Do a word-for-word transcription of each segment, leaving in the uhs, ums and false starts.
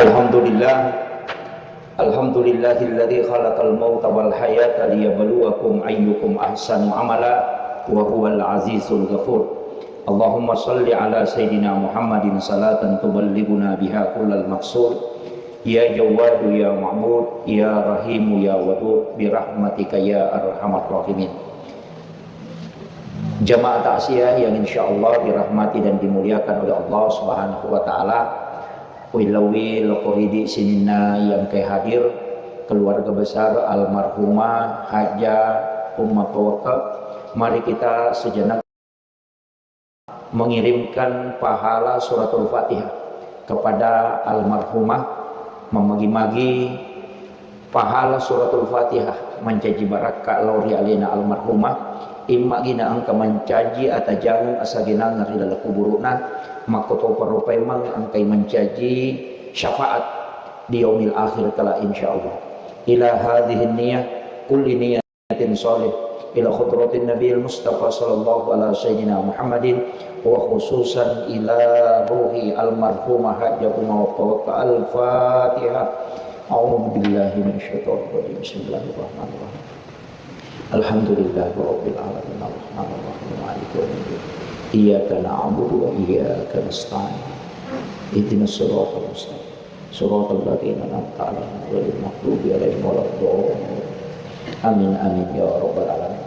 Alhamdulillah. Alhamdulillahilladzi khalaqal mauta wal hayata liyabluwakum ayyukum ahsanu amala wa huwal azizul ghafur. Allahumma shalli ala sayyidina Muhammadin salatan tuballighuna biha kullal maqsud. Ya Jawwadu ya Ma'bud, ya Rahimu ya Wadud, birahmatika ya arhamar rahimin. Jamaah takziah yang insyaallah dirahmati dan dimuliakan oleh Allah Subhanahu wa taala. Uwillauwi lokko ridi sininna yang ke hadir, keluarga besar almarhumah Hajah Umma Pawekka. Mari kita sejenak mengirimkan pahala suratul Fatihah kepada almarhumah, memagi-magi pahala suratul Fatihah mancaji barakka lao ri alena almarhumah, immagina engka mancaji atajangeng asagenangeng ri laleng kuburu'na, makkotopa rupaimeng engkai mancaji syafaat di yaumil akhir kala insyaallah. Ila hadhihi niyah kulli niyah niyatin shalih ila hadratin Nabil Mustafa sallallahu ala sayyidina Muhammadin wa khususan ila ruhi almarhumah Hajjah Umma Pawekka. Al-Fatihah. A'udzu billahi minasyaitonir rajim. Bismillahirrahmanirrahim. Alhamdulillahi rabbil alamin. Arrahmanir rahim. Maliki yaumiddin. Iyyaka na'budu wa iyyaka nasta'in. Ihdinas siratal mustaqim. Siratal ladzina an'amta 'alaihim ghairil maghdubi 'alaihim waladdallin. Amin, amin, ya rabbal alamin.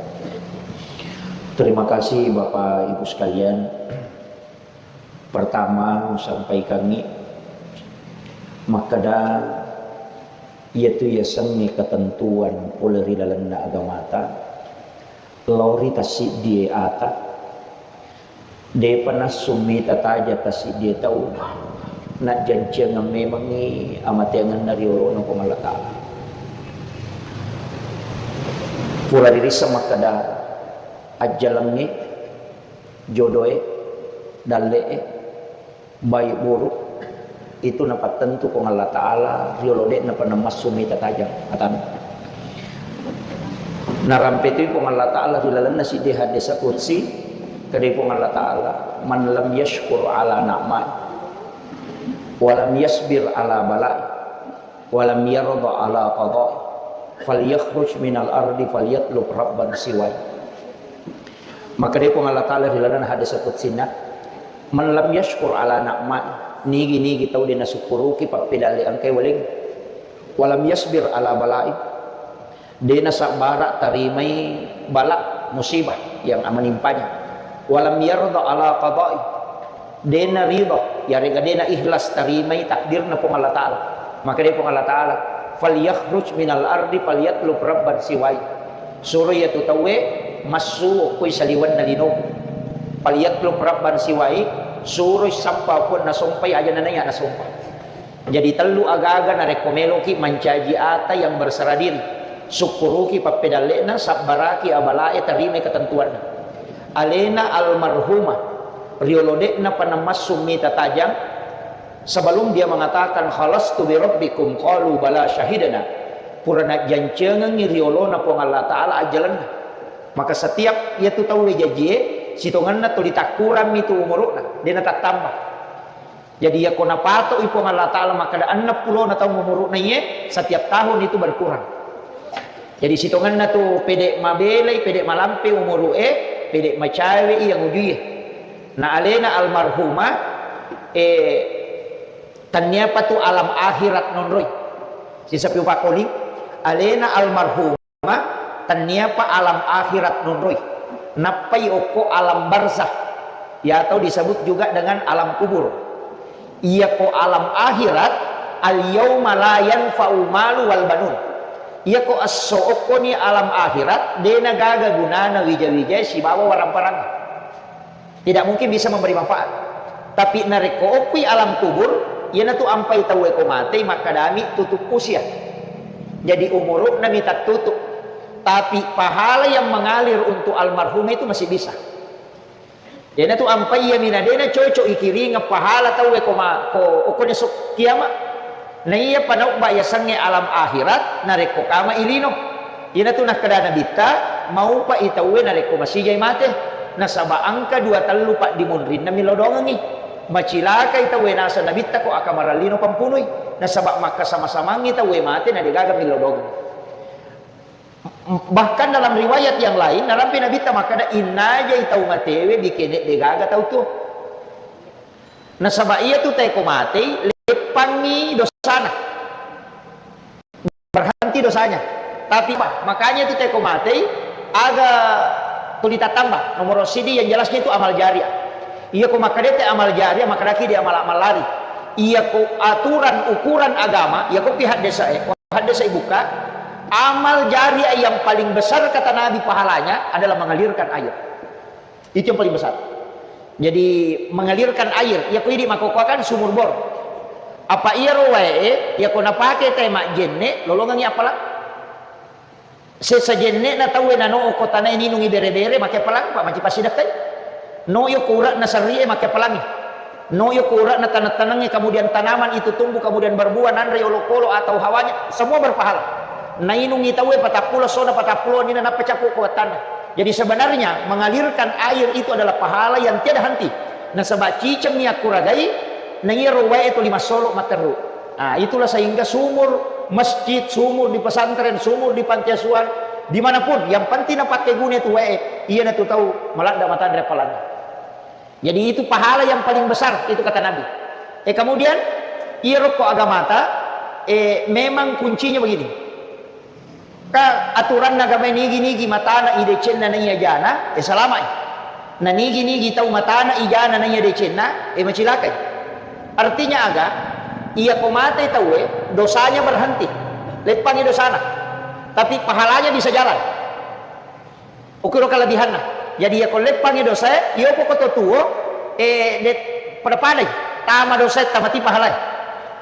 Terima kasih Bapak Ibu sekalian. Pertama, sampaikangngi makkeda, iyatu yasengnge ketentuan pole ri lalenna agamata, lao ri tassiddie ata, depa nassummi tataja tassiddie tau, najjanciangeng memengngi amateangenna ri olona Puang Allah Ta'ala. Pura ririsseng makkeda, ajjalengnge, jodoe, dalle'e, baik buruk, itu napattentu Puang Allah Ta'ala riolo de'napa namassu mita tajang atanna. Narampetui Puang Allah Ta'ala ri lalenna siddi hadis qudsi, kedai Puang Allah Ta'ala, "Man lam yashkur ala na'mai, wa lam yasbir ala balai, wa lam yarda ala qadai, falyakhruj minal ardi falyatlub rabban siwai." Makkedai Puang Allah Ta'ala ri lalenna hadis qudsinna, "Man lam yashkur ala na'mai," nigi-nigi tau de nasukkuruki pappedalle engkai waleng, "walam yasbir ala balai," de nasabbara tarimai bala musibah yang menimpanya, "walam yarda ala qadai," de narida, yarega de naikhlas tarimai takdirna Puang Allah Ta'ala. Makkedai Puang Allah Ta'ala, "Falyakhruj minal ardi falyatlub rabban siwai." Suro iyatu tauwe massu okkoi saliwenna linoku. "Falyatlub rabban siwai," suroi sappa okko nasompai aja nanaiya nasompa. Jadi tellu agaga narekko meloki mancaji ata yang berserah diri, sukkuruki pappedalle'na, sabbaraki abalae, tarimai ketentuanna. Alena almarhumah riolo de'napa namassu mita tajang, sebelum dia mengatakan, "Khalastu bi rabbikum," qalu, "Bala syahidna." Pura najjancengengngi riolona Puang Allah Ta'ala ajjalenna. Maka setiap iyatu tauwe jajie, sitongenna tuli takkurammi tu umuru'na, de natattamba. Jadi, iyako napatoi Puang Allah Ta'ala makkeda enneng pulona taung umuru'na iye, setiap tahun itu berkurang. Jadi, sitongenna tu pede mabelai, pede malampe umuru'e, pede macawe iya ngujuie. Na alena almarhumah, eh, tenniapa tu alam akhirat nonroi. Sisapi upakoling, alena almarhum Tenniapa alam akhirat nonroi, nappai okko alam barzakh, ya, atau disebut juga dengan alam kubur. Iyako alam akhirat, al yauma la yanfa'u malu wal banun. Iyako esso okkoni alam akhirat, dena gaga gunana wija-wijae sibawa warang-parang. Tidak mungkin bisa memberi manfaat. Tapi narekko okkui alam kubur, iyanatu ampai tauwe ko matei makkadami tutup usia. Jadi umuru'na mi tattutup. Tapi pahala yang mengalir untuk almarhum itu masih bisa. Iyanatu ampai iya mina dena cocok ikiringeng pahala tauwe ko ma-, ko okkoni esok kiamat. Naiya panaubba yasengnge alam akhirat narekko kama ilino. Iyanatu nakkeda Nabitta, maupai tauwe narekko masijai mate. Nasaba engka dua tellu paddimunrinna millau doangengngi. Macilakai tauwe naseng Nabitta ko akamarallino pampunui. Nasaba makkasama-samangngi tauwe mate na degaga millau doangengngi. Bahkan dalam riwayat yang lain, narampe Nabitta makkada, "Innajai tau matewe bikene degaga tau tuo." Nasaba iyatu teko matei, leppangngi dosana. Berhenti dosanya. Tapi apa? Makanya itu teko matei, aga tuli tattamba. Nomor sidi yang jelasnya itu amal jariah. Iya ko makkedete amal jariah, makkedaki di amal-amal lari. Iya ko aturan ukuran agama, iya ko pi haddesa e, haddesa e buka, amal jariah yang paling besar kata Nabi pahalanya adalah mengalirkan air. Itu yang paling besar. Jadi mengalirkan air, iya ko idi makkokkoe kan sumur bor. Apa iyaro wae e, iya ko napake tae majjenne, lolongengngi appalang. Sesa jenne'na tauwe nano okko tanae ninungi bere-bere, make appalang, Pak, maci passidekkai. No yo ko ura'na sarrie, make appalangi. No yo ko ura'na taneng-tanengnge, kemudian tanaman itu tumbuh, kemudian berbuah, nanre olokolo atau hawanya, semua berpahala. Nainungi tauwe patappulo, sona patappulo nina nappa cappu ko wattanna. Jadi sebenarnya mengalirkan air itu adalah pahala yang tiada henti. Nasaba ciceng mi akkuragai, na iyaro wae tuli massolo matteru. Ah, itulah sehingga sumur masjid, sumur di pesantren, sumur di panti asuhan, dimanapun, yang penting napakkeguna itu wae, iyanatu tau maladda matanre appalanna. Jadi itu pahala yang paling besar, itu kata Nabi. Eh, kemudian, iyaro ko agamata, eh, memang kuncinya begini. Ka aturanna agama nigi-nigi matana i decenna naiya jana, eh, salama'i. Na nigi-nigi tau matana i jana naiya decenna, eh, macilakai. Artinya aga? Iya ko mate tauwe, dosanya berhenti. Leppangi dosana. Tapi pahalanya bisa jalan. Ukiro kelebihanna. Jadi, iya ko leppangi dosae, iya ko koto tuo, eh, de-, pada-padai. Tama dosae, tamati pahalai.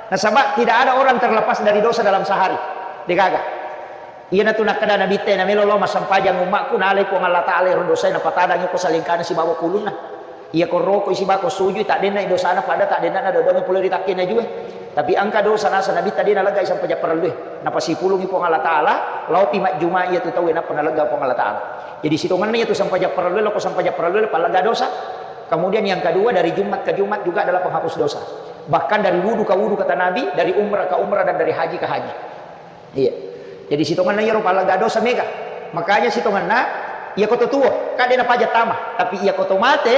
Nasaba tidak ada orang terlepas dari dosa dalam sehari. Degaga. Iyanatu nakkeda Nabitta, namelo lao massempajang ummakku, nalai Puang Allah Taala ero dosae, napatadangi ko salengkana sibawa kulunna. Iya ko rokoi sibawa ko sujui, taddenna dosana pada taddenna dodongi pole ri takkena jue. Tapi engka dosa naseng Nabitta de naleggai sempajang parellue. Napasipulungi Puang Allah Taala, laopi majjuma iyatu tauwe nappa nalegga Puang Allah Taala. Jadi sitongenna iyatu sempajang parellue, loko sempajang parellue, pallegga dosa. Kemudian yang kedua, dari Jumat ke Jumat juga adalah penghapus dosa. Bahkan dari wudu ke wudu kata Nabi, dari umrah ke umrah dan dari haji ke haji. Iya. Jadi sitongenna iyaro pallegga dosa mega. Makanya sitongenna iya koto tuo, kan de napaja tama. Tapi iya koto mate,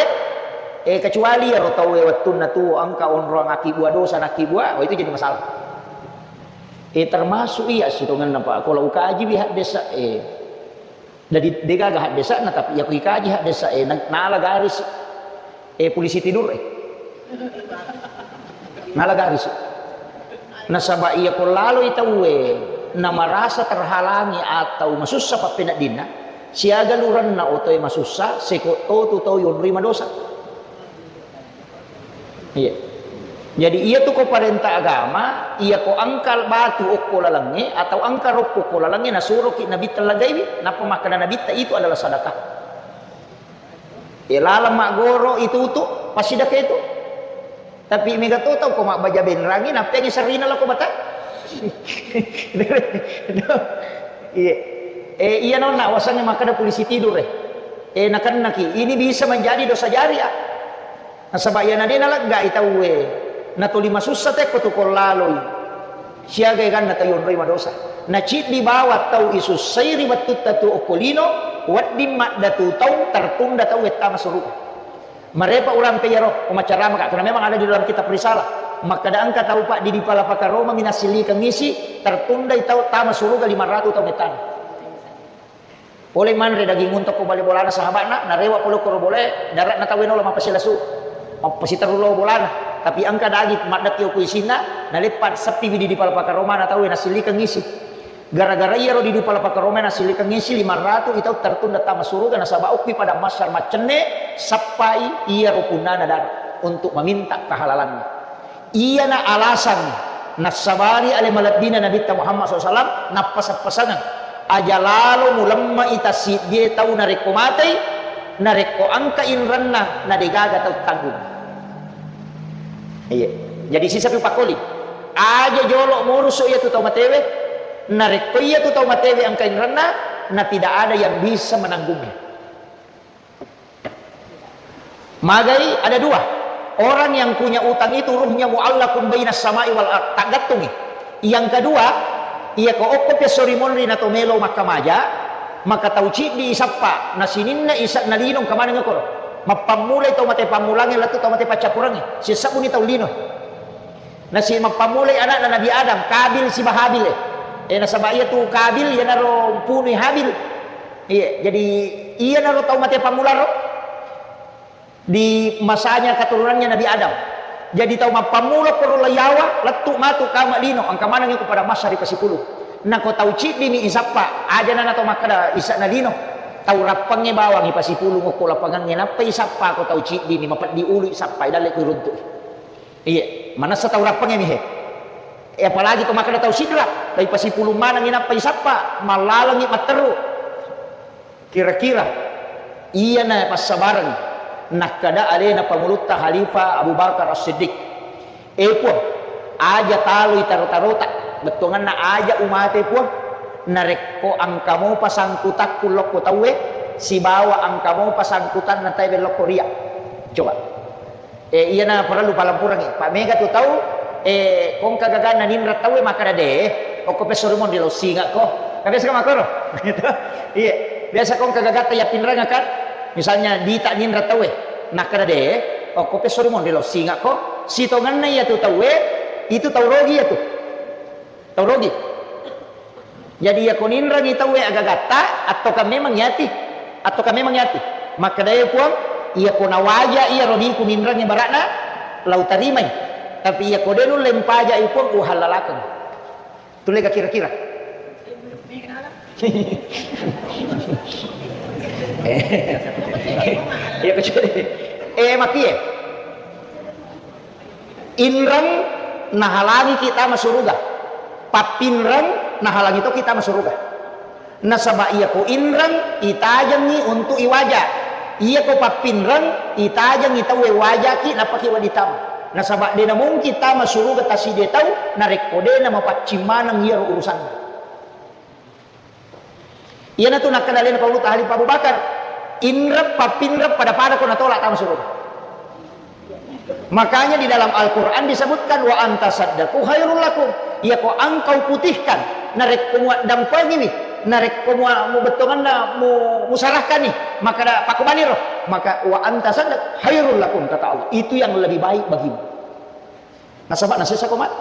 eh, kecuali iyaro tau e wettunna tuo engka onroang akibua dosa nakibua, wah, itu jadi masalah. Eh, termasuk iya sitongenna, Pak. Kalau ukaji wi haddesa, eh, jadi degaga haddesana, tapi iya ko ikaji haddesa, eh, na-, nala garis. Eh, polisi tidur, eh. Nala garis. Nasaba iya ko laloi tauwe, na marasa terhalangi atau masussa pappeneddinna, siaga lurenna otoe masussa, seko totu tau yonroi madosa. Iya. Jadi iya tu ko parenta agama, iya ko engka batu okko lalengnge atau engka roppo okko lalengnge, nasuroki Nabitta lagaiwi, nappa makkeda Nabitta itu adalah sadakah. E, laleng maggoro itutu, passidekka itu. Tapi mega to tau ko mabbaja benrangi, nappengi sarina lako mata. Iya. E, iya nonna wasangnge makkeda polisi tidur, eh. E, nakennaki, ini bisa menjadi dosa jariah. Nasaba iyana de naleggai tauwe, natoli masussa tekko tu ko laloi. Siaga eganna tau yonroi madosa. Naciddi bawang tau isussai ri wettutta tu okko lino, wedding maddatu taung tertunda tau wettama suruga. Marepa urampe iyaro, umacaramaka, karena memang ada di dalam kitab Risalah. Makkeda engka tau, Pak, di, di Pala Pakaroma minassillikeng isi, tertundai tau tama suruga lima ratu tau wettana. Pole manre daging unta ko bale bolana sahaba'na, narewa pole koro bolae, dare'na tauwe naola mappasilasu. Mappasiterru lao bolana. Tapi engka daging maddekki okko isinna, naleppa seppiwi di, di Pala Pakaromana tauwe nasillikeng isi. Gara-gara iyaro di, di Pala Pakaromana nasillikeng isi, lima ratu i tau tertunda tama suruga nasaba okki padang mahsyar maccenne, sappai iyaro punnana dare untuk meminta kehalalannya. Iyana alasanna nassabari ale malebbina Nabitta Muhammad sallallahu alaihi wasallam nappaseng-pasengeng, aja lalo mulemme'i tassiddie tau narekko matei, narekko engka inrenna na degaga tau tanggung. Iya. Jadi sisapi pakoli. Aja jolo murusu iyatu tau matewe, narekko iyatu tau matewe engka inrenna, na tidak ada yang bisa menanggungnya. Magai ada dua. Orang yang punya utang itu ruhnya muallakun bainas sama'i wal ard. Taggattungi. Yang kedua, iya ko okko pesso ri monri na to melo makkamaja, maka tau ciddi isappa, na sininna isa na lino engka maneng koro. Mappammulai tau mate pammulangnge lettu tau mate paccappurangnge. Sissabbuni tau lino. Nasi mappammulai anakna Nabi Adam, Kabil siba Habil e. Eh, nasaba iya tu Kabil iyanaro punui Habil. Iya, jadi iyanaro tau mate pammularo. Di masanya keturunannya Nabi Adam. Jadi tau mappammula koro layawa, lettu matu kama lino, engka maneng ko pada masa ri pasipulung. Nako tau ciddimi isappa, aja nana tau makkeda isana lino. Tau rappangnge bawangi pasipulung okko lapangangnge, nappa isappa ko tau ciddimi, mapeddi ulu isappa, idalle ko iruntu. Iye, manessa tau rappangnge mi he. E, apalagi to makkeda tau sidra, tapi pasipulung manengi nappa isappa, mallalengi matteru. Kira-kira iyana passabarengngi nakkeda alena pangulutta Khalifah Abu Bakar As-Siddiq, "E Puang, aja taloi taro-tarota, bettuanganna aja umate Puang, narekko engka mopa sangkutakku lokko tauwe, sibawa engka mopa sangkutanna tauwe lokko ria." Coba. Eh, iyana parellu palempurengngi. Pa mega tu tau, eh, ko engka gaganna ninreng tauwe makkeda, "De, okko pesso ri monri lao singakko." Kan biasa kan makkoro? Gitu. Iya. Biasa ko engka gagatta yappinrengakkan, misalnya dita ninreng tauwe, nakkeda, "De, okko pesso ri monri lao singakko." Sitongenna iya tu tauwe, itu tau rogi iya tu. Tau rogi. Jadi, iyako ninrengi tauwe agagatta, attoka memang yati, attoka memang yati. Makkedae Puang, iyako nawaja iya rodiku ninrengi bara'na, lau tarimai. Tapi iyako de nulle mpajai Puang, uhallalakeng. Tullega kira-kira? Iya, kecuali, eh, makie. Inreng nahalangiki tama suruga. Pappinreng nahalangi toki tama suruga. Nasaba iyako inreng itajengngi untuk iwaja. Iyako pappinreng itajengngi tauwe wajaki nappaki wedding tama. Nasaba de namungkin tama suruga taside tau narekko de namapaccing maneng iyaro urusanna. Iyanatu nakkeda alena Paulutta Khalifah Abu Bakar, inreng pappinreng pada-pada ko natolak tama suruga. Makanya di dalam Al-Quran disebutkan, "Wa anta saddaku khairul lakum." Iyako engkau putihkan, narekko muaddampengiwi, narekko mua-, mubettonganna mu-, musarahkani, maka da-, pakubaniro, maka "Wa anta saddaq khairul lakum," kata Allah. Itu yang lebih baik bagimu. Nasaba nasessa ko mate.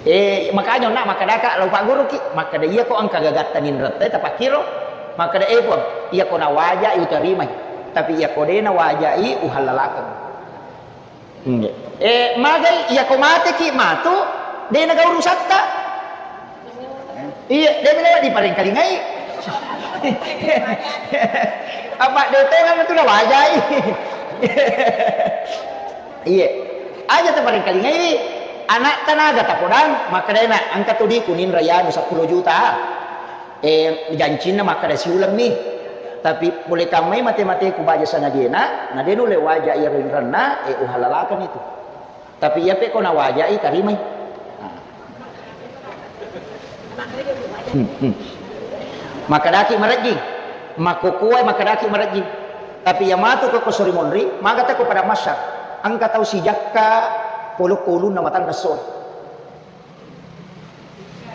Eh, makanya onna makkedaka lao pagguruki, makkeda iyako engka gagatta ninretta tapakkiro, makkeda, "Eh, Puang, iyako nawajai utarimai, tapi iyako de nawajai uhallalakeng." Eh, magai iyako mateki matu, de naga urusatta. Iya, de melo diparengkalingai. Apa de tongeng tu nawajai. Iya. Aja taparengkalingai. Anak tanaga tapodang, makkedana engka tu diku ninra yanu seppulo juta. Eh, jancinna makkeda siulemmi. Tapi pole kammai mate-mateku baja sangadina, na de nulle waja iyaro inrenna, eh, uhallalakeng itu. Tapi iyape ko nawajai, tarimai. Nah. Hmm, hmm. Makkedaki marejjing. Makkokkoe makkedaki marejjing. Tapi iya matu ko, ko sori monri, magata ko pada masyar. Engka tau sijakka polokko ulunna matanna sori.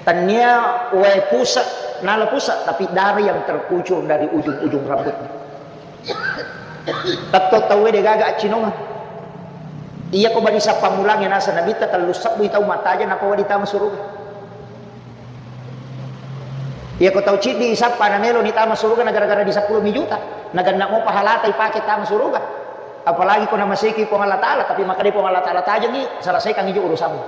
Tania wae pusat, nala pusat, tapi darah yang terkucur dari ujung-ujung rambutnya. Tetto tauwe de gaga accinongeng. Iyako bani sappamulangnge naseng Nabitta tellu sebbui tau mattajeng nappa wedding tama suruga. Iyako tau ciddi isappa nameloni tama suruga na gara-gara di seppulo mi juta. Naganna mo pahalata ipake tama suruga. Apalagi ko namaseki Puang Allah Taala, tapi makkeda Puang Allah Taala, "Tajengi, selesaikan ijo urusanmu."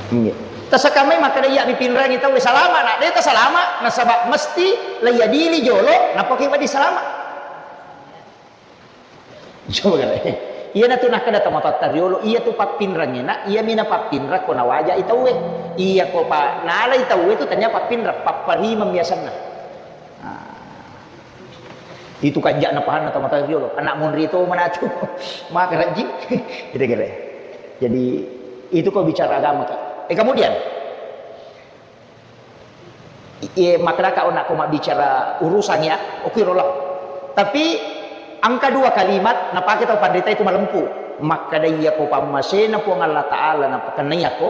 Iya. Tasakamai makkeda iya mipinrangi tauwe salama, na de tasalama, nasaba mesti leiyadili jolo, nappa ki wedding salama. Coba kale. Iyanatu nakkeda tomatoatta riolo, iyatu pappinrangnge, na iyami napappinrang ko nawajai tauwe. Iyako pa nalai tauwe tu tania pappinrang, papparimeng biasanna. Nah. Itu kanja'na pahanna tomatoa riolo, anak monri to manatu. Maka rajji. Itu kira. Jadi, itu kau bicara agama, Ki. Eh, kemudian, Iye, makkedaka onako mabbicara urusan ya, okiro lah. Tapi engka dua kalimat napake tau panrita itu malempu. Makkeda, "Iya ko pammasena Puang Allah Ta'ala napakenna iyako,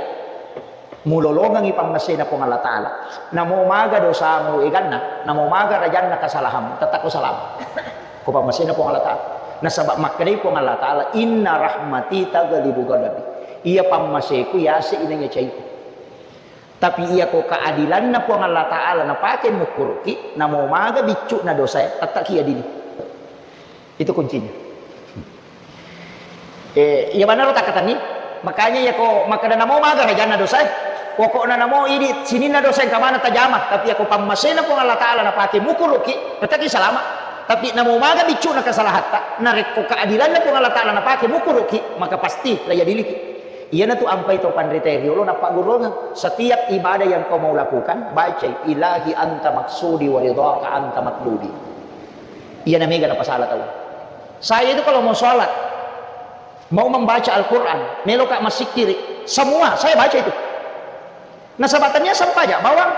mulolongengi pammasena Puang Allah Ta'ala. Namo maga dosamu eganna, namo maga rajanna kesalahanmu, tetap ko salama." Ko pammasena Puang Allah Ta'ala. Nasaba makkedai Puang Allah Ta'ala, "Inna rahmati taghlibu ghadabi." Iya pammaseku yase inaiya caiku. Tapi iyako keadilanna Puang Allah Ta'ala napake mukkuruki, namo maga biccu'na dosae, tettaki adili. Itu kuncinya. Eh, iya banaro takkatenni. Makanya iyako makkeda namo maga rajanna dosae, pokokna namo idi sininna dosae engka maneng tajama, tapi iyako pammasena Puang Allah Ta'ala napake mukkuruki, tettaki salama. Tapi namo maga biccu'na kesalahatta, narekko keadilanna Puang Allah Ta'ala napake mukkuruki, maka pasti la iadiliki. Iyanatu ampai to panrita riolo nappagguruangeng. Setiap ibadah yang kau mau lakukan, bacai, "Ilahi anta maksudi wa ridhaka anta matlubi." Iyana mega napasala tau. Saya itu kalau mau sholat, mau membaca Al-Quran, meloka massikkiri, semua saya baca itu. Nasaba tania sempaja bawang.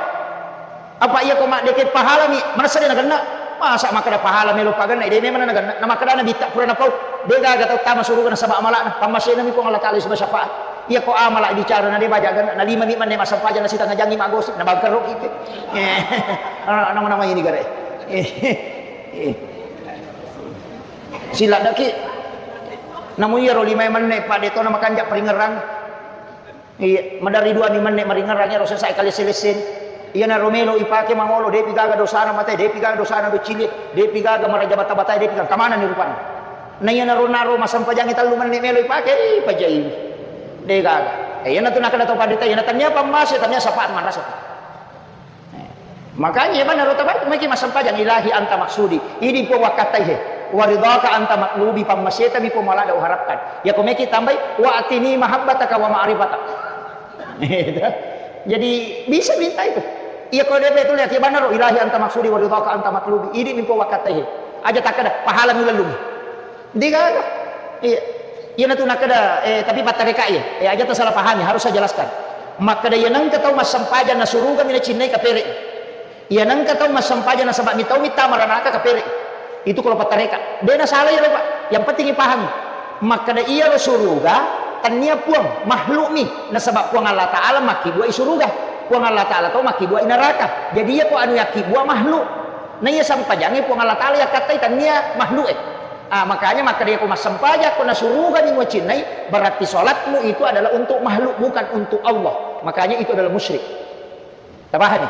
Apa iya ko maddeke pahalami, manessa de nagenna? Masa makkeda pahala melo pagenna, de memang nagenna. Na makkeda Nabitta pura napau, de gaga tau tama suruga nasaba amala'na, pammasenami Puang Allah Ta'ala sibawa syafaat. Iya ko amala bicara na de baja genna, na lima mi menne massempajang na sitengnga jangngi magosip, na bangkerro kitte. Eh, nama-nama ini gare. Eh, eh. Siladdaki. Namu iyaro lima menne, Pak, de tona makanja paringerrang. Iya, maderri duani menne maringerrang ero sesa kalesse-lesseni. Iyanaro melo ipake mangolo, depi gaga dosana mate, depi gaga dosana doccili, depi gaga maraja bata-batae, depi gaga kamanani rupanna. Na iyanaro naro massempajangnge tellu menne melo ipake, ih, pajai. De gaga. Eh, iyanatu nakkeda tau panrita, iyana tania pammase, tania syafaat manrasa. Makanya iya banaro tabai, meki massempajang, "Ilahi anta maksudi." Idi Puang wakkattai he. "Wa ridhaka anta matlubi," pammaseta mi Puang malada uharapkan. Iya ko meki tambai, "Wa atini mahabbataka wa ma'rifata." Jadi bisa minta itu. Iya ko de betul ya, iya banaro, "Ilahi anta maksudi wa ridhaka anta matlubi." Idi mi Puang wakkattai he. Aja takkeda, "Pahala mi lellungi." De gaga. Iya. Iyanatu nakkeda, eh, tapi pattareka iya. Eh, aja tasalah pahami, harus saya jelaskan. Makkeda iya nengka tau massempajang na surugami nacinnai kapere. Iya nengka tau massempajang nasaba mitau mitta maranaka kapere. Itu kalau pattareka. De nasalah iyaro, Pak. Yang penting ipahami. Makkeda iyaro suruga, tania Puang, makhluk mi. Nasaba Puang Allah Ta'ala makkibua i suruga. Puang Allah Ta'ala to makkibua i neraka. Jadi iya ko anu yakkibua makhluk. Na iya sempajangnge Puang Allah Ta'ala yakkattai tania makhluk e. Ah, makanya makkeda ko massempajang ko nasurugami muacinnai, berarti salatmu itu adalah untuk makhluk, bukan untuk Allah. Makanya itu adalah musyrik. Tapahami?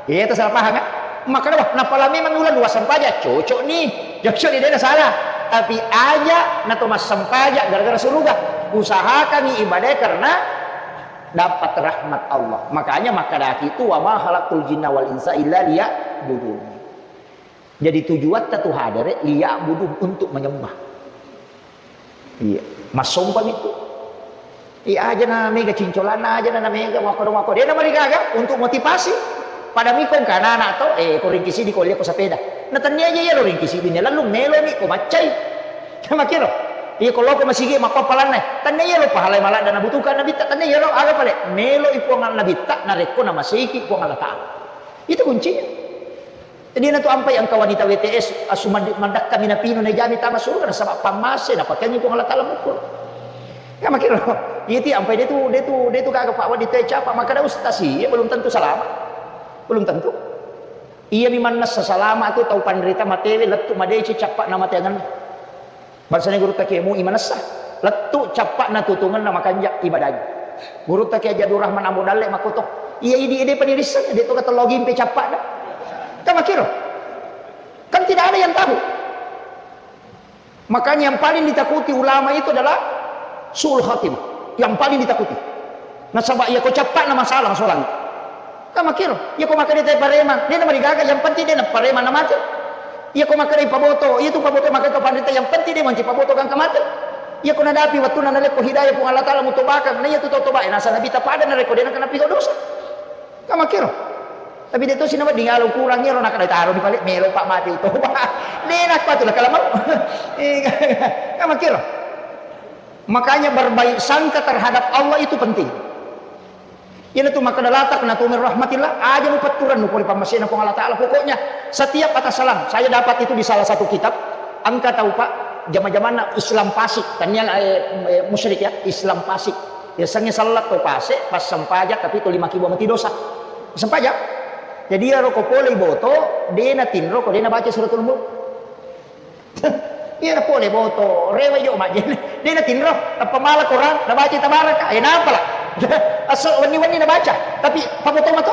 Iya, itu salah paham ya? Makkeda, "Wah, napala memang ula dua sempajang." Cocok ni. Cocok ni, de nasalah. Tapi aja na to massempajang gara-gara suruga. Usahakan ibadah karena dapat rahmat Allah. Makanya makkedaki itu, "Wa ma khalaqtul jinna wal insa illa liya'budun." Jadi tujuatta tu hadere liya'budun, untuk menyembah. Iya, massompang itu. Iya, aja na mega cincolanna, aja na mega mako mako. De namarigaga untuk motivasi. Pada mikong kana anak to, eh, ko ringkisi di ko lihat ko sepeda. Na tania aja iya lo ringkisi di lalu melo mi ko maccai. Sama kiro. Iya, ko loko masigi mako palanna. Tania iya lo pahalai maladda nabutuhkan Nabitta, tania iya lo aga pale. Melo i Puang Nabitta, narekko namaseki Puang Allah Ta'ala. Itu kuncinya. Jadi na tu ampai engka wanita W T S, asu mandi-, mandakka mina pinu na jami tama surga, nasaba pammase, napakengi Puang Allah Ta'ala mukul. Ya makiro, iti ampai de tu, de tu, de tu gaga Pak Wadi te capa, makkeda ustaz, iya belum tentu selamat. Belum tentu. Iya mi mannessa salama tu tau panrita matewe, lettu madeci cappa na mateangan. Bangsana gurutta Kiai Mu'i manessa, lettu cappa'na tutungenna makanja ibadahnya. Gurutta Kiai Haji Abdul Rahman Ambo Dalle makkoto, iya idi ede panirisseng, de to katello gimpe cappa'na. Kan makkiro. Kan tidak ada yang tahu. Makanya yang paling ditakuti ulama itu adalah su'ul khatimah. Yang paling ditakuti. Nasaba iya ko cappa'na masalah solang. Kan makkiro, iya ko makkeda te pareman, de namarigaga, yang penting de na pareman na mate. Iya ko makkeda paboto, iya tu paboto makkeda panrita, yang penting de manci paboto gangka mate. Iya ko nadapi wattunna nalekko hidayah Puang Allah Ta'ala mutobakang, na iya tu tau tobae nasa Nabitta pada narekko de na kena pigo dosa. Kan makkiro. Tapi de to sinawa dingalo kurang iyaro nakkeda taro di pale melo Pak mate utoba. De nakko tu lah kalamau. Kan makkiro. Makanya berbaik sangka terhadap Allah itu penting. Iyanatu makkeda la taqnatu min rahmatillah, aja mupetturennu pole pammasena Puang Allah Ta'ala. Pokoknya setiap atas salam, saya dapat itu di salah satu kitab, engka tau, Pak, jama-jamanna Islam fasik, tania, eh, eh, musyrik ya, Islam fasik. Yasengnge sellat to pase, pas sempajang tapi to lima kibua mati dosa. Sempajang. Jadi iyaro ko pole boto, de natinro ko de nabaca suratul mulk. Iya na pole boto, rewe jo majjene. De natinro, tappa mala Quran, nabaca tabaraka. Eh, napala. Asso wenni-wenni nabaca, tapi paboto mato.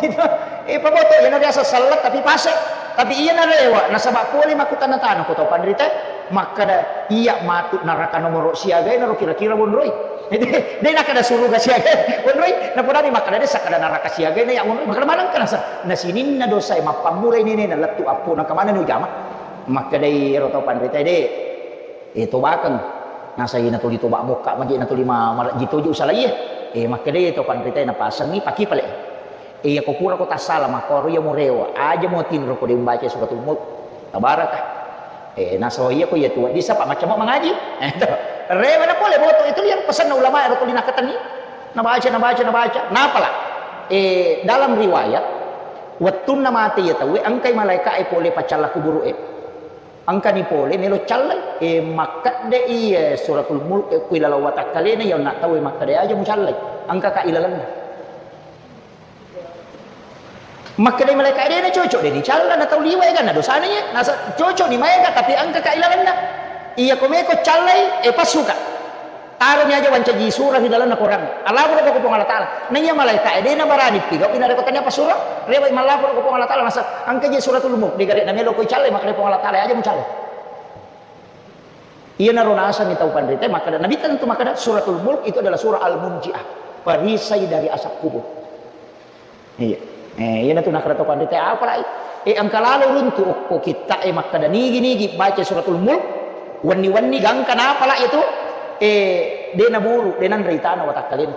Gitu. Eh, paboto, iya na biasa sellat tapi pase. Tapi iya na rewa, nasaba pole makkutana-tana ko tau panrita, makkeda iya matu neraka nomoro siaga na ro kira-kira wonroi. De, de nakkeda suruga siaga wonroi, napodani makkeda de sakkeda neraka siaga na ya wonroi, makkeda maneng kana sa. Na sininna dosa e mappammulai nene na lettu appo na kemana nu jama. Makkedai ero tau panritae, "De, eh, tobakeng." Nasai natuli toba mokka, maje natuli ma-, marejji toju salai e. Eh, makkedai to panritae napasengi paki pale. Eh, iya ko pura ko tassala, makkoro iya murewa, aja mo tinro ko de mbaca suratul mulk. Tabaraka. Eh, nasaba iya ko iya tu, disa pa macam mangaji. Eh, to. Rewa na pole boto, itu liang pesanna ulama ero tuli nakatengi. Nabaca, nabaca, nabaca. Napala. Eh, dalam riwayat, wettunna mate iya tauwe, engkai malaeka e pole paccalla kuburu e. Engkani pole melo callai, e, makkedde iye suratul mulk, e, ku ilalang watakkalena, iya onna tauwe makkeda aja mucallai, engkaka ilalenna. Makkedai malaeka, dena cocok, de dicalla na tau liwa, eganna dosana iye, nasa cocok ni maega, tapi engkaka ilalenna. Iya ko meko callai, e, passuka. Taroni aja wancaji sura ri lalenna Quran. Allaporo ko Puang Allah Ta'ala. Naiya malaeka e, de nabarani pigau i narekko tania passuro. Rewa i mallaporo ko Puang Allah Ta'ala, nasa engka je suratul mulk, de gare namelo ko icallai, makkeda Puang Allah Ta'ala, aja mucallai. Iyanaro nasengi tau panrita, makkeda Nabitta tentu makkeda, suratul mulk itu adalah surah al-munjiah, perisai dari azab kubur. Iya. Eh, iyanatu nakkeda to panrita, apalai? Eh, engka lalo runtu okko kitta e makkeda nigi-nigi baca suratul mulk, wenni-wenni gangka napala itu, eh, de naburu, de nanre itana watakkalena.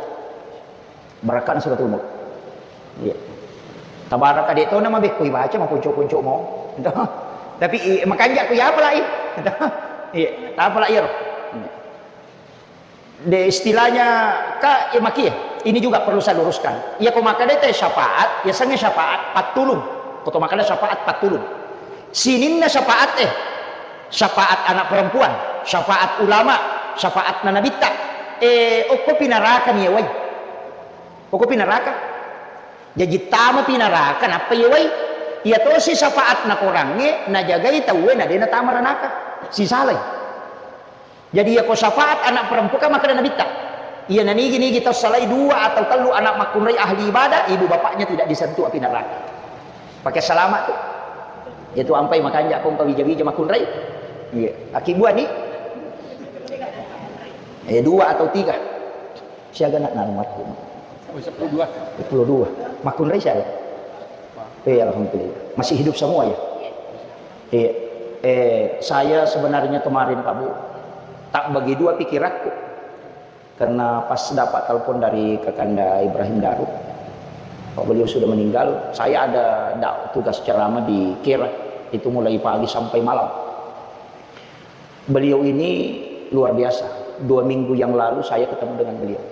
Barakkana suratul mulk. Iya. Tabaraka de to na mabekko ibaca, maponco-ponco mo. Tapi, i, makanja ko iya apalai? Iya, apalai iyaro? De, istilahnya, ka, eh, makie. Ini juga perlu saya luruskan. Iya ko makkeda te syafaat, ya sengnge syafaat pattulung. Ko to makkeda syafaat pattulung. Sininna syafaat, eh, syafaat anak perempuan, syafaat ulama, syafaat na nabitta. Eh, okko pinaraka ni wai. Okko pinaraka. Jaji tama pinaraka nappa iya wai. Iya tosi syafaat na korangnge najagai tauwe na de natama ranaka. Sisalai. Jadi, iyako syafaat anak perempuan, kan makkeda Nabitta, iya nanigi-nigi tau salai dua atau tellu anak makkunrai ahli ibadah, ibu bapaknya tidak disentuh api neraka. Pakai selamat tu. Itu ampai makanja kong kawija-wija makkunrai. Iya, aki buah ni. Eh, dua atau tiga. Siaga nak nang almarhum. Oh, sepuluh dua. Sepuluh dua. Makkunrai siaga? Eh, alhamdulillah. Masih hidup semua ya? Iya. Eh, saya sebenarnya kemarin, Pak Bu, tak bagi dua pikiranku. Karena pas dapat telepon dari Kakanda Ibrahim Daru, Pak, beliau sudah meninggal, saya ada dak-, tugas ceramah di Kera, itu mulai pagi sampai malam. Beliau ini luar biasa. Dua minggu yang lalu saya ketemu dengan beliau.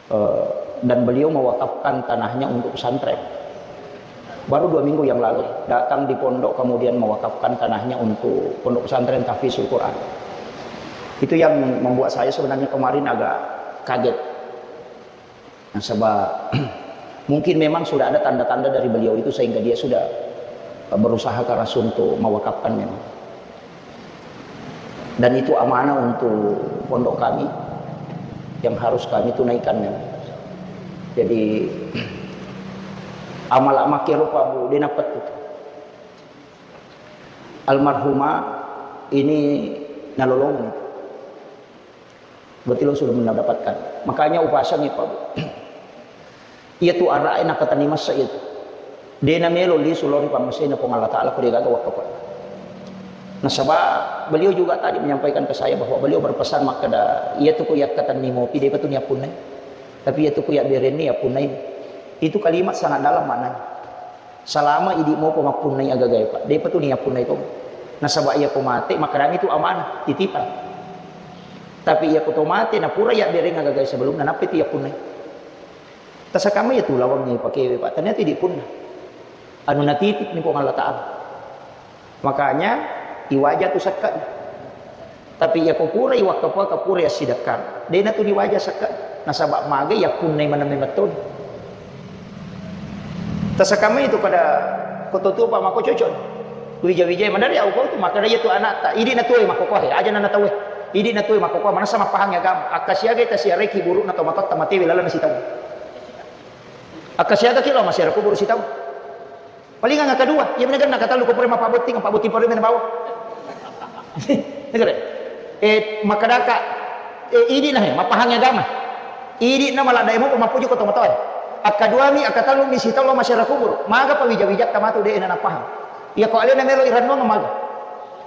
Eh, dan beliau mewakafkan tanahnya untuk pesantren. Baru dua minggu yang lalu, datang di pondok, kemudian mewakafkan tanahnya untuk pondok pesantren Tahfizul Quran. Itu yang membuat saya sebenarnya kemarin agak kaget. Nasaba, mungkin memang sudah ada tanda-tanda dari beliau itu sehingga dia sudah, eh, berusaha keras untuk mewakafkan memang. Dan itu amanah untuk pondok kami yang harus kami tunaikan memang. Jadi, amal makkero, Pak Bu, de napettu. Almarhumah ini nalolongeng. Berarti lo sudah mendapatkan. Makanya upasangi, Pak Bu. Iya tu ara'e nakatani massa iya tu. De namelo lisu lao ri pammasena Puang Allah Ta'ala ko de gaga wakkafa. Nasaba beliau juga tadi menyampaikan ke saya bahwa beliau berpesan makkeda, iya tu ko yakkatenni mopi, depa tu niappunnai. Tapi iya tu ko yabberenni yappunnai. Itu kalimat sangat dalam maknanya. Salama idi mopa mappunnai agagae, Pak. Depa tu niappunnai to. Nasaba iya ko mate, makkedami tu amanah, titipan. Tapi iya ko to mate, napura yabbereng agagae sebelumna, nappa tu yappunnai. Tasakamma iya tu lawangnge pakewe, Pak. Ternyata idi punna. Anu natitip ni Puang Allah Ta'ala. Makanya iwaja tu sekka. Tapi iya ko pura iwakka puaka pura assidekka. Dena tu diwaja sekka. Nasaba maga iya punna maneng memettoni. Tasakamma itu pada ko to tua, Pak, mako cocok. Wija-wija maneng ya uko tu maka iya tu anak ta. Idi na tuwe mako kohe, aja na tauwe. Idi na tuwe mako kohe, manessa mapahang agama. Akka siaga tasiareki burukna to matotta matewe laleng sitaung. Akka siaga ki lo masiara kuburu sitaung. Palingang kedua, iya mena genna katellu ko pura mappabotting, pabbotting pura mena bawang. Negere. Eh, makkadaka, eh, idi na he, mapahang agama. Idi na maladde mo mappuju ko tomatoe. Akka dua mi, akka tellu mi sitaung lo masiara kuburu. Maga pa wija-wija tamatu de na napahang. Iya ko alena melo irennuang maga.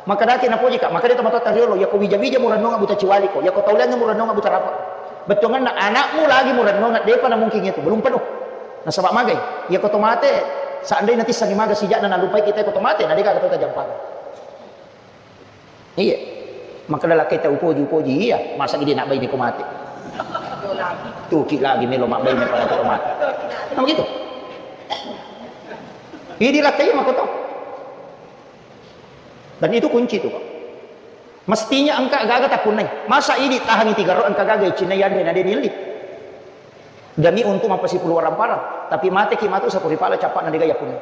Makkadaki napoji ka, makkada tomatoatta riolo, iya ko wija-wija murennunga buta ciwaliko, iya ko tauliangnge murennunga buta rapa. Bettuanganna anakmu lagi murennunga, depa na mungkin itu, belum penuh. Nasaba magai, iya ko tomate, seandainya tissengi maga sijakna nalupai kita ko tomate, na dega to tajampang. Iya. Makkada lakkaita upoji-upoji, iya, masa gede nak baine ko mate. Tuki lagi melo mak baine pada ko mate. Nah, begitu. Idi lakkai mako to. Dan itu kunci itu, Pak. Mestinya engka gaga tapunnai. Masa idi tahangi tiga ro engka gaga icinna yanre na deni elli. Demi untuk mappasipulu warang parang. Tapi mate ki matu sapuri pala cappa na dega yapunnai.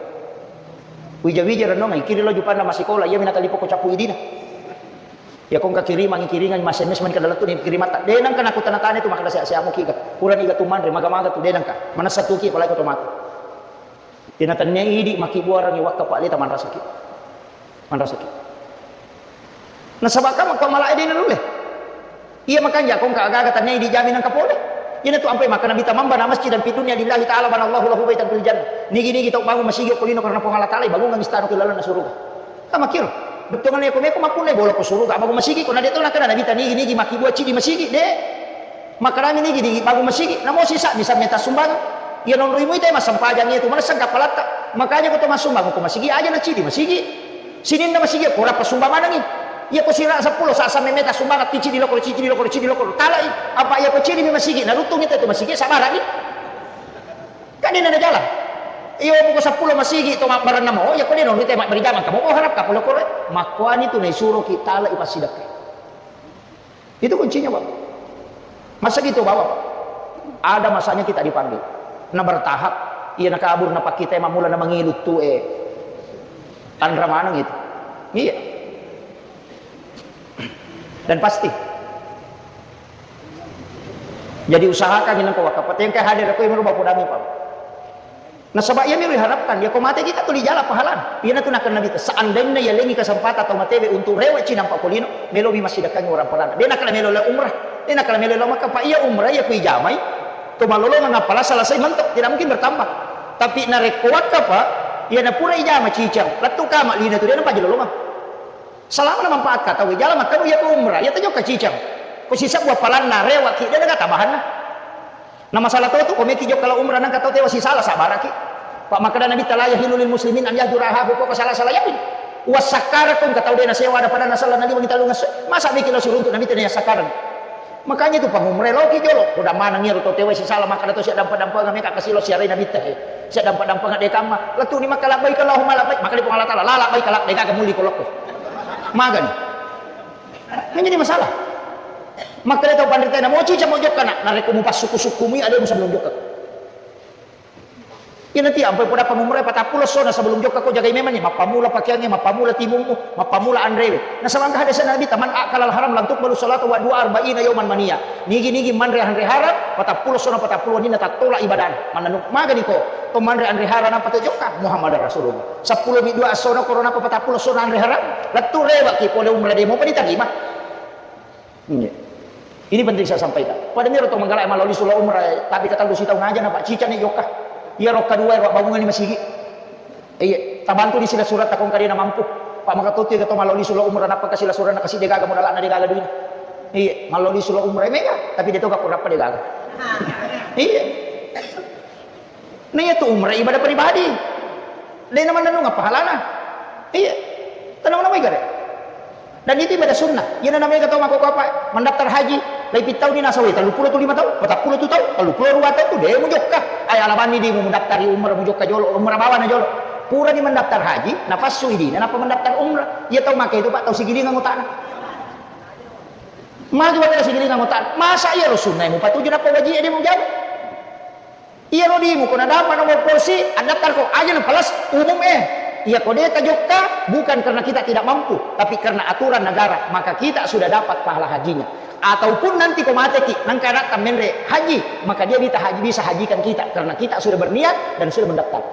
Wija-wija renonga ikiri lo jupanna masikola, iya minata lipo ko cappu idina. Ya kongka kirimangi kiringan mas M S man kada lettu ni kirimatta. Denangka naku tana-tana itu makada sehat-sehat muki ga. Kurani ga tumanre maga-maga tu denangka. Manessa tuki apalagi ko tomatu. Tina tania idi makkibuarangi wakka Pak Leta manrasaki. Manrasaki. Nasaba ka makka malae de nalulle. Iya makanja kongka aga-aga tania idi jami nangka pole. Ina tu ampai maka Nabi tamamba na masjid dan fid dunya lillahi ta'ala banallahu lahu baitan fil jannah. Nigi-nigi tau bangun masigi ko lino karena Puang Allah Ta'ala bangun istana ke lalu na suruga. Ka makkiro. Bettuanna ko meko mappunnai bola ko suruga, magu masigi ko, na de to nakana Nabi ta nigi-nigi makkibua cidi masigi, de. Makkarami nigi-nigi magu masigi, namo sisa bisa meta sumbang. Iya nonroi mui te massempajang itu, mana sengka palatta. Makanya ko to massumbang ko masigi, aja na cidi masigi. Sininna masigi, ko rapa sumbang manangi. Iya ko sira seppulo, sa samme meta sumbang, ti cidi lokoro, cidi lokoro, cidi lokoro. Talai, apa iya ko cidi mi masigi, na ruttung itu masigi, sabarani. Kan ini ada jalan. Iyo buku seppulo masigi to mabbarenna mo, ya ko de nonroi te mabberi jamang kamu mau harap kapolo kore. Makkuani tu naisuro ki tala ipassidekka. Itu kuncinya, Pak. Masa gitu, Bapak? Ada masanya kita dipanggil. Na bertahap, iya na kabur na pakita mamula na mangilu tu eh. Tanra maneng itu. Iya. Dan pasti. Jadi usahakan ini ko wakka patengka hadir aku yang merubah podangi, Pak. Nasaba iya miro iharapkan, iya ko mate kita tuli jala pahalana. Iya natu nakan Nabi ta, seandainya iya lengi kesempatan atau matewe untuk rewe cinampa kolino, melo mi massidekkangi orang parana. De nakala melo la umrah, de nakala melo la Makkah, Pak, iya umrah iya kui jamai. To malolongang apala selesai mentok, tidak mungkin bertambah. Tapi narekko wakka, Pak, iya napura ijama cicang, lettu kama lino tu de napaji lolongang. Selama na manfaat ka tau jala makkanu iya ko umrah, iya tajokka cicang. Ko sisebbu appalanna rewa ki de naga tambahanna. Na masalah to tu, ko meki jokka lao umrah nangka tau tewa sisala sabaraki. Pak makkada Nabi ta la yahillu lil muslimin an yahjura akhahu fawqa salasati layalin. Wassakkarakko engka tau de nasewa ada pada nasala naliwangi tellung esso. Masa meki lao siruntu Nabi ta na yassakkarang. Makanya tu pangumrah loki jolo. Ko da maneng iyaro to tewa sisala makkada to sia dampa-dampanga meka kasi lo siarai Nabi ta he. Sia dampa-dampanga de kamma. Lettu ni makka labbaik Allahumma labbaik. Maka di Puang Allah Taala la labbaik la de gaga muli ko lokko. Magani. Menjadi masalah. Makkeda tau panrita na moci camo jokka na, narekko mupassukku-sukkumi ada musa belum jokka. Iya nanti ampai poda pangumrah patappulo sona sebelum jokka ko jagai memang ni, mappamula pakeangnge, mappamula timummu, mappamula anrewe. Nasaba engka hadis Nabi ta, man akala al haram lam tuqbalu salatu wa du'a arba'ina yauman mania. Nigi-nigi manre anre haram patappulo sona patappulo wenninna tattola ibadana. Mananu magani ko to manre anre haram apa to jokka Muhammad Rasulullah. Seppulo mi dua sona korona apa patappulo sona anre haram. Lettu rewa ki pole umrah demo pa diterima. Iya. Ini penting saya sampaikan. Pada miro to manggalai maloli sula umrah, tapi kata lu sitaung aja na Pak cica ni jokka. Iya rokka dua ro bangungan ni masigi. Iya, tabantu di sila surat takong kadena mampu. Pak maka tuti kata maloli sula umrah napa kasila surat na kasih degaga modal na degaga duit. Iya, maloli sula umrah mega, tapi dia to gak kurapa degaga. Iya. Nah, iya tu umrah ibadah pribadi. Dena manennung apa halana. Iya. Tenang namai gare. Dan itu ibadah sunnah. Iya namai kata mako apa? Mendaftar haji. Laipi tauni nasawai, telluppulo tu lima taung, patappulo tu taung, telluppulo dua taung tu, de' mujokka. Ai, alabanni dimu mendaftar umrah, mujokka jolo, umrah bawana jolo. Purani mendaftar haji, napassu idina, nappa mendaftar umrah. Iya tau make itu, Pak, tau sigilingang utana. Magi wala sigilingang utana. Masa iya ro sunna mupatuju nappa wajib de' mujama? Iyaro dimu ko nadapa nomor polisi, addaftar ko aja na plus umum eh. Iya ko de' tajokka, bukan karena kita tidak mampu, tapi karena aturan negara, maka kita sudah dapat pahala hajinya. Ataupun nanti ko mateki, nangka anak menre haji, maka dia bisa haji, bisa hajikan kita karena kita sudah berniat dan sudah mendaftar.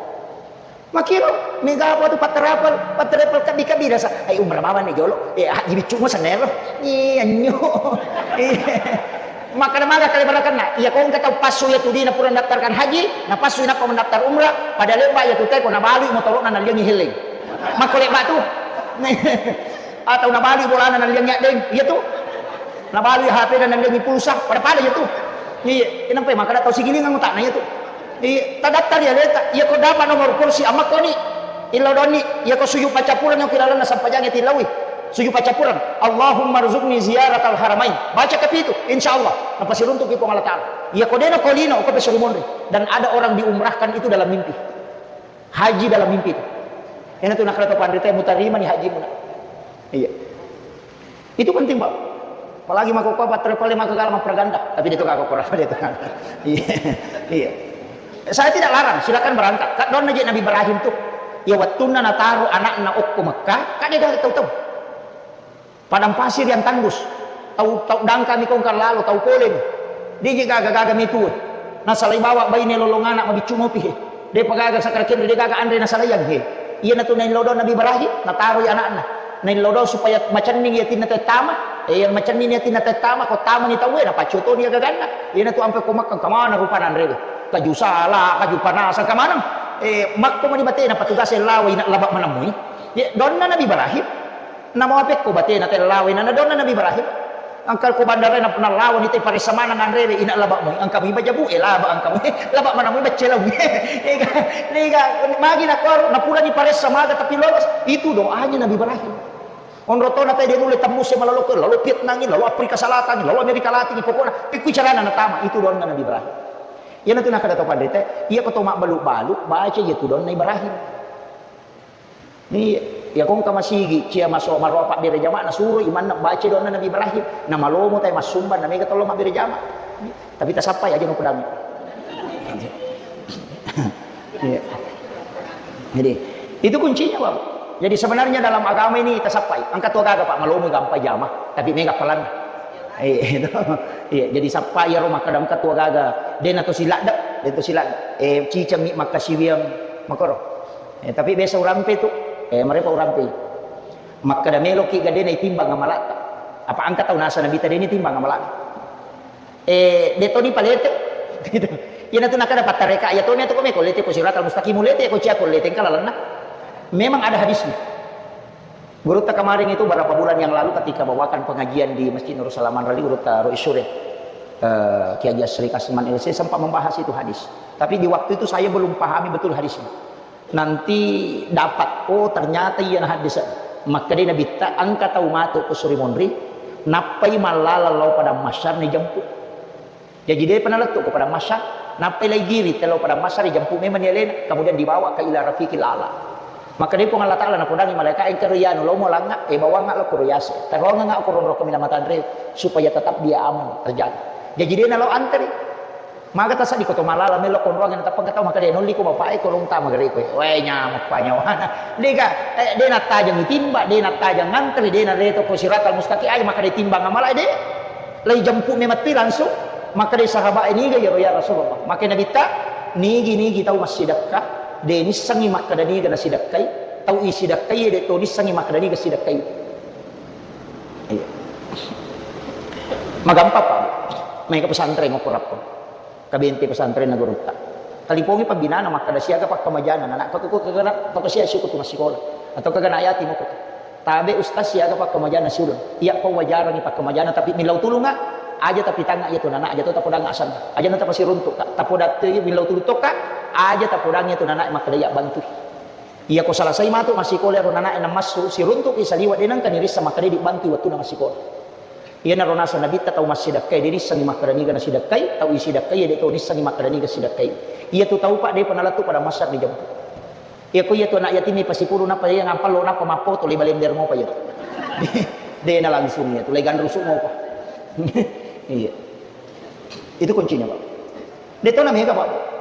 Makiro, mega apa tu patterapel, patterapel kabi-kabi rasa, ai umrah bawa ni jolo, eh haji biccu mo senero, iya nyo. Iya. Makkeda maga kale barakanna, iya ko engka tau passu iya tu dina pura mendaftarkan haji, na passu nappa mendaftar umrah, pada lebba iya tu teko nabalui motoro'na nalliangi helling. Makko lebba tu. Atau nabalui bolana nalliangi addeng, iya tu. Nabalui H P na nalliangi pulsa, pada-pada iya tu. Iya, kenapa makkeda tau sigilingang utana iya tu. Iya, tadattari aleta, iya ko dapat nomor kursi, amma ko ni. Illau donni, iya ko suju paccappureng ki lalenna sampajangnge tillaui. Suju paccappureng. Allahumma rzuqni ziyaratal haramain. Baca kapitu, insya Allah. Napasiruntuki Puang Allah Ta'ala. Iya ko deno ko lino, ko pesu monri. Dan ada orang diumrahkan itu dalam mimpi. Haji dalam mimpi itu. Ena tu nakala to panrita mutarima ni haji muna. Iya. Itu penting, Pak. Apalagi mako ko patterapel mako kala mappraganda. Tapi dia tu kagak kurang dia tu. Iya. Iya. Saya tidak larang, silakan berangkat. Kak donna je Nabi Ibrahim tu. Ya wattunna nataro anakna okko Mekah, kak dia gak tahu-tahu. Padang pasir yang tandus. Tau, tau dangka mi kongkang lalo, tau pole mi. Dia je gaga-gaga mi tuwe. Nasalai bawa baine lolong anak mabiccu mopi he. De' pa gaga sakra kenri, de' gaga anre nasalaiang he. Iya natu naillau do Nabi Ibrahim, nataroi anakna. Naillau do supaya macenning yatinna tettama. Eh, yang macenning yatinna tettama, ko tama ni tauwe, napaccotoni gaganna. Iya natu ampe ko Makkah, kamana rupa nanre. Kaju sala, kaju panasa, kamana. Eh, makko mani batena, patugas lawa ina laba manamui. Ya, donna Nabi Ibrahim. Namo apekko batena tellawai na nadonna Nabi Ibrahim. Engka ko bandara na, nallawani te paressa maneng anrewe ina laba moi, engka mi bajabu e laba engka moi, laba mana moi baccelau. Ega, ega, magi na koro, na purani paressa maga tapi lolos, itu doanya Nabi Ibrahim. Onro tona te de nulle tembus e malalo ke, lalo Vietnam, lalo Afrika Selatan, lalo Amerika Latin, pokokna pikku carana natama, itu doanna Nabi Ibrahim. Iya natu nakada to pandete, iya ko to mabbalu-balu, baca iya tu doanna Ibrahim. Iya, iya kongka masigi, cia maso maroa pabbere jama, nasuro imanna baca doanna Nabi Ibrahim. Na malomo tai massumbang, na mega tollo mabbere jama. Tapi tasappai aja no pedang. Iya. Jadi, itu kuncinya, Bapak. Jadi sebenarnya dalam agama ini tasappai. Angkat tua gaga, Pak, malomo gampang jama, tapi mega pelan. Iya, itu. Iya, jadi sappai iyaro makkada angkat tua gaga. Dena to siladda, dena to siladda. Eh, cicami makkasiwiang makoro. Eh, tapi biasa urampe tu, eh, marepa urampe. Makkada meloki gadena itimbang amalatta. Apa angka tau nasa Nabi tadi ini timbang amalata. Eh, de toni palete. Gitu. Iya natu nakada pattareka, iya toni atau kome kolete ko siratal mustaqim, ulete ko cia kolete engka lalenna. Memang ada hadisnya. Gurutta kemarin itu berapa bulan yang lalu ketika bawakan pengajian di Masjid Nurul Salam Manrali, Gurutta Rois Sure, eh, Kiai Haji Asri Kasman L C sempat membahas itu hadis. Tapi di waktu itu saya belum pahami betul hadisnya. Nanti dapat, oh, ternyata iya na hadis. Makkeda Nabitta, engka tau matu ko suri monri, nappai mallala lao padang mahsyar ni jemput. Jaji depa nalettu ko padang mahsyar, nappai lai giri te lao padang mahsyar, dijemput memang ni alena, kemudian dibawa ke ila rafiqil a'la. Makkeda Puang Allah Ta'ala napodangi malaikat, engka ro iyanu lao mo langnga, eh, bawangnga lao ko ro yase. Taroangnga ko ro neraka mina matanre, supaya tetap dia aman terjaga. Jaji de nalao antri. Maga tasaddi ko to malala melo konroang na tappa engka tau makkeda nolli ko bapak e ko longta magere ko. Wae nyamuk pa nyawana. Dega, eh, de nattajang timba, de nattajang ngantri, de nareto ko siratal mustaqim aja makkeda timbang amala de. Lai jemput memang ti langsung. Makkeda sahabat e niga iyaro ya Rasulullah. Makkeda Nabitta, nigi-nigi tau massidekka, de nissengi makkeda niga nasidekkai, tau isidekkai de to nissengi makkeda niga sidekkai. Iya. Magampang, Pak. Mai ke pesantren ko rappo. Kabente pesantrenna gurutta. Talipongi pembinana makkeda siaga pakkamajana anak, pako kagana, pako sia siku tu massikola. Atau kagana yatim ko. Tabe ustaz siaga pakkamajana siuleng. Iya pau wajarani pakkamajana tapi millau tulunga aja tapi tanga iya tu nana aja tu tapodang asan. Aja na tapasiruntuk ka. Tapodatte millau tulung tokka aja tapodang iya tu nana makkeda iya bantu. Iya ko salasai matu massikola ro nana na massu siruntuk i saliwa de nangka nirissa makkeda dibantu wattuna massikola. Iyanaro naseng Nabitta tau massidekkai, de nissengngi makkeda niga nasidekkai, tau isidekkai, de to nissengngi makkeda niga sidekkai. Iyatu tau, Pak, depa nalettu pada massar dijemput. Iyako iyatu anak yatim ipasipuru nappa iya ngampallo nappa mappoto le balender mopa iyatu. De na langsung iyatu, le ganrusu mopa. Iya. Itu kuncinya, Pak. De to na mega, Pak.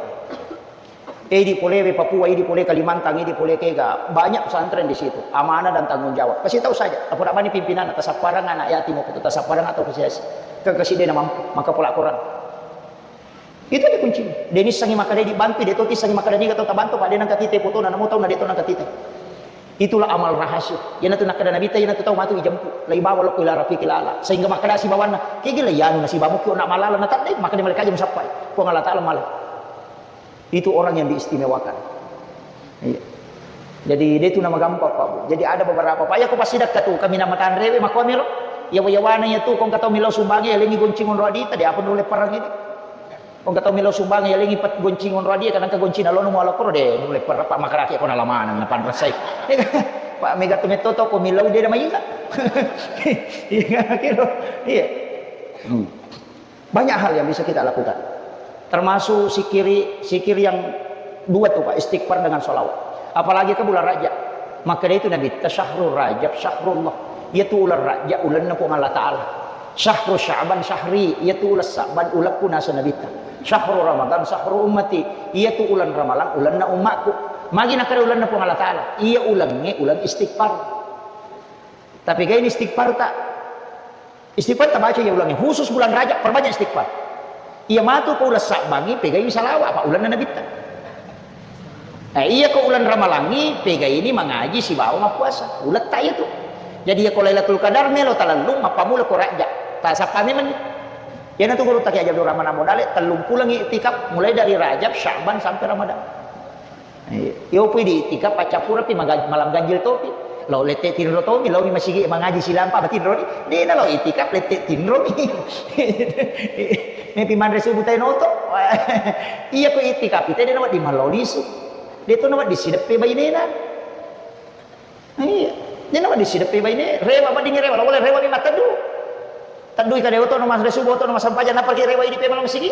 Eh, idi pole we Papua, idi pole Kalimantan, idi pole kega, banyak pesantren di situ. Amanah dan tanggung jawab. Kasih tahu saja, apa bani pimpinanna, tasapparang anak yatim, apa tasapparang atau kasiasi. Ke kasih de na mampu, maka pola Quran. Itu ada kuncinya. De nissengngi makkeda dibantu, de to tissengngi makkeda niga to tabantu, Pak, de nangka tite fotona, namo tau na de to nangka tite. Itulah amal rahasia. Iyanatu nakkeda Nabitta, iyanatu tau matu ijemput. Lai bawa lokko ila rafiqil a'la. Sehingga makkeda sibawanna, kegi lai anu nasibamu kio nak malala na tadde, makkeda malaikat aja musappai. Puang Allah Ta'ala malah. Itu orang yang diistimewakan. Iya. Jadi, de tu nama gampang, Pak, Bu. Jadi, ada beberapa, Pak, ya, ko pasti dakka tu, kami nama tanrewe, makomi lo. Yawa-yawana ya tu, kong katau milau sumbangi, ya, lengi goncing onro adita, de apa nulle perang ini. Kong katau milau sumbangi, ya, lengi pet goncing onro adi, kadang ke goncing alono muala koro, de nulle perang, Pak, makarake kona lamanang, na panrasai. Pak, mega tu metto to, ko milau de nama inga. Iya, kira. Iya. Hmm. Banyak hal yang bisa kita lakukan. Termasuk sikiri, sikir yang dua tuh, Pak, istighfar dengan sholawat. Apalagi ke bulan Rajab. Maka dari itu Nabi, "Syahrul Rajab, syahrullah." Iyatu ulan Rajab, ulanna Puang Allah Ta'ala. Syahru Sya'ban, syahri. Iyatu ulan Sya'ban, ulakku nasa Nabi. Syahru Ramadan, syahru ummati. Iyatu ulan Ramalang, ulanna ummakku. Magi nakare ulanna Puang Allah Ta'ala. Iya ulangnge, ulan istighfar. Tapi kayak ini istighfar tak? Istighfar tabaca iya ulangnge, khusus bulan Rajab, perbanyak istighfar. Iya matu ko ulang sabbangi, pegai salawat, apa ulanna Nabitta. Eh, iya ko ulang Ramalangi, pegai ini mangaji sibawa mappuasa. Uletta iya tu. Jadi iya ko Lailatul Qadar melo talellung, mappamula ko Rajab. Tak sappa memang. Iya natu guru tak Abdul Rahman Abu Dale, tellung pulang iktikaf, mulai dari Rajab, Sya'ban sampai Ramadan. Iya. Yo pui di itikaf, paccappureng pi maga-, malam ganjil topi. Lao lette tinro tomi, lao mi masigi mangaji silampa matinro ni. Dena lao itikaf lette tinro mi. Mepi manre subuh tai noto. Iya ko itikaf, ite dena wedding malao lisu. De to na wedding sideppe bainena. Iya. Dena wedding sideppe baine, rewa wedding rewa, lao rewa mi mattedu. Teddui kade oto no mas resubo oto no mas sampaja nappa ki rewa idi pemang masigi.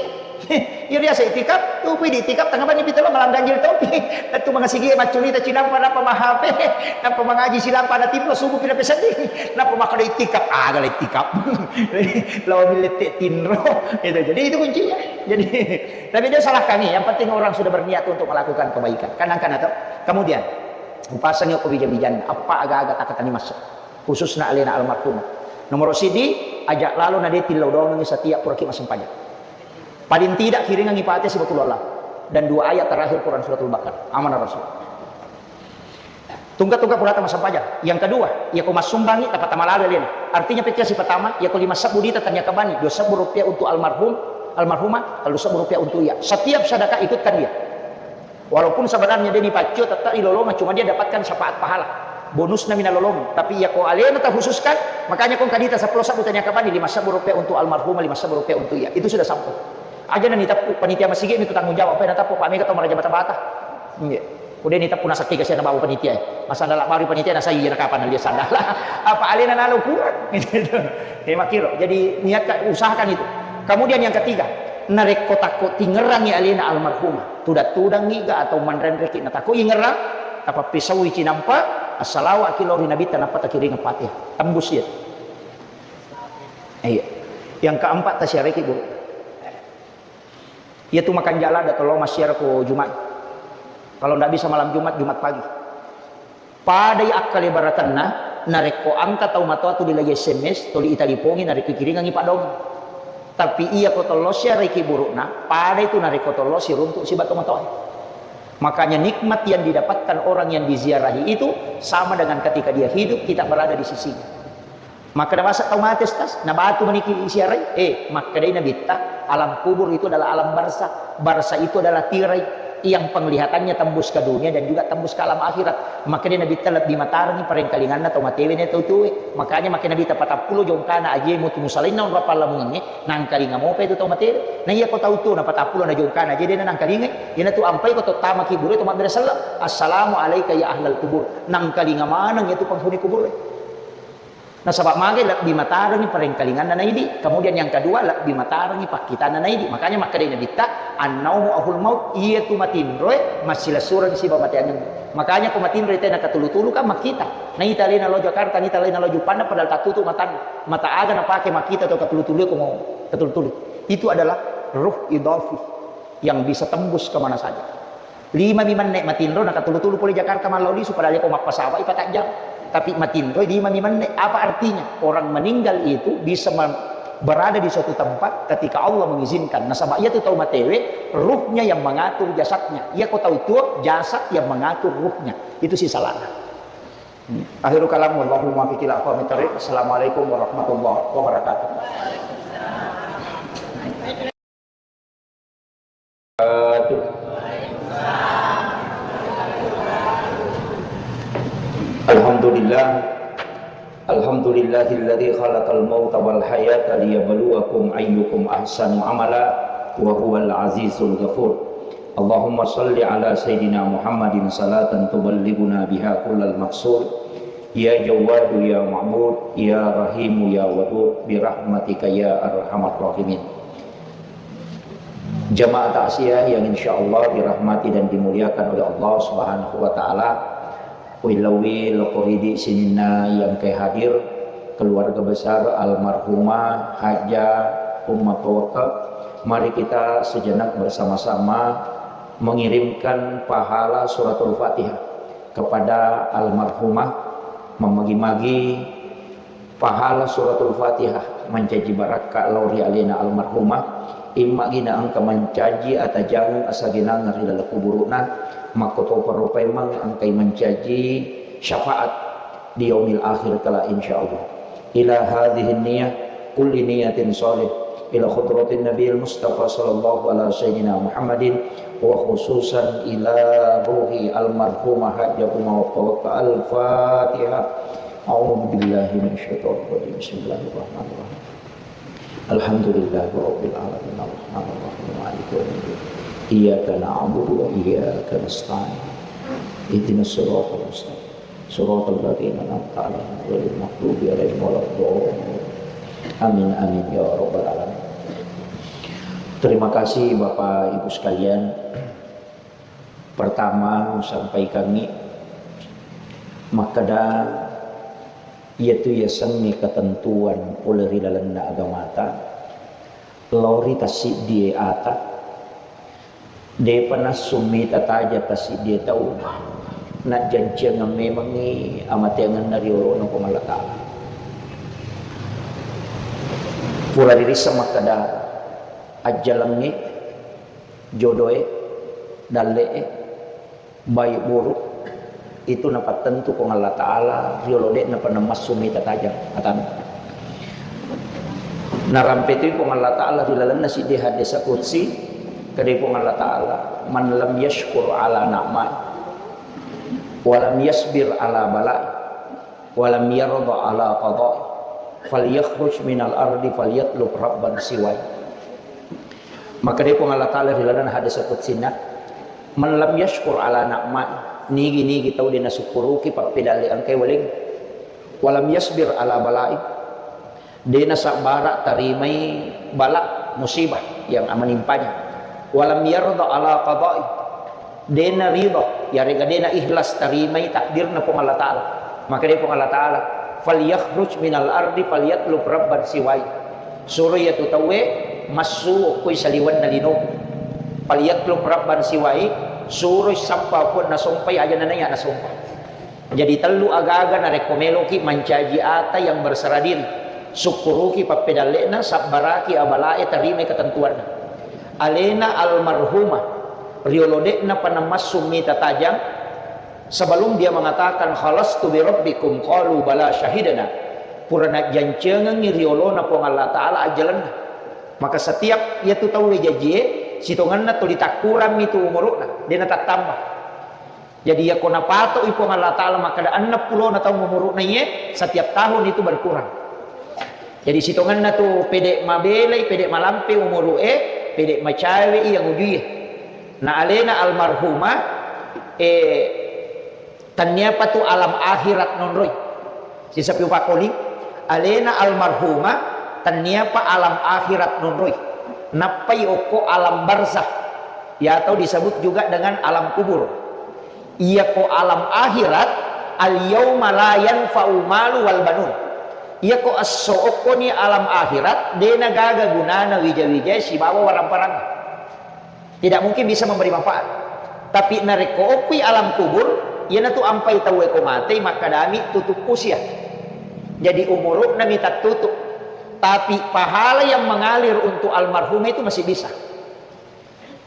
Iya biasa itikaf, tu pui di itikaf tengah bani pitelo malam ganjil topi. Tentu mangasigi maccurita cinampa napa mahape, napa mangaji silampa na timro subuh pina peseddi. Napa makkada itikaf, aga la itikaf. Lawan lette tinro. Itu jadi itu kuncinya. Jadi tapi dia salah kami, yang penting orang sudah berniat untuk melakukan kebaikan. Kan angkan atau kemudian upasangi ko bija-bijanna, apa aga-aga takatani masuk. Khususna alena almarhumah. Nomor sidi, aja lalo na de tillau doangengi setiap puraki massempajang. Paling tidak kiringangi Fatihah sibawa Qul Huwallah dan dua ayat terakhir Quran Suratul Baqarah. Amanah Rasul. Tungka-tungka purata massempajang. Yang kedua, iya ko massumbangi, tapatama lalo alena. Artinya pekkiasi pertama, iya ko lima sebbu dita tania kabani, dua sebbu rupiah untuk almarhum, almarhumah, kalau sebbu rupiah untuk iya. Setiap sedekah ikutkan dia. Walaupun sebenarnya dia dipaccio, tetap dilolongan, cuma dia dapatkan syafaat pahala. Bonusna mina lolong. Tapi iya ko alena terkhususkan, makanya kong kadita seppulo sebbu tania kabani, lima sebbu rupiah untuk almarhumah, lima sebbu rupiah untuk iya. Itu sudah sampai. Aja na niteppu, panitia masigi itu tanggung jawab. Apa yang teppu, Pak Mega atau maraja bata-bata. Iya. Udah niteppu nasakki kasihan bawa panitia. Masa dalam baru panitia nasa iya kapan dia sadar. Apa alena nalo kurang. Gitu. Eh, makiro. Jadi niatkan, usahakan itu. Kemudian yang ketiga, narekko takko tingerangi alena almarhumah. Tudang-tudangngi ga atau manrenreki na tako ingerang, tapappisaui cinampa, assalawaki lao ri Nabitta nappa takiring Fatihah. Tembus iya. Iya. Yang keempat, tasiareki, Bu. Iya tu makan jala ada kalau massiara ko Jumat. Kalau ndak bisa malam Jumat, Jumat pagi. Padai akkalebarakenna, narekko engka tau matoa tuli lai S M S, tuli italipongi, narekko ikiringangi paddoangeng. Tapi iya ko tollo siareki burukna, padai tu narekko tollo siruntuk siba to matoa. Makanya nikmat yang didapatkan orang yang diziarahi itu sama dengan ketika dia hidup, kita berada di sisinya. Makkeda basa tau mate, Ustaz, na batu maniki siarai? Eh, makkedai Nabitta, alam kubur itu adalah alam barzakh. Barzakh itu adalah tirai yang penglihatannya tembus ke dunia dan juga tembus ke alam akhirat. Makkedai Nabitta lebbi matarengi parengkalinganna tau matewe na tau tuwe. Makanya makkeda Nabitta patappulo jongkana aje mutu musalainna onrong pallamungengnge, nangkalinga mopa itu tau matewe. Na iya ko tau tuo na patappulo na jongkana aje de na nangkalingai, iyanatu ampai ko to tama kubure to mabbere selleng, "Assalamu alaika ya ahlal kubur." Nangkalinga maneng itu penghuni kubure. Nasaba magai lebbi matarengngi parengkalinganna naidi, kemudian yang kedua lebbi matarengngi pakkitanna naidi. Makanya makkedai Nabitta, "Annaumu ahul maut," iyatu matinroe massilessureng siba mateangengnge. Makanya ko matinroi tena katulu-tulu kan makkita. Naita alena lao Jakarta, naita alena lao Juppandang padahal tattutu matanna. Mata aga napake makkita to katulu-tulu ko mau katulu-tulu. Itu adalah ruh idafi yang bisa tembus kemana saja. Lima mi menne matinro, nakatulu-tulu pole Jakarta mallau lisu, padahal ko mappasawa i patajjang. Tapi matinro lima mi menne, apa artinya? Orang meninggal itu bisa me-, berada di suatu tempat ketika Allah mengizinkan. Nasaba iyatu tau matewe, ruhnya yang mengatur jasadnya. Iya ko tau tuo, jasad yang mengatur ruhnya. Itu si salahnya. Akhirul kalam, wallahul muwaffiq ila aqwamit thariq. Assalamualaikum warahmatullahi wabarakatuh. Alhamdulillah. Alhamdulillahilladzi khalaqal mauta wal hayata liyabluwakum ayyukum ahsanu amala wa huwal azizul ghafur. Allahumma shalli ala sayyidina Muhammadin salatan tuballighuna biha kullal maqsud. Ya Jawwadu ya Ma'bud, ya Rahimu ya Wadud, birahmatika ya arhamar rahimin. Jamaah takziah yang insyaallah dirahmati dan dimuliakan oleh Allah Subhanahu wa taala. Uwillauwi lokko ridi sininna yang ke hadir, keluarga besar almarhumah Haja Umma Tawakka. Mari kita sejenak bersama-sama mengirimkan pahala suratul Fatihah kepada almarhumah, memagi-magi pahala suratul Fatihah mancaji barakka lao ri alena almarhumah, imma gina engka mancaji atajangeng asagenangeng ri laleng kuburu'na, makkotopa rupaimeng engkai mancaji syafaat di yaumil akhir kala insyaallah. Ila hadhihi niyah kulli niyatin shalih ila khudratin Nabil Mustafa sallallahu ala sayyidina Muhammadin wa khususan ila ruhi almarhumah Hajjah Umar Tawakka. Al-Fatihah. A'udzu billahi minasyaitonir rajim. Bismillahirrahmanirrahim. Alhamdulillahi rabbil alamin. Arrahmanir rahim. Maliki yaumiddin. Iyyaka na'budu wa iyyaka nasta'in. Ihdinas siratal mustaqim. Siratal ladzina an'amta 'alaihim ghairil maghdubi 'alaihim waladdallin. Amin, amin, ya rabbal alamin. Terima kasih Bapak Ibu sekalian. Pertama, sampaikangngi makkeda, iyatu yasengnge ketentuan pole ri lalenna agamata, lao ri tassiddie ata, depa nassu mita taja tassiddie tau, najjanciangeng memengngi amateangenna riolona Puang Allah Ta'ala. Pura ririsseng makkeda, ajjalengnge, jodoe, dalle'e, baik buruk, itu napattentu Puang Allah Ta'ala riolo de'napa namassu mita tajang atanna. Narampe toi Puang Allah Ta'ala ri lalenna siddi hadis qudsi, kedai Puang Allah Ta'ala, "Man lam yashkur ala na'mai, wa lam yasbir ala balai, wa lam yarda ala qadai, falyakhruj minal ardi falyatlub rabban siwai." Makkedai Puang Allah Ta'ala ri lalenna hadis qudsinna, "Man lam yashkur ala na'mai," nigi-nigi tau de nasukkuruki pappedalle engkai waleng, "walam yasbir ala balai," de nasabbara tarimai bala, musibah yang menimpanya, "walam yarda ala qadai," de narida, yarega de naikhlas tarimai takdirna Puang Allah Ta'ala. Makkedai Puang Allah Ta'ala, "Falyakhruj minal ardi falyatlub rabban siwai." Suro iyatu tauwe massu okkoi saliwenna linoku. "Falyatlub rabban siwai," suroi sappa puanna sompai aja nanaiya nasompa. Jadi tellu aga-aga narekko meloki mancaji ata yang berserah diri. Sukkuruki pappedalle'na, sabbaraki abalae, tarimai ketentuanna. Alena almarhumah riolo de'napa namassu mita tajang, sebelum dia mengatakan, "Khalastu bi rabbikum," qalu, "Bala syahidna." Pura najjanciangengngi riolona Puang Allah Ta'ala ajjalenna. Maka setiap iyatu tauwe jajie, sitongenna tuli takkurammi tu umuru'na, de natattamba. Jadi, iyako napato'i Puang Allah Ta'ala makkeda enneng pulona taung umuru'na iye, setiap tahun itu berkurang. Jadi, sitongenna tu pede mabelai, pede malampe umuru'e, pede macawe'i yang ujuie. Na alena almarhumah, eh, tenniapa tu alam akhirat nonroi. Sisapi upakoli, Alena almarhumah, tenniapa alam akhirat nonroi. Nappai okko alam barzah, ya, atau disebut juga dengan alam kubur. Iyako alam akhirat, al yauma la yanfa'u malu wal banun. Iyako esso okkoni alam akhirat, dena gaga gunana wija-wijai sibawa warang-parang. Tidak mungkin bisa memberi manfaat. Tapi narekko okkui alam kubur, iyanatu ampai tauwe ko matei makkadami tutup usia. Jadi umurukna mi tattutup. Tapi pahala yang mengalir untuk almarhumah itu masih bisa.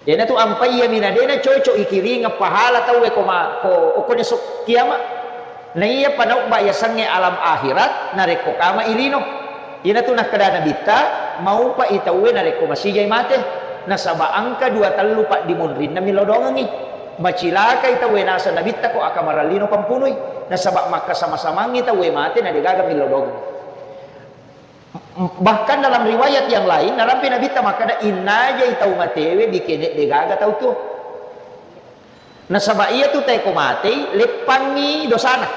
Iyanatu ampai iya mina dena cocok ikiringeng pahala tauwe ko ma-, ko okkoni esok kiamat. Naiya panaubba yasengnge alam akhirat narekko kama ilino. Iyanatu nakkeda Nabitta, maupai tauwe narekko masijai mate, nasaba engka dua tellu paddimunrinna millau doangengngi. Macilakai tauwe naseng Nabitta ko akamarallino pampunui, nasaba makkasama-samangngi tauwe mate na degaga millau doangengngi. Bahkan dalam riwayat yang lain, narampe Nabitta makkeda, innajai tau matewe bikene degaga tau tuo. Nasaba iyatu teko matei, leppangngi dosana.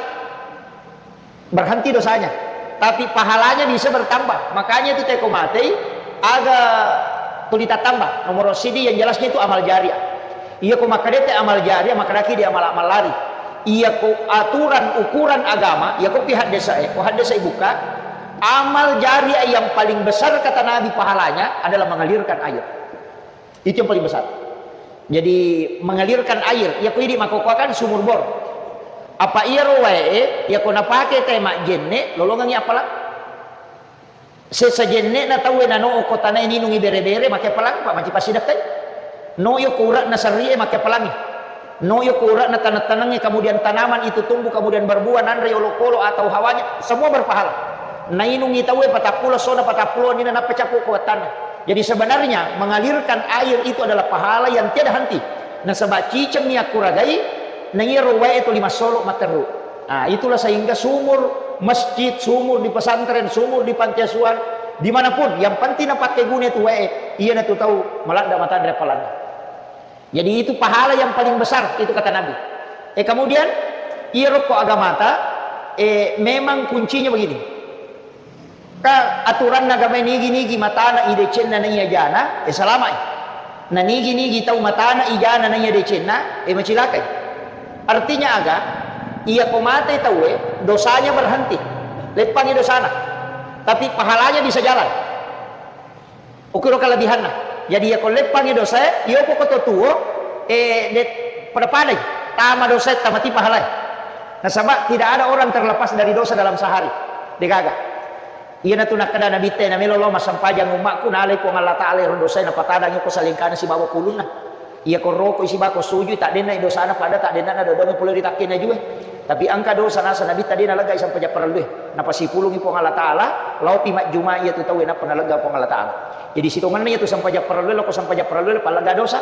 Berhenti dosanya. Tapi pahalanya bisa bertambah. Makanya itu teko matei, aga tuli tattambah. Nomor sidi yang jelasnya itu amal jariah. Iya ko makkedete amal jariah, makkedaki di amal-amal lari. Iya ko aturan ukuran agama, iya ko pi haddesa e, ko haddesa ibuka, amal jariah yang paling besar kata Nabi pahalanya adalah mengalirkan air. Itu yang paling besar. Jadi, mengalirkan air, iya ko idi makkokkoakan sumur bor. Apa iyaro wae e, iya ko napake te majjenne, lolongengngi appalang. Sesa jenne'na tauwe nano ko tanae ninungi bere-bere, make appalang, Pak, manci passidakkai. No yo ko ura'na serrie, make appalangi. No yo ko ura'na taneng-tanengnge, kemudian tanaman itu tumbuh, kemudian berbuah, nanre olokolo atau hawanya, semua berpahala. Nainungi tauwe patappulo, sona patappulo, nina nappa cappu ko wattanna. Jadi sebenarnya mengalirkan air itu adalah pahala yang tiada henti. Nasaba ciceng ni akkuragai, na iyaro wae tuli massolo matteru. Ah, itulah sehingga sumur masjid, sumur di pesantren, sumur di panti asuhan, dimanapun, yang penting napakkeguna tu wae, iyanatu tau maladda matanre appalanna. Jadi itu pahala yang paling besar, itu kata Nabi. Eh, kemudian, iyaro ko agamata, eh, memang kuncinya begini. Ka aturanna agamae nigi-nigi matana i decenna naiya jana, eh, salama'i. Na nigi-nigi tau matana i jana naiya decenna, eh, macilakai. Artinya aga? Iya ko mate tauwe, dosanya berhenti. Leppangi dosana. Tapi pahalanya bisa jalan. Ukiro kelebihanna. Jadi, iya ko leppangi dosae, iya ko koto tuo, eh, de-, pada-padai. Tama dosae, tama ti pahalai. Nasaba tidak ada orang terlepas dari dosa dalam sehari. Degaga. Iyanatu nakkeda Nabitta, namelo lao massempajang ummakku, nalai Puang Allah Taala ero dosae, napatadangi ko salengkana sibawa kulunna. Iya ko rokoi sibawa ko sujui, taddenna dosana pada taddenna dodongi pole ri takkena jue. Tapi engka dosa naseng Nabitta de naleggai sempajang parellue. Napasipulungi Puang Allah Taala, laopi majjuma iyatu tauwe nappa nalegga Puang Allah Taala. Jadi sitongenna iyatu sempajang parellue, loko sempajang parellue, pallegga dosa.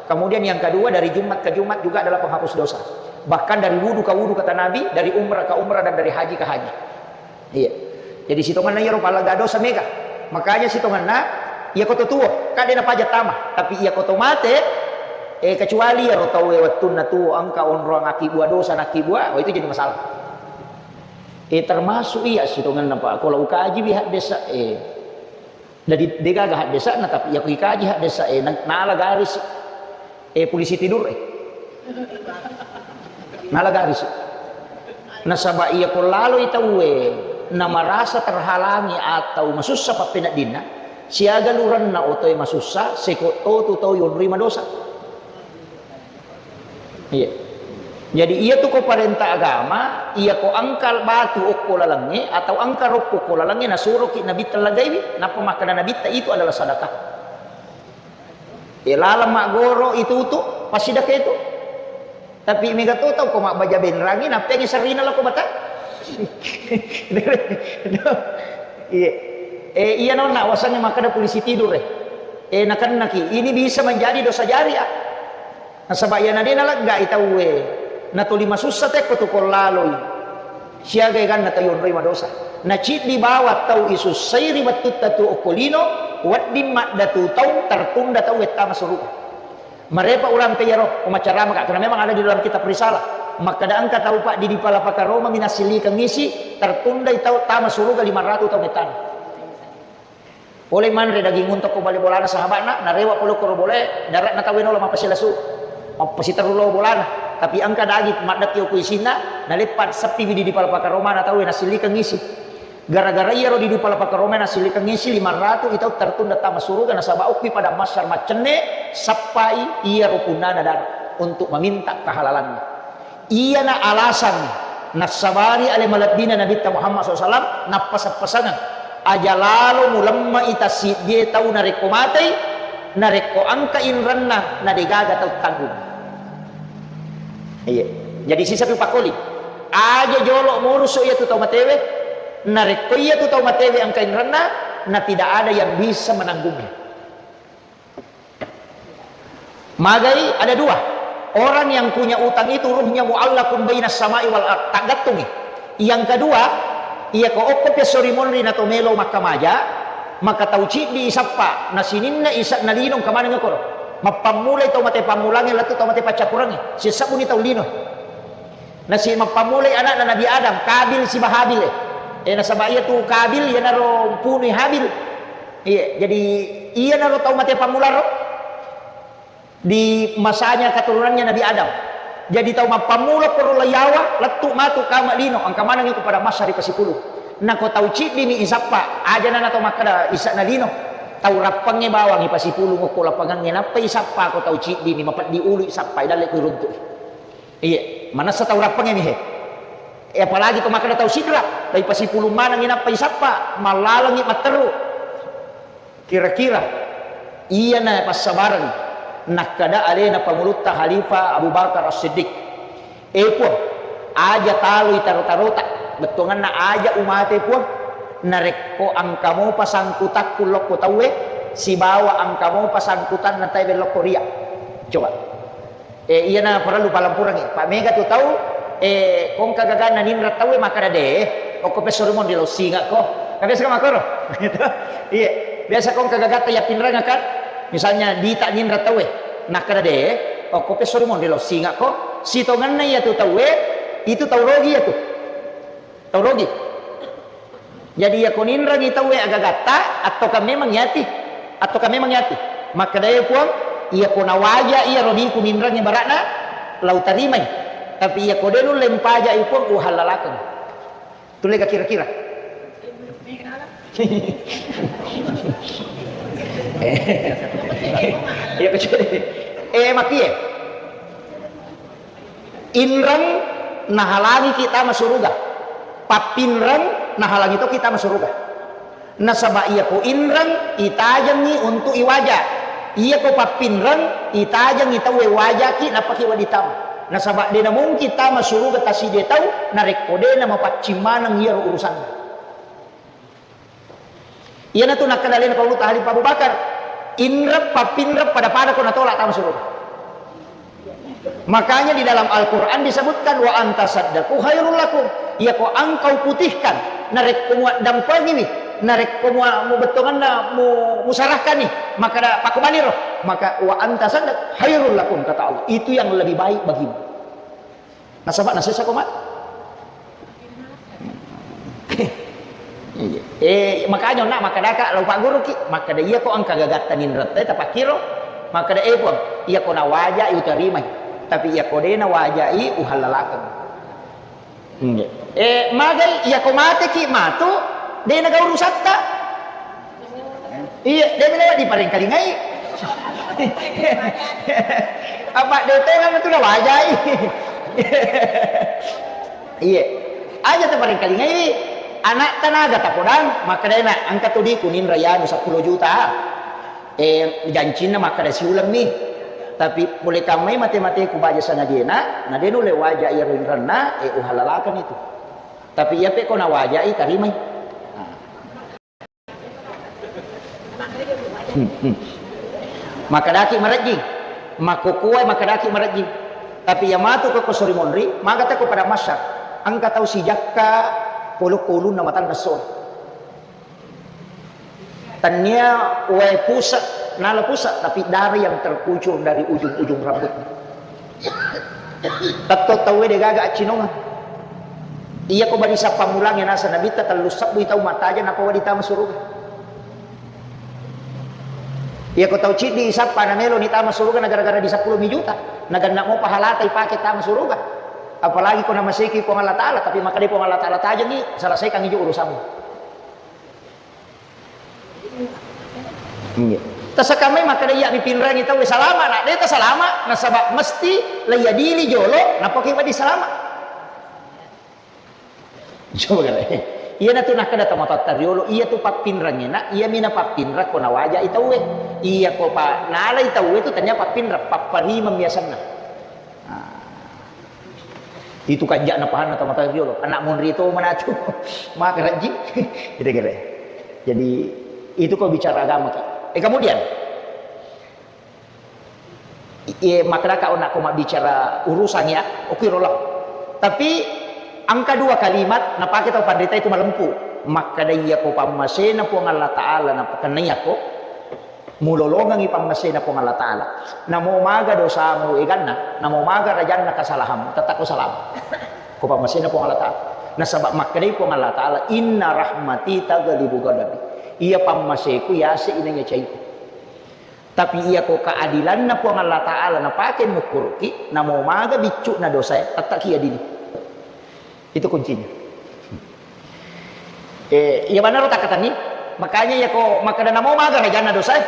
Kemudian yang kedua, dari Jumat ke Jumat juga adalah penghapus dosa. Bahkan dari wudu ke wudu, kata Nabi, dari umrah ke umrah, dan dari haji ke haji. Iya. Jadi sitongenna iyaro pallegga dosa mega. Makanya sitongenna iya ko to tuo, kan de napaja tama. Tapi iya ko to mate, eh, kecuali iyaro tau e wettunna tuo engka onrong akibua dosa nakibua, oh, itu jadi masalah. Eh, termasuk iya sitongenna, Pak. Kalau ukaji wi haddesa, eh, jadi degaga haddesana, tapi iya ko ikaji haddesa, eh, na-, nala garis. Eh, polisi tidur, eh. Nala garis. Nasaba iya ko laloi tauwe, na marasa terhalangi atau masussa pappeneddinna, siaga lurenna otoe masussa, seko totu tau yonroi madosa. Iya. Jadi, iya tu ko parenta agama, iya ko engka batu okko lalengnge atau engka roppo okko lalengnge, nasuroki Nabitta lagaiwi, nappa makkeda Nabitta, itu adalah sedekah. Iya, laleng maggoro itu tu, passidakka itu. Tapi mega to tau ko mabbaja benrangi, nappeangi serrina lako bata. Iya. Eh, iya nonna, wasanna makkeda polisi tidur, eh. Eh, nakennaki. Ini bisa menjadi dosa jariah. Nasaba iyana de naleggai tauwe, natuli masussa tekko tu ko laloi. Siaga eganna tau yonroi madosa. Naciddi bawang tau isussai ri wettutta tu okko lino, wedding maddatu taung tertunda tau wettama suruga. Marepa urampe iyaro, umacaramaka, karena memang ada di dalam kitab Risalah. Makkeda engka tau, Pak, di, di Palapaka Roma mi nasillikeng isi, tertundai tau tama suruga lima ratu tau mettana. Pole manre daging unta ko bale bolana sahabatna, narewa pole koro bolae, daratna tau enola mappasilasu, mappasiterru lo bolana. Tapi engka daging maddekki ko isinna, naleppa seppi widi di Palapaka Romana tau nasillikeng isi. Gara-gara iyaro di, di Palapaka Roma nasillikeng isi lima ratu i tau tertunda tama suruga nasaba okki pada massar maccenne sappai iyaro punnana dara untuk meminta kehalalanna. Iyana alasan nassabari ale malebbina Nabitta Muhammad sallallahu alaihi wasallam nappasang-pasangeng, aja lalo mulemma ita siddie tau narekko matei, narekko engka inrenna nadegaga tau tanggung. Iya. Jadi sisa tu pakoli. Aja jolo murusu iya tu tau matewe, narekko iya tu tau matewe engka inrenna, na tidak ada yang bisa menanggungnya. Magai ada dua. Orang yang punya utang itu ruhnya muallakun bainas samai wal ard. Taggattungi. Yang kedua, iya ko okko pesso ri monri na to melo makkamaja, maka tau ciddi isappa, na sininna isa na lino engka maneng koro. Mappammulai tau mate pammulange lettu tau mate paccappurange. Sisabuni tau lino. Nasi mappammulai anakna Nabi Adam, Kabil siba Habil, eh. Eh, nasaba iya tu Kabil, iyanaro punui Habil. Iya, jadi iyanaro tau mate pammularo di masanya keturunannya Nabi Adam. Jadi tau mappammula koro layawa, lettu matu kama lino, engka maneng iko pada massa ri pasipulung. Nako tau ciddimi isappa, aja nana tau makkeda isa na lino. Tau rappangnge bawang ipasipulung okko lapangangnge, nappa isappa ko tau ciddimi, mapeddi ulu isappa, idalle ko iruntu'i. Iya, manessa tau rappangnge mi he. Eh, apalagi to makkeda tau sidra, tau ipasipulung maneng inappa isappa, mallalengngi matteru. Kira-kira iyana passabareng nakkeda alena pangulutta Khalifah Abu Bakar As-Siddiq. Eh, Puang, aja taloi taro-tarota, bettuanganna aja umate, Puang, narekko engka mopa sangkutakku lokko tauwe, sibawa engka mopa sangkutanna tauwe lokko ria. Coba. Eh, iyana parellu palempurengngi. Pa mega tu tau, eh, kongka gaganna ninreng tauwe makkeda de, okko pesso ri monri lao singakko. Kan biasa kan makkoro? Gitu. Iya. Biasa kongka gagatta yappinrengakkan. Misalnya dita ninreng tauwe, nakkeda de, okko pesso ri monri lao singakko. Sitongenna iya tu tauwe, itu tau rogi iya tu. Tau rogi. Jadi, iyako ninrengi tauwe agagatta, attoka memang yati, attoka memang yati. Makkedae Puang, iyako nawaja iya rodiku ninrengi bara'na, lau tarimai. Tapi iyako de nulle mpaja i Puang, uhallalakeng. Tullega kira-kira. Iya, kecuali. Eh, makie. Inreng nahalangi kita masuruga. Pappinreng nahalangi to kita masuruga. Nasaba iyako inreng itajengngi untuk iwaja. Iyako pappinreng itajengngi tauwe wajaki nappaki wedding tama. Nasaba de namungkin tama suruga taside tau narekko de namapaccing maneng iyaro urusanna. Iyanatu nakkeda alena Paulutta Khalifah Abu Bakar, inreng pappinreng pada-pada ko natolak tama suruga. Makanya di dalam Al-Quran disebutkan, "Wa anta saddaku khairul lakum." Iyako engkau putihkan, narekko muaddampengiwi, narekko mua-, mubettonganna mu-, musarahkani, maka da-, pakubaniro, maka "Wa anta saddaq khairul lakum," kata Allah. Itu yang lebih baik bagimu. Nasaba nasessa ko mate. Iya. Eh, makanya onna makkedaka lao pagguruki, makkeda iyako engka gagatta ninretta tapakkiro, makkeda, "Eh, Puang, iyako nawajai utarimai, tapi iyako de nawajai uhallalakeng." Iya. Eh, magai iyako mateki matu, de naga urusatta. Iya, de melo diparengkalingai. Apa de tongeng tu nawajai. Iya. Aja taparengkalingai. Anak tanaga tapodang, makkedana engka tu di kuninra yanu seppulo juta. Eh, jancinna makkeda siulemmi. Tapi pole kammai mate-mateku baja sangajena, na de nulle waja iyaro inrenna, eh, uhallalakeng itu. Tapi iyape ko nawajai, tarimai. Nah. Hmm, hmm. Makkedaki marejjing, makkokkoe makkedaki marejjing. Tapi iya matu ko, ko sori monri, maga tako pada masyar. Engka tau sijakka polo ko ulunna matanna so. Tania wae pusat, nala pusat, tapi darah yang terkucur dari ujung-ujung rambutnya. Tetto tauwe de gaga accinongeng. Iya ko bani sappa mulangnge naseng Nabitta tellu sebbui tau mattajeng nappa wedding tama suruga. Iya ko tau ciddi sappa na melo ni tama suruga na gara-gara di seppulo mi juta. Na genna mo pahalata ipake tama suruga. Apalagi ko namaseki Puang Allah Ta'ala, tapi makkeda Puang Allah Ta'ala tajengi, selesaikan ijo urusanmu. Iya. Tasakamai makkeda iya mi pinrangi tau salama, na de ta salama, nasaba mesti laiadili jolo, nappa ki wedding salama. Coba kare. Iyanatu nakkeda tomatoatta riolo, iyatu pappinrangngena, iyami napappinrang ko nawajai tauwe. Iya ko pa nalai tauwe tu tania pappinrang, papparimeng biasanna. Nah. Itu kanja'na pahanna tomatoa riolo, anak monri to manatu. Maka rajji. Gitu kira. Jadi itu kau bicara agama ki. Eh, kemudian Iye, makkedaka onakko mabbicara urusan ya, okiro lao. Tapi engka dua kalimat napake tau panrita itu malempu. Makkeda iya ko pammasena Puang Allah Ta'ala napakennaiakko, mulolongengi pammasena Puang Allah Ta'ala. Namo maga dosamu eganna, namo maga rajanna kesalahanmu, tetap ko salama. Ko pammasena Puang Allah Ta'ala. Nasaba makkedai Puang Allah Ta'ala, "Inna rahmati taghlibu ghadabi." Iya pammaseku yase inanya caiku. Tapi iya ko keadilanna Puang Allah Ta'ala napake mukkuruki, namo maga biccu'na dosae, tettaki adili. Itu kuncinya. Eh, iya banaro takkatanni. Makanya iya ko makkeda namo maga rajanna dosae,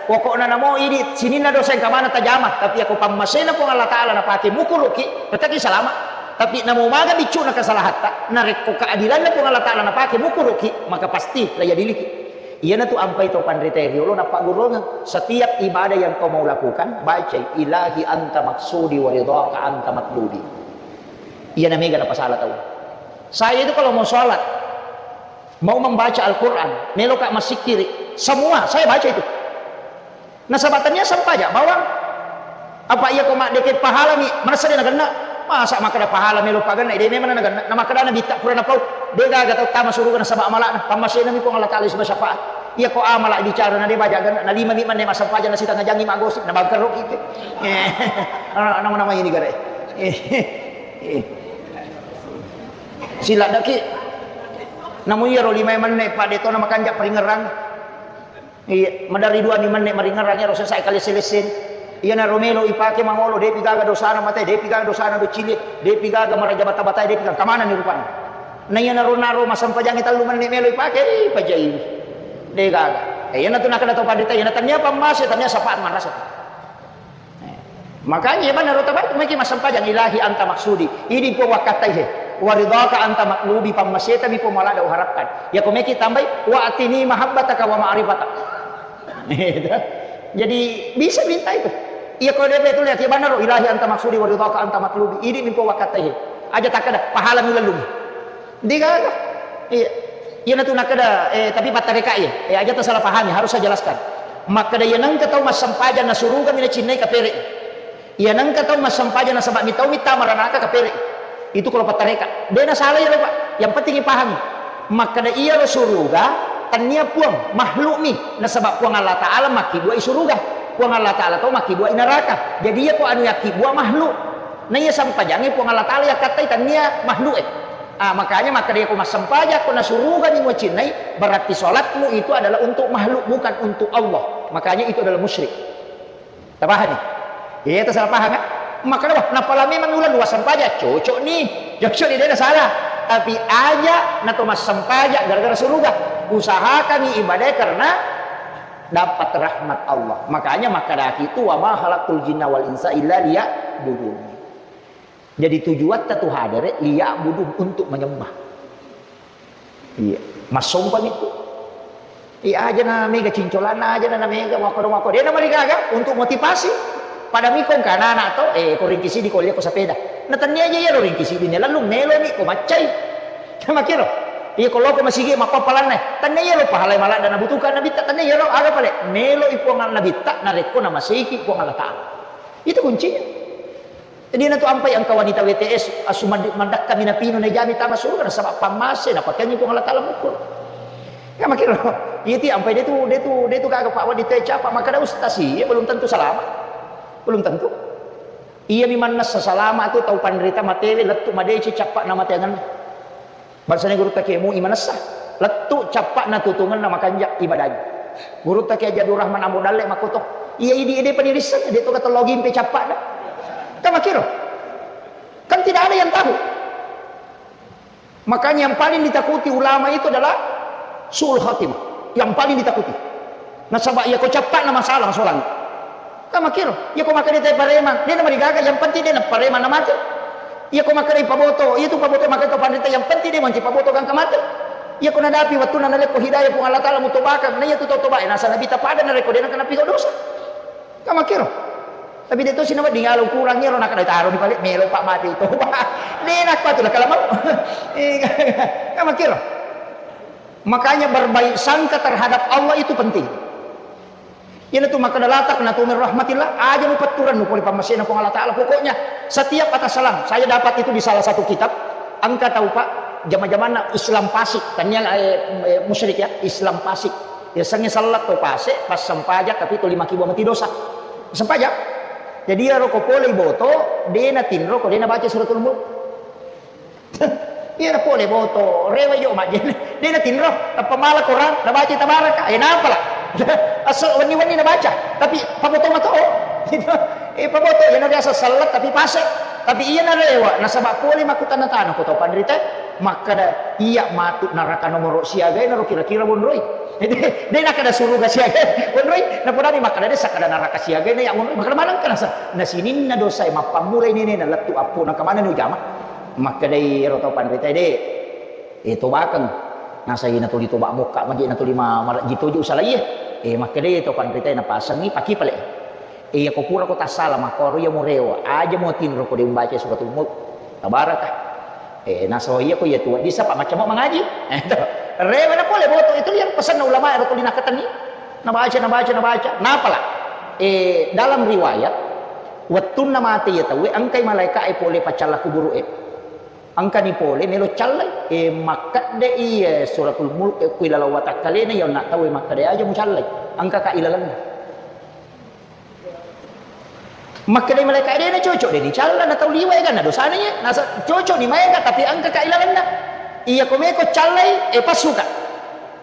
pokokna namo idi sininna dosa engka maneng tajama, tapi iya ko pammasena Puang Allah Ta'ala napake mukkuruki, tettaki salama. Tapi namo maga biccu'na kesalahatta, narekko keadilanna Puang Allah Ta'ala napake mukkuruki, maka pasti laiadiliki. Iyanatu ampai to panritae riolo nappagguruangeng. Setiap ibadah yang kau mau lakukan, bacai, "Ilahi anta maksudi wa ridhaka anta matlubi." Iyana mega napasala tau. Saya itu kalau mau sholat, mau membaca Al-Quran, meloka massikkiri, semua saya baca itu. Nasaba tania sempaja bawang. Apa iya ko maddeke pahalami, manessa de nagenna? Masa makkeda pahala melo pagenna, de memang nagenna. Na makkeda Nabitta pura napau, de gaga tau tama suruga nasaba amala'na, pammasenami Puang Allah Ta'ala siba syafaat. Iya ko amala bicara na de baja genna, na lima mi menne massempajang na sitanga jangi magosip, na bangkero kitu. Eh, nama-nama ini gare. Eh, eh. Siladdaki. Namu iya ro lima menne pa de to na makanja paringerang. Iya, maderri dua mi menne maringerang ero sesae kalesse-lessena. Iyanaro melo ipake mangolo, depi gaga dosana mate, depi gaga dosana docili, depi gaga maraja bata-batae, depi gaga kamanani rupanna. Na iyanaro naro massempajangnge tellu menne melo ipake, ih, pajai. De gaga. Eh, iyanatu nakkeda tau panrita, iyana tania pammase, tania sapaat manrasa. Eh, makanya iya banaro tabartu meki massempajang, "Ilahi anta maksudi." Idi Puang wakkattaihe. "Wa ridhaka anta matlubi," pammasetami Puang malada uharapkan. Iya ko meki tambai, "Wa atini mahabbataka wa ma'rifatak." Jadi bisa minta itu. Iya ko de betul ya, iya banaro, "Ilahi anta maksudi wa ridhaka anta matlubi." Idi mi Puang wakkattaihe. Aja takkeda, "Pahalami ulellungi." De gaga. Iya. Iyanatu nakkeda, eh, tapi pattareka iya. Eh, aja tasalah pahami, harus saya jelaskan. Makkeda iya nengka tau massempajang na surugami nacinnai kapere. Iya nengka tau massempajang nasaba mi tau mi tama ranaka kapere. Itu kalau pattareka. De nasalah iya lo, Pak. Yang penting ipahami. Makkeda iyaro suruga, tania Puang, makhlukmi. Nasaba Puang Allah Ta'ala makkibuai suruga. Puang Allah Ta'ala tau makkibuai neraka. Jadi iya ko anu yakkibua makhluk. Na iya sempajangnge Puang Allah Ta'ala yakkattai tania makhluk e. Ah, makanya makkeda ko massempajang ko nasurugani mucinnai, berarti salatmu itu adalah untuk makhluk, bukan untuk Allah. Makanya itu adalah musyrik. Tapahami? Iya, itu salah paham, kan? Makkeda, "Wah, napala memang uleng dua sempajang." Cocok nih. Cocok nih, dia salah. Tapi aja nato massempajang gara-gara suruga. Usahakan ibadah karena dapat rahmat Allah. Makanya makkedaki itu, "Wa ma khalaqtul jinna wal insa illa liya'budun." Jadi tujuatta tu hadere liya'budun, untuk menyembah. Iya, massompang itu. Iya aja na mega cincolanna aja na mega makkoro-makkoro. Dia na marigaga untuk motivasi. Pada mikong ke anak-anak to, eh, ko ringkisidi ko lihat ko sepeda. Na tania aja iya lo ringkisidi ne lalu melo ni ko maccai. Makiro. Iya ko loko masigi makko palanna. Tania iya lo pahalai maladda na butuhkan Nabitta, tania iya lo aga pale. Melo i Puang Nabitta narekko na masiki Puang Allah Ta'ala. Itu kuncinya. Jadi na tu ampai engka wanita W T S, asu mad-, madakka mina pino na jami tama surga nasaba pammase na pakengi Puang Allah Ta'ala mukul. Ya makiro, iya ti ampai de tu, de tu, de tu gaga Pak Wadi teh capa, maka ada ustaz sih, ya belum tentu selamat. Belum tentu. Iyami mannessa salama tu tau panrita matewe lettu madeceng cappa'na mateangenna. Bangsana gurutta ke mui manessa, lettu cappa'na tutungenna makanja ibadai. Gurutta ke Haji Abdul Rahman Ambo Dalle makkoto, iya idi ede panirisseng, de to katello gimpe cappa'na. Kan makkiro. Kan tidak ada yang tahu. Makanya yang paling ditakuti ulama itu adalah su'ul khatimah. Yang paling ditakuti. Nasaba iya ko cappa'na masalah solang. Kan makkiro, iya ko makkeda te paremang, de namarigaga, yang penting de na paremang na mate. Iya ko makkeda paboto, iya tu paboto makkeda to panrita, yang penting de manci paboto gangka mate. Iya ko nadapi wettunna nalekko hidayah Puang Allah Taala mutobakang, na iya tu tau tobae, nasa nabi tapada narekko de na kena piga dosa. Kan makkiro. Tapi de to sinawedding alo kurang iyaro nakkeda taro ni pale melo pa mate toba. De nakko tu nakala mau. Eh, kan makkiro. Makanya berbaik sangka terhadap Allah itu penting. Iyanatu makkeda la taqnatu min rahmatillah, aja mupetturennu pole pammasena Puang Allah Taala. Pokoknya setiap atas salam, saya dapat itu di salah satu kitab, engka tau Pak, jama-jamanna Islam Pasik, tania eh, eh, musyrik ya, Islam Pasik. Yasengnge sellat to pase, passempajang tapi to lima kibo mati dosa. Sempajang. Jadi iyaro ko pole boto, de natinro ko de nabaca suratul mulk. Iya na pole boto, rewe jo majjenne. De natinro, tappa mala Quran, nabaca tabaraka. Eh, napala. Asso wenni-wenni nabaca, tapi paboto mato. Gitu. Eh, paboto, iya na biasa sellat tapi pase. Tapi iya na rewa, nasaba pole makkutana tana ko tau panrita. Makkeda iya matu neraka nomoro siaga ero kira-kira bonroi. De nakkeda suruga siaga bonroi. Napodani makkeda de sakkeda neraka siaga na ya bonroi. Makkeda maneng kana sa. Na sininna dosa e mappammulai nenena lettu appo na kemana ni ujama. Makkedai ero tau panrita de, eh, tobakeng. Nasai natuli toba mokka, maje natuli ma-, marejji toje usalaie. Eh, makkedai tau panrita napasengi paki pale. Eh, iya ko pura ko tassala makkoro iya murewa, aja mo tinro ko de umbaca suratul mulk. Tabaraka. Eh, naso iya ko iya tu wedding sapa macam mangaji. Eh, to. Rewa na pole boto itu yang pesanna ulama ero tuli nakatenni. Nabaca, nabaca, nabaca. Napala. Eh, dalam riwayat, wettunna mate iya tauwe engkai malaika e pole paccalla kuburu e. Engkani pole melo callai, eh, makkedde iya suratul mulk, eh, kui laleng watakkalena iya onna tauwe makkeda aja mucallai. Engkaka ilalenna. Makkedai malaika, de na cocok de ni calla na tau liwa eganna dosana iya. Nasa cocok ni maega tapi engkaka ilalenna. Iya ko meko callai, eh, passuka.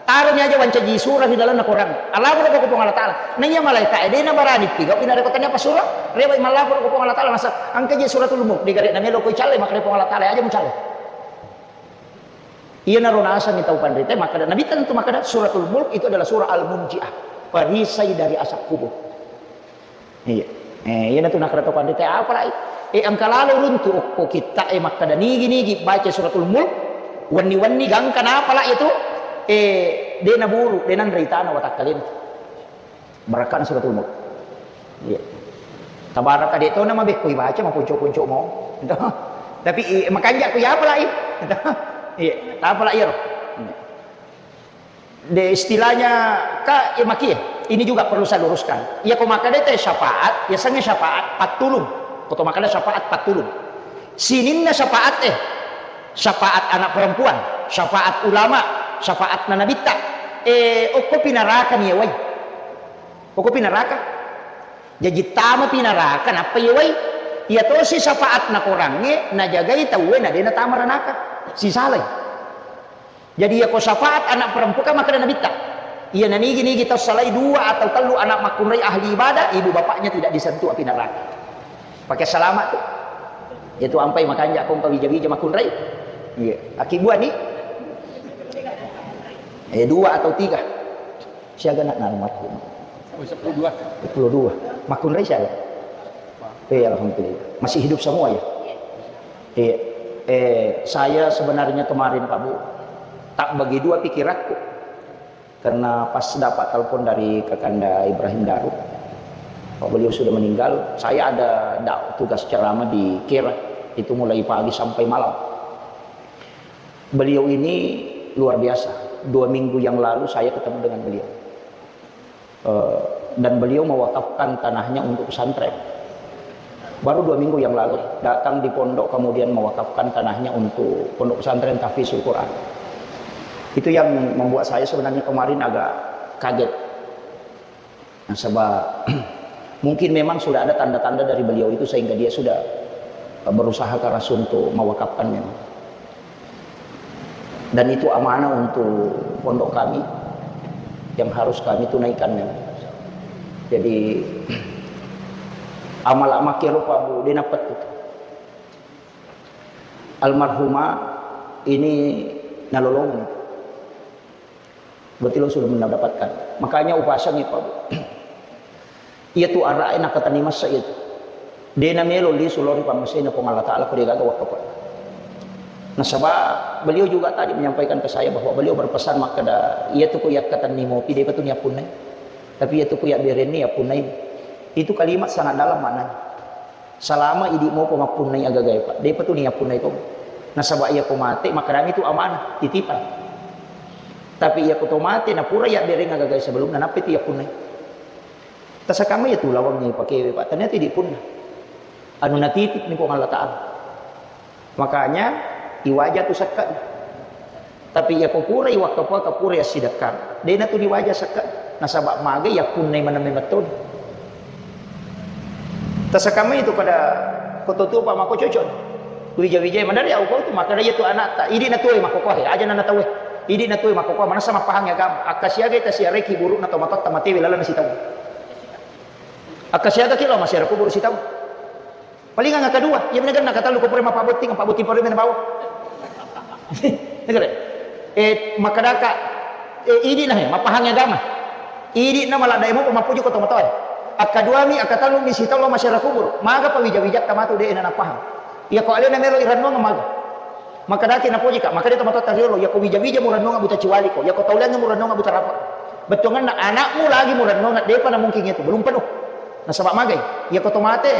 Taroni aja wancaji sura ri lalenna Quran. Allaporo ko Puang Allah Taala. Na iya malaika e de na barani pigau ina reko tania pasura. Rewa mallaporo ko Puang Allah Taala nasa engka je suratul mulk de gare na melo ko callai makkeda Puang Allah Taala aja mucallai. Iyanaro nasengngi tau panrita makkeda, Nabitta tentu makkeda, suratul mulk itu adalah surah al-munjiah, perisai dari azab kubur. Iya. Eh, iyanatu nakkeda tau panrita, apalai? Eh, engka lalo runtu okko kitta e makkeda nigi-nigi baca suratul mulk, wenni-wenni gangka napala itu, eh, de naburu, de nanre itana watakkalena. Barakkana suratul mulk. Iya. Tabaraka de to na mabekko ibaca maponco-ponco mo. Tapi i, makanja ku iya apalai. Iya, apalai iyaro. De istilahnya ka ya makie. Ini juga perlu saya luruskan. Iya ko makkeda te syafaat, ya sange syafaat pattulung. Ko to makkeda syafaat pattulung. Sininna syafaat eh. Syafaat anak perempuan, syafaat ulama, syafaat na nabitta. Eh, okko pinaraka ni wai. Okko pinaraka. Jaji tama pinaraka nappa iya wai. Iya tosi syafaat na korangnge najagai tauwe na de natama ranaka. Sisalai. Jadi iya ko syafaat anak perempuan kan makkeda nabitta. Iya nanigi-nigi tau salai dua atau tellu anak makkunrai ahli ibadah, ibu bapaknya tidak disentuh api neraka. Pakai selamat tuh. Itu ampai makanja ko engka wija-wija makkunrai. Iya, aki buah ni. Eh, dua atau tiga. Siaga nak nang mati. Oh, sepuluh dua. Sepuluh dua. Makkunrai siaga? Eh, alhamdulillah. Masih hidup semua ya? Iya. Eh, saya sebenarnya kemarin, Pak Bu, tak bagi dua pikiranku. Karena pas dapat telepon dari Kakanda Ibrahim Daruk, Pak, beliau sudah meninggal, saya ada da-, tugas ceramah di Kera, itu mulai pagi sampai malam. Beliau ini luar biasa. Dua minggu yang lalu saya ketemu dengan beliau. Eh, dan beliau mewakafkan tanahnya untuk pesantren. Baru dua minggu yang lalu, datang di pondok, kemudian mewakafkan tanahnya untuk Pondok Pesantren Tahfizul Quran. Itu yang membuat saya sebenarnya kemarin agak kaget. Nasaba, Mungkin memang sudah ada tanda-tanda dari beliau itu sehingga dia sudah berusaha keras untuk mewakafkan memang. Dan itu amanah untuk pondok kami yang harus kami tunaikan memang. Jadi, amal-amal rupa, Bu, de' napettui. Almarhumah ini nalolongeng. Berarti lo sudah mendapatkan. Makanya upasangi, Pak, Bu. Iya tu ara'e nakatani massa iya tu. De' namelo lisu lao ri pammasena Puang Allah Ta'ala ko de' gaga wakkafa. Nasaba beliau juga tadi menyampaikan ke saya bahwa beliau berpesan makkeda, iya tu ko yakkatenni mopi, de'pa tu niappunnai. Tapi iya tu ko yabberenni, yappunnai. Itu kalimat sangat dalam maknanya. Salama idi' mopa mappunnai agagae, Pak. De'pa tu niappunnai to. Nasaba iya ko mate, makkedami tu amanah, titipan. Tapi iya ko to mate, napura yabbereng agagae sebelumna, nappa tu yappunnai. Tasakamma iya tu lawangnge pakewe, Pak. Ternyata idi' punna. Anu natitip ni Puang Allah Ta'ala. Makanya, iwaja tu sekka. Tapi iya ko purai wakkafa, purai assidekkang. De'na tu diwaja sekka. Nasaba magai yappunnai maneng memettoni. Tasakamma itu pada ko to tuo, Pak, mako cocok. Wija-wijai madari au kau tu, makkeda iya tu anakta. Idi' na tuo makkokoe, aja na tauwe. Idi' na tuo makkokoe, manessa mappahangi agama. Akkasiagai tasiarai kiburu'na tomatoatta matewe lalenna sitaung. Akkasiagaki lao massiara kuburu' sitaung. Palingang kedua, iya menagenna katallu ko pura mappabotting, pabbotting parui mena bawa. Negara. Eh, makkedaka, eh, idi' na he, mappahangi agama. Idi' na maladde' mo mappoji ko tomatoae. Akkaduami, akkatellumi sitaung lao massiara kuburu'. Maga pawija-wijatta matu de' na napahang. Iya ko alena melo irennuang maga. Makkedaki napojika, makkeda tomatoatta riolo, iya ko wija-wija murennunga buta ciwaliko, iya ko tauliangnge murennunga buta rapa. Bettuangenna anakmu lagi murennunga, de'pa namungkin itu, belum penuh. Nasaba magai, iya ko to mate,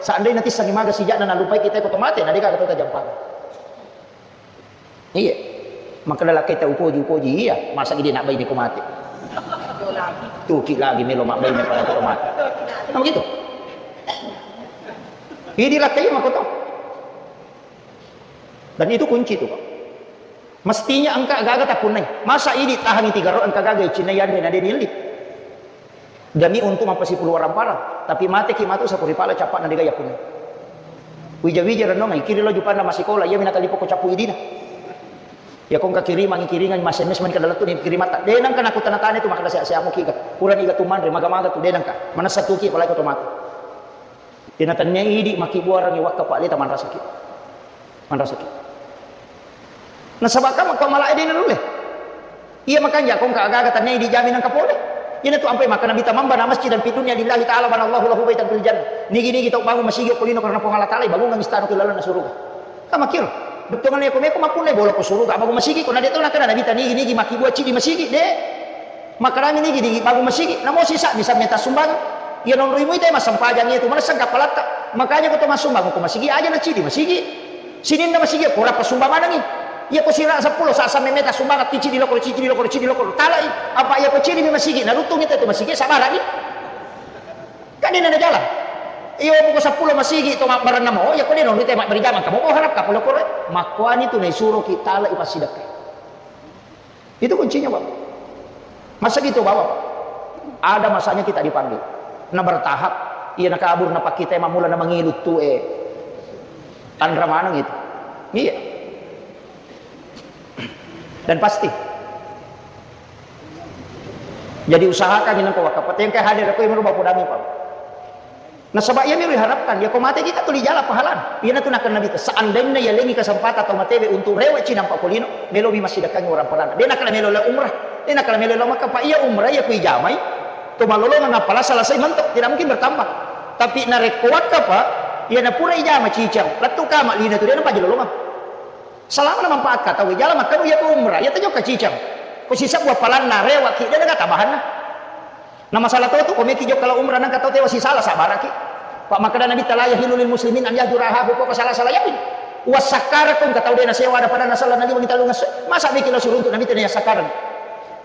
seandainya tissengi maga sija'na nalupai kita ko to mate, na de'ka to tajampang. Iya. Makkeda lakkaita upoji, upoji, iya, masa idi' nabbaine ko mate. Tuki lagi melo mabbaine pada ko mate. Nah, begitu. Idi' lakkai mako to. Dan itu kunci itu, Pak. Mestinya engka gaga tappunnai. Masa idi' tahangi tiga ro engka gaga cinna yanre na de' nilli. Demi untuk mappasipulu warang-parang. Tapi mateki matu sapuripala cappa'na de' gaga yappunnai. Wija-wija renungai, kiri lo jupanna massikola, iya mina talipo ko cappu idina. Ya ko engka kirimangi, kiringangi, mas-M S mani kada lettu ni kirimatta. De' nengka naku tana-tana itu makkeda sehat-sehat muki ga. Purani ga tu manre, maga-maga tu de' nengka. Manessa tuki apalagi ko to mate. Dena tennia idi' makkibbuarengngi wakka, Pak, leta manrasaki. Manrasaki. Nasaba' kamma ko malae de' nanulle. Iya makanja ko engka aga-aga tennia idi' jami nengka pole. Iyanatu ampai makkeda Nabitta, "Man bana masjidan fid dunya lillahi ta'ala banallahu lahu baitan fil jannah." Nigi-nigi tau bangung masigi okko lino karena Puang Allah Ta'ala, ibangungengngi istana ko lalenna suruga. Kamakkiro. Bettuanna ko meko mappunnai bola ko suruga, bangung masigi ko, na de' to nakkeda Nabitta nigi-nigi makkibua cidi masigi, de'. Makkedami nigi-nigi bangung masigi, namo sisa bisa meta sumbang. Iya nonroi mui te massempajang iya tu, manessa gappalatta. Makanya ko to massumbang ko masigi, aja na cidi masigi. Sininna masigi ko rappa sumbang manengi. Iya ko sira seppulo sa samme meta sumbang, ti cidi loko, cidi loko, cidi loko, talai. Apa iya ko cidi mi masigi, naruttungi te tu masigi, sabarani. Kan de' na jalan. Iyo buku seppulo masigi to mabbarenna mo, iya ko de' nonroi te mabbere jamang, kamu mau harap kapolo kore. Makkuani tu naisuroki talai passidekka. Itu kuncinya, Pak. Masa gitu, Bapak? Ada masanya kita dipanggil. Na bertahap. Iya, na kabur, na pakita, mamula, na mangilu tu, eh. Tanra maneng itu. Iya. Dan pasti. Jadi usahakan ini ko wakka. Patengkai hadir ko, imaru bapu dami, Pak. Nasaba' iyami riharapkan, iya ko mateki ka tuli jala pahalana. Iyanatu nakkeda Nabitta, seandainya yalengngi kesempatan tau matewe untuk rewecci nampa ko lino, melomi massidekkangngi warang parana. De' nakkeda melo lao umrah, de' nakkeda melo lao Makkah, Pak. Iya umrah, iya ku ijamai, to malolongeng appala selesai mentok, tidak mungkin bertambah. Tapi narekko wakka, Pak, iyana pura ijama cicang, lettu kama lino tu de' napaja lolongeng. Selama na manfaat ka tau, jala makkanu iya ko umrah, iya tajokka cicang. Ko sisebbu appalanna, rewakki, de' naga tambahanna. Na masalah to tu, ko meki jokka lao umrah nengka tau tewa sisala sabbaraki. Pak, makkeda Nabitta, "La yahillu lil muslimin an yahjura akhahu fawqa salasati layalin." Wassakkarang ko engka tau de' nasewa ada pada nasala naliwengi tellung esso. Masa meki lao siruntu Nabitta na yassakkarang.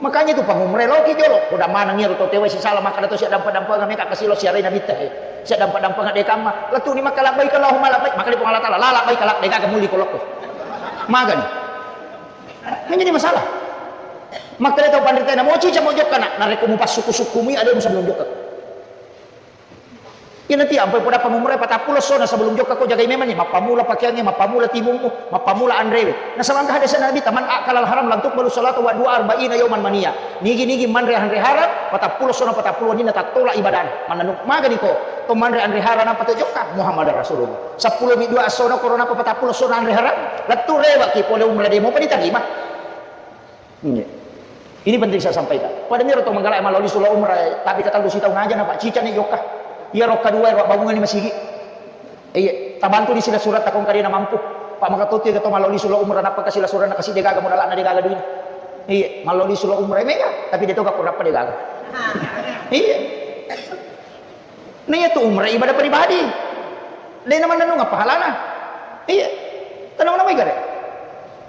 Makanya tu pangumrah loki jolo. Ko da maneng iyaro tau tewa sisala, makkeda to sia dampa-dampanga meka kasi lao siarai Nabitta he. Sia dampa-dampanga de' kamma. Lettu ni Makkah, labbaik Allahumma labbaik. Makkeda Puang Allah Ta'ala, "La labbaik, la, de' gaga muli ko lokko." Magani. Menjadi masalah. Makkeda tau panrita, "Namo cicang mo jokka, Nak, narekko mupassukku-sukku mui, ade' musa belum jokka." Iyanatu ampai podappa umrah patappulo essona sebelum jokka ko jagai memang ni, mappamula pakeangnge, mappamula timummu, mappamula anrewe. Nasaba engka hadis Nabi, "Man akalal haram lam tuqbalu salatu wa dua arba'ina yauman mania." Nigi-nigi manre anre haram, patappulo essona patappulo wenninna tattola ibadana. Mannanu magani ko to manre anre haram nappa to jokka Muhammadar Rasulullah. Seppulo mi dua essona korona apa patappulo essona anre haram, lettu rewaki pole umrah demo pa ditarima. Iya. Ini penting saya sampaikan. Pada miro to manggala maloli sula umrah, tapi katallu sitaung aja na Pak cica ni jokka. Iya rokka dua ro bangungan ni masigi. Iya, tabantu di sila surat takong kadena mampu. Pak maka tuti to maloli sula umrah napa kasila surat na kasi degaga modalana degaga duina. Iya, maloli sula umrah mega, tapi dia to ka kurapa degaga. Iya. Nah, iya tu umrah ibadah pribadi. Dena manennung apa halana. Iya. Tenang nama igare.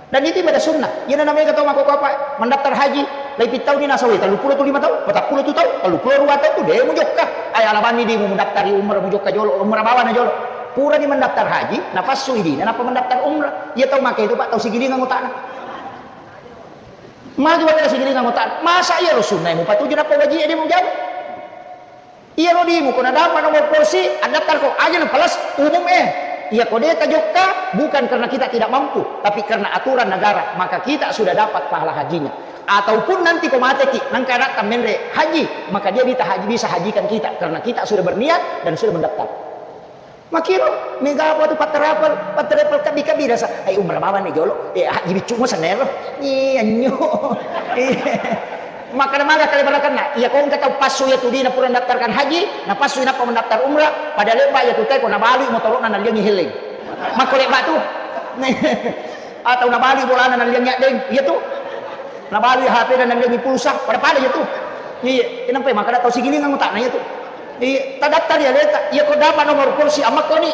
Dan itu ibadah sunnah. Iyana namanya kata mako apa? Mendaftar haji, lai pittau ni nasawi, tellu pulo tu lima tahun, patappulo tu tahun, tellu pulo dua tahun tu demo jokka. Ay alabanni demo mendaftar umrah mujokka jolo, umrah bawana jolo. Pura ni mendaftar haji, napassu idina, napa mendaftar umrah. Iya tau make itu Pak, tau sigilingan utana. Maju pada sigilingan utana. Masa iya lo sunnah mu patuju napa wajib demo jalo. Iya rodimu ko nadapa nomor polisi, adaptar ko aja na plus umum eh. Iya ko deta jokka, bukan karena kita tidak mampu, tapi karena aturan negara, maka kita sudah dapat pahala hajinya. Ataupun nanti ko mateki, nangka anak menre haji, maka dia bisa haji, bisa hajikan kita karena kita sudah berniat dan sudah mendaftar. Makiro, mega apa tu patrapel, patrapel kabi-kabi rasa. Ai umrah bawa ni jolo. Eh, haji biccu mo sanero. Iya nyo. Iya. Makkada maga kale barakanna, iya ko engka tau passu iya tu dina pura mendaftarkan haji, na passu inappa mendaftar umrah, pada lebba iya tu teko nabalui motoro'na nalliangi heleng. Makko lebba tu. Atau nabalui bolana nalliangi addeng, iya tu. Nabalui H P na nalliangi pulsa, pada-pada iya tu. Iya, kenapa makkada tau sigilingan utakna iya tu. Iya, tadaftar iya leta, iya ko dapat nomor kursi amma koni.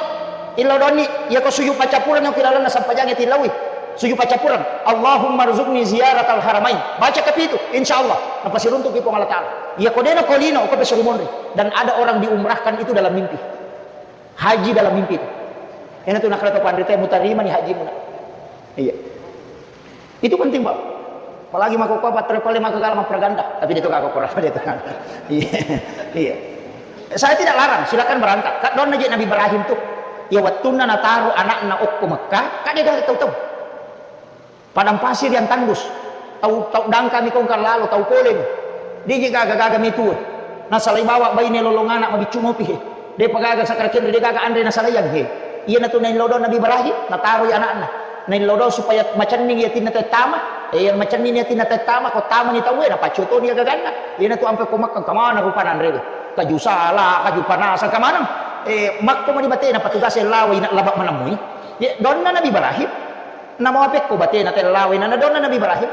Illau donni, iya ko suju paccappureng ki lalenna sampajang tillaui. Suju paccappureng. Allahumma rzuqni ziyaratal haramain. Baca kapitu, insya Allah. Napasiruntuki Puang Allah Ta'ala. Iya ko dena ko lino, ko pesu monri. Dan ada orang diumrahkan itu dalam mimpi. Haji dalam mimpi itu. Ena tu nakala to panrita mutarima ni haji muna. Iya. Itu penting, Pak. Apalagi mako ko baterai pale mako kala mappraganda, tapi dia tu kagak kurang dia tu. Iya. Iya. Saya tidak larang, silakan berangkat. Kak don aja Nabi Ibrahim tu. Ya wattunna nataro anakna okko Mekah, kak dia gak tahu-tahu. Padang pasir yang tandus. Tau, tau dangkami kongkang lalo, tau poleng. Dia je gaga-gaga metu. Nasalai bawa baine lolong anak mabiccu mopi he. Depa gaga sakara kenre, de gaga anre nasalaiang he. Iyanatu naillau dong Nabi Ibrahim, nataroi anakna. Naillau dong supaya macenning yatinna tettama. Eh, yang macenning yatinna tettama, ko tamani tauwe, napaccotoni agaganna. Iyanatu ampe ko Makkah, kamana rupana anrewe. Kaju sala, kaju panasa, kamana? Eh, makko mani batena patugas lawa ina laba manamui. Ye, donna Nabi Ibrahim. Namawa pekko batena tellawai na nadonna Nabi Ibrahim.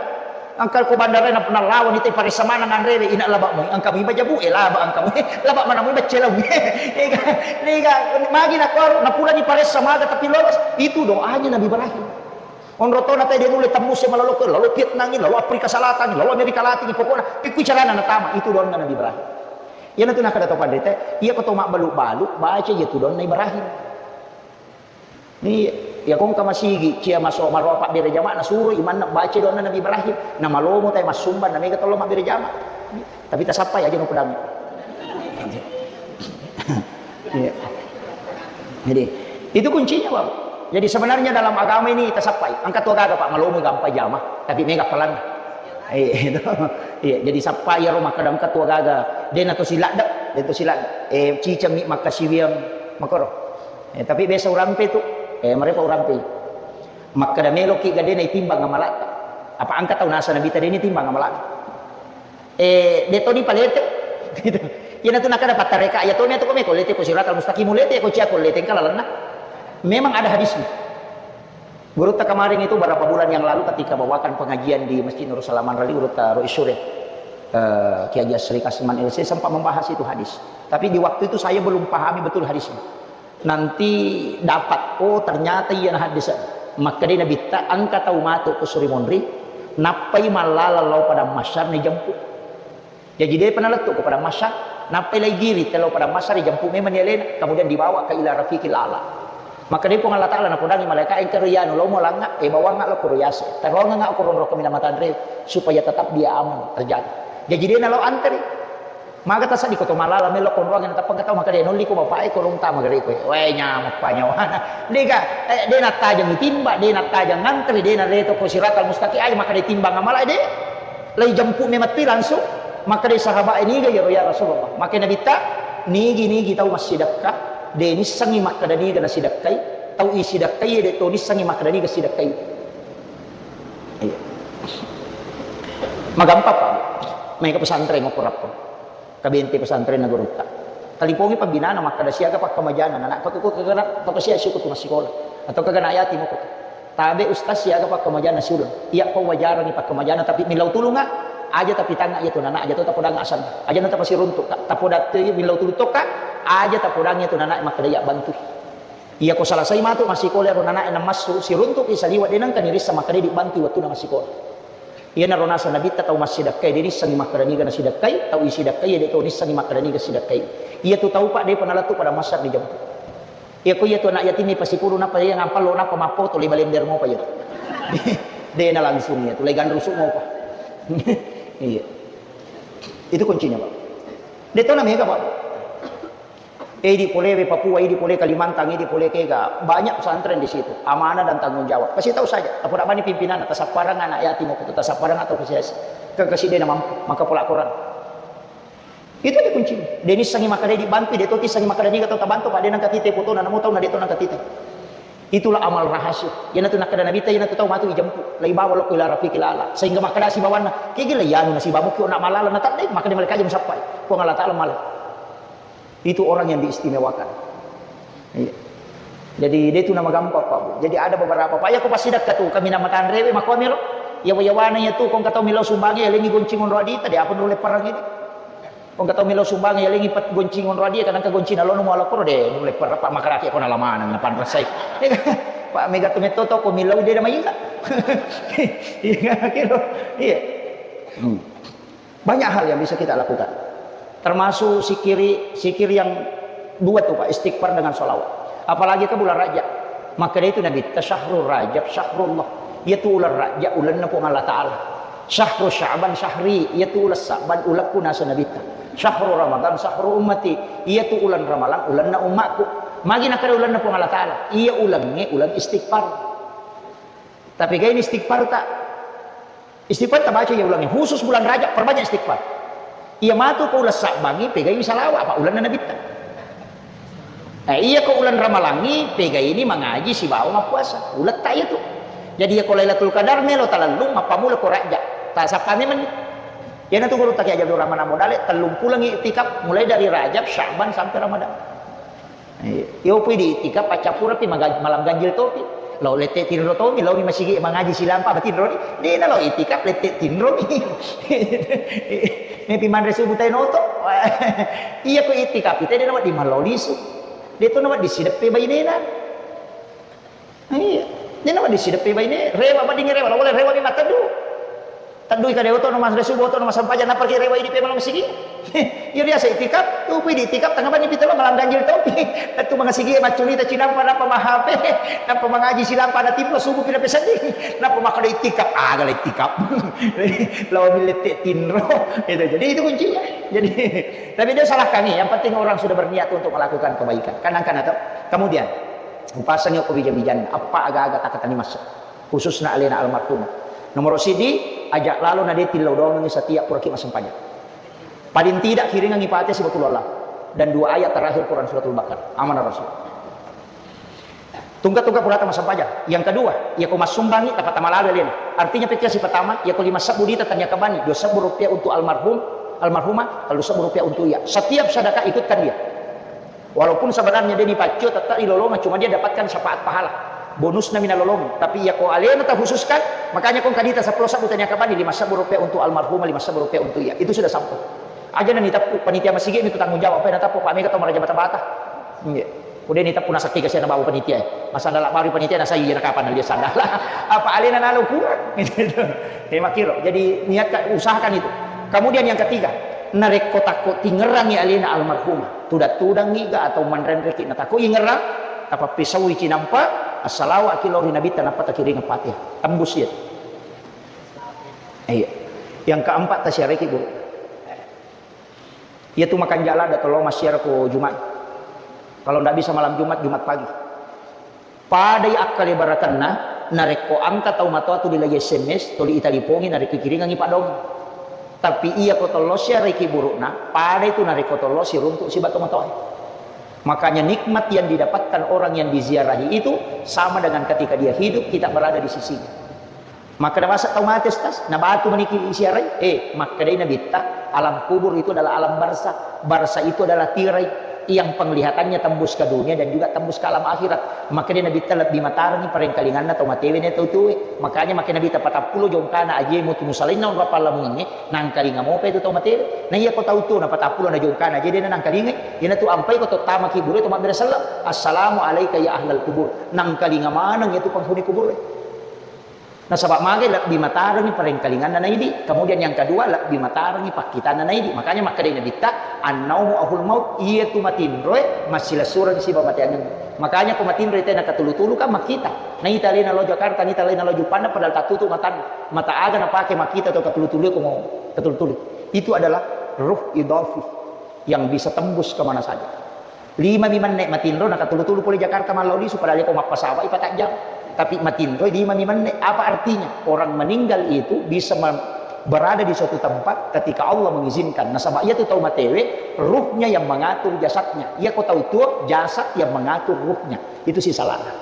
Engka ko bandara na, nalawani te paressa maneng anrewe ina laba moi. Engka mi bajabu e laba engka moi. Laba mana moi baccelau. Ega, ega, magi na kuaro, na pura ni paressa maga tapi lolos. Itu doanya Nabi Ibrahim. Onro tona te dia nulle tembus e malolo ke, lalu Vietnam, lalu Afrika Selatan, lalu Amerika Latin, pokokna pikku carana natama. Itu doanna Nabi Ibrahim. Iyanatu nakada to pandita, iya ko to mabbalu-balu, baca iya tu doanna Ibrahim. Ni, iya kongka masigi, cia maso maroa pabbere jama, nasuro imanna baca doanna Nabi Ibrahim. Na malomo tai massumbang, na mega tollo mabbere jama. Tapi tasappai aja no pedang. Iya. Jadi, itu kuncinya, Bapak. Jadi sebenarnya dalam agama ini tasappai. Engka tu gaga, Pak, malomo gampang jama, tapi mega pelan. Iya, itu. Iya, jadi sappai iyaro makkada engka tu gaga. Dena to siladde, dena to siladde. Eh, cicami makkasiwiang makoro. Eh, tapi biasa urampe tu, eh, mereka urampe. Makkada meloki gadena itimbang amalatta. Apa engka tau nasa Nabi tadi ini timbang amalatta. Eh, de to dipalete. Gitu. Iyanatu nakada pattareka, iya to me to ko me ko lete ko siratal mustaqim, lete ko cia ko lete engka lalenna. Memang ada hadisnya. Gurutta kemarin itu berapa bulan yang lalu ketika bawakan pengajian di Masjid Nurul Salam Manrali, Gurutta Rois Sure, eh, Kiai Haji Asri Kasman L C sempat membahas itu hadis. Tapi di waktu itu saya belum pahami betul hadisnya. Nanti dapat, oh ternyata iya na hadis. Makkadai Nabitta engka tau matu ko suri monri, nappai mallala lao padang mahsyar naijempu. Jaji depa nalettu ko padang mahsyar, nappai lai giri telo padang mahsyar, ijempu memang ni alena, kemudian dibawa ke ila rafiqil a'la. Makkadai Puang Allah Ta'ala napodangi malaika, engka ro iyanu lao mualangnga, eh, bawangnga lao koro yase. Taroangnga koro nroko mina matanre, supaya tetap dia aman terjaga. Jaji dena lao anteri. Maga tasaddi ko to malala melo konroang na tappa tau makkeda nolli ko bapak e ko rong tama gare ko. Wae nyameng pa nyawana. Dega, eh, de nattajang timba, de nattajang ngantri, de nareto ko siratal mustaqim aja makkeda timbang amala de. Lai jampu me matti langsung. Makkeda sahabat e niga yaro ya Rasulullah. Makkeda Nabitta, nigi-nigi tau massidakka, de nissengi makkeda niga nasidakkai, tau isidakkai de to nissengi makkeda niga sidakkai. Iya. Magampang, Pak. Maega pesantren okko Rappeng. Kabente pesantrenna gurutta. Talipongi pembinana makkeda siaga pakkamajana, anak ko tu kegana, toko sia siku tu massikola. Atau kegana ayati moko. Tabe ustaz siaga pakkamajana siuleng. Iya ko wajarangi pakkamajana tapi millau tulunga. Aja tapi tanga iya tu nana aja tu tapodang asal. Aja na tapasiruntuk ka. Tapodatte millau tulung tokka. Aja tapodang iya tu nana makkeda iya bantu. Iyako salasai matu massikola ero nanae namassu, siruntuki saliweng de nengka nirissa makkeda dibantui wettuna massikola. Iyanaro naseng Nabitta tau massidakkai de nissengi makkeda niga nasidakkai, tau isidakkai de to nissengi makkeda niga sidakkai. Iyatu tau pa depa nalettu pada massar dijemput. Iyako iyatu anak yatim pasipuru nappa iya ngampallo nappa mappoto le balender mopa iyatu. De na langsung iyatu, le ganrusu mopa. Iya. Itu kuncinya, Pak. De to na mega, Pak. Idi pole we Papua, idi pole Kalimantan, idi pole kega, banyak pesantren di situ. Amanah dan tanggung jawab. Kasih tahu saja, tapoda bani pimpinan, tasapparang anak yatim, tasapparang atau kesiasi. Ke kasih dia mampu, maka pola Quran. Itu aja kuncinya. Denis sangi makkeda dibantu, de toti sangi makkeda niga tau tabantu, Pak, de nangka tite foto, nanamu tau na de to nangka tite. Itulah amal rahasia. Yana tu nakkeda Nabi ta, yana tu tau matu ijempu. Lai bawa lokko ila rafiqil ala. Sehingga makkeda sibawanna, kegi lai anu nasibamu kio nak malala, na tadde, makkeda malaikat aja musappai. Puang Allah Ta'ala malah. Itu orang yang diistimewakan. Iya. Jadi, dia itu nama gampang, Pak, Bu. Jadi, ada beberapa, Pak, ya, aku pasti dekat tuh, kami nama tanrewe, mako amiro. Yawa-yawana ya tuh, kong katau milau sumbangi, ya, lengi goncing onro adita, dia apa nulle parang ini. Kong katau milau sumbangi, ya, lengi pat goncing onro adia, kadang ke goncing alono muala koro de, nulle parang, Pak, makaraki, aku nalamanang, napan rasai. Pak, mega tu metto to, ko milau dia nama iya. Iya, gitu. Iya. Hmm. Banyak hal yang bisa kita lakukan. Termasuk sikiri, sikir yang dua tuh, Pak, istighfar dengan sholawat. Apalagi ke bulan Rajab. Maka dari itu Nabi ta, "Syahrul Rajab, syahrullah." Iya tu ulan Rajab, ulanna Puang Allah Ta'ala. "Syahru Sya'ban, syahri." Iya tu ulan Sya'ban, ulakku nasa Nabi ta. "Syahru Ramadan, syahru ummati." Iya tu ulan Ramalang, ulanna ummakku. Magi nakada ulanna Puang Allah Ta'ala. Iya ulangnge, ulang istighfar. Tapi gaya ini istighfar tak? Istighfar tabaca iya ulangnge, khusus bulan Rajab perbanyak istighfar. Iya matu ko ulang Sa'bangi pegai salawat apa ulanna Nabitta. Eh, iya ko ulang Ramalangi pegai ini mangaji sibawa mappuasa. Uletta iya tu. Jadi iya ko Lailatul Qadar melo talellung mappamula ko Rajab. Tasappa memang. Iyana tu guru taki aja Abdul Rahman Amodale tellung pulang iktikaf mulai dari Rajab, Sya'ban sampai Ramadan. Iya. Yo pui di itikaf paccappureng pi maga-, malam ganjil topi. Lao lette tinro tomi, lao mi masigi mangaji silampa matinro ni. Dena lao itikaf lette tinro mi. Mepi manre subuh tai noto. Iya ko itikaf ite dena wedding malao lisu. De to na wedding sideppe bainena. Iya. Dena wedding sideppe baine, rewa wedding rewa, lao rewa mi mateddu. Teddui kade oto no mas resubo oto no mas sampaja nappa ki rewa idi pe malam sigi. Iya biasa itikaf, tu pui di itikaf tengah bani pitelo malam ganjil topi. Tentu mangasigi maccuni ta cinampa nappa mahape, nappa mangaji silampa na timlo subuh pina peseddi. Nappa makkada itikaf, aga la itikaf. Lawa millette tinro. Itu. Jadi itu kuncinya. Jadi tapi dia salahkan nih, yang penting orang sudah berniat untuk melakukan kebaikan. Kan angkan atau? Kemudian upasangi ko bija-bijanna, apa aga-aga takatani masuk. Khususna alena almarhumah. Nomor sidi, ajak lalo na de tillau doangengi setiap puraki massempajang. Paling tidak kiringangi Fatihah sibawa Qul Huwallah dan dua ayat terakhir Quran Suratul Baqarah. Amanah Rasul. Tungka-tungka purata massempajang. Yang kedua, iya ko massumbangi tapatama lalo alena. Artinya pekkia sipatama, iya ko lima sebbu dita tania kabani, dua sebbu rupiah untuk almarhum, almarhumah, kalau sebbu rupiah untuk iya. Setiap sedekah ikutkan dia. Walaupun sebenarnya dia dipaccio, tetap dilolongan, cuma dia dapatkan syafaat pahala. Bonusna mina lolong. Tapi iya ko alena terkhususkan, makanya kong kadita sepuluh sebbu tania kabani, lima sebbu rupiah untuk almarhumah, lima sebbu rupiah untuk iya. Itu sudah sampai. Aja nani teppu, panitia masigi itu tanggung jawab. Apa yang teppu, Pak Mega atau meraja bata-bata. Iya. Udah ni teppu nasakki kasihan bawa panitia. Masa dalam baru panitia nasa iya kapan dia sadar. Apa alena nalo kurang. Gitu. Hemakiro. Jadi niatkan, usahakan itu. Kemudian yang ketiga, narekko takko tingerangi alena almarhumah. Tudang-tudangngi ga atau manrenreki na tako ingerang, tapappisaui cinampa, assalawaki lao ri Nabitta, nappa takiring Fatihah. Tembus iya. Iya. Yang keempat, tasiareki, Bu. Iyatu makanja' ladda' tollo massiara ko Jumat. Kalau ndak bisa malam Jumat, Jumat pagi. Padai akkalebarakenna, narekko engka tau matoa tuli lai S M S, tuli italipongi, narekko ikiringengngi paddoangeng. Tapi iya ko tollo siarai kiburu'na, padai tu narekko tollo siruntu' siba' to matoa. Makanya nikmat yang didapatkan orang yang diziarahi itu sama dengan ketika dia hidup, kita berada di sisinya. Makkeda, "Masa tau mate, Ustaz? Na batu maniki siarai?" Eh, makkedai Nabitta, alam kubur itu adalah alam barzah. Barzah itu adalah tirai yang penglihatannya tembus ke dunia dan juga tembus ke alam akhirat. Makkedai Nabitta, "Lebbi matarengngi parengkalinganna tau matewe na tau tuwe." Makanya makkeda Nabitta, "Patappulo jongkana aje mutu musalainna onrong pallamungengnge, nangkalinga mopa itu tau matewe." Na iya ko tau tuo na patappulo na jongkana aje dena nangkalingai, iyanatu ampai ko tottama kiburu to mabbere selleng, "Assalamu alaika ya ahlal kubur." Nangkalinga maneng itu penghuni kubur. Nasaba' magai lebbi matarengngi parengkalinganna naidi'. Kemudian yang kedua, lebbi matarengngi pakkitanna naidi'. Makanya makkedai Nabitta, "Annaumu ahul maut," iyatu matinroe massilessureng siba' mateangeng. Makanya ko matinroi tena katulu-tulu kan makkita. Naita alena lao Jakarta, naita alena lao Juppandang padahal tattutu' matanna. Mata aga napake makkita to katulu-tulu ko mau katulu-tulu. Itu adalah ruh idafi yang bisa tembus kemana saja. Lima mi menne' matinro, nakatulu-tulu pole Jakarta mallau lisu, padahal ko mappasawa'i patajjang. Tapi matinro lima mi menne'. Apa artinya? Orang meninggal itu bisa me-, berada di suatu tempat ketika Allah mengizinkan. Nasaba' iyatu tau matewe, ruhnya yang mengatur jasadnya. Iya ko tau tuo, jasad yang mengatur ruhnya. Itu si salahna.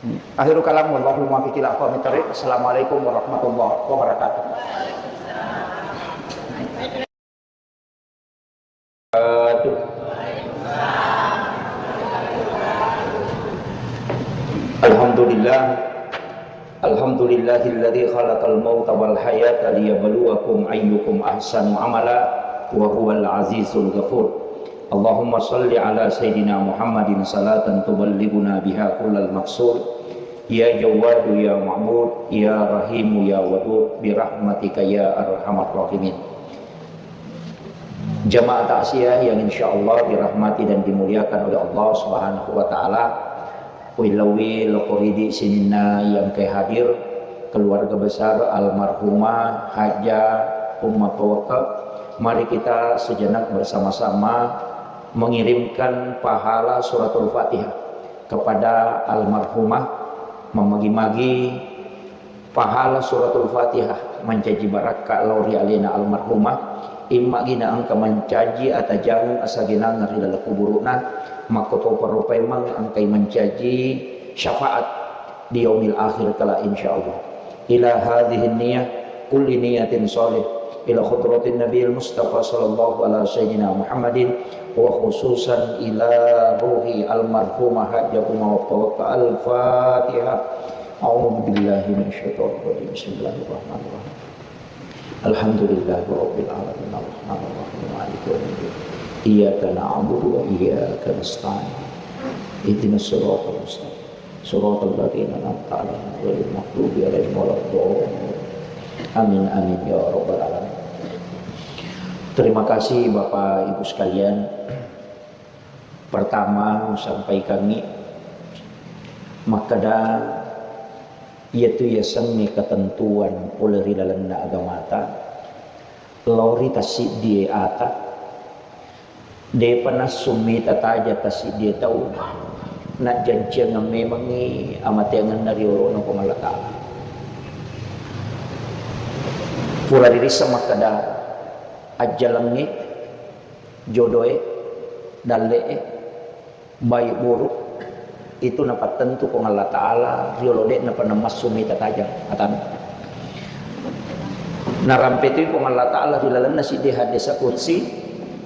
Hmm. Akhirul kalam, wallahul muwaffiq ila aqwamit thariq. Assalamualaikum warahmatullahi wabarakatuh. Alhamdulillah. Alhamdulillahilladzi khalaqal mauta wal hayata liyabluwakum ayyukum ahsanu amala wa huwal azizul ghafur. Allahumma shalli ala sayyidina Muhammadin salatan tuballighuna biha kullal maqsud. Ya Jawwadu ya Ma'bud, ya Rahimu ya Wadud, bi rahmatika ya arhamar rahimin. Jamaah takziah yang insya Allah dirahmati dan dimuliakan oleh Allah Subhanahu wa Ta'ala, uwillauwi lokkoridi sininna yang ke hadir, keluarga besar almarhumah Haja Umma Pawaka. Mari kita sejenak bersama-sama mengirimkan pahala suratul Fatihah kepada almarhumah, memagi-magi pahala suratul Fatihah mancaji barakka lao ri alena almarhumah, imma gina engka mancaji atajangeng asagenangeng ri laleng kuburu'na, makkotoparo paimeng engkai mancaji syafaat di yaumil akhir kelak insyaallah. Ila hadhihi niyah kulli niyatin shalih ila hadratin Nabiil Mustafa sallallahu ala sayyidina Muhammadin wa khususan ila ruhi almarhumah Hajjah Umma Pawaka. Al-Fatihah. A'udzu billahi minasyaitonir rajim. Bismillahirrahmanirrahim. Alhamdulillahi rabbil alamin. Arrahmanir rahim. Maliki yaumiddin. Iyyaka na'budu wa iyyaka nasta'in. Ihdinas siratal mustaqim. Siratal ladzina an'amta 'alaihim ghairil maghdubi 'alaihim waladdallin. Amin, amin ya rabbal alamin. Terima kasih Bapak Ibu sekalian. Pertama, sampaikangngi makkeda, iyatu yasengnge ketentuan pole ri lalenna agamata, lao ri tassiddie ata, depa nassummi tataja tassiddie tau, najjanciangeng memengngi amateangenna ri olona Puang Allah Ta'ala. Pura ririsseng makkeda, ajjalengnge, jodoe, dalle'e, baik buruk, itu napattentu Puang Allah Ta'ala riolo, de'napa namassu mita tajang atanna. Narampe tu Puang Allah Ta'ala ri lalenna siddi hadis qudsi,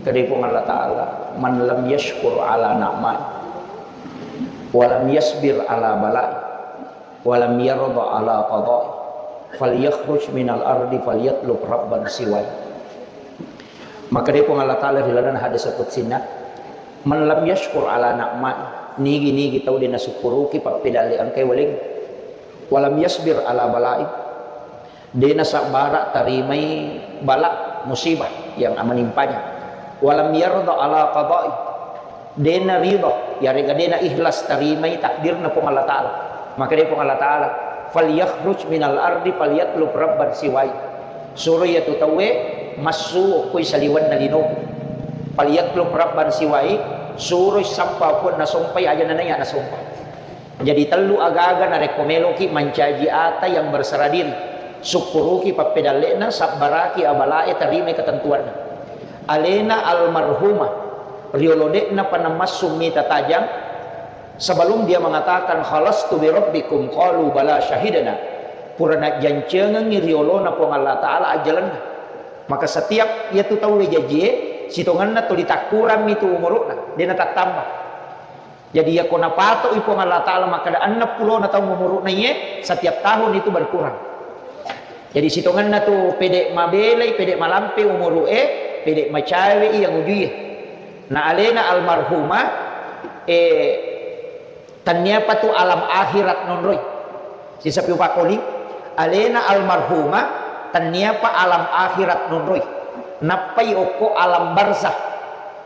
kedai Puang Allah Ta'ala, "Man lam yashkur ala na'mai, wa lam yasbir ala balai, wa lam yarda ala qadai, falyakhruj minal ardi falyatlub rabban siwai." Makkeda Puang Allah Ta'ala ri lalenna hadis qudsinna, "Man lam yashkur ala na'mai," nigi-nigi tau de nasukkuruki pappedalle engkai waleng, "wa lam yasbir ala balai," de nasabbara tarimai bala musibah yang menimpanya, "wa lam yarda ala qadai," de narida, yarega de naikhlas tarimai takdirna Puang Allah Ta'ala. Makkeda Puang Allah Ta'ala, "Falyakhruj minal ardi falyatlub rabban siwai." Suro iyatu tauwe massu okkoi saliwenna linoku. Falyatlub rabban siwai, suroi sappa puang nasompai aja nanaiya nasompa. Jadi tellu aga-aga narekko meloki mancaji ata yang berserah diri, sukkuruki pappedalle'na, sabbaraki abalae, tarimai ketentuanna. Alena almarhumah riolo de'na panamassu mita tajang, sebelum dia mengatakan khalastu bi rabbikum qalu bala syahidana, pura najjancengengi riolona Puang Allah Ta'ala ajjalenna. Maka setiap iyatu tauwe jajie, sitongenna tuli takkurammi tu umuru'na, de' natattamba. Jadi iyako napatoi Puang Allah Ta'ala makkeda enneng pulona taung umuru'na iye, setiap tahun itu berkurang. Jadi sitongenna tu pede' mabelai, pede' malampe umuru'e, pede' macawe iya ngujuie. Na alena almarhumah, eh, Tanniapa tu alam akhirat nonroi. Sisapi upakoli, alena almarhumah, tanniapa alam akhirat nonroi. Nappai okko alam barzah.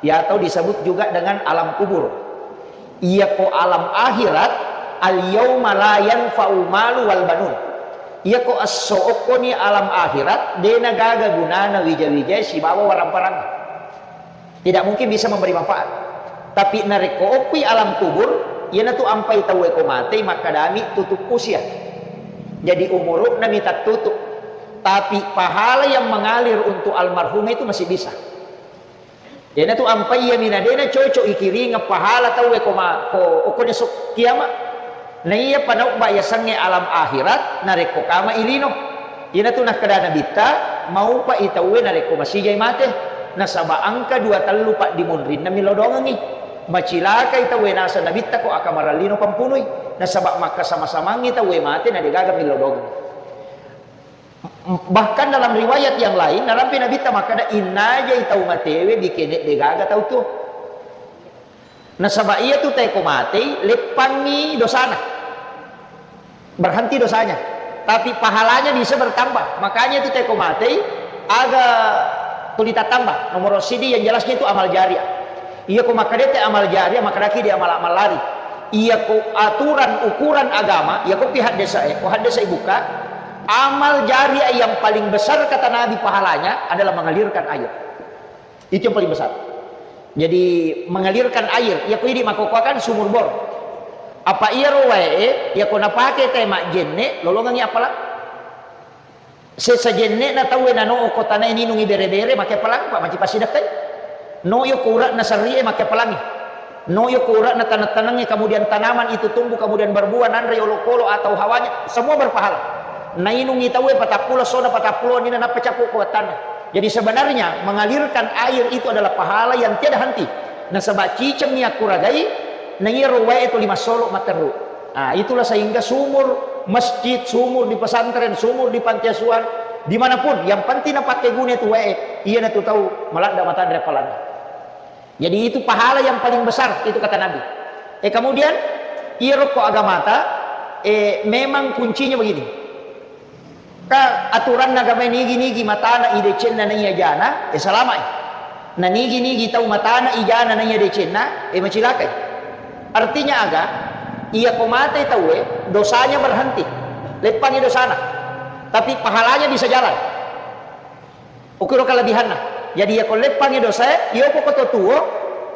Ya, atau disebut juga dengan alam kubur. Iyako alam akhirat, al yauma la yanfa'u malu wal banun. Iyako esso okkoni alam akhirat, de' nagaga gunana wija-wijae sibawa warang-parang. Tidak mungkin bisa memberi manfaat. Tapi narekko okkui alam kubur, iyanatu ampai tauwe ko matei, makkadami tutup usia. Jadi umuru'na mi tattutup. Tapi pahala yang mengalir untuk almarhum itu masih bisa. Iyanatu ampai iya mina dena cocok ikiringeng pahala tauwe ko ma-, ko okkoni esok kiamat. Na iya panaubba yasengnge alam akhirat, narekko kama ilino. Iyanatu nakkeda Nabitta, maupai tauwe narekko masijai mate. Nasaba engka dua tellu paddimunrinna milodongengi. Macilakai tauwe naseng Nabitta ko aka marellino pampului. Nasaba makkasama-samangngi tauwe mate na degaga milodongeng. Bahkan dalam riwayat yang lain, narampe Nabitta makkeda, innajai tau matewe bikene degaga tau tuo. Nasaba iyatu teko matei, leppangngi dosana. Berhenti dosanya. Tapi pahalanya bisa bertambah. Makanya itu teko matei, aga tuli tattamba. Nomor sidi yang jelasnya itu amal jariah. Iyako makkedete amal jariah, makkedaki di amal-amal lari. Iyako aturan ukuran agama, iyako pi haddesa e, ko haddesa e buka, amal jariah yang paling besar kata Nabi pahalanya adalah mengalirkan air. Itu yang paling besar. Jadi, mengalirkan air, iyako idi makkokkoe kan sumur bor. Apa iyaro wae e, iyako napake te majjenne, lolongengi appalang. Sesa jenne'na tauwe nano okko tanae ninungi bere-bere, make appalang, Pak, maci passidekkai. No yo ko ura'na serrie, make appalangi. No yo ko ura'na taneng-tanengnge, kemudian tanaman itu tumbuh, kemudian berbuah, nanre olokolo atau hawanya, semua berpahala. Nainungi tauwe patappulo, sona patappulo nina nappa cappu ko wattanna. Jadi sebenarnya mengalirkan air itu adalah pahala yang tiada henti. Nasaba ciceng mi akkuragai, na iyaro wae tuli massolo matteru. Ah, itulah sehingga sumur masjid, sumur di pesantren, sumur di panti asuhan, dimanapun, yang penting napakkeguna itu wae, iyanatu tau maladda matanre appalanna. Jadi itu pahala yang paling besar, itu kata Nabi. Eh, kemudian, iyaro ko agamata, eh, memang kuncinya begini. Ka aturanna agama nigi-nigi matana idecenna naiya jana, eh, salama i. Na nigi-nigi tau matana ijana naiya decenna, eh, macilakai. Artinya aga? Iyako mate tauwe, dosanya berhenti. Leppangi dosana. Tapi pahalanya bisa jalan. Ukiro kelebihanna. Jadi, iyako leppangi dosae, iyo poko to tuo,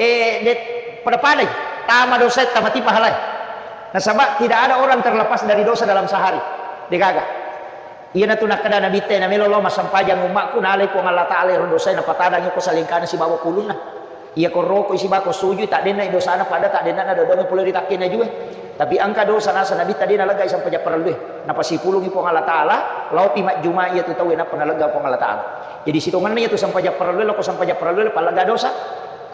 eh, de-, pada-padai. Tama dosae, tamati pahalai. Nasaba tidak ada orang terlepas dari dosa dalam sehari. Degaga. Iyanatu nakkeda Nabitta, namelo lao massempajang ummakku, nalai Puang Allah Ta'ala ero dosae, napatadangi ko salengkana sibawa kulunna. Iyako rokoi sibawa ko sujui, taddenna dosana pada taddenna dodongi pole ri takkena jue. Tapi engka dosa nasa Nabitta de naleggai sempajang parellue. Napasipulungi Puang Allah Ta'ala, laopi majjuma iyatu tauwe nappa nalegga Puang Allah Ta'ala. Jadi sitongenna iyatu sempajang parellue, loko sempajang parellue, pallegga dosa.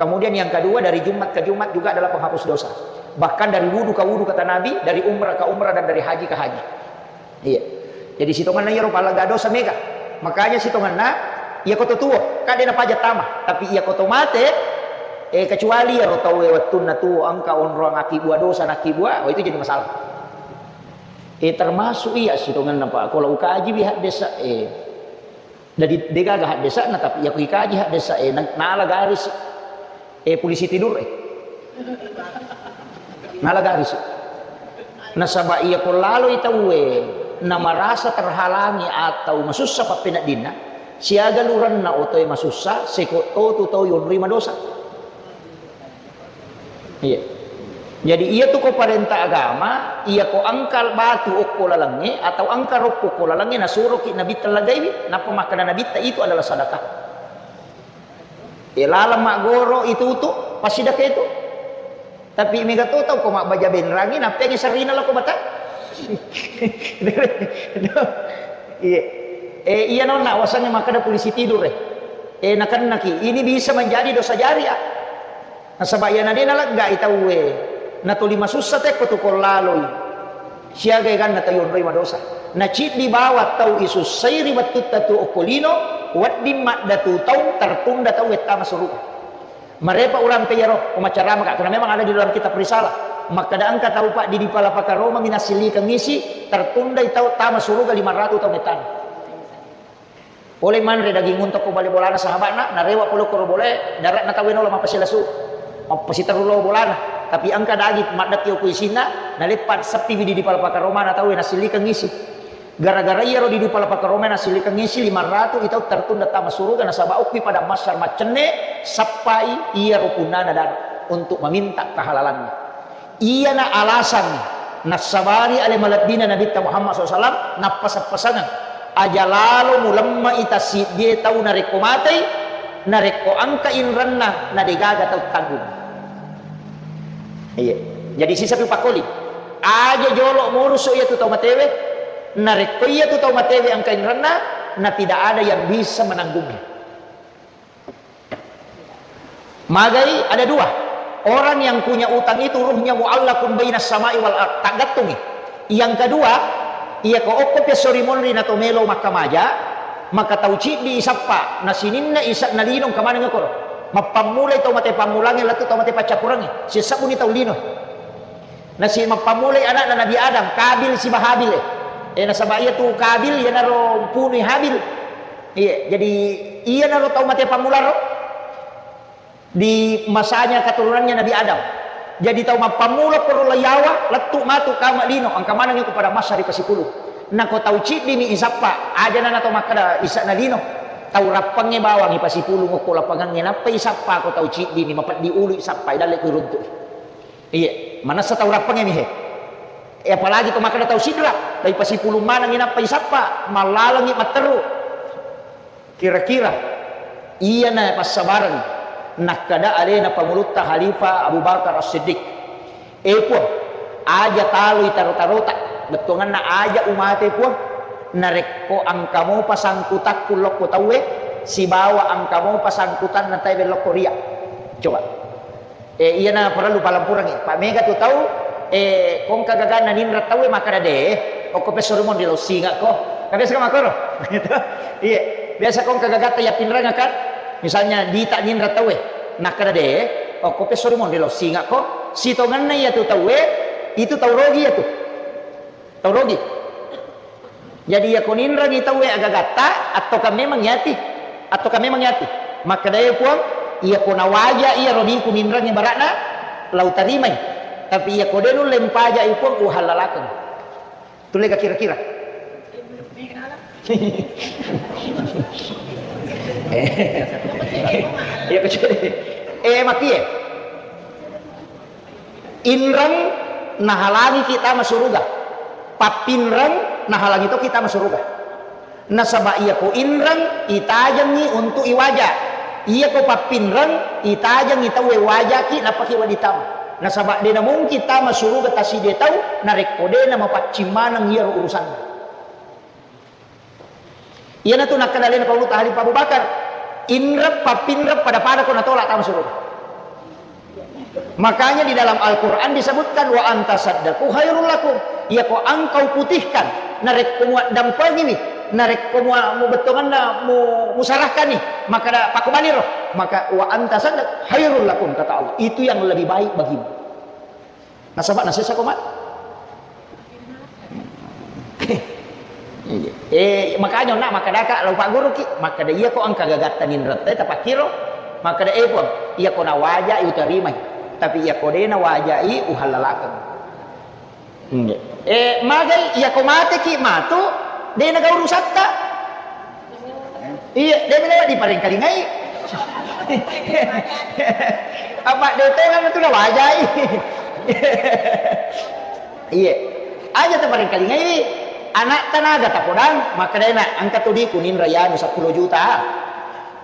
Kemudian yang kedua, dari Jumat ke Jumat juga adalah penghapus dosa. Bahkan dari wudu ke wudu, kata Nabi, dari umrah ke umrah, dan dari haji ke haji. Iya. Jadi sitongenna iyaro pallegga dosa mega. Makanya sitongenna iyako to tuo, kan de napaja tama. Tapi iyako to mate, eh, kecuali iyaro tauwe wettunna tuo engka onroang akkibbua dosa nakkibbuai, oh, itu jadi masalah. Eh, termasuk iya sitongenna, Pak. Kalau ukaji bi haddesa, eh. Jadi degaga haddesana, tapi iyako ikaji haddesa, eh, na-, nala garis. Eh, polisi tidur, eh. Nala garis. Nasaba iyako laloi tauwe, na marasa terhalangi atau masussa pappeneddinna, Siaga lurenna otoe masussa, seko totu tau yonroi madosa. Iya. Jadi, iya tu ko parenta agama, iya ko angka batu okko lalengnge atau angka rokko okko lalengnge, nasuroki Nabitta lagaiwi, nappa makkeda Nabitta, "Itu adalah sadakah." E, laleng maggoro itu utu, pasidaka itu. Tapi mega to tau ko mabbaja benrangi, nappengi sarina lako bata. Iya. E, iya nonna wasannya makkeda polisi tidur e. E, nakennaki, ini bisa menjadi dosa jariah. Nasaba iyana de naleggai tauwe, natoli masussa tekko tu ko laloi. Siaga eganna tau yonroi madosa. Naciddi bawang tau isussai ri wettutta tu okko lino, wedding maddatu taung tertunda tau wettama suruga. Marepa urampe iyaro, umacaramaka, karena memang ada di dalam kitab Risalah. Makkeda engka tau Pak di, di Palapaka Roma minassillikeng isi, tertundai tau tama suruga lima ratu taung ettana. Pole manre daging unta ko bale bolana sahaba'na, narewa pole koro bolae, dare'na tauwe naola mappasilasu. Mappasiterru lao bolana. Tapi engka daging maddekki okko isinna, naleppa seppi widi di Palapaka Romana tauwe nasillikeng isi. Gara-gara iyaro di, di Palapaka Roma nasillikeng isi, lima ratu i tau tertunda tama suruga nasaba okki pada massar maccenne, sappai iyaro punnana dare untuk meminta kehalalannya. Iyana alasanna nassabari ale malebbina Nabitta Muhammad sallallahu alaihi wasallam, nappasang-pasangeng, aja lalo mulemmai tassiddie tau narekko matei, narekko engka inrenna, na degaga tau tanggung. Iya. Jadi sisapi pakkoli. Aja jolo murusu iyatu tau matewe, narekko iyatu tau matewe engka inrenna, na tidak ada yang bisa menanggungnya. Magai ada dua. Orang yang punya utang itu ruhnya muallakun bainas samai wal ard. Taggattungi. Yang kedua, iya ko okko pesso ri monri na to melo makkamaja, maka tau ciddi isappa, na sininna isa na lino engka maneng koro. Mappammulai tau mate pammulangnge lettu tau mate paccappurangnge. Sisabbuni tau lino. Nasi mappammulai ana'na Nabi Adam, Kabil siba Habil, eh. Eh, nasaba iyatu Kabil iyanaro mpunui Habil. Iya, jadi iyanaro tau mate pammularo di masanya keturunannya Nabi Adam. Jadi tau mappammula koro layawa, lettu matu kama lino, engka maneng iko pada massa ri pasipulung. Nako tau ciddimi isappa, aja nana tau makkeda isa'na lino. Tau rappangnge bawangi pasipulung okko lapangangnge, nappa isappa ko tau ciddimi, mapeddi ulu isappai, dalle ku runtu'i. Iya, manessa tau rappangnge mi he. Eh, apalagi ko makkeda tau sidra, dai pasipulung manengngi nappa isappa, mallalengngi matteru. Kira-kira iyana passabareng nakkeda alena pangulutta Khalifah Abu Bakar As-Siddiq. Eh, Puang, aja taloi taro-tarota, bettuanganna aja umate, Puang. Narekko engka mopa sangkutakku lokko tauwe, sibawa engka mopa sangkutanna tauwe lokko ria. Coba. Eh, iyana parellu palempurengngi. Pa mega tu tau, eh, kongka gaganna ninreng tauwe makkeda de, okko pesso ri monri lao singakko. Kan biasa kan makkoro? Gitu. Iya. Biasa kongka gagatta yappinrengakkan. Misalnya dita ninreng tauwe, nakkeda de, okko pesso ri monri lao singakko. Sitongenna iyatu tauwe, itu tau rogi iyatu. Tau rogi. Jadi, iyako ninrengngi tauwe agagatta, attokang memang yati. Attokang memang yati. Makkedae Puang, iyako nawaja iyaro diku ninrengngi bara'na, la utarimai. Tapi iyako de nulle mpaja'i Puang, uhallalakeng. Tullega kira-kira. Eh, iya, kecuali. Eh, makie. Inreng nahalangiki tama suruga. Pappinreng nahalangi toki tama suruga. Nasaba iyako inreng itajengngi untuk iwaja. Iyako pappinreng itajengngi tauwe wajaki nappaki wedding tama. Nasaba de namungkin tama suruga tasidie tau narekko de namapaccing maneng iyaro urusanna. Iyanatu nakkeda alena Paulutta Khalifah Abu Bakar, inreng pappinreng pada-pada ko natolak tama suruga. Makanya di dalam Al-Quran disebutkan, "Wa anta saddaku khairul lakum." Iyako engkau putihkan, narekko muaddampengiwi, narekko mua-, mubettonganna mu-, musarahkani, maka da-, pakubaliro, maka "Wa anta saddak khairul lakum," kata Allah. Itu yang lebih baik bagimu. Nasaba nasessa ko mate. Eh, makanya onna makkedaka lao pagguruki, makkeda iyako engka gagatta ninretta tapakkiro, makkeda, "Eh, Puang, iyako nawaja utarimai, tapi iyako de nawajai uhallalakeng." Eh, magai iyako mateki matu, de naga urusatta. Iya, de' melo diparengkalingai. Apa de' tongeng tu nawajai. Iya. Aja taparengkalingai. Anak tanaga tapodang, makkedana engka tu di kuning rayanu seppulo juta.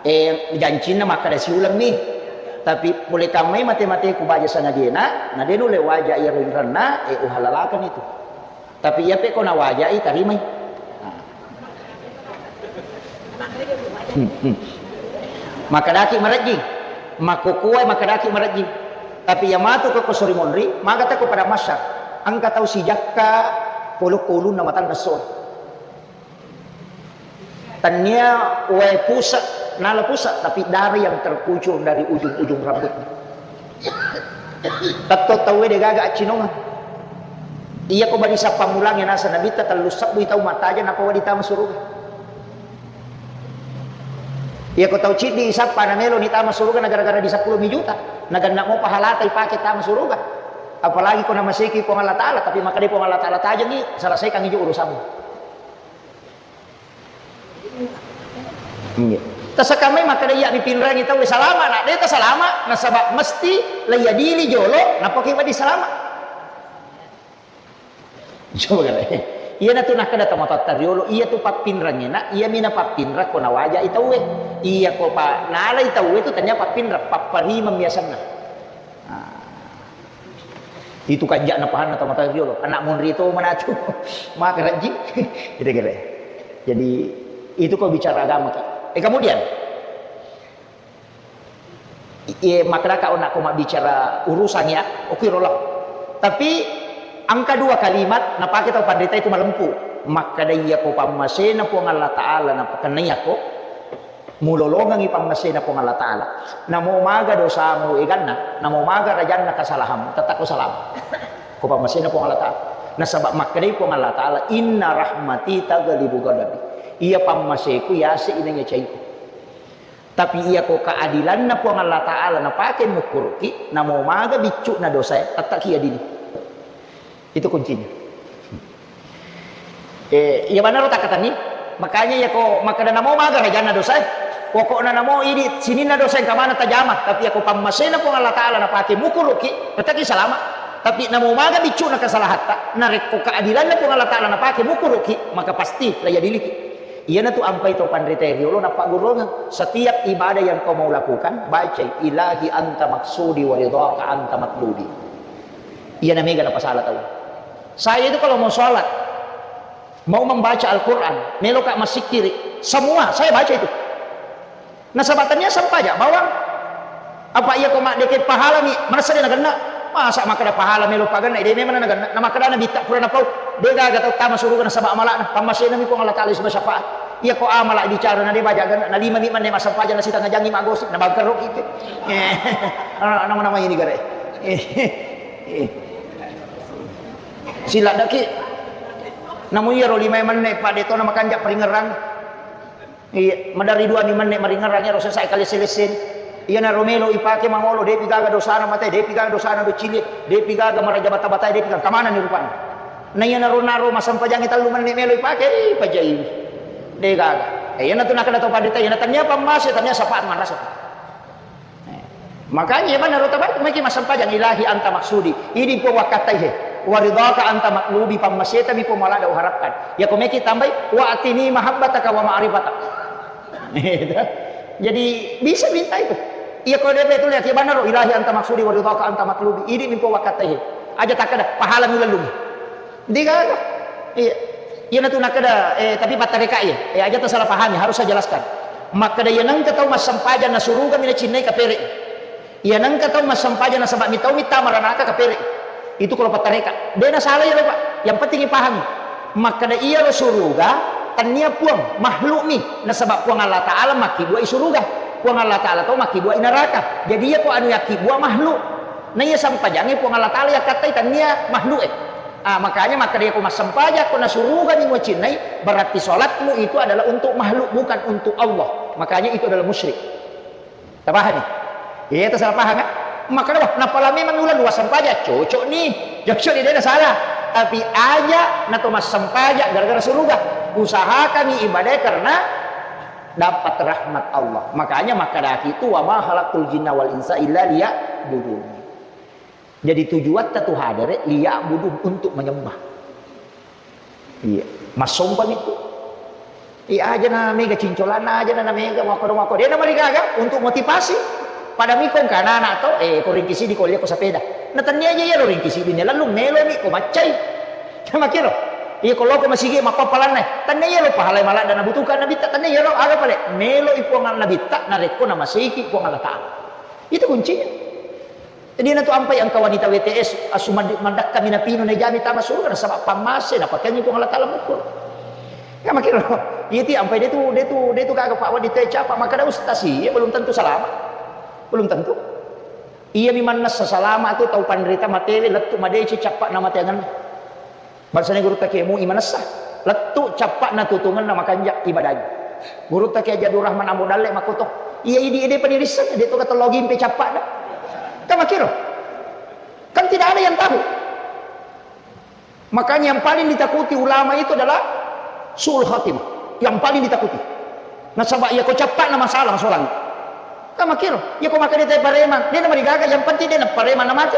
Eh, jancinna makkeda siulemmi. Tapi pole kammai mate-mateku baja sangajena, na de' nulle waja iyaro inrenna, eh, uhalalakeng itu. Tapi iya pe ko nawajai, tarimai. Nah. Hmm, hmm. Makkedaki marejjing, makkokkoe makkedaki marejjing. Tapi iya matu ko, ko sori monri, maga ta ko pada masyar. Engka tau sijakka polokko ulunna matanna soe. Tania wae pusat, nala pusat, tapi darah yang terkucur dari ujung-ujung rambutnya. Tetto tauwe de' gaga accinongeng. Iya ko bani sappa mulangnge naseng Nabitta tellu sebbu tau matajeng nako wedding tama suruga. Iya ko tau ciddi sappa na melo ni tama suruga na gara-gara di seppulo mi juta. Na genna mo pahalata ipake tama suruga. Apalagi ko namaseki Puang Allah Ta'ala, tapi makkeda Puang Allah Ta'ala tajengi, selesaikan ijo urusanmu. Iya. Tasakamai makkeda iya mipinrangi tau salama, na de' tasalama, nasaba mesti laiadili jolo, napake wedding salama. Coba kare. Iya natu nakkeda tomatoatta riolo, iya tu pappinrangena, iya mina pappinrang ko nawajai tauwe. Iya ko pa nalai tauwe tu tania pappinrang, papparimeng biasanna. Nah, itu kanja'na pahanna tomatoa riolo, anak monri to manatu. Maka rajin. Kira-kira. Jadi, itu ko bicara agama ki. Eh, kemudian, iya, makkedaka ona ko mabbicara urusan ya, oke rolah. Tapi engka dua kalimat napake tau panrita itu malempu. Makkeda iya ko pammasena Puang Allah Ta'ala napakennai ako, mulolongengi pammasena Puang Allah Ta'ala. Namo maga dosamu eganna, namo maga rajanna kesalahanmu, tetap ko salama. Ko pammasena Puang Allah Ta'ala. Nasaba makkedai Puang Allah Ta'ala, "Inna rahmati taghlibu ghadabi." Iya pammaseku yase inang caiku. Tapi iya ko keadilanna Puang Allah Ta'ala napake mukkuruki, namo maga biccu'na dosae, tetap ki adili. Itu kuncinya. Eh, iya banaro takkatenni. Makanya iya ko makkeda namo maga rajanna dosae. Pokokna namo idi sininna dosa engka maneng tajama, tapi iya ko pammasena Puang Allah Ta'ala napake mukkuruki, tetap ki salama. Tapi namo maga biccu'na kesalahatta, narekko keadilanna Puang Allah Ta'ala napake mukkuruki, maka pasti laiadiliki. Iyanatu ampai to panrita riolo nappagguruangeng. Setiap ibadah yang kau mau lakukan, bacai, "Ilahi anta maksudi wa ridhaka anta matlubi." Iyana mega napasala tau. Saya itu kalau mau sholat, mau membaca Al-Quran, meloka massikkiri, semua saya baca itu. Nasaba tania sempaja bawang. Apa iya ko maddeke pahalami, manessa de nagenna? Masa makkeda pahala melo pagenna, de memang nagenna. Na makkeda Nabitta pura napau, de gaga tau tama suruga nasaba amala'na, pammasenami Puang Allah Ta'ala siba syafaat. Iya ko amala bicara na de baja genna, na lima mi manne massempajang na sitanga jangi magosip, na bangkero kita. Eh, nama-nama ini gare. Eh, eh. Siladdaki. Namu iya ro lima manne pa de to na makanja paringerang. Iya, maderri dua mi menne maringerrang ero sesa kalesse-lesse. Iyanaro melo ipake mangolo, depi gaga dosana mate, depi gaga dosana docili, depi gaga maraja bata-bata, depi gaga kamanani rupanna. Na iyanaro naro masempajangi tellu menne melo ipake, ih, pajai. De gaga. Eh, iyanatu nakkeda to panrita, iyana tania pammase, tania sapaat manrasa. Makanya iya manaro tabai, meki massempajang, "Ilahi anta maksudi." Idi Puang wakkatai he. "Wa ridhaka anta matlubi," pammaseta mi Puang malada uharapkan. Iya ko meki tambai, "Wa atini mahabbataka wa ma'rifatak." Jadi bisa minta itu. Iya ko depe tu lihat iya manaro, "Ilahi anta maksudi wa ridhaka anta matlubi." Idi mi Puang wakkatai he. Aja takkeda, pahala mi lellung. De gaga. Iya. Iyanatu nakkeda, eh, tapi pattareka iya. Eh, aja tasalah pahami, harus saya jelaskan. Makkeda iya nengka tau massempajang na suruga mi nacinnai kapere. Iya nengka tau massempajang nasaba mi tau mi tama ranaka kapere. Itu kalau pattareka. De nasalah iya, Pak. Yang penting ipahami. Makkeda iyaro suruga, tania puang, makhluk mi. Nasaba Puang Allah Ta'ala makkibua i suruga. Puang Allah Ta'ala tau makkibua i neraka. Jadi iya ko anu yakkibua makhluk. Na iya sempajangnge Puang Allah Ta'ala yakkattai tania makhluk e. Ah, makanya makkeda ko massempajang ko nasurugani muacinnai, berarti salatmu itu adalah untuk makhluk, bukan untuk Allah. Makanya itu adalah musyrik. Tapahami? Iya, itu salah paham, ya? Makkeda, "Wah, napala memang ula dua sempajang, cocok nih." Cocok nih, dia salah. Tapi aja nato massempajang gara-gara suruga. Usahakan ibadah karena dapat rahmat Allah. Makanya makkadaki tu, "Wa ma khalaqtul jinna wal insa illa liya'budun." Jadi tujuatta tu hadere liya'budun, untuk menyembah. Iya, massompa mitu. Iya, aja na mega cincolanna, aja na mega mako mako. Dia na marigaga untuk motivasi. Pada mikong kana anak to, eh, ko ringkisi di ko lia ko sepeda. Na tania aja ya lo ringkisi di ne lalu melo mi ko maccai. Sama kiro. Iya, ko loko masigi makko palanna. Tania iya lo pahalai maladda nabutuhkan nabitta, tania iya lo aga pale melo i Puang nabitta narekko namasiki Puang Allah Ta'ala. Itu kuncinya. Jadi na tu ampai engka wanita W T S asu mandi-, mandakka minapinu na jami tama surga nasaba pammase napakengi Puang Allah Ta'ala mukul. Ya makiro. Iti ampai dia tu, dia tu, dia tu gaga Pak wanita capa maka ada ustaz sih, ya belum tentu selamat. Belum tentu. Iya mi mannessa salama tu tau panrita matewe lettu madeci cappa na mateangenna. Bangsana gurutta ke mui manessa. Lettu cappa'na tutungenna makanja ibadai. Gurutta ke Jadul Rahman Ambo Dalle makoto. Iya idi ede panirisseng, de to katellogi mpe cappa'na. Kan makiro. Kan tidak ada yang tahu. Makanya yang paling ditakuti ulama itu adalah su'ul khatimah. Yang paling ditakuti. Nasaba iya ko cappa'na masalah masolang. Kan makiro, iya ko makkeda te pareman, de na marigaga, yang penting de na pareman na mate.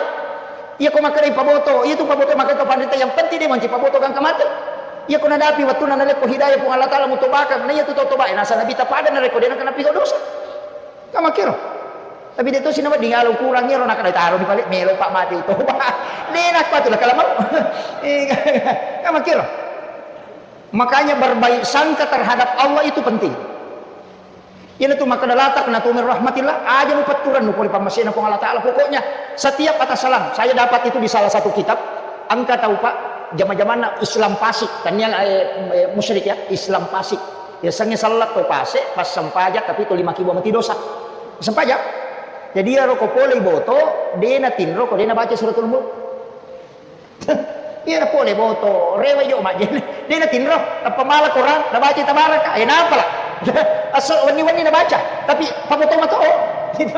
Iya ko makkeda paboto, iya tu paboto makkeda to panrita, yang penting de manci paboto gangka mate. Iya ko nadapi wettunna nalekko hidayah Puang Allah Ta'ala mutobakang, na iya tu tau tobae nasa nabitta pada narekko de na kena piga dosa. Kan makiro. Tapi de to sinawa di ngalo kurang iyaro nakada taro di balik melo pak mate toba. De na kuatu lah kalamau. Kan makiro. Makanya berbaik sangka terhadap Allah itu penting. Iyanatu makkeda la taqnatu min rahmatillah, aja mupetturennu pole pammasena Puang Allah Ta'ala. Pokoknya setiap atas salam, saya dapat itu di salah satu kitab, engka tau Pak, jama-jamanna Islam Pasik, tania, eh, eh, musyrik ya, Islam Pasik. Ya sengnge sallat to pase, pas sempajang tapi to lima kilo mati dosa. Sempajang. Jadi ya roko pole boto, dena tinro ko dena baca suratul mulk. Iya na pole boto, rewe jo majjenne. De na tinro, tappa mala Quran, na baca tabaraka. Eh, napala. Aso wenni-wenni na baca, tapi paboto mato. Gitu.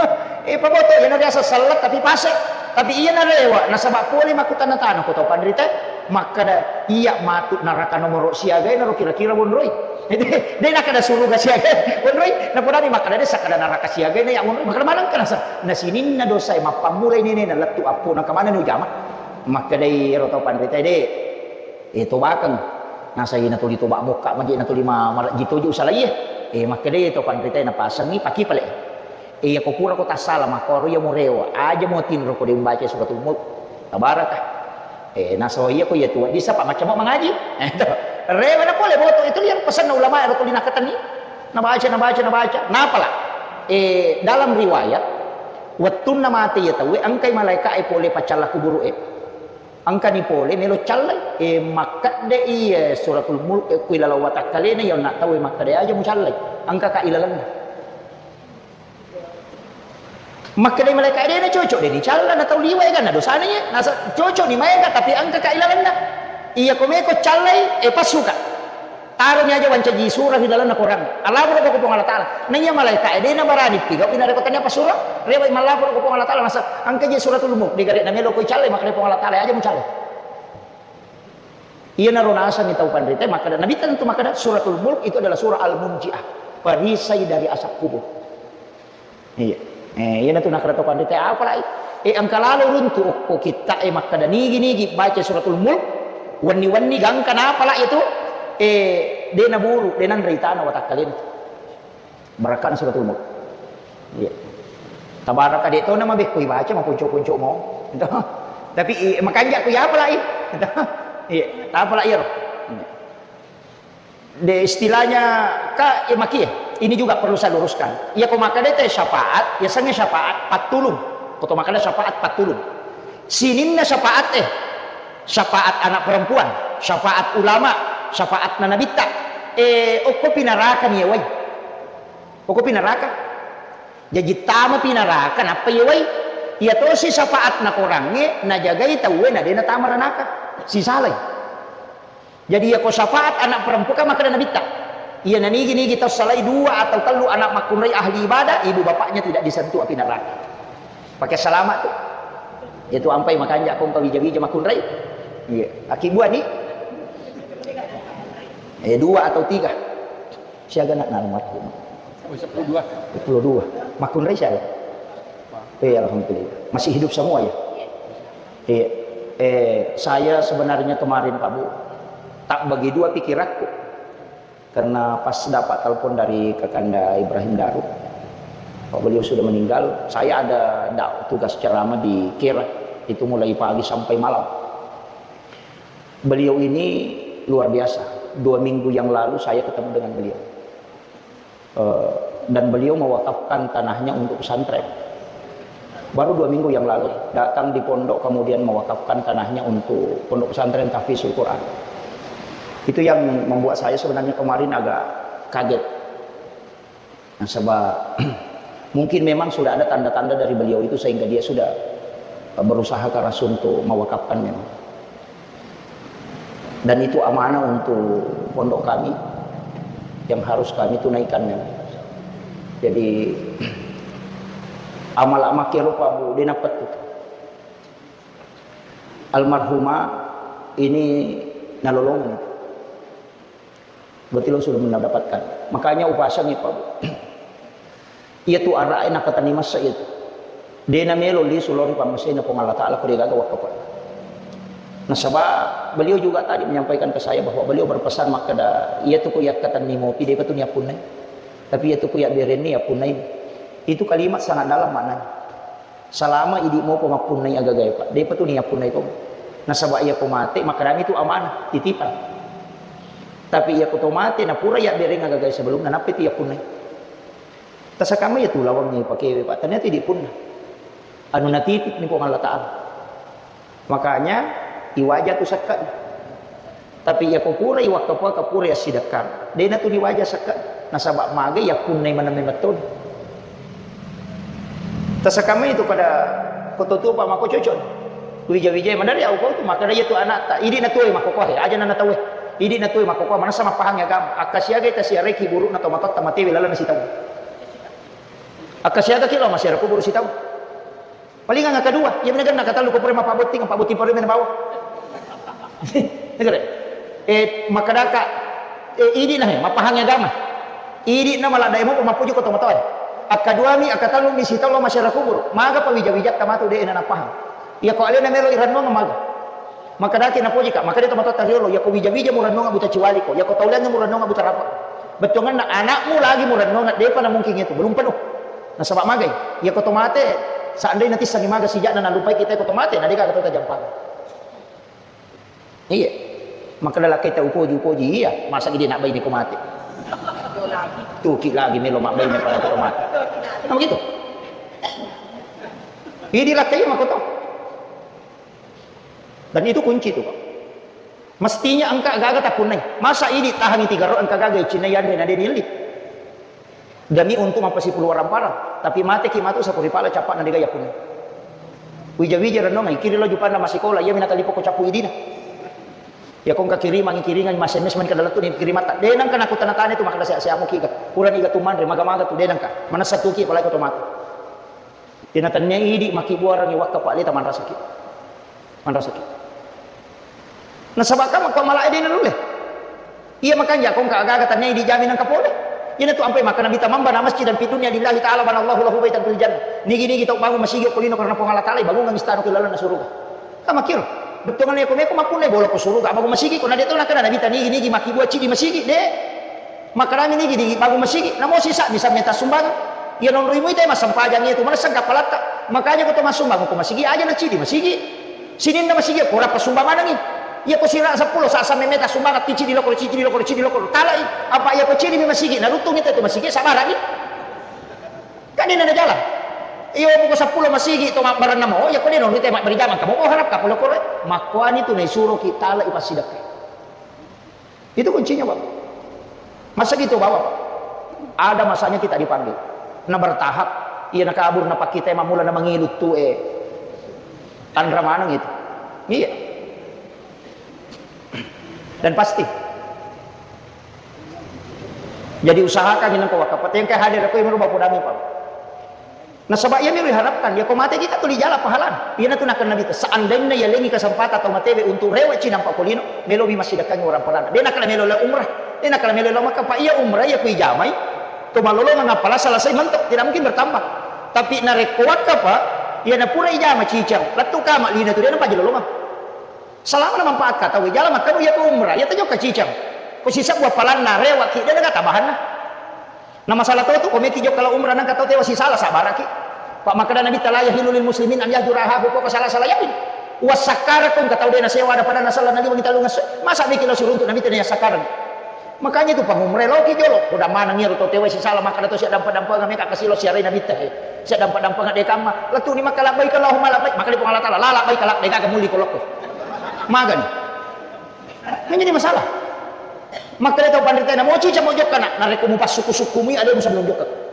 Eh, paboto, iya na riasa sallat, tapi pase. Tapi iya na rewa, nasaba pole makkutanna tana ko tau panrita. Makkada iya matu neraka nomoro siaga, ero kira-kira wonroi. De, de nakada suruga siaga, wonroi. Napodani makkada de sakada neraka siaga, na ya wonroi. Makkada maneng kana sa. Na sininna dosa, eh, mappammulai nene, na lettu appo, na kamana ni ujama. Makkedai ero tau panritae, "De, eh, tobakeng." Nasai natuli toba mokka, maje natuli ma-, marejji toje usalaie. Eh, makkedai to panritae napasengi paki pale. Eh, iya ko pura ko tassala makkoro iya murewa, aja mo tinro ko de umbaca suratul mulk. Tabaraka. Eh, naso iya ko iya tua disa pa macam mangaji. Eh, to. Rewa na pole boto itu liang pesanna ulama ero tuli nakatenni. Nabaca, nabaca, nabaca. Napala. Eh, dalam riwayat, wettunna mate iya tauwe, engkai malaika e pole paccalla kuburu e. Engkani pole melo callai, e, makkedde iya suratul mulk, e, kui lalang watakkalena iya onna tauwe makkeda aja mucallai, engkaka ilalenna. Makkedai malaika, de na cocok de dicalla na tau liwa eganna dosana iya, nasa cocok ni maega tapi engkaka ilalenna. Iya ko meko callai, e, passuka. Taroni aja wancaji surah ri lalenna Quran. Allaporo ko Puang Allah Ta'ala. Naiya malaika e, de nabarani pigau pi narekko tania passuro. Rewa i mallaporo ko Puang Allah Ta'ala, nasa engka je suratul mulk, de gare namelo ko icallai, makkeda Puang Allah Ta'ala, aja mucallai. Iyanaro nasengngi tau panrita, makkeda Nabitta tentu makkeda suratul mulk itu adalah surah al-munjiah. Perisai dari azab kubur. Iya. Eh, iyanatu nakkeda to panrita, apalai? Eh, engka lalo runtu okko kitta e makkeda nigi-nigi baca suratul mulk, wenni-wenni gangka napala itu, eh, de naburu, de nanre itana watakkalena. Barakkana suratul mulk. Iya. Tabaraka de to na mabekko ibaca maponco-ponco mo. Tapi, eh, makanja ku iya apalai? Iya, apalai iyaro? De, istilahnya, ka, ya, makie. Ini juga perlu saya luruskan. Ya, ko makkeda te syafaat, ya, sengnge syafaat, pattulung. Ko to makkeda syafaat, pattulung. Sininna syafaat, eh, syafaat anak perempuan, syafaat ulama, syafaat na nabitta. Eh, okko pinaraka ni yewai. Okko pinaraka. Jaji tama pinaraka, nappa yewai. Iya tosi syafaat na korangnge, najagai tauwe, na de natama ranaka. Sisalai. Jadi, iya ko syafaat anak perempuan, kan makkeda Nabitta, iya nanigi-nigi tau salai dua atau tellu anak makkunrai ahli ibadah, ibu bapaknya tidak disentuh api neraka. Pakai selamat tu. Itu ampai makanja ko engka wija-wija makkunrai. Iya, aki buah ni. Eh, dua atau tiga. Siaga anak almarhum? Oh, sepuluh dua. Sepuluh dua. Makkunrai siaga? Eh, alhamdulillah. Masih hidup semua ya? Iya. Eh, saya sebenarnya kemarin, Pak Bu, tak bagi dua pikiranku. Karena pas dapat telepon dari Kakanda Ibrahim Daru, Pak, beliau sudah meninggal, saya ada dak-, tugas ceramah di Kera. Itu mulai pagi sampai malam. Beliau ini luar biasa. Dua minggu yang lalu saya ketemu dengan beliau. Eh, dan beliau mewakafkan tanahnya untuk pesantren. Baru dua minggu yang lalu, datang di pondok, kemudian mewakafkan tanahnya untuk pondok pesantren Tahfizul Quran. Itu yang membuat saya sebenarnya kemarin agak kaget. Nasaba, mungkin memang sudah ada tanda-tanda dari beliau itu sehingga dia sudah, eh, berusaha keras untuk mewakafkan memang. Dan itu amanah untuk pondok kami yang harus kami tunaikan memang. Jadi, amal-amal kero, Pak Bu, de' nappettu. Almarhumah ini nalolongeng. Berarti lo sudah mendapatkan. Makanya upasangi, Pak Bu. Iya tu ara'e nakatenni massa iya tu. De' namelo lisu lao ri pammasena Puang Allah Ta'ala ko de' gaga wakkafa. Nasaba beliau juga tadi menyampaikan ke saya bahwa beliau berpesan makkeda, iya tu ko yakkatenni mopi, de'pa tu niappunnai. Tapi iya tu ko yabberenni, yappunnai. Itu kalimat sangat dalam maknanya. Salama idi' mopa mappunnai agagae, Pak. De'pa tu niyappunnai to. Nasaba iya ko mate, makkedami tu amanah, titipan. Tapi iya ko to mate, napura yabbereng agagae sebelumna, nappa tu yappunnai. Tasakamma iya tu lawang ipakewe, Pak. Ternyata idi' punna. Anu natitip ni Puang Allah Ta'ala. Makanya, iwaja tu sakka. Tapi iya ko pura iwakkafaka, pura yassidekkang, de'na tu diwaja sakka. Nasaba magai yappunnai maneng memettoni. Tasakamma itu pada ko to tuo, Pak, mako cocok. Wija-wijai maneng ri au ko tu, makkeda iya tu ana'ta, idi' na tuoe makkokoe, aja' na tauwe. Idi' na tuoe makkokoe, manessa mappahang agama. Akkasiagai tasiarai kuburu'na tomatoatta matewe lalenna sitaung. Akkasiagaki lao massiara kuburu' sitaung. Palingang akkadua, iya mega nakatellu ko pura mappabotting, pabbotting pura mena bawang. Negara. Eh, makkedaka, eh, idi' na, eh, mappahangi agama. Idi' na maladde' mo mappoji ko tomatoae. Akkaduami, akkatellumi sitaung lao massiara kuburu'. Maga pawija-wijatta matu de'na napahang. Iya ko alena melo irennungeng maga. Makkedaki napojika, makkeda tomatoatta riolo, iya ko wija-wija murennungeng buta ciwaliko, iya ko tauliangnge murennungeng buta rapa. Bettuangenna ana'mu lagi murennungeng, de'pa na mungkin itu, belum penuh. Nasaba magai, iya ko to mate, seandainya tissengi maga sija'na nalupai kita ko to mate, na de'gaga to tajampang. Iya. Makkeda lakkaita upoji, upoji, iya, masa idi' nabbaine ko mate. Tuki lagi melo mabbaine pada ko to mate. Nah, begitu. Idi' lakkai mako to. Dan itu kunci tu, Pak. Mestinya engka gaga tappunnai. Masa idi' tahangi tiga ro engka gaga cinna yanre na de' nilli. Demi untuk mappasipulu warang parang. Tapi mateki matu sapuri pala cappa na de'ga yappunnai. Wija-wija renungai, kiri lo jupanna massikola, iya mi natalipoko cappu idina. Iya ko engka kirimangi, kiringangi, mas-M S mani kada lettu ni kirimatta. De' nengka nakutana-tana tu makkeda seha-seha muki ga. Purani ga tu manre, maga-maga tu de' nengka. Manessa tuki apalagi ko to mate. Ina tennia idi' makkibbuarengngi wakka pa'lita manrasaki. Manrasaki. Nasaba' kamma ko malae de' nanulle. Iya makanja ko engka aga-aga tennia idi' jami nengka pole. Ina tu ampai makkeda Nabitta, "Man bana masjidan fid dunya lillahi ta'ala banallahu lahu baitan fil jannah." Nigi-nigi tau bangung masigi ko lino karena Puang Allah Ta'ala, bangungang istana ko lalenna suruga. Kamma kiro. Bettuanna ko meko mappunnai bolo ko suruga, bangung masigi ko na de' to nakkeda Nabitta nigi-nigi makkibbua cidi masigi, de'. Makkedami nigi di bangun masigi, namo sisa bisa meta sumbangan. Iya nonroi mui te massempajang iya tu manessa kapalatta. Makanya ko to massumbang ko masigi aja' na cidi masigi. Sininna masigi ko rappa sumbang manengi. Iya ko sira seppulo sa samme meta sumbangan ti cidi loko, cidi loko, cidi loko. Talai. Apa iya ko cidi mi masigi na ruttungi te tu masigi sabarani. Kan ini ada jalan. Iyo buku seppulo masigi to mabbarenna mo, iya ko de' nonroi te mabberi jamang kamu ko harap kapolo kore. Makkuani tu naisuro ki talai passidakka. Itu kuncinya, Pak. Masa gitu, Bapak? Ada masanya kita dipanggil. Nah, bertahap. Iya, nakabur, napakita, mamula, na mangilu tu, eh. Tanra maneng itu. Iya. Dan pasti. Jadi usahakan ini kau wakaf. Yang kayak hadir aku yang merubah podangnya, Pak. Nasaba' iyami riharapkan, iya ko mate kita tuli jala pahalana. Iyana tu nakkeda Nabitta, seandainya yalengi kesempatan tau matewe untuk rewe'ci nampa ko lino, melomi massidekkangi orang parana. De' nakkeda melo le umrah. Eh, nakala melo lao Makkah, Pak, iya umrah iya ku ijamai, to malolongeng appala selesai mentok, tidak mungkin bertambah. Tapi narekko wakka, Pak, iya napura ijama cicang, lettu kama lina tu dia nampa lolongeng. Selama na manfaat ka tau, jala makkanu iya ko umrah, iya tajokka cicang. Ko sisebbu appalanna, rewakki, de' naga tambahanna. Na masalah to tu, ko meki jokka lao umrah nangka tau tewa sisala, sabaraki. Pak, makkeda Nabitta, "La yahillu lil muslimin an yahjura akhahu fawqa salasati layalin." Wassakkarako engka tau de' nasewa ada pada nasella naliwengi tellung esso. Masa meki lao siruntu Nabitta na yassakkarang? Makanya itu pangumrah loki jolo. Udah maneng iyaro tau tewa sisala, makkeda to siaddampa-dampanga meka kasi lao siarai Nabitta he. Siaddampa-dampanga de' kamma. Lettuni makkeda labbaik Allahumma labbaik. Makkeda Puang Allah Taala, "La labbaik la, de' gaga muli ko lokko." Magani. Menjadi masalah. Makkeda tau panrita, "Namo cicang mo jokka, Nak, narekko mupassukku-sukkumi alemu sebelum jokka."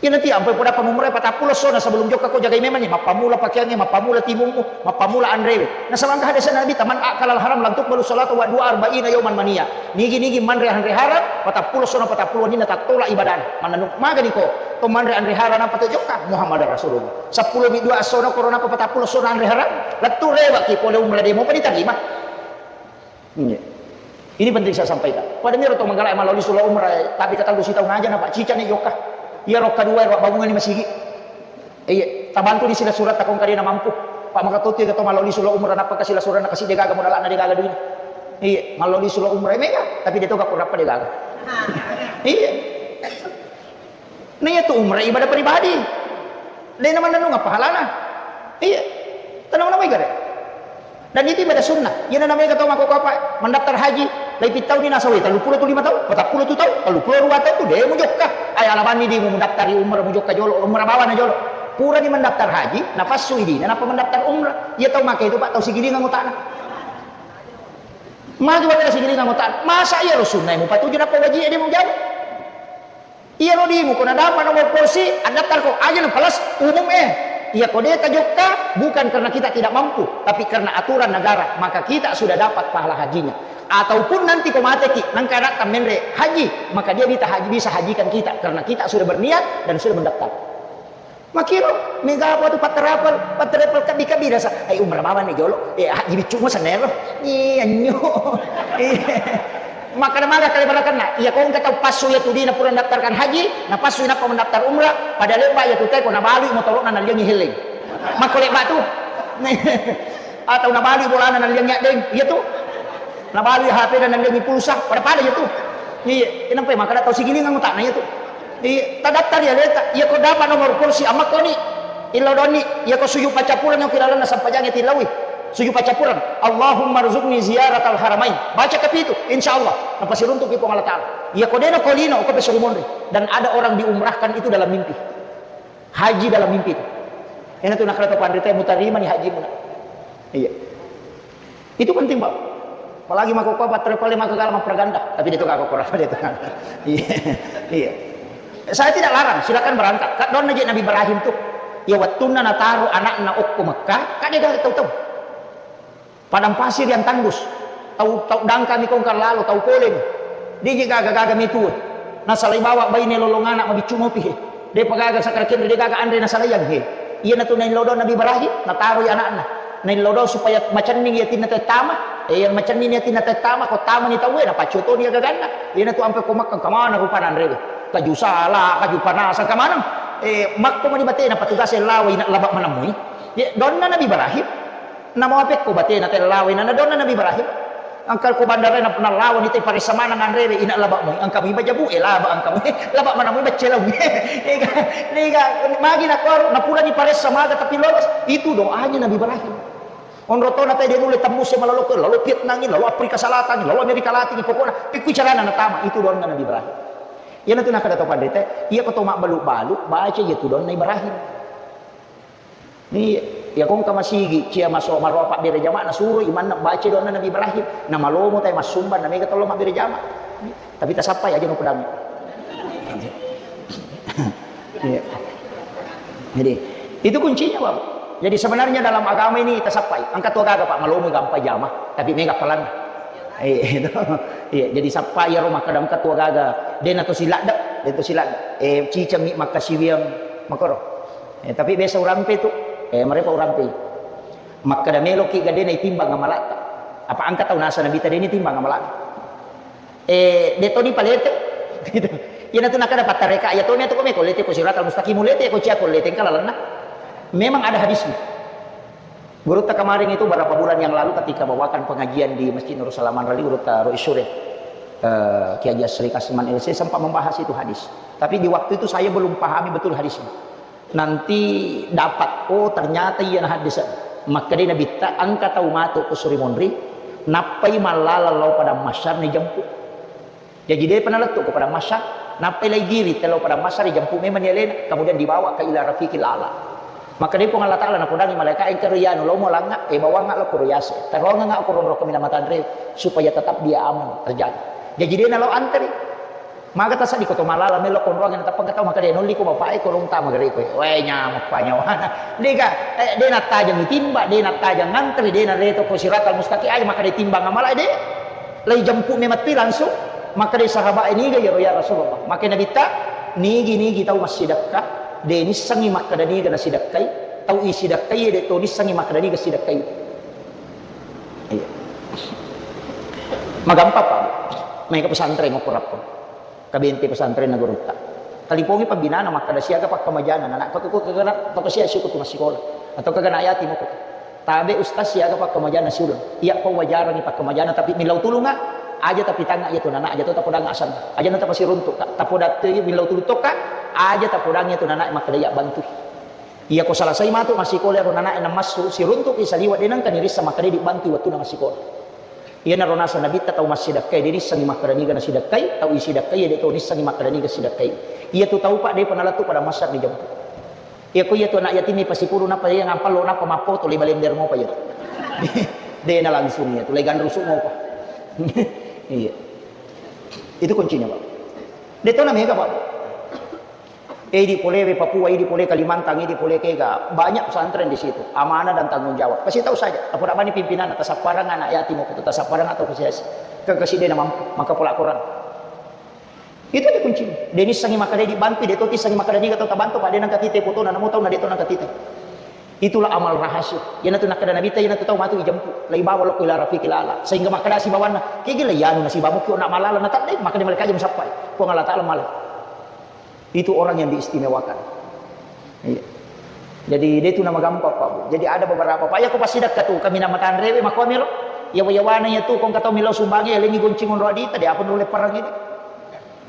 Iya nanti ampai poda pangumrah patappulo essona sebelum jokka ko jagai memang ni, mappamula pakeangnge, mappamula timummu, mappamula anrewe. Nasaba engka hadis Nabitta, "Man akalal haram lam tuqbalu salatu wa du'a arba'ina yauman maniya." Nigi-nigi manre anre haram, patappulo essona patappulo wenninna tattola ibadana. Mannanu magani ko to manre anre haram apa to jokka? Muhammadar Rasulullah. Seppulo mi dua essona korona apa patappulo essona anre haram? Lettu rewakki pole umrah de' mopa diterima. Iya. Ini penting saya sampaikan. Pada miro to manggalai maloli sula umrah, tapi kata lu sitau ngaja na Pak Cica ni jokka. Iya rokka dua, rokka bangungan ni masigi. Iya, tabantu di sila surat takong kadena mampu. Pak maka tuti kata maloli sula umrah, napa kasila surat na kasi de' gaga modal na de' gaga duit. Iya, maloli sula umrah mega, tapi de' to gak kurapa de' gaga. Iya. Nah, iya tu umrah ibadah pribadi. De' na mannennung apa pahalana. Iya. Tenang nama igare. Dan itu ibadah sunnah. Iya na namanya kata mako apa? Mendaftar haji. Lai pittau ni nasawe, tellu pulo tu lima tau, patappulo tu tau, tellu pulo dua tau tu de' mu jokka. Ay, alabanni di mu mendaftar umrah mu jokka jolo, umrah bawana jolo. Pura ni mendaftar haji, napassu idi, na napa mendaftar umrah. Iya tau make itu, Pak, tau sigilingang utana. Magi wala sigilingang utana. Masa iya lo sunnah mu patuju napa wajib de' mu jama? Iyaro dimu ko nadapa nomor polisi, addaftar ko aja na plus umum eh. Iya ko de' tajokka, bukan karena kita tidak mampu, tapi karena aturan negara, maka kita sudah dapat pahala hajinya. Ataupun nanti ko mateki, nangka anatta menre haji, maka dia bisa haji, bisa hajikan kita karena kita sudah berniat dan sudah mendaftar. Makiro, mega apa tu patterapel, patterapel kabi-kabi rasa. Ai umrah bawa ni jolo, eh haji biccu mo sanero. Iya nyo. Iya. Makkeda maga kale barakanna, iya ko engka tau passu iya tu dina pura mendaftarkan haji, na passu inappa mendaftar umrah, pada lebba iya tu teko nabalui motoro'na nalliangi helling. Makko lebba tu. Atau nabalui bolana nalliangi addeng, iya tu. Nabalui H P na nalliangi pulsa, pada-pada iya tu. Iya, kenapa makkeda tau sigilingang utakna iya tu. Iya, tadaftar iya leta, iya ko dapat nomor kursi, amma koni. Illau donni, iya ko sujud paccappureng ki lalenna sampajangnge tillaui. Sujud paccappureng. Allahumma rzuqni ziyaratal haramain. Baca kapitu, insya Allah. Napasiruntuki Puang Allah Ta'ala. Iya ko deno ko lino, ko peso monri. Dan ada orang diumrahkan itu dalam mimpi. Haji dalam mimpi itu. Ena tu nakala to panrita mutarimani ni haji muna. Iya. Itu penting, Pak. Apalagi mako ko pattere pale mako kala mappraganda, tapi dia tu kako kurang dia tu. Iya. Iya. Saya tidak larang, silakan berangkat. Kak donna je Nabi Ibrahim tu. Ya wattunna nataro anakna okko Mekah, kak dia gak tahu-tahu. Padang pasir yang tandus. Tau, tau dangkami kongkang lalo, tau polemi. Dia je gaga-gaga metu. Nasalai bawa baine lolong anak mabiccu mopi he. Depa gaga sakara kenre, de gaga anre nasalaiang he. Iyanatu naillau dong Nabi Ibrahim, nataroi anakna. Naillau dong supaya macenning yatinna tettama. Eh, yang macenning yatinna tettama, ko tamani tauwe, napaccotoni agaganna. Iyanatu ampe ko Makkah, kamana rupana anrewe. Kaju sala, kaju panasa, kamana? Eh, makko mani batena patugase lawa ina laba manamui. Ye, donna Nabi Ibrahim. Namawapekko batena tellawai, na donna Nabi Ibrahim. Engka ko bandara na, nalawani te paressa maneng anrewe ina laba moi. Engka mi bajabu e laba engka moi. Laba mana moi baccelau. Ega, ega, magi na koro, na pura ni paressa maga tapi lolos. Itu doanya Nabi Ibrahim. Onro tona te dia nulle tembus e malolo ke, lalu Vietnam, lalu Afrika Selatan, lalu Amerika Latin, pokokna pekku carana natama, itu doanna Nabi Ibrahim. Iyanatu nakada to pandete, iya ko to mabbalu-balu, baca iya tu doanna Ibrahim. Iya, iya kongka masigi, cia maso maroa pabbere jama, nasuro imanna baca doanna Nabi Ibrahim. Namalomo tai massumbang, namega tollo mabbere jama. Tapi tasappai aja no pedang. Iya. Jadi, itu kuncinya, Bapak. Jadi sebenarnya dalam agama ini tasappai. Engka tu gaga, Pak, malomo gampang jama, tapi mega pelan. Iya, itu. Iya, jadi sappai iyaro makkada engka tu gaga. Dena to siladde, dena to siladde. Eh, ciceng mi makkasiwiang makoro. Eh, tapi biasa urampe tu, eh, marepa urampe. Makkada meloki gadena itimbang amalatta. Apa engka tau nasa Nabi tadi ini timbang amalatta. Eh, de' toni palete. Gitu. Iyana tu nakkeda pattareka, iya tomi tu ko meko lete ko siratal mustaqim, lete ko cia ko lete engka lalenna. Memang ada hadisnya. Gurutta kemarin itu beberapa bulan yang lalu ketika bawakan pengajian di Masjid Nurul Salam Manrali, gurutta Rois Sure, eh, Kiai Haji Asri Kasman L C sempat membahas itu hadis. Tapi di waktu itu saya belum pahami betul hadisnya. Nanti dapat, oh, ternyata iya na hadis. Makkedai Nabitta, engka tau matu ko suri monri, nappai mallala lao padang mahsyar ni jemput. Jaji de'pa nalettu ko padang mahsyar, nappai lai giri te lao padang mahsyar, dijemput memang ni alena, kemudian dibawa ke ila rafiqil a'la. Makkedai Puang Allah Ta'ala, napodangi malaika, engka ro iyanu lao mo langnga, eh, bawangnga lao ko ro yase. Taroangnga ko ro kaminang matanre, supaya tetap dia aman terjaga. Jaji de'na lao antri. Maga tasaddi ko to malala melo konroang na tappa tau makkeda nolli ko bapak e ko rong tama gare ko. Wae nyameng pa nyawana. Dega, eh, de' nattajang timba, de' nattajang ngantri, de' nareto ko siratal mustaqim aja makkeda timbang amala de'. Lai jemput memang tu langsung. Makkeda sahabat e, niga iyaro ya Rasulullah? Makkeda Nabitta, nigi-nigi tau massidekka, de' nissengi makkeda niga nasidekkai, tau isidekkai de' to nissengi makkeda niga sidekkai. Iya. Magampang, Pak. Maega pesantren okko Rappang. Kabente pesantrenna gurutta. Talipongi pembinana makkeda siaga pakkamajana, anakku ko kegana toko sia siku tu massikola. Atau kegana yatim ko. Tabe ustaz siaga pakkamajana siuleng. Iya ko wajarangi pakkamajana tapi millau tulunga aja tapi tanga iya tu nana aja tu tapodang asang. Aja na tapasiruntuk ka. Tapodatte millau tulung tokka aja tapodang iya tu nana makkeda iya bantu. Iya ko salasai matu massikola ro nana enam massu siruntuk ki saliwa de' nengka nirissa makkeda dibantu wettu na massikola. Iyanaro naseng Nabitta tau massidekkai, de' nissengngi makkeda niga nasidekkai, tau isidekkai, de' to nissengngi makkeda niga sidekkai. Iya tu tau, Pak, de'pa nalettu padang mahsyar ni jemput. Iya ko iya tu anak yatim ni pasipuru nappa iya ngampallo nappa mappoto le balender mopa iya tu. De' na langsung iya tu, le ganrusu mopa. Iya. Itu kuncinya, Pak. De' to na mega, Pak. Eh, idi pole we Papua, idi pole Kalimantan, idi pole kega, banyak pesantren di situ. Amanah dan tanggung jawab. Kasih tahu saja, tapoda bani pimpinan, tasapparang anak yatim, waktu tasapparang atau kesiasi. Ke kasih dia mampu, maka pola Quran. Itu aja kuncinya. De' nissengngi makkeda dibantu, de' to tissengngi makkeda niga tau tabantu, Pak, de' nengka tite fotona, namo tau na de' to nengka tite. Itulah amal rahasia. Iyanatu nakkeda Nabitta, iyanatu tau matu ijemput. Laibawa lokko ila rafiqil a'la. Sehingga makkeda sibawanna, kegi laiyanu nasibamu ki ona malala na tadde, makkeda malaika aja musappai. Puang Allah Ta'ala mala. Itu orang yang diistimewakan. Iya. Jadi, de' tu namagampang, Pak, Bu. Jadi, ada beberapa, Pak, iya ko passidekka tu, kaminang matanrewe, makkuamiro. Yawa-yawana iya tu, ko engka tau millau sumbangnge, yalengi goncing onro adita, de' apa nulle perang ini.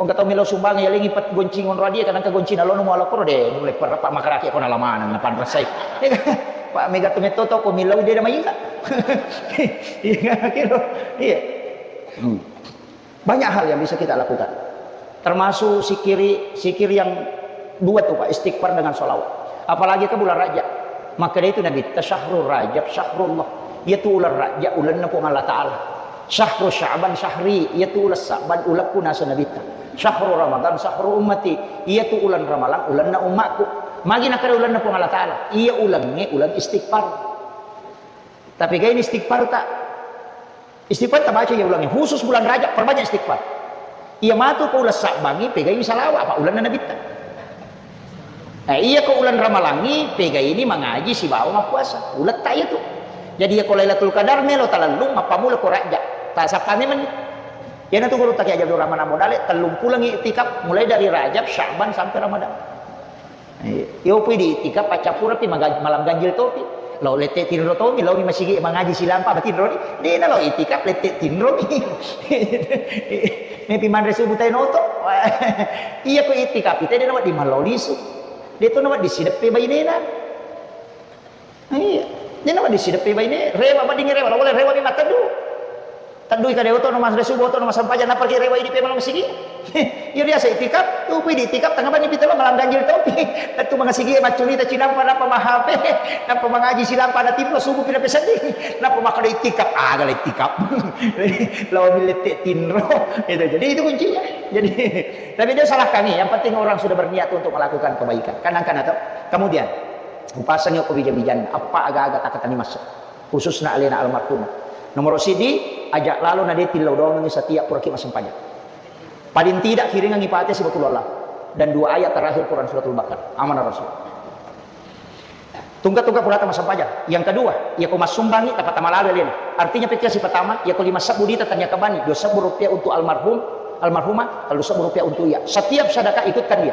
Ko engka tau millau sumbangnge, yalengi pet goncing onro adi, kadang ka goncing nalono muala koro, de' nulle perang, Pak, makarake ko nalamanang, napanrasai. Iya kan? Pak, mega tu metto to, ko millau de' namainga. Iya, kiro. Iya. Hmm. Banyak hal yang bisa kita lakukan. Termasuk sikiri, sikir yang dua tuh, Pak, istighfar dengan sholawat. Apalagi ke bulan Rajab. Maka dari itu Nabi, "Syahrul Rajab, syahrullah." Iya tu ulan Rajab, ulanna Puang Allah Ta'ala. "Syahru Sya'ban, syahri." Iya tu ulan Sya'ban, ulanku nasa Nabi. "Syahru Ramadan, syahru ummati." Iya tu ulan Ramalang, ulanna ummakku. Magi nakada ulanna Puang Allah Ta'ala. Iya ulangnge, ulang istighfar. Tapi kayak ini istighfar tak? Istighfar tabaca iya ulangnge, khusus bulan Rajab, perbanyak istighfar. Iya matu ko ulang Sa'bangngi, pegai salawat, apa ulanna Nabitta. Eh, iya ko ulang Ramalangngi, pegai ini mangaji sibawa mappuasa. Uletta iya tu. Jadi iya ko Lailatul Qadar melo talellung, mappamula ko Rajab. Tasappa memang. Iyanatu guru taki aja Abdul Rahman Abu Dale, tellung pulang iktikaf, mulai dari Rajab, Sya'ban sampai Ramadan. Iya. Iyo pui di itikaf paccappureng pi maga-, malam ganjil topi. Lao lette tinro tomi, laomi masigi mangaji silampa matinro ni. Dena lao itikaf lette tinro mi. Mepi manre subuh tai noto. Iya ko itikaf ite dena wedding malao lisu. De to na wedding sideppe bainena. Iya. Dena wedding sideppe baine, rewa wedding rewa, lao rewa mi mattedu. Teddui kade oto no mas resubo oto no masampajang, nappa ki rewa idi pemala masigi. Iyo biasa itikaf, upui di itikaf tengah bani pita lo malam ganjil topi. Tentu mangasigi maccurita cinampa nappa mahape, nappa mangaji silampa na timro subuh pina peseddi. Nappa makkada itikaf, aga la itikaf. Lao mi lette tinro. Itu, jadi itu kuncinya. Jadi, tapi dia salah kami. Yang penting orang sudah berniat untuk melakukan kebaikan. Kan angkana to. Kemudian, upasangi ko bija-bijanna, appa aga-aga takatani masuk. Khususna alena almarhumah. Nomor sidi, aja lalo na de tillau doangengi setiap puraki massempajang. Paling tidak kiringangi Fatihah sibatul Allah dan dua ayat terakhir Quran suratul Baqarah. Amanah Rasul. Tungka-tungka purata massempajang. Yang kedua, iya ko massumbangi, tapatama lalu alena. Artinya, pekkiasi pertama, iya ko lima sebbu dita tania kabani, dua sebbu rupiah untuk almarhum, almarhumah, telu sebbu rupiah untuk iya. Setiap sedekah ikutkan dia.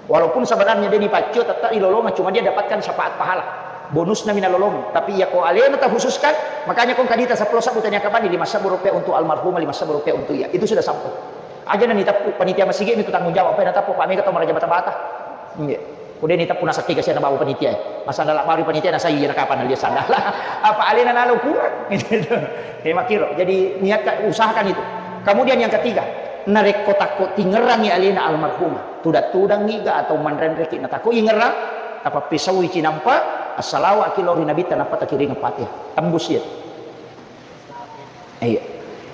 Walaupun sebenarnya dia dipaccio, tetap dilolongan, cuma dia dapatkan syafaat pahala. Bonusna mina lolong. Tapi iya ko alena terkhususkan, makanya ko kadita seppulo sebbu tania kabani, lima sebbu rupiah untuk almarhumah, lima sebbu rupiah untuk iya. Itu sudah sampai. Aja na niteppu panitia masigi itu tanggung jawab, apa yang nateppu Pak Mega atau maraja bata-bata. Iya. Udah niteppu nasakki kasihan bawa panitia. Masalah baru panitia na saya na kapan dia sadar. Apa alena nalo kurang. Gitu. Kayak makiro. Jadi niatkan, usahakan itu. Kemudian yang ketiga, narekko takko tingerangi alena almarhumah, tudang-tudangi ga atau manrenreki na takko ingerang, tapappisaui cinampa, assalawaki lao ri Nabitta, nappa takiring Fatihah. Tembus iya. Iya.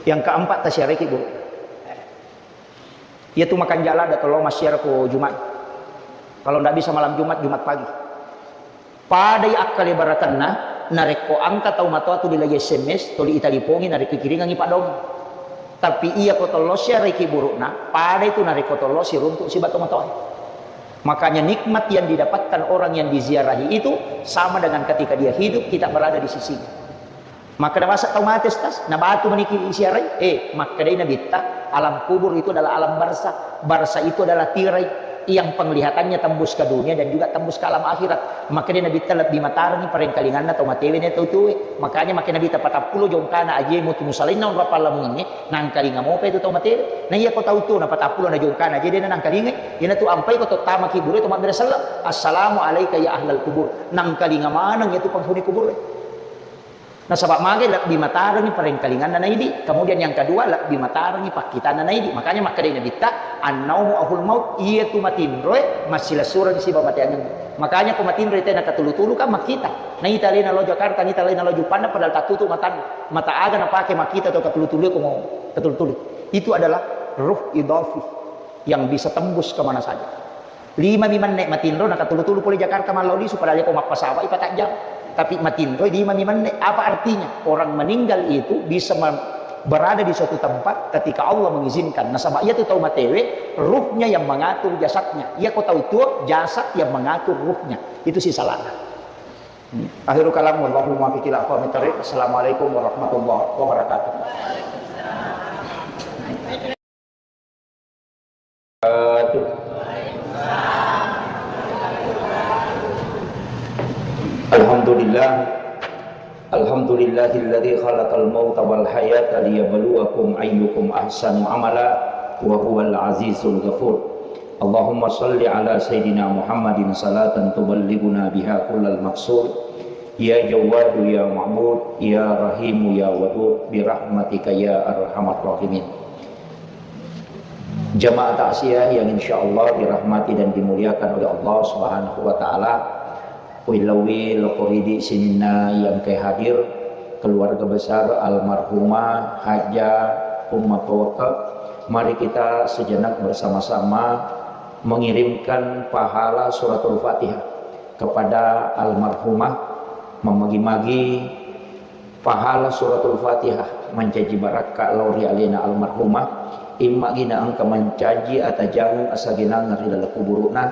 Yang keempat, tasiaraiki guru. Iya tu makan jala ada tolong masyarakat ko Jumat. Kalau ndak bisa malam Jumat, Jumat pagi. Padai akkale barakanna, narekko engka tau matoa tu dilai S M S, tuli italipongi, narekko kiringangi padong. Tapi iya ko tollo siaraiki burukna, padai tu narekko tollo siruntuk siba to matoa. Makanya nikmat yang didapatkan orang yang diziarahi itu sama dengan ketika dia hidup, kita berada di sisinya. Makkeda basa tau mate, Ustaz, na batu maniki siarai? Eh, makkedai Nabitta, alam kubur itu adalah alam barza. Barza itu adalah tirai yang penglihatannya tembus ke dunia dan juga tembus ke alam akhirat. Makkedai Nabitta, lebbi matarengi parengkalinganna tau matewe na tau tuwe. Makanya makkeda Nabitta, patappulo jongkana aje mutu musalainna onrong pallamungingnge, nangkalinga mopa itu tau matewe. Na iya ko tau tuo na patappulo na jongkana aje dena nangkalingai. Iyana tu ampai ko to tama kibure to mabbere selleng. Assalamu alaika ya ahlal kubur. Nangkalinga maneng itu penghuni kubur. Nasaba magai lebbi matarengi parengkalinganna naidi, kemudian yang kedua lebbi matarengi pakkitanna naidi. Makanya makkedai Nabitta, "Annaumu ahul maut," iya tu matinroe massilessureng siba mateangeng. Makanya ko matinroi tena katulu-tulu kan makkita. Naita alena lao Jakarta, naita alena lao Juppandang padahal tattutu matanna. Mata aga napake makkita to katulu-tulu ko mau katulu-tulu. Itu adalah ruh idafi yang bisa tembus kemana saja. Lima mi menne matinro, nakatulu-tulu pole Jakarta mallao lisu, padahal ko mappasawai patajjang. Tapi matinro lima mi menne. Apa artinya? Orang meninggal itu bisa mem-, berada di suatu tempat ketika Allah mengizinkan. Nasaba iya tu tau matewe, ruhnya yang mengatur jasadnya. Iya ko tau tuo, jasad yang mengatur ruhnya. Itu si salahnya. Hmm. Akhirul kalam, wallahu muwaffiq ila aqwamit thariq. Assalamualaikum warahmatullahi wabarakatuh. Alhamdulillah. Alhamdulillahilladzi khalaqal mauta wal hayata liyabluwakum ayyukum ahsanu amala wa huwal azizul ghafur. Allahumma shalli ala sayyidina Muhammadin salatan tuballighuna biha kullal maqsud. Ya Jawwadu ya Ma'bud, ya Rahimu ya Wadud, birahmatika ya arhamar rahimin. Jamaah takziah yang insyaallah dirahmati dan dimuliakan oleh Allah Subhanahu wa taala. Uwillauwi lokko ridi sininna yang ke hadir, keluarga besar almarhumah Hajjah Umma Pawaka. Mari kita sejenak bersama-sama mengirimkan pahala suratul Fatihah kepada almarhumah, memagi-magi pahala suratul Fatihah mancaji barakka lao ri alena almarhumah, immagina engka mancaji atajangeng asagenangeng ri laleng kuburu'na,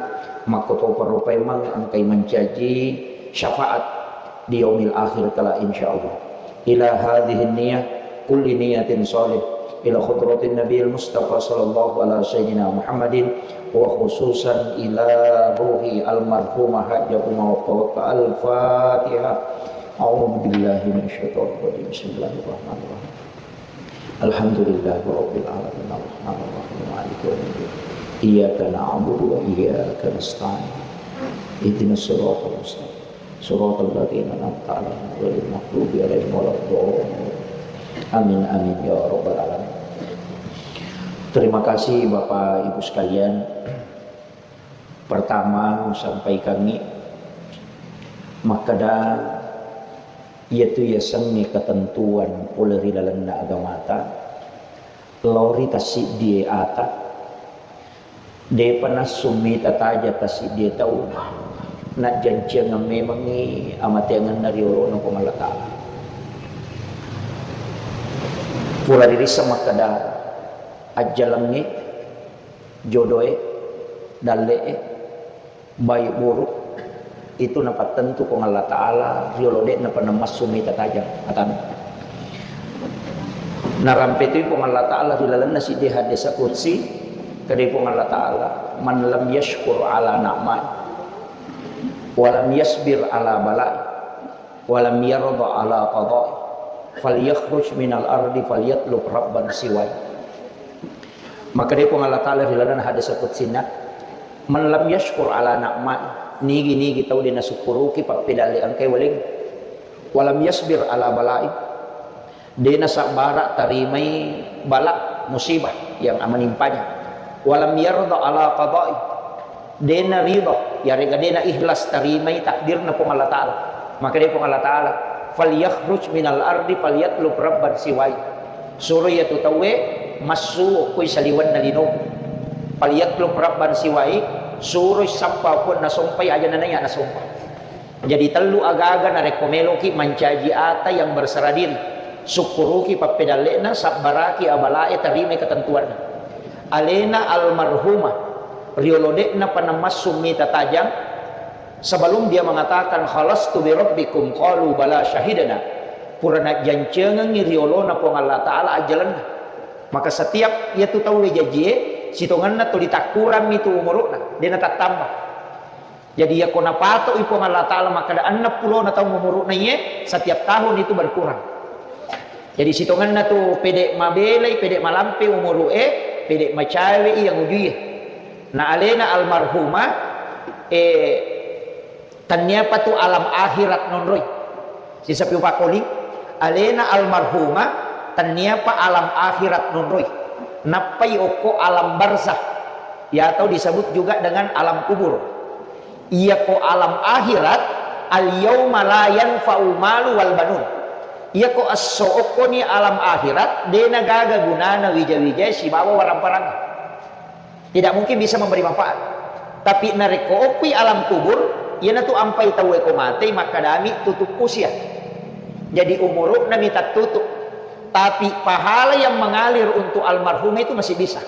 makkotopa rupaimeng engkai mancaji syafaat di yaumil akhir kala insyaallah. Ila hadhihi niyah kulli niyatin shalih ila khudratin nabiyil mustafa sallallahu ala sayyidina Muhammadin wa khususan ila ruhi almarhumah Hajjah Umma Pawaka. Al-Fatihah. A'udzu billahi minasyaitonir rajim. Bismillahirrahmanirrahim. Alhamdulillahi rabbil alamin. Arrahmanirrahim. Maliki yaumiddin. Iyyaka na'budu wa iyyaka nasta'in. Ihdinas siratal mustaqim. Siratal ladzina an'amta 'alaihim ghairil maghdubi 'alaihim waladdallin. Amin, amin ya rabbal alamin. Terima kasih Bapak Ibu sekalian. Pertama, sampaikangi makkeda, iyatu yasengnge ketentuan pole ri lalenna agamata, lao ri tassiddie ata, depa nassummi tataja tassiddie tau, najjanciangeng memengngi amateangenna ri olona Puang Allah Ta'ala. Pura ririsseng makkeda ajjalengnge, jodoe, dalle'e, baik buruk, Itu napattentu Puang Allah Ta'ala riolo de'na pernah massu mita tajang atana. Narampe tu Puang Allah Ta'ala ri lalenna siddi hadis qudsi, kedai Puang Allah Ta'ala, "Man lam yashkur ala na'mai, wa lam yasbir ala balai, wa lam yarda ala qadai, fal yakhruj minal ardi fal yatlub rabban siwai." Makkedai Puang Allah Ta'ala ri lalenna hadis qudsinna, "Man lam yashkur ala na'mai," nigi-nigi tau de' nasukkuruki pappedalleangkai waleng, "wa lam yasbir ala balai," de' nasabbara tarimai bala, musibah yang menimpanya, "wa lam yarda ala qadai," de' narida, yarega de' naikhlas tarimai takdirna Puang Allah Ta'ala. Makkedai Puang Allah Ta'ala, "Falyakhruj minal ardi falyatlub rabban siwai." Suro iyatu tauwe massu okkoi saliwenna linoku. "Falyatlub rabban siwai," suroi sappa okko nasompai aja nanaiya nasompa. Jadi tellu agaga narekko meloki mancaji ata yang berserah diri, sukkuruki pappedalle'na, sabbaraki abalae, tarimai ketentuanna. Alena almarhumah riolo de'na pernah massu mita tajang, sebelum dia mengatakan, "Khalastu bi rabbikum," qalu, "Bala syahidna." Pura najjancengengngi riolona Puang Allah Ta'ala ajjalenna. Maka setiap iyatu tauwe jajie, sitongenna tuli takkurammi tu umuru'na, de' natattamba. Jadi, iyako napatoi Puang Allah Ta'ala makkeda enneng pulona taung umuru'na iye, setiap tahun itu berkurang. Jadi, sitongenna tu pede' mabelai, pede' malampe umuru'e, pede' macawe iya ngujuie. Na alena almarhumah, eh, tenniapa tu alam akhirat nonroi. Sisapi upakoli, alena almarhumah tenniapa alam akhirat nonroi. Nappai okko alam barzakh, ya, atau disebut juga dengan alam kubur. Iyako alam akhirat, "Al yauma la yanfa'u malu wal banun." Iyako esso okkoni alam akhirat, de' nagaga gunana wija-wijae sibawa warang-parang. Tidak mungkin bisa memberi manfaat. Tapi narekko okkoi alam kubur, iyanatu ampai tauwe ko matei makkadami tutup usia. Jadi umuru'na mi tattutup. Tapi pahala yang mengalir untuk almarhum itu masih bisa.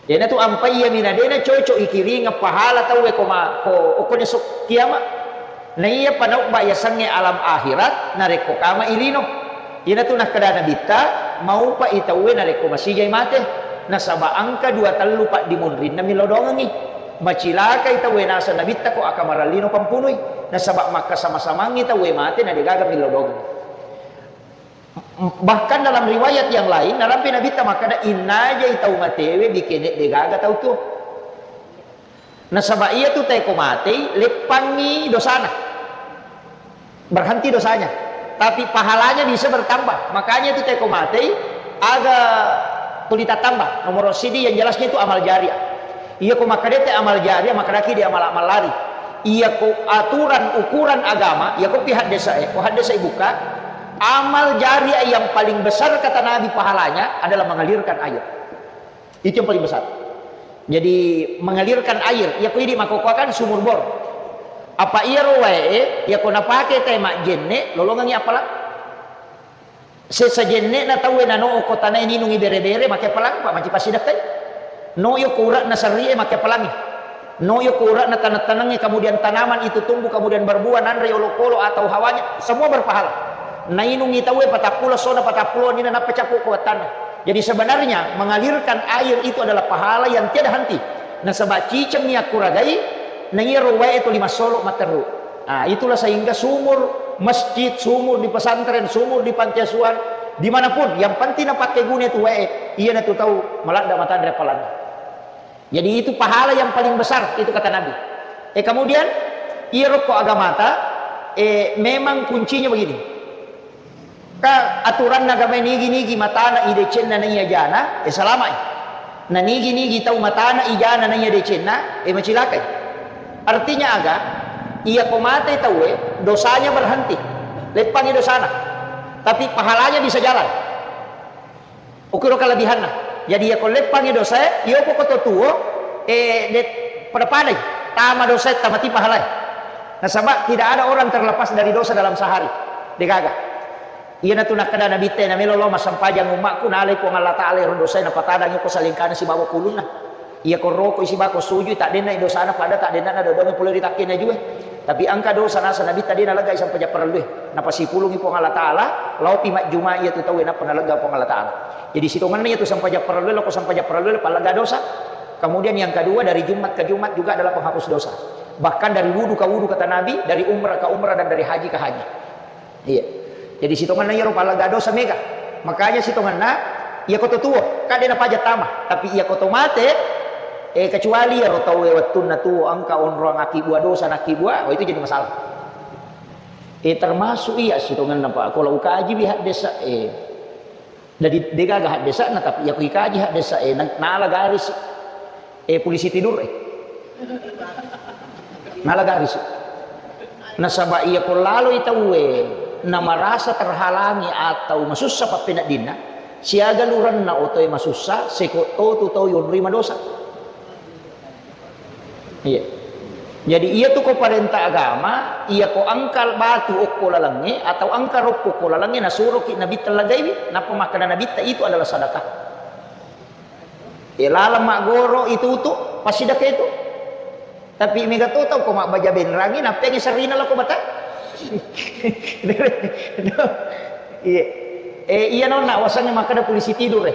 Iyanatu ampai iya mina de'na cocok ikiringeng pahala tauwe ko ma-, ko, okkoni esso kiamat. Naiya panaubba yasengnge alam akhirat narekko kama ilino. Iyanatu nakkeda Nabitta, maupai tauwe narekko masijai mate. Nasaba engka dua tellu paddimunrinna millau dongengngi. Macilakai tauwe naseng Nabitta ko akamarallino pampunui. Nasaba makkasama-samangngi tauwe mate na degaga millau dongengngi. Bahkan dalam riwayat yang lain, narampe Nabitta makkeda, "Innajai tau matewe bikene degaga tau tuo." Nasaba iyatu teko matei, leppangngi dosana. Berhenti dosanya. Tapi pahalanya bisa bertambah. Makanya itu teko matei, aga tuli tattamba. Nomor sidi yang jelasnya itu amal jariah. Iya ko makkedete amal jariah, makkedaki di amal-amal lari. Iya ko aturan ukuran agama, iya ko pi haddesa e, ko haddesa e buka, amal jariah yang paling besar kata Nabi pahalanya adalah mengalirkan air. Itu yang paling besar. Jadi mengalirkan air, iya ko idi makkokkoe kan sumur bor. Apa iyaro wae e, iya ko napake te majjenne, lolongengi appalang. Sesa jenne'na tauwe nano okko tanae ninungi bere-bere, make pelang, Pak, manci passidekkai. No yo ko ura'na serrie, make pelangi. No yo ko ura'na taneng-tanengnge, kemudian tanaman itu tumbuh, kemudian berbuah, nanre olokolo atau hawanya, semua berpahala. Nainungi tauwe patappulo, sona patappulo nina nappa cappu ko wattanna. Jadi sebenarnya mengalirkan air itu adalah pahala yang tiada henti. Nasaba ciceng ni akkuragai, na iyaro wae tuli massolo matteru. Ah, itulah sehingga sumur masjid, sumur di pesantren, sumur di panti asuhan, dimanapun, yang penting napakkeguna tu wae, iyanatu tau maladda matanre appalanna. Jadi itu pahala yang paling besar, itu kata Nabi. Eh, kemudian, iyaro ko agamata, eh, memang kuncinya begini. Ka aturanna agamae nigi-nigi matana i decenna naiya jana, e, salama'i. Na nigi-nigi tau matana i jana naiya decenna, e, macilakai. Artinya aga? Iya ko mate tauwe, dosanya berhenti. Leppangi dosana. Tapi pahalanya bisa jalan. Ukiro kelebihanna. Jadi iya ko leppangi dosae, iyo ko koto tuo, e, de-, pada-padai. Tama dosae, tamati pahalae. Nasaba tidak ada orang terlepas dari dosa dalam sehari. Degaga. Iyanatu nakkeda Nabitta, namelo lao massempajang ummakku, nalai Puang Allah Ta'ala ero dosae, napatadangi ko salengkana sibawa kulunna. Iya ko roko isi bako sujui, tak denna dosana, pada tak denna dodongi pole ri takkena jue. Tapi engka dosa nasa Nabitta de naleggai sampajang parellue. Napasipulungi Puang Allah Ta'ala, laopi majjuma iya tu tauwe nappa nalegga Puang Allah Ta'ala. Jadi sitongenna iya tu sampajang parellue, loko sampajang parellue, pallegga dosa. Kemudian yang kedua, dari Jumat ke Jumat juga adalah penghapus dosa. Bahkan dari wudu ke wudu, kata Nabi, dari umrah ke umrah, dan dari haji ke haji. Iya. Jadi sitongenna iyaro pallegga dosa mega. Makanya sitongenna, iya ko to tuo, kan de napaja tama. Tapi iya ko to mate, eh, kecuali iyaro tauwe wettunna tuo, engka onroang akibua dosa, nakibua, oh, itu jadi masalah. Eh, termasuk iya sitongenna, Pak. Kalau ukaji bi haddesa, eh, jadi degaga haddesana, tapi iya ko ikaji haddesa, eh, na-, nala garis. Eh, polisi tidur, eh. Nala garis. Nasaba iya ko laloi tauwe, namarasa terhalangi atau masussa pappeneddinna, siaga lurenna otoe masussa, seko to tu tau yonroi madosa. Iya. Jadi iya tu ko parenta agama, iya ko engka batu okko lalengnge atau engka roppo okko lalengnge, nasuroki Nabi tellagaiwi, nappa makkeda Nabitta itu adalah sadakah. E, laleng maggoro itutu, passidakka itu. Tapi mega to tau ko mabbaja benrangi, nappeangi serrina lao ko mata. Iya. E, iya nonna wasangnge makkeda polisi tidur, e.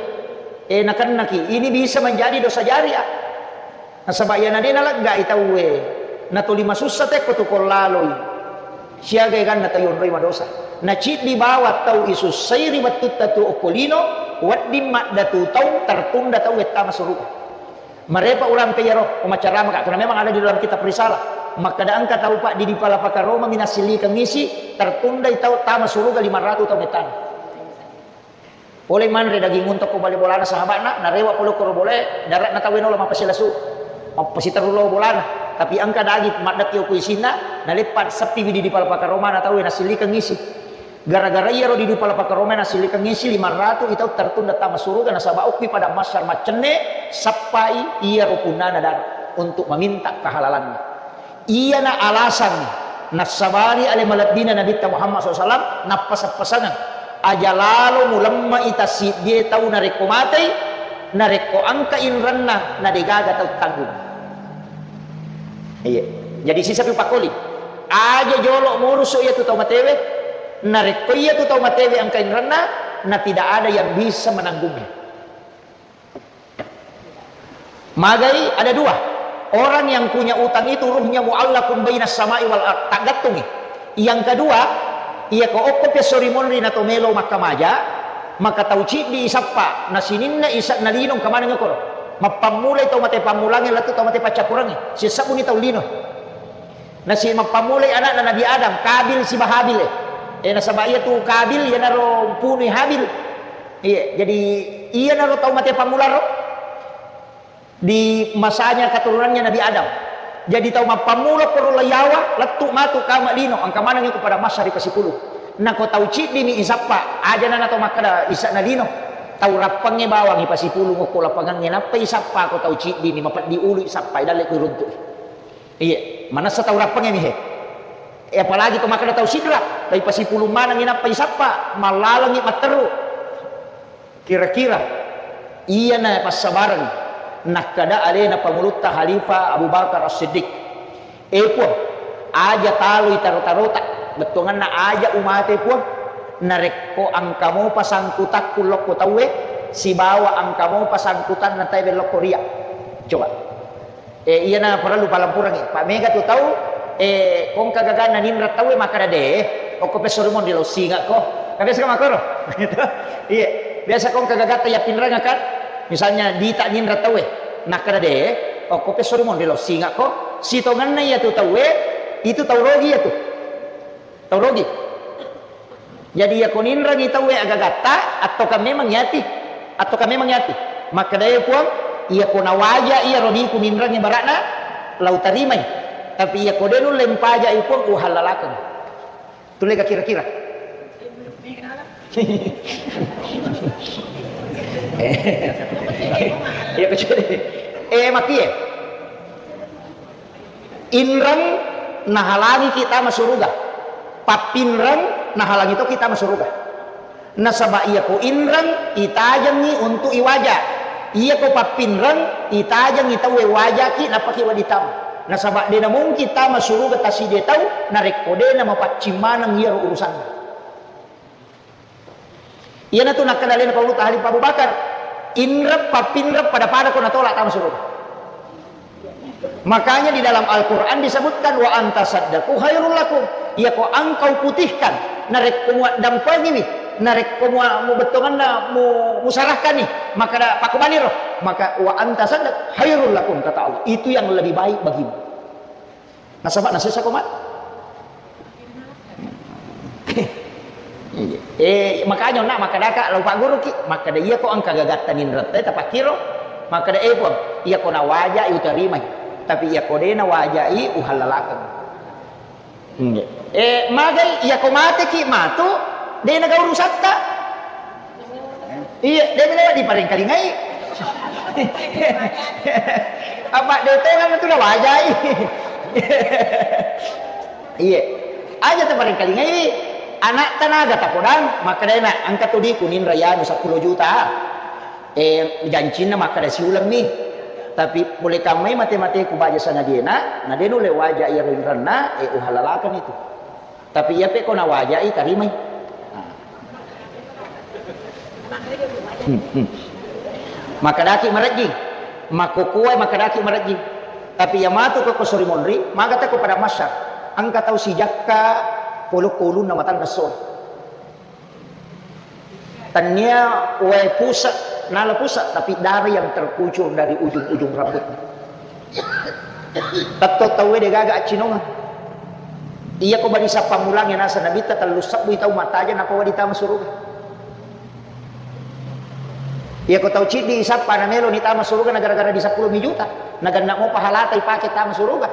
E, nakennaki. Ini bisa menjadi dosa jariah. Nasaba iyana de naleggai tauwe, natoli masussa tekko tu ko laloi. Siaga eganna tau yonroi madosa. Naciddi bawang tau isussai ri wettutta tu okko lino, wedding maddatu taung tertunda tau wettama suruga. Marepa urampe iyaro, umacaramaka, karena memang ada di dalam kitab risalah. Makkeda engka tau, Pak, di Dipalapaka Roma minassillikeng isi, tertundai tau tama suruga lima ratu tau mettana. Pole manre daging unta ko bale bolana sahaba'na, narewa pole koro bole, dare'na tauwe nolo mappasilasu. Mappasiterru lao bolana. Tapi engka daging maddekki okko isinna, naleppa seppiwi di Dipalapaka Romana tauwe nasillikeng isi. Gara-gara iyaro di Dipalapaka Romana nasillikeng isi, lima ratu i tau tertunda tama suruga nasaba okki padang mahsyar maccenne, sappai iyaro punnana dare untuk meminta kehalalanna. Iyana alasanna nassabari ale malebbina Nabitta Muhammad sallallahu alaihi wasallam, nappaseng-pasengeng, aja lalo mulemme'i tassiddie tau narekko matei, narekko engka inrenna, nadegaga tau tanggung. Iya. Jadi sisapi pakoli. Aja jolo murusu iyatu tau matewe, narekko iyatu tau matewe engka inrenna, na tidak ada yang bisa menanggungnya. Magai ada dua. Orang yang punya utang itu ruhnya muallakun bainas sama'i wal ard. Taggattungi. Yang kedua, iya ko okko pesso ri monri na to melo makkamaja, maka tau ciddi isappa, na sininna isa'na lino engka maneng okoro. Mappammulai tau mate pammulangnge lettu tau mate paccappurengnge. Sissabbuni tau lino. Nasi mappammulai ana'na Nabi Adam, Kabil siba Habil, eh. Eh, nasaba iyatu Kabil iyanaro mpunui Habil. Iya, jadi iyanaro tau mate pammularo di masanya keturunannya Nabi Adam. Jadi tau mappammula koro layawa, lettu matu kama lino, engka maneng ko pada masa ri pasipulung. Nako tau ciddimi isappa, aja nana tau makkeda isa'na lino. Tau rappengnge bawang ipasipulung okko lapangangnge, nappa isappa ko tau ciddimi, mapeddi ulu isappa, idalle ku iruntu'i. Iya, manessa tau rappengnge mi he. Eh, apalagi ko makkeda tau sidra, tapi pasipulung manengngi nappa isappa, mallalengngi matteru. Kira-kira iyana passabareng nakkeda alena pangulutta Khalifah Abu Bakar As-Siddiq. Eh, Puang, aja taloi taro-tarota, bettuanganna aja umate, Puang, narekko engka mopa sangkutakku lokko tauwe, sibawa engka mopa sangkutanna tauwe lokko ria. Coba. Eh, iyana parellu palempurengngi. Pa mega tu tau, eh, kongka gaganna ninreng tauwe makkeda de, okko pesso ri monri lao singakko. Kan biasa kan makkoro? Iya. Biasa kongka gagatta yappinrengakkan. Misalnya dita ninreng tauwe, nakkeda de, okko pesso ri monri lao singakko. Sitongenna iyatu tauwe, itu tau rogi iyatu. Tau rogi. Jadi, iyako ninrengi tauwe agagatta, attoka memang yati, attoka memang yati. Makkedae Puang, iyako nawaja iyaro diku ninrengi bara'na, lau tarimai. Tapi iyako de nulle mpajai Puang, uhallalakeng. Tullega kira-kira. Iya, kecuali. Eh, makie. Inreng nahalangiki tama suruga. Pappinreng nahalangi toki tama suruga. Nasaba iyako inreng itajengngi untuk iwaja. Iyako pappinreng, itajengngi tauwe wajaki, nappaki wedding tama. Nasaba de namungkin tama suruga tassidie tau, narekko de namapaccing maneng iyaro urusanna. Iyanatu nakkeda alena Paulutta Khalifah Abu Bakar, inreng pappinreng pada-pada ko natolak tama suruga. Makanya di dalam Al-Quran disebutkan, "Wa anta saddaku khairul lakum." Iyako engkau putihkan, narekko muaddampengiwi, narekko mua-, mubettonganna mu-, musarahkani, maka da-, pakubaniro, maka, "Wa anta saddaku khairul lakum," kata Allah. Itu yang lebih baik bagimu. Nasaba nasessa ko matu. Iya. Eh, makanya onna makkadaka lao pagguruki, makkada iyako engka gagatta ninretta tapakkiro, makkada, "Eh, Puang, iyako nawajai utarimai, tapi iyako de nawajai uhallalakeng." Iya. Eh, magai iyako mateki matu, de naga urusatta. Iya, de melo diparengkalingai. Apa de tongeng tu nawajai. Iya. Aja taparengkalingai, anak tanaga tapodang, makkedana, "Engka tu diku ninra yanu seppulo juta." Eh, jancinna makkeda siulemmi. Tapi pole kammai mate-mateku baja sanadiena, na de nulle waja iyaro inrenna, eh, uhallalakeng itu. Tapi iyape ko nawajai, tarimai. Nah. Hmm, hmm. Makkedaki marejjing. Makkokkoe makkedaki marejjing. Tapi iya matu ko, ko sori monri, maga tau ko pada masyar. Engka tau sijakka polokko ulunna matanna soe. Tania wae pusat, nala pusat, tapi darah yang terkucur dari ujung-ujung rambutnya. Tetto tauwe degaga accinongeng. Iyako bani sappa mulangnge naseng Nabitta tellu sebbui tau mattajeng nappa wedding tama suruga. Iyako tau ciddi sappa nameloni tama suruga na gara-gara di seppulo mi juta, naganna mo pahalata ipake tama suruga.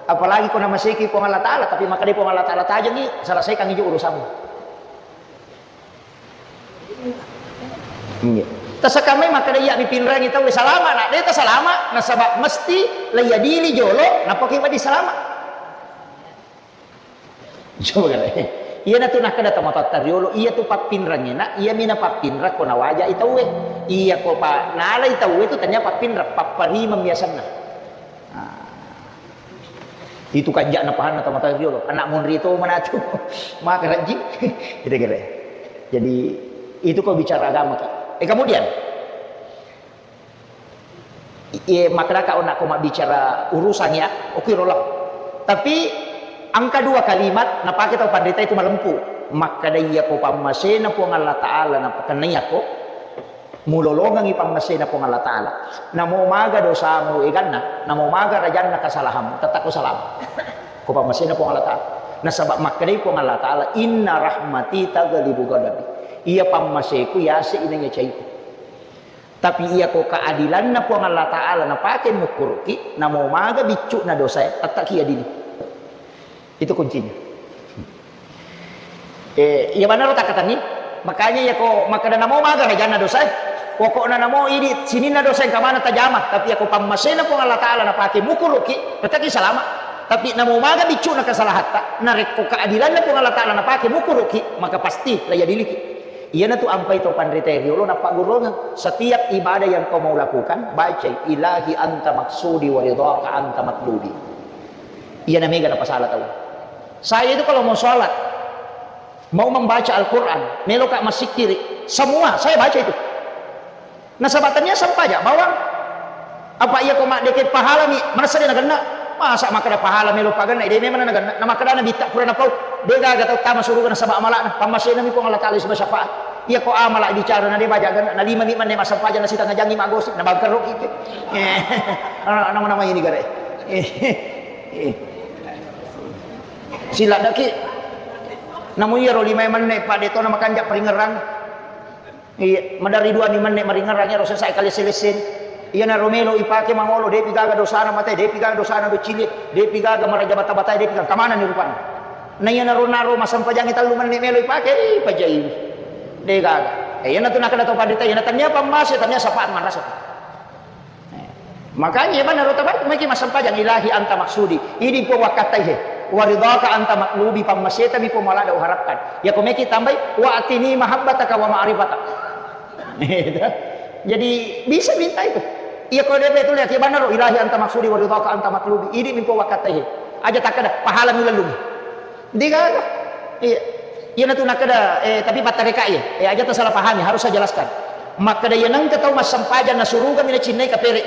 Apalagi ko namaseki Puang Allah Taala, tapi makkeda Puang Allah Taala, "Tajengi, selesaikan ijo urusanmu." Iya. Tasakamai makkeda iya mipinrangi tauwe salama, na de tasalama, nasaba mesti leiyadili jolo, nappa ki wedding salama. Coba kale. Iyanatu nakkeda tomatoatta riolo, iyatu pappinrangngena, iyami napappinrang ko nawajai tauwe. Iyako pa nalai tauwe tu tania pappinrang, papparimeng biasanna. Nah, itu kanja'na pahanna tomatoa riolo, anak monri to manatu. Maka rajji. Itu kira. Jadi, itu ko bicara agama ki. Eh, kemudian, iye, makkedaka onna ko mabbicara urusan ya, oke rolah. Tapi engka dua kalimat napake tau panrita itu malempu. Makkeda iya ko pammasena Puang Allah Taala napakennai ako, mulolongengi pammasena Puang Allah Taala. Namo maga dosamu eganna, namo maga rajanna kesalahanmu, tetap ko salama. Ko pammasena Puang Allah Taala. Nasaba makkedai Puang Allah Taala, "Inna rahmati taghlibu ghadabi." Iya pammaseku yase inaiya caiku. Tapi iya ko keadilanna Puang Allah Taala napake mukkuruki, namo maga biccu'na dosae, tetap ki adili. Itu kuncinya. Eh, iya manaro takkatenni. Makanya iya ko makkeda namo maga rajanna dosae. Pokokna namo idi sininna dosa engka maneng tajama, tapi iya ko pammasena Puang Allah Taala napake mukkuruki, tetap ki salama. Tapi namo maga biccu'na kesalahatta, narekko keadilanna Puang Allah Taala napake mukkuruki, maka pasti la yadiliki. Iyanatu ampai to panrita riolo nappagurungeng. Setiap ibadah yang kau mau lakukan, bacai, "Ilahi anta maksudi wa ridhaka anta matlubi." Iyana mega napasala tau. Saya itu kalau mau sholat, mau membaca Al-Quran, meloka massikkiri, semua saya baca itu. Nasaba tania sempajang bawang. Apa iya ko maddeke pahalami, manessa de nagenna? Masa makkeda pahala melo pagenna, de memang nagenna. Na makkeda Nabitta pura napau, de gaga tau tama suruga nasaba amala'na, pammasenami Puang Allah Taala siba syafaat. Iya ko amala bicara na de baja genna, na lima mi manne massempajang na sitengnga jangngi magosip, na bangkerro ki. Eh, nama-nama ini gare. Eh, eh. Siladdaki. Namu iyaro lima menne pa de to na makanja paringerang. Iya, maderri dua ni menne maringerang ero sesa kalese-lesen. Iya naro melo ipake mangolo, depi gaga dosana mate, depi gaga dosana docili, depi gaga maraja bata-bata, depi gaga kamana ni rupana. Na iya naro naro masempajangi tellu menne melo ipake, ih, pajai. De gaga. Eh, iya natu nakada to pandita, iya na tania pammase, tania sapaan manrasa. Makanya, iya, bana rota baik, maki massempajang, "Ilahi anta maksudi." Idi Puang wakkatai he. "Wa ridhaka anta matlubi," pammaseta mi Puang malada uharapkan. Iya ko meki tambai, "Wa atini mahabbataka wa ma'rifata." Itu. Jadi bisa minta itu. Iya, kalau dia betul ya, kibanaro, "Ilahi anta maksudi wa ridhaka anta matlubi." Ini mimpo wakatahe. Aja takkeda, "Pahala mi lellung." Degaga. Iya. Iya natu nakkeda, eh, tapi pattareka iya. Eh, aja tasalah pahami, harus saya jelaskan. Makkeda iya nengka tau massempajang na suruga mi nacinnai kapere.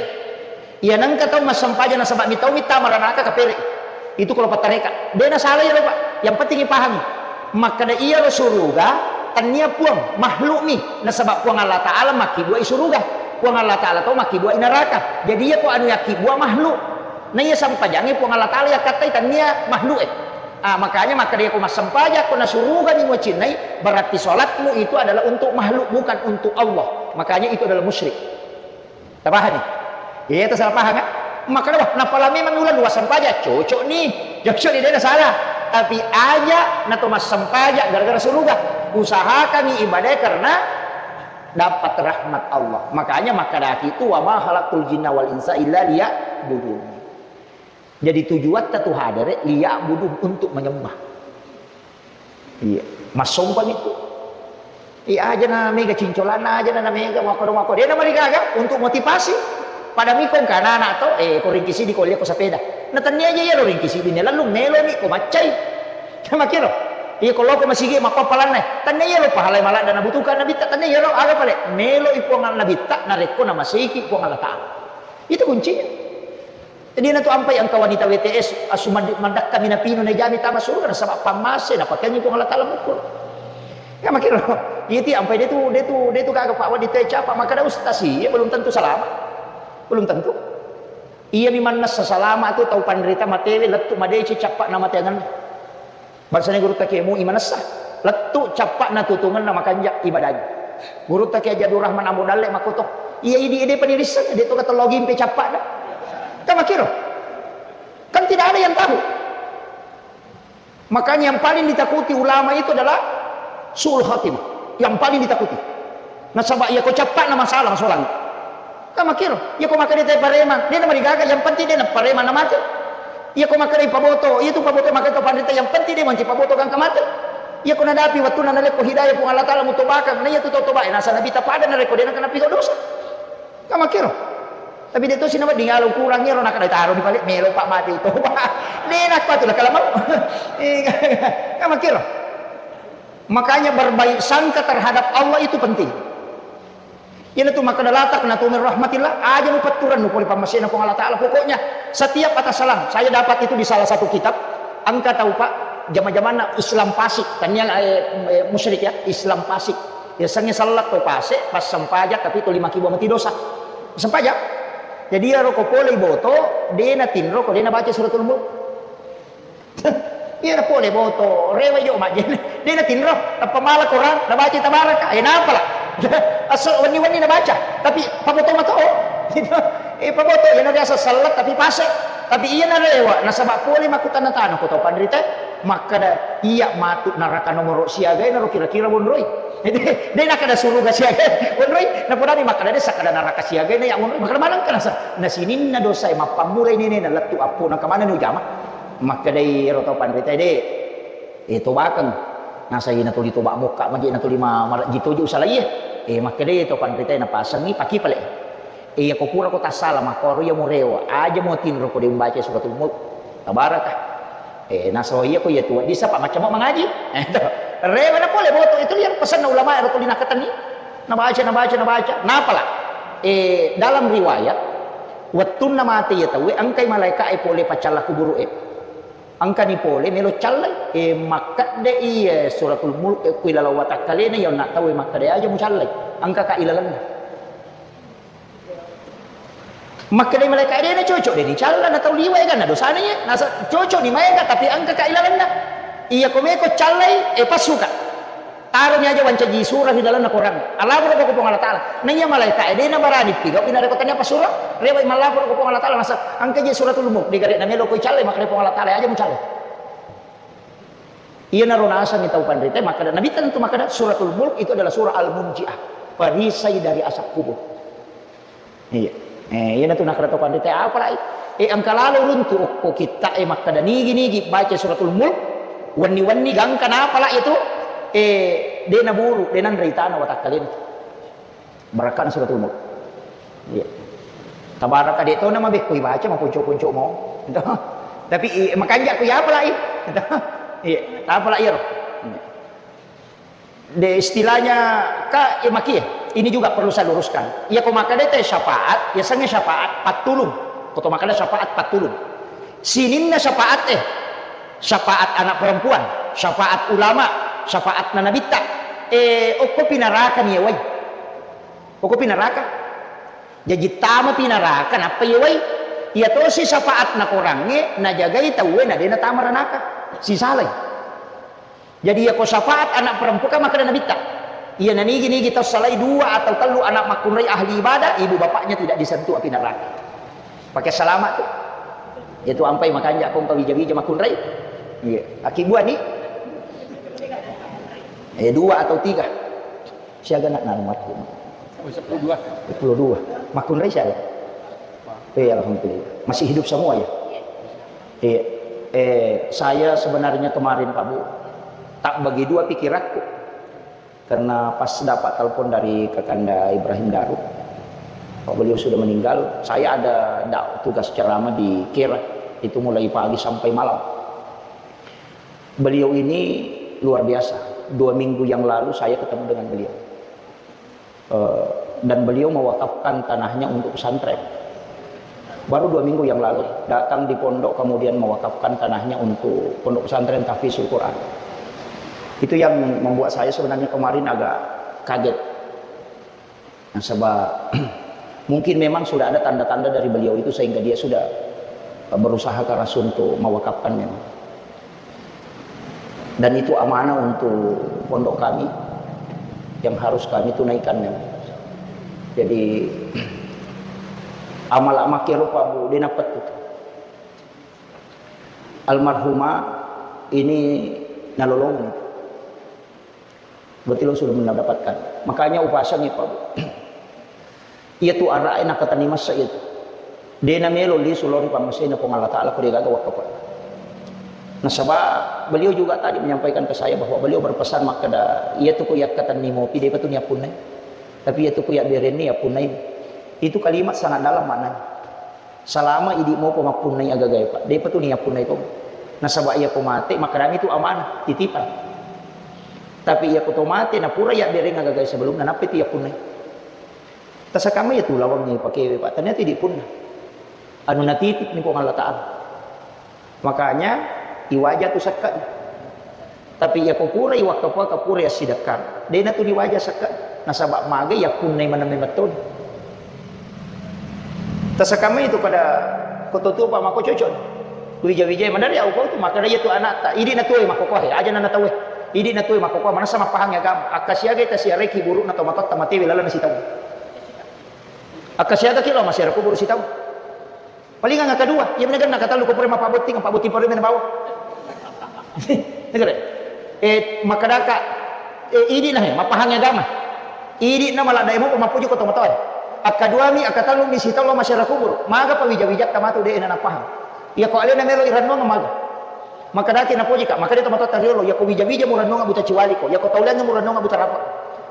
Iya nengka tau massempajang nasaba mi tau mi tama ranaka kapere. Itu kalau pattareka. De nasalah iya, Pak. Yang penting ipahami. Makkeda iyaro suruga, tania puang, makhluk mi. Nasaba Puang Allah Ta'ala makkibua i suruga. Puang Allah Ta'ala to makkibua i neraka. Jadi iya ko anu yakkibua makhluk. Na iya sempajangnge Puang Allah Ta'ala yakkattai, tania makhluk e. Ah, makanya makkeda iya ko massempajang ko na suruga mi muacinnai, berarti salatmu itu adalah untuk makhluk, bukan untuk Allah. Makanya itu adalah musyrik. Tapahami? Iya, itu salah paham, ya? Makkeda, "Wah, napala memang mi uleng dua sempajang." Cocok ni. Cocok ni, de nasalah. Tapi aja na to massempajang gara-gara suruga. Usahakan ni ibadah karena dapat rahmat Allah. Makanya makkedaki itu, "Wa ma khalaqtul jinna wal insa illa liya'budun." Jadi tujuatta tu hadere liya'budun, untuk menyembah. Iya, massompa mi tu. Iya, aja na mega cincolanna, aja na, na mega makkoro-makkoro. De namarigaga untuk motivasi. Pada mikong ka anak-anak to, eh, ko ringkisi di ko lia ko sepeda. Na tania aja iya lo ringkisi di ne lalu melo mi ko maccai. Makkiro. Iya, ko loko masigi makko palanna. Tania iya lo pahalai maladda nabutuhkan nabitta, tania iya lo aga pale. Melo i Puang nabitta, narekko namasiki Puang Allah Ta'ala. Itu kuncinya. Jadi, na tu ampai engka wanita W T S, asu mandi-, mandakka minapinu na jami tama suruga, nasaba pammase, napakeangi Puang Allah Ta'ala mukul. Ya, makkiro. Iti ampai de tu, de tu, de tu gaga Pak Wadi te capa, makkeda ustaz, iya, belum tentu selamat. Belum tentu. Iya mi mannessa salama tu tau panrita matewe, lettu madeceng cappa na mateangenna. Bangsana gurutta Kiai Mu'i manessa, lettu cappa'na tutungenna makanja ibadahnya. Gurutta Kiai Haji Abdul Rahman Ambo Dalle makkoto. Iya idi ede panirisseng, de to katello gimpe cappa'na. Kan makkiro. Kan tidak ada yang tahu. Makanya yang paling ditakuti ulama itu adalah su'ul khatimah. Yang paling ditakuti. Nasaba iya ko cappa'na masalah solang. Kan makkiro, iya ko makkeda te pareman, de namarigaga, yang penting de na pareman na mate. Iya ko makkeda paboto, iya tu paboto makkeda to panrita, yang penting de manci paboto gangka mate. Iya ko nadapi wattunna nalekko hidayah Puang Allah Ta'ala mutobakang, na iya tu to tobae nasa nabitta pada narekko de na kena piga dosa. Kan makkiro. Tapi de to sinawedding alo kurang ero nakkeda taro di pale melo pa mate toba. De nakko tu la kalamau. Kan makkiro. Makanya berbaik sangka terhadap Allah itu penting. Iyanatu makkeda la taqnatu min rahmatillah, aja mupetturennu pole pammasena Puang Allah Ta'ala. Pokoknya setiap atas salam, saya dapat itu di salah satu kitab, engka tau, Pak, jama-jamanna Islam Pasik, tania, eh, eh, musyrik ya, Islam Pasik. Yasengnge sellat to pase, passempajang, tapi to lima kibua mati dosa. Sempajang. Jadi iyaro ko pole boto, de natinro ko de nabaca suratul Mulk. Iya na pole boto, rewe jo majjenne. De natinro, tappa mala Quran, nabaca tabaraka. Eh, napala. Aso wenni-wenni nabaca, tapi paboto mato. Eh, paboto, iya na biasa sellat tapi pase. Tapi iya na rewa, nasaba pole makkutanna tano ko tau panrita, makkeda iya matu neraka nomoro siaga, ero kira-kira bonroi. De, de nakkeda suruga siaga, bonroi. Napodani makkeda de sakkeda neraka siaga, na ya bonroi. Makkeda maneng ka nasa, na sininna dosa e mappammulai nene na lettu appo, na kemana nu jama? Makkedai ero tau panrita, "De, eh, tobakeng." Nasai natuli toba mokka, magi natuli ma-, marejji toji usalaie. Eh, makkedai tau panrita, napasengi paki pale. Eh, iya ko pura ko tassala, makkoro iya murewa, aja mutinro ko de umbaca suratul Mulk. Tabaraka. Eh, nasaba iya ko iya tu, disa pa macam mangaji. Eh, to. Rewa na pole boto, itu liang pesanna ulama ero tuli nakkatenni. Nabaca, nabaca, nabaca. Napala. Eh, dalam riwayat, wettunna mate iya tauwe, engkai malaika e pole paccalla kuburu e. Engkani pole melo callai, e, makkedde iye suratul Mulk, e, ku ilalang watakkalena, iya onna tauwe makkeda aja mucallai, engkaka ilalenna. Makkeda malaika, de na cocok, de dicalla, na tau liwa eganna dosana iye, nasa cocok ni maega, tapi engkaka ilalenna. Iya ko meko callai, e, passuka. Taroni aja wancaji surah ri lalenna Quran. Alaporo ko Puang Allah Ta'ala. Naiya malaika e, de nabarani pigau, narekko tania passuro, rewa mallaporo ko Puang Allah Ta'ala, nasa, engka je suratul Mulk, de gare namelo ko icallai, makkeda Puang Allah Ta'ala, aja mucallai. Iyanaro nasengngi tau panrita, makkeda, Nabi tentu makkeda, suratul Mulk itu adalah surah Al-Munjiah, perisai dari azab kubur. Iya. Eh, iyanatu nakkeda to panrita, apalai? Eh, engka lalo runtu okko kitta e makkeda nigi-nigi baca suratul Mulk, wenni-wenni gangka napala itu, eh, de naburu, de nanre itana watakkalena. Barakkana suratul Mulk. Iya. Tabaraka de' to nama bekko ibaca maponco-ponco mo. Tapi i-, makanja' ko iya apalai. Iya, apalai iyaro. De istilahnya ka, eh, makie. Ini juga perlu saya luruskan. Iya ko makkeda te syafaat, ya sengnge syafaat pattulung. Ko to makkeda syafaat pattulung. Sininna syafaat, eh, syafaat anak perempuan, syafaat ulama, syafaat nanabitta. Eh, okko pinaraka ni wai. Okko pinaraka. Jaji tama pinaraka nappa iya wai. Iya tosi syafaat nakorangnge najagai tauwe na de natama ranaka. Sisalai. Jadi, iyako syafaat anak perempuan, makkeda Nabitta, iya nanigi-nigi tau salai dua atau tellu anak makkunrai ahli ibadah, ibu bapaknya tidak disentuh api neraka. Pakai selamat tu. Itu ampai makanja' kong kawija-wija makkunrai. Iya. Aki buah ni? Eh, dua atau tiga. Siaga nak nanu mati. Oh, sepuluh dua. Sepuluh dua. Makkunrai siaga? Eh, alhamdulillah. Masih hidup semua ya? Iya. Eh, saya sebenarnya kemarin, Pak Bu, tak bagi dua pikiranku. Karena pas dapat telepon dari Kakanda Ibrahim Daru, Pak, beliau sudah meninggal, saya ada dak-, tugas ceramah di Kera. Itu mulai pagi sampai malam. Beliau ini luar biasa. Dua minggu yang lalu saya ketemu dengan beliau. Eh, dan beliau mewakafkan tanahnya untuk pesantren. Baru dua minggu yang lalu, datang di pondok, kemudian mewakafkan tanahnya untuk pondok pesantren tahfizul Quran. Itu yang membuat saya sebenarnya kemarin agak kaget. Nasaba, mungkin memang sudah ada tanda-tanda dari beliau itu sehingga dia sudah, eh, berusaha keras untuk mewakafkan memang. Dan itu amanah untuk pondok kami yang harus kami tunaikan memang. Jadi, amal-amal kero, Pak Bu, de napettu. Almarhumah ini nalolongeng. Berarti lo sudah mendapatkan. Makanya upasangi, Pak Bu. Iya tu ara'e nakatanni massa iya tu. De namelo lisu lao ri pammasena Puang Allah Ta'ala ko de gaga wakkafa. Nasaba beliau juga tadi menyampaikan ke saya bahwa beliau berpesan makkeda, iya tu ko yakkatanni mopi, depa tu niappunnai. Tapi iya tu ko yabberenni yappunnai. Itu kalimat sangat dalam maknanya. Salama idi mopa mappunnai agagae, Pak. Depa tu niappunnai to. Nasaba iya ko mate, makkedami tu amanah, titipan. Tapi iya ko to mate, napura yabbereng agagae sebelumna, nappa tu yappunnai. Tasakamma iya tu lawangnge pakewe, Pak. Ternyata idi punna. Anu natitip ni Puang Allah Ta'ala. Makanya, iwaja tu sekka. Tapi iya ko purai wakkafa, ka purai assidekkang. De natu diwaja sekka. Nasaba magai yappunnai maneng memettoni. Tasakamma itu pada kototua, Pak, mako cocok. Wija-wijai madari au ko tu, makkeda iya tu anakta. Idi natuwe makokohe, aja nana tauwe. Idi natuwe makokohe, manessa mappahangi agama. Akkasiagai tasiareki burukna tomatoatta matewe lalenna sitaung. Akkasiagaki lao masiara kuburu sitaung. Palingang akkadua, iya mena genna katellu ko pura mappabotting, pabbotting pura mena bawa. Negara. Eh, makkedaka, eh, idi na he, mappahangi agama. Idi na maladde mo mappuji ko tomatoae. Akkaduami, akkatellumi sitaung lao masiara kuburu. Maga pawija-wijatta matu de na napahang. Iya ko alena melo irennuang maga. Makkedaki napojika, makkeda tomatoatta riolo, iya ko wija-wija murennunga buta ciwaliko, iya ko tauleangngi murennunga buta rapa.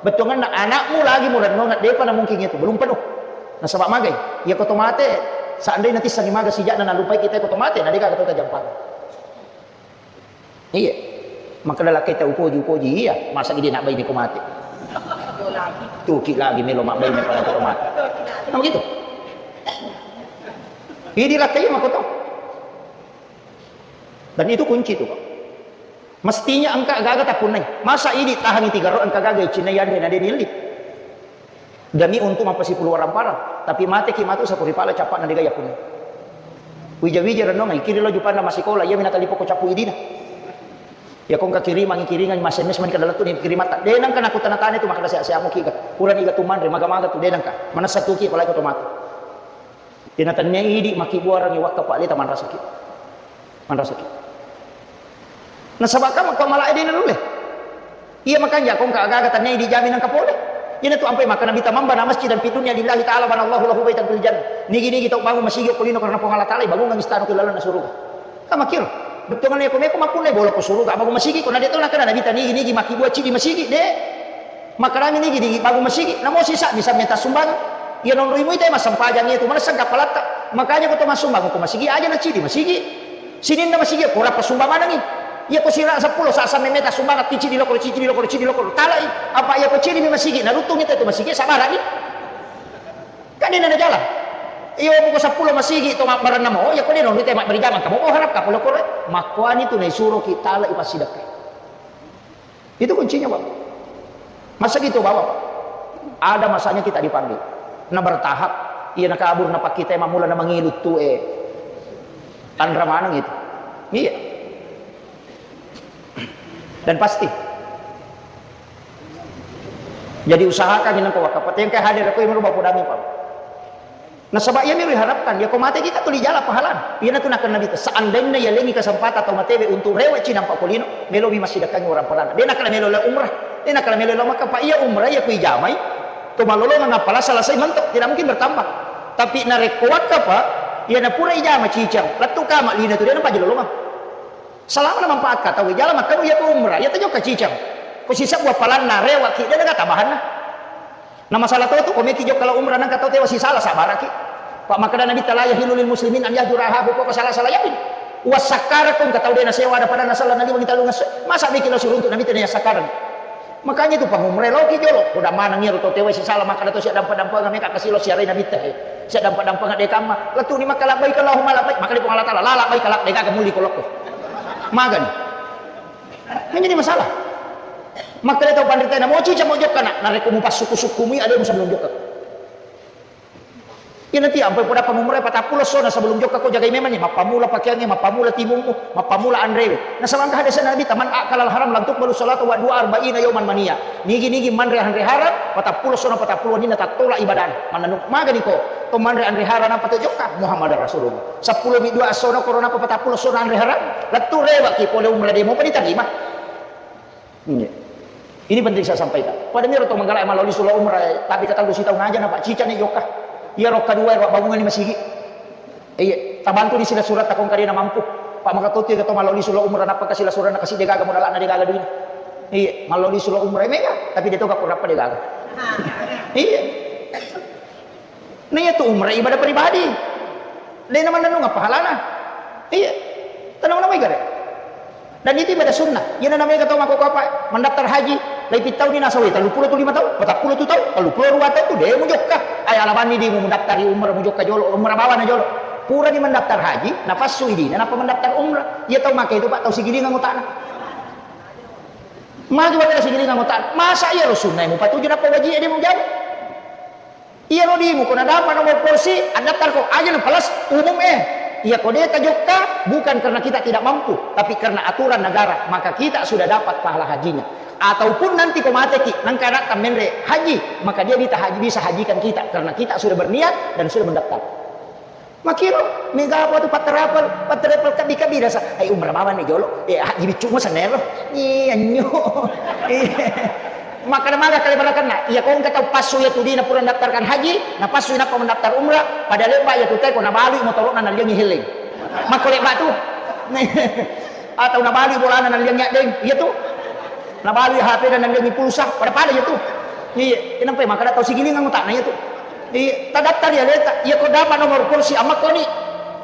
Bettuangenna anakmu lagi murennunga, depa na mungkin itu, belum penuh. Nasaba magai, iya ko tomate, seandainya natissengi maga sijakna nalupai kita ko tomate, na dega to tajampang. Iya. Makkeda lakkaita upoji, upoji, iya, masa idi nabbaine ko mate. Tuki lagi melo mabbaine pada ko mate. Nah, begitu. Idi lakkai mako to. Dan itu kunci itu, Pak. Mestinya engka gaga tapunnai. Masa idi tahangi tiga ro engka gaga icinna yanre na de nilli. Demi untuk mappasipulu warang parang. Tapi mateki matu sapuri pala cappa na dega yapunnai. Wija-wija renungai, kiri lo jupanna masikola, iya mina talipo ko cappu idina. Ya kongka kirimangi kiringangi mas M S mani kada lettu ni kirimatta. De nangka naku tana-tana itu makkeda sehat-sehat muki ga. Purani ga tumanre maga-maga tu de nangka. Manessa tuki apalagi ko tomatu. Ina tania idi makkibuarangi wakka Pak Leta manrasaki. Manrasaki. Nasaba ka makko malae de nalulle. Iya makanja ko engka aga-aga tania idi jami nangka pole. Ina tu ampai makkeda Nabitta, "Man bana masjidan fid dunya lillahi ta'ala banallahu lahu baitan fil jannah." Nigi-nigi tau bangun masigi ko lino karena Puang Allah Ta'ala, bangungan istana ko lalenna suruga. Ka makkiro. Bettuanna ko meko mappunnai bola ko suruga, bangun masigi ko na de to nakkeda Nabitta nigi-nigi makkibua cidi masigi de. Makkedami nigi-nigi bangun masigi, namo sisa bisa meta sumbangan. Iya nonroi mui te massempajang itu, manessang kappalatta. Makanya ko to massumbang ko masigi, aja na cidi masigi. Sininna masigi, ko rappa sumbang manengi. Iya ko sira seppulo, sa samme meta sumbang, ti cidi lokoro, cidi lokoro, cidi lokoro. Talai, apa iya ko cidi mi masigi, naruttung itu, itu masigi, sabarani. Kan ini na jalan. Iya, buku seppulo masigi, to mabbaranna mo, iya ko dia nonroi te mabberi jaman, kamu, oh, harap kapalo kore. Makkuani tu naisuro ki talai passidakka. Itu kuncinya, Pak. Masa gitu, Bapak? Ada masanya kita dipanggil. Nah, bertahap. Iya, nakabur, napakkita, mamula, na mangilu tu, eh. Tanra maneng itu. Iya. Dan pasti. Jadi usahakan ini kau wakaf. Yang kayak hadir aku yang merubah podangi, Pak. Nasaba iyami riharapkan, iya ko mate kita tuli jala pahalana. Iyana tu nakana Nabitta, seandainya yalengi kesempatan tau matewe untuk rewe cinampa ko lino, melomi massidakkangi orang perana. De nakala melo la umrah, de nakala melo la Makkah, pa iya umrah iya ku ijamai, to malolongang appala selesai mentok, tidak mungkin bertambah. Tapi narekko wakka pa, iyana pura ijama cicang, lettu kama lino tu de napaja lolongang. Selama na manfaat ka tau jala makkanu iya ko umrah, iya tajokka cicang. Ko sisebbu appalanna rewe ki, de naga tambahanna. Na masalah to tu, ko meki jokka lao umrah nangka tau tewa sisala, sabaraki. Pak makkeda Nabitta, "La yahillu lil muslimin an yahjura akhahu fawqa salasati layalin." Wassakkarakko engka tau de nasewa ada pada nasala naliwengi tellung esso. Masa meki lao siruntu Nabitta na yassakkarang. Makanya itu pangumrah loki jolo. Ko dammaneng iyaro to tewa sisala makkeda to siaddampa-dampanga meka kasi lo siarai Nabitta he. Siaddampa-dampanga de kamma. Lettu ni makkeda labbaik Allahumma labbaik. Makkeda Puang Allah Taala, "La labbaik la, de gaga muli ko lokko." Magani. Kan jadi masalah. Makkeda tau panrita, "Na moci camo jokka na, narekko mupassuku-sukkumui alemu sebelum jokka." Iya nanti ampai poda pangumrah patappulo essona sebelum jokka ko jagai memang ni, mappamula pakeangnge, mappamula timummu, mappamula anrewe. Nasaba engka hadis Nabi, "Man akalal haram lam tuqbalu salatu wa du'a arba'ina yauman mania." Nigi-nigi manre anre haram, patappulo essona patappulo wenninna tattola ibadana. Mannanu magani ko to manre anre haram apa to jokka Muhammadar Rasulullah. Seppulo mi dua essona korona apa patappulo essona anre haram. Lettu rewe ki pole umrah de mopa ditarima. Iya. Ini penting saya sampaikan. Pada miro to manggalai maloli sula umrah, tapi katellu sitaung aja na Pak cica ni jokka. Iya rokka dua, Pak bangungan ni masigi. Iya, tabantu di sila surat takong kali na mampu. Pak maka tuti ke to maloli sula umrah, napa kasih sila surat na kasih de gaga modal na de gaga duit. Iya, maloli sula umrah mega, tapi de to gak kurapa de gaga. Iya. Nah, iya tu umrah ibadah pribadi. De na mannennung apa halana? Iya. Tenang namai gare. Dan itu ibadah sunnah. Iya na namai kata mako apa? Mendaftar haji. Lai pitau ni nasawi. Tellu puluh tu lima tau. Patappulo tu tau. Tellu puluh dua tau tu de mujokka. Ay alabani di mendaftar umrah mujokka jolo. Umrah bawa na jolo. Pura ni mendaftar haji. Napassu idi. Na napa mendaftar umrah. Iya tau makai itu Pak. Tau sigilingan utana. Maju pada sigilingan utana. Masa iya ro sunnah. Mupatuju napa wajib dia mujawab. Iyaro dimu ko nadapa nomor polisi, addaftar ko aja na plus umum eh. Iya ko de tajokka, bukan karena kita tidak mampu, tapi karena aturan negara, maka kita sudah dapat pahala hajinya. Ataupun nanti ko mateki, nangka anak menre haji, maka dia bisa haji, bisa hajikan kita karena kita sudah berniat dan sudah mendaftar. Makiro, mega apa tu patterapel, patterapel kabi-kabi rasa. Ai umrah bawa ni jolo. Eh, haji biccu mo sanero. Iya nyo. Iya. Makkada maga kale barakanna. Iya ko engka tau passu iya tu dina pura daftarkan haji, na passu inappa mendaftar umrah, pada lebba iya tu teko nabalui motoro'na nalliangi heleng. Makko lebba tu. Atau nabalui bolana nalliangi addeng. Iya tu. Nabalui H P na nalliangi pulsa, pada-pada iya tu. Iya, kenapa makkada tau sigilingang utakna iya tu. Iya, tadattari aleta, iya ko dapat nomor kursi, amakkoni.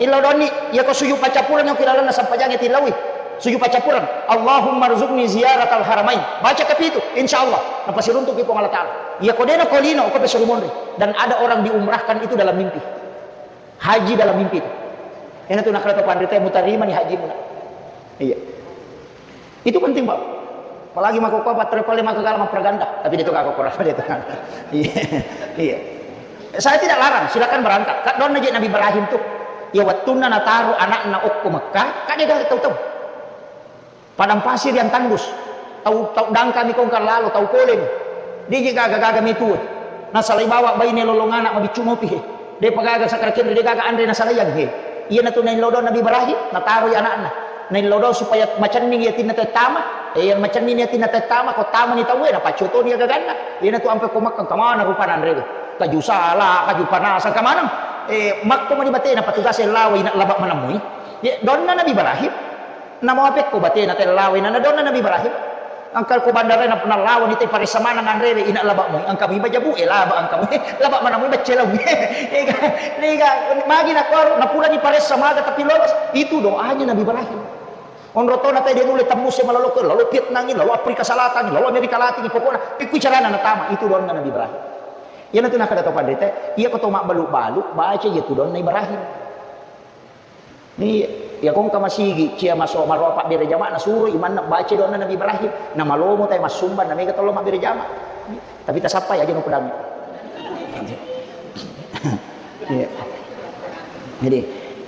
Illau donni, iya ko sujud paccappureng ki lalenna sampajangnge tillaui. Sujud paccappureng. Allahumma rzuqni ziyaratal haramain. Baca kapitu, insya Allah. Napasiruntuki Puang Allah Ta'ala. Iya ko dena ko lino, ko pesu rumonri. Dan ada orang diumrahkan itu dalam mimpi. Haji dalam mimpi itu. Ena tu nakala to panrita mutarimani haji muna. Iya. Itu penting, Pak. Apalagi mako ko patterapel mako gala mappraganda. Tapi dia tu kako kurang dia tu. Iya. Iya. Saya tidak larang, silakan berangkat. Kak donna je Nabi Ibrahim tu. Ya wattunna nataro anakna okko Mekah, kak dia gak tahu-tahu. Padang pasir yang tandus. Tau, tau dangkami kongkang lalo, tau polemi. Dia je gaga-gaga metu. Nasalai bawa baine lolongana mabiccu mopi he. Depa gaga sakara kenri, de gaga anre nasalaiang he. Iyana tu naillau dong Nabi Ibrahim, nataroi anakna. Naillau dong supaya macenning yatinna tettama. Eh, yang macenning yatinna tettama, ko tamani tauwe, napaccotoni agaganna. Iyana tu ampe ko Makkah, kamana rupana anre. Kaju sala, kaju panasa, kamana? Eh, makko mani batena patugas lawa ina laba manemui. Ye, donna Nabi Ibrahim. Namo apekko batena tellawai nana donna Nabi Ibrahim. Engka ko bandara na, nallawani te paressa maneng anrewe, ina laba moi, engka mi bajabu e laba, engka moi laba mana moi baccelau. Ega, ega, magi na kuaro, na pura ni paressa maga tapi lolos, itu doanya Nabi Ibrahim. Onro tona te de nulle tembus e malolo ke, lalo Vietnam, lalo Afrika Selatan, lalo Amerika Latin, pokokna ikku carana natama, itu doanna Nabi Ibrahim. Iyana tu nakada to panrita, iya ko to mabbalu-balu, baca iya tu doanna Ibrahim. Iya, iya kongka masigi, cia maso maroa pabbere jama, nasuro imanna baca doanna Nabi Ibrahim, na malomo tai massumbang, na mega tollo mabbere jama. Tapi tasappai aja no pedang. Iya. Jadi,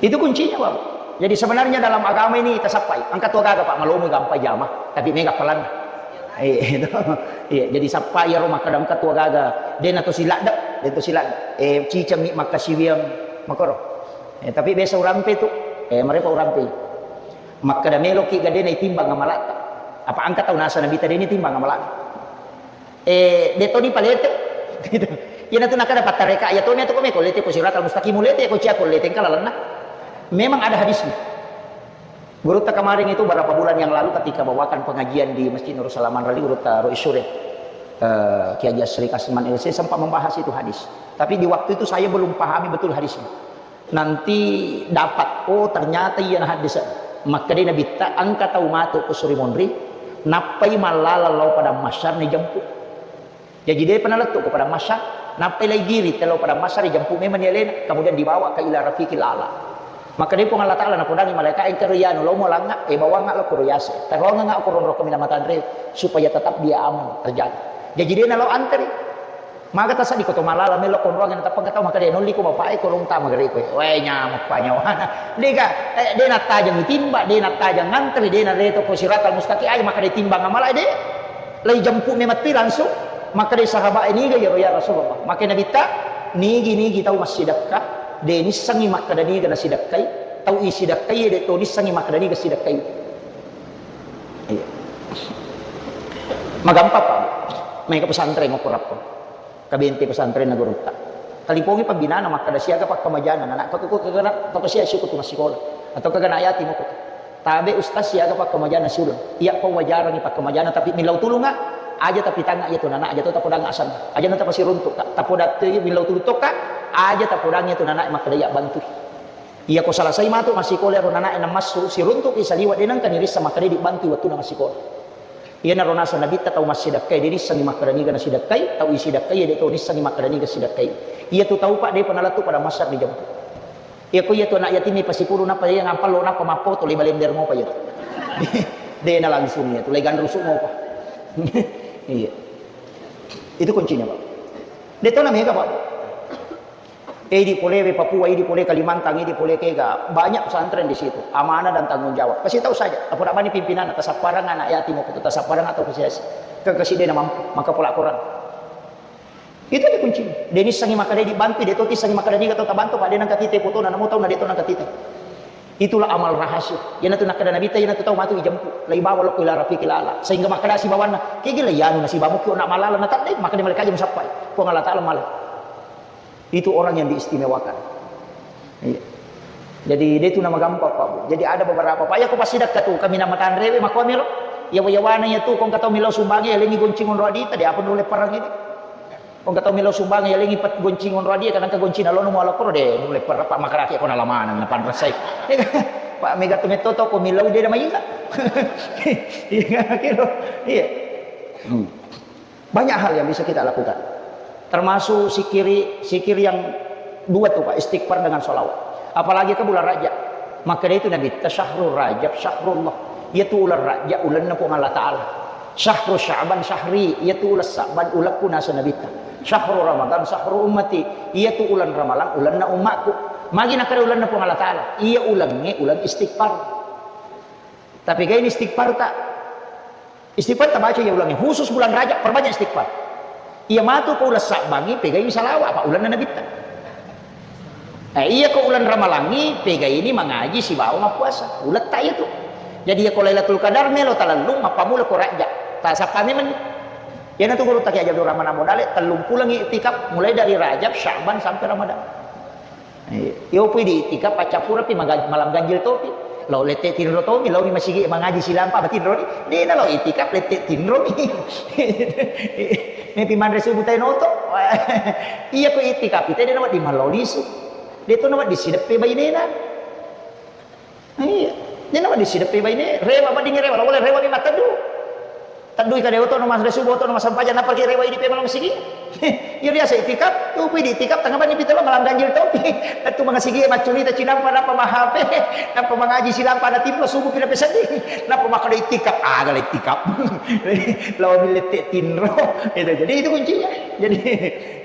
itu kuncinya, Pak. Jadi sebenarnya dalam agama ini tasappai. Engka tu gaga, Pak, malomo gampang jama, tapi mega pelan. Iya, itu. Iya, jadi sappai iyaro makkada engka tu gaga, de na to siladde, de to siladde. Eh, ciceng mi makkasiwiang makoro. Eh, tapi biasa urampe tu, eh, marepa urampe. Makkada meloki gadena itimbang amalatta. Apa engka tau nasa Nabitta deni timbang amalatta. Eh, de toni palete. Gitu. Iyana tu nakada pattareka, iya toni tu ko meko lete ko siratal mustaqim, lete ko cia ko lete engka lalenna. Memang ada hadisnya. Gurutta kemarin itu berapa bulan yang lalu ketika bawakan pengajian di Masjid Nurul Salam Manrali, gurutta Rois Surya, eh, Kiai Haji Asri Kasman L C sempat membahas itu hadis. Tapi di waktu itu saya belum pahami betul hadisnya. Nanti dapat, oh, ternyata iya na hadis. Makkeda Nabitta engka tau matu ko suri monri, nappai mallala lao padang mahsyar ni jemput. Jaji depa nalettu ko padang mahsyar, nappai lai giri telo padang mahsyar, ijempu memang ni alena, kemudian dibawa ke ila rafiqil a'la. Makkeda Puang Allah Ta'ala napodangi malaika, engka ro iyanu, lao mo langnga, eh, bawangnga lao koro yase. Taroangnga ko ronro kaminang matanre, supaya tetap dia aman terjaga. Jaji de nalao anteri. Maga tasadi ko to malala melo konroangnge natappa engka tau makkeda nolli ko bapak e ko longta magere ko. Wae nyamuk pa nyawana. Dega, eh, de nattajang timba, de nattajang anteri, de naleto ko siratal mustaqim, aja makkeda timbang amala de. Lai jemput memang ti langsung. Makkeda sahabat e, niga iyaro ya Rasulullah? Makkeda Nabitta, nigi-nigi tau massidekka, de nissengi makkeda niga nasidekkai, tau isidekkai de to nissengi makkeda niga sidekkai. Iya. Magampang, Pak. Mai ke pesantren mau kurappo. Kabente pesantren na gurutta. Talipongi pembinana makkeda siaga pakkamajana anak, kok kok kagana, kok sia syukur tu massikola. Atau kagana yatim kok. Tabe ustaz siaga pakkamajana siuleng. Iya, pau wajarangi pakkamajana, tapi millau tulunga, aja tapi tanga iya tu nana, aja tu tapodang asan. Aja na tapasiruntuk ka. Tapoda tu millau tulung tokka, aja tapodang iya tu nana makkeda iya bantu. Iya ko salasai matu massikola ro nana e namassu siruntuk i saliwa de nengka nirissa makkeda dibantu wettu na massikola. Iyanaro naseng Nabitta tau massidekkai, de nissengi makkeda niga nasidekkai, tau isidekkai, de to nissengi makkeda niga sidekkai. Iya tu tau, Pak, depa nalettu pada massar dijemput. Iya ko iya tu anak yatim ni pasipuru napa iya ngampallo napa mappoto le balender mopa iya tu. De na langsung iya tu le ganrusu mopa. Iya. Itu kuncinya, Pak. De to na mega, Pak. Eh, idi pole we Papua, idi pole Kalimantan, idi pole kega, banyak pesantren di situ. Amanah dan tanggung jawab. Kasih tahu saja. Apa nak bani pimpinan, tasapparang anak yatim, apa tasapparang atau kesiasi. Ke kasih dia mampu, maka pola Quran. Itu di kunci. Denis sangi makkeda dibantu, de to tissangi makkeda niga tau tabantu, Pak, de nangka tite foto na namo tau na de to nangka tite. Itulah amal rahasia. Yana tu nakkeda Nabitta, yana tu tau matu ijempu. Lai bawa lokko ila rafiqil a'la. Sehingga makkeda sibawanna, kegi lai anu nasibamu kio nak malala na tadde, makkeda malaikat aja musappai. Puang Allah Ta'ala malah. Itu orang yang diistimewakan. Iya. Jadi, de tu nama gampang, Pak, Bu. Jadi, ada beberapa, Pak, ya, ko pasti dakka tu, kami nama tanrewe, makomiro. Yawa-yawana ya tu, kong katau milo sumbangi, ya, lengi goncing onro adita, de apa nulle perang ini. Kong katau milo sumbangi, ya, lengi pet goncing onro adia, kadang ke goncing alono mau alokoro, de, nulle perang, Pak, makarake, kona lamanang, na panrasai. Pak, mega tu metto to, ko milo de nama inga. Iya, kiro. Iya. Hmm. Banyak hal yang bisa kita lakukan. Termasuk sikiri, sikir yang dua tu, Pak, istighfar dengan sholawat. Apalagi ke bulan Rajab. Makkeda itu Nabitta, "Syahrul Rajab, syahrullah." Iya tu ulan Rajab, ulanna Puang Allah Ta'ala. "Syahru Sya'ban, syahri." Iya tu ulan Sya'ban, ulakku nasa Nabitta. "Syahru Ramadan, syahru ummati." Iya tu ulan Ramalang, ulanna ummakku. Magi nakkeda ulanna Puang Allah Ta'ala. Iya ulangnge, ulang istighfar. Tapi kaini istighfar tak? Istighfar tabaca iya ulangnge, khusus bulan Rajab, perbanyak istighfar. Iya matu ko ulang Sa'bangi, pegaini salawa, apa ulanna Nabitta. Eh, iya ko ulang Ramalangi, pegaini mangaji sibawa mappuasa. Uletta iya tu. Jadi iya ko Lailatul Qadar melo talellung, mappamula ko Rajab. Ta sappa memang. Iyanatu guru taki Haji Abdul Rahman Abu Dale, tellung pulang iktikaf, mulai dari Rajab, Sya'ban, sampai Ramadan. Iya. Iyo pui di iktikaf, paccappureng pi maga-, malam ganjil topi. Lao lette tinro tomi, laoni masigi mangaji silampa matinro ni. Dena lao itikaf lette tinro mi. Nepi manre subuh tae noto. Iya ko itikaf ite dena wedding malao lisu. De to na wedding sideppe bainena. Iya. Dena wedding sideppe baine, rewa wedding rewa, lao rewa mi mateddu. Teddui kade oto no mas resu oto no masampaja nappa ki rewa idi pe malam sigi. Iya biasa itikaf, tupi di itikaf tengah bani pita malam ganjil topi. Tentu mangasigi maccurita cinampa nappa mahape, nappa mangaji silampa na timro subuh pina peseddi. Nappa makkada itikaf, aga la itikaf. Lao millette tinro. Itu jadi itu kuncinya. Jadi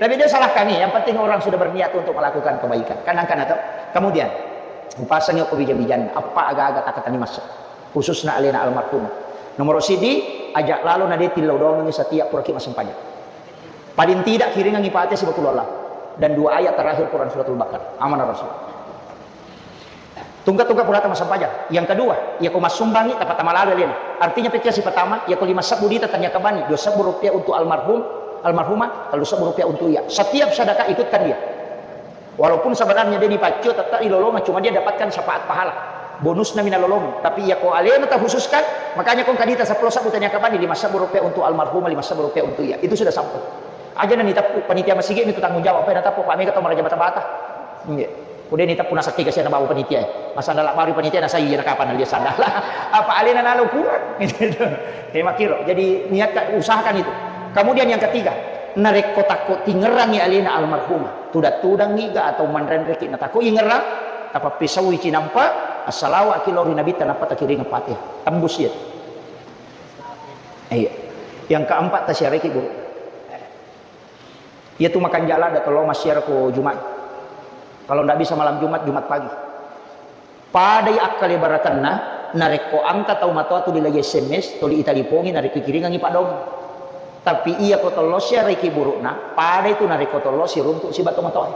tapi dia salah kami, yang penting orang sudah berniat untuk melakukan kebaikan. Kan angkan atau kemudian upasangi ko bija-bijanna, apa aga-aga takatani masuk. Khususna alena almarhumah. Nomor sidi, aja lalo na de tillau doangengi setiap puraki massempajang. Paling tidak kiringangi Fatihah sibawa Qul Huwallah dan dua ayat terakhir Quran Suratul Baqarah. Amanah Rasul. Tungka-tungka purata massempajang. Yang kedua, iya ko massumbangi tapatama lalo alena. Artinya pekkiasi pertama, iya ko lima sebbu dita tania kabani, dua sebbu rupiah untuk almarhum, almarhumah, kalau sebbu rupiah untuk iya. Setiap sedekah ikutkan dia. Walaupun sebenarnya dia dipaccio, tetap dilolongeng, cuma dia dapatkan syafaat pahala. Bonusna mina lolongeng. Tapi iya ko alena terkhususkan, makanya ko kadita seppulo sebbu tania kabani, lima sebbu rupiah untuk almarhumah, lima sebbu rupiah untuk iya. Itu sudah sampai. Aja na niteppu panitia masigi itu tanggung jawab. Apa yang nateppu Pak Mega atau maraja bata-bata? Iya. Kemudian niteppu nasakki kasihan bawa panitia. Masa dalam baru panitia nasa iya kapan dia sadar. Apa alena nalo kurang? Gitu. Eh, makiro. Jadi niatkan, usahakan itu. Kemudian yang ketiga, narekko takko tingerangi alena almarhumah. Tudang-tudangngi ga atau manrenreki na takko ingerang, tapappisaui cinampa, assalawaki lao ri nabitta nappa takiring Fatihah. Tembus iya. Iya. Yang keempat tasiareki guru. Iya tu makan jala ada telo masiar ko Jumat. Kalau ndak bisa malam Jumat, Jumat pagi. Padai akkale barakenna, narekko engka tau matoa tuli lagi S M S, tuli italipongi, narekko ikiringangi padong. Tapi iya ko tollo siareki burukna, padai tu narekko tollo siruntuk siba to matoa.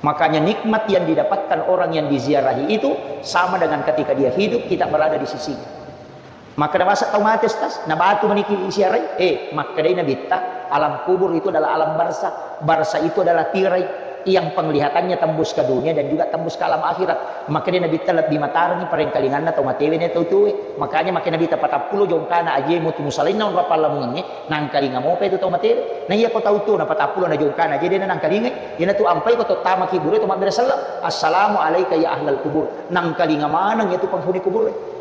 Makanya nikmat yang didapatkan orang yang diziarahi itu sama dengan ketika dia hidup, kita berada di sisinya. Makkeda basa tau mate, Ustaz, na batu maniki siarai? Eh, makkedai Nabitta, alam kubur itu adalah alam barzakh. Barzakh itu adalah tirai yang penglihatannya tembus ke dunia dan juga tembus ke alam akhirat. Makkedai Nabitta, lebbi matarengngi parengkalinganna tau matewe na tau tuwe. Makanya makkeda Nabitta, patappulo jongkana aje mutu musalainna onrong pallamungengnge, nangkalinga mopa itu tau matewe. Na iya ko tau tuo na patappulo na jongkana aje dena nangkalingai. Iyanatu ampai ko to tama kubure to mabbere selleng, "Assalamu alaika ya ahlal kubur." Nangkalinga maneng itu penghuni kubure.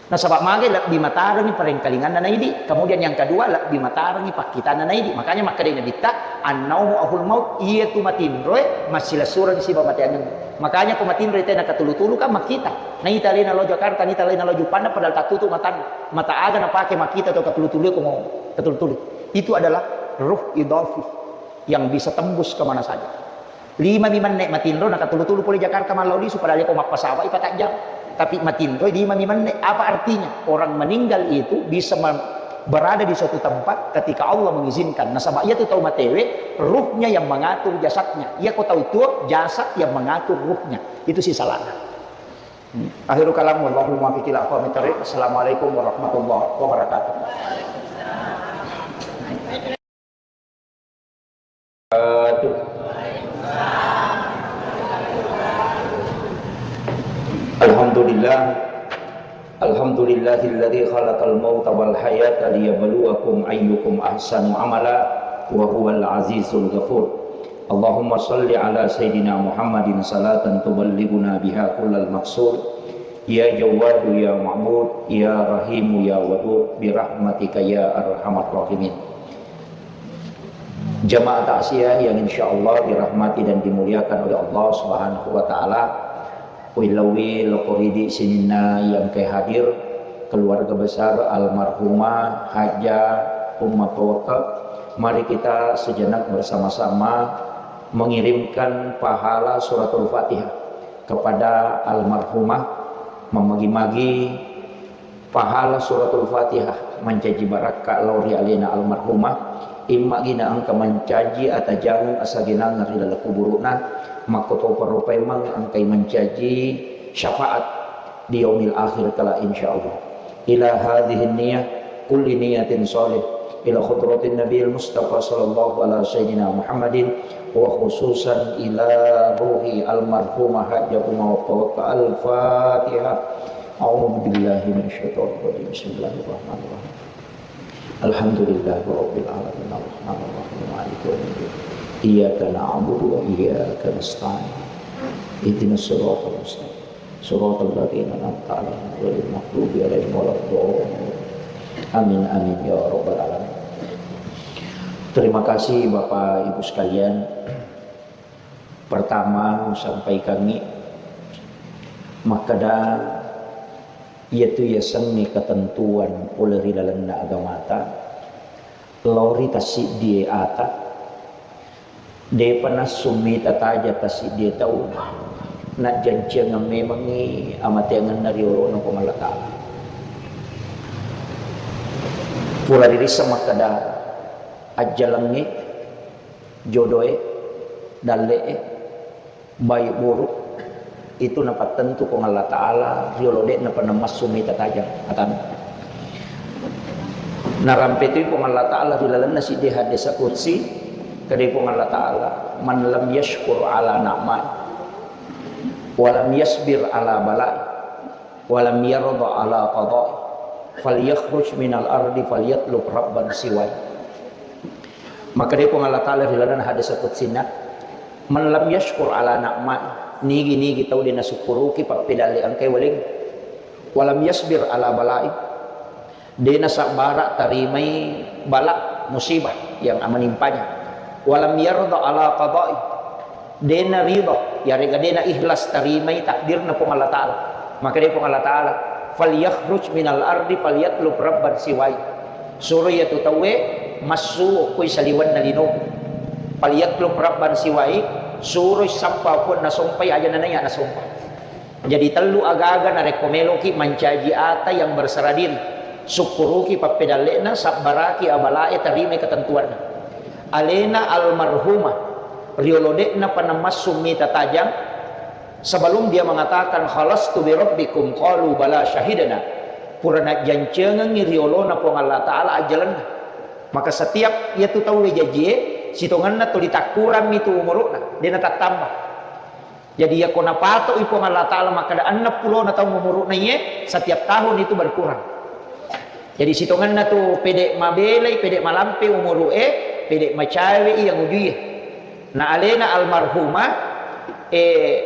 Nasaba magai lebbi matarengngi parengkalinganna na idi. Kemudian yang kedua, lebbi matarengngi pakkitanna na idi. Makanya makkedai Nabitta, "Annaumu ahul maut," iyatu matinroe massilessureng siba mateangenna. Makanya ko matinroi tena katulu-tulu kan makkita. Naita alena lao Jakarta, naita alena lao Juppandang padahal tattutu matanna. Mata aga napake makkita to katulu-tulu ko mau katulu-tulu. Itu adalah ruh idafi yang bisa tembus ke mana saja. Lima mi menne matinro, nakatulu-tulu pole Jakarta mallau lisu, padahal ko mappasawa i patang jam. Tapi matinro lima mi menne. Apa artinya? Orang meninggal itu bisa me-, berada di suatu tempat ketika Allah mengizinkan. Nasaba iyatu tau matewe, ruhnya yang mengatur jasadnya. Iya ko tau tuo, jasad yang mengatur ruhnya. Itu si salahnya. Hmm. Akhirul kalam, wallahul muwaffiq ila aqwamit thariq. Assalamualaikum warahmatullahi wabarakatuh. Alhamdulillah. Alhamdulillahilladzi khalaqal mauta wal hayata liyabluwakum ayyukum ahsanu amala wa huwal azizul ghafur. Allahumma shalli ala sayyidina Muhammadin salatan tuballighuna biha kullal maqsud. Ya Jawwadu ya Ma'bud, ya Rahimu ya Wadud, birahmatika ya arhamar rahimin. Jamaah takziah yang insyaallah dirahmati dan dimuliakan oleh Allah Subhanahu wa taala. Uwillauwi lokko ridi sininna yang ke hadir, keluarga besar almarhumah Haja Umma Tawakka. Mari kita sejenak bersama-sama mengirimkan pahala suratul Fatihah kepada almarhumah, memagi-magi pahala suratul Fatihah mancaji barakka lao ri alena almarhumah, immagina engka mancaji atajangeng asagenangeng ri laleng kuburu'na, makkotoparo paimeng engkai mancaji syafaat di yaumil akhir kala insyaallah. Ila hadhihi niyah kulli niyatin shalih ila hadratin nabiyil mustafa sallallahu ala sayyidina Muhammadin وخصوصا إلى روح المرحومة حاجة أم وفاء. الفاتحة. أعوذ بالله من الشيطان الرجيم. بسم الله الرحمن الرحيم. الحمد لله رب العالمين. الرحمن الرحيم. مالك يوم الدين. إياك نعبد وإياك نستعين. اهدنا الصراط المستقيم. صراط الذين أنعمت عليهم غير المغضوب عليهم ولا الضالين. Amin, amin, ya rabbal alamin. Terima kasih Bapak Ibu sekalian. Pertama, sampaikangngi makkeda, iyatu yasengnge ketentuan pole ri lalenna agamata, lao ri tassiddie ata, depa nassu mita taja tassiddie tau, najjanciangeng memengngi amateangenna ri olona Puang Allah Ta'ala. Pura ririsseng makkeda, ajjalengnge, jodoe, dalle'e, baik buruk, itu napattentu Puang Allah Ta'ala riolo de'na pernah massu mita tajang atana. Narampe tu Puang Allah Ta'ala ri lalenna siddi hadis qudsi, kedai Puang Allah Ta'ala, "Man lam yashkur ala na'mai, wa lam yasbir ala balai, wa lam yarda ala qadai, falyakhruj minal ardi falyatlub rabban siwai." Makkeda Puang Allah Ta'ala ri lalenna hadis qudsinna, "Man lam yashkur ala na'mai," nigi-nigi tau de nasukkuruki pappedalle engkai waleng, "wa lam yasbir ala balai," de nasabbara tarimai bala musibah yang menimpanya, "wa lam yarda ala qadai," de narida, yarega de naikhlas tarimai takdirna Puang Allah Ta'ala. Makkeda Puang Allah Ta'ala, "Falyakhruj minal ardi falyatlub rabban siwai." Suro iyatu tauwe massu okkoi saliwenna linoku. "Falyatlub rabban siwai," suroi sappa okko nasompai aja nanaiya nasompa. Jadi tellu agaga narekko meloki mancaji ata yang berserah diri, sukkuruki pappedalle'na, sabbaraki abalae, tarimai ketentuanna. Alena almarhumah riolo de'na pernah massu mita tajang, sebelum dia mengatakan, "Khalastu bi rabbikum," qalu, "Bala syahidna." Pura najjancengengngi riolona Puang Allah Ta'ala ajjalenna. Maka setiap iyatu tauwe jajie, sitongenna tuli takkurammi tu umuru'na, de natattamba. Jadi, iyako napatoi Puang Allah Ta'ala makkeda enneng pulona taung umuru'na iye, setiap tahun itu berkurang. Jadi, sitongenna tu pede mabelai, pede malampe umuru'e, pede macawe iya ngujuie. Na alena almarhumah, eh,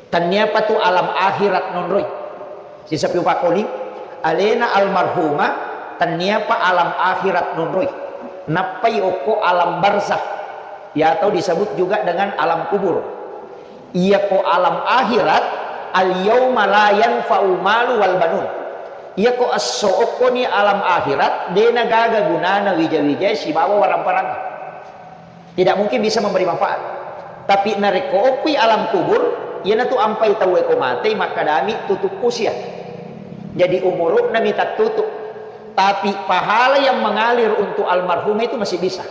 tenniapa tu alam akhirat nonroi. Sisapi upakoli, alena almarhumah tenniapa alam akhirat nonroi. Nappai okko alam barzakh, ya, atau disebut juga dengan alam kubur. Iyako alam akhirat, al yauma la yanfa'u malu wal banun. Iyako esso okkoni alam akhirat, de nagaga gunana wija-wijae sibawa warang-parang. Tidak mungkin bisa memberi manfaat. Tapi narekko okkui alam kubur, iyanatu ampai tauwe ko matei, makkadami tutup usia. Jadi umuru'na mi tattutup. Tapi pahala yang mengalir untuk almarhum itu masih bisa.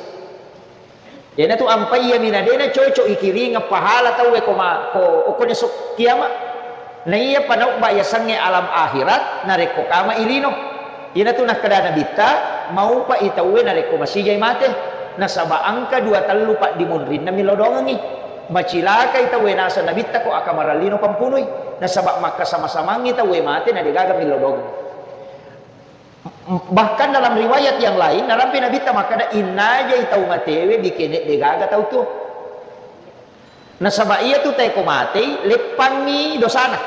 Iyanatu ampai iya mina dena cocok ikiringeng pahala tauwe ko ma-, ko okkoni esok kiamat. Naiya panaubba yasengnge alam akhirat, narekko kama ilino. Iyanatu nakkeda Nabitta, maupai tauwe narekko masijai mate. Nasaba engka dua tellu paddimunrinna millau doangengngi. Macilakai tauwe naseng Nabitta ko akamarallino pampunui. Nasaba makkasama-samangngi tauwe mate na degaga millau doangeng. Bahkan dalam riwayat yang lain, narampe Nabitta makkeda, innajai tau matewe bikene degaga tau tuo. Nasaba iyatu teko matei, leppangngi dosana.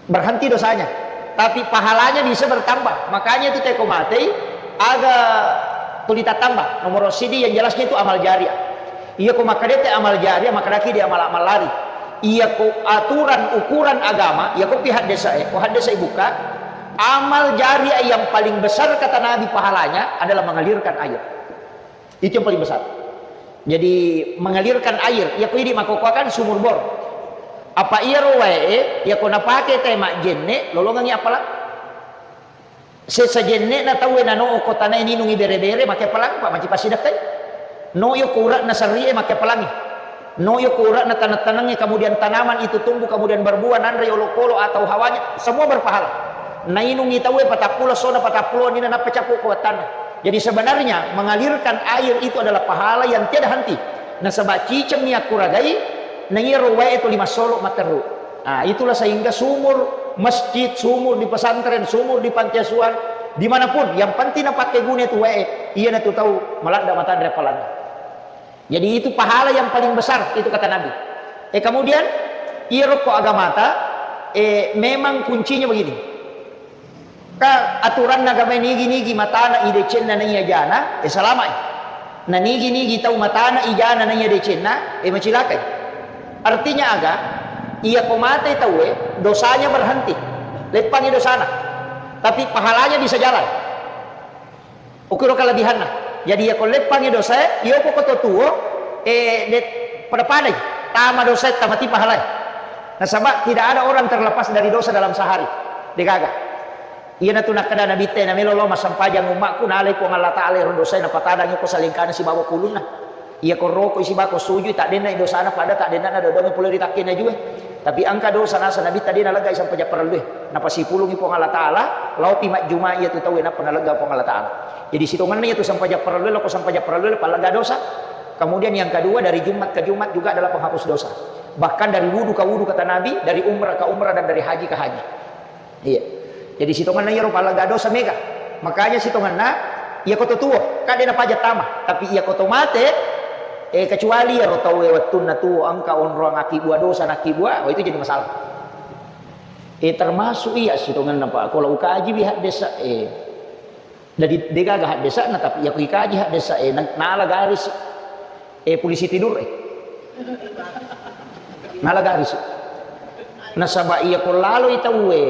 Berhenti dosanya. Tapi pahalanya bisa bertambah. Makanya itu teko matei, aga tuli tattamba. Nomor sidi yang jelasnya itu amal jariah. Iyako makkedete amal jariah, makkedaki di amal-amal lari. Iyako aturan ukuran agama, iyako pi haddesae, ko haddesa ibuka, amal jariah yang paling besar kata Nabi pahalanya adalah mengalirkan air. Itu yang paling besar. Jadi, mengalirkan air, iyako idi makkokkoakan sumur bor. Apa iyaro wae e, iyako napake tae majjenne, lolongengngi appalang. Sesa jenne'na tauwe nano okko tanae ninungi bere-bere, make appalang, Pak, manci passidekkai. No yo ko ure'na serrie, make appalangi. No yo ko ure'na taneng-tanengnge, kemudian tanaman itu tumbuh, kemudian berbuah, nanre olokolo atau hawanya, semua berpahala. Nainungi tauwe patappulo, sona patappulo, nina nappa cappu ko wattanna. Jadi sebenarnya mengalirkan air itu adalah pahala yang tiada henti. Nasaba cicemmi akkuragai, na iyaro wae tuli massolo matteru. Ah, itulah sehingga sumur masjid, sumur di pesantren, sumur di panti asuhan, dimanapun, yang penting napakkeguna tu wae, iyanatu tau maladda matanre apalanna. Jadi itu pahala yang paling besar, itu kata Nabi. Eh, kemudian, iyaro ko agamata, eh, memang kuncinya begini. Ka aturanna agamae, nigi-nigi matana i decenna naiya jana, eh, salama'i. Na nigi-nigi tau matana i jana naiya decenna, eh, macilakai. Artinya aga? Iya ko mate tauwe, dosanya berhenti. Leppangi dosana. Tapi pahalanya bisa jalan. Ukiro kelebihanna. Jadi, iya ko leppangi dosae, iya ko koto tuo, eh, de-, pada-padai. Tama dosae, tama ti pahalai. Nasaba tidak ada orang terlepas dari dosa dalam sehari. Degaga. Iyanatu nakkeda Nabitta, "Namelo lao massempajang ummakku, nalai Puang Allah Ta'ala ero dosae, napatadangi ko salengkana sibawa kulunna." Iya ko rokoi sibawa ko sujui, taddenna dosana pada taddenna dodongi pole ri takkena jue. Tapi engka dosa nasa Nabitta de naleggai sempajang parellue. Napasipulungi Puang Allah Ta'ala, laopi majjuma iyatu tauwe nappa nalegga Puang Allah Ta'ala. Jadi sitongenna iyatu sempajang parellue, loko sempajang parellue, pallegga dosa. Kemudian yang kedua, dari Jumat ke Jumat juga adalah penghapus dosa. Bahkan dari wudu ke wudu, kata Nabi, dari umrah ke umrah, dan dari haji ke haji. Iya. Jadi sitongenna iyaro pallegga dosa mega. Makanya sitongenna iya koto tuo, kan de napaja tama. Tapi iya koto mate, eh, kecuali iyaro tauwe wettunna tuo engka onroang akibua dosa nakibua, oh, itu jadi masalah. Eh, termasuk iya sitongenna, Pak. Kalau ukaji wi haddesa, eh, jadi degaga haddesa na, tapi iya ko ikaji haddesa, eh, na-, nala garis. Eh, polisi tidur, eh. Nala garis. Nasaba iya ko laloi tauwe,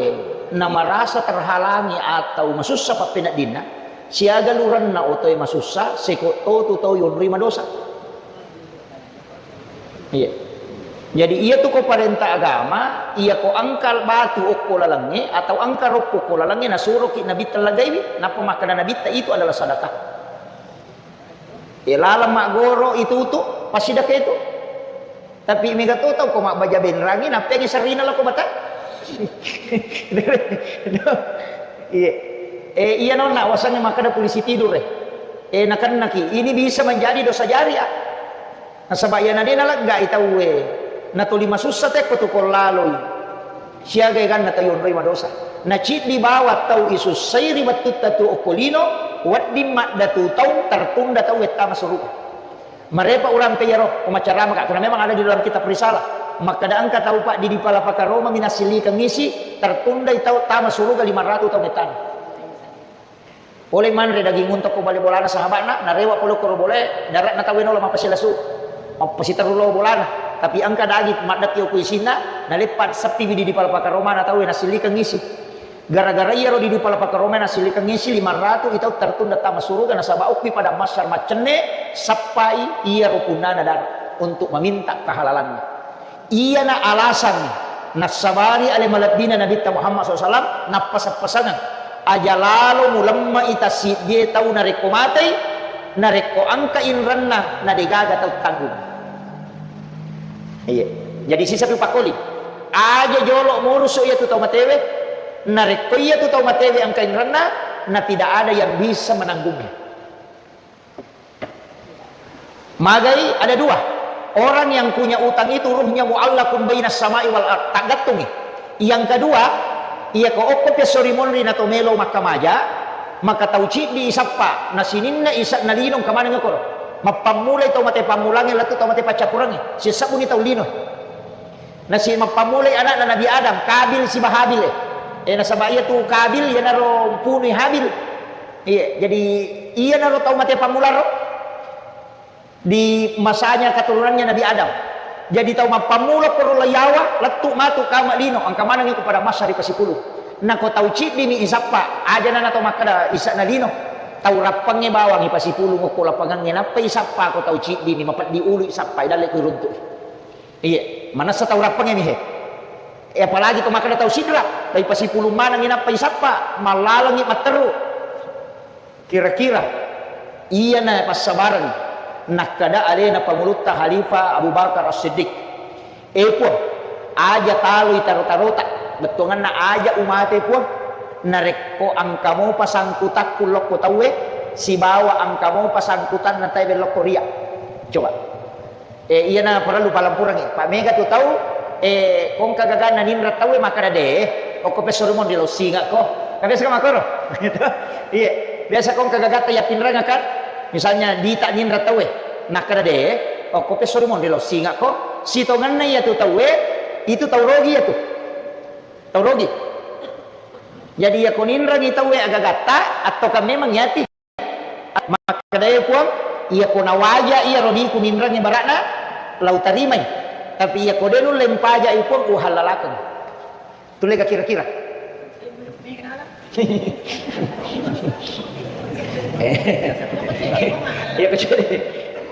na marasa terhalangi atau masussa pappeneddinna, siaga lurenna otoe masussa, seko totu tau yonroi madosa. Iya. Jadi iya tu ko parenta agama, iya ko engka batu okko lalengnge atau engka roppo okko lalengnge, nasuroki Nabitta lagaiwi, nappa makkeda Nabitta itu adalah sadakah. Iya laleng maggoro itutu, passidakka itu. Tapi mega to tau ko mabbaja benrangi, nappeangi serrina lako bata. Iya. Eh, iya nonna, wasanna makkeda polisi tidur, eh. Eh, nakennaki. Ini bisa menjadi dosa jariah. Nasaba iyana de naleggai tauwe, natoli masussa tekko tu ko laloi. Siaga eganna tau yonroi madosa. Naciddi bawang tau isussai ri wettutta tu okko lino, wedding maddatu taung tertunda tau wettama suruga. Marepa urampe iyaro, umacaramaka, karena memang ada di dalam kitab risalah. Makkeda engka tau, Pak, di, di pala pakaromami nassilikeng isi, tertundai tau tama suruga lima ratu tau mettana. Pole manre daging unta ko bale bolana sahabatna, narewa pole koro bolae, daratna tauwe naola mappasilasu. Mappasiterru lao bolana. Tapi engka daging maddeppi okko isinna, naleppa seppiwi di, di pala pakaromana tauwe nassilikeng isi. Gara-gara iyaro di, di pala pakaromai nassilikeng isi lima ratu itau tertunda tama suruga nasaba okki pada massar maccenne sappai iyaro punnana dara untuk meminta kehalalanna. Iyana alasanna nassabari ale malebbina Nabitta Muhammad sallallahu alaihi wasallam, nappasang-pasangeng, aja lalo mulemma ita siddie tau narekko matei, narekko engka inrenna, na degaga tau tanggung. Iya. Jadi sisa pi pakoli. Aja jolo murusu iya tu tau matewe, narekko iya tu tau matewe engka inrenna, na tidak ada yang bisa menanggungnya. Magai ada dua. Orang yang punya utang itu ruhnya mu'allakun bainas sama'i wal ard. Taggattungi. Yang kedua, iya ko okko pesso ri monri na to melo makkamaja, maka tau ciddi isappa, na sininna isa na lino engka maneng okoro. Mappammulai tau mate pammulangnge lettu tau mate paccappurangnge. Sisebbuni tau lino. Nasi mappammulai anakna Nabi Adam, Kabil siba Habil, eh. Eh, nasaba iya tu Kabil, iyanaro punui Habil. Iya, jadi iyanaro tau mate pammularro di masanya keturunannya Nabi Adam. Jadi tau mappammula koro layawa, lettu matu kama lino, engka manengi ko pada massa ri pasipulung. Nako tau ciddimi isappa, aja nana tau makkeda isana lino. Tau rappangnge bawang ipasipulung okko lapangangnge, nappa isappa ko tau ciddimi, mapeddi ulu isappa, idalle ko iruntu. Iya, manessa tau rappangnge mi he. Eh, apalagi to makkeda tau sidra, tau ipasipulung manengi nappa isappa, mallalengi matteru. Kira-kira iyana passabarengngi nakkeda alena pangulutta Khalifah Abu Bakar As-Siddiq, "Eh Puang, aja taloi taro-tarota, bettuanganna aja umate Puang, narekko engka mopa sangkutakku lokko tauwe, sibawa engka mopa sangkutanna tauwe lokko ria." Coba. Eh, iyana parellu palempurengngi. Pa mega tu tau, eh, kongka gaganna ninreng tauwe makkeda de, okko pessori monri lo singakko. Kan biasa makkoro? Gitu. Iya. Biasa kongka gagatta ya pinreng kan. Misalnya dita ninreng tauwe. Nakkeda de, okko pessori monri lo singakko. Sitongenna iya tu tauwe, itu tau rogi ya tu. Tau rogi. Jadi iya ko ninrengi tauwe agagatta, atau kan memang yati. Makkedae Puang, iya ko nawaja iya rodiku ninrengnge bara'na, lau tarimai. Tapi iya ko de nulle mpajai Puang, uhallalakeng. Tulle ga kira-kira? Eh, iya ko jadi.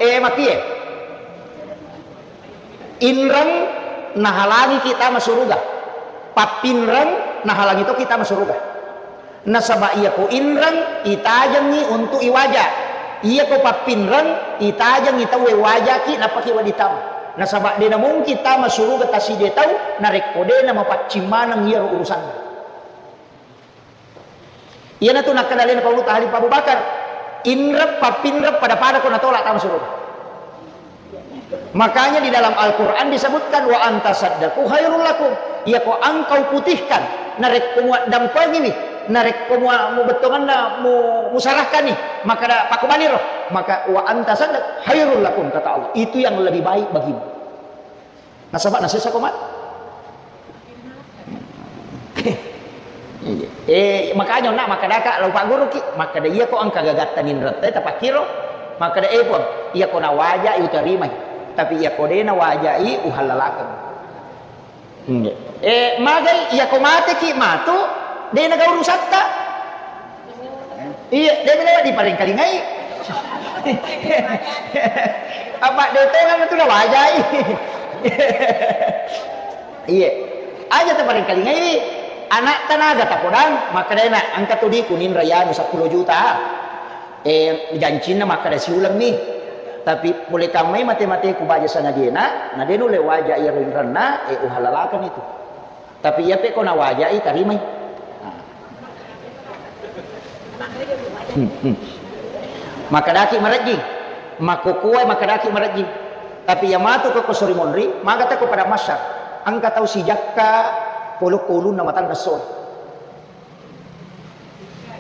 Eh, mapie? Inreng nahalangi kita masuruga. Pappinreng nahalangi to kita masuruga. Nasaba iyako inreng itajengngi untuk iwaja. Iyako pappinreng itajengngi tauwe wajaki nappaki wedding tama. Nasaba de namungkin tama suruga taside tau narekko de namapaccing maneng iyaro urusanna. Iyanatu nakkeda alena Paulutta Khalifah Abu Bakar, inreng pappinreng pada-pada ko natolak tama suruga. Makanya di dalam Al-Quran disebutkan, "Wa anta saddaku khairul lakum." Iyako engkau putihkan, narekko muaddampengiwi, narekko mua-, mubettonganna mu-, musarahkani, maka da-, pakkubaniro, maka "wa anta saddaq khairul lakum," kata Allah. Itu yang lebih baik bagimu. Nasaba nasessa ko matu. Eh, makanya onna makkedaka lau pagguruki, makkeda iyako engka gagatta ninretta tapakkiro, makkeda, "Eh, Puang, iyako nawajai utarimai, tapi iyako de nawajai uhallalakeng." Hmm. Eh, magai iyako mateki matu, de naga urusatta. Iya, de bela diparengkalingai. Apa de tongeng tu nawajai. Iya. Aja taparengkalingai, anak tanaga tapodang, makkedana, "Engka tu diku ninra yanu seppulo juta." Eh, jancinna makkeda siulemmi. Tapi pole kammai mate-mateku baja sangadina, na de nulle waja iyaro inrenna, eh, uhallalakeng itu. Tapi iyape ko nawajai, tarimai. Nah. Hmm, hmm. Makkedaki marejjing, makkokkoe makkedaki marejjing. Tapi iya matu ko, ko sori monri, maga teko pada masyar. Engka tau sijakka polokko ulunna matanna esso.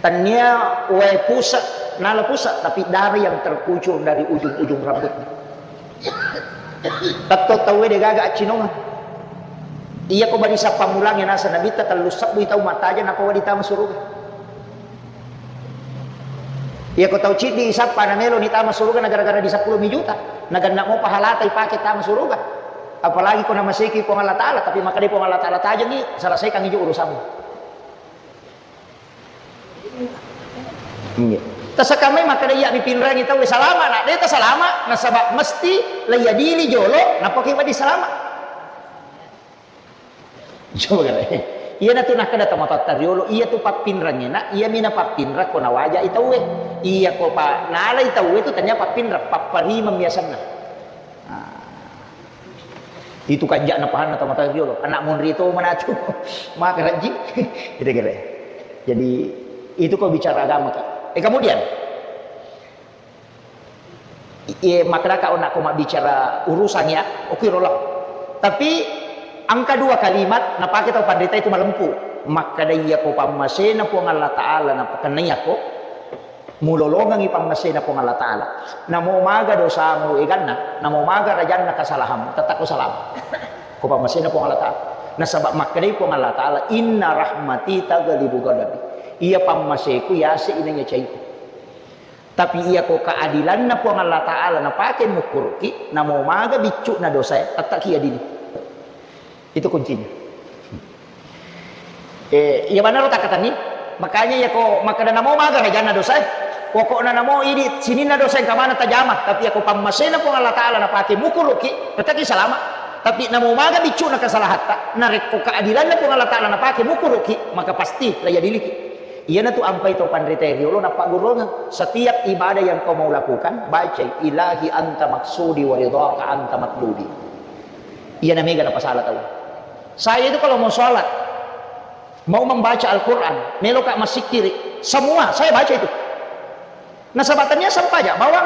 Tania wae pusek, nala pusek, tapi darah yang terkucur dari ujung-ujung rambutnya. Tetto tauwe de gaga accinongeng. Iya ko bani sappa mulangnge naseng Nabitta tellu sebbu tau mattajeng nappa wedding tama suruga. Iya ko tau ciddi sappa namelo ni tama suruga na gara-gara di seppulo mi juta. Naganna mo pahalata ipake tama suruga. Apalagi ko namaseki Puang Allah Ta'ala, tapi makkeda Puang Allah Ta'ala, "Tajengi, selesaikan ijo urusanmu." Iya. Tasakamai makkeda iya mipinrangi tauwe salama, na de tasalama, nasaba mesti laiadili jolo, nappa ki wedding salama. Coba kare. Iyanatu nakkeda tomatoatta riolo, iyatu pappinrangngena, iyami napappinrang ko nawajai tauwe. Iya ko pa nalai tauwe tu tania pappinrang, papparimeng biasanna. Nah, itu kanja'na pahanna tomatoa riolo. Anak monri to manatu. Maka rajji. Kira-kira. Jadi, itu ko bicara agama ki. Eh, kemudian, iya, makkedaka onna ko mabbicara urusan ya, oke rola. Tapi engka dua kalimat napake tau panrita itu malempu. Makkeda iya ko pammasena Puang Allah Ta'ala napakennai ako, mulolongengi pammasena Puang Allah Ta'ala. Namo maga dosamu eganna, namo maga rajanna kasalahanmu, tetap ko salama. Ko pammasena Puang Allah Ta'ala. Nasaba makkedai Puang Allah Ta'ala, "Inna rahmati taghlibu ghadabi." Iya pammaseku yase inanya caiku. Tapi iya ko keadilanna Puang Allah Ta'ala napake mukkuruki, namo maga biccu'na dosae, tetap ki adili. Itu kuncinya. Eh, iya manaro takkatenni. Makanya iya ko makkeda namo maga rajanna dosae. Pokokna namo idi sininna dosa engka maneng tajama, tapi iya ko pammasena Puang Allah Ta'ala napake mukkuruki, tetap ki salama. Tapi namo maga biccu'na kasalahatta, narekko keadilanna Puang Allah Ta'ala napake mukkuruki, maka pasti laiadiliki. Iyanatu ampai to panrita riolo nappagguruangeng. Setiap ibadah yang kau mau lakukan, bacai, "Ilahi anta maksudi wa ridhaka anta matlubi." Iyana mega napasala tau. Saya itu kalau mau sholat, mau membaca Al-Quran, meloka massikkiri, semua saya baca itu. Nasaba tania sempaja bawang.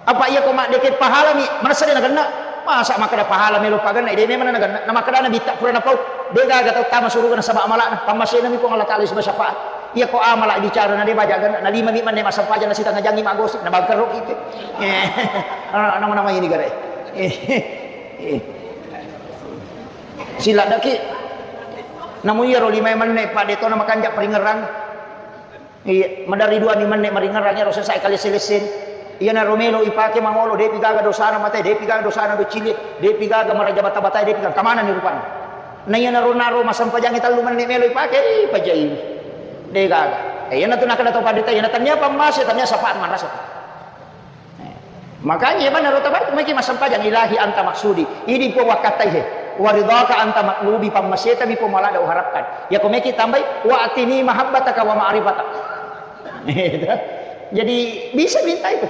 Apa iya ko maddeke pahalami, manessa de nagenna? Masa makkeda pahala melo pagenna, de memang nagenna. Na makkeda Nabitta pura napau, de gaga tau tama suruga nasaba amala'na, pammasena mi Puang Allah Taala siba syafaat. Iya ko amala bicara na de baja genna, na lima mi manne massempajang na sitanga jangi magosip, na bangkero ki. Eh, nama-nama ini gare. Eh, eh. Siladdaki. Namu iyaro lima manne pa de to na makanja paringerang. Iya, maderri dua mi manne maringerang iyaro sesa kale selesen. Iyana ro melo ipake mangolo, depi gaga dosana mate, depi gaga dosana docili, depi gaga maraja bata-bata, depi gaga kamana ni rupana. Na iyana ro naro massempajang tallu manne melo ipake, ih, pajai. De gaga. Eh, iyana tu nakada tau pandita, iyana tania pammase, tania sapaan manrasa. Makanya iya manna ro tabartu meki massempajang, "Ilahi anta maksudi." Idi Puang wakkattai he. "Wa ridhaka anta matlubi," pammaseta mi Puang malada uharapkan. Iya ko meki tambai, "Wa atini mahabbataka wa ma'rifata." Jadi bisa minta itu.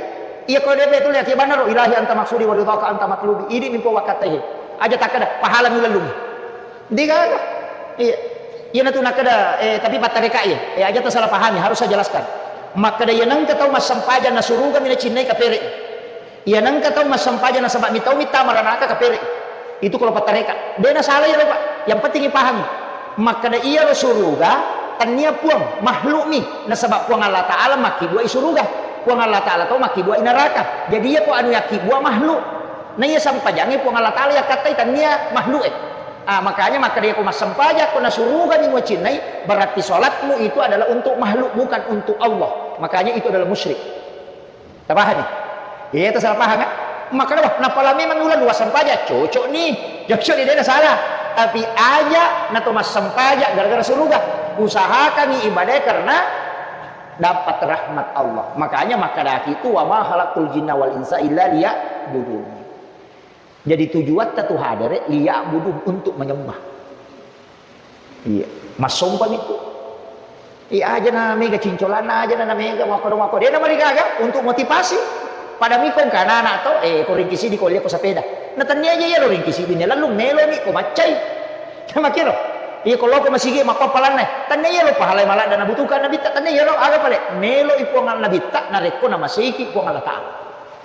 Iya ko de betul ya ki banna ro, "Ilahi anta maksudi wa ridhaka anta matlubi." Idi mi Puang wakkattai he. Aja takkada pahala mi lallungi. De gaga. Iya. Iyana tu nakkeda, eh, tapi pattareka iya. Eh, aja tasalah pahami, harus saya jelaskan. Makkeda iya nengka tau massempajang na suruga mi nacinnai kapere. Iya nengka tau massempajang nasaba mi tau mi tama ranaka kapere. Itu kalau pattareka. De nasalah iyaro, Pak. Yang penting ipahami. Makkeda iyaro suruga, tania puang, makhluk mi. Nasaba Puang Allah Taala makkibua i suruga. Puang Allah Taala tau makkibua i neraka. Jadi iya ko anu yakkibua makhluk. Na iya sempajangnge Puang Allah Taala yakkattai tania makhluk e. Ah, makanya makkeda ko massempajang ko na suruga ni mucinnai, berarti salatmu itu adalah untuk makhluk, bukan untuk Allah. Makanya itu adalah musyrik. Tapahami? Iya, itu salah paham, kan? Makkeda, "Wah, napala memang ulang dua sempajang, cocok nih." Cocok nih, de nasalah. Tapi aja na to massempajang gara-gara suruga. Usahakan ibadah karena dapat rahmat Allah. Makanya makkedaki itu, "Wa ma khalaqtul jinna wal insa illa liya'budun." Jadi tujuatta tu hadere liya'budun, untuk menyembah. Iya, massompami tu. Eh, aja na mega cincolanna, aja na mega makkoro-makkoro. De na marigaga untuk motivasi. Pada mi ko engka anak-anak to, eh, ko ringkisidi ko lia ko sepeda. Na tania aja iya lo ringkisidi ne lalu melo mi ko maccai. Makkiro. Iya ko loko masigi makko palanna. Tania iya lo pahalai maladda nabutuhkan Nabitta, tania iya lo aga pale. Melo i Puang Nabitta narekko namaseki Puang Allah Taala.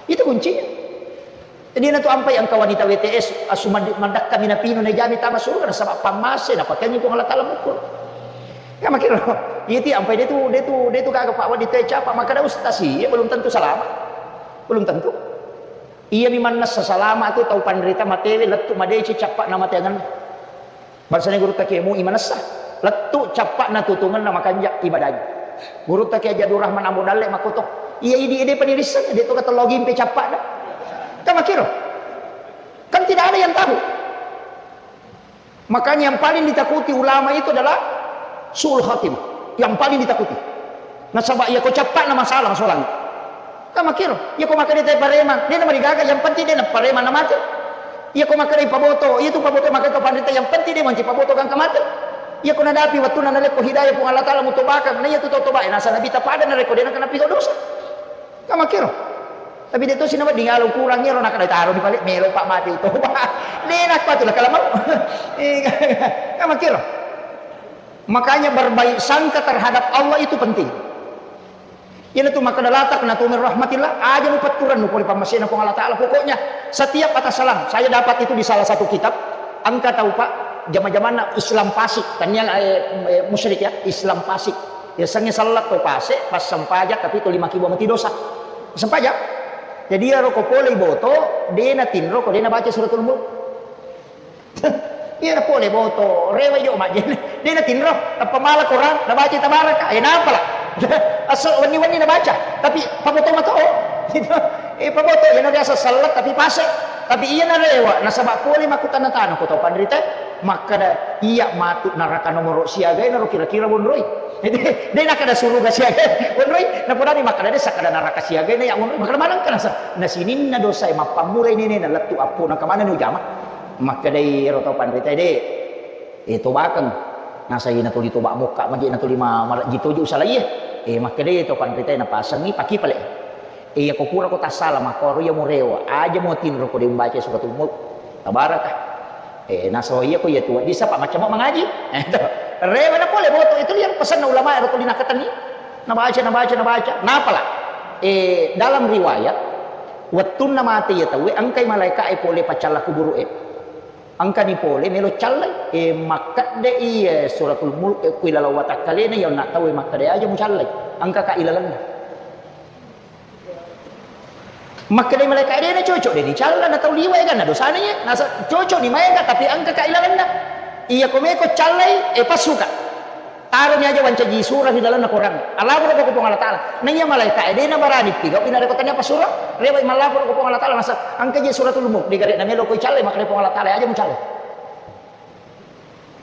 Itu kuncinya. Jadi na tu ampai engka wanita W T S, asu mandi-, mandakka mina pinu na jami tama surga nasaba pammase napakengi Puang Allah Taala mukul. Ya makkiro, iya ti ampai de tu, de tu, de tu gaga Pak Wadi te capa makkeda ustaz iya belum tentu selamat. Belum tentu. Iya mi mannessa salama tu tau panrita matewe lettu madeceng cappa na mateangenna. Bangsana gurutta Kiai Mu'i manessa, lettu cappa'na tutungenna makanja ibadai. Gurutta Kiai Haji Abdul Rahman Ambo Dalle makkoto, iya idi ede panirisseng, de to katello gimpe cappa'na. Kan makkiro? Kan tidak ada yang tahu. Makanya yang paling ditakuti ulama itu adalah su'ul khatimah. Yang paling ditakuti. Nasaba iya ko cappa'na masalah solang. Kan makkiro, iya ko makkeda te paremang, de na marigaga, yang penting de na paremang na mate. Iya ko makkeda paboto, iya tu paboto makkeda to panrita, yang penting de manci paboto gangka mate. Iya ko nadapi wattunna nalekko hidayah Puang Allah Taala mutobakang, na iya tu tau toba, eh, nasa Nabi tapada narekko de na kena pigo dosa. Kan makkiro. Tapi de to sinawa dingalo kurang iyaro nakada taro di pale melo pak mate toba. De na kuatu lah kalau mau. Eh, kan makkiro. Makanya berbaik sangka terhadap Allah itu penting. Iyanatu makkeda la taqnatu min rahmatillah, aja mupetturennu pole pammasena Puang Allah Taala. Pokoknya setiap atas salam, saya dapat itu di salah satu kitab, engka tau Pak, jama-jamanna Islam Pasik, tania, eh, eh, musyrik ya, Islam Pasik. Ya sengnge sellet to pase, pas sempajang tapi to lima kibua mati dosa. Sempajang. Jadi iyaro ko pole boto, de natinro ko de nabaca suratul mulk. Iya na pole boto, rewe jo majjenne. De natinro, tappa mala Quran, nabaca tabaraka. Eh, napala. Asso wenni-wenni nabaca, tapi paboto mato. Gitu. Eh, paboto, iya na biasa sellet tapi pase. Tapi iya na rewe, nasaba pole makkutana tano ko to panrita, makkeda iya matu neraka nomoro siaga ero kira-kira wonroi. De, de nakkeda suruga siaga wonroi, napodani makkeda de sakkeda neraka siaga na ya wonroi, makkeda maneng kana sa. Na sininna dosa e mappammulai nene na lettu appo na kemana ni ujama. Makkedai ero tau panritae, "De, eh, tobakeng." Nasai natuli toba mokka, maje natuli ma-, marejji toje usalaie. Eh, makkedai to panritae, napasengi paki pale. Eh, iya ko pura ko tassala, makkoro iya murewa, aja mo tinro ko de umbaca suratul mulk. Tabaraka. Eh, naso iya ko iya tua, bisa pa macam mangaji. Eh, to. Rewa na pole boto, itu liar pesanna ulama ero tuli nakatengi. Nabaca, nabaca, nabaca. Napala. Eh, dalam riwayat, Wettunna mate iya tauwe, engkai malaeka'e pole paccalla kuburu'e. Engkani pole melo callai, e, makkedde iya suratul mulk, e, kui laleng watakkalena iya onna tauwe makkeda aja mucallai. Engkaka ilalenna. Makkeda malaeka'e dena cocok, de nicalla na tau liwa eganna dosana iye. Nasa cocok ni maega, tapi engkaka ilalenna. Iya komeko callai, e, passuka. Taroni aja wancaji sura ri lalenna Korang. Allaporo ko Puang Allah Taala. Naiya malaeka'e de nabarani pigau inarekko tania passuro. Rewa mallaporo ko Puang Allah Taala, masa engka je suratul mulk, de gare namelo ko icallai, makkeda Puang Allah Taala aja mucallai.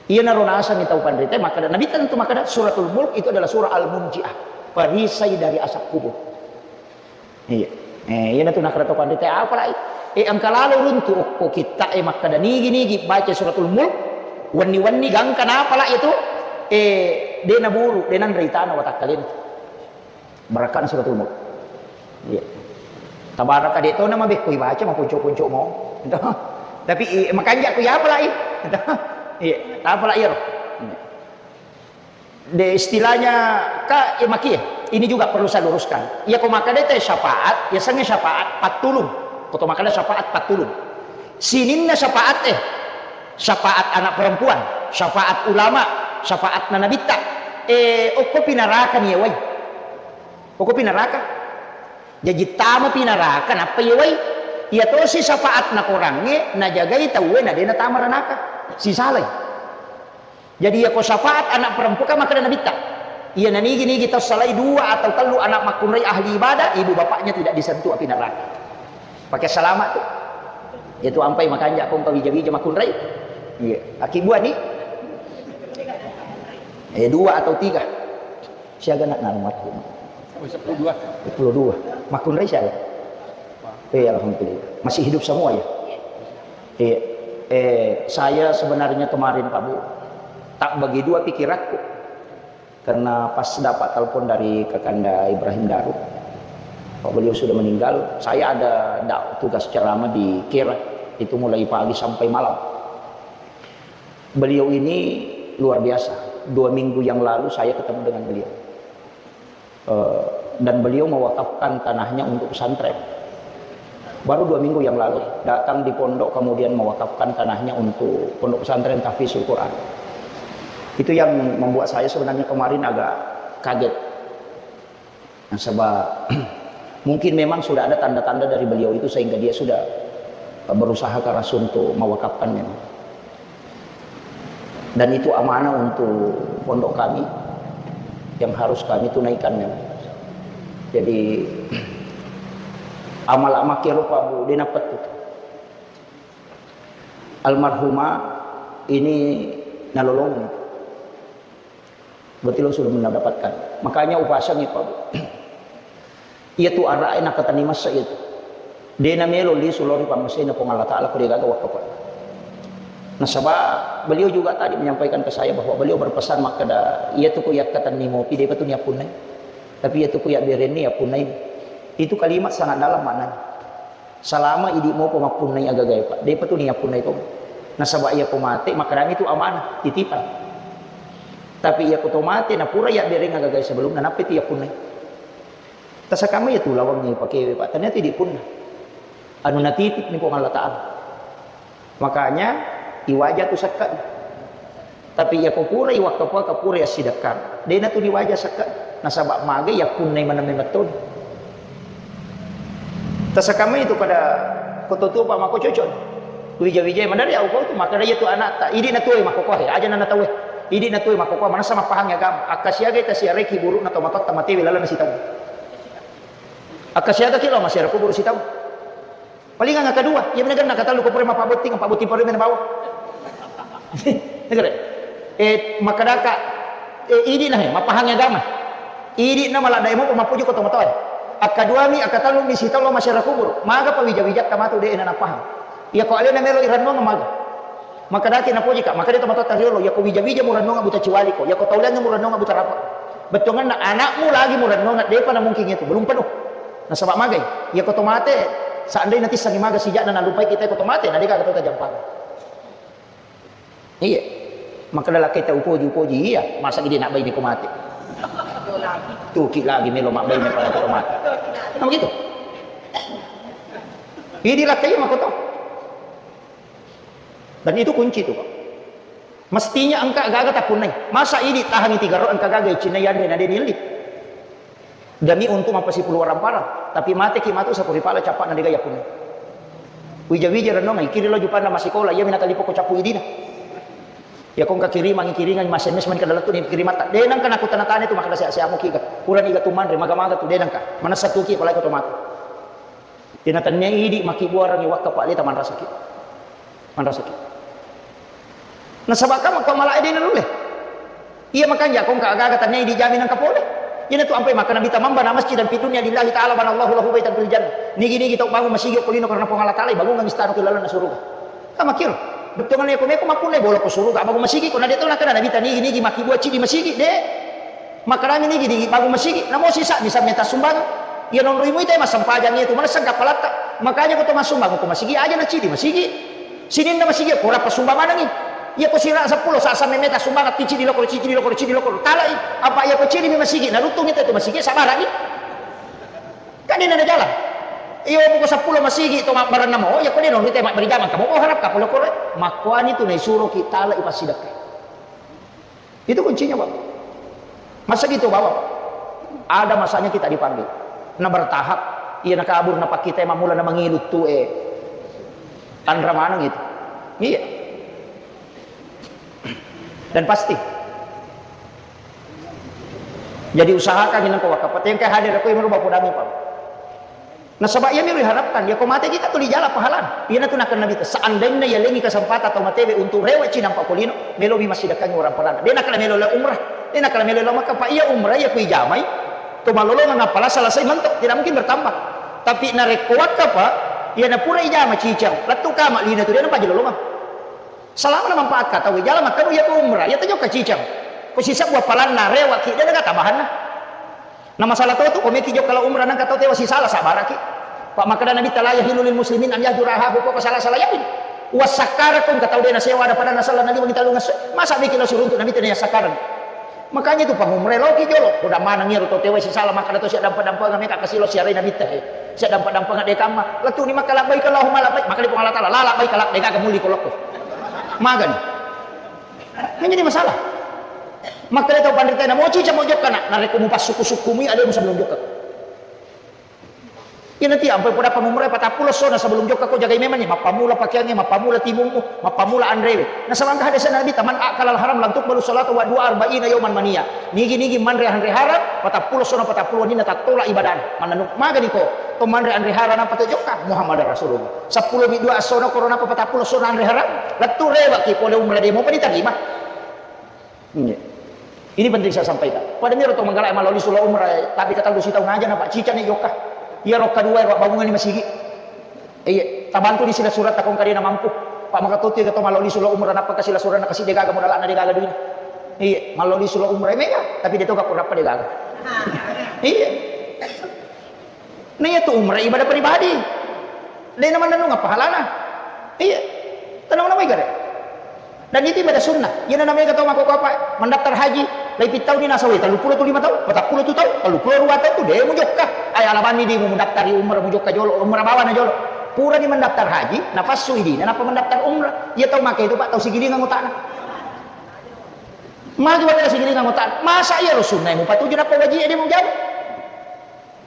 Iyanaro nasengi tau panrita, makkeda Nabitta tentu makkeda suratul mulk itu adalah surah al-munjiah, perisai dari azab kubur. Iya. Eh, iyanatu nakkeda tau panrita, apalai, eh, engka lalo runtu okko kitta, eh, makkeda nigi-nigi baca suratul mulk, wenni-wenni gangka napala itu, eh, de naburu, de nanre itana watakkalena. Barakkana suratul mulk. Iya. Tabaraka de tona mabekko ibaca maponco-ponco mo. Tapi, eh, makanja ku iya apalai. Iya, apalai iyaro. De, istilahnya, ka, ya, makie. Ini juga perlu saya luruskan. Ya, ko makkeda te syafaat, ya, sengnge syafaat pattulung. Ko to makkeda syafaat pattulung. Sininna syafaat, eh, syafaat anak perempuan, syafaat ulama, syafaat nanabitta. Eh, okko pinaraka ni wai. Okko pinaraka. Jaji tama pinaraka, nappa ye wai. Iya tosi syafaat na korangnge, najagai tauwe, na de natama ranaka. Sisalai. Jadi, iyako syafaat anak perempuan, kan makkeda Nabitta, iya nanigi-nigi tau salai dua atau tellu anak makkunrai ahli ibadah, ibu bapaknya tidak disentuh api neraka. Pakai selamat tuh. Itu ampai makanja kong kawija-wija makkunrai. Iya, aki buah nih. Eh, dua atau tiga. Siaga nak narumatku. Oh, sepuluh dua. Sepuluh dua. Makkunrai siaga? Eh, alhamdulillah. Masih hidup semua ya? Iya. Eh, saya sebenarnya kemarin, Pak Bu, tak bagi dua pikiranku. Karena pas dapat telepon dari Kakanda Ibrahim Daruk, bahwa beliau sudah meninggal, saya ada dak-, tugas ceramah di Kera, itu mulai pagi sampai malam. Beliau ini luar biasa. Dua minggu yang lalu saya ketemu dengan beliau. Eh, dan beliau mewakafkan tanahnya untuk pesantren. Baru dua minggu yang lalu, datang di pondok, kemudian mewakafkan tanahnya untuk Pondok Pesantren Tahfizul Quran. Itu yang membuat saya sebenarnya kemarin agak kaget. Nasaba, mungkin memang sudah ada tanda-tanda dari beliau itu sehingga dia sudah berusaha keras untuk mewakafkan memang. Dan itu amanah untuk pondok kami yang harus kami tunaikan memang. Jadi, amal-amal rupa, Bu, de napettu. Almarhumah ini nalolongeng. Berarti lo sudah mendapatkan. Makanya upasangi, Pak, Bu. Iya tu ara'e nakatenni massa iya tu. De namelo lisu lao ri pammasena Puang Allah Taala ko de gaga wakkafa. Nasaba beliau juga tadi menyampaikan ke saya bahwa beliau berpesan makkeda, iya tu ko yakkatenni mopi, depa tu niappunnai. Tapi iya tu ko yabberenni, yappunnai. Itu kalimat sangat dalam maknanya. Salama idi mopa mappunnai agagae, Pak. Depa tu niappunnai to. Nasaba iya ko mate, makkedami tu amanah, titipan. Tapi iya ko to mate, napura yabbereng agagae sebelumna, nappa tu yappunnai. Tasakamma iya tu lawangnge ipakewe, Pak. Tania tu idi punna. Anu natitip ni Puang Allah Taala. Makanya, iwaja tu sekka. Tapi iya ko purai wakkapuaka, purai assidekkang, de natu diwaja sekka. Nasaba magai yappunnai maneng memettoni. Tasakamma itu pada ko to tuo, Pak, mako cocok. Wija-wijai madari au kau tu, makkeda iya tu anakta, idi na tuo makkokoe, aja na tauwe. Idi na tuo makkokoe, manessa mappahangi agama. Akkasiagai tasiarai kiburu'na tomatoatta matewe lalenna sitaung. Akkasiagaki lao masiara kuburu sitaung. Palingang akkadua, iya menagenna katallu ko pura mappabotting, pabbotting parui mena bawang. Negara. Eh, makkedaka, eh, idi na, eh, mappahangi agama. Idi na maladde mo mappoji ko tomatoae. Akkaduami, akkatellumi sitaung lao masiara kuburu. Maga pawija-wijatta matu de na napahang. Iya ko alena melo irennuang maga. Makkedaki napojika, makkeda tomatoatta riolo, yako wija-wija murennunga buta ciwaliko, yako tauliangnge murennunga buta rapa. Bettuangenna anakmu lagi murennunga, depa na mungkin itu, belum penuh. Nasaba magai, yako tomate, seandainya tissangi maga sijakna nalupai kita yako tomate, na deka kata jampang. Iya. Makkeda lakkaita upoji, upoji, iya, masa gede nak baine ko mate. Tuki lagi melo mak baine pada ko mate. Nah, begitu. Idi lakkai makoto. Dan itu kunci itu, Pak. Mestinya engka gaga tapunnai. Masa idi tahangi tiga ro engka gaga icinna yanre na de nilli. Demi untuk mappasipulu warang parang, tapi mateki matu sapuri pala cappa na dega yapunnai. Wija-wija renonga ikiri lo jupanna masikola, iya mina talipo ko cappu idina. Ya kongka kirimangi kiringangi mas M S mani kada lettu ni kirimatta. De nangka naku tana-tana itu makkada sehat-sehat muki ga. Kurani ga tu manre, maga-maga tu de nangka. Manessa tuki apalagi ko to matu. Tena tannia idi makkibuarangi wakka Pak Leta manrasaki. Manrasaki. Nasaba ka makko malae de narulle. Iya makanja kongka aga-aga tannia idi jami nangka pole. Iyana tu ampai makkana Nabitta, "Man bana masjidan fid dunya lillahi ta'ala banallahu lahu baitan fil jannah." Nigi-nigi tau bangun masigi ko lino karena Puang Allah Taala, bangungang istana ko lalenna suruga. Ka makkiro. Bettuanna ko meko mappunna bolo ko suruga, bangun masigi ko na de to nakkana Nabitta nigi-nigi makkibua cidi masigi de. Makkadangi nigi di bangun masigi, namo sisa bisa meta sumbang. Iya nonroi muita massempajang itu, mana segga palatta. Makanya ko to massumbang ko masigi aja na cidi masigi. Sininna masigi ko rappa sumbang manangi. Iya ko sira seppulo sa samme meta sumbang, tici di lokoro, cici di lokoro, cici di lokoro. Talai, apa iya ko cidi mi masigi, naruttung itu masigi sabarani. Kan ini ada jalan. Iyo buku seppulo masigi to mabbaranna mo, iya ko de nonroi te mabberi jamang kamu ko harap kapolo kore. Makkuani tu naisuro ki talai pasidakka. Itu kuncinya, Pak. Masa gitu, Bapak? Ada masanya kita dipanggil. Nah, bertahap. Iya, nakabur, napakkita, mamula, namangilu tu, eh. Tanra maneng itu. Iya. Dan pasti. Jadi usahakan nangka wakka patengka hadir aku yang merubah podami, Pak. Nasaba iyami riharapkan, yako mate kita tuli jala pahalana. Iyana tu nakkana Nabitta, seandainya yalengi kesempatan tau matewe untuk rewe'ci nampa ko lino, melomi massidekkangi orang pahalana. De nakkana melo lao umrah, de nakkana melo lao Makkah, Pak, iya umrah iya ku ijamai, to malolongeng appala selesai mentok, tidak mungkin bertambah. Tapi narekko wakka, Pak, iyana pura ijama cicang, lettu kama lino tu de napaja lolongeng. Selama na manfaat ka tau jala makkanu iya ko umrah, iya tajokka cicang. Ko sisebbu appalanna, rewaki, de naga tambahanna. Na masalah to tu, ko meki jokka lao umrah nangka tau tewa sisala sabaraki. Pak makkada Nabitta, "La yahillu lil muslimin an yahjura akhahu fawqa salasati layalin." Uwassakkarako engka tau de nasewa ada pada nasala naliwangi tellung esso. Masa meki lao siruntu Nabitta na yassakkareng. Makanya tu pangumrah loki jolo. Ko da maneng iyaro tau tewa sisala makkada to sia dampa-dampanga meka kasi lao siarai Nabitta he. Sia dampa-dampanga de kamma. Lettu ni Makkah labbaik Allahumma labbaik. Makkada Puang Allah Taala, "La labbaik la, de gaga muli ko lokko." Magani. Menjadi masalah. Makkeda tau panrita, "Namo cicang mo jokka, Nak, narekko mupassukku-sukkumi, ade mu sebelum jokka." Iya nanti ampai poda pangumrah patappulo essona sebelum jokka ko jagai memang ni, mappamula pakeangnge, mappamula timummu, mappamula anrewe. Nasaba engka hadis Nabi, "Man akalal haram lam tuqbalu salatu wa dua arba'ina yauman maniya." Nigi-nigi manre anre haram, patappulo essona patappulo wenninna tattola ibadana. Mannanu magani ko, to manre anre haram nampa to jokka, Muhammadar Rasulullah. Seppulo mi dua essona korona apa patappulo essona anre haram. Lettu rewaki pole umrah de mopa ditarima. Iya. Ini penting saya sampaikan. Pada miro to manggala maloli sula umrah, tapi kata lu sitau ngaja na Pak cica ni jokka. Iya rokka dua ro bangungan ni masigi. Iya, tabantu di sila surat takong kadena mampu. Pak maka tuti kata maloli sula umrah napa kasila surat nakasi de gaga modal na de gaga duit. Iya, maloli sula umrah mega, tapi de to gak kurapa de gaga. Iya. Nah, iya tu umrah ibadah pribadi. De na mannennung pahalana. Iya. Tenang nama igare. Dan itu ibadah sunnah. Iya na namanya kata mako apa? Mendaftar haji, lai pittau ni nasawi, tellu pulo tu lima tau, patappulo tu tau, tellu pulo dua tau tu de mu jokka. Ay alabanni di mu mendaftar umrah mu jokka jolo, umrah bawana jolo. Pura ni mendaftar haji, napassu idina, napa mendaftar umrah. Iya tau make itu Pak, tau sigilingan utana. Maju pada sigilingan utana. Masa iya ro sunnah mu patuju napa wajib de mu jago.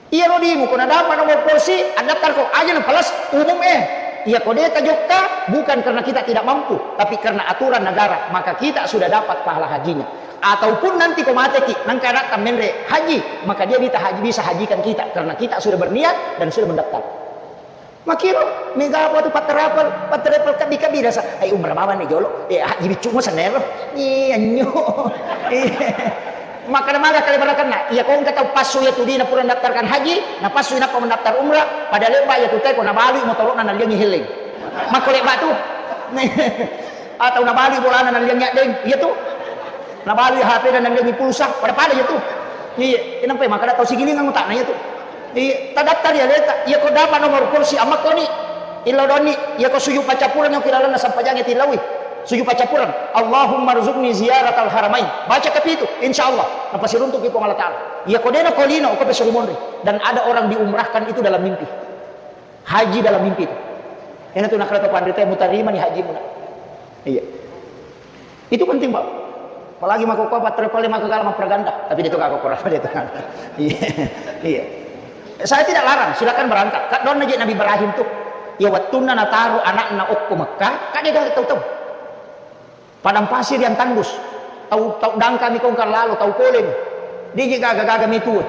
Iyaro dimu ko nadapa nomor polisi, addaftar ko aja na plus umum eh. Iya ko de tajokka bukan karena kita tidak mampu, tapi karena aturan negara, maka kita sudah dapat pahala hajinya. Ataupun nanti ko mateki, nangka anakta menre haji, maka dia bisa haji, bisa hajikan kita karena kita sudah berniat dan sudah mendaftar. Makiro, mega apa tu patravel, patravel kabi-kabi rasa, ai umrah bawa ni jolo, eh haji biccu mo senero, iya nyo. Iya. Makkada maga kale barakanna, iya ko engka tau passu iya tu dina pura mendaftarkan haji, na passu inappa mendaftar umrah, pada lebba iya tu teko nabalui motoro'na nalliangi helling. Makko lebba tu. Atau nabalui bolana nalliangi addeng, iya tu. Nabalui H P na nalliangi pulsa, pada-pada iya tu. Iya, nampai makkada tau sigilingan utakna iya tu. Iya, tadaftar iya leta, iya ko dapat nomor kursi amakkoni. Illau donni, iya ko sujud paccappureng ki lalenna sampajangnge tillaui. Sujud paccappureng. Allahumma rzuqni ziyaratal haramain. Baca kapitu, insya Allah. Napasiruntuki Puang Allah Ta'ala. Iya ko dena ko lino, ko pesuruh monri. Dan ada orang diumrahkan itu dalam mimpi. Haji dalam mimpi itu. Ena tu nakkeda to panrita, mutarima ni haji muna. Iya. Itu penting, Pak. Apalagi mako ko battare pale mako kala mappraganda. Tapi dia tu kagak kurang, dia tu. Iya. Iya. Saya tidak larang, silakan berangkat. Kak donna je Nabi Ibrahim tu. Ya wattunna nataro anakna okko Mekah, kak dia gak tahu-tahu. Padang pasir yang tandus. Tau, tau dangkami kongkang lalo, tau poleng. Deje gaga-gaga metue.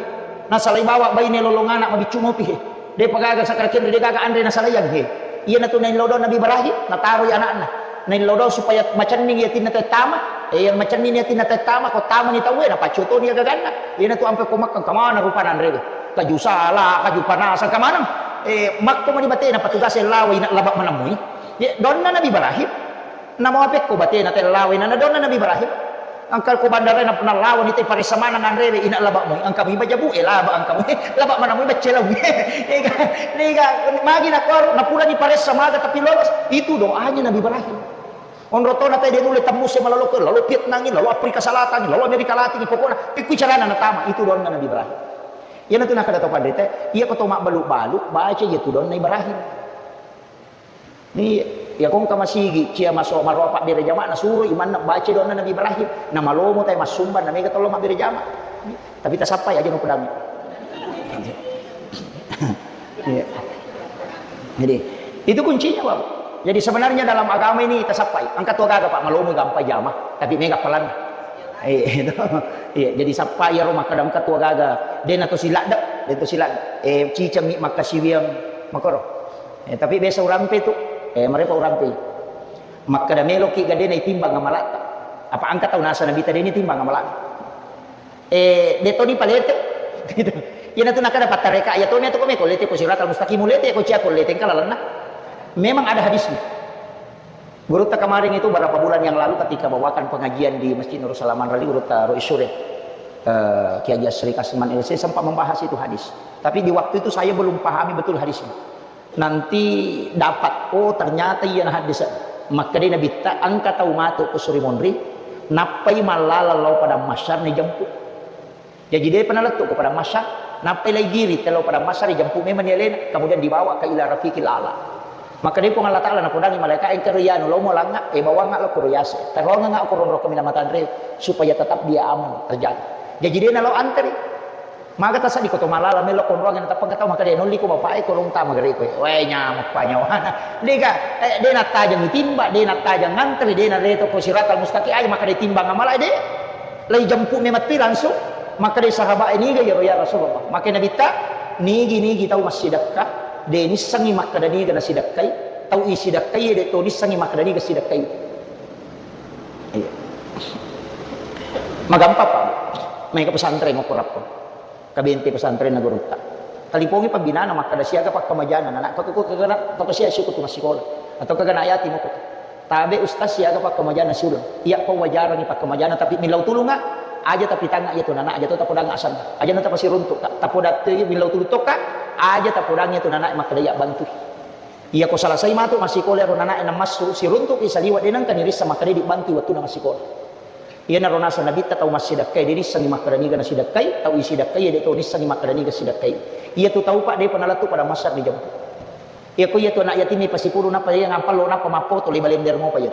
Nasalai bawa baine lolong anak mabiccu mopi he. Depa gaga sakra kenre, de gaga anre nasalaiang he. Iyanatu naillau dong Nabi Ibrahim, nataroi anakna. Naillau dong supaya macenning yatinna tettama. Eh, yang macenning yatinna tettama, ko tamani tauwe, napaccotoni gaganna. Iyanatu ampe ko Makkah, kamana rupana anrewe. Kaju sala, kaju panasang, kamana? Eh, makko mani batena, patugas lawa ina laba manamui. Ye, donna Nabi Ibrahim. Namo apekko batena tellawai na nadonna Nabi Ibrahim. Engka ko bandara na, nalawani te paressa maneng anrewe ina laba moi. Engka moi bajabu e laba engka moi. Laba mana moi baccelau. Ega, ega, magi na kuaro, na purani paressa maga tapi lolos. Itu doanya Nabi Ibrahim. Onro tona te de nulle tembus e malalo ke, lalu Vietnam ini, lalu Afrika Selatan ini, lalu Amerika Latin ini, pokoknya ikku carana natama. Itu doanna Nabi Ibrahim. Iyanatu nakkeda to pandete, iya ko to mabbalu-balu, baca iya tu doanna Ibrahim. Ni, iya kongka masigi, cia maso maroa pabbere jama, nasuro imanna baca doanna Nabi Ibrahim. Na malomo tai massumba, na mega tollo mabbere jama. Tapi tasappai aja no pedang. Iya. Jadi, itu kuncinya, Pak. Jadi sebenarnya dalam agama ini tasappai. Engka tu gaga, Pak, malomo gampang jama, tapi mega pelan. Iya, itu. Iya, jadi sappai iyaro makkeda engka tu gaga. Dena to siladde, dena to siladde. Eh, ciceng mi makkasiwiang makoro. Eh, tapi biasa urampe tu, eh, marepa urampe. Makkeda meloki gadena itimbang amalatta. Apa engka tau nasa Nabi tadi ini timbang amalatta. Eh, de toni palete. Gitu. Iyana tu nakkeda pattareka, iya toni atau kome ko lete ko siratal mustaqim, lete ko cia ko lete engka lalenna. Memang ada hadisnya. Gurutta kemarin itu berapa bulan yang lalu ketika bawakan pengajian di Masjid Nurul Salam Manrali, Gurutta Rois Sure, eh, Kiai Haji Asri Kasman L C sempat membahas itu hadis. Tapi di waktu itu saya belum pahami betul hadisnya. Nanti dapat, oh, ternyata iya na hadis. Makkedai Nabitta, engka tau matu ko suri monri, nappai mallala lao padang mahsyar ni jemput. Jaji depa nalettu ko padang mahsyar, nappai lai giri te lao padang mahsyar, ijempu memang ni alena, kemudian dibawa ke ila rafiqil a'la. Maka dé Puang Allah Taala napodangi malaika, engka ro yanu lao mo langnga, e, bawangnga lao koro yase. Taroangengnga ko ronro kaminang matanre supaya tetap dia aman terjaga. Jaji dé nalao anteri. Maga tasadi ko to malala melo konroangnge natappa engka tau maka dé nolli ko bapak e ko longta magare ko. Wae nyamuk pa nyawana. Dé ga, eh, dé nattajang timba, dé nattajang anteri, dé nareto ko siratal mustaqim, aja maka dé timbang amala dé. Lai jemput memetti langsung, makkeda sahabat e, "Niga iyaro ya Rasulullah?" Makkeda Nabitta, "Nigi-nigi tau massidekka, de nissengngi makkeda niga nasidekkai, tau isidekkai de to nissengngi makkeda niga sidekkai." Iya. Magampang, Pak. Maega pesantren okko Rappang. Kabente pesantrenna gurutta. Talipongi pembinana makkeda siaga pakkamajana, anak ko, ko, ko, ko, ko, ko, siaga siku tu massikola. Atau kagana yatim ko. Tabe ustaz siaga pakkamajana siuleng. Iya pawajarangi pakkamajana tapi millau tulunga, aja tapi tanga iya tu nana aja to tapodangnga asanna. Aja na tapasiruntuk ka. Tapodatte millau tulung tokka, aja tapodangngi iya tu nana makkeda iya bantu. Iya ko selesai matu massikola ro nana e namassu siruntuk i saliwa de nengka nirissa makkeda dibantu wettunna massikola. Iyanaro naseng Nabitta tau massidekkai, de nissengngi makkeda niga nasidekkai, tau isidekkai, de to nissengngi makkeda niga sidekkai. Iya tu tau, Pak, depa nalettu pada massar dijemput. Iya ko iya tu anak yatim pasipuru nappa iya ngampallo nappa mappoto le balender mopa iya.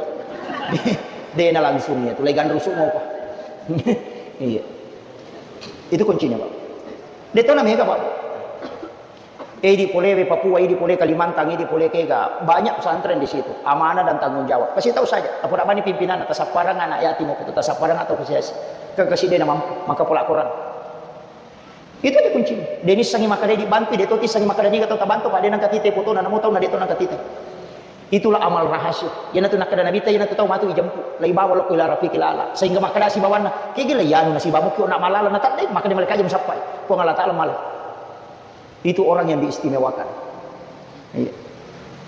De na langsung iya tu, le ganrusu mopa. Iya. Itu kuncinya, Pak. De to na mega, Pak. Idi pole we Papua, idi pole Kalimantan, idi pole kega, banyak pesantren di situ. Amanah dan tanggung jawab. Kasih tahu saja, tapoda bani pimpinan, tasapparang anak yatim, tasapparang atau kesiasi. Ke kasih dia mampu, maka pola Quran. Itu aja kuncinya. De nissengngi makkeda dibantu, de to tissengngi makkeda niga tau tabantu, Pak, de nangka tite foto na namo tau na de to nangka tite. Itulah amal rahasia. Iyanatu nakkeda Nabitta, iyanatu tau matu ijemput. Lai bawa lokko ila rafiqil a'la. Sehingga makkeda sibawanna, kegi lai anu nasibamu kio nak malala na tadde, makkeda malaikat aja musappai. Puang Allah Taala malah. Itu orang yang diistimewakan. Iya.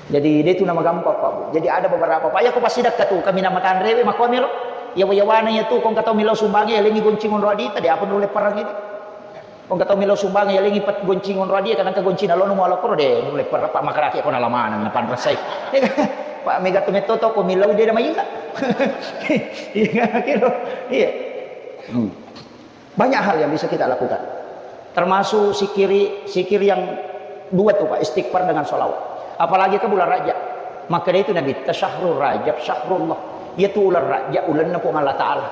Jadi, de tu namagampang, Pak, Bu. Jadi, ada beberapa, Pak, iya ko passidekka tu, kaminang matanrewe, makkuamiro. Yawa-yawana iya tu, ko engka tau millau sumbangnge, yalengi goncing onro adita, de apa nulle perang ini. Ko engka tau millau sumbangnge, yalengi pet goncing onro adia, kadang ka goncing nalono muala koro, de nulle perang, Pak, makarake ko nalamaneng, napanrasai. Pak, mega tu metto to, ko millau de na mainga. Iya, kiro. Iya. Hmm. Banyak hal yang bisa kita lakukan. Termasuk sikiri, sikir yang dua tuh, Pak, istighfar dengan sholawat. Apalagi ke bulan Rajab. Makkeda itu Nabitta, "Syahrul Rajab syahrullah." Iyatu uleng Rajab ulenna Puang Allah Ta'ala.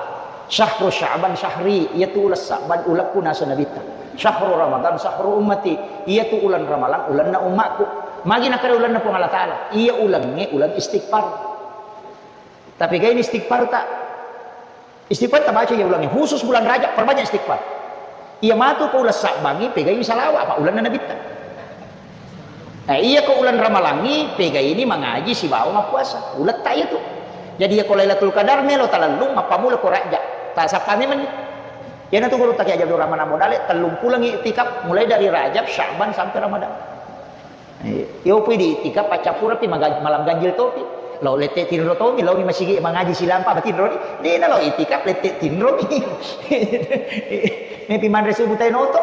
"Syahru Sya'ban syahri." Iyatu uleng Sya'ban ulekku, naseng Nabitta. "Syahru Ramadan syahru ummati." Iyatu uleng Ramalang ulenna ummakku. Magi nakkeda ulenna Puang Allah Ta'ala? Iya ulengnge uleng istighfar. Tapegaini istighfar ta? Istighfar tabaca iya ulengnge, khusus bulan Rajab, perbanyak istighfar. Iya matu ko uleng Sa'bangngi, pegai salawa, apa ulenna Nabitta. Eh, iya ko uleng Ramalangngi, pegaini mangaji sibawa mappuasa. Uletta iya tu. Jadi iya ko Lailatul Qadar melo talellung, mappamula ko Rajab. Tasappa memeng. Iyanatu guru Taki Haji Abdul Rahman Abu Dale, tellung pulengngi iktikaf, mulai dari Rajab, Sya'ban sampai Ramadan. Iya. Iyo pui di itikaf, paccappureppi maga-, malam ganjil topi. Lao lette tinro tomi, laomi masigi mangaji silampa matinro ni. Dena lao itikaf, lette tinro mi. Mepi manre subuh tae noto.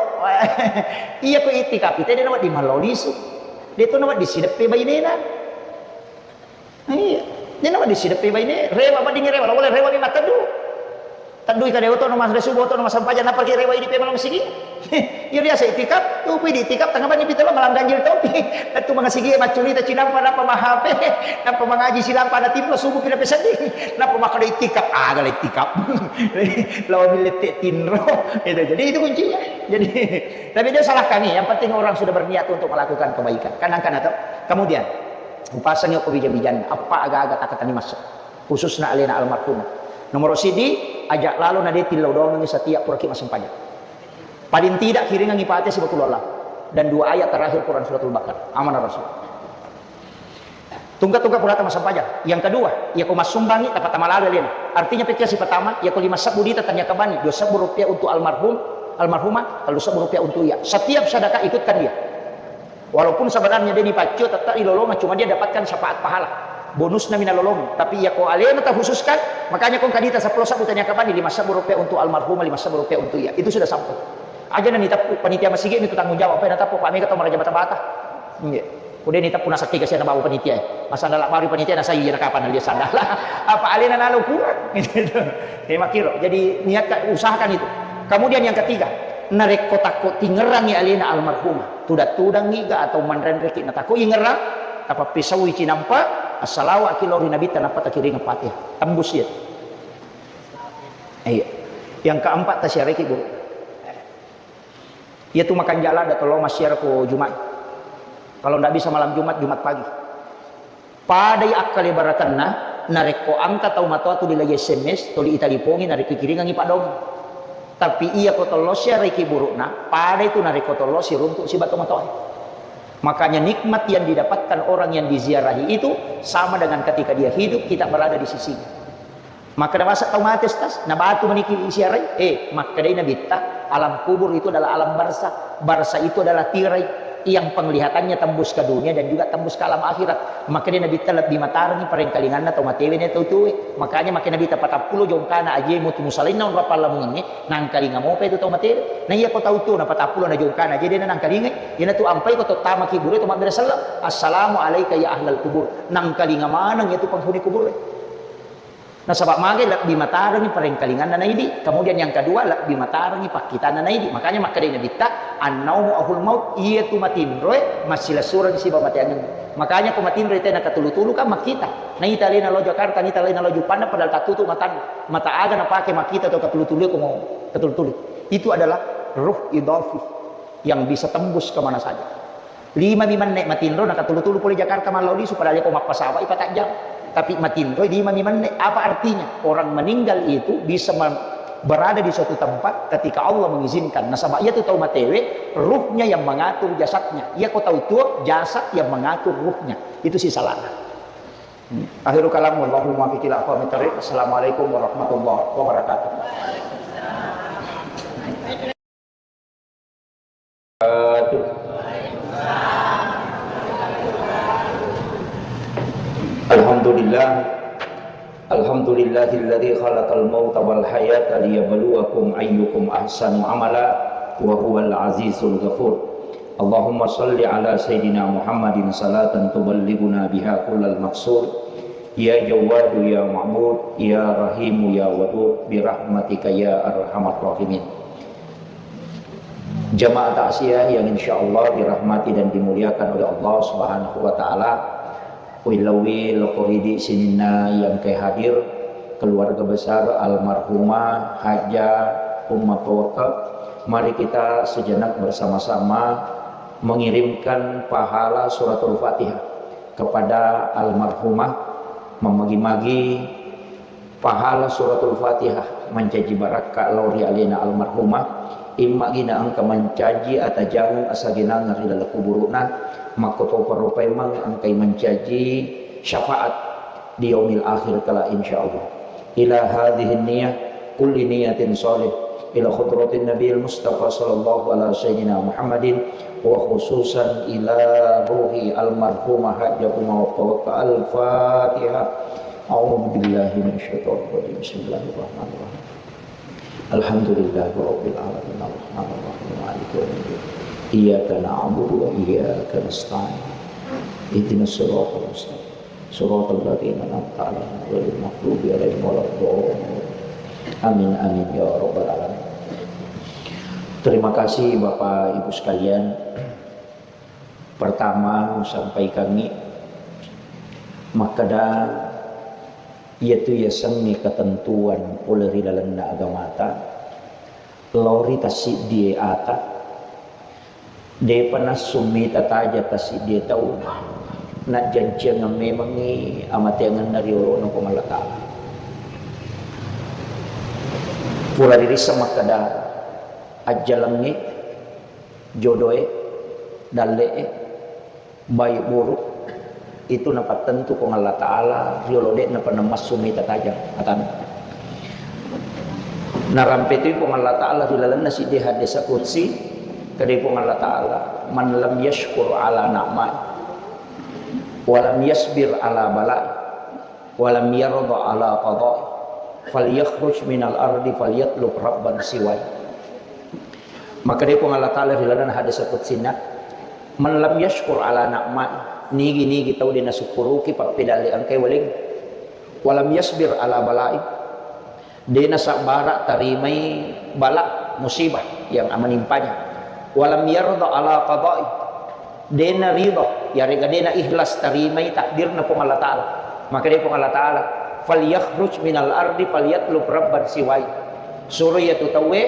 Iya ko itikaf, ite dena wedding malao lisu. De to na wedding sideppe bainena. Iya. Dena wedding sideppe baine, rewa wedding rewa, lao pole rewa mi mattedu. Teddui kade oto no mas resubo oto no mas sampaja, nappa ki rewa idi pe malam sigi. Iya biasa itikaf, tu pui di itikaf tengah bani pitelo malam ganjil topi. Tentu mangasigi maccurita cinampa, nappa mahape, nappa mangaji silampa na timlo subuh pina peseddi. Nappa makkeda itikaf, aga le itikaf. Lawan lette tinro. Itu. Jadi itu kuncinya. Jadi tapi dia salahkan nih, yang penting orang sudah berniat untuk melakukan kebaikan. Kan angkana to. Kemudian upasangi ko bija-bijanna, apa aga-aga takatani masuk. Khususna alena almarhumah. Nomoro sidi, aja lalo na de tillau doangengi setiap puraki massempajang. Paling tidak kiringangi Fatihah siba Qul Huwallah dan dua ayat terakhir Quran Suratul Baqarah. Amanah Rasul. Tungka-tungka purata massempajang. Yang kedua, iya ko massumbangi, tapatama lalo alena. Artinya pekkia si pertama, iya ko lima sebbu dita tania kabani, dua sebbu rupiah untuk almarhum, almarhumah, kalau sebbu rupiah untuk iya. Setiap sedekah ikutkan dia. Walaupun sebenarnya dia dipaccio, tetap dilolongan, cuma dia dapatkan syafaat pahala. Bonusna mina lolong. Tapi iya ko alena terkhususkan, makanya ko kadita seppulo sebbu tania kabani, lima sebbu rupiah untuk almarhumah, lima sebbu rupiah untuk iya. Itu sudah sampai. Aja na niteppu, panitia masigi itu tanggung jawab, apa yang nateppu, Pak Mega atau maraja bata-bata. Iya. Udah niteppu nasakki kasihan bawa panitia. Masa ndala baru panitia nasai iya kapan dia sandala. Apa alena nalo kurang. Gitu. Tema kiro. Jadi niatkan, usahakan itu. Kemudian yang ketiga, narekko takko tingerangi alena almarhumah. Tudang-tudangngi ga atau manrenreki na takko ingerang, tapappisaui cinampa, assalawa ki lao ri Nabitta, nappa takiring Fatihah. Tembus iya. Iya. Yang keempat, tasiaraiki guru. Iya tu makan jala ada tolong masyarakat Jumat. Kalau ndak bisa malam Jumat, Jumat pagi. Padai akkalebarakenna, narekko engka tau matoa tuli lai S M S, tuli italipongi, narekko ikiringangi paddoangeng. Tapi iya ko tollo siaraiki burukna, padai tu narekko tollo siruntuk siba to matoa. Makanya nikmat yang didapatkan orang yang diziarahi itu sama dengan ketika dia hidup, kita berada di sisinya. Makkeda, "Masa tau mate, Ustaz?" Na batu maniki siarai. Eh, makkedai Nabitta, alam kubur itu adalah alam barzakh. Barzakh itu adalah tirai yang penglihatannya tembus ke dunia dan juga tembus ke alam akhirat. Makkedai Nabitta, "Lebbi matarengi parengkalinganna tau matewe na tau tuwe." Makanya makkeda Nabitta, "Patappulo jongkana aje mutu musalainna onrong pallamungengnge, nangkalinga mopa itu tau matewe." Na iya ko tau tuo na patappulo na jongkana aje dena nangkalingai, iyanatu ampai ko to tama kibure to mabbere selleng, "Assalamu alaika ya ahlal kubur." Nangkalinga maneng itu penghuni kubure. Nasaba magai lebbi matarengi parengkalinganna naidi. Kemudian yang kedua, lebbi matarengi pakkitanna naidi. Makanya makkedai Nabitta, "Annaumu ahul maut," iya tu matinroe massilessureng siba mateangeng. Makanya ko matinroi tena katulu-tulu kan makkita. Naita alena lao Jakarta, naita alena lao Juppandang padahal tattutu matanna. Mata aga napake makkita to katulu-tulu ko mau katulu-tulu. Itu adalah ruh idafi yang bisa tembus ke mana saja. Lima mi menne matinro, nakatulu-tulu pole Jakarta mallau lisu, padahal ko mappasawa ipatajjang. Tapi matinro lima mi menne. Apa artinya? Orang meninggal itu bisa me-, berada di suatu tempat ketika Allah mengizinkan. Nasaba iya tu tau matewe, ruhnya yang mengatur jasadnya. Iya ko tau tuo, jasad yang mengatur ruhnya. Itu si salahna. Hmm. Akhirul kalam, wallahu muwaffiq ila aqwamit thariq. Assalamualaikum warahmatullahi wabarakatuh. Alhamdulillah. Alhamdulillahilladzi khalaqal mauta wal hayata liyabluwakum ayyukum ahsanu amala wa huwal azizul ghafur. Allahumma shalli ala sayyidina Muhammadin salatan tuballighuna biha kullal maqsud. Ya Jawwadu ya Ma'bud, ya Rahimu ya Wadud, birahmatika ya arhamar rahimin. Jamaah takziah yang insya Allah dirahmati dan dimuliakan oleh Allah Subhanahu wa Ta'ala, Kuillauwi lokko ridi sininna yang ke hadir, keluarga besar almarhumah Hajjah Umma Pawekka. Mari kita sejenak bersama-sama mengirimkan pahala suratul Fatihah kepada almarhumah, memagi-magi pahala suratul Fatihah mancaji barakka lao ri alena almarhumah, immagina engka mancaji atajangeng asagenangeng ri laleng kuburu'na, makkotoparo paimeng engkai mancaji syafaat di yaumil akhir kala, insyaallah. Ila hadhihi niyah kulli niyatin salih ila hadratin nabiyil mustafa sallallahu ala sayyidina Muhammadin wa khususan ila ruhi almarhumah Hajjah Umma Pawekka. Al-Fatihah. A'udzu billahi minasyaitonir rajim. Bismillahirrahmanirrahim. Alhamdulillahi rabbil alamin. Arrahmanir rahim. Maliki yaumiddin. Iyyaka na'budu wa iyyaka nasta'in. Ihdinas siratal mustaqim. Siratal ladzina an'amta 'alaihim ghairil maghdubi 'alaihim waladdallin. Amin, amin, ya rabbal alamin. Terima kasih Bapak Ibu sekalian. Pertama, sampaikangngi makkeda, iyatu yasengnge ketentuan pole ri lalenna agamata, lao ri tassiddie ata, depa nassummi tataja tassiddie tau, najjanciangeng memengngi amateangenna ri olona Puang Allah Ta'ala. Pura ririsseng makkeda, ajjalengnge, jodoe, dalle'e, baik buruk, itu napattentu Puang Allah Ta'ala riolo, de'napa namassu mita tajang atanna. Narampe tu Puang Allah Ta'ala ri lalenna siddi hadis qudsi, kedai Puang Allah Ta'ala, "Man lam yashkur ala na'mai, wa lam yasbir ala balai, wa lam yarda ala qadai, falyakhruj minal ardi falyatlub rabban siwai." Makkeda Puang Allah Ta'ala ri lalenna hadis qudsinna, "Man lam yashkur ala na'mai," nigi-nigi tau de nasukkuruki pappedalle engkae waleng, "wa lam yasbir ala balai," de nasabbara tarimai bala, musibah yang menimpanya, "wa lam yarda ala qadai," de narida, yarega de naikhlas tarimai takdirna Puang Allah Ta'ala. Makkeda Puang Allah Ta'ala, "Falyakhruj minal ardi falyatlub rabban siwai." Suro iyatu tauwe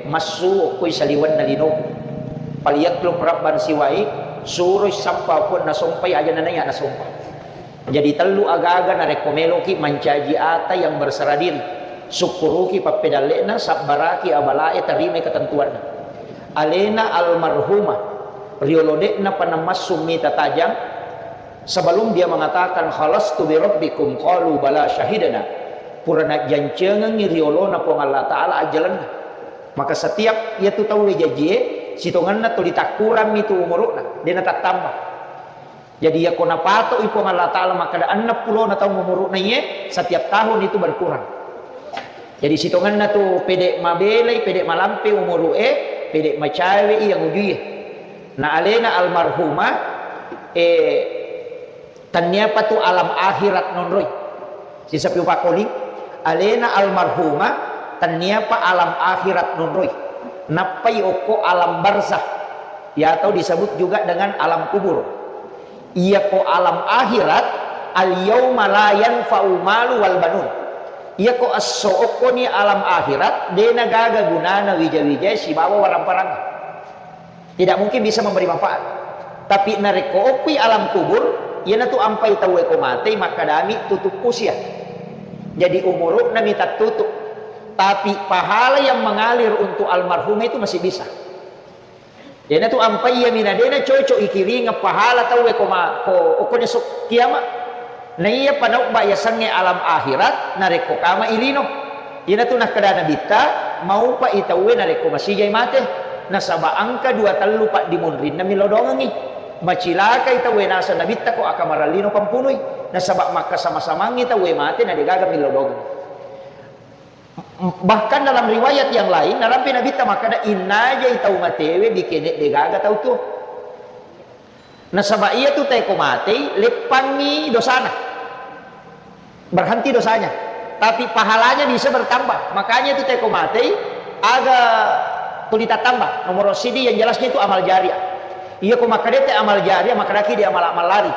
massu okkoi saliwenna linoku. "Falyatlub rabban siwai," suroi sappa puanna sompai aja nanaiya nasompa. Jadi tellu agaga narekko meloki mancaji ata yang berserah diri, sukkuruki pappedalle'na, sabbaraki abalae, tarimai ketentuanna. Alena almarhumah riolo de'napa namassu mita tajang, sebelum dia mengatakan, "Khalastu bi rabbikum," qalu, "Bala syahidna." Pura najjancengengngi riolona Puang Allah Ta'ala ajjalenna. Maka setiap iyatu tauwe jajie, sitongenna tuli takkurammi tu umuru'na, de natattamba. Jadi, iyako napatoi Puang Allah Ta'ala makkeda enneng pulona taung umuru'na iye, setiap tahun itu berkurang. Jadi, sitongenna tu pede mabelai, pede malampe umuru'e, pede macawe iya ngujuie. Na alena almarhumah, eh, tanniapa tu alam akhirat nonroi. Sisapi upakoli, alena almarhumah, tanniapa alam akhirat nonroi. Nappai okko alam barzakh. Ya, atau disebut juga dengan alam kubur. Iyako alam akhirat, al yauma la yanfa'u malu wal banun. Iyako esso okkoni alam akhirat, de nagaga gunana wija-wijae sibawa warang-parang. Tidak mungkin bisa memberi manfaat. Tapi narekko okkui alam kubur, iyanatu ampai tauwe ko matei, makkadami tutup usia. Jadi umuru'na mi tattutup. Tapi pahala yang mengalir untuk almarhum itu masih bisa. Iyanatu ampai iyami na de nacocok ikiringeng pahala tauwe ko ma-, ko okkoni esok kiamat. Na iya panaubba yasengnge alam akhirat, narekko kama ilino. Iyanatu nakkeda Nabitta, maupai tauwe narekko masijai mate. Nasaba engka dua tellu paddimunrinna millau doangengngi. Macilakai tauwe naseng Nabitta ko akamarallino pampunui. Nasaba makkasama-samangngi tauwe mate na degaga millau doangeng. Bahkan dalam riwayat yang lain, narampe Nabitta makkeda, "Innajai tau matewe bikene degaga tau tuo." Nasaba iyatu teko matei, leppangngi dosana. Berhenti dosanya. Tapi pahalanya bisa bertambah. Makanya itu teko matei, aga tuli tattamba. Nomor sidi yang jelasnya itu amal jariah. Iya ko makkedete amal jariah, makkedaki di amal-amal lari.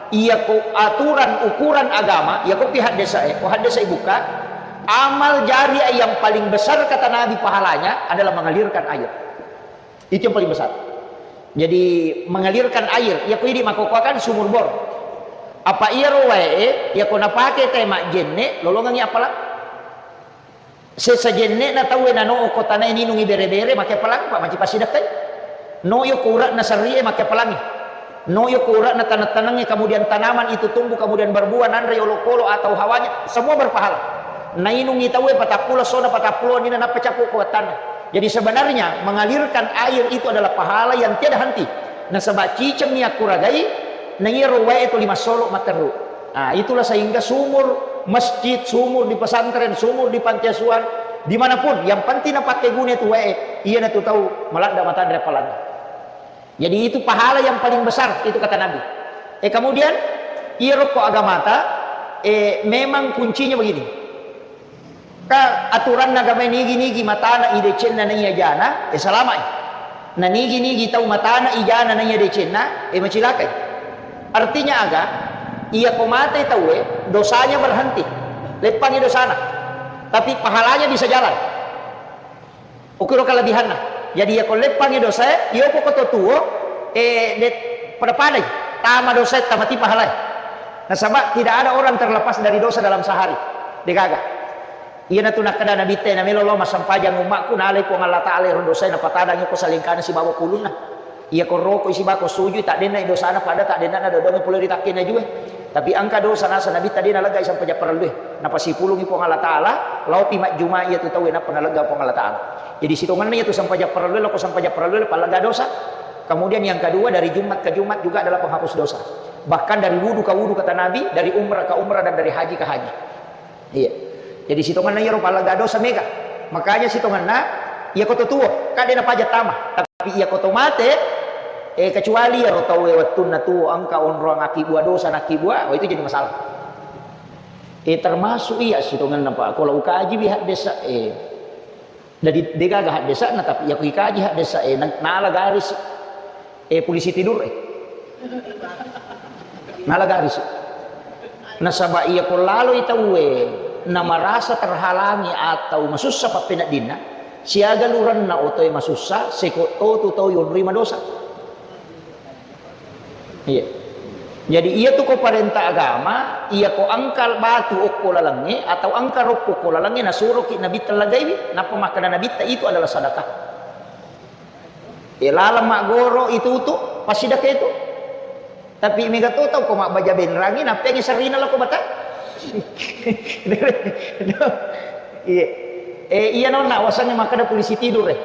Iyako aturan ukuran agama, iyako pi haddesa e, ko haddesa e buka, amal jariah yang paling besar kata Nabi pahalanya adalah mengalirkan air. Itu yang paling besar. Jadi mengalirkan air, iyako idi makkokkoe kan sumur bor. Apa iyaro wae e, iyako napake te majjenne, lolongengngi appalang. Sesa jenne'na tauwe nano okko tanae ninungi bere-bere, make pelang, Pak, maci passidekkai. No yo ko ura'na serrie, make pelangi. No yo ko ura'na taneng-tanengnge, kemudian tanaman itu tumbuh, kemudian berbuah, nanre olokolo atau hawanya, semua berpahala. Nainungi tauwe patappulo sona patappulo nina nappa cappu ko wattanna. Jadi sebenarnya mengalirkan air itu adalah pahala yang tiada henti. Nasaba ciceng ni akkuragai, na iyaro wae tuli massolo matteru. Ah, itulah sehingga sumur masjid, sumur di pesantren, sumur di panti asuhan, dimanapun, yang penting napakkeguna itu wae, iyanatu tau maladda matanre appalanna. Jadi itu pahala yang paling besar, itu kata Nabi. Eh, kemudian, iyaro ko agamata, eh, memang kuncinya begini. Ka aturanna agamae nigi-nigi matana i decenna naiya jana, eh, salama'i. Na nigi-nigi tau matana i jana naiya decenna, eh, macilakai. Artinya aga? Iyako mate tauwe, dosanya berhenti. Leppangi dosana. Tapi pahalanya bisa jalan. Ukiro kelebihanna. Jadi iyako leppangi dosae, iyoko koto tuo, eh, de-, pada-padai. Tama dosae, tamati pahalae. Nasaba tidak ada orang terlepas dari dosa dalam sehari. Degaga. Iyanatu nakkeda Nabitta, "Namelo lao massempajang ummakku, nalai Puang Allah Taala ero dosae, napatadangi ko salengkana sibawa kulunna. Iyako roko sibawa ko sujui, taddenna dosana pada taddenna dodoangngi pole ri takkena jue. Tapi engka dosa nasa Nabitta de naleggai sempajang parellue. Napasipulungi Puang Allah Taala, laopi majjuma iyatu tauwe nappa nalegga Puang Allah Taala." Jadi sitongenna iyatu sempajang parellue, loko sempajang parellue, pallegga dosa. Kemudian yang kedua, dari Jumat ke Jumat juga adalah penghapus dosa. Bahkan dari wudu ke wudu, kata Nabi, dari umrah ke umrah, dan dari haji ke haji. Iya. Jadi sitongenna iyaro pallegga dosa mega. Makanya sitongenna iyako to tuo, kan de napaja tama. Tapi iyako to mate, eh, kecuali iyaro tau e wettunna tuo engka onroang akibua dosa nakibua, oh, itu jadi masalah. Eh, termasuk iya sitongenna, Pak. Kalau ukaji bi haddesa, eh, jadi degaga haddesana, tapi iyako ikaji haddesa, eh, na-, nala garis. Eh, polisi tidur, eh. Nala garis. Nasaba iyako laloi tauwe, namarasa terhalangi atau masussa pappeneddinna, siaga lurenna otoe masussa, seko totu tau yonroi madosa. Iya. Jadi iyatu ko parenta agama, iyako engka batu okko lalengnge atau engka roppo okko lalengnge, nasuroki Nabitta lagaiwi, nappa makkeda Nabitta itu adalah sadakah. E, laleng maggoro itutu, passidekka itu. Tapi mega to tau ko mabbaja benrangi, nappeangi serrina lako bata. Iya. E, iya nonna wasanna makkeda polisi tidur e.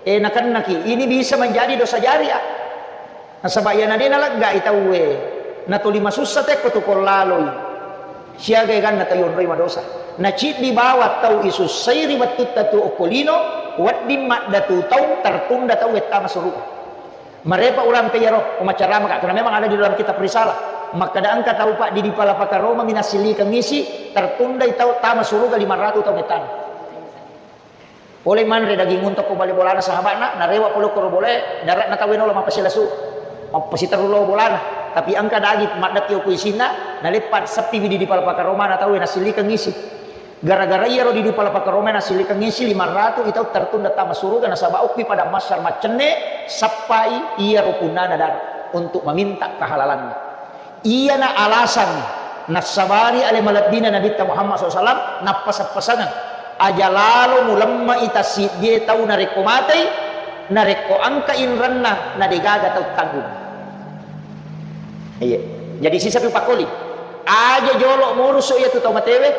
E, nakennaki. Ini bisa menjadi dosa jariah. Nasaba iyana de naleggai tauwe, natoli masussa tekko tu ko laloi. Siaga eganna tau yonroi madosa. Naciddi bawang tau isussai ri wettutta tu okko lino, wedding maddatu taung tertunda tau wettama suruga. Marepa urampe iyaro, umacaramaka, karena memang ada di dalam kitab risalah. Makkeda engka tau Pak di dipala pakaroma minassillikeng isi, tertundai tau tama suruga lima ratu taung wettana. Pole manre daging unta ko bale bolana sahaba'na, narewa pole koro bolae, dare'na tauwe naola mappasilasu. Mappasiterru lao bolana. Tapi engka daging maddekki okko isinna, naleppa seppiwi di dipala pakaromana tauwe nassillikeng isi. Gara-gara iyaro di dipala pakaromana nassillikeng isi, lima ratu i tau tertunda tama suruga nasaba okki pada massar maccenne, sappai iyaro punnana dare untuk meminta kehalalanna. Iyana alasangnge nassabari ale malebbina Nabitta Muhammad sallallahu alaihi wasallam nappaseng-pasengeng, aja lalo mulemme'i tassiddie tau narekko matei, narekko engka inrenna na degaga tau tanggung. Iya. Jadi siseng ri pakoli. Aja jolo murusu iyatu tau matewe,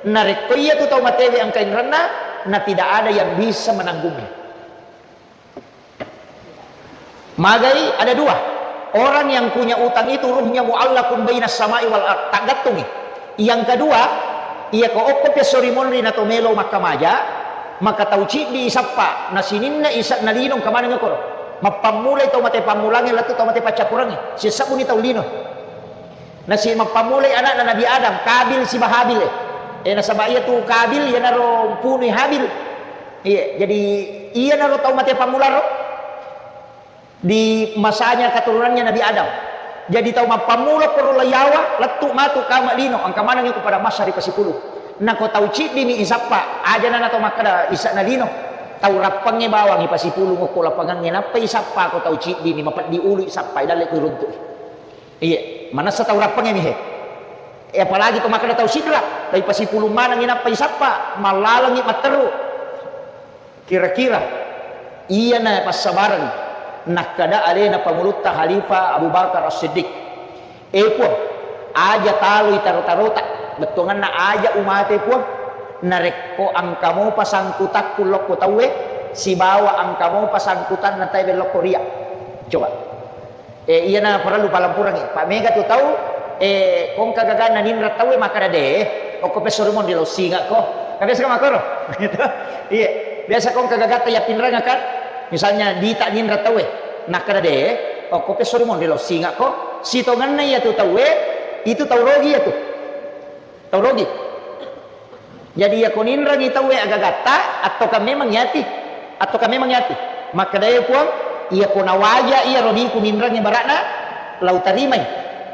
narekko iyatu tau matewe engka inrenna, na tidak ada yang bisa menanggungnya. Magai ada dua. Orang yang punya utang itu ruhnya muallakun bainas samai wal ard, taggattungi. Yang kedua, iya ko okko piassori monri na to melo makkamaja, maka tau ciddi isappa, na sininna isa na lino engka maneng okoro. Mappammulai tau mate pammulangnge lettu tau mate paccappurengnge. Sisebuni tau lino. Nasi mappammulai anakna Nabi Adam, Kabil siba Habil, eh. Eh, nasaba iyatu Kabil iyanaro punui Habil. Iya, jadi iyanaro tau mate pammularo di masanya keturunannya Nabi Adam. Jadi tau mappammulo koro layawa, lettu matu kama lino, engka manengngi ko pada massa ri pasipulung. Nako tau ciddimi isappa, ajana na tau makkeda isa'na lino. Tau rappengnge bawang ipasipulung okko lapangangnge, nappa isappa ko tau ciddini, mapeddi ulu isappa, idalle ko iruntu'i. Iye, manessa tau rappengnge mi he. E, apalagi to makkeda tau sidra, tau ipasipulung manengngi nappa isappa, mallalengngi matteru. Kira-kira iyana passabareng nakkeda alena pangulutta Khalifah Abu Bakar As-Siddiq, "E Puang, aja taloi taro-tarota, bettuanganna aja umate Puang, narekko engka mopa sangkutakku lokko tauwe sibawa engka mopa sangkutanna tauwe lokko ria." Coba. Eh, iyana parellu palempurengngi. Pa mega tu tau, eh, kongka gaganna ninreng tauwe makkeda de, okko pesso ri monri lao singakko. Kan biasa kan makkoro? Gitu. Iya. Biasa kongka gagatta yappinrengakkan. Misalnya dita ninreng tauwe, nakkeda de, okko pesso ri monri lao singakko. Sitongenna iya tu tauwe, itu tau rogi iya tu. Tau rogi. Jadi, iyako ninrengi tauwe agagatta, attoka memang yati, attoka memang yati. Makkedae Puang, iyako nawaja iyaro diku ninrengi bara'na, lau tarimai.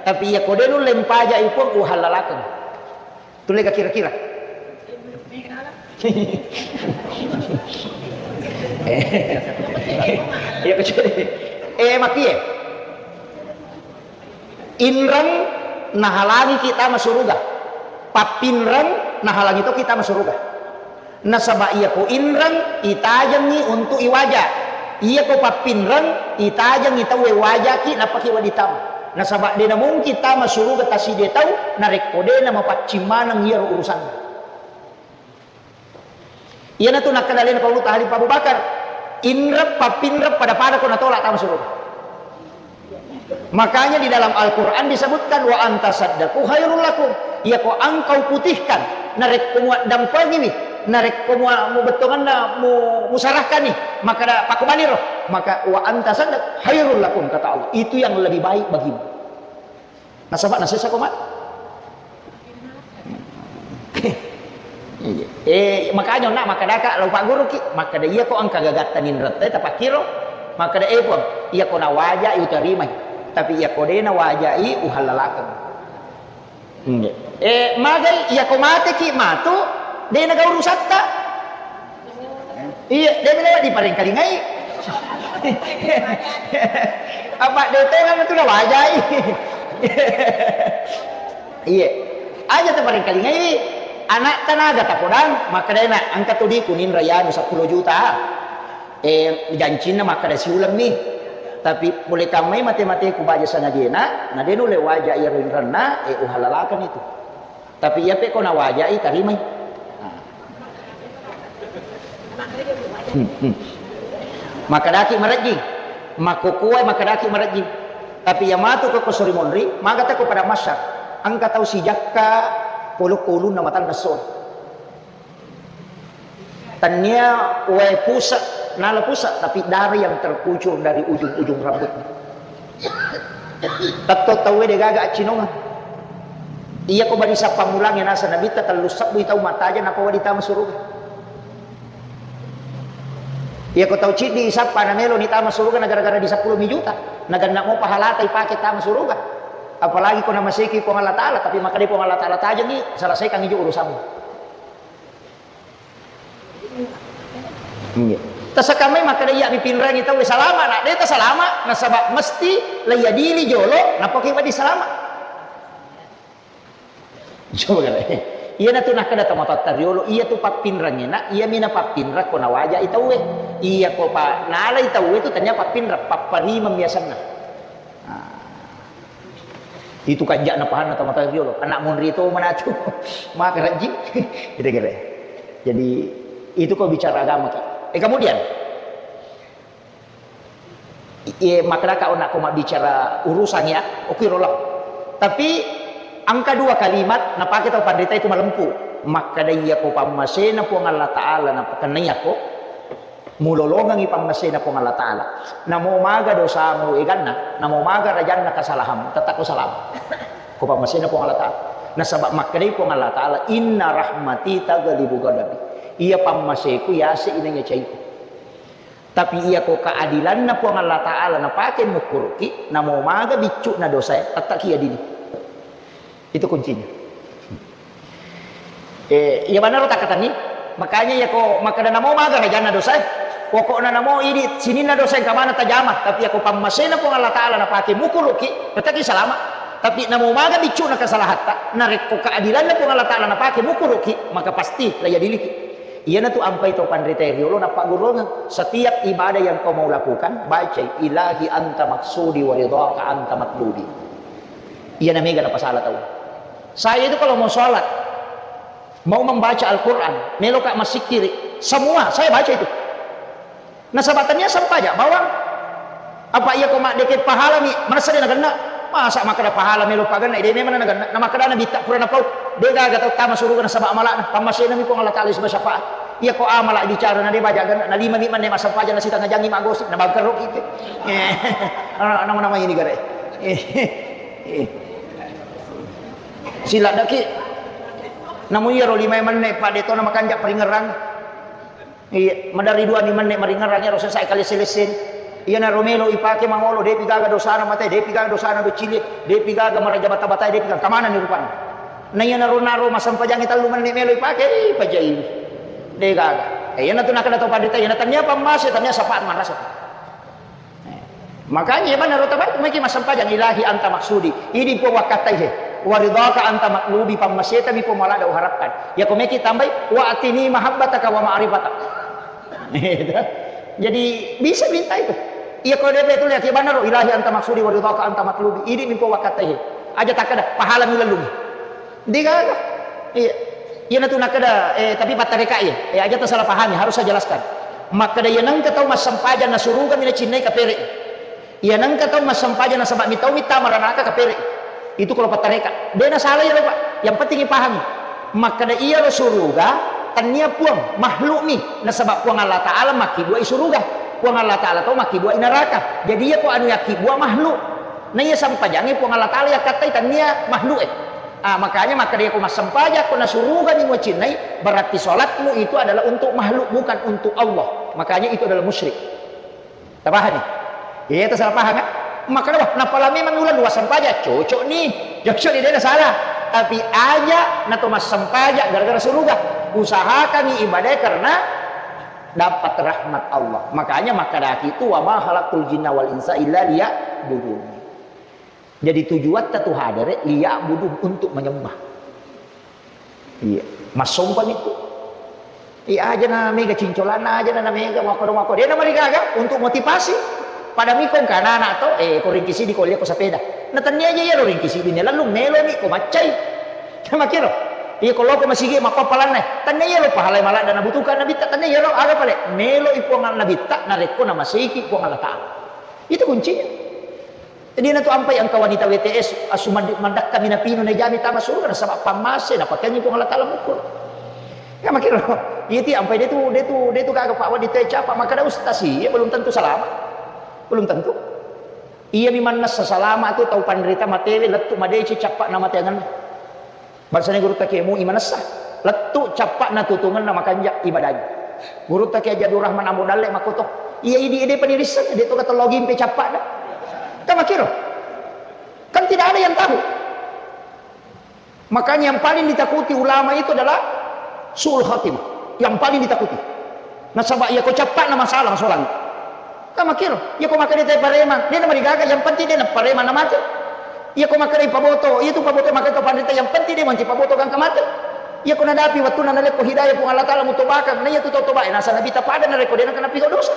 Tapi iyako de nulle mpaja i Puang, uhallalakeng. Tulle ga kira-kira? Iya, kecuali. Eh, makie. Inreng nahalangi kita masuruga. Pappinreng nahalangi to kita masuruga. Nasaba iyako inreng itajengngi untuk iwaja. Iyako pappinreng itajengngi tauwe wajaki nappaki wedding tama. Nasaba de namungkin tama suruga taside tau narekko de namapaccing maneng iyaro urusanna. Iyanatu nakkeda alena Paulutta Khalifah Abu Bakar, inreng pappinreng pada-pada ko natolak tama suruga. Makanya di dalam Al-Quran disebutkan, "Wa anta saddaku khairul lakum." Iyako engkau putihkan, narekko muaddampengiwi, narekko mua-, mubettonganna mu-, musarahkani, maka da-, pakobaniro, maka "Wa anta saddaq khairul lakum," kata Allah, itu yang lebih baik bagimu. Nasaba nasessa ko mate. Iya. Eh, makanya onna makkadaka lao pagguruki, makkada iyako engka gagatta ninretta tapakkiro, makkada, "Eh, Puang, iyako nawajai utarimai. Tapi iyako de nawajai uhallalakeng." Iya. Eh, magai iyako mateki matu, de naga urusatta. Iya, de melo diparengkalingai. Apa de tongeng tu nawajai. Iya. Aja taparengkalingai. Anak tanaga tapodang, makkadai na, "Engka tu diku ninra yanu seppulo juta." Eh, jancinna makkada siulemmi. Tapi pole kammai mate-mateku baja sangajena, na de nulle waja iyaro inrenna, eh, uhallalakeng itu. Tapi iya pe ko nawajai, tarimai. Nah. Hmm, hmm. Makkadaki marejjing. Makkokkoe makkadaki marejjing. Tapi iya matu ko, ko sori monri, maga tako pada masyar. Engka tau sijakka polokko ulunna matanna soe. Tania wae pusat, nala pusat, tapi darah yang terkucur dari ujung-ujung rambutnya. Tetto tauwe de gaga accinongeng. Iyako barisan pammulangnge naseng Nabitta, tellu sebbui tau mattajeng nappa wedding tama suruga. Iyako tau ciddi isappa nameloni tama suruga na gara-gara di seppulo mi juta, naganna mo pahalata ipake tama suruga. Apalagi ko namaseki Puang Allah Ta'ala, tapi makkeda Puang Allah Ta'ala, "Tajengi, selesaikan ijo urusanmu." Iya. Tasakamai makkeda iya mipinrengi tauwe salama, na de tasalama, nasaba mesti leiyadili jolo, nappa ki wedding salama. Coba kale. Iyanatu nakkeda tomatoatta riolo, iyatu pappinrengnge, na iyami napappinreng ko nawajai tauwe. Iyako pa nalai tauwe tu tania pappinreng, papparimeng biasanna. Nah. Itu kanja'na pahanna tomatoa riolo. Anak monri to manatu. Maka rajji. Gitu kira. Jadi itu ko bicara agama ki. Eh, kemudian, eh, makkadaka onna ko mabbicara urusan ya, oke rola. Tapi engka dua kalimat napake tau panrita itu malempu. Makkada iya ko pammasena Puang Allah Ta'ala napakennai ako. Mulolongengngi pammasena Puang Allah Ta'ala. Namo maga dosamu eganna, namo maga rajanna kasalahanmu, tetap ko salama. Ko pammasena Puang Allah Ta'ala. Nasaba makkedai Puang Allah Ta'ala, "Inna rahmati taghlibu ghadabi." Iya pammaseku yase inanya caiku. Tapi iyako keadilanna Puang Allah Ta'ala napake mukkuruki, namo maga biccu'na dosae, tattaki adili. Itu kuncinya. Eh, iya manaro takkatenni. Makanya iyako makkeda namo maga rajanna dosae, pokokna namo idi sininna dosa engka maneng tajama, tapi iyako pammasena Puang Allah Ta'ala napake mukkuruki, tattaki salama. Tapi namo maga biccu'na kesalahatta, narekko keadilanna Puang Allah Ta'ala napake mukkuruki, maka pasti la iadiliki. Iyanatu ampai to panrita riolo nappagguruangeng. Setiap ibadah yang kau mau lakukan, bacai, "Ilahi anta maksudi wa ridhaka anta matlubi." Iyana mega napasala tau. Saya itu kalau mau sholat, mau membaca Al-Quran, meloka massikkiri, semua saya baca itu. Nasaba tania sempaja bawang. Apa iyako maddeke pahalami, manessa de nagenna? Masa makkeda pahala melo pagenna, de memang nagenna. Namakkeda Nabitta pura napau, de gaga tau tama suruga nasaba amala'na, pammasenami Puang Allah Ta'ala sibawa syafaat. Iyako amala bicara na de baja genna, nalimami manne massempajang nasitanga jangi magosip, nabangkerro kita. Eh, nama-nama ini gare. Eh, eh. Siladdaki. Namu iyaro lima manne pa de tona makanja paringerang. Iya, maderri duani menne maringerrang iyaro sesa kalesse-lesseni. Iyanaro melo ipake mangolo, depi gaga dosana mate, depi gaga dosana docili, depi gaga maraja bata-batae, depi gaga kamanani rupanna. Na iyanaro naro massempajangnge tellu menne melo ipake, ih, pajai. De gaga. Eh, iyanatu nakkeda to panrita, iyana tania pammase, tania syafaat manrasa. Makanya, iya manaro tabai, maiki massempajang, "Ilahi anta maksudi." Idi Puang wakkattai he. "Wa ridhaka anta matlubi," pammasetami Puang malada uharapkan. Iyako maiki tambai, "Wa atini mahabbataka wa ma'rifatak." Jadi, bisa minta itu. Iyako de betul ya, iya manaro, "Ilahi anta maksudi wa ridhaka anta matlubi." Idi mi Puang wakkattai he. Aja takkeda, pahalami lellungi. De gaga. Iya. Iyanatu nakkeda, eh, tapi pattareka iya. Eh, aja tasalah pahami, harus saya jelaskan. Makkeda iya nengka tau massempajang na surugami nacinnai kapere. Iya nengka tau massempajang nasaba mitau mitta maranaka kapere. Itu kalau pattareka. De nasalah iyaro, Pak. Yang penting ipahami. Makkeda iyaro suruga, tania puang, makhlukmi. Nasaba Puang Allah Ta'ala makkibuai suruga. Puang Allah Ta'ala tau makkibuai neraka. Jadi iyako anu yakkibua makhluk. Na iya sempajangnge Puang Allah Ta'ala yakkattai tania makhluk e. Ah, makanya makkeda iyako massempajang ko nasurugani muacinnai, berarti salatmu itu adalah untuk makhluk, bukan untuk Allah. Makanya itu adalah musyrik. Tapahami? Iya, itu salah paham, kan? Makkeda, "Wah, napala memang uleng dua sempajang." Cocok ni. Cocok ni, de nasalah. Tapi aja nato massempajang gara-gara suruga. Usahakan ibadah karena dapat rahmat Allah. Makanya makkedaki itu, "Wa ma khalaqtul jinna wal insa illa liya'budun." Jadi tujuatta tu hadere liya'budun, untuk menyembah. Iya, massompami tu. Iya, aja na mega cincolanna, aja na, na mega makkodo-makkodo. Dena marigaga untuk motivasi. Pada mikong kana anak to, eh, ko ringkisi di ko lia ko sepeda. Na tania aja iya ro ringkisi di ne lalu melo mi ko maccai. Makkiro. Iya, ko loko masigi makko palanna. Tania iya lo pahalai maladda nabutuhkan Nabitta, tania iya lo aga pale. Melo i Puang Nabitta narekko namaseiki Puang Allah Ta'ala. Itu kuncinya. Jadi na tu ampai engka wanita W T S asu mad-, madakka minapinu na jami tama surga nasaba pammase napakengi Puang Allah Ta'ala mukkur. Ya makkiro. Iya ti ampai de tu, de tu, de tu gaga Pak Wadi te capa makkeda ustaz iya belum tentu selamat. Belum tentu. Iya mi mannessa salama tu tau panrita matewe lettu madeci cappa na mateangenna. Bangsana gurutta Kiai Mu'i manessa, lettu cappa'na tutungenna makanja ibadai. Gurutta Kiai Haji Abdul Rahman Ambo Dalle makkoto, iya idi ede panirisseng, de to katello gimpe cappa'na. Kan makkiro. Kan tidak ada yang tahu. Makanya yang paling ditakuti ulama itu adalah su'ul khatimah. Yang paling ditakuti. Nasaba iya ko cappa'na masalah solang. Kan makkiro, iya ko makkeda te paremang, de namarigaga, yang penting de naparemang namate. Iya ko makkeda paboto, iya tu paboto makkeda to panrita, yang penting de manci paboto gangka mate. Iya ko nadapi wattunna nalekko hidayah Puang Allah Ta'ala mutobakang, na iya tu tau tobae nasa Nabitta pada narekko de nakana pigo dosa.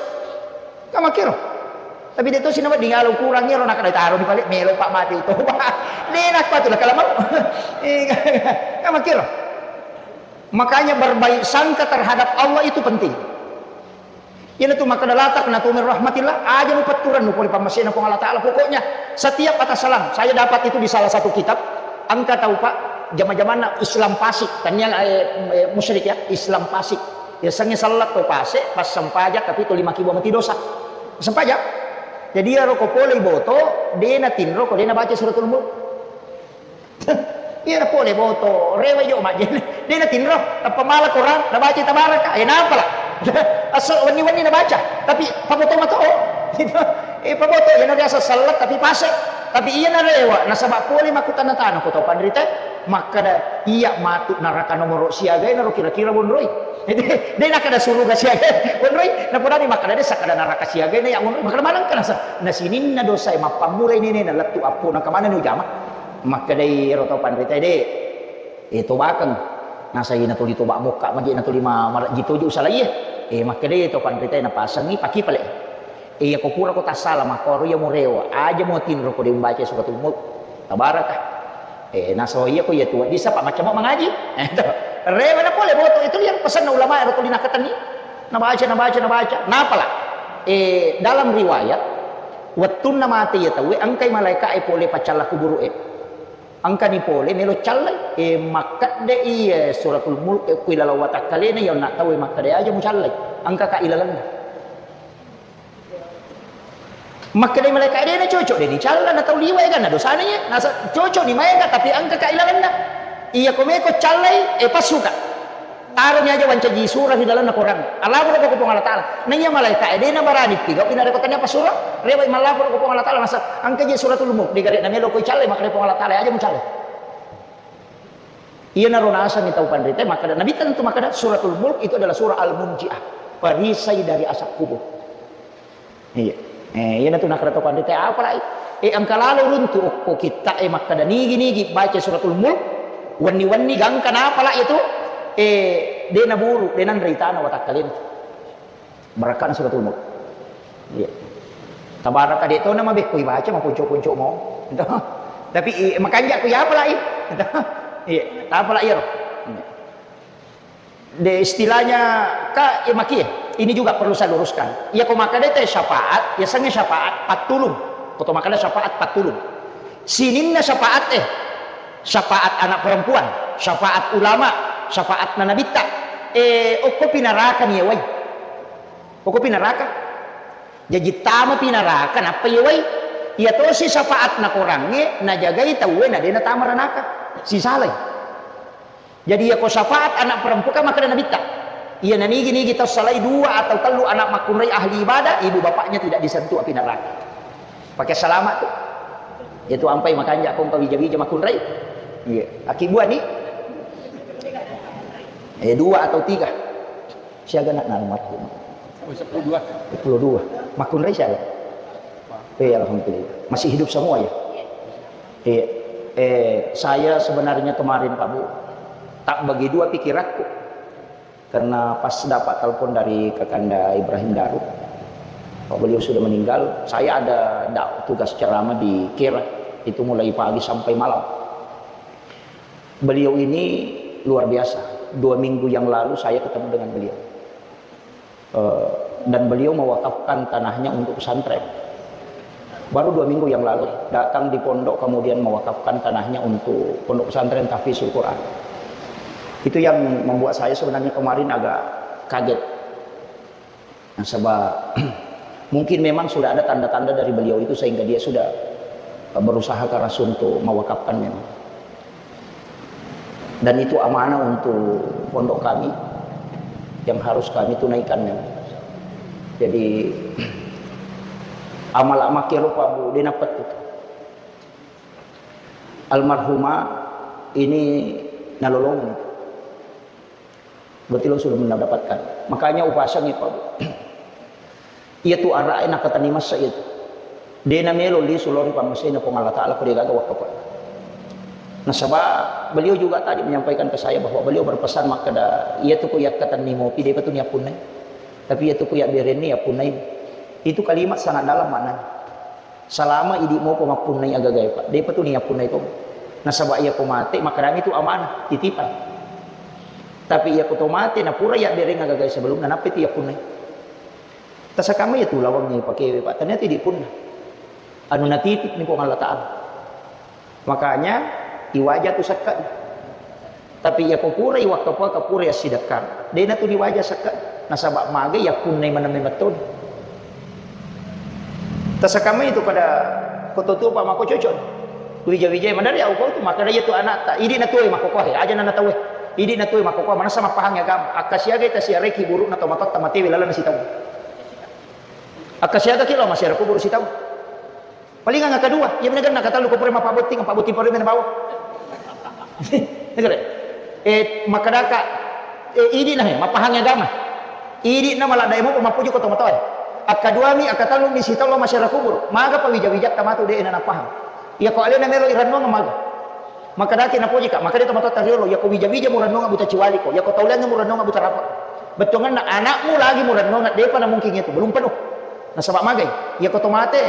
Kan makkiro. Tapi de to sinawa di ngalo kurang iyaro nakana taro di pale melo pak mati utoba. De nakpa tu nakala mau. Eh, kan makkiro. Makanya berbaik sangka terhadap Allah itu penting. Iyanatu makkeda la taqnatu min rahmatillah, aja mupetturennu pole pammasena Puang Allah Ta'ala. Pokoknya setiap atas salam, saya dapat itu di salah satu kitab, engka tau Pak, jama-jamanna Islam Pasik, tania, eh, eh, musyrik ya, Islam Pasik. Yasengnge sellat to pase, pas sempajang tapi to lima kibu mati dosa. Sempajang. Jadi iyaro ko pole boto, de natinro ko de nabaca suratul mulk. Iya na pole boto, rewe jo majjenne. De natinro, tappa mala Quran, nabaca tabaraka. Eh, napala. Asso wenni-wenni nabaca, tapi paboto mato. Gitu. Eh, paboto, iyana riaseng sellet tapi pase. Tapi iyana rewa, nasaba pole makkutanna tana ko tau panrita, makkada, "Iya matu naraka nomoro siaga ero kira-kira monroi." Jadi, de nakkada suruga siaga monroi, napodani makkada de sakkada naraka siaga na iya monroi, makkada maneng kana sa. Na sininna dosae mappammulai nenena lettu appo, nangka manenni ujama. Makkedai ero tau panrita de, Eh, tobakeng. Nasai natuli toba mokka, magi natuli ma-, marejji toju salai, eh. Eh, makkedai to panritae napasengi, paki pale. Eh, iya ko pura ko tassala, makkoro iya murewa, aja mo tinro ko de umbaca suratul mulk. Tabaraka. Eh, nasaba iya ko iya tu, disa pa macam mangaji. Eh, to. Rewa na pole boto, itu yang pesanna ulama ero tuli nakatenni. Nabaca, nabaca, nabaca. Napala. Eh, dalam riwayat, wettunna mate iya tauwe, engkai malaika e pole paccalla kuburu e. Engkani pole melo callai, eh, makkedde iya suratul mulk, eh, kui laleng watakkalena, iya onna tauwe makkeda aja mucallai, engkaka ilalenna. Makkedai malaika, "De na cocok, de ni calla na tau liwa eganna dosana iya, nasa cocok ni maega, tapi engkaka ilalenna." Iya ko meko callai, eh, passuka. Taroni aja wancaji sura ri lalenna Korang. Allaporo ko Puang Allah Taala. Naiya malaika e, de nabarani pigau inarekko tania passuro. Rewa i mallaporo ko Puang Allah Taala, nasa engka je suratul mulk, de gare namelo ko icallai, makkeda Puang Allah Taala, aja mucallai. Iyanaro nasengi tau panrita, makkeda Nabitta tentu makkeda suratul mulk itu adalah surah al-munjiah, perisai dari azab kubur. Iya. Eh, iyanatu nakkeda to panrita, apalai? Eh, engka lalo runtu okko kitta e makkeda nigi-nigi baca suratul mulk, wenni-wenni gangka napala itu, eh, de naburu, de nanre itana watakkalena. Barakkana suratul mulk. Iya. Tabaraka de to nama bekko ibaca maponco-ponco mo. Tapi, eh, makanja ku ya apalai? Iya, tapalai iyaro. Iya. De, istilahnya, ka, eh, makie, ini juga perlu saya luruskan. Iya, ko makkeda te syafaat, ya sengnge syafaat pattulung. Ko to makkeda syafaat pattulung. Sininna syafaat, eh, syafaat anak perempuan, syafaat ulama, syafaat na nabitta. Eh, okko pinaraka ni yewai. Okko pinaraka. Jaji tama pinaraka nappa yewai. Iya tosi syafaat na korangnge, najagai tauwe na de natama ranaka. Sisalai. Jadi, iya ko syafaat anak perempuan, kan makkeda Nabitta, iya nanigi-nigi tau salai dua atau tellu anak makkunrai ahli ibadah, ibu bapaknya tidak disentuh api neraka. Pakai selamat tu. Itu ampai makanja kong kawija-wija makkunrai. Iya. Aki buah ni? Eh, dua atau tiga. Siaga nak almarhum? Oh, sepuluh dua. Sepuluh dua. Makkunrai siaga? Eh, alhamdulillah. Masih hidup semua ya? Iya. Eh, saya sebenarnya kemarin, Pak Bu, tak bagi dua pikiranku. Karena pas dapat telepon dari Kakanda Ibrahim Daru, bahwa beliau sudah meninggal, saya ada dak-, tugas ceramah di Kera, itu mulai pagi sampai malam. Beliau ini luar biasa. Dua minggu yang lalu saya ketemu dengan beliau. Eh, dan beliau mewakafkan tanahnya untuk pesantren. Baru dua minggu yang lalu, datang di pondok, kemudian mewakafkan tanahnya untuk Pondok Pesantren Tahfizul Quran. Itu yang membuat saya sebenarnya kemarin agak kaget. Nasaba, mungkin memang sudah ada tanda-tanda dari beliau itu sehingga dia sudah, eh, berusaha keras untuk mewakafkan memang. Dan itu amanah untuk pondok kami yang harus kami tunaikan memang. Jadi, amal-amal keropa, Bu, de napettu. Almarhumah ini nalolong. Berarti lo sudah mendapatkan. Makanya upasangi, Pak. Iya tu ara'e nakatenni massa iya tu. De namelo lisu lao ri pammasena Puang Allah Taala ko de gaga wakkafa. Nasaba beliau juga tadi menyampaikan ke saya bahwa beliau berpesan makkeda, iya tu ko yakkatenni mopi, depa tu niappunnai. Tapi iya tu ko yabberenni, yappunnai. Itu kalimat sangat dalam maknanya. Salama idi mopa mappunnai agagae, Pak. Depa tu niappunnai to. Nasaba iya ko mate, makkedami tu amanah, titipan. Tapi iya ko to mate, napura yabbereng agagae sebelumna, nappa tu yappunnai. Tasakamma iya tu lawangnge pakewe, Pak. Ternyata idi punna. Anu natitip ni Puang Allah Taala. Makanya, iwaja tu sekka. Tapi iya ko pura iwakkafa, ka pura yassidekka. De natu diwaja sekka. Nasaba mage yappunnai maneng memettoni. Tasakamma itu pada kototua, Pak, mako cocok. Wija-wijai madari au kau tu, makkeda iya tu anakta. Idi natuwe mako kohe, aja nana tauwe. Idi na tue makkokkoe manessa mappahang agama. Akkasiagai tasiarai kiburu'na tomatoatta matewe lalenna sitaung. Akkasiagaki lao masiara kuburu sitaung. Palingang akkadua, iya mena genna katellu ko pura mappabotting, pabbotting parui mena bawang. Nigare. Eh, makkedaka, eh, idi na he, mappahang agama. Idi na maladde mo mappuji ko tomatoae. Akkaduami, akkatellumi sitaung lao masiara kuburu. Maga pawija-wijatta matu de na napahang. Iya ko alena melo irennuang maga. Makkedaki napojika, makkeda tomatoatta riolo, yako wija-wija murennonga buta ciwaliko, yako tauliangnge murennonga buta rapa. Bettuangenna anakmu lagi murennonga, depa na mungkin itu, belum penuh. Nasaba magai, yako tomate,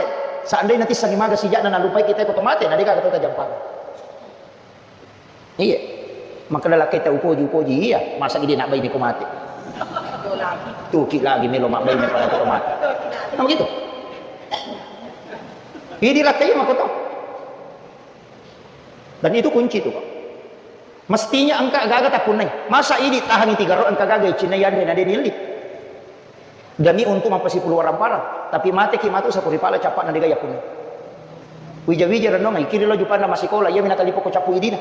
seandainya tissangi maga sijakna nalupai kita ko tomate, na dega kata jampang. Iya. Makkeda lakkaita upoji, upoji, iya, masa gede nak baine ko mate. Tuki lagi melo mak baine pada ko mate. Nah, begitu. Idi lakkai makoto. Dan itu kunci itu, Pak. Mestinya engka gaga tapunnai. Masa idi tahangi tiga ro engka gaga icinna yanre na de nilli. Demi untuk mappasipulu warang parang. Tapi mateki matu sapuri pala cappa na dega yapunnai. Wija-wija renunga, ikiri lo jupanna masikola, iya minata lipo ko cappu idina.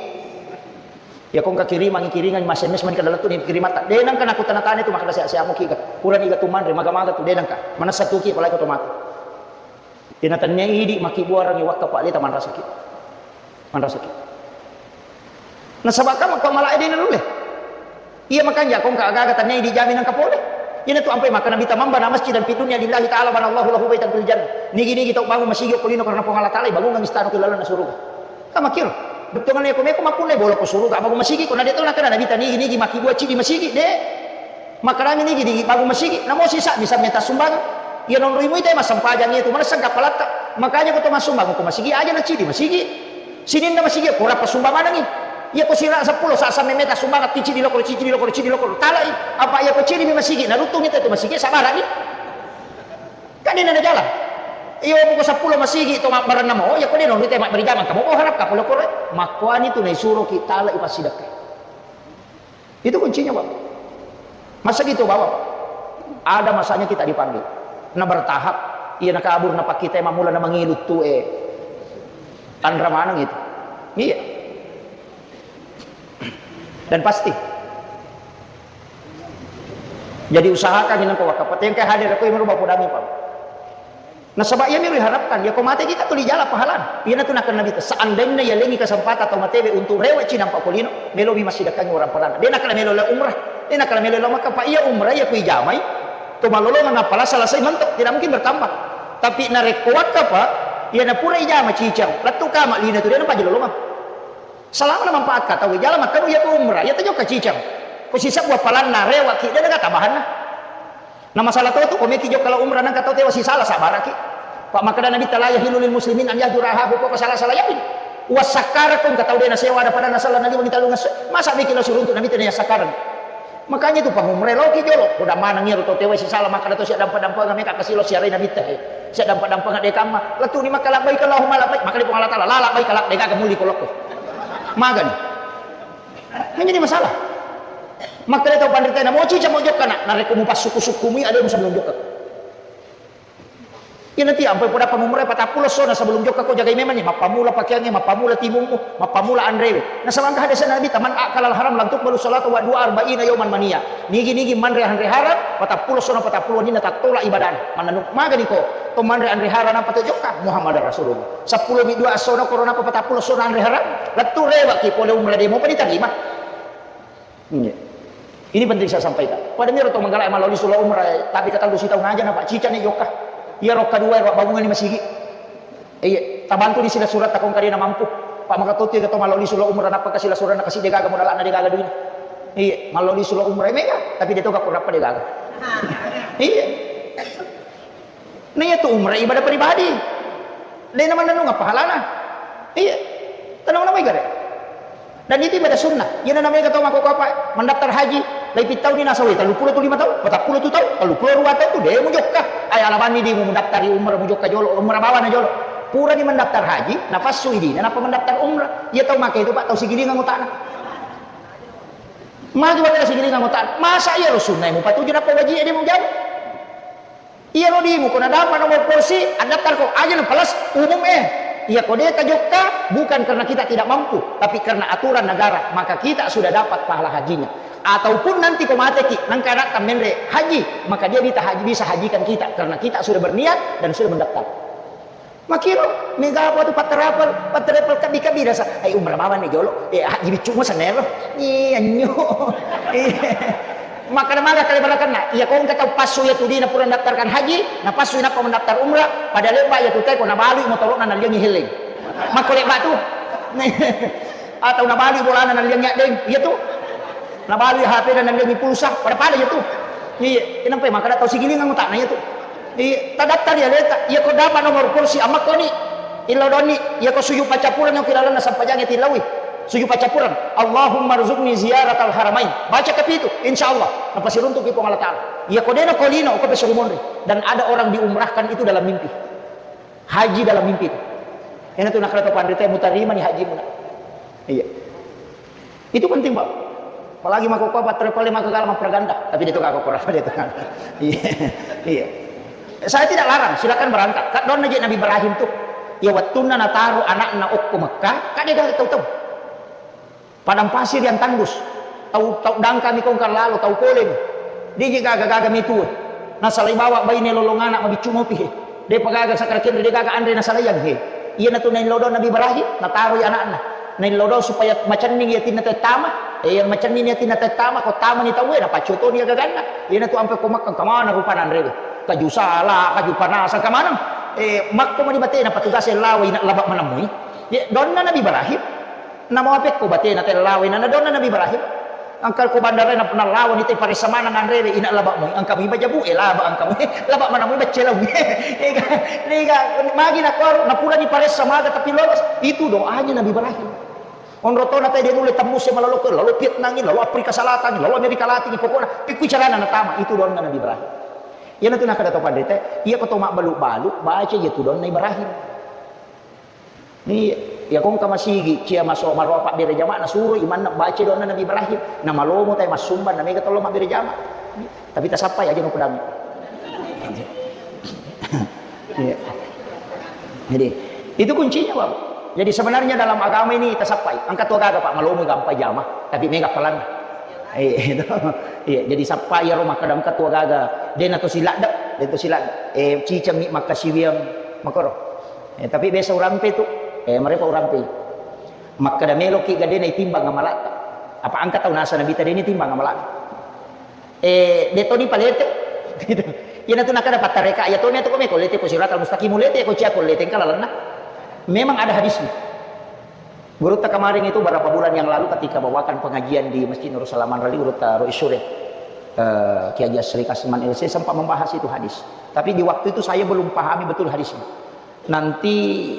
Ya kongka kirimangi kiringan mas M S man kada lettu ni kirimatta. De nangka naku tana-tana itu makkeda sia-sia muki ga. Purani ga tumanre maga-maga tu de nangka. Manessa tuki apalagi ko tomate. Ina tennia idi makkibuarangi wakka Pak Leta manrasaki. Manrasaki. Nasaba ka makko malae de nalulle. Iya makanja kongka aga-aga tennia idi jami nangka pole. Ina tu ampai makkana bita mambana masjidan fid dunya lillahi ta'ala banallahu lahu baitan fil jannah. Nigi-nigi tau bangun masigi okko lino karena Puang Allah Ta'ala bangungang istana ke lalenna suruga. Ka makkiro. Bettuanna ko meko mappunnai bola ko suruga bangun masigi ko na de to nakkana nabita nigi-nigi makkibua cidi masigi de. Makkedami nigi-nigi bangun masigi, namo sisa bisa meta sumbangan. Iya nonroi muita massempajang iya tu manessa kapalatta. Makanya ko to massumbang ko masigi aja na cidi masigi. Sininna masigi ko rappa sumbang manengi. Iya ko sira seppulo sa samme meta sumbangan ti cidi lokoro cidi lokoro cidi lokoro talai. Apa iya ko cidi mi masigi na ruttung itu masigi sabarani. Kan dena na jalan. Iyo buku seppulo masigi to mabbarenna mo, iya ko de nonroi te mabberi jamang kamu ko harap kapolo kore. Makkuani tu naisuro ki talai passidekkai. Itu kuncinya, Pak. Masa gitu, Bapak? Ada masanya kita dipanggil. Nah, bertahap. Iya, nakabur, napakkita, mamula, namangilu tu, eh. Tanra maneng itu. Iya. Dan pasti. Jadi usahakan ini kau wakaf. Tengkai hadir aku yang merubah podami, Pak. Nasaba iyami riharapkan, yako mateki ka tuli jala pahalana. Iyana tu nakkeda Nabitta, seandainya yalengi kesempatan tau matewe untuk rewe'ci nampa ko lino, melomi massidekkangi orang parana. De nakkeda melo lao umrah, de nakkeda melo lao Makkah, pa iya umrah iya kuijamai, to malolongang nappala selesai mentok, tidak mungkin bertambah. Tapi narekko wakka pa, iyana pura ijama cicang, lettu kama lino tu de napaja lolongang. Selama na manfaat ka tau jala makkanu iya ko umrah, iya tajokka cicang. Ko sisebbu appalanna, rewaki, de naga tambahanna. Na masalah to tu, ko meki jokka lao umrah nangka tau tewa sisala sabaraki. Pak makkeda Nabitta, "La yahillu lil muslimin an yahjura akhahu fawqa salasa layalin." Wassakkarakko engka tau de nasewa ada pada nasala naliwengi tellung esso. Masa meki lao siruntu Nabitta na yassakkareng. Makanya itu pangumrah loki jolo. Ko damaneng iyaro to tewa sisala makkeda to sia dampa-dampanga meka kasi lao siarai Nabitta he. Sia dampa-dampanga de kamma. Lettu ni makka labbaik Allahumma labbaik. Makkeda Puang Allah Taala, "La labbaik la de gaga muli ko lokko." Magani. Menjadi masalah. Makkeda tau panrita na moci camo jokka na, narekko mupassukku-sukkumi ada mu sebelum jokka. Iya nanti ampai poda pangumrah patappulo sona sebelum jokka ko jagai memang ni, mappamula pakeangnge, mappamula timummu, mappamula anrewe. Nasaba engka hadis Nabi, "Man akalal haram lam tuqbalu salatu wa dua arba'ina yauman mania." Nigi-nigi manre anre haram, patappulo sona patappulo nina tattola ibadana. Mananu magani ko, to manre anre haram apa to jokka? Muhammad Rasulullah. Seppulo mi dua sona korona apa patappulo sona anre haram? Lettu rewaki pole umrah demo pa diterima. Iya. Ini penting saya sampaikan. Pada miro to manggala maloli sula umrah, tapi kata lu sitau ngaja na Pak Cica ni jokka. Iya rokka dua ro bangungan ni masigi. Iya, tabantu di sila surat takong kadena mampu. Pak maka tutu ya to maloli sula umrah napa kasila surat na kasi de gaga modal na de gaga duit. Iya, maloli sula umrah mega, tapi de to gak kurapa de gaga. Iya. Nah, iya tu umrah ibadah pribadi. Dena manennung apa halana? Iya. Tenang nama igare. Dan itu ibadah sunnah. Iya nama iga tau mako apa? Mendaftar haji. Lai pitau ni nasawi. Telu puluh tu lima tau. Patappulo tu tau. Telu puluh dua tau tu deh mujokka. Ay alabani di mu mendaftar di umrah mujokka jolo. Umrah bawa na jolo. Pura di mendaftar haji. Napasu idi. Napa mendaftar umrah? Iya tau maka itu pak tau sigilingan utana. Maju wala sigilingan utana. Masa iya lo sunnah mu patuju napa wajib dia mau jawab? Iyaro dimu ko nadampa nomor polisi, addaftar ko aja na pelas umum eh. Iya ko de tajokka, bukan karena kita tidak mampu, tapi karena aturan negara, maka kita sudah dapat pahala hajinya. Ataupun nanti ko mateki, nangka anatta menre haji, maka dia bisa haji, bisa hajikan kita karena kita sudah berniat dan sudah mendaftar. Makiro mega apa tu patterapel, patterapel kabi-kabi rasa. Ai umrah mawan ni jolo. Eh, haji biccu mo sanero. Iya nyo. Iya. Makkeda maga kale barakanna, iya ko engka tau passu iya tu dina pura mendaftarkan haji, na passu inappa mendaftar umrah, pada lebba iya tu teko nabalui motoro'na nalliangi helleng. Makko lebba tu. Atau nabalui bolana nalliangi addeng, iya tu. Nabalui H P-na nalliangi pulsa, pada-pada iya tu. Iya, kenapa makkeda tau sigilingang utakna iya tu. Iya, tadaftar iya leta, iya ko dapat nomor kursi amakkoni. Illau donni, iya ko sujud paccappureng ki lalenna sampajangnge tillaui. Sujud paccappureng. Allahumma rzuqni ziyaratal haramain. Baca kapitu, insya Allah. Napasiruntuki Puang Allah Ta'ala. Iya ko dena ko lino, ko pesuru monri. Dan ada orang diumrahkan itu dalam mimpi. Haji dalam mimpi itu. Ena tu nakkeda to panrita mutarima ni haji muna. Iya. Itu penting, Pak. Apalagi mako ko patterapel mako kala mappraganda. Tapi dia tu kagak kurang, dia tu. Iya. Iya. Saya tidak larang, silakan berangkat. Kak donna je Nabi Ibrahim tu. Ya wattunna nataru anakna okko Mekah, kak dia gak tahu-tahu. Padang pasir yang tandus. Tau, tau dangkami kongkang lalo, tau polemi. Dia je gaga-gaga mitu. Nasalai bawa baine lolong anak mabiccu mopi he. Depa gaga sakara kenre, de gaga anre nasalaiang he. Iyana tu naillau dong Nabi Ibrahim, nataroi anakna. Naillau dong supaya macenning yatinna tettama. Eh, yang macenning yatinna tettama, ko tamani tauwe, napaccotoni agaganna. Iyana tu ampe ko Makkah, kamana rupana anre. Kaju sala, kaju panasa, kamana. Eh, makko mani batena, patugase lawa ina laba manamui. Ye, donna Nabi Ibrahim. Namo apekko batena tellawe, na nadonna Nabi Ibrahim. Engka ko bandara na, nallawani te paressa maneng anrewe, ina laba mui, engka mui bajabu, eh, laba engka mui, laba mana mui baccelau. Ega, ega, magi na kuaro, na purani paressa maga tapi lolos, itu doanya Nabi Ibrahim. Onro tona te dia nulle tembus e malolo ke, lalu Vietnam ini, lalu Afrika Selatan ini, lalu Amerika Latin ini, pokoknya, pikku carana natama, itu doanna Nabi Ibrahim. Iya natu nakada to pandete, iya ko to mabbalu-balu, baca iya tu doanna Ibrahim. Ni, ya kongka masigi, cia maso maroa pabbere jama, nasuro imanna baca doanna Nabi Ibrahim. Na malomo tai massumbang, na mega tollo mabbere jama. Tapi tasappai aja no pedang. Iya. Jadi, itu kuncinya, Pak. Jadi sebenarnya dalam agama ini tasappai. Engka tu gaga, Pak, malomo gampa jama, tapi mega pelan. Iya, itu. Iya, jadi sappai iyaro makkeda engka tu gaga. Dena to siladde, dena to siladde. Eh, ciceng mi makkasiwiang makoro. Eh, tapi biasa urampe tu, eh, mereka urampe. Makkeda meloki ga dena itimbang amalatta. Apa engka tau nasa Nabi tadi ini timbang amalatta. Eh, de toni palete. Gitu. Iyana tu nakada pattareka, iya toni tu ko meko lete ko siratal mustaqim, lete ko cia ko lete engka lalenna. Memang ada hadisnya. Gurutta kemarin itu berapa bulan yang lalu ketika bawakan pengajian di Masjid Nurul Salam Manrali, Gurutta Rois Sure, eh, Kiai Haji Asri Kasman L C sempat membahas itu hadis. Tapi di waktu itu saya belum pahami betul hadisnya. Nanti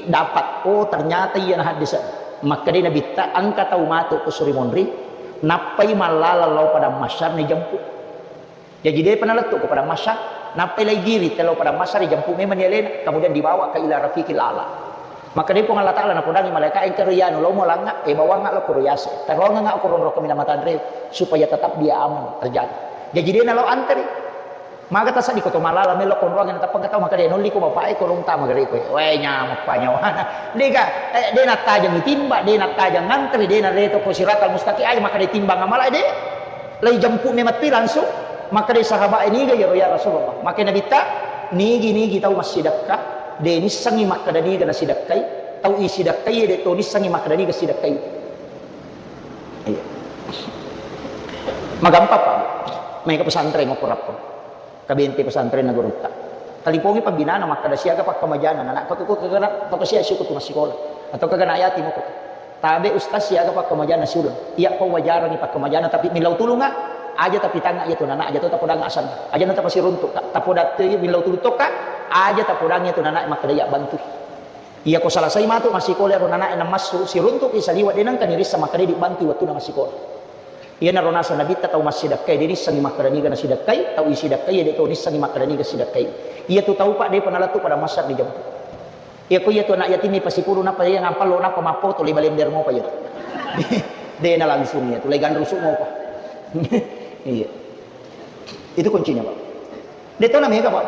dapat, oh, ternyata iya na hadis. Makkeda Nabitta, engka tau matu ko suri monri, nappai mallala lao padang mahsyar ni jemput. Jaji depa nalettu ko padang mahsyar, nappai lai giri telo padang mahsyar, ijempu memang ni alena, kemudian dibawa ke ila rafiqil a'la. Maka de Puang Allah Ta'ala napodangi malaikat, engka ro iyanu, lao mo langnga, eh, bawangnga lao koro yase, taruangnga ko ronro kaminang matanre, supaya tetap dia aman terjaga. Jaji de nalao anteri. Maga tasadi ko to malala melo konroang na tappa tau, maka de nolli ko bapak e korong tama gare ko. Weh, nyamuk pa nyawana. Dega, eh, de nattajang timba, de nattajang anteri, de nareto ko siratal mustaqim, aja maka de timbang amala de. Lai jemput memang pi langsung, makkeda sahabat, "Eh, niga iyaro ya Rasulullah?" Makkeda Nabitta, "Nigi-nigi tau massidekka, de nissengi makkeda niga nasidekkai, tau isidekkai, de to nissengi makkeda niga sidekkai." Iya. Magampang, Pak. Maega pesantren mapurappo. Kabente pesantren na gurutta. Talipongi pembinana makkeda siaga pakkamajana, anak ko tu kagana, toko sia siku tu massikola. Atau kagana yatim ko. Tabe ustaz siaga pakkamajana siuleng. Iya pawajarani pakkamajana tapi millau tulunga, aja tapi tanga iya tu nana aja to tapodang asan. Aja na tapasiruntuk ka. Tapoda tu millau tulung tokka, aja tapodang iya tu nana makkeda iya bantu. Iya ko salasai matu massikola ro nana enam massu siruntuk ki saliwa de nengka nirissa makkeda dibantu wattuna massikola. Iyanaro naseng Nabitta tau massidekkai, de nissengi makkeda niga nasidekkai, tau isidekkai, de to nissengi makkeda niga sidekkai. Iya tu tau, Pak, depa nalettu pada massar dijemput. Iya ko iya tu anak yatim pasipulung nappa iya ngampallo nappa mappoto le balender mopa iya tu. De na langsung iya tu, le ganrusu mopa. Iya. Itu kuncinya, Pak. De to na mega, Pak.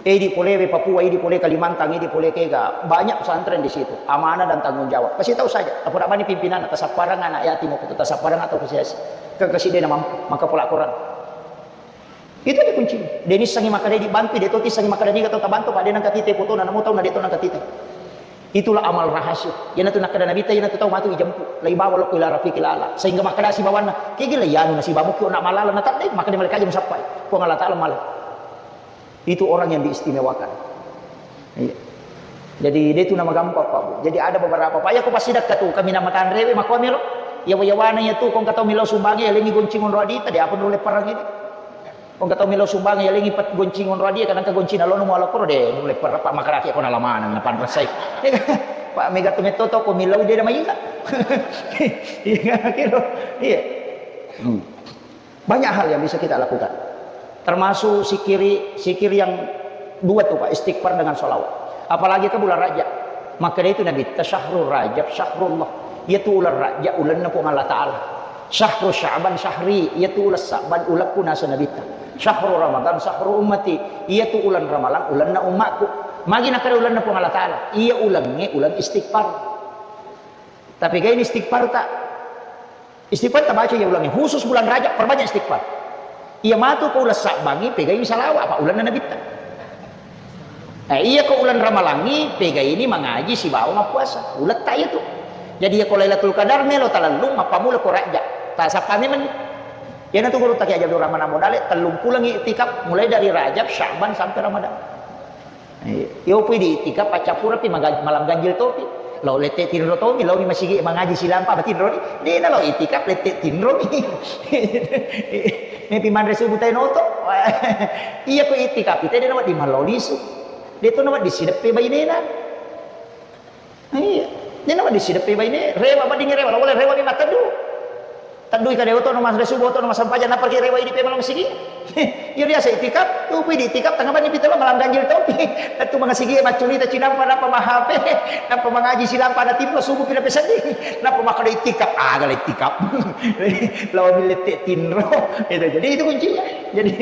Idi pole we Papua, idi pole Kalimantan, idi pole kega, banyak pesantren di situ. Amanah dan tanggung jawab. Kasih tahu saja, apa bani pimpinanna, tasapparang anak yatim, apa tasapparang atau kesiasi. Kekasih dia mampu, maka pola Quran. Itu aja kuncinya. Deni sangi maka dia dibantu, dia toti sangi maka dia kata tabantu, Pak, dia nangka tite foto, nana mau tahu, na dia tahu nangka tite. Itulah amal rahasia. Iyanatu nakkeda Nabitta, iyanatu tau matu ijempu. Laibawa lokko ila rafiqil a'la. Sehingga makkeda sibawanna, kegi laianu nasibamu kio nak malala, na tadde, maka dia malaikat jam sappai. Puang Allah Ta'ala malai. Itu orang yang diistimewakan. Iya. Jadi, dia itu nama gampang, Pak, Bu. Jadi, ada beberapa, Pak, ya, aku pasti dekat tuh, kami nama tanrewe, mako amiro. Yawa-yawana ya tuh, kong katau milau sumbangi, ya, lengi goncing onro adita, dia apa nulle perang ini. Kong katau milau sumbangi, ya, lengi pat goncing onro adia, kadang ka goncing alono muala koro deh, nulle perang, Pak, makaraki kona lamanang, na panrasai. Pak, mega tu metto to, ko milau dia nama inga. Iya, kira. Iya. Hmm. Banyak hal yang bisa kita lakukan. Termasuk sikiri, sikir yang dua tuh, Pak, istighfar dengan salawat. Apalagi ke bulan Rajab. Maka dia itu Nabi, "Syahrul Rajab, syahrullah." Yaitu ulan Rajab, ulanna Puang Allah Ta'ala. "Syahru Sya'ban, syahri." Yaitu ulan Sya'ban, ulakku nasa Nabitta. "Syahru Ramadan, syahru ummati." Yaitu ulan Ramalang, ulanna ummakku. Magi nakada ulanna Puang Allah Ta'ala. Iya ulangnge, ulang istighfar. Tapi kayak ini istighfar tak? Istighfar tabaca iya ulangnge, khusus bulan Rajab, perbanyak istighfar. Iya matu ko ulang Sa'bangngi, pegaini salawa, apa ulanna Nabitta. Eh, iya ko ulang Ramalangngi, pegaini mangaji sibawa mappuasa. Uletta iya tu. Jadi iya ko Lailatul Qadar melo talellung, mappamula ko Rajab. Tasappa memang. Iyanatu guru taki Abdul Rahman Abu Dale, tellung pulang iktikaf, mulai dari Rajab, Sya'ban sampai Ramadan. Iya. Iyo pui di iktikaf, paccappureng pi maga-, malam ganjil topi. Lao lette tinro tomi, lao mi masigi mangaji silampa matinro ni. Dena lao iktikaf lette tinro mi. Mepi manre subuh tai noto. Iya ko iktikaf ite dena wedding malao lisu. De to na wedding sideppe bainena. Iya. Dena wedding sideppe baine, rewa, wedding rewa, lao rewa mi mateddu. Teddui kade oto no mas resubu, oto no mas sampaja, nappa ki rewa idi pemalo masigi. Iya biasa itikaf, tu pui di itikaf tengah bani pitelo malam ganjil topi. Tentu mangasigi maccurita cinampa, nappa mahape, nappa mangaji silampa na timro subuh pina peseddi. Nappa makkada itikaf, aga la itikaf. Lawan lette tinro. Itu. Jadi itu kuncinya. Jadi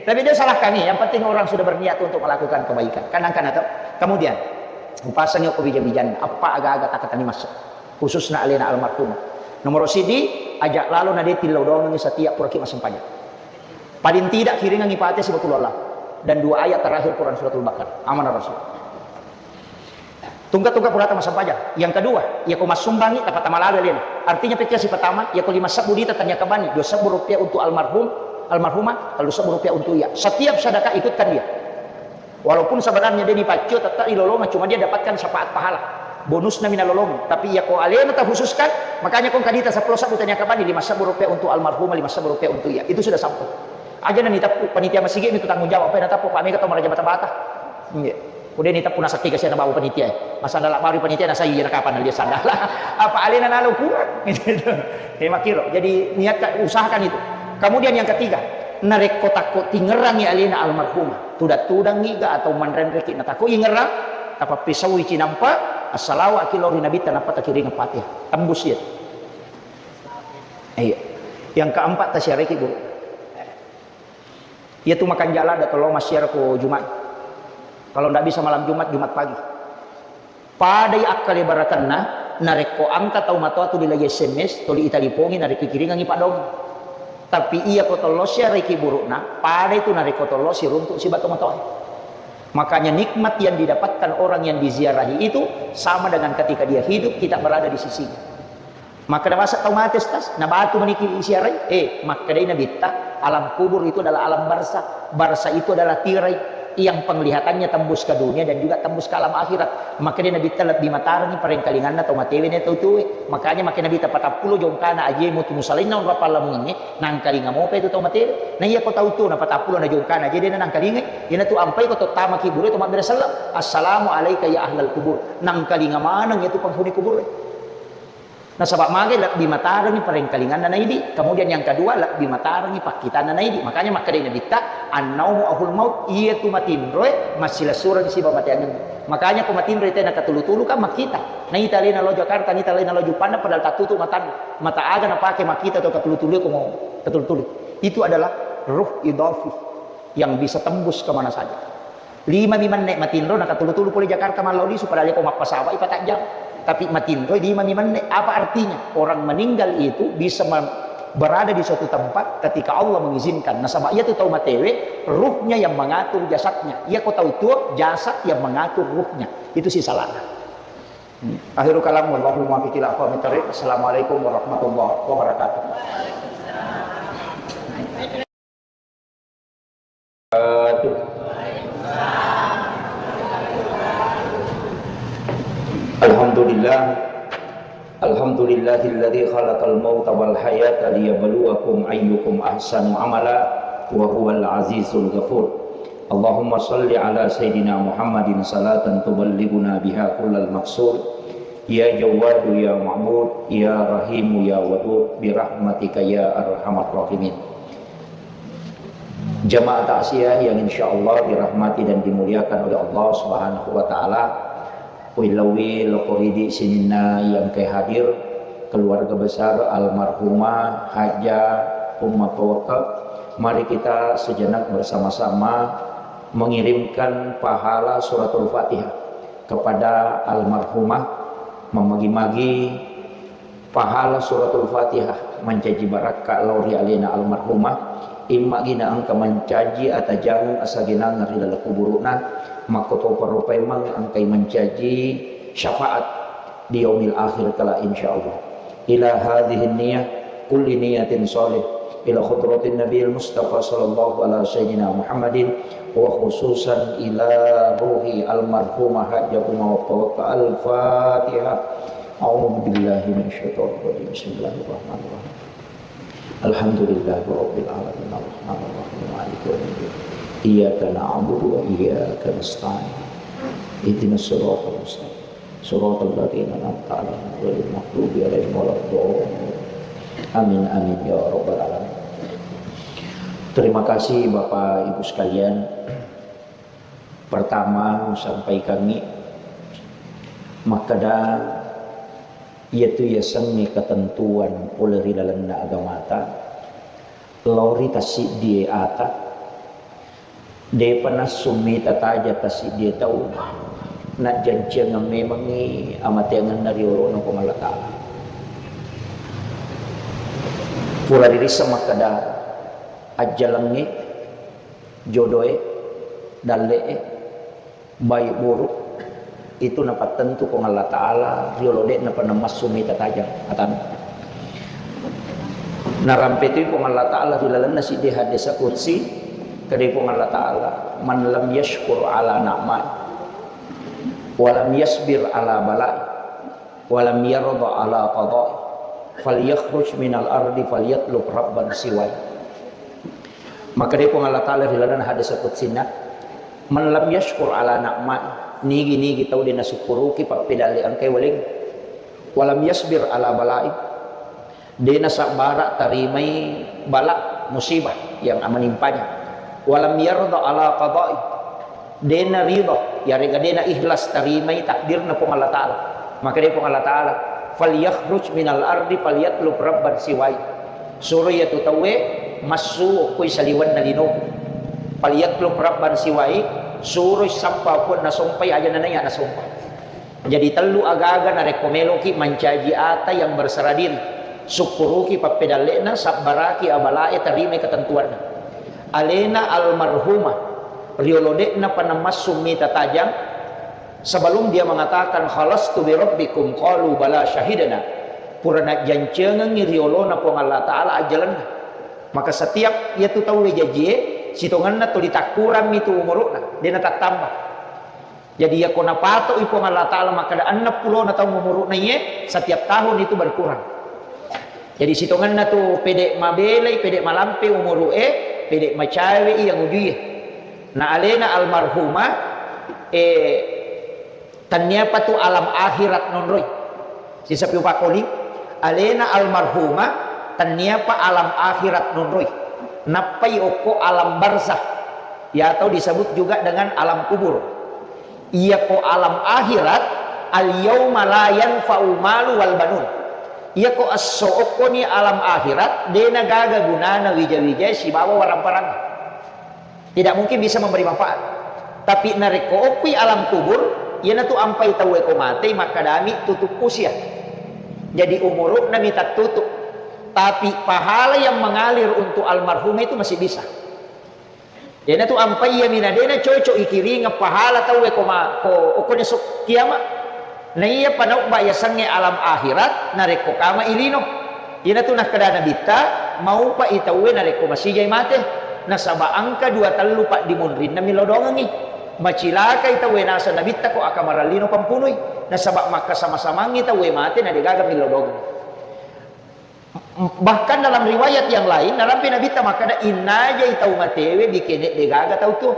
tapi dia salahkan nih, yang penting orang sudah berniat untuk melakukan kebaikan. Kan angkana to. Kemudian upasangi ko bija-bijanna, apa aga-aga takatani masuk. Khususna alena almarhumah. Nomoro sidi, aja lalo na de tillau doangengi setiap puraki massempajang. Paling tidak kiringangi Fatihah sibawa Qul Huwallah dan dua ayat terakhir Quran Suratul Baqarah. Amanah Rasul. Tungka-tungka purata massempajang. Yang kedua, iya ko massumbangi, tapatama lalo alena. Artinya pikir si pertama, iya ko lima sebbu dita tania kabani, dua sebbu rupiah untuk almarhum, almarhumah, kalau sebbu rupiah untuk iya. Setiap sedekah ikutkan dia. Walaupun sebenarnya dia dipaccio, tetap dilolongan, cuma dia dapatkan syafaat pahala. Bonusna mina lolong. Tapi iya ko alena terkhususkan, makanya ko kadita seppulo sebbu tania kabani, lima sebbu rupiah untuk almarhumah, lima sebbu rupiah untuk iya. Itu sudah sampai. Aja na niteppu, panitia masigi itu tanggung jawab, apa yang nateppu, Pak Mega tau maraja bata-bata. Iya. Kemudian niteppu nasakki kasihan bawa panitia. Masa dalam baru panitia nasa iya kapan dia sadar. Apa alena nalo kurang. Gitu. Hemakiro. Jadi niatkan, usahakan itu. Kemudian yang ketiga, narekko takko tingerangi alena almarhumah. Tudang-tudangngi ga atau manrenreki na tako ingerang, tapappisaui cinampa, assalawa ki lao ri Nabitta nappa takiring Fatihah. Tembus iya. Iya. Yang keempat, tasiareki guru. Iya tu makan jala da tolong masiara ko Jumat. Kalau ndak bisa malam Jumat, Jumat pagi. Padai akkalebarakenna, narekko engka tau matoa tuli lai S M S, tuli italipongi, narekko ikiringangi paddoangeng. Tapi iya ko tollo siaraiki burukna, padai tu narekko tollo siruntuk siba tomatoae. Makanya nikmat yang didapatkan orang yang diziarahi itu sama dengan ketika dia hidup, kita berada di sisinya. Makkeda basa tau mate, Ustaz, na batu maniki siarai? Eh, makkedai Nabitta, alam kubur itu adalah alam barzakh. Barzakh itu adalah tirai yang penglihatannya tembus ke dunia dan juga tembus ke alam akhirat. Makkedai Nabitta, lebbi matarengi parengkalinganna tau matewe na tau tuwe. Makanya makkeda Nabitta, patappulo jongkana aje mutu musalainna onrong pallamungengnge, nangkalinga mopa itu tau matewe. Na iya ko tau tuo na patappulo na jongkana aje dena nangkalingai, iyanatu ampai ko to tama kibure to mabbere selleng, "Assalamu alaika ya ahlal kubur." Nangkalinga maneng itu penghuni kubure. Nasaba magai lebbi matarengi parengkalinganna naidi. Kemudian yang kedua, lebbi matarengi pakkitanna naidi. Makanya makkedai Nabitta, "Annaumu ahul maut," iya tu matinroe massilessureng siba mateangenna. Makanya ko matinroi tena katulu-tulu kan makkita. Naita alena lao Jakarta, naita alena lao Juppandang padahal tattutu matanna. Mata aga napake makkita to katulu-tulu ko mau katulu-tulu. Itu adalah ruh idafi yang bisa tembus kemana saja. Lima mi menne matinro, nakatulu-tulu pole Jakarta mallao lisu, padahal ko mappasawai patajjang. Tapi matinro lima mi menne. Apa artinya? Orang meninggal itu bisa me-, berada di suatu tempat ketika Allah mengizinkan. Nasaba iya tu tau matewe, ruhnya yang mengatur jasadnya. Iya ko tau tuo, jasad yang mengatur ruhnya. Itu si salahnya. Akhirul kalam, wallahul muwaffiq ila aqwamit thariq. Assalamualaikum warahmatullahi wabarakatuh. Alhamdulillah. Alhamdulillahilladzi khalaqal mauta wal hayata liyabluwakum ayyukum ahsanu amala wa huwal azizul ghafur. Allahumma shalli ala sayyidina Muhammadin salatan tuballighuna biha kullal maqsud. Ya Jawwadu ya Ma'bud, ya Rahimu ya Wadud, birahmatika ya arhamar rahimin. Jamaah takziah yang insyaallah dirahmati dan dimuliakan oleh Allah Subhanahu wa taala. Kuillauwi lokko ridi sininna yang ke hadir, keluarga besar almarhumah Haja Umma Pawekka. Mari kita sejenak bersama-sama mengirimkan pahala suratul Fatihah kepada almarhumah, memagi-magi pahala suratul Fatihah mancaji barakka lao ri alena almarhumah, imma gina engka mancaji atajangeng asagenangeng ri laleng kuburu'na, makkotopa rupaimeng engkai mancaji syafaat di yaumil akhir kala insyaallah. Ila hadhihi niyah kulli niyatin shalih ila hadratin Nabil Mustafa sallallahu ala sayyidina Muhammadin wa khususan ila ruhi almarhumah Hajjah Umma Pawekka. Al-Fatihah. A'udzu billahi minasyaitonir rajim. Bismillahirrahmanirrahim. Alhamdulillahi rabbil alamin. Arrahmanir rahim. Maliki yaumiddin. Iyyaka na'budu wa iyyaka nasta'in. Ihdinas siratal mustaqim. Siratal ladzina an'amta 'alaihim ghairil maghdubi 'alaihim waladdallin. Amin, amin ya rabbal alamin. Terima kasih Bapak Ibu sekalian. Pertama, sampaikangngi makkeda, iyatu yasengnge ketentuan pole ri lalenna agamata, lao ri tassiddie ata, depa nassu mita tajang tassiddie tau, najjanciangeng memengngi amateangenna ri olona Puang Allah Ta'ala. Pura ririsseng makkeda, ajjalengnge, jodoe, dalle'e, baik buruk, itu napattentu Puang Allah Ta'ala riolo de'napa namassu mita tajang atanna. Narampe tu Puang Allah Ta'ala ri lalenna siddi hadis qudsi, kedai Puang Allah Ta'ala, "Man lam yashkur ala na'mai, wa lam yasbir ala balai, wa lam yarda ala qadai, falyakhruj minal ardi falyatlub rabban siwai." Makkedai Puang Allah Ta'ala ri lalenna hadis qudsinna, "Man lam yashkur ala na'mai," nigi-nigi tau de nasukkuruki pappedalle engkai waleng, "wa lam yasbir ala balai," de nasabbara tarimai bala, musibah yang menimpanya, "wa lam yarda ala qadai," de narida, yarega de naikhlas tarimai takdirna Puang Allah Ta'ala. Makkedai Puang Allah Ta'ala, "Falyakhruj minal ardi falyatlub rabban siwai." Suroi iyatu tauwe massu okkoi saliwenna linoku. "Falyatlub rabban siwai," suroi sappa okko nasompai aja nanaiya nasompa. Jadi tellu agaga narekko meloki mancaji ata yang berserah diri, sukkuruki pappedalle'na, sabbaraki abalae, tarimai ketentuanna. Alena almarhumah riolo de'napa namassu mita tajang, sebelum dia mengatakan, "Khalastu bi rabbikum," qalu, "Bala syahidna." Pura najjancengengngi riolona Puang Allah Ta'ala ajjalenna. Maka setiap iyatu tauwe jajie, sitongenna tuli takkurammi tu umuru'na, de natattamba. Jadi, iyako napato'i Puang Allah Ta'ala makkeda enneng pulona taung umuru'na iye, setiap tahun itu berkurang. Jadi, sitongenna tu pede mabelai, pede malampe umuru'e, pede macawe iya ngujuie. Na alena almarhumah, eh, tenniapa tu alam akhirat nonroi. Sisapi upakoli, alena almarhumah, tenniapa alam akhirat nonroi. Nappai okko alam barzakh, ya, atau disebut juga dengan alam kubur. Iyako alam akhirat, al yauma la yanfa'u malu wal banun. Iyako esso okkoni alam akhirat, de nagaga gunana wija-wijae sibawa warang-parang. Tidak mungkin bisa memberi manfaat. Tapi narekko okkui alam kubur, iyanatu ampai tauwe ko matei makkadami tutup usia. Jadi umuru'na mi tattutup. Tapi pahala yang mengalir untuk almarhum itu masih bisa. Iyanatu ampai iya mina dena cocok ikiringeng pahala tauwe ko ma-, ko okko esok kiamat. Na iya panaubba yasengnge alam akhirat narekko kama ilino. Iyanatu nakkeda Nabitta, maupai tauwe narekko masijai mate. Nasaba engka dua tellu paddimunrinna milodongengi. Macilakai tauwe naseng Nabitta ko akamarallino pampunui. Nasaba makkasama-samangngi tauwe mate na degaga milodongeng. Bahkan dalam riwayat yang lain, narampe Nabitta makkeda, innajai tau matewe bikene degaga tau tuo.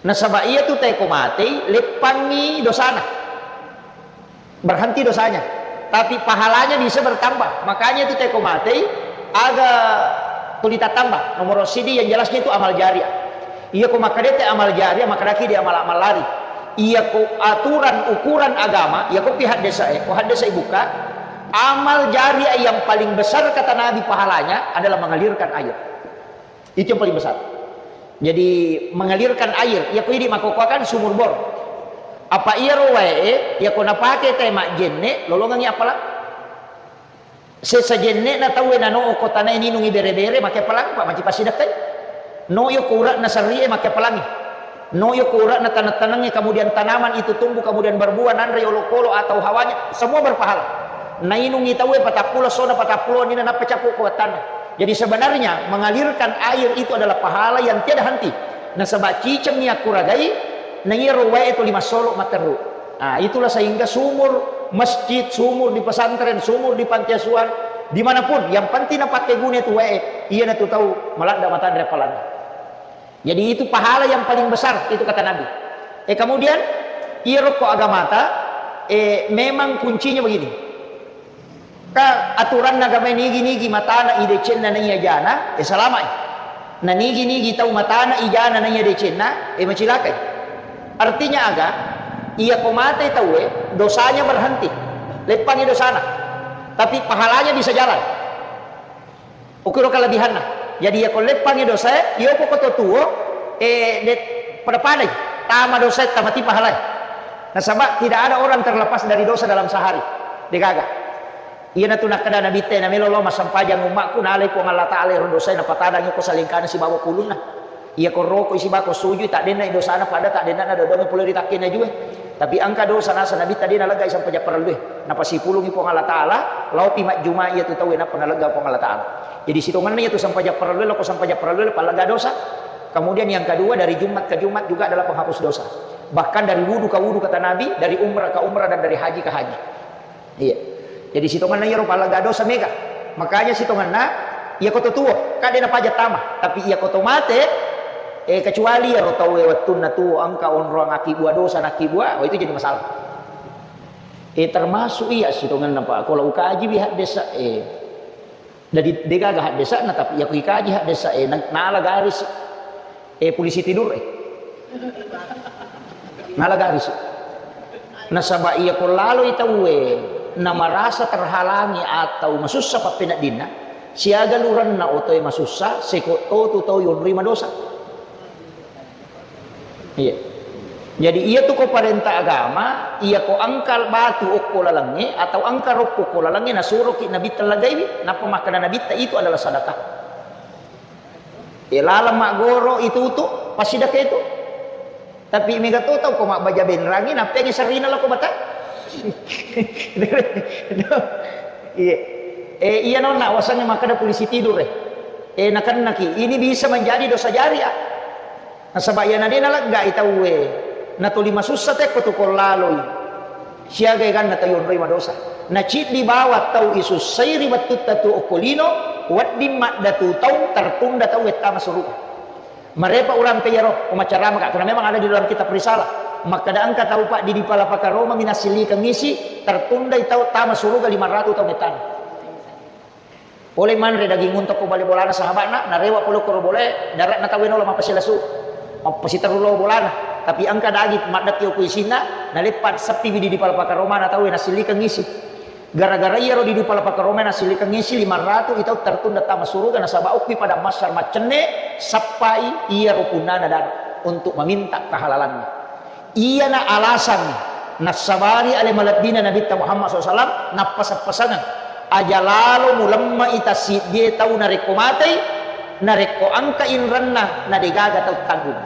Nasaba iyatu teko matei, leppangngi dosana. Berhenti dosanya. Tapi pahalanya bisa bertambah. Makanya itu teko matei, aga tuli tattamba. Nomor sidi yang jelasnya itu amal jariah. Iya ko makkedete amal jariah, makkedaki di amal-amal lari. Iya ko aturan ukuran agama, iya ko pi haddesae, ko haddesa ibuka, amal jariah yang paling besar kata Nabi pahalanya adalah mengalirkan air. Itu yang paling besar. Jadi mengalirkan air, iya ko idi makkokkoe kan sumur bor. Apa iyaro wae, iya ko napake tae majjenne, lolongengi appalang. Sesa jenne'na tauwe nano okko tanae ninungi bere-bere, make appalang, Pak, manci passidakkai. No iyo ko ura'na sarrie, make appalangi. No iyo ko ura'na taneng-tanengnge, kemudian tanaman itu tumbuh, kemudian berbuah, nanre olokolo atau hawanya, semua berpahala. Nainungi tauwe patappulo, sona patappulo, nina nappa cappu ko wattanna. Jadi sebenarnya mengalirkan air itu adalah pahala yang tiada henti. Nasaba cicengngi akkuragai, na iyaro wae tuli massolo matteru. Nah, itulah sehingga sumur masjid, sumur di pesantren, sumur di panti asuhan, dimanapun, yang penting napakkeguna itu wae, iyanatu tau maladda matanre appalanna. Jadi itu pahala yang paling besar, itu kata Nabi. Eh, kemudian, iyaro ko agamata, eh, memang kuncinya begini. Ka aturanna agamae nigi-nigi matana i decenna naiya jana, eh, salama'i. Na nigi-nigi tau matana i jana naiya decenna, eh, macilakai. Artinya aga? Iya ko mate tauwe, dosanya berhenti. Leppangi dosana. Tapi pahalanya bisa jalan. Ukiro kelebihanna. Jadi iya ko leppangi dosae, iya ko koto tuo, eh, de-, pada-padai. Tama dosae, tamati pahalae. Nasaba tidak ada orang terlepas dari dosa dalam sehari. Degaga. Iyanatu nakkeda Nabitta, namelo lao massempajang ummakku, nalai Puang Allah Taala ero dosae, napatadangi ko salengkana sibawa kulunna. Iya ko rokoi sibawa ko sujui, taddenna dosana pada taddenna dodongi pole ri takkena jue. Tapi engka dosa naseng Nabitta de naleggai sempajang parellue. Napasipulungi Puang Allah Taala, laopi majjuma iyatu tauwe nappa nalegga Puang Allah Taala. Jadi sitongenna iyatu sempajang parellue, lao ko sempajang parellue, pallegga dosa. Kemudian yang kedua, dari Jumat ke Jumat juga adalah penghapus dosa. Bahkan dari wudu ke wudu kata Nabi, dari umrah ke umrah dan dari haji ke haji. Iya. Jadi sitongenna iyaro pallegga dosa mega. Makanya sitongenna iya ko to tuo, kan de napaja tama. Tapi iya ko to mate, eh, kecuali iyaro tauwe wettunna tuo engka onroang akkibbua dosa nakkibbuang, oh, itu jadi masalah. Eh, termasuk iya sitongenna, Pak. Kalau ukaji wi haddesa, eh, jadi degaga haddesana, tapi iya ko ikaji haddesa, eh, na-, nala garis. Eh, polisi tidur, eh. Nala garis. Nasaba iya ko laloi tauwe, na marasa terhalangi atau masussa pappeneddinna, siaga lurenna otoe masussa, seko totu tau yonroi madosa. Iya. Jadi iya tu ko parenta agama, iya ko engka batu okko lalengnge atau engka roppo okko lalengnge, nasuroki Nabitta lagaiwi, nappa makkeda Nabitta itu adalah sadakah. Iya laleng maggoro itutu, passidakka itu. Tapi mega to tau ko mabbaja benrangi, nappengi serrina lako bata. Iya. Eh, iya nonna wasangnge makkeda polisi tidur, eh. Eh, nakennaki. Ini bisa menjadi dosa jariah. Nasaba iyana de naleggai tauwe, natuli masussa tekko tu ko laloi. Siaga eganna tau yonroi madosa. Naciddi bawang tau isussai ri wettutta tu okko lino, wedding maddatu taung tertunda tau wettama suruga. Marepa urampe iyaro, umacaramaka, karena memang ada di dalam kitab risalah. Makkeda engka tau paddi di pala pakaroma minassillikeng isi, tertundai tau tama suruga lima ratu tau mettana. Pole manre daging unta ko bale bolana sahaba'na, narewa pole koro bolae, dare'na tauwe naola mappasilasu. Mappasiterru lao bolana. Tapi engka daging maddekki okko isinna, naleppa seppi widi di pala pakaromana tauwe nassillikeng isi. Gara-gara iyaro di pala pakaromana nassillikeng isi, lima ratu i tau tertunda tama suruga nasaba okki pada massar maccenne, sappai iyaro punnana dare. untuk meminta kehalalannya. Iyana alasan nassabari ale malebbina Nabitta Muhammad sallallahu alaihi wasallam nappasang-pasangeng, aja lalo mulemma ita siddie tau narekko matei, narekko engka inrenna, na degaga tau tanggung.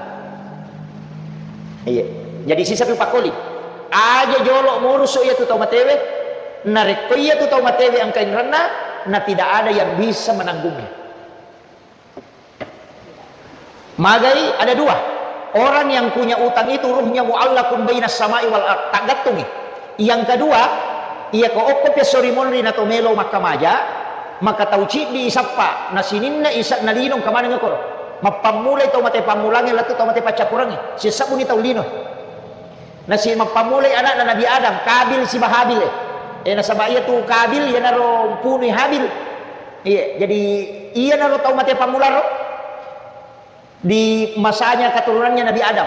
Iya. Jadi sisa pi pakoli. Aja jolo murusu iya tu tau matewe, narekko iya tu tau matewe engka inrenna, na tidak ada yang bisa menanggungnya. Magai ada dua. Orang yang punya utang itu ruhnya muallakun bainas samai wal ard. Taggattungi. Yang kedua, iya ko okko pesso ri monri na to melo makkamaja, maka tau ciddi isappa, na sininna isa na lino engka maneng koro. Mappammulai tau mate pammulangnge lettu tau mate paccappurangnge. Sisebbu ni tau lino. Nasi mappammulai anakna Nabi Adam, Kabil siba Habil, eh. Eh, nasaba iya tu Kabil, iyanaro punui Habil. Iya, jadi iyanaro tau mate pammularo di masanya keturunannya Nabi Adam.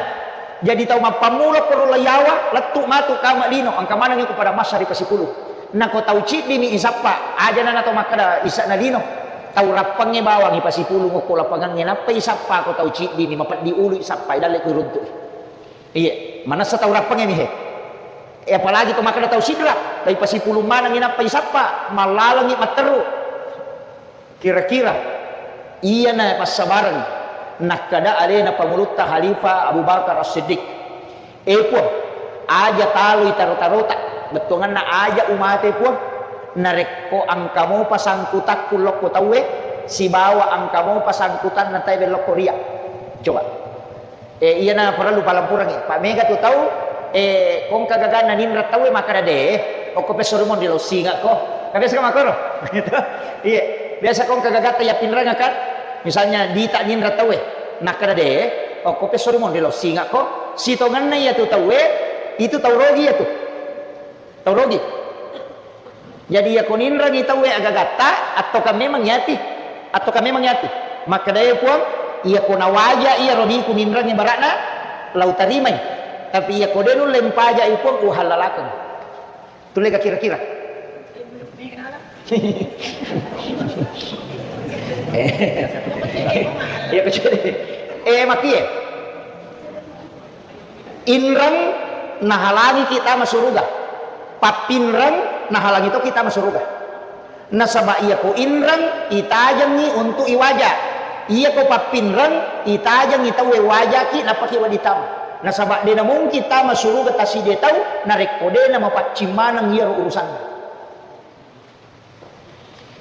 Jadi tau mappammula koro layawa, lettu matu kama lino, engka maneng iko pada masa ri pasipulung. Nako tau ciddimi isappa, aja nana tau makkada isa na lino. Tau rappangnge bawang ipasipulung okko lapangangnge, nappa isappa ko tau ciddimi, mapeddi ulu isappa, idalle ku iruntu. Iya, manessa tau rappangnge mi he. Eh, apalagi to makkada tau sidra, tau ipasipulung manengngi nappa isappa, mallalengngi matteru. Kira-kira iyana passabarengngi nakkada alena pangulutta Khalifah Abu Bakar As-Siddiq. Eh Puang, aja taloi taro-tarota, bettuanganna aja umate Puang, narekko engka mopa sangkutakku lokko tauwe, sibawa engka mopa sangkutanna tauwe lokko ria. Coba. Eh, iyana parellu palempurengngi. Pa mega tu tau, eh, kongka gaganna ninreng tauwe makkada de, okko pesso ri monri lo singakko. Kan biasa kan makkoro? Gitu. Iya. Biasa kongka gagatta yappinrengakka. Misalnya dita ninreng tauwe, nakkada de, okko pesso ri monri lo singakko. Sitongenna iya tu tauwe, itu tau rogi iya tu. Tau rogi. Jadi, iyako ninrengi tauwe agagatta, attoka memang yati, attoka memang yati. Makkeda, "Eh, Puang, iyako nawaja iya rodiku ninrengi bara'na, lau tarimai. Tapi iyako de nulle mpaja i, Puang, uhallalakeng." Tullega kira-kira? Eh, iya, kecuali, eh, mati, eh. Inreng nahalangi kita masuruga. Pappinreng nahalangi to kita masuruga. Nasaba iyako inreng itajengngi untuk iwaja. Iyako pappinreng itajengngi tauwe wajaki napaki wedding tama. Nasaba de namungkin tama suruga taside tau narekko de namapaccing maneng iyaro urusanna.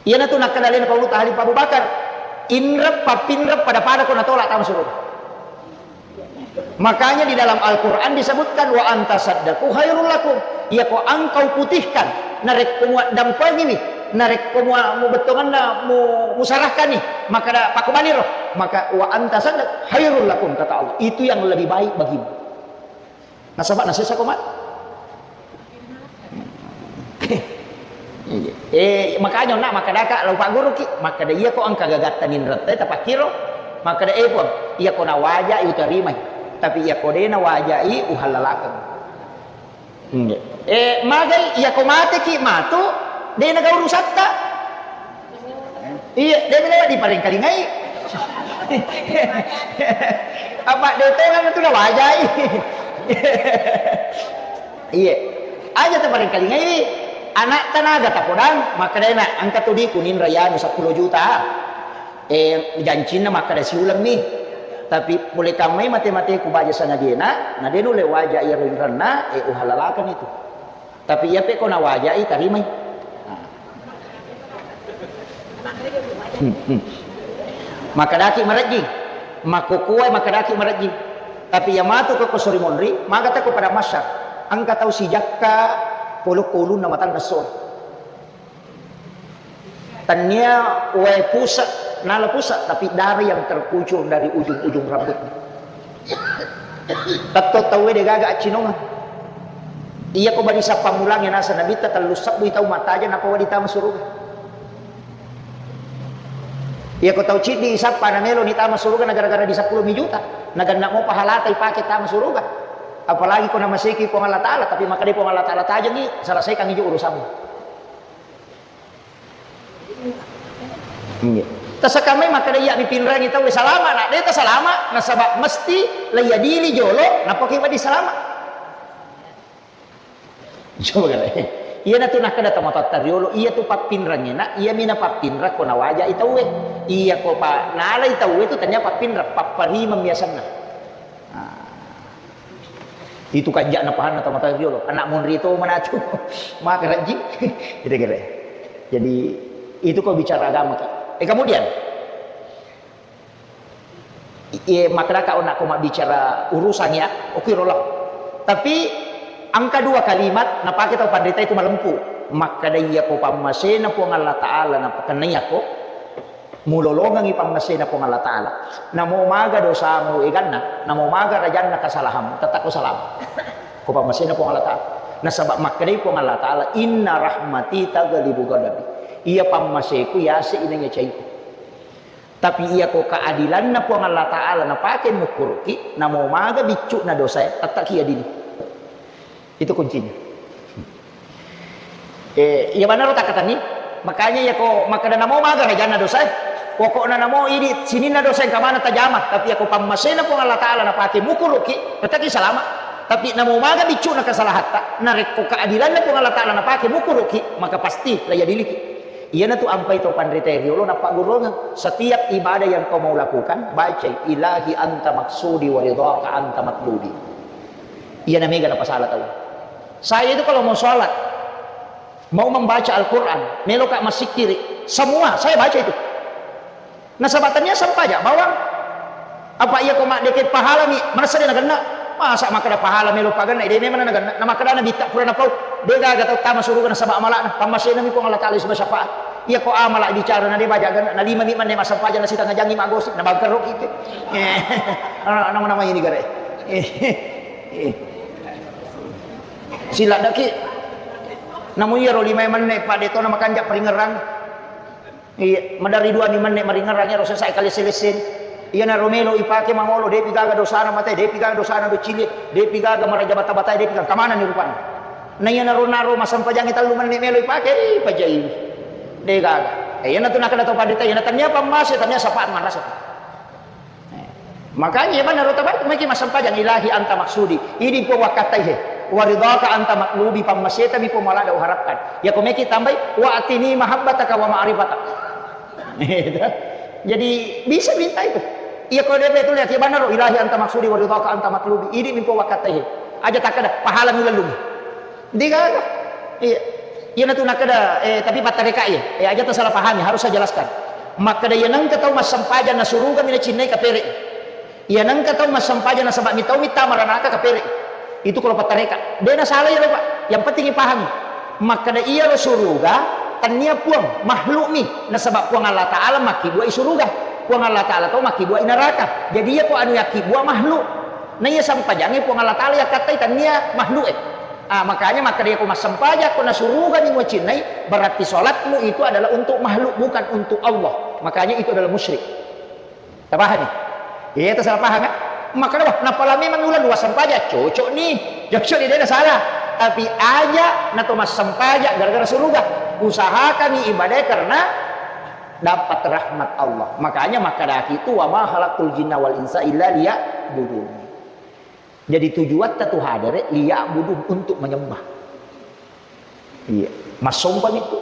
Iyanatu nakkeda alena Paulutta Khalifah Abu Bakar, inreng pappinreng pada-pada ko natolak tama suruga. Makanya di dalam Al-Quran disebutkan, "Wa anta saddaku khairul lakum." Iyako engkau putihkan, narekko muaddampengiwi, narekko mua-, mubettonganna mu-, musarahkani, maka da-, pakubaliro, maka "Wa anta saddaq khairul lakum," kata Allah, itu yang lebih baik bagimu. Nasaba nasessa ko mat. Eh, makanya onna makkadaka, lau pagguruki, makkeda, "Iyako engka gagatta ninretta tapakkiro," makkeda, "Eh, Puang, iyako nawajai utarimai, tapi iyako de nawajai uhallalakeng." Eh, magai, iyako mateki matu, de naga urusatta. Iya, de mena diparengkalingai. Apa de tongeng tu nawajai. Iya. Aja taparengkalingai. Anak tanaga tapodang, makkeda, "Nak, engka tu diku ninra yanu seppulo juta." Eh, jancinna makkeda siulemmi. Tapi pole kammai mate-mateku baja sangajena, na de nulle waja iyaro inrenna, eh, uhallalakeng itu. Tapi iya pe ko nawajai, tarimai. Nah. Hmm, hmm. Makkedaki marejjing, makkokkoe makkedaki marejjing. Tapi iya matu ko, ko sori monri, maga tako pada masyar. Engka tau sijakka polokko ulunna matanna esso. Tania wae pusat, nala pusat, tapi darah yang terkucur dari ujung-ujung rambutnya. Tetto tauwe de gaga accinongeng. Iyako bari sappa mulangnge naseng Nabitta, tellu sebbui tau matajeng nappa wedding tama suruga. Iyako tau ciddi sappa nameloni tama suruga na gara-gara di seppulo mi juta, naganna mo pahalata ipake tama suruga. Apalagi ko namaseki Puang Allah Taala, tapi makkeda Puang Allah Taala, "Tajengi, selesaikan ijo urusanmu." Iya. Tasakamai makkeda iya mipinrangi tauwe salama, na de tasalama, nasaba mesti laiadili jolo, napake wedding salama. Coba kale. Iyanatu nakkeda tomatoatta riolo, iyatu pappinrangngena, iyami napappinrang ko nawajai tauwe. Iyako pa nalai tauwe tu tania pappinrang, papparimeng biasanna. Nah. Itu kajja'na pahanna tomatoa riolo. Anak monri to manatu. Maka rajji. Gitu kira. Jadi itu kau bicara agama ki. Eh, kemudian, iya, makkedaka onako mabbicara urusan ya, oke rola. Tapi engka dua kalimat napake tau panrita itu malempu. Makkeda iya ko pammasena Puang Allah Ta'ala napakennai ako, mulolongengi pammasena Puang Allah Ta'ala. Namo maga dosamu eganna, namo maga rajanna kasalahanmu, tetap ko salama. Ko pammasena Puang Allah Ta'ala. Nasaba makkedai Puang Allah Ta'ala, "Inna rahmati taghlibu ghadabi." Iya pammaseku yase inanya caiku. Tapi iyako keadilanna Puang Allah Ta'ala napake mukkuruki, namo maga biccu'na dosae, tettaki adili. Itu kuncinya. Eh, iya manaro takkatanni. Makanya iyako makkeda namo maga rajanna dosae, pokokna namo idi sininna dosa engka maneng tajama, tapi iyako pammasena Puang Allah Ta'ala napake mukkuruki, tettaki salama. Tapi namo maga biccu'na kesalahatta, narekko keadilanna Puang Allah Ta'ala napake mukkuruki, maka pasti laiadiliki. Iyanatu ampai to panrita riolo nappagguruangeng. Setiap ibadah yang kau mau lakukan, bacai, "Ilahi anta maksudi wa ridhaka anta matlubi." Iyana mega napasala tau. Saya itu kalau mau sholat, mau membaca Al-Quran, meloka massikkiri, semua saya baca itu. Nasaba tania sempaja bawang. Apa iya ko maddeke pahalami, manessa de nagenna? Masa makkeda pahala melo pagenna, de memang nagenna. Na makkeda nabitta pura napau. De gaga tau tama suruga nasaba amala'na. Pammasenami Puang Allah Ta'ala siba syafaat. Iya ko amala bicara na de baja genna, na lima mi menne massempajang na sitanga jangi magosip, na bangkero ki. Eh, nama-nama ini gare. Eh, eh. Siladdaki. Namu iya ro lima menne pa de to na makanja paringerang. Iya, maderri dua mi menne maringerang iyaro sesa kalesse-lesse. Iyanaro melo ipake mangolo, depi gaga dosana mate, depi gaga dosana docili, depi gaga maraja bata-bata, depi gaga kamana ni rupana. Na iyanaro naro masempajangi tellu menne melo ipake, ih, pajai. De gaga. Eh, iyanatu nakkeda tau panrita, iyana tania pammase, tania syafaat manrasa. Eh, makanya iya manaro tabar, meki massempajang, "Ilahi anta maksudi." Idi Puang wakkattai he. "Wa ridhaka anta matlubi," pammaseta mi Puang malada uharapkan. Iya ko meki tambai, "Wa atini mahabbataka wa ma'rifatak." Jadi bisa minta itu. Iya ko de betul ya, iya manaro, "Ilahi anta maksudi wa ridhaka anta matlubi." Idi mi Puang wakkattai he. Aja takkeda, pahala mi lellumi. De gaga. Iya. Iyanatu nakkeda, eh, tapi pattareka iya. Eh, aja tasalah pahami, harus saya jelaskan. Makkeda iya nengka tau massempajang na suruga mi nacinnai kapere. Iya nengka tau massempajang nasaba mi tau mi tama ranaka kapere. Itu kalau pattareka. De nasalah iyaro, Pak. Yang penting ipahami. Makkeda iyaro suruga, tania puang, makhluk mi. Nasaba Puang Allah Ta'ala makkibua i suruga. Puang Allah Ta'ala tau makkibua i neraka. Jadi iya ko anu yakkibua makhluk. Na iya sempajangnge Puang Allah Ta'ala yakkattai, tania makhluk e. Ah, makanya makkeda ko massempajang ko na suruga ni muacinnai, berarti sholatmu itu adalah untuk makhluk, bukan untuk Allah. Makanya itu adalah musyrik. Tapahami? Iya, itu salah paham ya? Makkeda, "Wah, napala memang ula dua sempajang." Cocok ni. Cocok ni, de nasalah. Tapi aja na to massempajang gara-gara suruga. Usahakan ibadah karena dapat rahmat Allah. Makanya makkedaki itu, "Wa ma khalaqtul jinna wal insa illa liya'budun." Jadi tujuatta tu hadere liya'budun, untuk menyembah. Iya, massompa mi tu.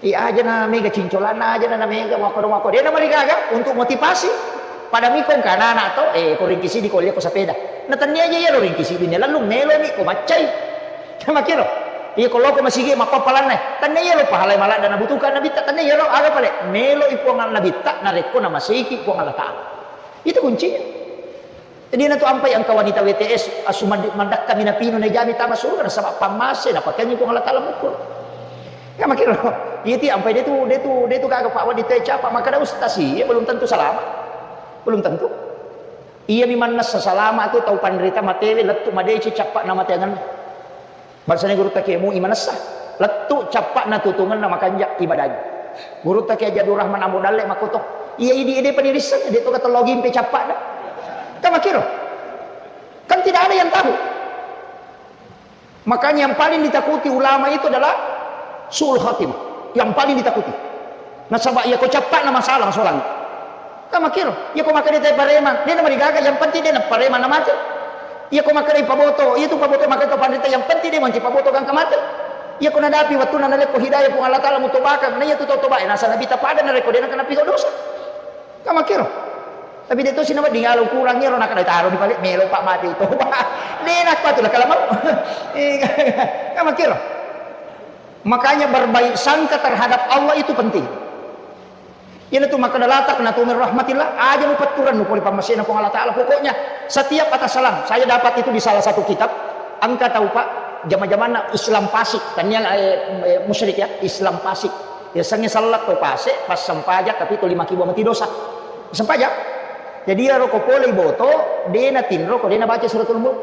Iya, aja na mega cincolanna, aja na, na mega mako mako. De na marigaga untuk motivasi. Pada mi ko engka anak-anak to, eh, ko ringkisi di ko lia ko sepeda. Na tania aja iya lo ringkisi di ne lalu melo mi ko maccai. Makkiro. Iya ko loko masigi makko palanna. Tania iya lo pahalai maladda nabutuhkan nabitta, tania iya lo aga pale. Melo i Puang nabitta narekko namaseki Puang Allah Ta'ala. Itu kuncinya. Jadi na tu ampai engka wanita W T S, asu mandi-, mandakka minapinu na jami tama surga nasaba pammase napakengi Puang Allah Ta'ala mukul. Ya makkiro, iya ti ampai de tu, de tu, de tu gaga Pak Wadi te capa, makkeda ustaz iya belum tentu selamat. Belum tentu. Iya mi mannessa salama tu tau panrita matewe lettu madeci cappa na mateangan. Bangsana gurutta Kiai Mu'i manessa. Lettu cappa'na tutungenna makanja ibadahi. Gurutta Kiai Haji Abdul Rahman Ambo Dalle makkoto. Iya idi ede panirisseng, de to katello gimpe cappa'na. Kan makkiro. Kan tidak ada yang tahu. Makanya yang paling ditakuti ulama itu adalah su'ul khatimah. Yang paling ditakuti. Nasaba iyako cappa'na masalah masolang. Ka makkiro, iyako makkeda te pareman, de namarigaga, yang penting de napareman namate. Iyako makkeda paboto, iya tu paboto makkeda to panrita, yang penting de manci paboto gangka mate. Iyako nadapi wettunna nalekko hidayah Puang Allah Taala mutobakang, na iya tu tau toba, nasa Nabi tapada narekko de nakana pigo dosa. Ka makkiro. Tapi de tosi nawedding alo kurang ero nakada taro di balik melo pak mati toba. De nakpatu nakala mau. Ka makkiro. Makanya berbaik sangka terhadap Allah itu penting. Iyanatu makkeda la taqnatu min rahmatillah, aja mupetturennu pole pammasena Puang Allah Taala. Pokoknya setiap atas salam, saya dapat itu di salah satu kitab, engka tau pak, jama-jamanna Islam pasik, tania eh, eh, musyrik ya, Islam pasik. Ya sengnge sellat to pase, pas sempajang tapi to lima kilo mati dosa. Sempajang. Jadi iyaro ko pole boto, de natinro ko de nabaca suratul mulk.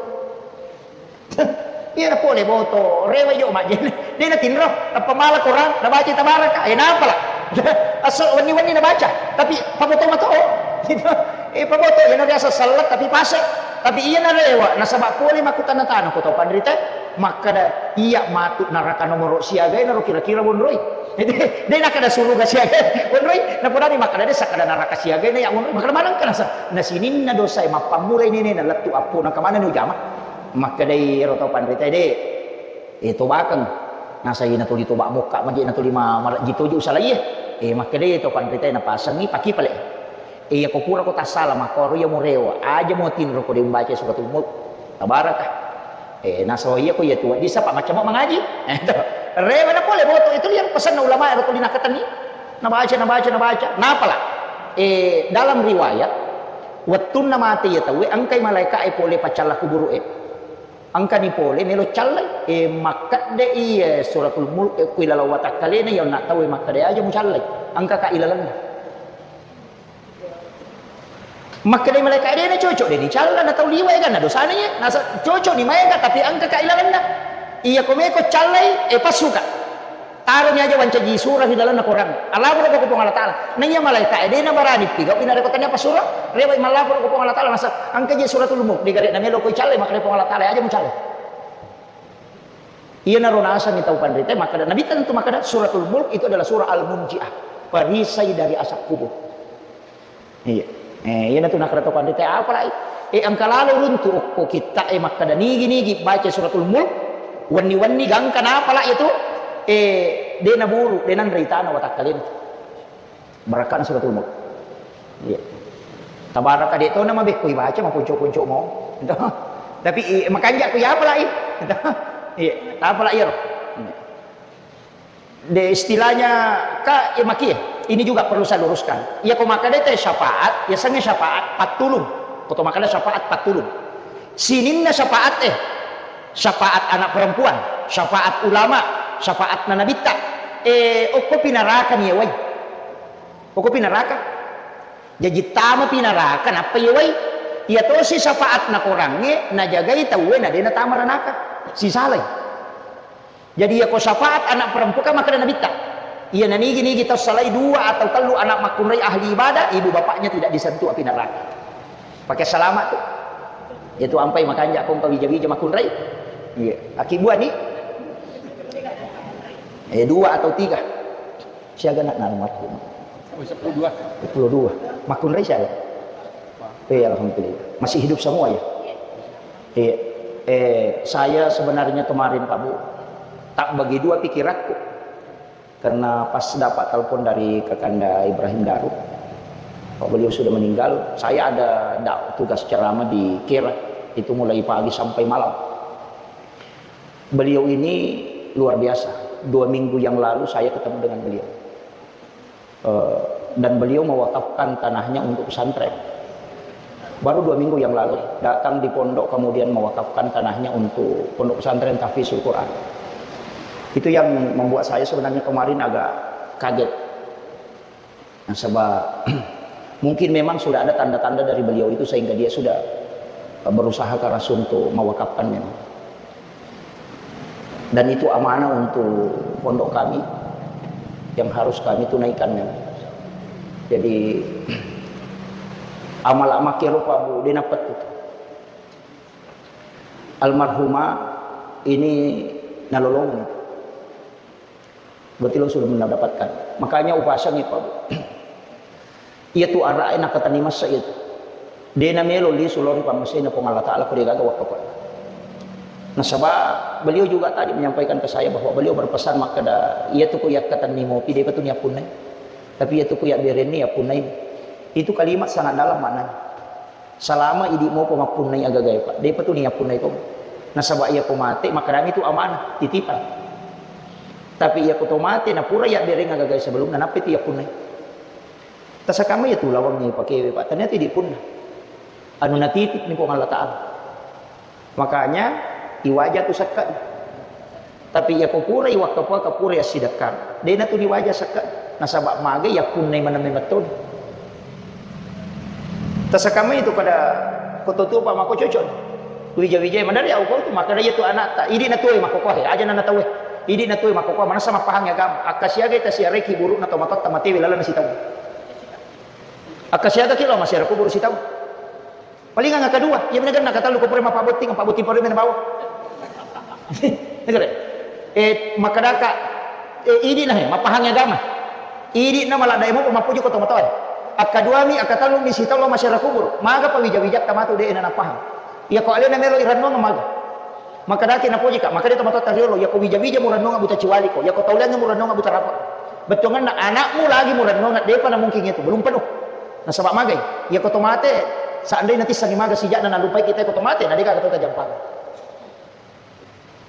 Iya na pole boto, rewa jo majjenne. De natinro, nappa mala Quran, nabaca tabaraka. Eh, napala. Asso wenni-wenni nabaca, tapi paboto mato. Gitu. Eh, paboto, iya na biasa sellat tapi pase. Tapi iya na rewa, nasaba pole makkutana-tana ko tau panrita. Makkeda, iya matu naraka nomoro siaga ero kira-kira wonroi. De, de nakkeda suruga siaga wonroi. Naponani makkeda de sakkeda naraka siaga na ya wonroi. Makkeda maneng kana sa. Na sininna dosa e mappammulai nene na lettu appo na kemana ni ujama. Makkedai ero tau panrita de, eh, tobakeng. Nasai natuli toba mokka maje natuli ma-, marejji toji usalaie. Eh, makkedai tau panrita napasengi paki pale. Eh, iya ko pura ko tassala makkoro iya murewa, aja mo tinro ko de umbaca suratul mulk. Tabaraka. Eh, nasaba iya ko iya tuwa disa pak macam mangaji. Eh, to. Rewa na pole boto itu liang pesanna ulama ero tuli nakatenni. Nabaca, nabaca, nabaca. Napala. Eh, dalam riwayat wettunna mate iya tauwe engkai malaika e pole paccalla kuburu e. Engkani pole melo callai, e, makkedde iye suratul mulk, e, kui laleng watakkalena iya onna tauwe makkeda aja mucallai, engkaka ilalenna. Makkedai malaika, dena cocok deni calla na tau liwa eganna dosana iye, nasa cocok ni maega tapi engkaka ilalenna. Iya ko meko callai, e, passuka. Taroni aja wancaji sura ri lalenna Korang. Allaporo ko Puang Allah Taala. Naiya malaika e, dena barani pigau inarekko tania passuro. Rewa mallaporo ko Puang Allah Taala, nasa engka je suratul mulk, de gare na melo ko callai, makkeda Puang Allah Taala, aja mucallai. Iyanaro nasengi tau panrita, makkeda Nabi tentu makkeda suratul mulk itu adalah surah al-munjiah, perisai dari azab kubur. Iya. Eh, iyanatu nakkeda to panrita, apalai? Eh, engka lalo runtu okko kitta e makkeda nigi-nigi baca suratul mulk, wenni-wenni gangka napala itu, eh, de naburu, de nanre itana watakkalena. Barakana suratul mulk. Iya. Tabaraka de tona mabekko ibaca maponco-ponco mo. Tapi, eh, makanja ku yapalai. Iya, tapalai iyaro. De istilahnya ka, eh, makie. Ini juga perlu saya luruskan. Iya ko makkeda te syafaat, ya sengnge syafaat pattulung. Ko to makkeda syafaat pattulung. Sininna syafaat, eh, syafaat anak perempuan, syafaat ulama, syafaat na nabitta. Eh, okko pinaraka ni wai. Okko pinaraka. Jaji tama pinaraka nappa yewai. Iya tosi syafaat na korangnge najagai tauwe na de natama ranaka. Sisalai. Jadi, iyako syafaat anak perempuan, kan makkeda Nabitta, iya nanigi-nigi tau salai dua atau tellu anak makkunrai ahli ibadah, ibu bapaknya tidak disentuh api neraka. Pakai selamat tu. Itu ampai makanja ko engka wija-wija makkunrai. Iya, aki buah ni. Eh, dua atau tiga. Siaga nak nang makkunrai. Oh, sepuluh dua. Sepuluh dua. Makkunrai siaga? Eh, alhamdulillah. Masih hidup semua ya? Iya. Eh, saya sebenarnya kemarin, Pak Bu, tak bagi dua pikiranku. Karena pas dapat telepon dari Kakanda Ibrahim Darut, bahwa beliau sudah meninggal, saya ada dak-, tugas ceramah di Kira, itu mulai pagi sampai malam. Beliau ini luar biasa. Dua minggu yang lalu saya ketemu dengan beliau. Eh, dan beliau mewakafkan tanahnya untuk pesantren. Baru dua minggu yang lalu, datang di pondok, kemudian mewakafkan tanahnya untuk Pondok Pesantren Tahfizul Quran. Itu yang membuat saya sebenarnya kemarin agak kaget. Nasaba, mungkin memang sudah ada tanda-tanda dari beliau itu sehingga dia sudah, eh, berusaha keras untuk mewakafkan memang. Dan itu amanah untuk pondok kami yang harus kami tunaikan memang. Jadi, amal-amal keropa, Bu, de napettu. Almarhumah ini nalolongeng. Berarti lo sudah mendapatkan. Makanya upasangi, Pak, Bu. Iya tu ara'e nakatenni massa iya tu. De' namelo lisu lao ri pammasena Puang Allah Ta'ala ko de' gaga wakkafa. Nasaba beliau juga tadi menyampaikan ke saya bahwa beliau berpesan makkeda, iya tu ko yakkatenni mopi de'pa tu niappunnai. Tapi iya tu ko yabberenni yappunnai. Itu kalimat sangat dalam maknanya. Salama idi' mopa mappunnai agagae, Pak. De'pa tu niappunnai to. Nasaba iya ko mate, makkedami tu amanah, titipan. Tapi iya ko to mate, napura yabbereng agagae sebelumna, nappa tu yappunnai. Tasakamma iya tu lawangnge ipakewe, Pak. Ternyata idi' punna. Anu natitip ni Puang Allah Ta'ala. Makanya iwaja tu sekka. Tapi iya ko pura iwakkafa, ko pura yassidekkang. De' natu diwaja sekka. Nasaba magai yappunnai maneng memettoni. Tasakamma itu pada kototuo, Pak, mako cocok. Wija-wijai madari au kau tu makkeda iya tu anakta. Idi' natuoe makkokoe, aja nana tauwe. Idi' natuoe makkokoe, manessa mappahangi agama. Akkasiagai tasiarai kiburu'na tomatoatta matewe lalenna sitaung. Akkasiagaki lao masiara kuburu' sitaung. Palingang akkadua, iya mi nagenna katellu ko pura mappabotting, pabbotting pura mena bawa. Nagare. Eh, makkedaka, eh, idi'na he, mappahangi agama. Idi'na maladdae mopa mappoji ko tomatoae. Akkaduami, akkatellumi sitaung lao masiara kuburu'. Maga pawija-wijatta matu de' na napahang. Iya ko alena melo irennuang maga. Makkedaki napojika, makkeda tomatoatta riolo, iya ko wija-wija murennunga buta ciwaliko, iya ko tauleangnge murennunga buta rapa. Bettuangenna anakmu lagi murennunga, de'pa namungkin itu, belum penuh. Nasaba magai, iya ko tomate, seandainya tissengi maga sija'na nalupai kita ko tomate, na de'ka to tajampang.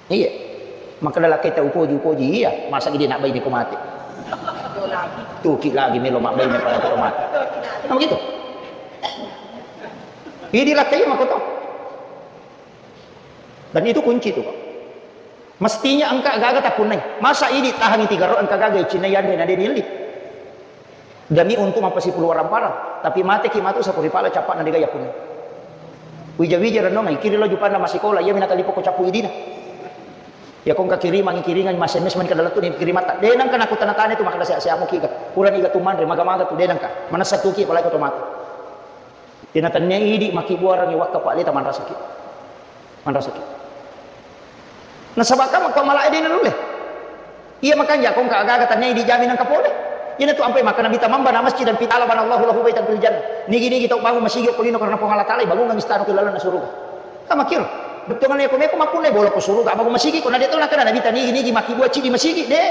Iya. Makkeda lakkaita upoji, upoji, iya, masa idi' nabbaine ko mate. Tuki lagi melo mabbaine pada ko mate. Nah, begitu. Idi' lakkai makoto. Dan itu kunci itu, Pak. Mestinya engka gaga tappunnai. Masa idi' tahangi tiga ro engka gaga icinna yanre na de' nielli. Demi untuk mappasipulu warang parang. Tapi mateki matu sapuri pala cappa'na de' gaga yappunnai. Wija-wija renungai, kiri lo jupanna masikola, iya mi natalipoko cappu idina. Ya ko engka kirimangi, kiringangi, mas-M S mani kada lettu ni kirimatta. De' nengka nakutana-tana tu makkeda sia-siamu kiga. Purani ga tu manre, maga-maga tu de' nengka. Manessa tuki apalagi ko to mate. Tena tennia idi' makkibuarangngi wakka pa'leta manrasaki. Manrasaki. Nasaba' kamma ko malae de' nanulle. Iya makanja ko engka aga-aga tennia idi' jami nengka pole. Iyanatu ampai makkeda Nabitta, "Man bana masjidan fi ta'ala banallahu lahu baitan fil jannah." Nigi-nigi tau bangun masigi okko lino karena Puang Allah Ta'ala, ibangungang istana ko lalenna suruga. Kamakkiro. Bettuanna iya ko meko mappunnai bolo ko suruga, bangun masigi ko na de' to nakkeda Nabitta nigi-nigi makkibua cidi masigi, de'.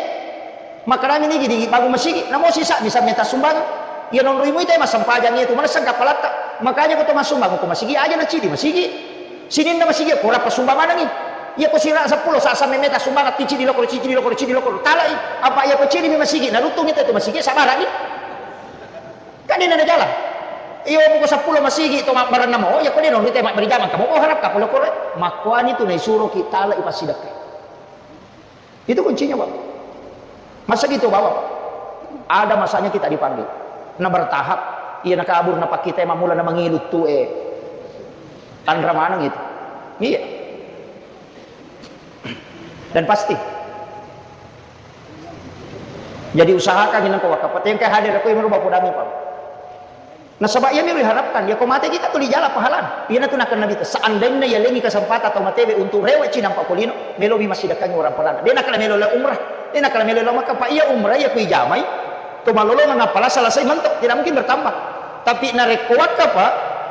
Makkedami nigi-nigi bangun masigi, namo sisa bisa meta sumbangan. Iya nonroi muita massempajang iya tu manessang kappalatta. Makanya ko to massumbang ko masigi aja na cidi masigi. Sininna masigi ko rappa sumbang manengi. Iya ko sira seppulo sasa meta sumbangan ti cidi lokoro, cidi lokoro, cidi lokoro. Talai. Apa iya ko cidi mi masigi, naruttung itu masigi sabarani. Kan ini ada jalan. Iya ko seppulo masigi to mabbarenna mo, iya ko de' nonroi te mabberi jamang kamu ko harap kapolo kore. Makkuani tu naisuro ki talai passidekkai. Itu kuncinya, Pak. Masa gitu, Bapak? Ada masanya kita dipanggil. Nah, bertahap. Iya, nakabur, napakkita, mamula, namangilu tu, eh. Tanra maneng itu. Iya. Dan pasti. Jadi usahakan ini kau wakaf. Tengkai hadir aku yang merubah pudangi, Pak. Nasaba' iyami riharapkan, iya ko mateki ka tuli jala pahalana. Iyanatu nakkeda Nabitta, seandainya yalengngi kesempatan tau matewe untuk rewe'ci nampa ko lino, melomi massidekkangngi orang parana. De' nakkeda melo lao umrah, de' nakkeda melo lao Makkah, apa iya umrah iya ko ijamai, to malolongeng appala selesai mentok, tidak mungkin bertambah. Tapi narekko wakkafa,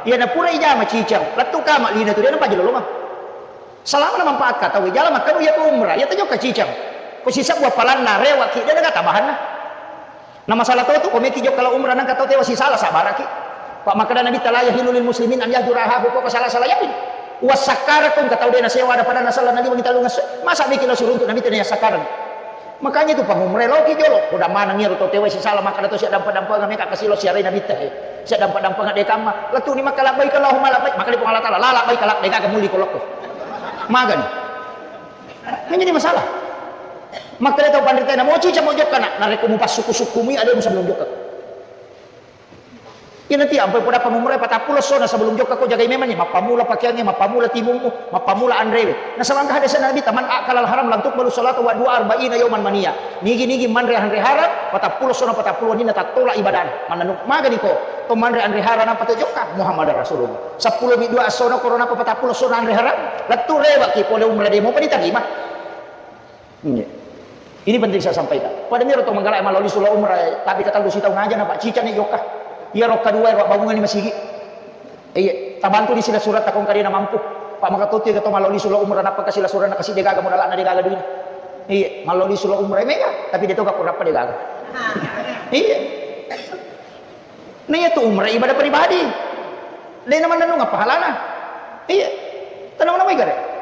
iyana pura ijama cicang, lettu kama lino tu de' napaja lolongeng. Selama na manfaat ka tau, jala makkanu iya ko umrah, iya tajokka cicang. Ko sisebbu appalanna, rewaki, de' naga tambahanna. Na masalah to tu, ko meki jokka lao umrah nengka tau tewa sisala sabaraki. Pak makkeda Nabitta, "La yahillu lil muslimin an yahjura akhahu fawqa salasati layalin." Wassakkarako engka tau de' nasewa ada pada nasala naliwengi tellung esso. Masa meki lao siruntu Nabitta na yassakkareng. Makanya itu pangumrah loki jolo. Ko dammaneng iyaro to tewa sisala makkeda to sia dampa-dampengeng meka kasi lao siarai Nabitta he. Sia dampa-dampengeng de' kamma. Lettu ni makkeda labbaik Allahumma labbaik. Makkeda Puang Allah Ta'ala, "La labbaik la, de' gaga mulli ko lokko." Magani. Menjadi masalah. Makkeda tau panrita na moci camo jokka na, narekko mupassukku-sukkumi alemu sebelum jokka. Iya nanti ampai poda pangumrah patappulo essona sebelum jokka ko jagai memang ni, mappamula pakeangnge, mappamula timummu, mappamula anrewe. Nasaba engka hadis Nabitta, "Man akalal haram lam tuqbalu salatu wa du'a arba'ina yauman maniya." Nigi-nigi manre anre haram, patappulo essona patappulo wenninna tattola ibadana. Mannanu magani ko, to manre anre haram apa to jokka? Muhammadar Rasulullah. Seppulo mi dua essona korona apa patappulo essona anre haram? Lettu rewaki pole umrah de' mopa diterima. Iya. Ini penting saya sampaikan. Pada miro to manggala maloli sula umrah, tapi kata lu sitau ngaja na Pak cica ni jokka. Iya rokka dua ro bangungan ni masigi. Iya, tabantu ni sila surat takong kadena mampu. Pak maka tuti kata maloli sula umrah napa kasila surat na kasih degaga modal na degaga duit. Iya, maloli sula umrah mega, tapi dia to gak kurapa degaga. Iya. Nah, iya tu umrah ibadah pribadi. Dena manennung apa halana. Iya. Tenang nama igare.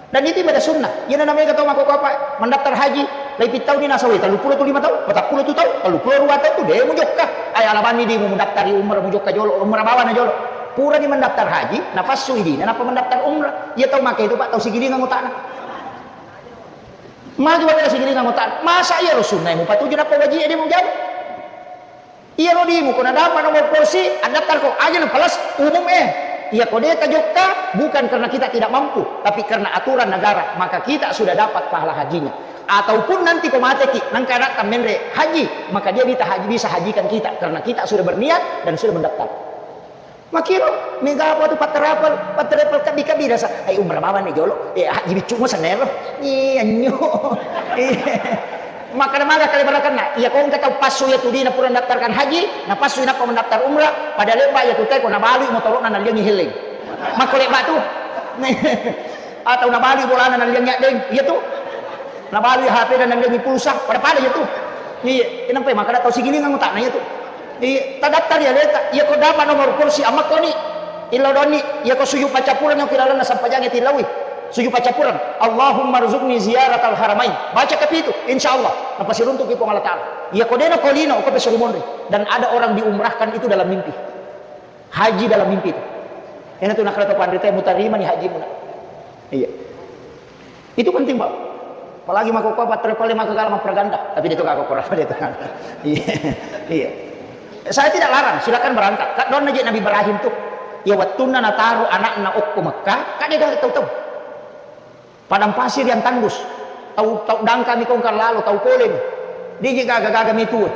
Dan itu ibadah sunnah. Iyana namanya kata mako apa? Mendaftar haji. Lai pitau ni nasawi. Talu puluh tu lima tahun. Patappulo tu tahun. Talu puluh dua tahun tu. Dia mujokka. Ay alabani di mendaftar umrah mujokka jolo. Umrah bawa na jolo. Pura ni mendaftar haji. Napassu idina. Napa mendaftar umrah? Iya tau maka itu Pak. Tau sigilingan utana. Maju pada sigilingan utana. Masa iya ro sunnah mupatuju napa wajib dia mujawab? Iyaro dimu ko nadapa nomor polisi, addaftar ko aja na plus umum eh. Iya ko de tajokka, bukan karena kita tidak mampu, tapi karena aturan negara, maka kita sudah dapat pahala hajinya. Ataupun nanti ko mateki, nangka anak menre haji, maka dia bisa haji, bisa hajikan kita karena kita sudah berniat dan sudah mendaftar. Makiro mega apa tu patrapel, patrapel kabi-kabi rasa. Ai umrah bawa ni jolo, eh haji biccu mo sanero. Iya nyo. Iya. Makkeda maga kale barakanna, iya ko engka tau passu iya tudina pura mendaftarkan haji, na passu inappa mendaftar umrah, pada lebba iya tu teko nabalui motoro'na nalliangi helling. Makko lebba tu. Atau nabalui bolana nalliangi addeng, iya tu. Nabalui H P na nalliangi pulsa, pada-pada iya tu. Iya, kenapa makkeda tau sigilingan utakna iya tu. Iya, tadattari aleta, iya ko dapat nomor kursi, amma koni. Illau donni, iya ko sujud paccappureng yang ilalenna sampajangnge tillaui. Sujud paccappureng. Allahumma rzuqni ziyaratal haramain. Baca kapitu, insya Allah. Napasiruntuki Puang Allah Ta'ala. Iya ko dena ko lino, ko pesuru monri. Dan ada orang diumrahkan itu dalam mimpi. Haji dalam mimpi itu. Ena tu nakala to panrita mutarima ni haji muna. Iya. Itu penting, Pak. Apalagi mako ko patrapel maka kala mappraganda, tapi dia tu kagak kurang dia tu. Iya. Iya. Saya tidak larang, silakan berangkat. Kak don aja Nabi Ibrahim tuh. Ya wattunna nataru anakna okko Mekah, kak dia gak tahu-tahu. Padang pasir yang tandus. Tau tau dangka mi kongkar lalo, tau pole mi. Dia gaga-gaga mi tuh.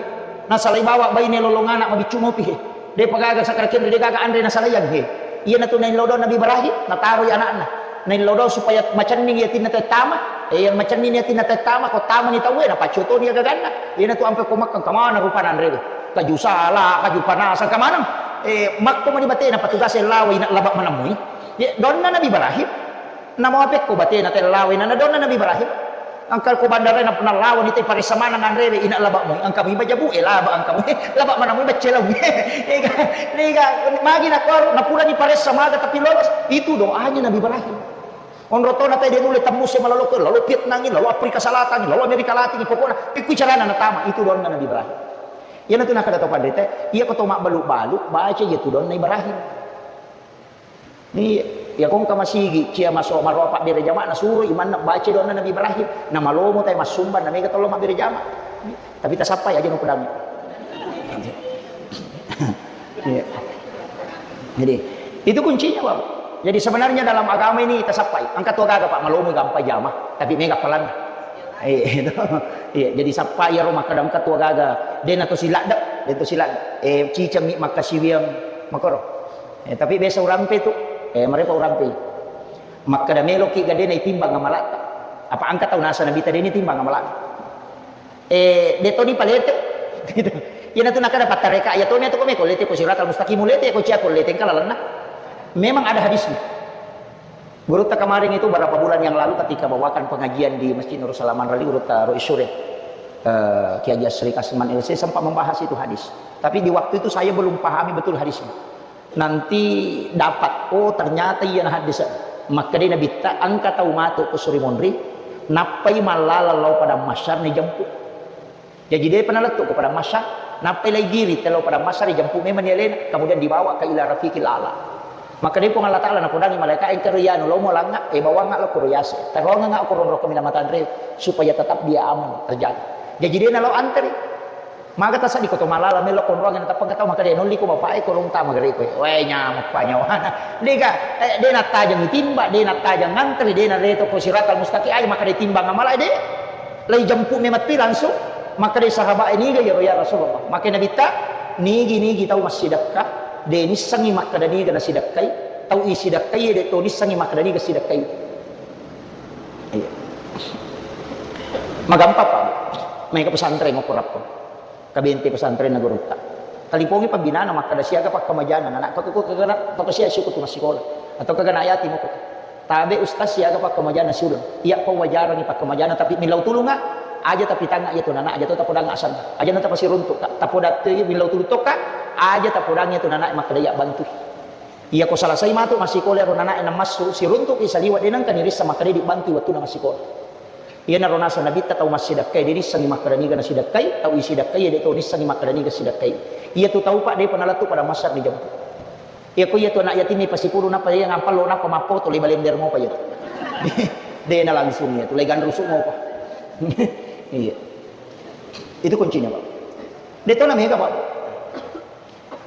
Nasalai bawa baine lolong anak mabiccu mopi he. De pagaga sakra kenri de gaga anre nasalayang he. Iyana tu naillau dong Nabi Ibrahim, nataroi anakna. Naillau dong supaya macenning yatinna tettama. Eh, yang macenning yatinna tettama, ko tama ni tauwe, na paccio toni agaganna. Iyana tu ampe ko makkang kamana rupa nanre de. Kaju sala, kaju panasa kamana. Eh, makko mani batena patugas lawa ina laba manamui. Ye, donna Nabi Ibrahim. Namo apekko batena te lawa ina na donna Nabi Ibrahim. Engka ko bandara na, nalawani te paressa maneng anrewe ina laba moi, engka mi bajabu e laba engka moi, laba mana moi baccelau. Ega, ega, magi na kuaro, na purani paressa maga tapi lolos, itu doanya Nabi Ibrahim. Onro tona te dia nulle tembus e malalo ke, lalo Vietnam, lalo Afrika Selatan, lalo Amerika Latin, pokokna pikku carana natama, itu doanna Nabi Ibrahim. Iyana tu nakada to pandete, iya ko to mabbalu-balu, baca iya tu doanna Ibrahim. Ni, ya kong ka masigi, cia maso maroa pabbere jama, nasuro imanna baca doanna Nabi Ibrahim. Na malomo tai massumbang, na mega tollo mabbere jama. Tapi tasappai aja no pedang. Iya. Jadi, itu kuncinya, Bapak. Jadi sebenarnya dalam agama ini tasappai. Angkat tua gaga, Pak, malomo gampang jama, tapi mega pelan. Eh, itu. Iya, jadi sappa iyaro makkada engka tua gaga. Dena to siladde, dena to siladde. Eh, ciceng mi makkasiwiang makoro. Eh, tapi biasa urampe tu, eh, marepa urampe. Makkada meloki ga dena itimbang amalatta. Apa angka tau nasa Nabi tadi ini timbang amalatta. Eh, de toni palete. Gitu. Iyana tu nakada pattareka, iya toni tu ko meko lete ko siratal mustaqim lete ko cia ko lete engka lalenna. Memang ada hadisnya. Gurutta kemarin itu berapa bulan yang lalu ketika bawakan pengajian di Masjid Nurul Salam Manrali, Gurutta Rois Surya, eh, Kiai Haji Asri Kasman L C sempat membahas itu hadis. Tapi di waktu itu saya belum pahami betul hadisnya. Nanti dapat, oh ternyata iya na hadis. Makkeda Nabitta engka tau matu ko suri monri, nappai mallala lao padang mahsyar ni jemput. Jaji depa nalettu ko padang mahsyar, nappai lai giri tello padang mahsyar, dijemput memang ni alena, kemudian dibawa ke ila rafiqil a'la. Makkeda Puang Allah Ta'ala napodangi malaikat, engka ro iyanu lomo langnga, eh, bawangnga lo koro yase. Taruangnga ko ronro kaminang matanre, supaya tetap dia aman terjaga. Jaji de nalo antri. Maga tasadi ko to malala melo konroang na tappa tau makkeda nolli ko bapak e ko lom tama gare ko. Weh, nyamuk pa nyawana. Dega, eh, de nattajang timba, de nattajang antri, de nareto ko siratal mustaqim, aja makkeda timbang amala de. Lai jemput memang pi langsung. Makkeda sahabat e, niga iyaro ya Rasulullah? Makkeda Nabitta, nigi-nigi tau massidekka, de nissengi makkeda niga nasidekkai, tau isidekkai de to nissengi makkeda niga sidekkai. Iya. Magampang, Pak. Maega pesantren okko Rappeng. Kabente pesantrenna gurutta. Talipongi pembinana makkeda siaga pakkamajana anak, kau kau kagana toko sia syukur tu massikola. Atau kagana yatim okko. Tabe ustaz siaga pakkamajana siuleng. Iya pau wajarangi pakkamajana tapi millau tulunga aja tapi tanga iya tu anak aja tu tapodang asang. Aja na tapasiruntuk ka. Tapoda tu millau tulung tokka aja tapodang iya tu anak makkeda iya bantu. Iya ko salasai matu massikola ro anak na massu siruntuk i saliwa denang kan irissa makkeda dibantu wattu na massikola. Iyanaro naseng Nabitta tau massidakkai, de nissengngi makkeda niga nasidakkai, tau isidakkai, iya de to nissengngi makkeda niga sidakkai. Iyatu tau, Pak, depa nalettu pada massar dijemput. Iya ko iyatu anak yatim ipasipuru nappa iya ngampallo nappa mappoto le balender mopa iyatu. De na langsung iyatu, le ganrusu mopa. Iya. Itu kuncinya, Pak. De to na mega, Pak.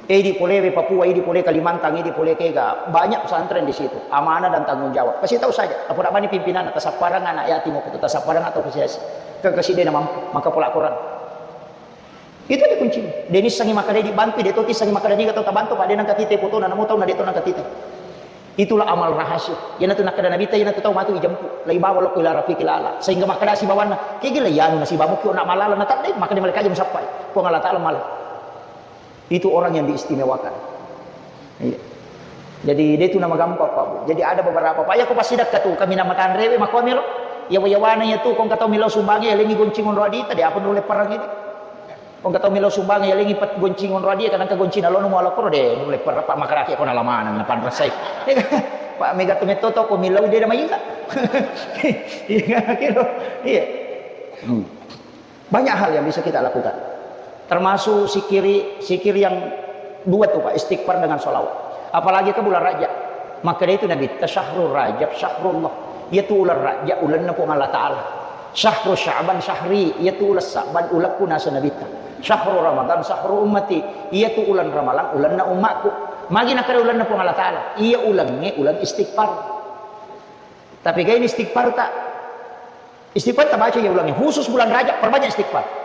Eh, idi pole we Papua, idi pole Kalimantan, idi pole kega, banyak pesantren di situ. Amanah dan tanggung jawab. Kasih tahu saja, apa bani pimpinanna, tasapparang anak yatim, apa tasapparang atau kesiasi. Ke kasih dia mampu, maka pola Quran. Itu dia kuncinya. De nissengngi makkeda dibantu, de to tissengngi makkeda niga to tabantu, Pak, de nangka tite foto na namo tau na de to nangka tite. Itulah amal rahasia. Iyanatu nakkeda Nabitta, iyanatu tau matu ijemput. Lai bawa lokko ila rafiqil a'la. Sehingga makkeda sibawanna, kegi lai anu nasibamu kio nak malala na tadde, makkeda malaikat aja musappai. Puang Allah Ta'ala malah. Itu orang yang diistimewakan. Iya. Jadi, de tu nama gampang, Pak, Bu. Jadi, ada beberapa, Pak, ya, ko passidakka tu, kami nama tanrewe, makomi ro. Yawa-yawana ya tu, kong katau milau sumbangi, elengi goncing onro adita, de apa nulle perang ini. Kong katau milau sumbangi, elengi pat goncing onro adi, kadang ka goncing alono mu alakoro, de nulle perang, Pak, makarake ko nalamanang, napanrasai. Pak, mega tu metto to, ko milau de nama inga. Iya, kira. Iya. Hmm. Banyak hal yang bisa kita lakukan. Termasuk sikiri, sikir yang dua tu, Pak, istighfar dengan salawat. Apalagi ke bulan Rajab. Maka dari itu Nabitta, "Syahrul Rajab, syahrullah." Iyatu ulan Rajab, ulanna Puang Allah Ta'ala. "Syahru Sya'ban, syahri." Iyatu ulan Sya'ban, ulakku naseng Nabitta. "Syahru Ramadan, syahru ummati." Iyatu ulan Ramalang, ulanna ummakku. Magi nakkeda ulanna Puang Allah Ta'ala. Iya ulangnge, ulang istighfar. Tapi kaini istighfar tak? Istighfar tabaca iya ulangnge, khusus bulan Rajab, perbanyak istighfar.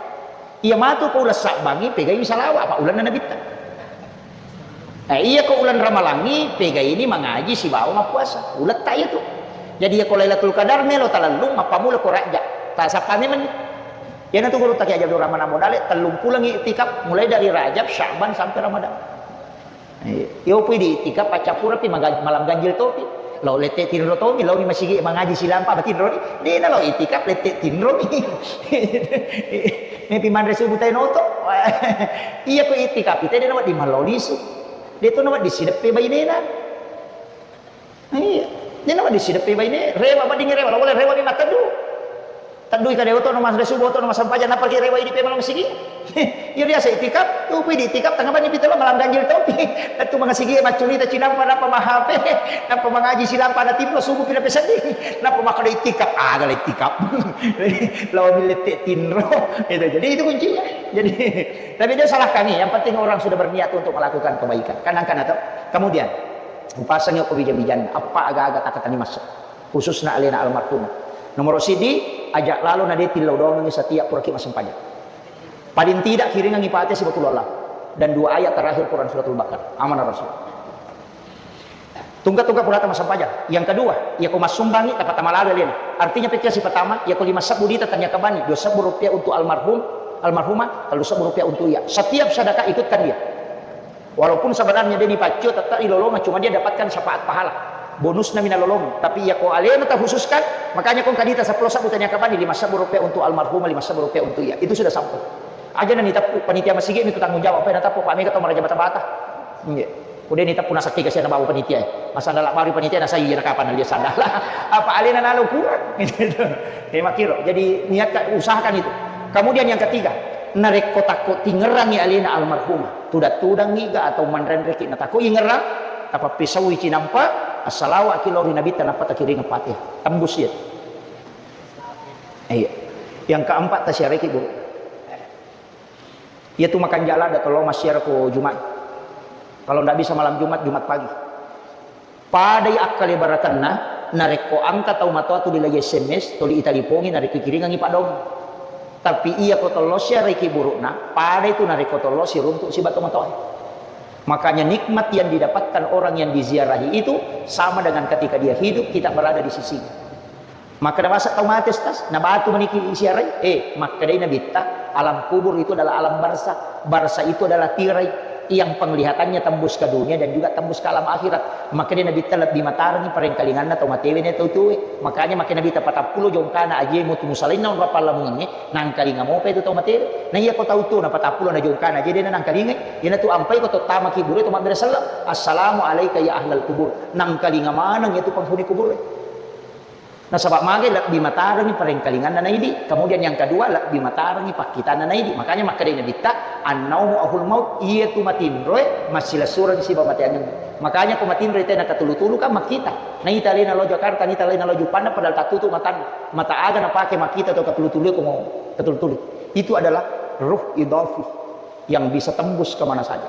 Iya matu ko uleng sabbangngi, pegaini salawa, apa ulanna Nabitta. Eh, iya ko ulan Ramalangngi, pegaini mangaji sibawa mappuasa. Uletta iya tu. Jadi iya ko Lailatul Qadar melo talellung, mappamula ko Rajab. Tasappa memeng. Iyanatu gurutta Kiai Haji Abdul Rahman Abu Dale, tellung pulengngi iktikaf, mulai dari Rajab, Sya'ban, sampai Ramadan. Iya. Iyo pui di iktikaf paccappureng pi maga-, malam ganjil topi. Lao lette tinro tomi, lao ri masigi mangaji silampa matinro ni. Dena lao iktikaf lette tinro mi. Mepi manre subuh tai noto. Iya ko iktikaf ite dena wedding malao lisu. De to na wedding sideppe bainena. Iya. Dena wedding sideppe baine, rewa wedding rewa, lao pole rewa mi mattedu. Teddui kade oto no masre subuh, oto no massempajang, nappa ki rewa idi pemeng masigi. Iya biasa iktikaf, tupui di iktikaf, tengnga banni pitelo malam ganjil topi. Lettu mangasigi maccurita cinampa, nappa ma-H P, nappa mangaji silampa, na timro subuh pina peseddi. Nappa makkeda iktikaf, aga la iktikaf. Lao mi lette tinro. Itu, jadi itu kuncinya. Jadi, tapi dia salahkan nih, yang penting orang sudah berniat untuk melakukan kebaikan. Kan angkana to? Kemudian, upasangi ko bija-bijanna, apa aga-aga takatani masuk. Khususna alena almarhumah. Nomoro siddi, aja lalo na de tillau doangengngi setiap puraki massempajang. Paling tidak kiringengngi Fatihah sibawa Qul Huwallah dan dua ayat terakhir Quran Suratul Baqarah. Amanah Rasul. Tungka-tungka purata massempajang. Yang kedua, iya ko massumbangi, tappa tamalalu alena. Artinya pekkia sipatama, iya ko lima sebbu dita tania kabani, dua sebbu rupiah untuk almarhum, almarhumah, tellu sebbu rupiah untuk iya. Setiap sedekah ikutkan dia. Walaupun sebenarnya dia dipaccio, tetap dilolongan, cuma dia dapatkan syafaat pahala. Bonusna mina lolong. Tapi iya ko alena takhususkan, makanya ko engka dita seppulo sebbu tania kabani, lima sebbu rupiah untuk almarhumah, lima sebbu rupiah untuk iya. Itu sudah sampai. Aja na niteppu, panitia masigi itu tanggung jawab, apa yang nateppu, Pak, mega tau maraja bata-bata. Iya. Ko de niteppu nasakki kasihan bawa panitia. Masa ndala baru panitia nasai iya na kapan dia sandala. Apa alena nalo kurang. Gitu. Eh, makiro. Jadi niatkan, usahakan itu. Kemudian yang ketiga, narekko takko tingerangi alena almarhumah. Tudang-tudangngi ga atau manrenreki na tako ingerang, tapappisaui cinampa, assalawaki lao ri Nabitta nappa takiring Fatihah. Tembus iya. Iya. Yang keempat, tasiareki, Bu. Iya tu makan jala da tolong masiar ko Jumat. Kalau ndak bisa malam Jumat, Jumat pagi. Padai akkale barakenna, narekko engka tau matoa tuli lai S M S, tuli italipongi, narekko ikiringengngi paddoangeng. Tapi iya ko tollo siareki burukna, padai tu narekko tollo siruntuk siba tomatoae. Makanya nikmat yang didapatkan orang yang diziarahi itu sama dengan ketika dia hidup, kita berada di sisinya. Makkeda basa tau mate, Ustaz, na batu maniki isiarai? Eh, makkedai Nabitta, alam kubur itu adalah alam barzakh. Barzakh itu adalah tirai yang penglihatannya tembus ke dunia dan juga tembus ke alam akhirat. Makkedai Nabitta, lebbi matarengi parengkalinganna tau matewe na tau tuwe. Makanya makkeda Nabitta, patappulo jongkana aje mutu musalainna onrong pallamungengnge, nangkalinga mopa itu tau matewe. Na iya ko tau tuo na patappulo na jongkana aje dena nangkalingai, iyanatu ampai ko to tama kubure to mabbere selleng, "Assalamu alaika ya ahlal kubur." Nangkalinga maneng itu penghuni kubure. Nasaba magai lebbi matarengi parengkalinganna naidi. Kemudian yang kedua, lebbi matarengi pakkitanna naidi. Makanya makkedai Nabitta, "Annaumu ahul maut," iyatu matinroe massilessureng siba mateangenna. Makanya ko matinroi tena katulu-tulu kan makkita. Naita alena lao Jakarta, naita alena lao Juppandang padahal tattutu matanna. Mata aga napake makkita to katulu-tulu ko mau katulu-tulu. Itu adalah ruh idafi yang bisa tembus kemana saja.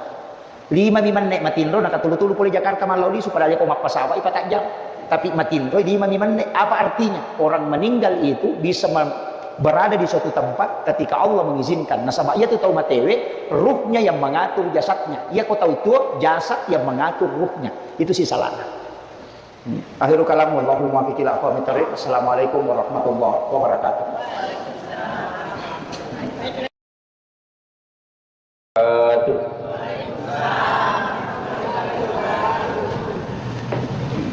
Lima mi menne matinro nakatulu-tulu pole Jakarta mallau lisu, padahal ko mappasawai patang jam. Tapi matinro lima mi menne, apa artinya? Orang meninggal itu bisa me- berada di suatu tempat ketika Allah mengizinkan. Nasaba iyatu tau matewe, ruhnya yang mengatur jasadnya. Iya ko tau tuo, jasad yang mengatur ruhnya. Itu si salahnya. Akhirul kalam, wallahu muwaffiq ila aqwamit thariq. Assalamualaikum warahmatullahi wabarakatuh.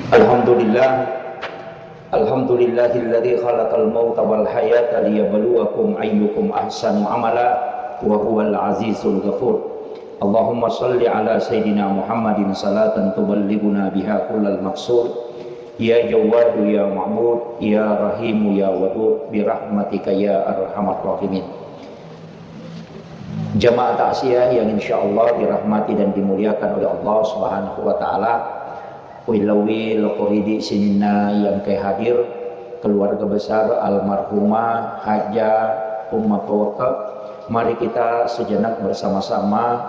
Alhamdulillah. Alhamdulillahilladzi khalaqal mauta wal hayata liyabluwakum ayyukum ahsanu amala wa huwal azizul ghafur. Allahumma shalli ala sayyidina Muhammadin salatan tuballighuna biha kullal maqsud. Ya Jawwadu ya Ma'bud, ya Rahimu ya Wadud, birahmatika ya arhamar rahimin. Jamaah takziah yang insyaallah dirahmati dan dimuliakan oleh Allah Subhanahu wa taala. Uwillauwi lokko ridi sininna yang engkae hadir, keluarga besar almarhumah Haja Umma Tawakka. Mari kita sejenak bersama-sama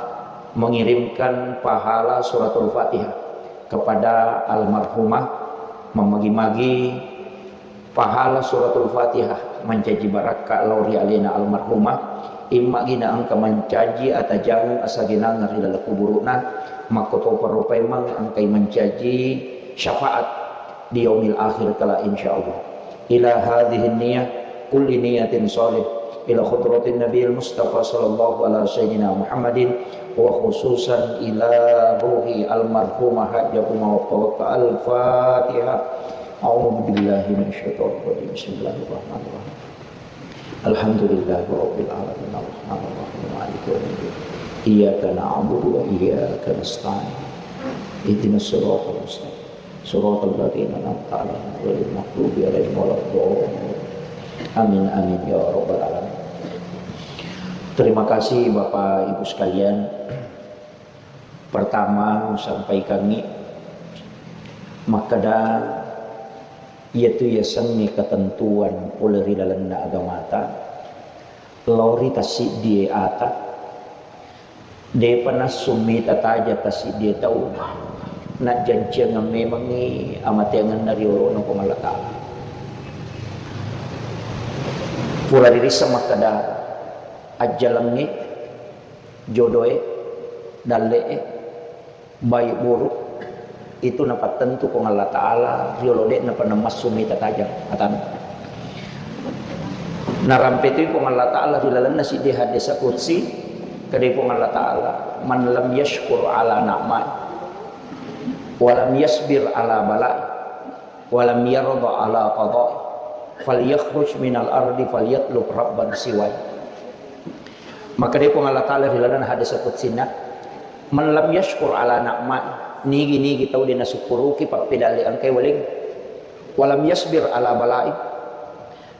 mengirimkan pahala suratul Fatihah kepada almarhumah, memagi-magi pahala suratul Fatihah mancaji barakka lao ri alena almarhumah, imma gina engka mancaji atajangeng asagenangeng ri laleng kuburu'na, makkotoparo paimeng engkai mancaji syafaat di yaumil akhir kala insyaallah. Ila hadhihi niyah kulli niyatin shalih ila hadratin Nabil Mustafa sallallahu ala sayyidina Muhammadin wa khususan ila ruhi almarhumah Hajjah Umma Tawakka. Al-Fatihah. A'udzu billahi minasyaitonir rajim. Bismillahirrahmanirrahim. Alhamdulillahi rabbil alamin. Arrahmanirrahim. Maliki yaumiddin. Iyyaka na'budu wa iyyaka nasta'in. Ihdinas siratal mustaqim. Siratal ladzina an'amta 'alaihim ghairil maghdubi 'alaihim waladdallin. Amin, amin, ya rabbal alamin. Terima kasih Bapak Ibu sekalian. Pertama, sampaikangngi makkeda, iyatu yasengnge ketentuan pole ri lalenna agamata, lao ri tassiddie ata, depa nassummi tataja tassiddie tau, najjanciangeng memengngi amateangenna ri olona Puang Allah Ta'ala. Pura ririsseng makkeda, ajjalengnge, jodoe, dalle'e, baik buruk, itu napattentu Puang Allah Ta'ala riolo de'napa namassu mita tajang atanna. Narampe toi Puang Allah Ta'ala ri lalenna siddi hadis qudsi, kedai Puang Allah Ta'ala, "Man lam yashkur ala na'mai, wa lam yasbir ala balai, wa lam yarda ala qadai, falyakhruj minal ardi falyatlub rabban siwai." Makkedai Puang Allah Ta'ala ri lalenna hadis qudsinna, "Man lam yashkur ala na'mai," nigi-nigi tau de nasukkuruki pappedalle engkai waleng, "wa lam yasbir ala balai,"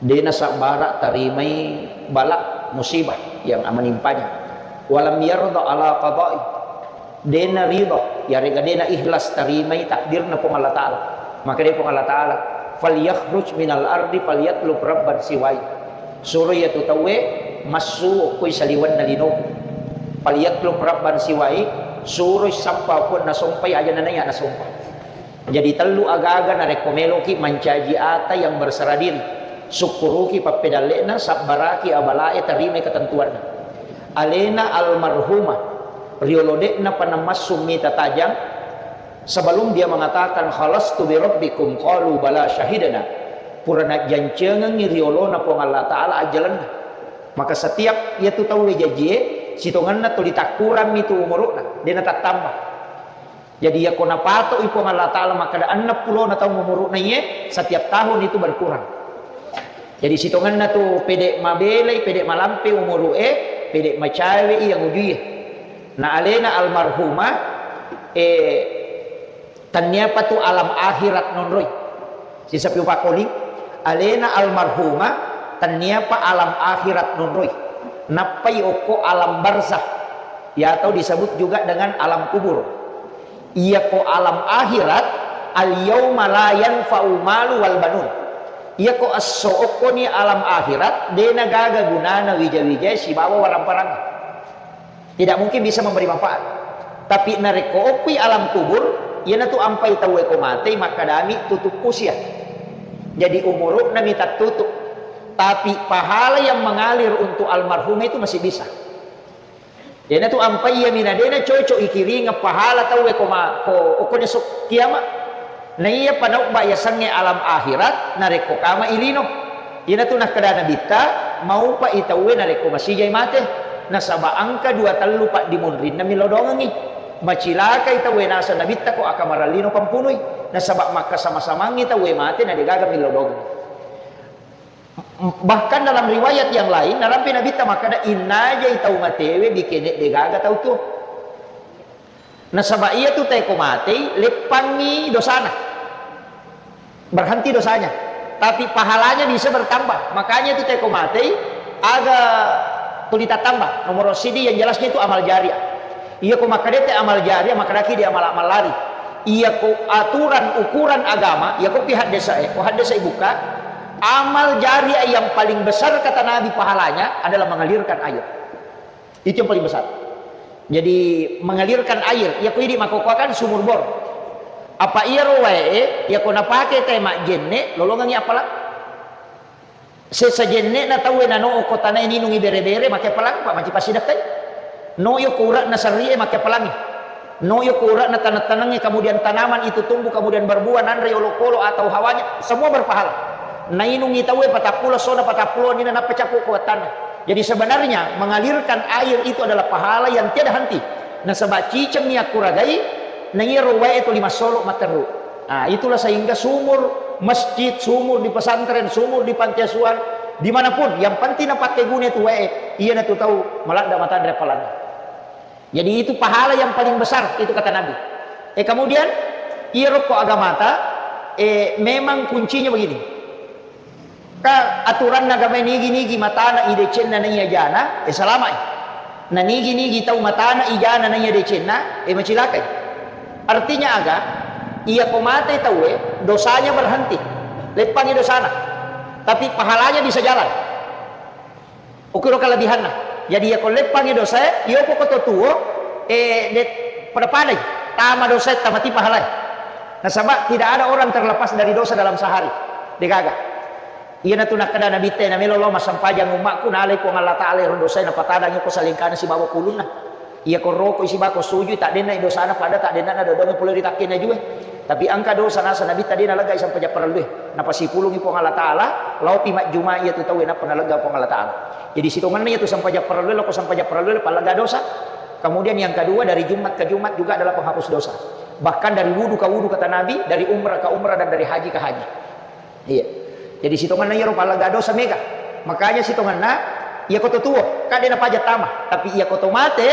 de nasabbara tarimai bala, musibah yang menimpanya, "wa lam yarda ala qadai," de narida, yarega de naikhlas tarimai takdirna Puang Allah Ta'ala. Makkedai Puang Allah Ta'ala, "Falyakhruj minal ardi falyatlub rabban siwai." Suroi iyatu tauwe massu okkoi saliwenna linoku. "Falyatlub rabban siwai," suroi sappa okko nasompai aja nanaiya nasompa. Jadi tellu agaga narekko meloki mancaji ata yang berserah diri. Sukkuruki pappedalle'na, sabbaraki abalae, tarimai ketentuanna. Alena almarhumah, riolo de'napa namassu mita tajang, sebelum dia mengatakan, "Khalastu bi rabbikum," qalu, "Bala syahidna." Pura najjancengengngi riolona Puang Allah Ta'ala ajjalenna. Maka setiap iyatu tauwe jajie, sitongenna tuli takkurammi tu umuru'na, de' natattamba. Jadi, iyako napato'i Puang Allah Ta'ala makkeda enneng pulona taung umuru'na iye, setiap tahun itu berkurang. Jadi, sitongenna tu pede' mabelai, pede' malampe umuru'e, pede' macawe iya ngujuie. Na alena almarhumah, eh, Tenniapa tu alam akhirat nonroi. Sisapi upakoli, alena almarhumah, tenniapa alam akhirat nonroi. Nappai okko alam barzah, ya, atau disebut juga dengan alam kubur. Iyako alam akhirat, al yauma la yanfa'u malu wal banun. Iyako esso okkoni alam akhirat, dena gaga gunana wija-wija sibawa warang-parang. Tidak mungkin bisa memberi manfaat. Tapi narekko okkui alam kubur, iyanatu ampai tauwe ko matei makkadami tutup usia. Jadi umuru'na mi tattutup. Tapi pahala yang mengalir untuk almarhumah itu masih bisa. Iyanatu ampai iya mina dena cocok ikiringeng pahala tauwe ko ma-, ko okko esok kiamat. Na iya panaubba yasengnge alam akhirat, narekko kama ilino. Iyanatu nakkeda Nabitta, maupai tauwe narekko masijai mate. Nasaba engka dua tellu paddimunrinna millau doangengngi. Macilakai tauwe naseng Nabitta ko akamarallino pampunui. Nasaba makkasama-samangngi tauwe mate na degaga millau doangengngi. Bahkan dalam riwayat yang lain, narampe Nabitta makkeda, innajai tau matewe bikene degaga tau tuo. Nasaba iyatu teko matei, leppangngi dosana. Berhenti dosanya. Tapi pahalanya bisa bertambah. Makanya itu teko matei, aga tuli tattamba. Nomor sidi yang jelasnya itu amal jariah. Iyako makkedete amal jariah, makkedaki di amal-amal lari. Iyako aturan ukuran agama, iyako pi haddesa e, ko haddesa ibuka, amal jariah yang paling besar kata Nabi pahalanya adalah mengalirkan air. Itu yang paling besar. Jadi, mengalirkan air, iya ko idi makkokkoe kan sumur bor. Apa iyaro wae e, iya ko napake tae majjenne, lolongengngi appalang. Sesa jenne'na tauwe nano ko tanae ninungi bere-bere, make appalang, Pak, maci passidakkai. No yo ko ura'na serrie, make appalangi. No yo ko ura'na taneng-tanengnge, kemudian tanaman itu tumbuh, kemudian berbuah, nanre olokolo atau hawanya, semua berpahala. Nainungi tauwe patappulo, sona patappulo, nina nappa cappu ko wattanna. Jadi sebenarnya mengalirkan air itu adalah pahala yang tiada henti. Nasaba ciceng ni akkuragai, na iyaro wae tuli massolo matteru. Ah, itulah sehingga sumur masjid, sumur di pesantren, sumur di panti asuhan, dimanapun, yang penting napakkeguna tu wae, iyanatu tau maladda matanre appalanna. Jadi itu pahala yang paling besar, itu kata Nabi. Eh, kemudian, iyaro ko agamata, eh, memang kuncinya begini. Ka aturanna agamae nigi-nigi matana i decenna naiya jana, eh, salama'i. Na nigi-nigi tau matana i jana naiya decenna, eh, macilakai. Artinya aga? Iya ko mate tauwe, dosanya berhenti. Leppangi dosana. Tapi pahalanya bisa jalan. Ukiro kelebihanna. Jadi, iya ko leppangi dosae, iyo ko koto tuo, eh, de-, pada-padai. Tama dosae, tamati pahalai. Nasaba tidak ada orang terlepas dari dosa dalam sehari. Degaga. Iyanatu nakkeda Nabitta, namelo lao massempajang ummakku, nalai Puang Allah Ta'ala ero dosae, napatadangi ko salengkana sibawa kulunna. Iya ko rokoi sibawa ko sujui, taddenna dosana pada taddenna dodongi pole ri takkena jue. Tapi engka dosa nasa Nabitta de naleggai sempajang parellue. Napasipulungi Puang Allah Ta'ala, laopi majjuma iyatu tauwe nappa nalegga Puang Allah Ta'ala. Jadi sitongenna iyatu sempajang parellue, loko sempajang parellue, pallegga dosa. Kemudian yang kedua, dari Jumat ke Jumat juga adalah penghapus dosa. Bahkan dari wudu ke wudu, kata Nabi, dari umrah ke umrah, dan dari haji ke haji. Iya. Jadi sitongenna iyaro pallegga dosa mega. Makanya sitongenna iya ko to tuo, kan de napaja tama. Tapi iya ko to mate,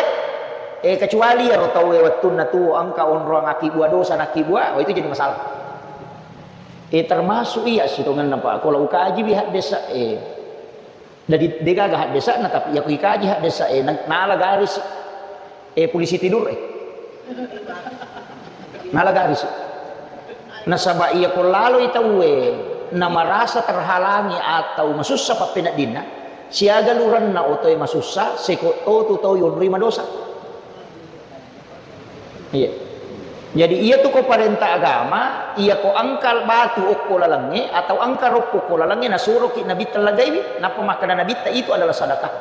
eh, kecuali iyaro tauwe wettunna tuo engka onroang akibua dosa nakibua, oh, itu jadi masalah. Eh, termasuk iya sitongenna, Pak. Kalau ukaji wi haddesa, eh, jadi degaga haddesana, tapi iya ko ikaji haddesa, eh, na-, nala garis. Eh, polisi tidur, eh. Nala garis. Nasaba iya ko laloi tauwe, na marasa terhalangi atau masussa pappeneddinna, siaga lurenna otoe masussa, seko totu tau yonroi madosa. Iya. Jadi, iya tu ko parenta agama, iya ko engka batu okko lalengnge atau engka roppo okko lalengnge, nasuroki Nabitta lagaiwi, nappa makkeda Nabitta, itu adalah sedekah.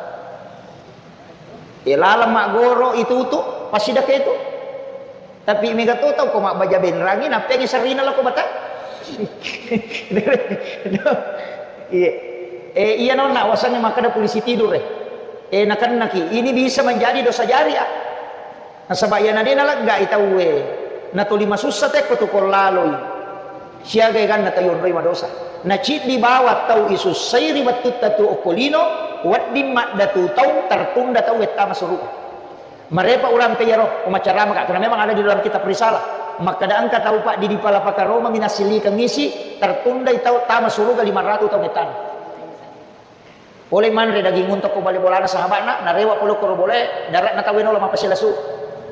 Iya laleng maggoro itu tu, passidakka itu. Tapi mega to tau ko mabbaja benrangi, nappeangi serrina lako bata. Iya. Eh, iya nonna, wasanna makkeda polisi tidur, eh. Eh, nakennaki. Ini bisa menjadi dosa jariah. Nasaba iyana de naleggai tauwe, natoli masussa tekko tu ko laloi. Siaga eganna tau yonroi madosa. Naciddi bawang tau isussai ri wettutta tu okko lino, wedding maddatu taung tertunda tau wettama suruga. Marepa urampe iyaro, umacaramaka, karena memang ada di dalam kitab risalah. Makkeda engka tau Pak di dipala pakaromami nassilikeng isi, tertundai tau tama suruga lima ratu taung ettana. Pole manre daging unta ko bale bolana sahaba'na, narewa pole koro bolae, dare'na tauwe naola mappasilasu.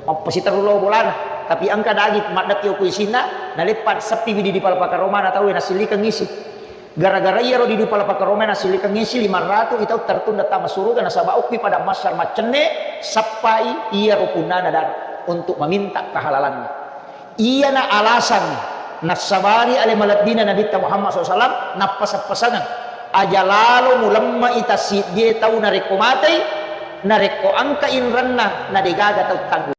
Mappasiterru lao bolana. Tapi engka daging maddaki okko isinna, naleppa seppiwi di dipala pakaromana tauwe nassilikeng isi. Gara-gara iyaro di dipala pakaromana nassilikeng isi lima ratu itau tertunda tama suruga nasaba okki pada massar maccenne sappai iyaro punnana dare untuk meminta kehalalanna. Iyana alasanna nassabari ale malebbina Nabitta Muhammad sallallahu alaihi wasallam, nappasang-pasangeng, aja lalo mulemme'i tassiddie tau narekko matei, narekko engka inrenna, na degaga tau tanggung.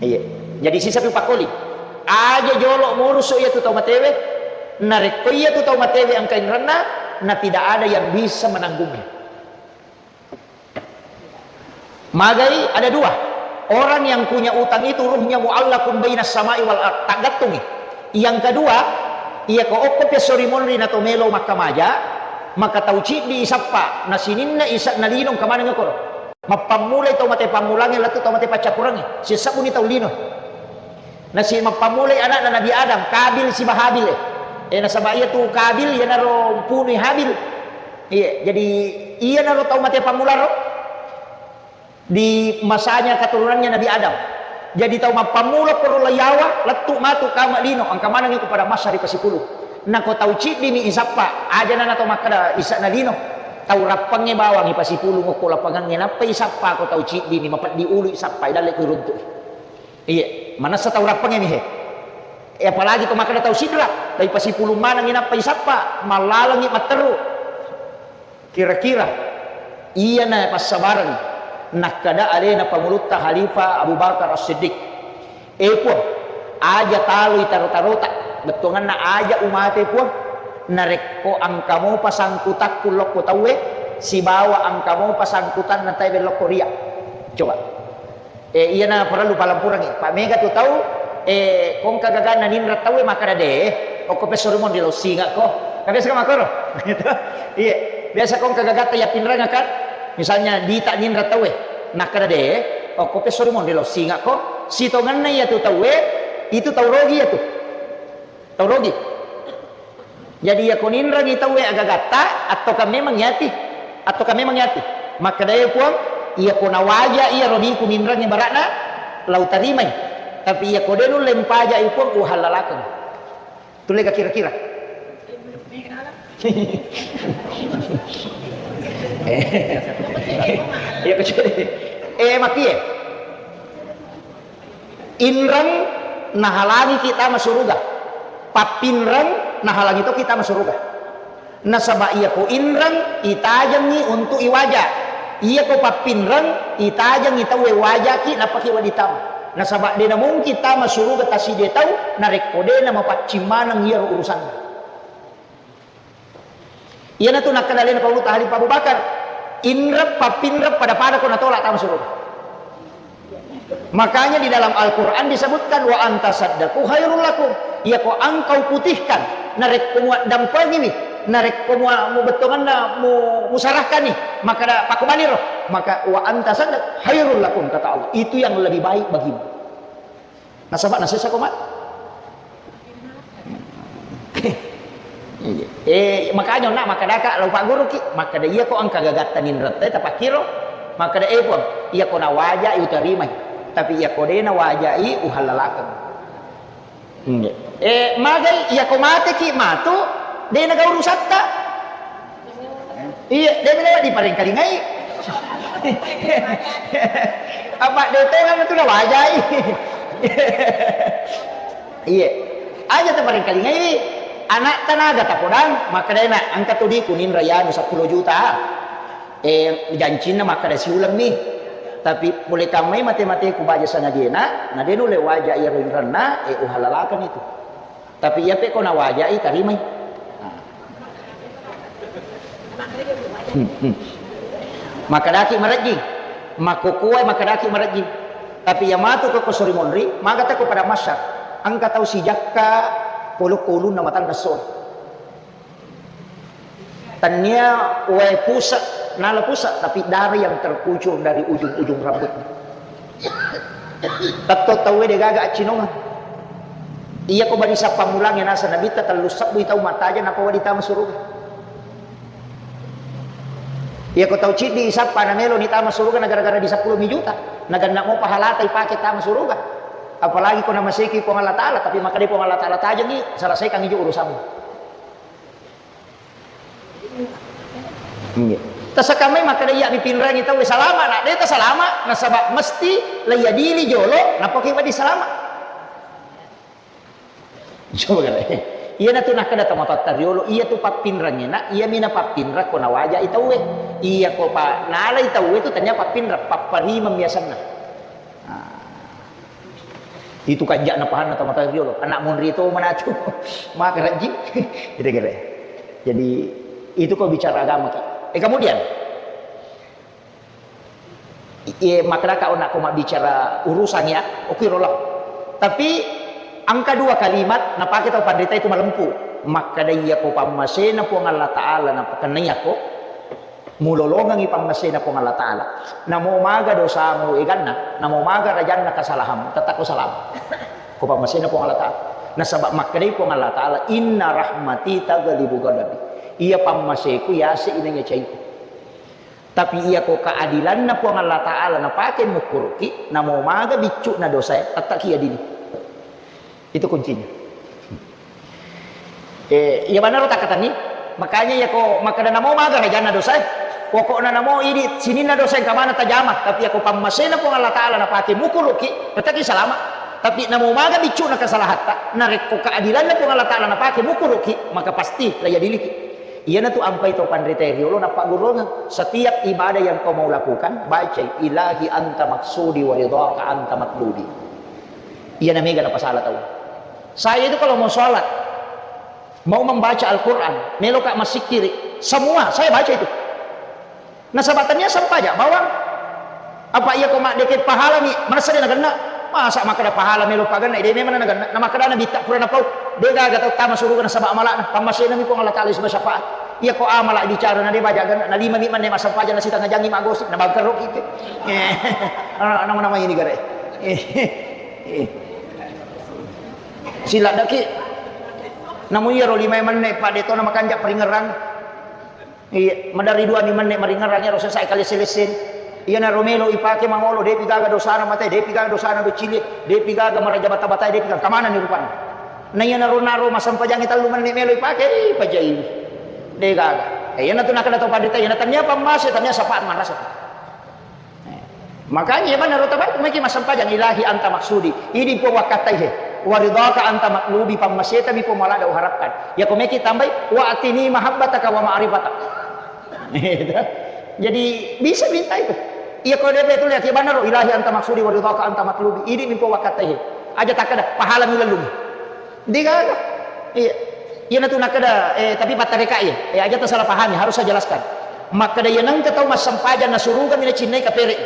Iya. Jadi sisapi pakkoli. Aja jolo murusu iyatu tau matewe, narekko iyatu tau matewe engka inrenna, na tidak ada yang bisa menanggungnya. Magai ada dua. Orang yang punya utang itu ruhnya muallakun bainas samai wal ard. Taggattungi. Yang kedua, iya ko okko pesso ri monri na to melo makkamaja, maka tau ciddi isappa, na sininna isa na lino engka maneng okoro. Mappammulai tau mate pammulangnge lettu tau mate paccappurangnge. Sisebbuni tau lino. Nasi mappammulai anakna Nabi Adam, Kabil siba Habil, eh. Eh, nasaba iyatu Kabil iyanaro punui Habil. Iya, jadi iyanaro tau mate pammularo di masanya keturunannya Nabi Adam. Jadi tau mappammula koro layawa, lettu matu kama lino, engka maneng iko pada massa ri pasipulung. Nako tau ciddimi isappa, ajana na tau makkeda isana lino. Tau rappangnge bawang ipasipulung okko lapangangnge, nappa isappa ko tau ciddimi, mapeddi ulu isappa, idalle ko iruntu. Iya, manessa tau rappangnge mi he. Eh, apalagi to makkeda tau sidra, tau ipasipulung manengngi nappa isappa, mallalengngi matteru. Kira-kira iyana passabareng nakkeda alena pangulutta Khalifah Abu Bakar As-Siddiq, "Eh Puang, aja taloi taro-tarota, bettuanganna aja umate Puang, narekko engka mopa sangkutakku lokko tauwe, sibawa engka mopa sangkutanna tauwe lokko ria." Coba. Eh, iyana parellu palempurengngi. Pa mega tu tau, eh, kongka gaganna ninreng tauwe makkeda de, okko pesso ri monri lao singakko. Kan biasa kan makkoro? Gitu. Iya. Biasa kongka gagatta ya pinreng kan. Misalnya dita ninreng tauwe. Nakkeda de, okko pesso ri monri lao singakko. Sitongenna iya tu tauwe, itu tau rogi ya tu. Tau rogi. Jadi, iyako ninrengi tauwe agagatta, attoka memang yati, attoka memang yati. Makkedae Puang, iyako nawaja iya rodiku ninrengi bara'na, lau tarimai. Tapi iyako de nulle mpajai Puang, uhallalakeng. Tullega kira-kira. Iya, kecuali. Eh, makie. Inreng nahalangiki tama suruga. Pappinreng nahalangi toki tama suruga. Nasaba iyako inreng itajengngi untuk iwaja. Iyako pappinreng itajengngi tauwe wajaki nappaki wedding tama. Nasaba de namungkin tama suruga tasidie tau narekko de namapaccing maneng iyaro urusanna. Iyanatu nakkeda alena Paulutta Khalifah Abu Bakar, inreng pappinreng pada-pada ko natolak tama suruga. Makanya di dalam Al-Quran disebutkan, "Wa anta saddaku khairul lakum." Iyako engkau putihkan, narekko muaddampengiwi, narekko mua-, mubettonganna mu-, musarahkani, maka da-, pakubaliro, maka "wa anta saddaq khairul lakum," kata Allah. Itu yang lebih baik bagimu. Nasaba nasessa ko mate. Eh, makanya onna makkedaka, lau pagguruki, makkeda iyako engka gagatta ninrette tapakkiro, makkeda, "Eh, Puang, iyako nawajai utarimai, tapi iyako de nawajai uhallalakeng." Eh, magai iyako mateki matu, de naga urusatta. Iya, de mena diparengkalingai. Apa de tongeng tu nawajai. Iya. Aja taparengkalingai. Anak tanaga tapodang, makkedana engka tu diku ninra yanu seppulo juta. Eh, jancinna makkeda siulemmi. Tapi pole kammai mate-mateku baja sangajena, na de nulle waja iyaro inrenna, eh, uhallalakeng itu. Tapi iya pe ko nawajai, tarimai. Nah. Hmm, hmm. Makkedaki marejjing, makkukuai makkedaki marejjing. Tapi iya matu ko, ko sori monri, maga teko pada masyar. Engka tau sijakka polo-, polunna matanna esso. Tania wae pusat, nala pusat, tapi darah yang terkucur dari ujung-ujung rambutnya. Tetto tauwe degaga accinongeng. Iya ko bari sappa mulangnge nasa nabitta tellu sebbui tau matajeng nappa wedding tama suruga. Iya ko tau ciddi isappa namelo ni tama suruga na gara-gara di seppulo mi juta. Naganna mo pahalata ipake tama suruga. Apalagi ko namaseki Puang Allah Ta'ala, tapi makkeda Puang Allah Ta'ala, tajengi, selesaikan ijo urusanmu. Iya. Tasakamai makkeda iya mi pinrangi tau salama, na de tasalama, nasaba mesti laiadili jolo, nappa ki wedding salama. Coba kan? Iya natu nakkeda tomatoatta riolo, iya tu pappinrangena, iya mina pappinrang ko nawajai tauwe. Iya ko pa nalai tauwe tu tania pappinrang, papparimeng biasanna. Nah. Itu kanja'na pahanna tomatoa riolo. Anak monri to manatu. Maka rajin. Gitu kira. Jadi itu kau bicara agama ki. Eh, kemudian, iya, makkeda ka onako mabbicara urusan ya, oke rola. Tapi angka dua kalimat napake tau panrita itu malempu. Makkeda iya ko pammasena Puang Allah Ta'ala napakennai ako, mulolongengi pammasena Puang Allah Ta'ala, namo maga dosamu eganna, namo maga rajanna kesalahanmu, tetap ko salama. Ko pammasena Puang Allah Ta'ala. Nasaba makkedai Puang Allah Ta'ala, "Inna rahmati taghlibu ghadabi." Iya pammaseku yase inanya caiku. Tapi iya ko keadilanna Puang Allah Ta'ala napake mukkuruki, namo maga biccu'na dosae, tetap ki adili. Itu kuncinya. Eh, iya manaro takkatenni. Makanya iya ko makkeda namo maga rajanna dosae. Pokokna namo idi sininna dosa engka maneng tajama, tapi iya ko pammasena Puang Allah Ta'ala napake mukkuruki, tetap ki salama. Tapi namo maga biccu'na kesalahatta, narekko keadilanna Puang Allah Ta'ala napake mukkuruki, maka pasti laiadiliki. Iyanatu ampai to panritae riolo nappagguruangeng. Setiap ibadah yang kau mau lakukan, bacai, "Ilahi anta maksudi wa ridhaka anta matlubi." Iyana mega napasala tau. Saya itu kalau mau sholat, mau membaca Al-Quran, meloka massikkiri, semua saya baca itu. Nasaba tania sempaja bawang. Apa iya ko maddeke pahalami, manessa de nagenna? Masa makkeda pahala melo pagenna, de memang nagenna. Na makkeda nabitta pura napau, de gaga tau tama suruga nasaba amala'na, pammasena mi Puang Allah Ta'ala siba syafaat. Iya ko amala bicara na de baja genna, na lima mi manne massempajang na sitengah jangi magosip, na bangkero ki. Eh, nama-nama ini gare. Eh, eh. Siladdaki. Namu iya ro lima manne pa de to na makanja paringerang. Iya, maderri dua mi menne maringerrang iyaro sesa kalesse-lesse. Iyanaro melo ipake mangolo, depi gaga dosana mate, depi gaga dosana doccili, depi gaga maraja bata-batae, depi gaga kamanani rupanna. Na iyanaro naro massempajangnge tellu menne melo ipake, ih, pajai. De gaga. Eh, iyanatu nakkeda tau panrita, iyana tania pammase, tania syafaat manrasa. Eh, makanya iya manna ro tabai, meki massempajang, "Ilahi anta maksudi." Idi Puang wakkattai he. "Wa ridhaka anta matlubi," pammaseta mi Puang malada uharapkan. Iya ko meki tambai, "Wa atini mahabbataka wa ma'rifatak." Jadi bisa minta itu. Iya ko de betul ya, iya manna ro, "Ilahi anta maksudi wa ridhaka anta matlubi." Idi mi Puang wakkattai he. Aja takkeda, pahala mi lellung. De gaga. Iya. Iyanatu nakkeda, eh, tapi pattareka iya. Eh, aja tasalah pahami, harus saya jelaskan. Makkeda iya nengka tau massempajang na suruga mi nacinnai kapere.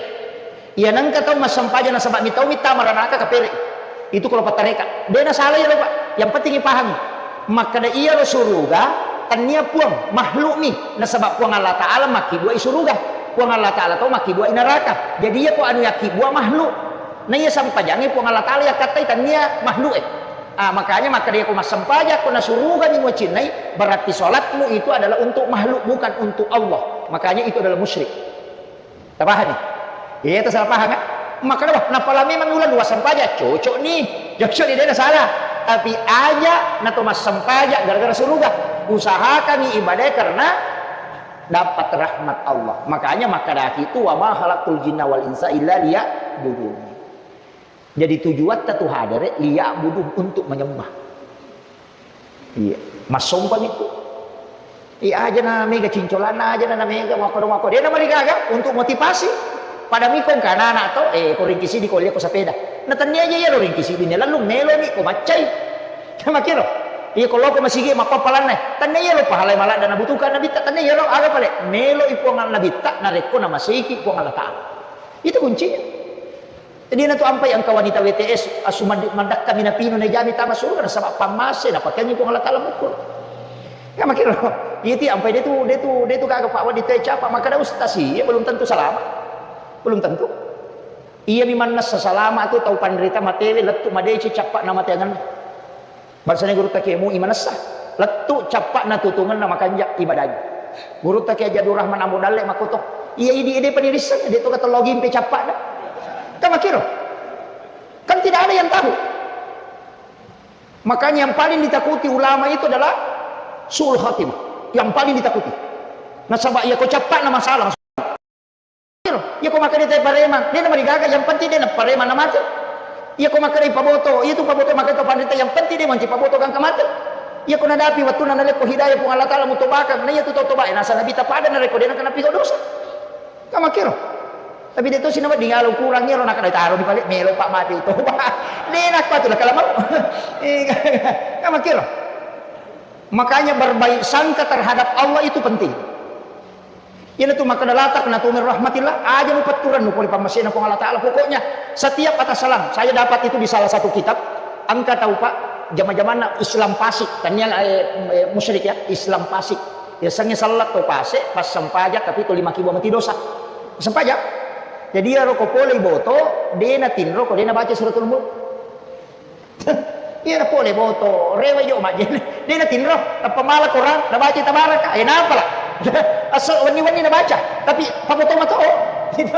Iya nengka tau massempajang nasaba mi tau mi tama ranaka kapere. Itu kalau pattareka. De nasalah iyaro, Pak. Yang penting ipahami. Makkeda iyaro suruga, tania puang, makhluk mi. Nasaba Puang Allah Ta'ala makkibua i suruga. Puang Allah Ta'ala tau makkibua i neraka. Jadi iya ko anu yakkibua makhluk. Na iya sempajangnge Puang Allah Ta'ala yakkattai, tania makhluk e. Ah, makanya makkeda ko massempajang ko na suruga ni mucinnai, berarti salatmu itu adalah untuk makhluk, bukan untuk Allah. Makanya itu adalah musyrik. Tapahami? Iya, itu salah paham, kan? Makkeda, "Wah, napala memang ulang dua sempajang." Cocok ni. Cocok ni, de nasalah. Tapi aja na to massempajang gara-gara suruga. Usahakan ibadah karena dapat rahmat Allah. Makanya makkedaki itu, "Wa ma khalaqtul jinna wal insa illa liya'budun." Jadi tujuatta tu hadere liya'budun, untuk menyembah. Iya, massompa mi tu. Iya, aja na mega cincolanna, aja na mega mako mako. De na marigaga untuk motivasi. Pada mi ko engka anak-anak to, eh, ko ringkisi di ko lia ko sepeda. Na tania aja iya ro ringkisi di ne lalu melo mi ko maccai. Makiro. Iya, ko loko masigi mappapalanna, tenne iya lo pahalai maladda nabutuhkan Nabitta, tenne iya lo, aga pale? Melo i Puang Nabitta narekko namaseiki Puang Allah Ta'ala. Itu kuncinya. Jadi, na tu ampai engka wanita W T S, asu mandi-, mandakka minapinu na jami tama surga, nasaba pammase napakengi Puang Allah Ta'ala mukul. Kan makkiro, iya ti ampai de tu, de tu, de tu gaga Pak Wadi tu capa, makkada ustaz, iya belum tentu selamat. Belum tentu. Iya mi mannessa salama tu tau panrita matewe lettu madeci cappa na mateangan. Bangsana gurutta Kiai Mu'i manessa. Lettu cappa'na tutungenna makanja ibadahnya. Gurutta Kiai Haji Abdul Rahman Ambo Dalle makkoto. Iya idi ede panirisseng, de to katellogi mpe cappa'na. Kan makkiro. Kan tidak ada yang tahu. Makanya yang paling ditakuti ulama itu adalah su'ul khatimah. Yang paling ditakuti. Nasaba iya ko cappa'na masalah. Iya ko makkeda te paremang, de namarigaga, yang penting de naparemang na mate. Iya ko makkeda paboto, iya tu paboto makkeda to panrita, yang penting de manci paboto gangka mate. Iya ko nadapi wattunna nalekko hidayah Puang Allah Ta'ala mutobakang, na iya tu tau toba, eh, nasa Nabi tapada narekko de nakana piga dosa. Kan makkiro. Tapi de to sinawa di ngalo kurang iyaro nakada taro di pale melo pak mate utoba. De nakko tu nakala mau. Eh, kan makkiro. Makanya berbaik sangka terhadap Allah itu penting. Iyanatu makkeda la taqnatu min rahmatillah, aja mupetturennu pole pammasena Puang Allah Ta'ala. Pokoknya setiap atas salam, saya dapat itu di salah satu kitab, engka tau Pak, jama-jamanna Islam pasik, tania, eh, eh, musyrik ya, Islam pasik. Ya sengnge sellat to pase, pas sempajang tapi to lima kibo mati dosa. Sempajang. Jadi iyaro ko pole boto, de natinro ko de nabaca suratul mulk. Iya na pole boto, rewe jo majjenne. De natinro, tappa mala Quran, nabaca tabaraka. Eh, napala. Asal wenni-wenni nabaca, tapi paboto mato. Gitu.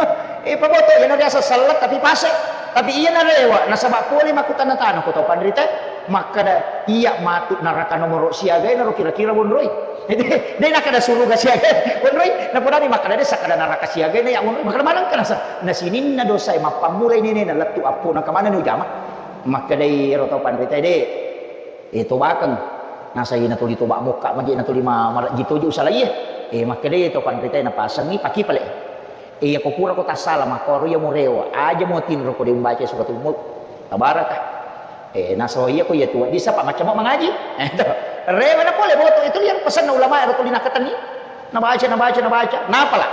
Eh, paboto, iya na riaseng sellat, tapi pase. Tapi iya na rewa, nasaba pole makkutana tana ko tau panrita. Makkada, iya matu neraka nomoro siaga, ero kira-kira wonroi. De, de nakkada suruga siaga, wonroi. Napodani makkada de sakkada neraka siaga, na ya wonroi. Makkada maneng kana sa. Na sininna dosa, eh, mappammulai nene, na lettu appo, na kemana ni ujama. Makkedai ero tau panritae, "De, eh, tobakeng." Nasai natuli toba mokka, maje natuli ma-, marejji toje usalaie. Eh, makkedai to panritae, napasengi paki pale. Eh, iya ko pura ko tassala, makkoro iya murewa, aja mutinro ko de umbaca suratul mulk. Tabaraka. Eh, naso iya ko iya tua, disa pa macam mangaji. Eh, to. Rewa na pole boto, itu liang pesanna ulama ero tuli nakkatenni. Nabaca, nabaca, nabaca. Napala.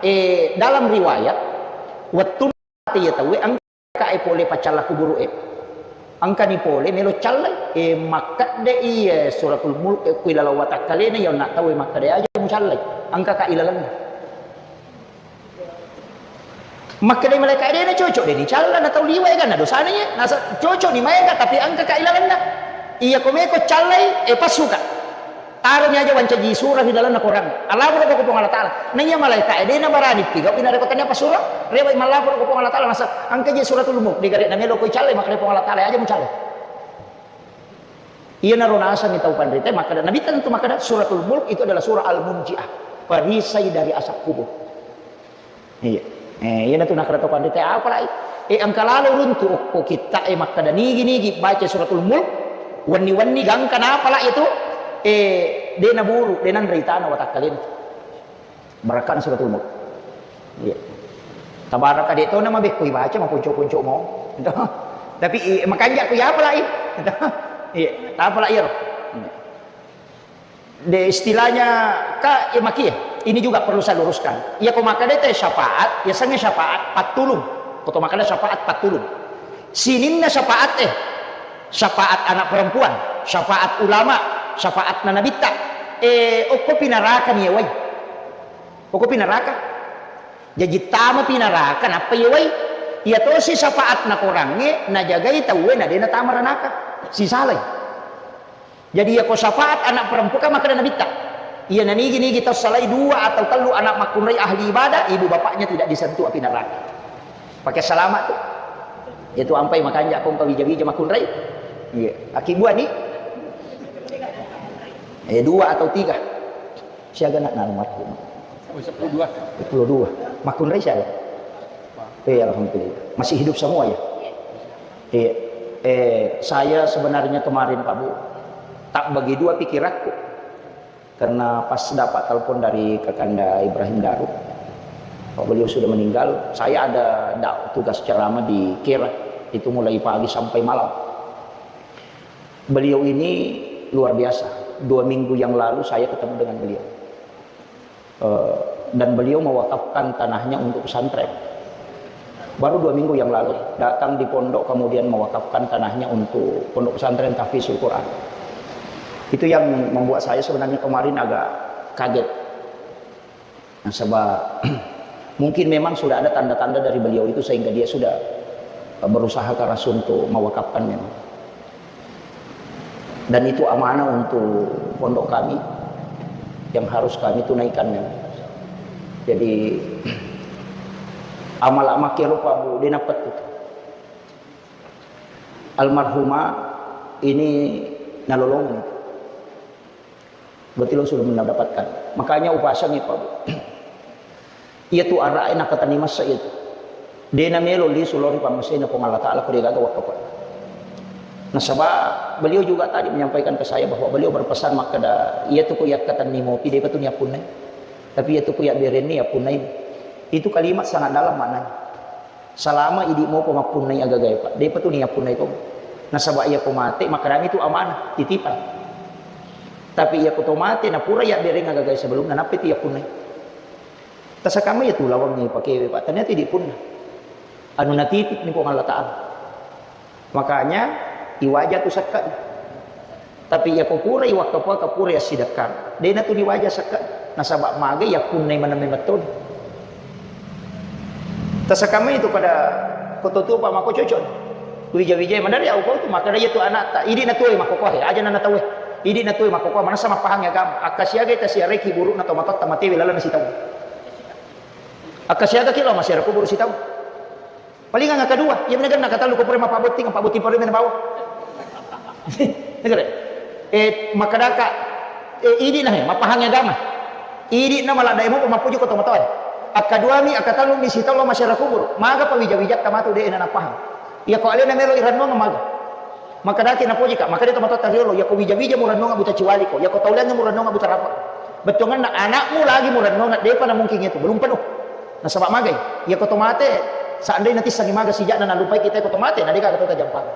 Eh, dalam riwayat, wettu mate iya tauwe, engka e pole paccalla kuburu'e. Engkani pole melo callai. E, makkedde iya suratul mulk, e, ku ilaleng watakkalena, iya onna tauwe makkeda aja mucallai. Engka ka ilalenna. Makkeda malaika, dena cocok, deni calla na tau liwa eganna dosana iya. Nasa cocok ni maega, tapi engka ka ilalenna. Iya ko meko callai, e, passuka. Taroni aja wancaji surah ri lalenna Quran. Allaporo ko Puang Allah Ta'ala. Naiya malaika e, dena barani pigau ina reko tania pasuro. Rewa mallaporo ko Puang Allah Ta'ala, nasa engka je suratul mulk, de gare na melo ko callai, makkeda Puang Allah Ta'ala, aja mucallai. Iyanaro nasengi tau panrita, makkeda Nabi tentu makkeda suratul mulk itu adalah surah al-munjiah. Perisai dari azab kubur. Iya. Eh, iyanatu nakkeda to panrita, apalai? Eh, engka lalo runtu okko kitta e makkeda nigi-nigi baca suratul mulk, wenni-wenni gangka napala itu, eh, de naburu, de nanre itana watakkalena. Barakkana suratul mulk. Iya. Tabaraka de to nama bekko ibaca maponco-ponco mo. Tapi, eh, makanja ku ya apalai? Iya, apalai iyaro? De, istilahnya, ka, ya, maki, ya. Ini juga perlu saya luruskan. Ya, ko makkeda te syafaat, ya, sengnge syafaat pattulung. Ko to makkeda syafaat pattulung. Sininna syafaat, eh, syafaat anak perempuan, syafaat ulama, syafaat na nabitta. Eh, okko pinaraka ni wai. Okko pinaraka. Jaji tama pinaraka, nappa iya wai. Iya tosi syafaat na korangnge, najagai tauwe, na de natama ranaka. Sisalai. Jadi, iya ko syafaat anak perempuan, kan makkeda Nabitta, iya nanigi-nigi tau salai dua atau tellu anak makkunrai ahli ibadah, ibu bapaknya tidak disentuh api neraka. Pakai selamat tu. Itu ampai makanja ko engka wija-wija makkunrai. Iya, aki buah ni. Eh, dua atau tiga. Siaga nak nang almarhum. Oh, sepuluh dua. Sepuluh dua. Makkunrai siaga? Eh, alhamdulillah. Masih hidup semua ya? Iya. Eh, saya sebenarnya kemarin, Pak Bu, tak bagi dua pikiranku. Karena pas dapat telepon dari Kakanda Ibrahim Darut, Pak, beliau sudah meninggal, saya ada dak-, tugas ceramah di Kera, itu mulai pagi sampai malam. Beliau ini luar biasa. Dua minggu yang lalu saya ketemu dengan beliau. Eh, dan beliau mewakafkan tanahnya untuk pesantren. Baru dua minggu yang lalu, datang di pondok, kemudian mewakafkan tanahnya untuk pondok pesantren Tahfizul Quran. Itu yang membuat saya sebenarnya kemarin agak kaget. Nasaba mungkin memang sudah ada tanda-tanda dari beliau itu sehingga dia sudah, eh, berusaha keras untuk mewakafkan memang. Dan itu amanah untuk pondok kami yang harus kami tunaikan memang. Jadi, amal-amal keropa, Bu, de' napettui. Almarhumah ini nalolongeng. Berarti lo sudah mendapatkan. Makanya upasangi, Pak, Bu. Iya tu ara'e nakatenni massa iya tu. De' namelo lisu lao ri pammasena Puang Allah Ta'ala ko de' gaga wakkafa. Nasaba beliau juga tadi menyampaikan ke saya bahwa beliau berpesan makkeda, iya tu ko yakkatenni mopi, de'pa tu niappunnai. Tapi iya tu ko yabberenni, yappunnai. Itu kalimat sangat dalam maknanya. Salama idi' mopa mappunnai agagae, Pak. De'pa tu niappunnai to. Nasaba iya ko mate, makkedami tu amanah, titipan. Tapi iya ko to mate, napura yabbereng agagae sebelumna, nappa tu yappunnai. Tasakamma iya tu lawangnge pakewe, Pak. Ternyata idi' punna. Anu natitip ni Puang Allah Ta'ala. Makanya, iwaja tu sekka. Tapi iya ko pura iwakkafa, ko pura yassidekkang. De' na tu diwaja sekka. Nasaba magai yappunnai maneng memettoni. Tasakamma itu pada kototuo, Pak, mako cocok. Wija-wijai madari au kau tu, makkeda iya tu anakta. Idi' na tuwe makkokoe, aja na tauwe. Idi' na tuwe makkokoe, manessa mappahangi agama. Akkasiagai tasiarai kiburu'na tomatoatta matewe lalenna sitaung. Akkasiagaki lao massiara kuburu' sitaung. Palingang akkadua, iya mega nakatallu ko pura mappabotting, pabbotting paru mena bawang. Negara. Eh, makkedaka, eh, idi' na, eh, mappahangi agama. Idi' na maladde' mo mappoji ko tomatoae. Akkaduami, akkatellumi sitaung lao massiara kuburu'. Maga pawija-wijatta matu de' na napahang. Iya ko alena melo irennuang maga. Makkedaki napojika, makkeda tomatoatta riolo, iya ko wija-wija murennunga buta ciwaliko, iya ko tauliangnge murennunga buta rapa. Bettuangenna anakmu lagi murennunga, de'pa namungkin itu, belum penuh. Nasaba magai, iya ko tomate, seandainya tissengi maga sija'na nalupai kita ko tomate, na de'ka kata jampang.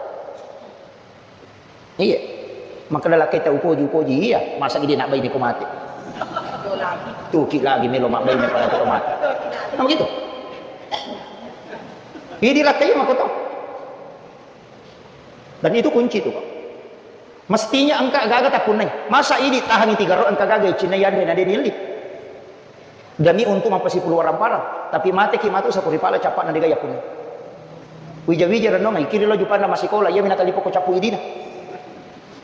Iya. Makkeda lakkaita upoji-upoji, iya, masa idi' nabbaine ko mate. Tuki lagi melo mabbaine pada ko mate. Nah, begitu. Idi' lakkai makoto. Dan itu kunci itu, Pak. Mestinya engka gaga tappunnai. Masa idi' tahangi tiga ro engka gaga cinna yanre na de' dielli. Demi untuk mappasipulu warang parang. Tapi mateki matu sapuri pala cappa na de' gaga yappunnai. Wija-wija renungai, kiri lo jupanna massikola, iya mina talipo ko cappu idina.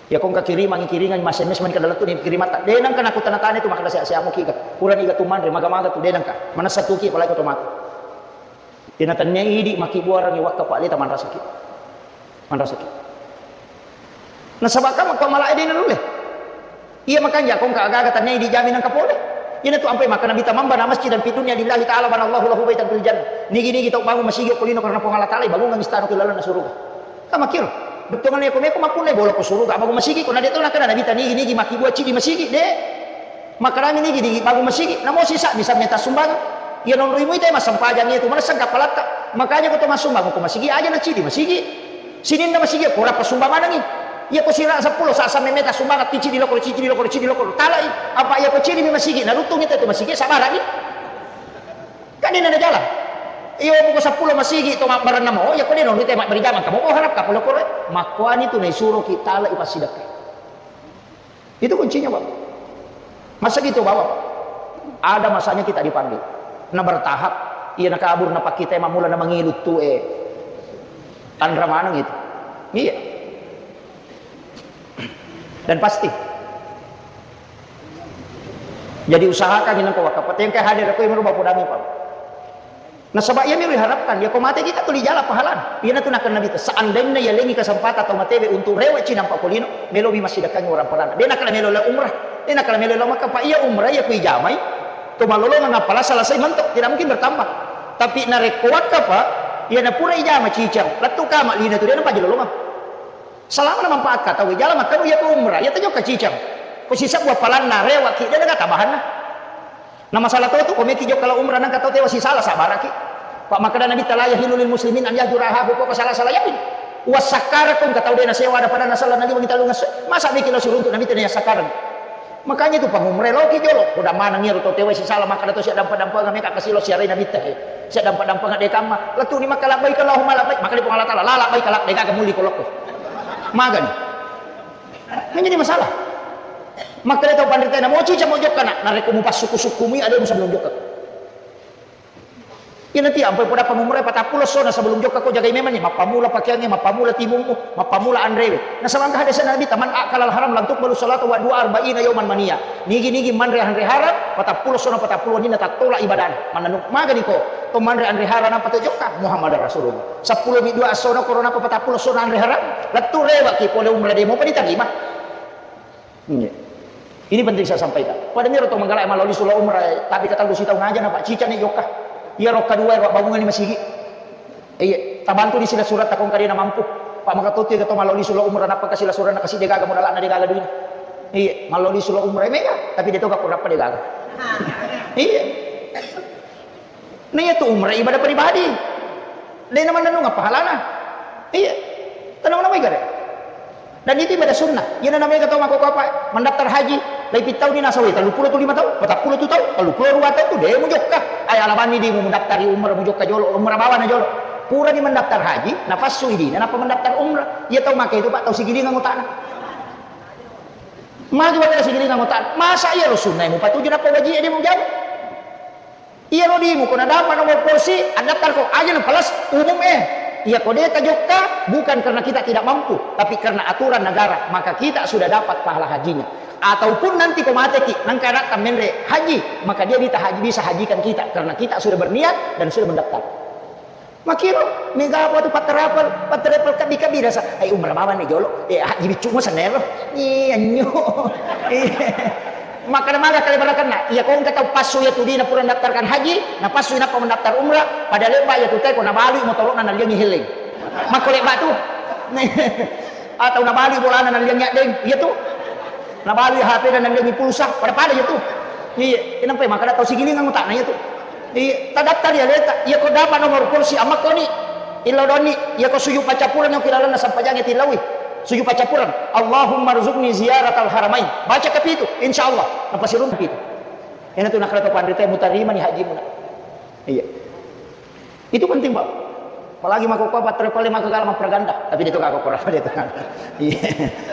Iya ko engka kirimangi, kiringangi, mas-, S M S mani kada lettu ni kirimatta. De' nengka naku tana-tana itu makkeda seha-seha muki ga. Purani ga tu manre, maga-maga tu de' nengka. Manessa tuki apalagi ko to matu. Ina tennia idi' makkibbuarengngi wakka, Pak, leta manrasaki. Manrasaki. Nasaba' kan makko malae de' nanulle. Iya makanja ko engka aga-aga tennia idi' jami nengka pole. Ina tu ampai makkeda Nabitta, "Man bana masjidan fid dunya lillahi ta'ala banallahu lahu baitan fil jannah." Nigi-nigi tau bangung masigi okko lino karena Puang Allah Ta'ala, ibangungengngi istana ko lalenna suruga. Kan makkiro. Bettuanna ko meko mappunnai bolo ko suruga, bangung masigi ko na de' to nakkeda Nabitta nigi-nigi makkibbua cidi masigi, de'. Makkedami nigi di bangung masigi, namo sisa bisa meta sumbang. Iya nonroi muita massempajang iya tu, manessa gappalatta. Makanya ko to massumbang ko masigi, aja na cidi masigi. Sininna masigi ko rappa sumbang manengi. Iya ko sira seppulo sa samme meta sumbang, ti cidi lokoro, cidi lokoro, cidi lokoro. Talai, apa iya ko cidi mi masigi, naruttung itu masigi, sabarani. Kan ini ada jalan. Iya buku seppulo masigi to mabbarenna mo, iya ko de' nonroi te mabberi jamang, kamu mau harap kapolo kore. Makkuani tu naisuro ki talai passidakka. Itu kuncinya, Bapak. Masa gitu, Bapak? Ada masanya kita dipanggil. Nah, bertahap. Iya, nakabur, napakkitai, mamula, na mangilu tu, eh. Tanra maneng itu. Iya. Dan pasti. Jadi usahakan ini kau wakaf. Yang kayak hadir aku yang merubah podami, Pak. Nasaba' iyami riharapkan, iya ko mate kita tuli jala pahalana. Iyana tu nakkeda Nabitta, seandainya yalengi kesempatan tau matewe untuk rewe'ci nampa ko lino, melomi massidekkangi orang perana. De' nakkeda melo lao umrah, de' nakkeda melo lao Makkah, Pak. Iya umrah, iya ku ijamai, to malolongeng appala selesai mentok, tidak mungkin bertambah. Tapi narekko wakka, Pak, iyana pura ijama cicang, lettu kama lino tu de' napaja lolongeng. Selama na manfaat ka tau, jala makkanu iya ko umrah, iya tajokka cicang. Ko sisebbu appalanna, rewa'ki, de' naga tambahanna. Na masalah to tu, ko meki jokka lao umrah nangka tau tewa sisala, sabaraki. Pak, makkeda Nabitta, "La yahillu lil muslimin an yahjura akhahu fawqa tsalatsa layalin." Uwassakkarang ko engka tau de' nasewa ada pada nasala naliwengi tellung esso. Masa miki lo siruntu' nabitta na yassakkarang. Makanya itu pangumrai loki jolo'. Koda maneng iyaro tau tewai sisala makkeda to siaddampa-dampengeng meka kasi lo siarai nabitta he. Siaddampa-dampengeng de' kamma. Lettu'ni makka labbaik Allahumma labbaik. Makkeda Puang Allah Taala, la labbaik la, de' gaga muli ko lokko. Magani. Menjadi masalah. Makkeda tau panrita na moci camo jokka na, narekko mupassukku-sukkumi ada musabelum jokka. Iyanatu ampai poda pangumrai patappulo essona sebelum jokka ko jagai memanni, mappamula pakeangnge, mappamula timummu, mappamula anrewe. Nasaba engka hadis Nabi, "Man akalal haram lam tuqbalu salatu wa dua arba'ina yauman mania." Nigi-nigi manre anre haram, patappulo essona patappulo wenninna tattola ibadana. Mannanu magani ko to manre anre haram nappa to jokka Muhammadar Rasulullah. Seppulo mi dua essona korona apa patappulo essona anre haram, lettu rewaki pole umrah de' mopa ditarima. Iya. Ini penting saya sampaikan. Pada miro to manggalai maloli sula umrah, tapi kata lu sitau ngaja na Pak Cica nih jokka. Iya rokka dua, Pak, bangungan di masigi. Iya, tabantu di sila surat takong kadena mampu. Pak, maka tuti kata maloli sula umrah, napa kasih sila surat na kasih de' gaga modal na de' gaga duit. Iya, maloli sula umrah mega, tapi de' to gak kurapa de' gaga. Iya. Nah, iya tu umrah ibadah pribadi. De' namannennung apa halana? Iya. Tenang nama igare. Dan itu ibadah sunnah. Iya namanya kata mako apa? Mendaftar haji. Lai pitau ni nasawi. Tellu pulo tu lima tau. Patappulo tu tau. Tellu pulo dua tau tu. De' mujokka. Ay, alabanni di mu mendaftar di umrah mujokka jolo. Umrah bawa na jolo. Pura di mendaftar haji. Napassu idina. Napa mendaftar umrah? Iya tau make itu, Pak. Tau sigilingan utana. Maju pada sigilingan utana. Masa iya lo sunnah mu patuju napa wajib dia mau jauh? Iyaro dimu ko nadapa nomor polisi, addaftar ko aja na plus umum eh. Iya ko de' tajokka, bukan karena kita tidak mampu, tapi karena aturan negara, maka kita sudah dapat pahala hajinya. Ataupun nanti ko mateki, nangka anak menre haji, maka dia bisa haji, bisa hajikan kita karena kita sudah berniat dan sudah mendaftar. Makiro, mega apa tu patterapel, patterapel kabi-kabi rasa. Ai umrah mama ni jolo. Eh, haji biccu mo sanero. Iya nyo. Iya. Makkeda maga kale barakanna, iya ko engka tau passu iya tu dina pura daftarkan haji, na passu inappa mendaftar umrah, pada lebba iya tu teko nabalui motoro'na nalliangi heleng. Makko lebba tu. Atau nabalui bolana nalliangi addeng, iya tu. Nabalui H P na nalliangi pulsa, pada-pada iya tu. Iya, kenapa makkeda tau sigilingan utakna iya tu. Iya, tadaftar iya leta, iya ko dapat nomor kursi amakkoni. Illau donni, iya ko suju paccappureng ki lalenna sampajang tillaui. Suju paccappureng. Allahumma rzuqni ziyaratal haramain. Baca kapitu, insyaallah. Napasirun kapitu. Ena tu nakkeda to panrita mutarima ni haji muna. Iya. Itu penting, Pak. Apalagi mako ko pattere pale maka kala mappraganda. Tapi dia tu kagak kurang dia tu. Iya.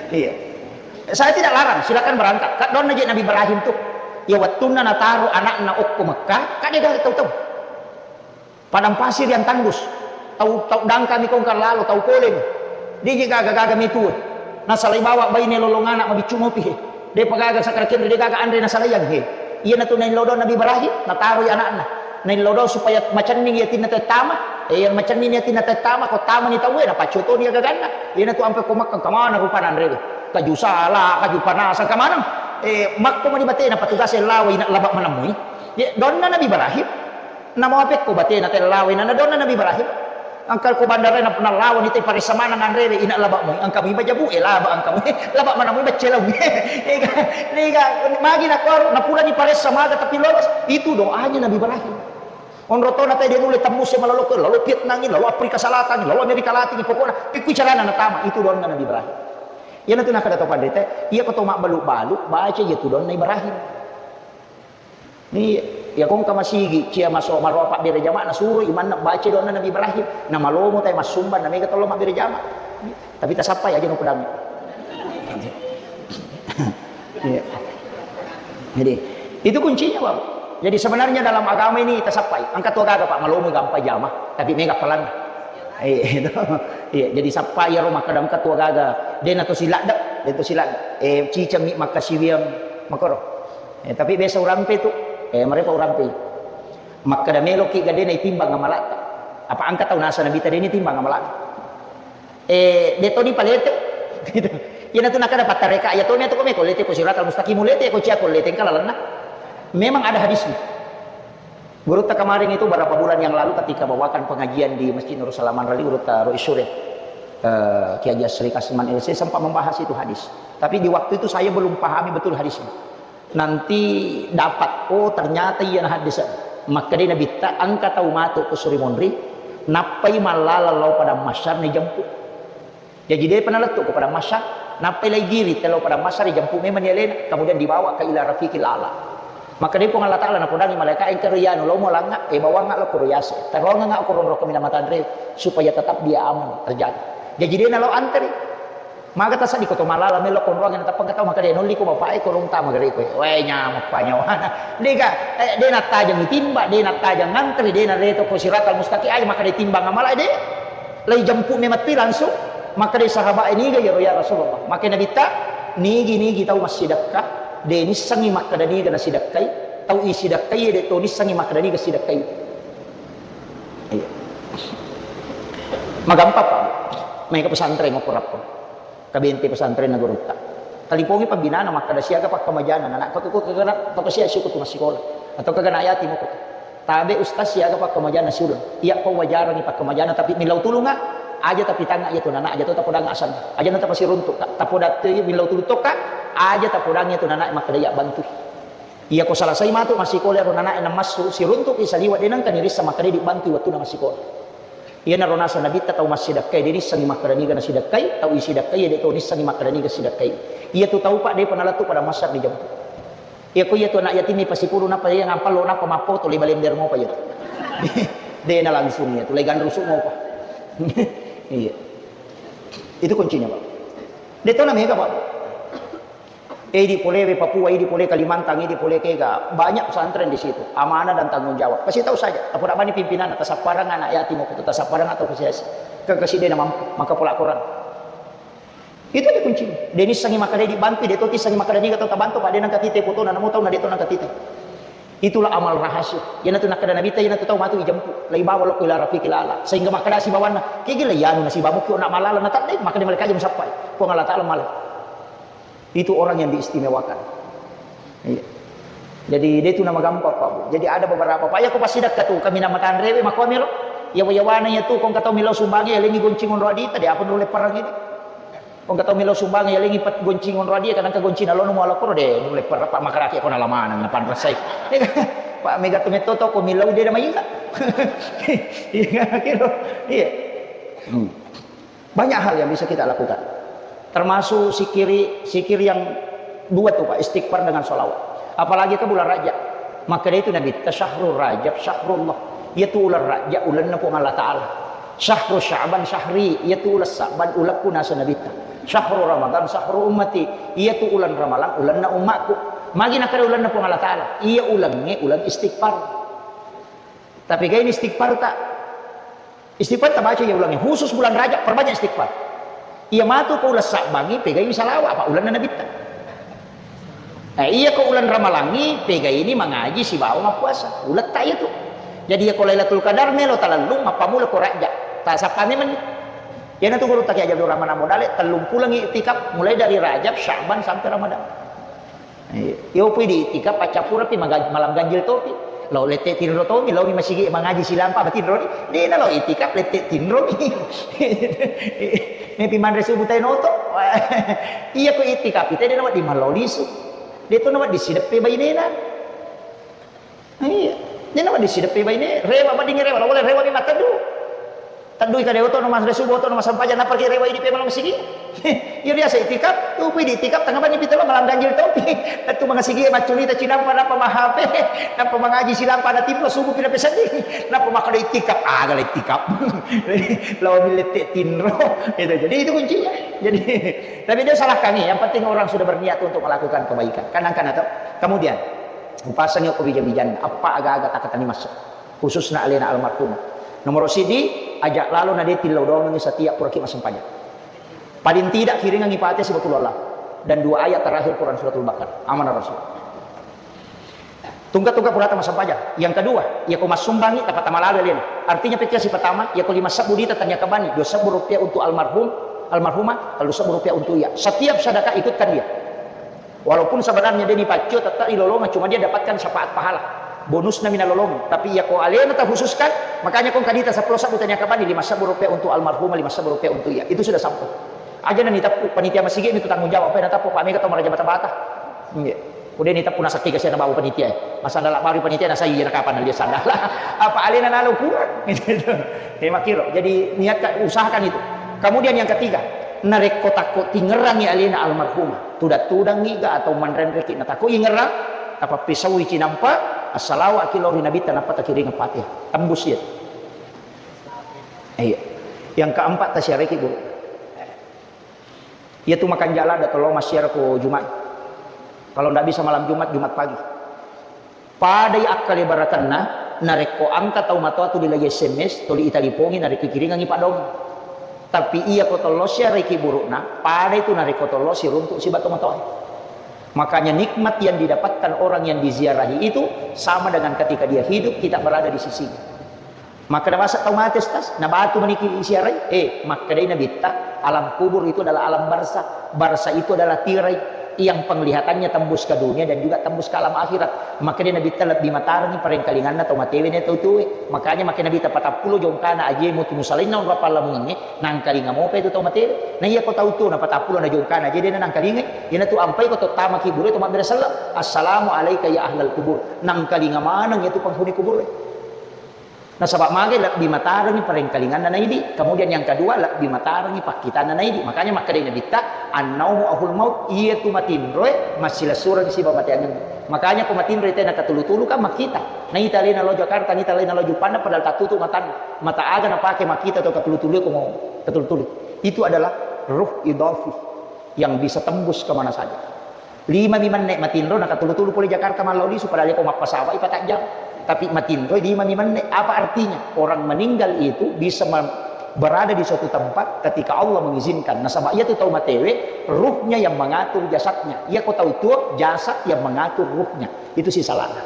Iya. Saya tidak larang, silakan berangkat. Kak don aja Nabi Ibrahim tu. Ya wettunna nataro anakna okko Mekah, kak dia gak tahu-tahu. Padang pasir yang tandus. Tau, tau dangkami kongkang lalo, tau poleng. Digi gaga-gaga metu. Nasalai bawa baine lolong anak mabiccu mopi he. Depa gaga sakra kenre, de gaga anre nasalaiang he. Iya natu naillau dong Nabi Ibrahim, nataroi anakna. Naillau dong supaya macenning yatinna tettama. Eh, yang macenning yatinna tettama, ko tama ni tau, eh, napaccotoni gaganna. Iya natu ampe ko makkang kamana rupa nanre. Kaju sala, kaju panasa, kamana? Eh, makko mani batena patugas lawa ina laba manamui. Ye, donna Nabi Ibrahim. Namo apekko batena tellawai na nadonna Nabi Ibrahim. Engka ko bandara na, nalawani te paressa maneng anrewe ina laba mui, engka mui bajabu e laba engka mui laba mana mui baccelau. Ega, ega, magi na kuaro, na pura ni paressa maga tapi lolos. Itu doanya Nabi Ibrahim. Onro tona te dia nulle tembus e malolo ke, lalu Vietnam, lalu Afrika Selatan, lalu Amerika Latin, pokokna ikku carana natama, itu doanna Nabi Ibrahim. Iya natu nakada to pandete, iya ko to mabbalu-balu, baca iya tu doanna Ibrahim. Ni, ya kongka masigi, cia maso maroa pabbere jama, na suro imanna baca doanna Nabi Ibrahim. Na malomo tai massumbang, na mega tollo mabbere jama. Tapi tasappai aja no pedang. Iya. Jadi, itu kuncinya, Bapak. Jadi sebenarnya dalam agama ini tasappai. Angka tua gaga, Pak, malomo gampang jama, tapi mega pelan. Iya, itu. Iya, jadi sappai iyaro makkada engka tua gaga. Dena to siladda, dena to siladda. Eh, cicami makkasiwiang makoro. Eh, tapi biasa urampe tu, eh, mereka urampe. Makkada meloki ga dena itimbang amalatta. Apa angka tau nasa Nabi tadi ini timbang amalatta. Eh, detoni palete. Gitu. Iya natu nakada pattareka, iya toni atau kome ko lete ko siratal mustaqim lete ko cia ko lete engka lalenna. Memang ada hadisnya. Gurutta kemarin itu berapa bulan yang lalu ketika bawakan pengajian di Masjid Nurul Salam Manrali, Gurutta Rois Syureh, eh, Kiai Haji Asri Kasman L C sempat membahas itu hadis. Tapi di waktu itu saya belum pahami betul hadisnya. Nanti dapat, oh, ternyata iya na hadis. Makkeda Nabitta, engka tau matu ko Suri Monri, nappai mallala lao padang mahsyar ni jemput. Jaji depa nalettu ko padang mahsyar, nappai lai giri tello padang mahsyar, ijempu memang ni alena, kemudian dibawa ke ila rafiqil a'la. Maka de Puang Allah Ta'ala napodangi malaika, engka ro iyanu, lao mo langnga, e bawangnga lao koro yase. Taruangnga ko ronro kaminang matanre, supaya tetap dia aman terjaga. Jaji de nalao antri. Maga tasaddi ko to malala melo konroang na tappa tau, maka de nolli ko bapak e korong tama gare ko. Wae nyamuk panyawana. Dega, eh, de nattajang timba, de nattajang antri, de nareto ko siratal mustaqim, ai maka de timbang amala de. Lai jampu memang pi langsung, maka de sahabat e niga yaro ya Rasulullah. Maka Nabitta, nigi-nigi tau massidakka, de nissengi makkada niga nasidakkai, tau isidakkai de to nissengi makkada niga sidakkai. Iya. Magampang, Pak. Mai ke pesantren mau kurappo. Kabente pesantren na gurutta. Talipongi pembinana makkada siaga pakkamajana, anak kau tu kau kagana, kau kasiak siku tu masikola. Atau kagana ayati mau kau. Tabe ustaz siaga pakkamajana siuleng. Iya kau wajarangi pakkamajana tapi milau tulunga. Aja tapi tanga iya tu nana aja tu tapodang asang. Aja na tapasiruntuk ka. Tapodat tu milau tulung toka. Aja tapodang iya tu nana makkada iya bantu. Iyako salasai matu massikola ero nanae namassu siruntuki saliwa de nengka nirissa makkeda dibantui wettuna massikola. Iyanaro naseng Nabitta tau massidakkai de nissengi makkeda niga nasidakkai, tau isidakkai de to nissengi makkeda niga sidakkai. Iyatu tau pa depa nalettu pada massar dijampu. Iyako iyatu anak yatim ipasipuru nappa iya ngampallo nappa mappoto le balender mopa iyatu. De na langsung iyatu le ganrusu mopa. Iya. Itu kuncinya, Pak. De to na mega, Pak. Idi pole we Papua, idi pole Kalimantan, idi pole kega, banyak pesantren di situ. Amanah dan tanggung jawab. Kasih tahu saja, tapoda bani pimpinan, tasapparang anak yatim, waktu tasapparang atau kesiasi. Ke kasih dia mampu, maka pola kurang. Itu ada kuncinya. De nissengi makkeda dibantu, de to tissengi makkeda niga to tabantu, Pak, de nengka tite foto, na namo tau na de to nengka tite. Itulah amal rahasia. Iyanatu nakkeda Nabitta, iyanatu tau matu ijempu. Lai bawa lokko ila rafiqil a'la. Sehingga makkeda sibawanna, kegi lai anu nasibamu kio nak malala na tadde, makkeda malaikat jam sappai. Puang Allah Ta'ala malah. Itu orang yang diistimewakan. Iya. Jadi, de tu nama gampang, Pak, Bu. Jadi, ada beberapa, Pak, ya, aku pasti dekat tu, kami nama tanrewe, makua miro. Ya, wayawana ya tu, kong katau milo sumbangi, ya, lengi goncing onro adita, de, apa nulle perang ini? Kong katau milo sumbangi, ya, lengi pat goncing onro adia, kadang ka goncing alono muala koro, de, nulle perang, Pak, makaraki, kona lamanang, na panrasai. Pak, mega tu metto to, ko milo de, nama inga. Iya, kiro. Iya. Hmm. Banyak hal yang bisa kita lakukan. Termasuk sikiri, sikir yang dua tuh, Pak, istighfar dengan salawat. Apalagi ke bulan Rajab. Maka dari itu Nabi, "Syahrul Rajab, syahrullah." Iyatu ulan Rajab, ulanna Puang Allah Ta'ala. "Syahru Sya'ban, syahri." Iyatu ulan Sya'ban, ulakku nasa Nabi. "Syahru Ramadan, syahru ummati." Iyatu ulan Ramalang, ulanna ummakku. Magi nakare ulanna Puang Allah Ta'ala. Iya ulangnge, ulang istighfar. Tapi kaini istighfar tak? Istighfar tabaca ya ulangnge, khusus bulan Rajab, perbanyak istighfar. Iya matu ko ulang Sa'bangi, pegai salawat, apa ulanna Nabitta. Eh, iya ko ulang Ramalangi, pegai ini mangaji sibawa mappuasa. Uletta iya tu. Jadi iya ko Lailatul Qadar melo talellung, mappamula ko Rajab. Tasappa memang. Iyanatu guru taki Abdul Rahman Amodale, tellung pulang iktikaf, mulai dari Rajab, Sya'ban sampai Ramadan. Iya, yo pui di itikaf paccappureng pi maga-, malam ganjil topi. Lao lette tinro tomi, lao mi masigi mangaji silampa matinro ni. Dena lao itikaf lette tinro mi. Mepi manre subuh tai noto. Iya ko itikaf ite dena wedding malao lisu. De to na wedding sideppe bainena. Iya. Dena wedding sideppe baine, rewa wedding rewa, lao le rewa mi mattedu. Teddui kade oto no mas resu boto no masampaja nappa ki rewa idi pe malam sigi. Iya biasa itikaf, tupi di itikaf tengah bani pitelo malam ganjil topi. Tentu mangasigi maccurita cinampa nappa mahape, nappa mangaji silampa na timro subuh pina peseddi. Nappa makkada itikaf, aga le itikaf. Lawan lette tinro. Itu jadi itu kuncinya. Jadi tapi dia salah kami, yang penting orang sudah berniat untuk melakukan kebaikan. Kan angkan atau kemudian upasangi ko bija-bijanna, apa aga-aga takatani masuk. Khususna alena almarhumah. Nomor sidi, ajak lalo na de tillau doangengi setiap puraki massempajang. Paling tidak kiringengi Fatihah sibatul Allah dan dua ayat terakhir Quran suratul Baqarah. Amanah Rasul. Tungka-tungka purata massempajang. Yang kedua, iya ko massumbangi, tapatama lalo alena. Artinya pekkiasi pertama, iya ko lima sebbu dita tania kabani, dua sebbu rupiah untuk almarhum, almarhumah, lalu sebbu rupiah untuk iya. Setiap sedekah ikutkan dia. Walaupun sebenarnya dia ni paccio tetap ilolongan, cuma dia dapatkan syafaat pahala. Bonusna mina lolong. Tapi iya ko alena takhususkan, makanya kong kadita seppulo sebbu tania kabani, lima sebbu rupiah untuk almarhumah, lima sebbu rupiah untuk iya. Itu sudah sampai. Aja na niteppu panitia masigi itu tanggung jawab, apa yang teppu Pak Mega atau maraja bata-bata. Iya. Udah niteppu nasakki kasihan bawa panitia. Masa dalam baru panitia nasa iya kapan dia sadar. Apa alena nalo kurang. Gitu. Tema kiro. Jadi niatkan, usahakan itu. Kemudian yang ketiga, Narekko takko tingerrangi alena almarhumah, tudang-tudangngi ga atau manrenreki, natakko ingerrang, tapappisaui cinampa, assalawaki lao ri Nabitta, nappa takiringeng Fatihah. Tembus iya. Iya. Yang keempat, tasiaraiki guru. Iya tu makanja ladda tollo massiara ko Jumat. Kalau ndak bisa malam Jumat, Jumat pagi. Padai akkalebarakenna, narekko engka tau matoa tuli lai S M S, tuli italipongi, narekko ikiringangi paddoangeng. Tapi iya ko tollo siarai kiburu'na, padai tu narekko tollo siruntu siba to matoa. Makanya nikmat yang didapatkan orang yang diziarahi itu sama dengan ketika dia hidup, kita berada di sisinya. Makkeda, "Masa tau mate, Ustaz?" Na batu maniki siarai? Eh, makkedai Nabitta, alam kubur itu adalah alam barzakh. Barzakh itu adalah tirai yang penglihatannya tembus ke dunia dan juga tembus ke alam akhirat. Makkedai Nabitta, "Lebbi matarengi parengkalinganna tau matewe na tau tuwe." Makanya makkeda Nabitta, "Patappulo jongkana ajemu tu musalainna onrong pallamungengnge, nangkalinga mopa itu tau matewe." Na iya ko tau tuo na patappulo na jongkana aje de na nangkalingai, iyanatu ampai ko to tama kibure to mabbere selleng, "Assalamu alaika ya ahlal kubur." Nangkalinga maneng itu penghuni kubur. Nasaba magai lebbi matarengi parengkalinganna naidi. Kemudian yang kedua, lebbi matarengi pakkitanna naidi. Makanya makkedai Nabitta, "Annaumu ahul maut," iyatu matinroe massilessureng siba mateangenna. Makanya ko matinroi tena katulu-tulu kan makkita. Naita alena lao Jakarta, naita alena lao Juppandang padahal tattutu matanna. Mata aga napake makkita to katulu-tulu ko mau katulu-tulu. Itu adalah ruh idafi yang bisa tembus kemana saja. Lima mi menne matinro, nakatulu-tulu pole Jakarta mallau lisu, padahal ko mappasawai patajjang. Tapi matinro lima mi menne, apa artinya? Orang meninggal itu bisa me-, berada di suatu tempat ketika Allah mengizinkan. Nasaba iya tu tau matewe, ruhnya yang mengatur jasadnya. Iya ko tau tuo, jasad yang mengatur ruhnya. Itu si salahnya.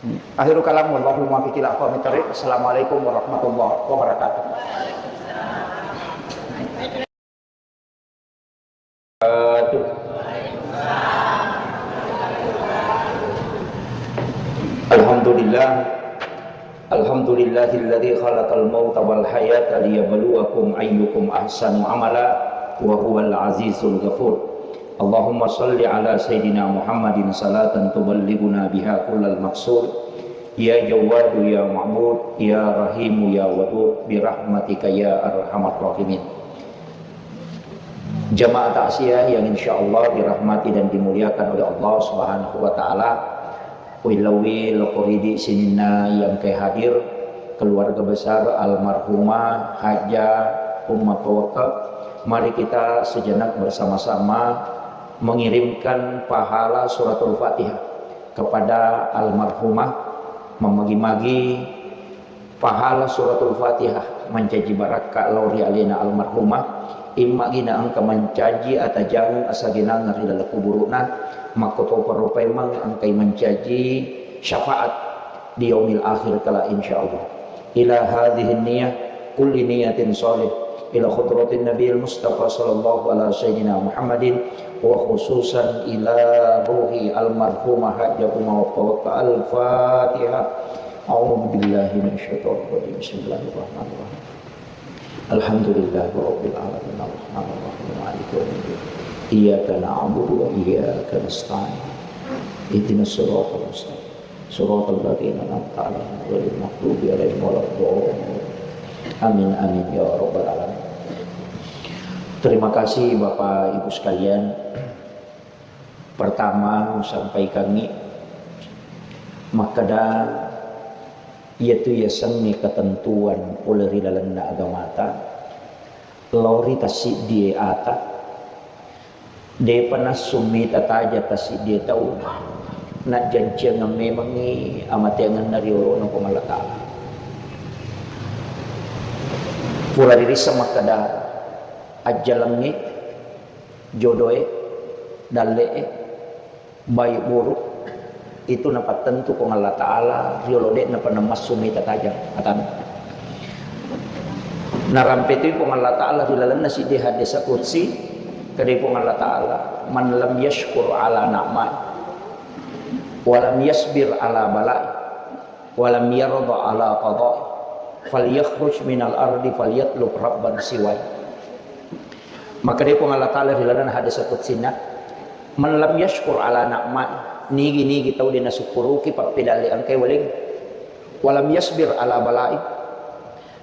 Hmm. Akhirul kalam, wallahu muwaffiq ila aqwamit thariq. Assalamualaikum warahmatullahi wabarakatuh. Alhamdulillah. Alhamdulillahilladzi khalaqal mauta wal hayata liyabluwakum ayyukum ahsanu amala wa huwal azizul ghafur. Allahumma shalli ala sayyidina Muhammadin salatan tuballighuna biha kullal maqsud. Ya Jawwadu ya Ma'bud, ya Rahimu ya Wadud, bi rahmatika ya arhamar rahimin. Jamaah takziah yang insyaallah dirahmati dan dimuliakan oleh Allah Subhanahu wa taala. Uwillauwi lokko ridi sininna yang engkae hadir, keluarga besar almarhumah Hajjah Umma Pawekka. Mari kita sejenak bersama-sama mengirimkan pahala suratul Fatihah kepada almarhumah, memagi-magi pahala suratul Fatihah mancaji barakka lao ri alena almarhumah, immagi na engka mancaji atajangeng asagenangeng ri laleng kuburu'na, makkotopa rupaimeng engkai mancaji syafaat di yaumil akhir kala insyaallah. Ila hadhihi niyah kulli niyatin shalih ila khudratin nabiyil mustafa sallallahu ala sayyidina Muhammadin wa khususan ila ruhi almarhumah Hajjah Umma Pawekka. Al-Fatihah. A'udzu billahi minasyaitonir rajim. Bismillahirrahmanirrahim. Alhamdulillahi rabbil alamin. Arrahmanir rahim. Maliki yaumiddin. Iyyaka na'budu wa iyyaka nasta'in. Ihdinas siratal mustaqim. Siratal ladzina an'amta 'alaihim ghairil maghdubi 'alaihim waladdallin. Amin, amin ya rabbal alamin. Terima kasih Bapak Ibu sekalian. Pertama, musampaikangngi makkeda, iyatu yasengnge ketentuan pole ri lalenna agamata, lao ri tassiddie ata, depa nassummi tataja tassiddie tau, najjanciangeng memengngi amateangenna ri olona Puang Allah Ta'ala. Pura ririsseng makkeda, ajjalengnge, jodoe, dalle'e, baik buruk, itu napattentu Puang Allah Ta'ala riolo, de'napa namassu mita tajang atanna. Narampe tu Puang Allah Ta'ala ri lalenna siddi hadis qudsi, kedai Puang Allah Ta'ala, "Man lam yashkur ala na'mai, wa lam yasbir ala balai, wa lam yarda ala qadai, falyakhruj minal ardi falyatlub rabban siwai." Makkeda Puang Allah Ta'ala ri lalenna hadis qudsinna, "Man lam yashkur ala na'mai," nigi-nigi tau de nasukkuruki pappedalle engkae waleng, "wa lam yasbir ala balai,"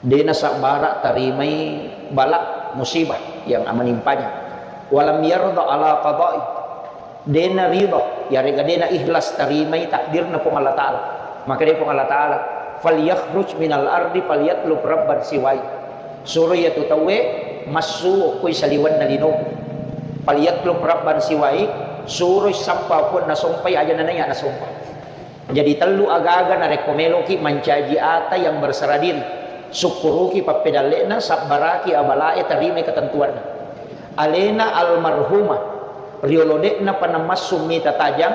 de nasabbara tarimai bala, musibah, yang menimpanya. Walam yarda ala qada'i. Dena ridha, yarega dena ikhlas tarimai takdirna Puang Allah Ta'ala. Maka dia Puang Allah Ta'ala, "Falyakhruj minal ardi falyatlub rabban siwai." Suro iya tu tauwe massu okkoi saliwenna linoku. "Falyatlub rabban siwai," suro sappa pun nasompai aja nanaya nasompa. Jadi tellu agaga narekko meloki mancaji ata yang berserah diri, sukkuruki pappedalle'na, sabbaraki abalae, tarimai ketentuanna. Alena almarhumah riolo de'na panamassu mita tajang,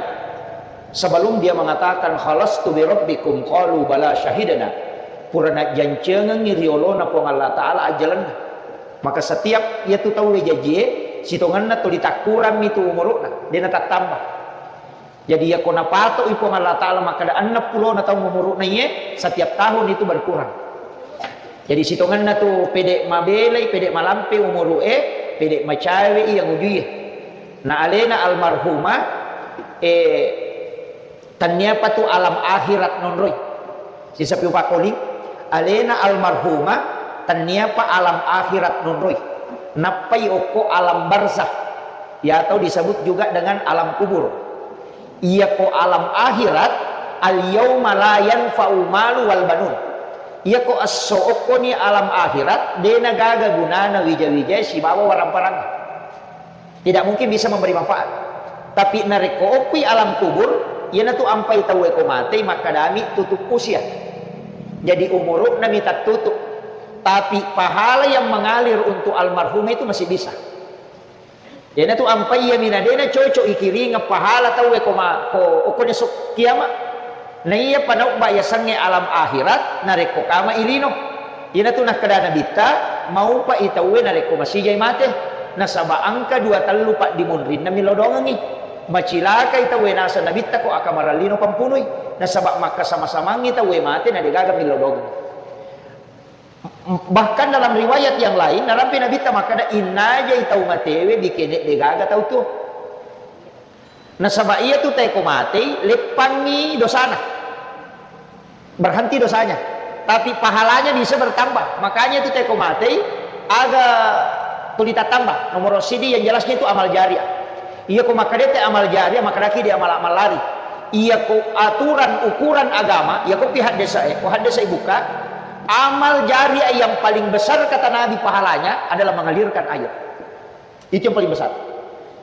sebelum dia mengatakan, "Khalastu bi rabbikum," qalu, "Bala syahidna." Pura najjancengengi riolona Puang Allah Ta'ala ajjalenna. Maka setiap iya tu tauwe jajie, sitongenna tuli takkurammi tu umuru'na, de'na tattamba. Jadi, iyako napato'i Puang Allah Ta'ala makkeda enneng pulona taung umuru'na iye, setiap tahun itu berkurang. Jadi, sitongenna tu pede' mabelai, pede' malampe umuru'e, pede' macawe iya ngujuie. Na alena almarhumah, eh, tenniapa tu alam akhirat nonroi. Sisapi upakoli, alena almarhumah tenniapa alam akhirat nonroi. Nappai okko alam barzakh, ya, atau disebut juga dengan alam kubur. Iyako alam akhirat, al yauma la yanfa'u malu wal banun. Iyako esso okkoni alam akhirat, de'na gaga gunana wija-wijae sibawa warang-parang. Tidak mungkin bisa memberi manfaat. Tapi narekko okkui alam kubur, iyanatu ampai tauwe ko matei makkadami tutup usia. Jadi umuru'na mi tattutup. Tapi pahala yang mengalir untuk almarhum itu masih bisa. Iyanatu ampai iya mina de'na cocok ikiringeng pahala tauwe ko ma-, ko okko esok kiamat. Na iya panaubba yasengnge alam akhirat narekko kama ilino. Iyanatu nakkeda Nabitta, maupa i tauwe narekko masijai mate. Nasaba engka dua tellu paddimunrinna millau dongengngi. Macilakai tauwe naseng Nabitta ko akamarallino pampunui. Nasaba makkasama-samangngi tauwe mate na degaga millau dongengngi. Bahkan dalam riwayat yang lain, narampe Nabitta makkeda, "Innajai tau matewe bikene degaga tau tuo." Nasaba iya tu teko matei, leppangi dosana. Berhenti dosanya. Tapi pahalanya bisa bertambah. Makanya itu teko matei, aga tuli tattamba. Nomor sidi yang jelasnya itu amal jariah. Iya ko makkedete amal jariah, makkedaki di amal-amal lari. Iya ko aturan ukuran agama, iya ko pi haddesa e, ko haddesa e buka, amal jariah yang paling besar kata Nabi pahalanya adalah mengalirkan air. Itu yang paling besar.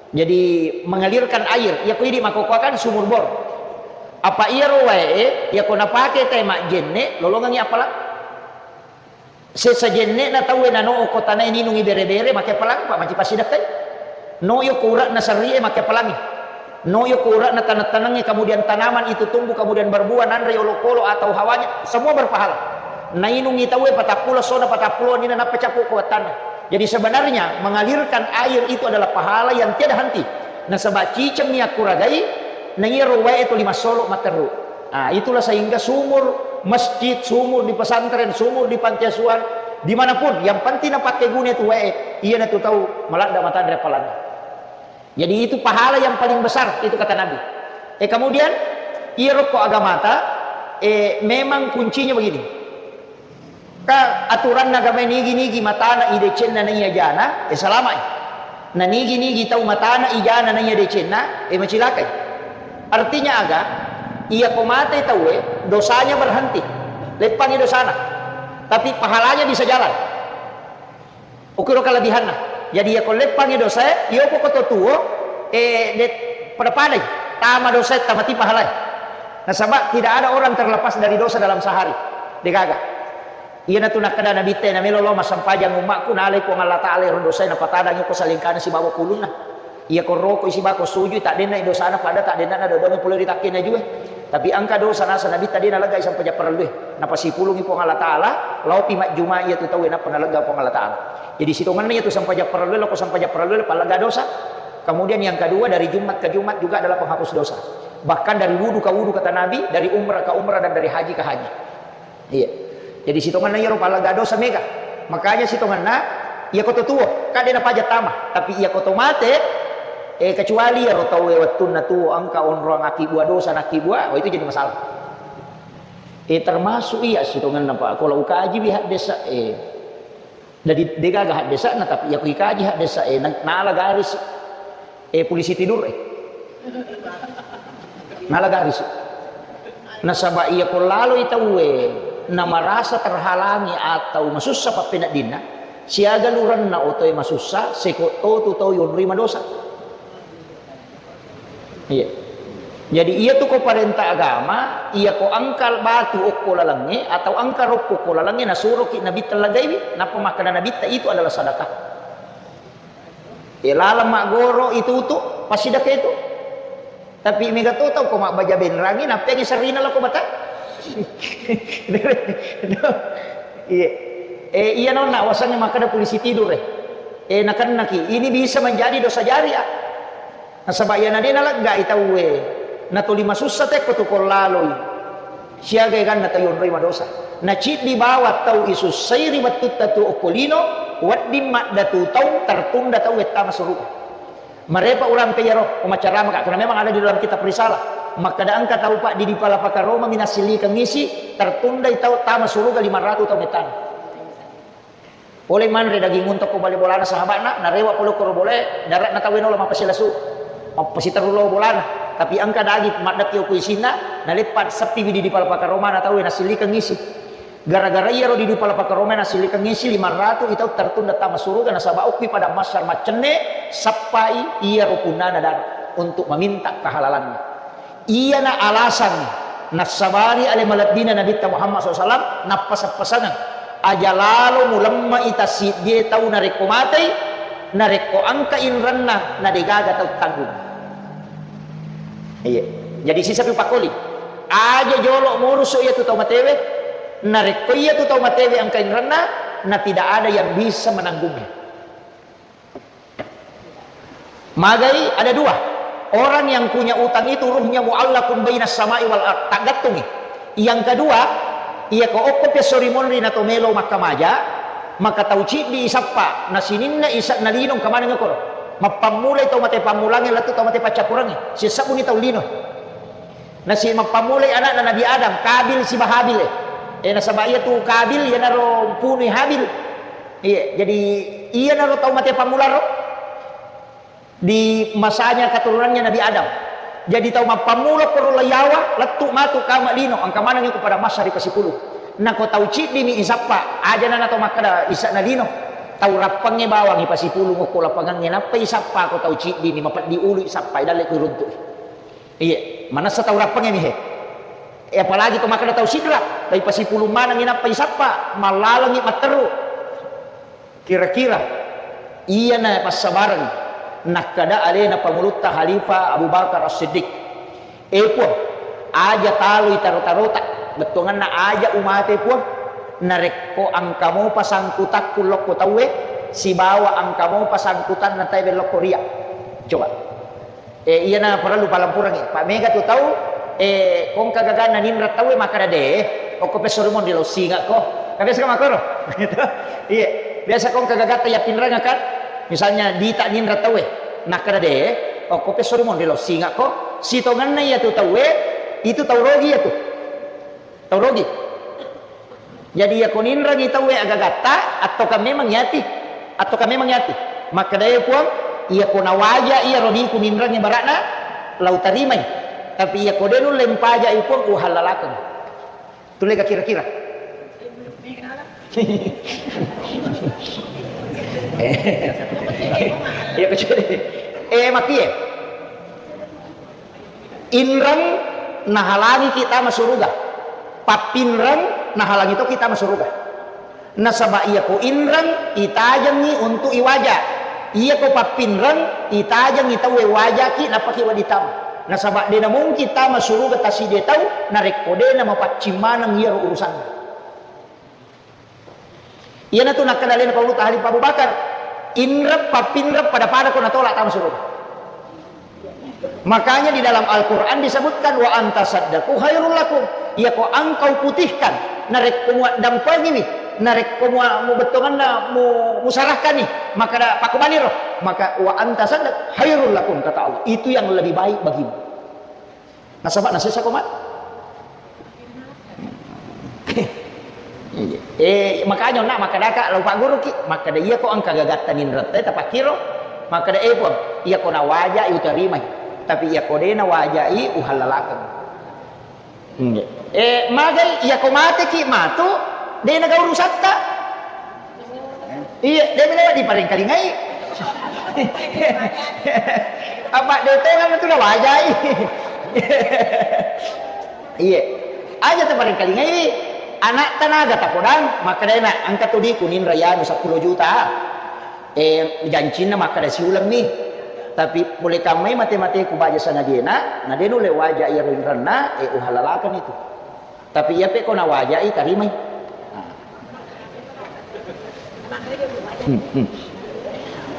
Jadi mengalirkan air, iya ko idi makkokkoe kan sumur bor. Apa iyaro wae e, iya ko napake te majjenne, lolongengi appalang. Sesa jenne'na tauwe nano okko tanae ninungi bere-bere, make appalang, Pak, maci passidekkai. No iyo ko ura'na serrie, make appalangi. No iyo ko ura'na taneng-tanengnge, kemudian tanaman itu tumbuh, kemudian berbuah, nanre olokolo atau hawanya, semua berpahala. Nainungi tauwe patappulo, sona patappulo nina nappa cappu ko wattanna. Jadi sebenarnya mengalirkan air itu adalah pahala yang tiada henti. Nasaba ciceng ni akkuragai, na iyaro wae tuli massolo matteru. Ah, itulah sehingga sumur masjid, sumur di pesantren, sumur di panti asuhan, dimanapun, yang penting napakkeguna tu wae, iyanatu tau maladda matanre appalanna. Jadi itu pahala yang paling besar, itu kata Nabi. Eh, kemudian, iyaro ko agamata, eh, memang kuncinya begini. Ka aturanna agamae nigi-nigi matana i decenna naiya jana, eh, salama'i. Na nigi-nigi tau matana i jana naiya decenna, eh, macilakai. Artinya aga? Iya ko mate tauwe, dosanya berhenti. Leppangi dosana. Tapi pahalanya bisa jalan. Ukiro kelebihanna. Jadi iya ko leppangi dosae, iyo ko koto tuo, eh, de-, pada-padai. Tama dosae, tamati pahalai. Nasaba tidak ada orang terlepas dari dosa dalam sehari. Degaga. Iyanatu nakkeda Nabitta, "Namelo lao massempajang ummakku, nalai Puang Allah Ta'ala ero dosae, napatadangi ko salengkana sibawa kulunna. Iya ko roko sibawa ko sujui, taddenna dosana pada taddenna dodongi pole ri takkena jue." Tapi engka dosa nasa Nabitta de naleggai sempajang parellue. Napasipulungi Puang Allah Ta'ala, laopi majjuma iyatu tauwe nappa nalegga Puang Allah Ta'ala. Jadi sitongenna iyatu sempajang parellue, loko sempajang parellue, palegga dosa. Kemudian yang kedua, dari Jumat ke Jumat juga adalah penghapus dosa. Bahkan dari wudu ke wudu, kata Nabi, dari umrah ke umrah, dan dari haji ke haji. Iya. Jadi sitongenna iyaro palegga dosa mega. Makanya sitongenna, iya ko to tuo, kan de napaja tama. Tapi iya ko to mate, eh, kecuali iyaro tauwe wettunna tuo engka onroang akibua dosa, nakibua, oh, itu jadi masalah. Eh, termasuk iya sitongenna, Pak. Kalau ukaji bi haddesa, eh, Jadi degaga haddesa'na, tapi iya ko ikaji haddesa e, na-, nala garis e, polisi tidur e. Nala garis. Nasaba iya ko laloi tauwe na marasa terhalangi atau masussa pappeneddinna, siaga lurenna otoe masussa, seko totu tau yonroi madosa. Iya. Jadi iya tu ko parenta agama, iya ko engka batu okko lalengnge atau engka roppo okko lalengnge, nasuroki Nabitta lagaiwi, nappa makkeda Nabitta, "Itu adalah sedekah." E, laleng maggoro itu tu, passidekah itu. Tapi mega to tau ko mabbaja benrangi, nappengi serrina lako bata. Iya. E, iya nonna, wasangnge makkeda polisi tidur e. E, nakennaki, ini bisa menjadi dosa jariah. Nasaba iyana de naleggai tauwe, natoli masussa tekko tu ko laloi. Siaga eganna tau yonroi madosa. Naciddi bawang tau isussai ri wettutta tu okko lino, wedding maddatu taung tertunda tau wettama suruga. Marepa urampe iyaro, umacaramaka, karena memang ada di dalam kitab risalah. Makkeda engka tau, Pak, di, di pala pakaroma minassillikeng isi, tertundai tau tama suruga lima ratu tau mettana. Pole manre daging unta ko bale bolana sahaba'na, narewa pole koro bole, dare'na tauwe nolo mappasilasu. Mappasiterru lo bolana. Tapi engka daging maddekki okko isinna, naleppa seppiwi di, di pala pakaromana tauwe nassillikeng isi. Gara-gara iyaro di, di pala pakaromana nassillikeng isi lima ratu itau tertunda tama suruga nasaba okki pada massar maccenne, sappai iyaro punnana dare untuk meminta kehalalannya. Iyana alasanna nassabari ale malebbina Nabitta Muhammad sallallahu alaihi wasallam, nappaseng-pasengeng, "Aja lalo mulemme'i tassiddie tau narekko matei, narekko engka inrenna, na degaga tau tanggung." Iya. Jadi sisapi pakkoli. Aja jolo murusu iyatu tau matewe, narekko iyatu tau matewe engka inrenna, na tidak ada yang bisa menanggungnya. Magai ada dua. Orang yang punya utang itu ruhnya muallakun bainas samai wal ard. Taggattungi. Yang kedua, iya ko okko pesso ri monri na to melo makkamaja, maka tau ciddi isappa, na sininna isa'na lino engka maneng okoro. Mappammulai tau mate pammulangnge lettu tau mate paccappurengnge. Sisebbuni tau lino. Nasi mappammulai ana'na Nabi Adam, Kabil siba Habil e. E, nasaba iyatu Kabil iyanaro mpunui Habil. Iya, jadi iyanaro tau mate pammularo di masanya keturunannya Nabi Adam. Jadi tau mappammula koro layawa, lettu matu kama lino, engka manengngi ko pada massa ri pasipulung. Nako tau ciddimi isappa, ajana na tau makkeda isa'na lino. Tau rappengnge bawang ipasipulung okko lapangangnge, nappa isappa ko tau ciddimi, mapeddi ulu isappai, dalle ku iruntu'i. Iya, manessa tau rappengnge mi he. E, apalagi to makkeda tau sidra, tau ipasipulung manengngi nappa isappa, mallalengngi matteru. Kira-kira iyana passabareng nakkeda alena pangulutta Khalifah Abu Bakar As-Siddiq, "E Puang, aja taloi taro-tarota, bettuanganna aja umate Puang, narekko engka mopa sangkutakku lokko tauwe, sibawa engka mopa sangkutanna tauwe lokko ria." Coba. E, iyana parellu palempurengngi. Pa mega tu tau, e, kongka gaganna ninreng tauwe makkeda, "De, okko pesso ri monri lao singakko." Kan biasa kan makkoro? Gitu. Iya. Biasa kongka gagatta yappinrengeng kan? Misalnya dita ninreng tauwe, nakkeda, "De, okko pesso ri monri lao singakko." Sitongenna iyatu tauwe, itu tau rogi iyatu. Tau rogi. Jadi, iyako ninrengngi tauwe agagatta, attoka memang yati, attoka memang yati. Makkedae Puang, iyako nawaja iyaro diku ninrengnge bara'na, lautarimai. Tapi iyako de nulle mpajai Puang, uhallalakeng. Tullega kira-kira. Iya, kecuali. Eh, makie. Inreng nahalangiki tama suruga. Pappinreng nahalangi toki tama suruga. Nasaba iyako inreng itajengngi untuk iwaja. Iyako pappinreng itajengngi tauwe wajaki nappaki wedding tama. Nasaba de namungkin tama suruga tasidie tau narekko de namapaccing maneng iyaro urusanna. Iyanatu nakkeda alena Paulutta Khalifah Abu Bakar, inreng pappinreng pada-pada ko natolak tama suruga. Makanya di dalam Al-Quran disebutkan, "Wa anta saddaku khairul lakum." Iyako engkau putihkan, narekko muaddampengiwi, narekko mua-, mubettonganna mu-, musarahkani, maka da-, pakubaliro, maka "wa anta saddak khairul lakum," kata Allah. Itu yang lebih baik bagimu. Nasaba nasessa ko mat. Eh, makanya onna makkadaka lao pagguruki, makkada iyako engka gagatta ninretta tapakkiro, makkada, "Eh, Puang, iyako nawajai utarimai, tapi iyako de nawajai uhallalakeng." Nggih. Eh, magai iyako mateki matu, de naga urusatta. Iya, de melo diparengkalingai. Apa de tongeng tu nawajai. Iya. Aja tu parengkalingai. Anak tanaga tapodang, makkadai na engka tu di kuning rayanu seppulo juta. Eh, jancinna makkada siulemmi. Tapi pole kammai mate-mateku baja sangadina, na de nulle waja iyaro inrenna, eh, uhalalakan itu. Tapi iya pe ko nawajai tarimai. Nah. Hmm, hmm.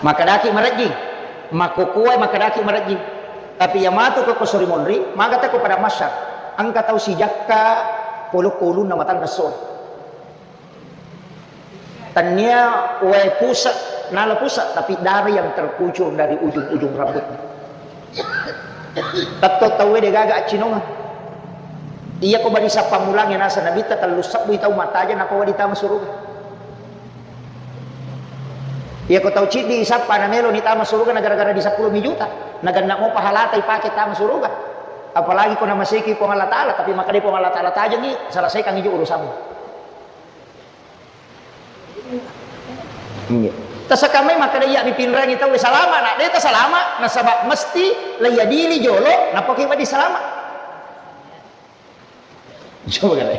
Makkadaki marejjing, makkukuai makkadaki marejjing. Tapi iya matu ko, ko sori monri, maga tako pada masyar. Engka tau sijakka polo-, polunna matanna sori. Tania wae pusat, nala pusat, tapi darah yang terkucur dari ujung-ujung rambutnya. Tetto tauwe de gaga accinongeng. Iya ko bari sappa mulangnge nasa Nabitta tellu sebbu tau matajeng nako wadi tama suruga. Iya ko tau ciddi isappa na melo ni tama suruga na gara-gara di seppulo mi juta. Na genna mo pahalata ipake tama suruga. Apalagi ko namaseki Puang Allah Ta'ala, tapi makkadai Puang Allah Ta'ala tajengi, selesaikan ijo urusanmu. Iya. Tasakamai makkada iya dipinrangi tau salama, na de tasalama, nasaba mesti laiadili jolo, nappa ki wadi salama. Coba kare.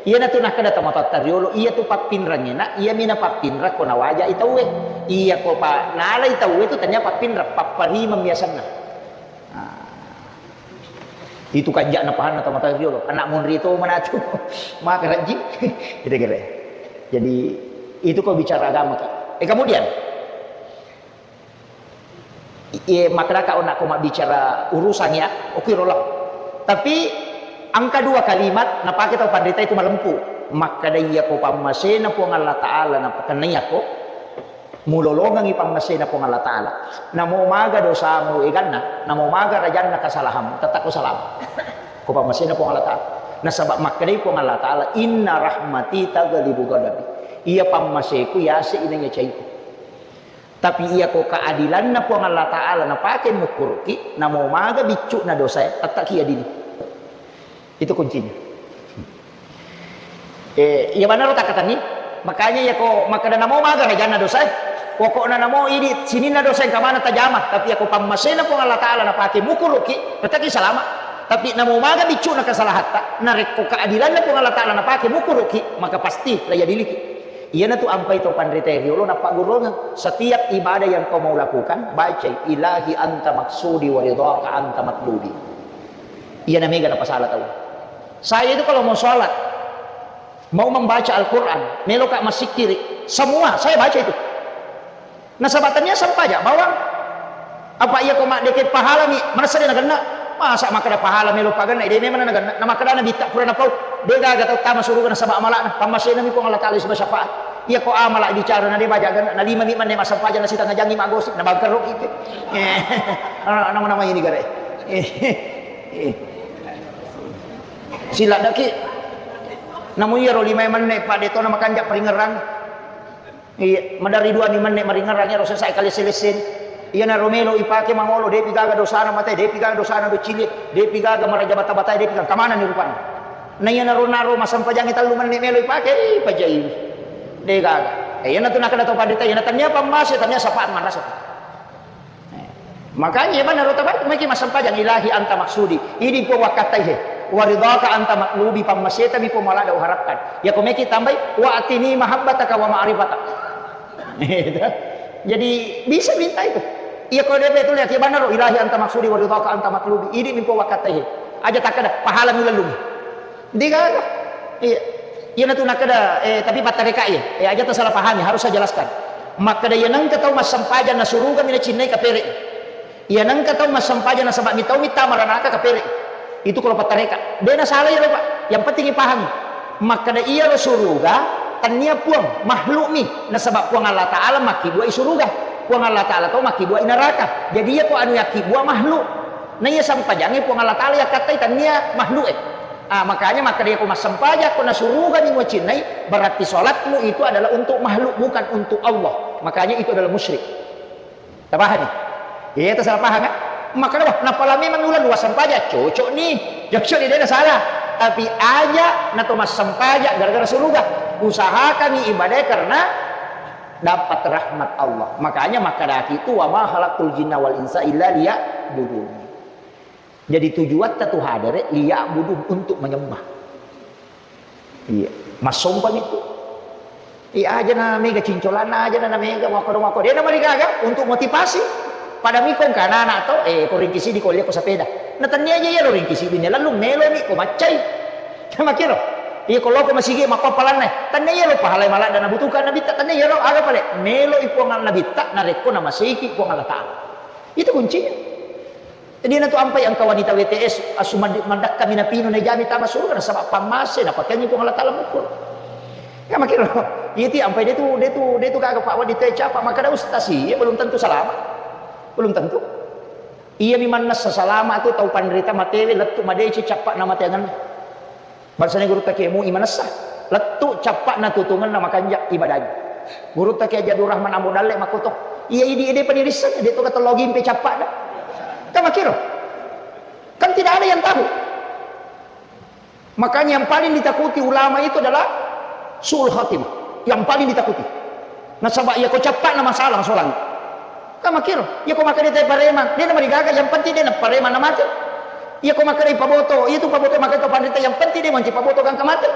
Iya natu nakkada tomatoatta riolo, iya tu pappinrangi na, iya mina pappinra ko nawajai tauwe. Iya ko pa nalai tauwe tu tania pappinra, papparimeng biasanna. Nah, itu kanja'na pahanna tomatoa riolo, anak monri to manatu. Maka rajji. Itu kira. Jadi itu kau bicara agama ki. Eh, kemudian, iya, makkedaka onako mabbicara urusan ya, oke rolah. Tapi angka dua kalimat napake tau panrita itu malempu. Makkada iya ko pammasena Puang Allah Ta'ala napakennai ako. Mulolongengngi pammasena Puang Allah Ta'ala. Namo maga dosamu eganna, namo maga rajanna kasalahanmu, tetap ko salama. Ko pammasena Puang Allah Ta'ala. Nasaba makkedai Puang Allah Ta'ala, "Inna rahmati taghlibu ghadabi." Iya pammaseku yase inaiya caiku. Tapi iya ko keadilanna Puang Allah Ta'ala napake mukkuruki, namo maga biccu'na dosae, tetap ki adili. Itu kuncinya. Eh, iya manaro takkatenni. Makanya iya ko makkada namo maga rajanna dosae. Pokokna namo idi sininna dosa engka maneng tajama, tapi iya ko pammasena Puang Allah Ta'ala napake mukkuruki, tetap ki salama. Tapi namo maga biccu'na kesalahatta, narekko keadilanna Puang Allah Ta'ala napake mukkuruki, maka pasti laiadiliki. Iyanatu ampai to panrita riolo nappagguruangeng. Setiap ibadah yang kau mau lakukan, bacai, "Ilahi anta maksudi wa ridhaka anta matlubi." Iyana mega napasala tau. Saya itu kalau mau sholat, mau membaca Al-Quran, meloka massikkiri, semua saya baca itu. Nasaba tania sempajang bawang. Apa iya ko maddeke pahalami, manessa de nagenna? Masa makkada pahala melo pagenna, de memang nagenna. Na makkada Nabitta pura napau, de gaga tau tama suruga nasaba amala'na, pammasenami Puang Allah Ta'ala sibawa syafaat. Iya ko amala bicara na de baja genna, na lima mi manne massempajang na sitengah jangi magosip, na bangkero kita. Eh, nama-nama ini gare. Eh, eh. Siladdaki. Namu iyaro lima menne pa de to na makanja paringerang. Iya, maderri dua ni menne maringerang iyaro sesa kalese-lesen. Iyanaro melo ipake mangolo, depi gaga dosana mate, depi gaga dosana docili, depi gaga maraja bata-bata, depi gaga kamana ni rupana. Na iyanaro naro massempajang tellu menne melo ipake, ipajai. De gaga. Eh, iyanatu nakkeda to panrita, iyana tania pammase, tania syafaat manrasa. Makanya iya manaro tabai, maiki massempajang, "Ilahi anta maksudi." Idi Puang wakkatai he. "Wa ridhaka anta matlubi," pammaseta mi Puang malada uharapkan. Iya ko maiki tambai, "Wa atini mahabbataka wa ma'rifata." Jadi bisa minta itu. Iya ko depe tu lihat iya manaro, "Ilahi anta maksudi wa ridhaka anta matlubi." Idi mi Puang wakkatai he. Aja takkeda, pahala mi lellung. De gaga. Iya. Iyanatu nakkeda, eh, tapi pattareka iya. Eh, aja tasalah pahami, harus saya jelaskan. Makkeda iya nengka tau massempajang na suruga mi nacinnai kapere. Iya nengka tau massempajang nasaba mi tau mi tama ranaka kapere. Itu kalau pattareka. De nasalah iyaro, Pak. Yang penting ipahami. Makkeda iyaro suruga, tania puang, makhluk mi. Nasaba Puang Allah Ta'ala makkibuai suruga. Puang Allah Ta'ala to makkibuai neraka. Jadi iya ko anu yakkibua makhluk. Na iya sempajangnge Puang Allah Ta'ala yakkattai tania makhluk e. Ah, makanya makkeda ko massempajang ko nasurugani mucinnai, berarti salatmu itu adalah untuk makhluk, bukan untuk Allah. Makanya itu adalah musyrik. Tapahami? Iya, itu salah paham, kan? Makkeda, "Wah, napala memang ulang dua sempajang." Cocok nih. Cocok nih, dia salah. Tapi aja na to massempajang gara-gara suruga. Usahakan ibadah karena dapat rahmat Allah. Makanya makkedaki itu, "Wa ma khalaqtul jinna wal insa illa liya'budun." Jadi tujuatta tu hadere liya'budun, untuk menyembah. Iya, massompa mitu. Iya, aja na mega cincolanna, aja na, na mega wako-wako. Dia na marigaga untuk motivasi. Pada miko engka anak-anak to, eh, ko ringkisi di ko lihat ko sepeda. Na tania aja ya lo ringkisi di lalu melo ni ko maccai. Sama kiro. Iya, ko loko masigi makko palanna. Tania iya lo pahalai maladda na butuhkan Nabitta, tania iya lo aga pale. Melo i Puang Nabitta, narekko na masiki Puang Allah Ta'ala. Itu kuncinya. Jadi na tu ampai engka wanita W T S, asu mandi-, mandakkami napinu najami tama suruga nasaba pammase napakengi Puang Allah Ta'ala mukul. Ya makkiro, iti ampai dia tu, dia tu, dia tu gaga Pak wanita capa, makkeda ustaz iya belum tentu selamat. Belum tentu. Iya mi mannessa salama tu tau panrita matewe lettu madeci cappa na mateangenna. Bangsana gurutta ke mui manessa. Lettu cappa'na tutungenna makanja ibadahi. Gurutta ke Haji Abdul Rahman Ambo Dalle makkuto. Iya idi ede panirisseng, de to katello gimpe cappa'na. Kan makkiro. Kan tidak ada yang tahu. Makanya yang paling ditakuti ulama itu adalah su'ul khatimah. Yang paling ditakuti. Nasaba iya ko cappa'na masalah solang. Kan makkiro, iya ko makkeda te paremang, de na marigaga, yang penting de na paremang na mate. Iya ko makkeda paboto, iya tu paboto makkeda to panrita, yang penting de manci paboto gangka mate.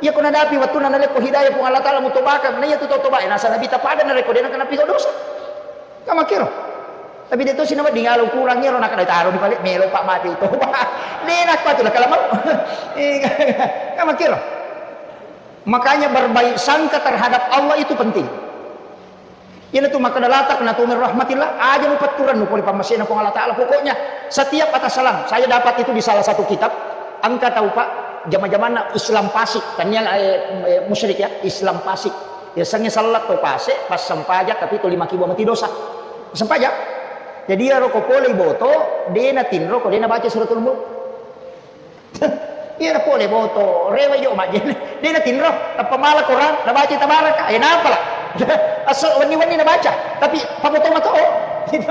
Iya ko nadapi wattunna nalekko hidayah Puang Allah Ta'ala mutobakang, na iya tu tau toba, eh, nasa nabi tapada narekko de na kena piga dosa. Kan makkiro. Tapi de to sinawa dingalo kurang ero na kada taro di balik melo pak mate toba. De na kuatu na kalamau. Eh, kan makkiro. Makanya berbaik sangka terhadap Allah itu penting. Iyanatu makkeda la taqnatu min rahmatillah, aja mupatturennu pole pammasena Puang Allah Ta'ala. Pokoknya setiap atas salam, saya dapat itu di salah satu kitab, engka tau Pak, jama-jamanna Islam Pasik, tania, eh, eh, musyrik ya, Islam Pasik. Yasengnge sellat to pase, pas sempajang, tapi to lima kibo mati dosa. Sempajang. Jadi iyaro ko pole boto, de na tinro ko de na baca suratul mulk. Iya na pole boto, rewe jo majjene. De na tinro, tappa mala Quran, na baca tabaraka. Eh, napala. Aso wenni-wenni na baca, tapi paboto mato. Gitu.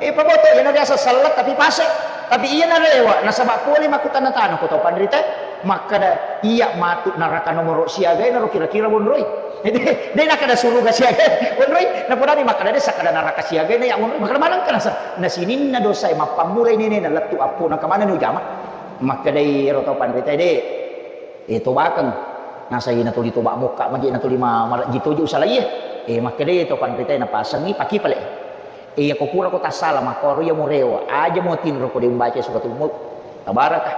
Eh, paboto, iya na biasa sellat, tapi pase. Tapi iya na rewa, nasaba pole makkutanna tano ko to panrita. Makkeda, iya matu neraka nomoro siaga, naro kira-kira wonroi. De na kada suruga siaga, wonroi. Na podani makkeda de sakkeda neraka siaga, na ya wonroi. Makkeda maneng kana sa. Na sininna dosa, eh, mappammulai nene, na lettu appo, na kemana nu jama. Makkedai ero tau panritae, "De, eh, tobakeng." Nasai natuli toba mokka, magi natuli ma-, marejji toje usalaie. Eh, makkedai tau panritae, napasengi paki pale. Eh, iya ko pura ko tassala, makkoro iya mo rewa, aja mo tinro ko de umbaca suratul mulk. Tabaraka.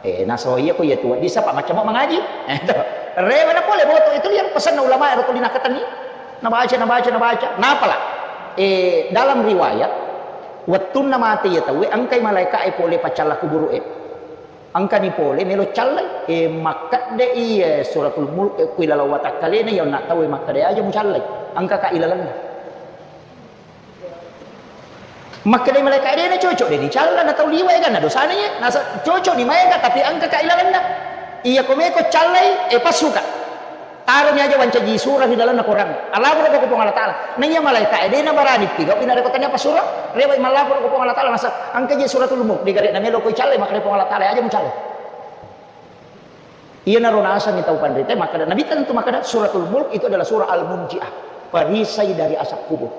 Eh, naso iya ko iya tu, disa pa macam mangaji. Eh, to. Rewa na pole boto, itu liar pesanna ulama ero tuli nakatani. Nabaca, nabaca, nabaca. Napala. Eh, dalam riwayat, wettunna mate iya tauwe, engkai malaika e pole paccalla kuburu e. Engkani pole melo callai, e, makkedde iya suratul mulk, e, ku ilalang watakkalena, iya onna tauwe makkeda aja mucallai, engkaka ilalenna. Makkedai malaika, dena cocok, de dicalla na tau liwa, e, ganna dosana iya, nasa cocok ni maega, tapi engkaka ilalenna. Iya ko meko callai, e, passuka. Taroni aja wancaji sura ri lalenna Quran. Allaporo ko Puang Allah Ta'ala. Naiya malaika e, de nabarani pigau pi narekko tania passura. Rewa mallaporo ko Puang Allah Ta'ala, nasa engka je suratul mulk, de gare namelo ko icallai, makkeda Puang Allah Ta'ala, aja mucallai. Iyanaro nasengngi tau panrita, makkeda Nabi tentu makkeda suratul mulk itu adalah surah al-munjiah. Perisai dari azab kubur.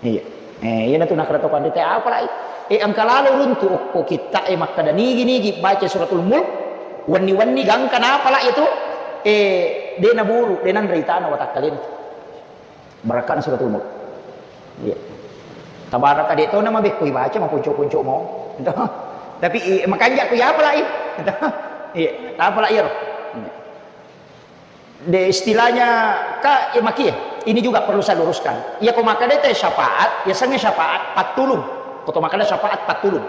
Iya. Eh, iyanatu nakkeda to panrita, apalai? Eh, engka lalo runtu okko kitta e makkeda nigi-nigi baca suratul mulk, wenni-wenni gangka napala itu, eh, de naburu, de nanre itana watakkalena. Barakkana suratul mulk. Iya. Tabaraka de to na mabekko ibaca maponco-ponco mo. Tapi, eh, makanja ku iya apalai? Iya, apalai iyaro? De, istilahnya, ka, eh, makie. Ini juga perlu saya luruskan. Iya, ko makkeda te syafaat, yasengnge syafaat pattulung. Ko to makkeda syafaat pattulung.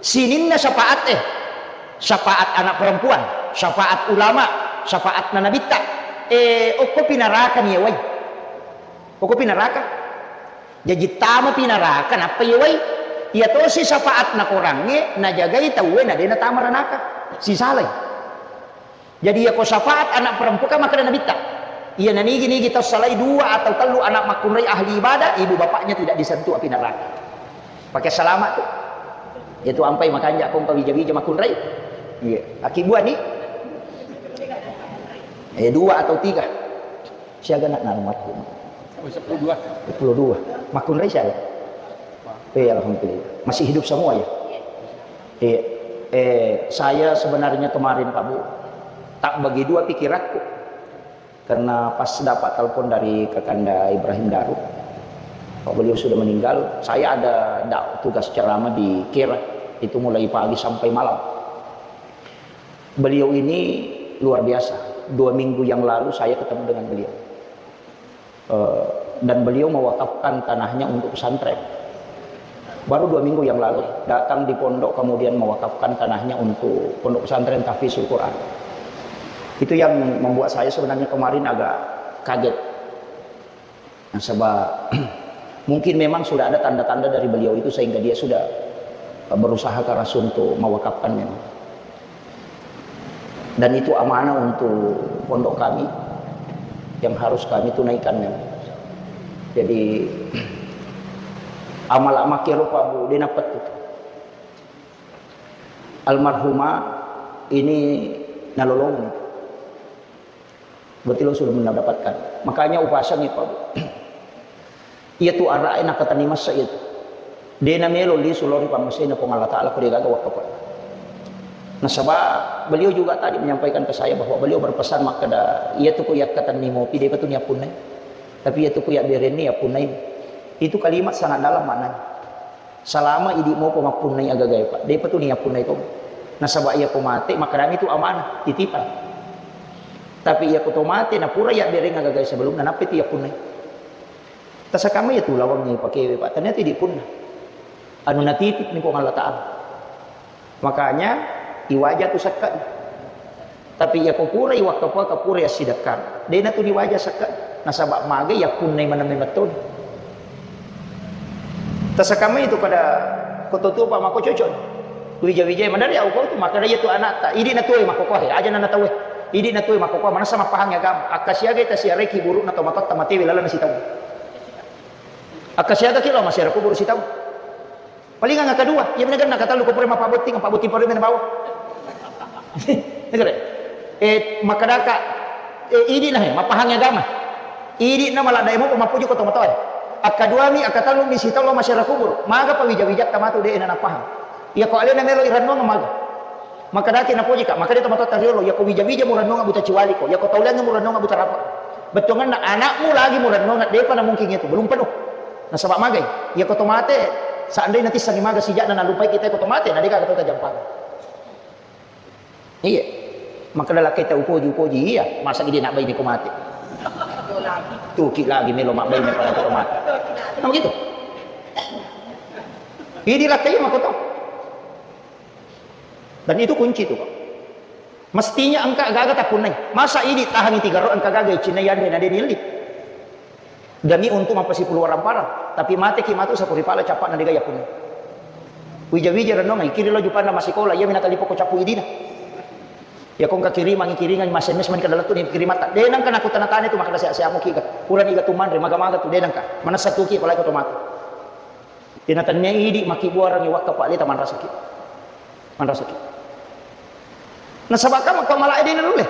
Sininna syafaat, eh, syafaat anak perempuan, syafaat ulama, syafaat na nabitta. Eh, okko pi naraka ni yewai. Okko pi naraka. Jaji tama pi naraka nappa yewai. Iya tosi syafaat na korangnge najagai tauwe na de natama ranaka. Sisalai. Jadi, iyako syafaat anak perempuan, kan makkeda Nabitta, iya nanigi-nigi tau salai dua atau tellu anak makkunrai ahli ibadah, ibu bapaknya tidak disentuh api neraka. Pakai selamat tu. Itu ampai makanja kong kawija-wija makkunrai. Iya. Aki buah ni? Eh, dua atau tiga. Siaga nak narumatku? Oh, sepuluh dua. Sepuluh dua. Makkunrai siaga? Eh, alhamdulillah. Masih hidup semua ya? Iya. Eh, saya sebenarnya kemarin, Pak Bu, tak bagi dua pikiranku. Karena pas dapat telepon dari Kakanda Ibrahim Daru, Pak, beliau sudah meninggal, saya ada dak-, tugas ceramah di Kera, itu mulai pagi sampai malam. Beliau ini luar biasa. Dua minggu yang lalu saya ketemu dengan beliau. Eh, dan beliau mewakafkan tanahnya untuk pesantren. Baru dua minggu yang lalu, datang di pondok, kemudian mewakafkan tanahnya untuk pondok pesantren Tahfizul Quran. Itu yang membuat saya sebenarnya kemarin agak kaget. Nasaba, mungkin memang sudah ada tanda-tanda dari beliau itu sehingga dia sudah berusaha keras untuk mewakafkan memang. Dan itu amanah untuk pondok kami yang harus kami tunaikan memang. Jadi, amal makkero, Pak Bu, de' napettu. Almarhumah ini nalolongeng. Berarti lo sudah mendapatkan. Makanya upasangi, Pak Bu. Iya tu ara'e nakatenni massa iya tu. De' namelo lisu lao ri pammasena Puang Allah Ta'ala ko de' gaga wakkafa. Nasaba beliau juga tadi menyampaikan ke saya bahwa beliau berpesan makkeda, iya tu ko yakkatenni mopi, de'pa tu niappunnai. Tapi iya tu ko yabberenni yappunnai. Itu kalimat sangat dalam maknanya. Salama idi' mopa mappunnai agagae, Pak. De'pa tu niyappunnai to. Nasaba iyako mate, makkedami tu amanah, titipan. Tapi iyako to mate, napura yabbereng agagae sebelumna, nappa tu yappunnai. Tasakamma iya tu lawangnge pakewe, Pak. Ternyata idi' punna. Anu natitip ni Puang Allah Ta'ala. Makanya, iwaja tu sakka. Tapi iyako purai wakkafa, ka purai assidekkang, de'na tu diwaja sakka. Nasaba magai yappunnai maneng memettoni. Tasakamma itu pada kototuo pa mako cocok. Wija-wijai maneng ri au kau tu, makkeda iya tu anakta, idi' na tuoe makkokoe, aja' na tauwe. Idi' na tuoe makkokoe, manessa mappahangngi agama. Akkasiagai tasiarai kiburu'na tomatoatta matewe lalenna sitaung. Akkasiagaki lao masiara kuburu' sitaung. Palingang kedua, iya mena genna katellu ko pura mappabotting, pabbotting pura mena bawang. Negara. Eh, makkedaka, eh, idi' na, eh, mappahangngi agama. Idi' na maladdae mopa mappoji ko tomatoae. Akkaduami, akkatellumi sitaung lao masiara kuburu'. Maga pa wija-wijatta matu de'na napahang. Iyako alena melo irennungeng maga. Makkedaki napojika, makkeda tomatoatta riolo, iyako wija-wija murennungeng buta ciwaliko, iyako tauleangnge murennungeng buta rapa. Bettuangenna anakmu lagi murennungeng, de'pa namungkin itu, belum penuh. Nasaba magai, iyako to mate, seandainya tissengngi maga sija'na nalupai kita ko to mate, na de'gaga to tajampang. Iya. Makkeda lakkaita upoji, upoji, iya, masa idi' nabbaine ko mate. Tuki lagi melo mabbaine pada ko to mate. Nah, begitu. Idi' lakkai mako to. Dan itu kunci tu, Pak. Mestinya engka gaga tappunnai. Masa idi' tahangi tiga ro engka gaga cinna yanre na de' nilli. Demi untuk mappasipulu warang parang. Tapi mateki matu sapuri pala cappa na de'ga yappunnai. Wija-wija renungai, kiri lo jupanna masikola, iya mina talipo ko cappu idina. Iya ko engka kirimangi, kiringangi, mas-M S mani kada lettu ni kirimatta. De' nengka naku tana-tana itu makkeda seha-seha muki ga. Purani ga tu manre, maga-maga tu de' nengka. Manessa tuki apalagi ko to mate. Ina tennia idi' makkibbuarangngi wakka pa leta manrasaki. Manrasaki. Nasaba' ka makka malae de' nanulle.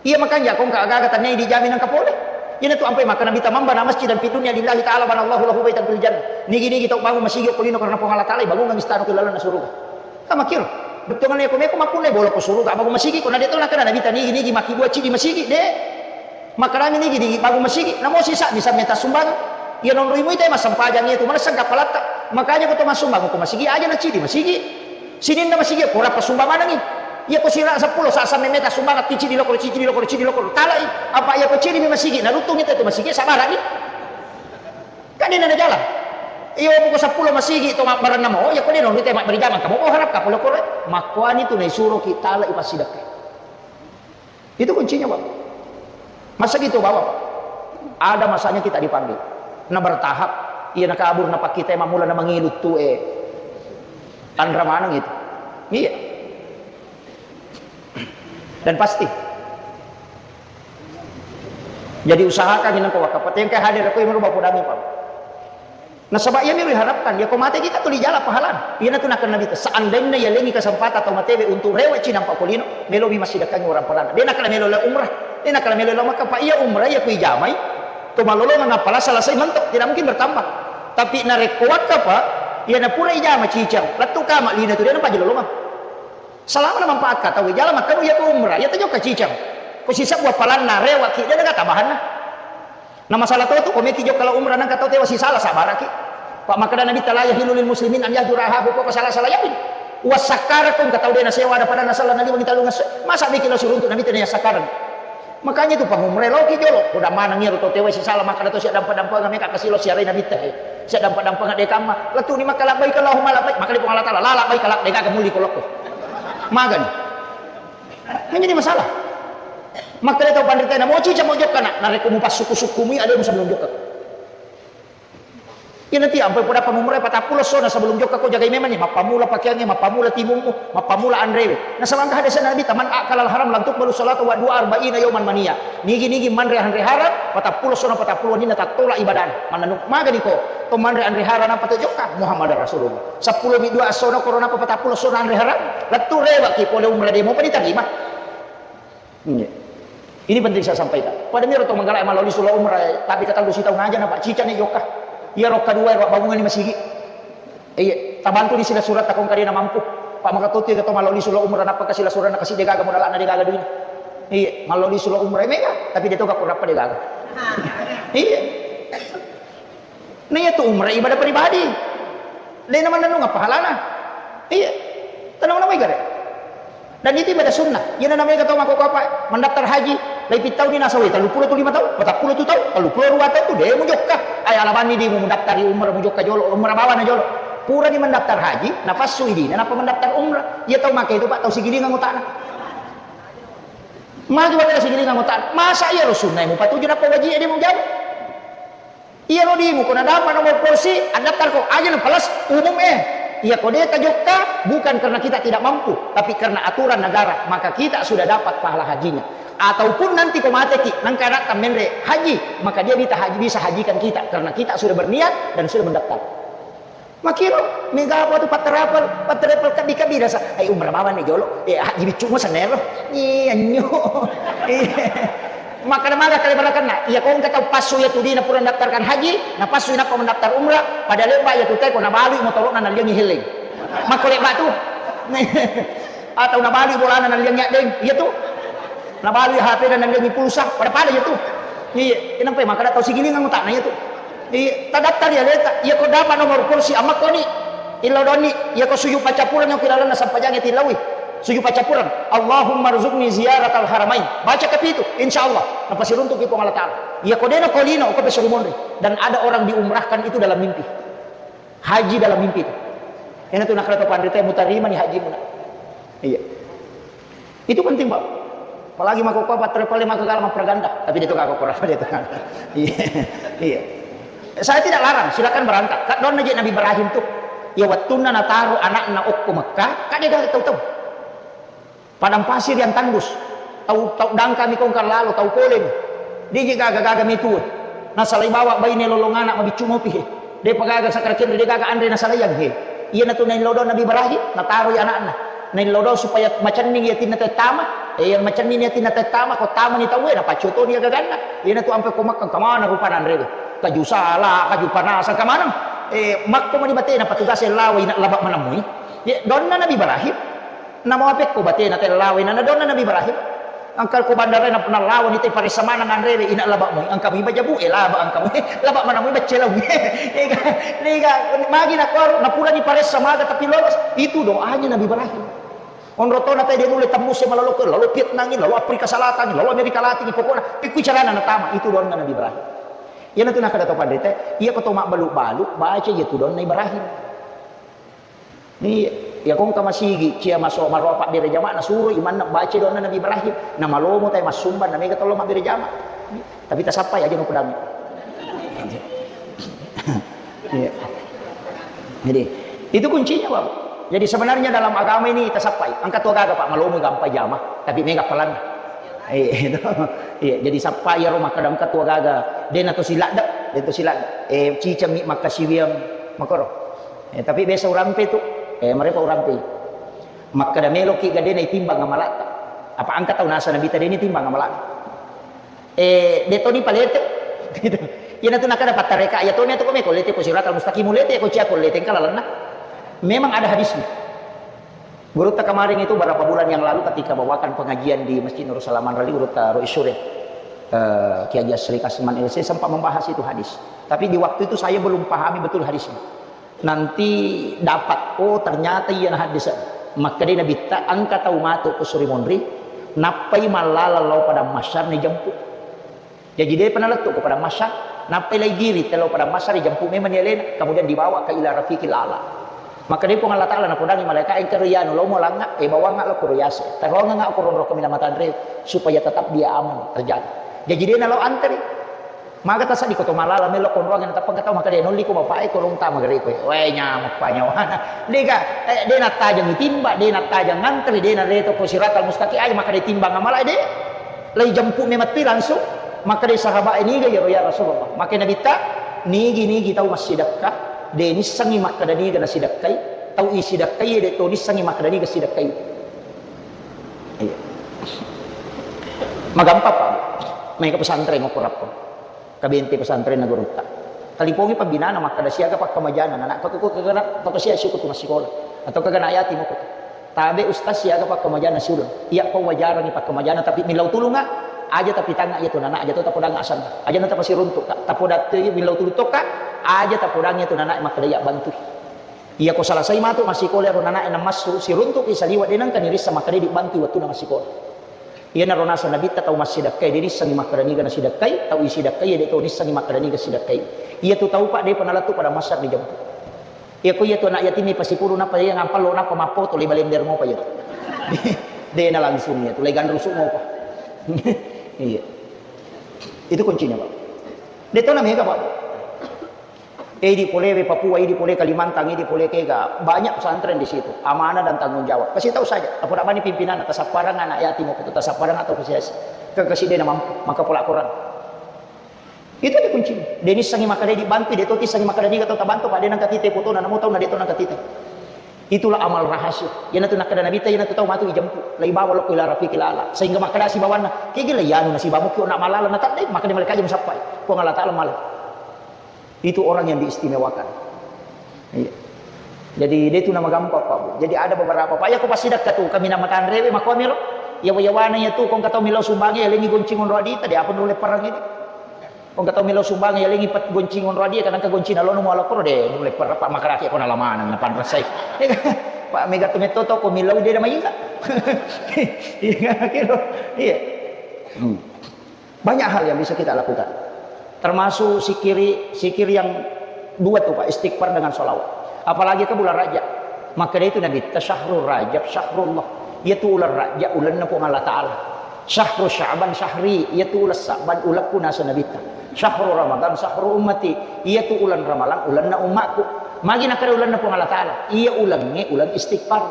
Iya makanja ko engka aga-aga tennia idi' jami nengka pole. Ina tu ampai makkeda Nabitta, "Man bana masjidan fid dunya lillahi ta'ala banallahu lahu baitan fil jannah." Nigi-nigi tau bangung masigi ko lino karena Puang Allah Ta'ala, bangungang istana ko lalenna suruga. Ka makkiro. Bettuanna ko meko mappunnai bola ko suruga, bangung masigi ko na de' to nakkeda Nabitta nigi-nigi makkibbua cidi masigi, de'. Makkedami nigi di bangung masigi, namo sisa bisa meta sumbangan. Iya nonroi mui te massempajang iya tu manessa kapalatta. Makanya ko to massumbang ko masigi aja' na cidi masigi. Sininna masigi ko rappa sumbang manengi. Iya ko sira seppulo sa samme meta sumbangan ti cidi lokoro, cidi lokoro, cidi lokoro. Talai. Apa iya ko cidi mi masigi, naruttung itu, itu masigi sabarani. Kan ini na jalan. Iya buku seppulo masigi to mabbarenna mo, iya ko de' nonroi te mabberi jamang kamu, oh, harap kapalo kore. Makkuani tu naisuroki talai passidekka. Itu kuncinya, Pak. Masa gitu, Bapak? Ada masanya kita dipanggil. Nah, bertahap. Iya, nakabur, napakkita, mammula, namangilu tu, eh. Tanra maneng itu. Iya. Dan pasti. Jadi usahakan inang ko wakka patengkai hadir ko imro bapodangi, Pak. Nasaba iya miro diharapkan, iya ko mate kita tuli jala pahalan. Iya natu nakkan Nabi, seandainya iya lengi kesempatan atau matewe untuk rewek cinang Pak Kolino, melo mi massidekkangi orang pahalan. Dia nakkan melo la umrah, dia nakkan melo la Makkah, Pak, iya umrah iya kui jamai. To malolongang appala selesai mentok, tidak mungkin bertambah. Tapi narekko wakka, Pak, iya napura ijama cicang, lettu kama lina tu dia nampa jalolongang. Salama na manfaat ka tau jala makkanu iya ko umrah, iya tajokka cicang. Ko sisebbu appalanna rewaki, de naga tabahanna. Na masalah to tu, ko meki jokka la umrah nangka tau tewa sisala sabaraki. Pak makkeda Nabi, "La yahillu lil muslimin an yahjura ahahu fawqa salasati layalin." Wassakkarakko engka tau de nasewa ada pada nasala naliwengi tellung esso. Masa meki la suruntuk Nabi tena yassakkarang. Makanya itu pangumrah loki jolo. Udah maneng iro to tewa sisala makkeda to siap dampa-dampanga meka kasilo siarai Nabi teh. Siap dampa-dampanga de kamma. Lettu ni makkeda labbaik Allahumma labbaik. Makkeda Puang Allah Taala, "La labbaik la, de gaga muli ko lokko." Magani. Kan jadi masalah. Makkeda tau panrita na moci camo jokka na, narekko mupassuku-sukkumui ademu sebelum jokka. Iya nanti ampai poda pangumrah patappulo sona sebelum jokka ko jagai memang ni, mappamula pakeangnge, mappamula timummu, mappamula anrewe. Nasaba engka hadis Nabi, "Man akalal haram lam tuqbalu salatu wa du'a arba'ina yauman mania." Nigi-nigi manre anre haram, patappulo sona patappulo nina tattola ibadana. Mananu magani ko to manre anre haram apa to jokka Muhammad Rasulullah. Seppulo mi dua sona korona apa patappulo sona anre haram. Lettu rewaki pole umrah demo pa diterima. Iya. Ini penting saya sampaikan. Pada miro to manggalai maloli sula umrah, tapi kata lu sitau ngaja na Pak Cica ni jokka. Iya rokka dua, Pak, bangungan ni masigi. Iya, tabantu di sila surat takong kadena mampu. Pak maka tuti kata maloli sula umrah, napa kasila surat na kasih degaga modal anak degaga duit. Iya, maloli sula umrah mega, tapi dia to gak kurapa degaga. Iya. Nah, iya tu umrah ibadah pribadi. Dena manennung apa halana. Iya. Tenang nama igare. Dan itu ibadah sunnah. Iya namanya kata mako apa? Mendaftar haji. Lai pitau ni nasawi. Telu puluh tu lima tahun. Patappulo tu tahun. Telu puluh dua tahun tu deh mujokka. Ay alabani di mendaftar di umrah mujokka jolo. Umrah bawa na jolo. Pura di mendaftar haji. Napasu idi. Napa mendaftar umrah? Iya tau makai itu Pak. Tau sigilingan utana. Magi wala sigilingan utana. Masa iya ro sunnah mu patuju napa wajib dia mau jawab? Iya rodimu, ko nadapa nomor polisi, adaptar ko aja na palas umum eh. Iya ko deta jokka, bukan karena kita tidak mampu, tapi karena aturan negara, maka kita sudah dapat pahala hajinya. Ataupun nanti ko mateki, nangka anak menre haji, maka dia bisa haji, bisa hajikan kita karena kita sudah berniat dan sudah mendaftar. Makiro, mega apa tu patrapel, patrapel kabi-kabi rasa. Ai umrah bawa ni jolo. Eh, haji biccu mo sanero. Iya nyo. Iya. Makkada maga kale barakanna. Iya ko engka tau passu iya tu dina pura mendaftarkan haji, na passu inappa mendaftar umrah, pada lebba iya tu teko nabalui motoro'na nalliangi heleng. Makko lebba tu. Atau nabalui bolana nalliangi addeng. Iya tu. Nabalui H P na nalliangi pulsa, pada-pada iya tu. Iya, kenapa makkada tau sigilingan utakna iya tu. Iya, tadattari aleta. Iya ko dapat nomor kursi amma koni. Illau donni, iya ko sujud paccappureng ko ilalenna sampajangnge tillaui. Sujud paccappureng. Allahumma rzuqni ziyaratal haramain. Baca kapitu, insyaallah. Napasiruntuki Puang Allah Taala. Iya ko dena ko lino, ko pesurumonri. Dan ada orang diumrahkan itu dalam mimpi. Haji dalam mimpi itu. Ena tu nakala to panrita mutarimani haji muna. Iya. Itu penting, Pak. Apalagi mako ko patrapel mako kala mapraganda, tapi dia tu kako kurang dia tu. Iya. Iya. Saya tidak larang, silakan berangkat. Kak donna je Nabi Ibrahim tu. Ya wattunna nataro anakna okko Mekah, kak dia gak tahu-tahu. Padang pasir yang tandus. Tau, tau dangkami kongkang lalo, tau polemi. Digi gaga-gaga metu. Nasalai bawa baine lolong anak mabiccu mopi he. Depa gaga sakara kenri, de gaga anre nasalaiang he. Iyanatu naillau dong Nabi Ibrahim, nataroi anakna. Naillau dong supaya macenning yatinna tettama. Eh, yang macenning yatinna tettama, ko tamani tauwe, napaccotoni agaganna. Iyanatu ampe ko makkang kamana rupana anrewe. Kaju sala, kaju panasang, kamanang. Eh, makko mani batena patugas lawa ina laba manamui. Ye, donna Nabi Ibrahim. Namo apekko batena tellawai na nadonna Nabi Ibrahim. Engka ko bandara na, nallawani te paressa maneng anrewe ina laba moi. Engka mi bajabu e laba engka moi. Laba mana moi bacce lau. Ega, ega, magi na kuaro, na purani paressa maga tapi lolos. Itu doanya Nabi Ibrahim. Onro tona te dia nulle tembus e malolo ke, lolo Vietnam, lolo Afrika Selatan, lolo Amerika Latin, pokokna pekku carana natama. Itu doanna Nabi Ibrahim. Iyanatu nakada to pandete, iya ko to mabbalu-balu, baca iya tu doanna Ibrahim. Iya, iya kongka masigi, cia maso maroa pabbere jama, nasuro imanna baca doanna Nabi Ibrahim. Na malomo tai massumbang, na mega tollo mabbere jama. Tapi tasappai aja no pedami. Iya. Jadi, itu kuncinya, Bapak. Jadi sebenarnya dalam agama ini tasappai, engka tu agaga, Pak, malomo gampang jama, tapi mega palanna. Eh, itu. Iya, jadi sappai iyaro makkeda engka tu agaga, de' na to siladde', de' to siladde'. Eh, cicammi makkasiwiang, makkoro. Eh, tapi biasa urampe tu, eh, marepa urampe. Makkeda meloki ga de' na itimbang amalatta. Apa engka tau nasa Nabitta de' na itimbang amalatta. Eh, de' toni palete. Gitu. Iyana tu nakkeda pattareka, iya tomi tu ko meko lete ko siratal mustaqim, lete ko cia ko lete engka lalenna. Memang ada hadisnya. Gurutta kemarin itu berapa bulan yang lalu ketika bawakan pengajian di Masjid Nurul Salam Manrali, Gurutta Rois Surya, eh, Kiai Haji Asri Kasman L C sempat membahas itu hadis. Tapi di waktu itu saya belum pahami betul hadisnya. Nanti dapat, oh, ternyata iya na hadis. Makkeda Nabitta, engka tau matu ko suri monri, nappai mallala lao padang mahsyar ni jemput. Jaji de'pa nalettu ko padang mahsyar, nappai lai giri te lao padang mahsyar, dijemput memang ni alena, kemudian dibawa ke ila rafiqil a'la. Makkeda Puang Allah Ta'ala napodangi malaikat, engka ro iyanu lao mo langnga, eh, bawangnga lao koro yase. Taroangnga koro ro kaminang matanre supaya tetap dia aman terjaga. Jaji de' na lao antri. Maga tasaddi ko to mallala melo konroangnge natappa engka tau makkeda nolli ko bapak e, korong tama gare ko. Wae nyameng pa nyawana. De'ga, eh, de' nattajeng timba, de' nattajeng ngantri, de' naleto ko siratal mustaqim, aja makkeda timbang amala de'. Lai jemput memang tu langsung. Makkeda sahabat e, niga iyaro ya Rasulullah? Makkeda Nabitta, nigi-nigi tau massidekka, de' nissengngi makkeda niga nasidekkai, tau isidekkai de' to nissengngi makkeda niga sidekkai. Iya. Magampang, Pak. Mai ke pesantren, mau kurappo. Kabente pesantrenna gurutta. Talipongi pembinana, makkeda siaga pakkamajana, anak, kau, kau, kau, kau, kau, siaga siku tu massikola. Atau kagana yatim aku. Tabe ustaz siaga pakkamajana siuleng. Iya, kau wajarangi pakkamajana, tapi millau tulunga, aja tapi tanga iya tu nana, aja tu tapodang asam. Aja na tapasiruntuk, Kak. Tapodang tu millau tulung tokka, aja tapodang iya tu nana, makkeda iya bantu. Iya ko salasai matu massikola ro nana, enang massu, siruntuk i saliwa, de' nengka nirissa makkeda dibantui wettunna massikola. Iyanaro naseng Nabitta tau massidekkai, de' nissengngi makkeda niga nasidekkai, tau isidekkai, de' to nissengngi makkeda niga sidekkai. Iya tu tau, Pak, de'pa nalettu padang mahsyar dijemput. Iya ko iya tu anak yatim ni pasipuru nappa iya ngampallo nappa mappoto, lai balender mopa iya tu. De' na langsung iya tu, lai ganrusu mopa. Iya. Itu kuncinya, Pak. De' to na mega, Pak. Eh, idi pole we Papua, idi pole Kalimantan, idi pole kega, banyak pesantren di situ. Amanah dan tanggung jawab. Kasih tahu saja, tapoda bani pimpinan, tasapparang anak yatim, waktu tasapparang atau kesiasi. Ke, ke sini mampu, maka pola Quran. Itu aja kuncinya. De' nissengngi makkeda dibantu, de' to tissengngi makkeda niga tau tabantu, Pak, de' nengka tite fotona, namo tau na de' to nengka tite. Itulah amal rahasia. Iyanatu nakkeda Nabitta, iyanatu tau matu ijemput. Lai bawa lokko ila rafiqil a'la. Sehingga makkeda sibawanna, kegi lai anu nasibamu kio nak malala na tadde, makkeda malaikat aja musappai. Puang Allah Ta'ala malah. Itu orang yang diistimewakan. Iya. Jadi, de' tu nama gampang, Pak, Bu. Jadi, ada beberapa, Pak, iya ko passidekka tu, kaminang matanrewe, makkuamiro. Yawa-yawana iya tu, ko engka tau millau sumbangnge, yalengi goncing onro adita, de' apa nulle perang ini. Ko engka tau millau sumbangnge, yalengi pet goncing onro adia, kadang ke goncing alono muala koro, de' nulle perang, Pak, makaraki ko nalamanang, napanrasai. Iya kan? Pak, mega tu metto to, ko millau de' na mainga. Iya, kiro. Iya. Hmm. Banyak hal yang bisa kita lakukan. Termasuk sikiri, sikir yang dua tu, Pak, istighfar dengan sholawat. Apalagi ke bulan Rajab. Makkeda itu Nabitta, "Syahrul Rajab, syahrullah." Iya tu ulan Rajab, ulanna Puang Allah Ta'ala. "Syahru Sya'ban, syahri." Iya tu ulan Sya'ban, ulakku naseng Nabitta. "Syahru Ramadan, syahru ummati." Iya tu ulan Ramalang, ulanna ummakku. Magi nakkeda ulanna Puang Allah Ta'ala. Iya ulangnge, ulang istighfar.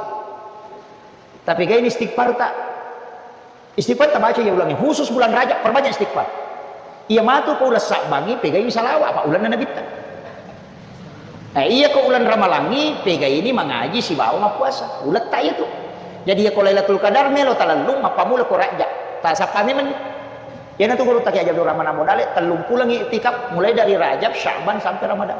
Tapi kaini istighfar tak? Istighfar tabaca iya ulangnge, khusus bulan Rajab, perbanyak istighfar. Iya matu ko ulang Sa'bangngi, pegai salawat, apa ulanna Nabitta. Eh, iya ko ulang Ramalangngi, pegaini mangaji sibawa mappuasa. Uletta iya tu. Jadi iya ko Lailatul Qadar melo talellung, mappamula ko Rajab. Tasappa memang. Iyanatu guru taki aja Abdul Rahman Abu Dale, tellung pulang iktikaf, mulai dari Rajab, Sya'ban, sampai Ramadan.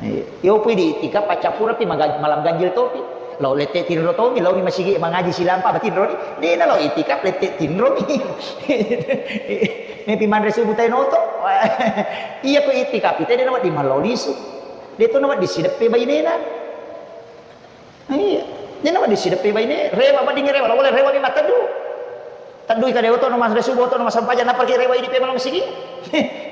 Iya. Iyo pui di itikaf, paccappureppi maga-, malam ganjil topi. Lao lette tinro tomi, laomi masigi mangaji silampa, apa tinro ni? Dena lao itikaf, lette tinro mi. Mepi manre subuh tai noto. Iya ko itikaf, ite dena wedding malao lisu. De to na wedding sideppe bainena. Iya. Dena wedding sideppe baine, rewa wedding rewa, lao rewa mi mattedu. Teddui kade oto no mas resubo oto no mas sampaja nappa ki rewa idi pemalo masigi.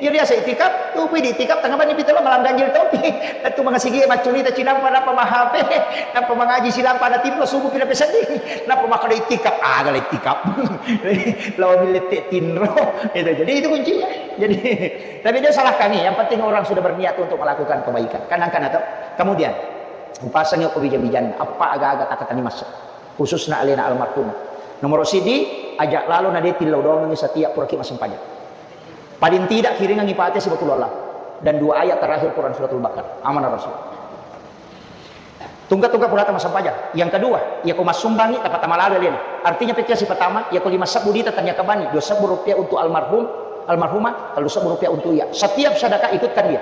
Iyo biasa itikaf, upi di itikaf tengah bani pitelo malam ganjil topi. Tentu mangasigi maccurita cinampa nappa mahape, nappa mangaji silampa na timro subuh pina peseddi. Nappa makkada itikaf, aga la itikaf. Lawa millette tinro. Itu. Jadi itu kuncinya. Jadi tapi dia salahkan nih, yang penting orang sudah berniat untuk melakukan kebaikan. Kan angkan atau? Kemudian Upasangi ko bija-bijanna, eppa aga-aga takatani masse. Khususna alena almarhumah. Nomoro sidi, aja lalo na de tillau doangengi setiap puraki massempajang. Paling tidak kiringangi Fatihah siba qul huwallah dan dua ayat terakhir Quran suratul Baqarah. Amanah Rasul. Tungka-tungka purata massempajang. Yang kedua, iya ko massumbangi, tapatama lalo alena. Artinya pekkia sipatama, iya ko lima sebbu dita tania kabani, dua sebbu rupiah untuk almarhum, almarhumah, tellu sebbu rupiah untuk iya. Setiap sedekah ikutkan dia.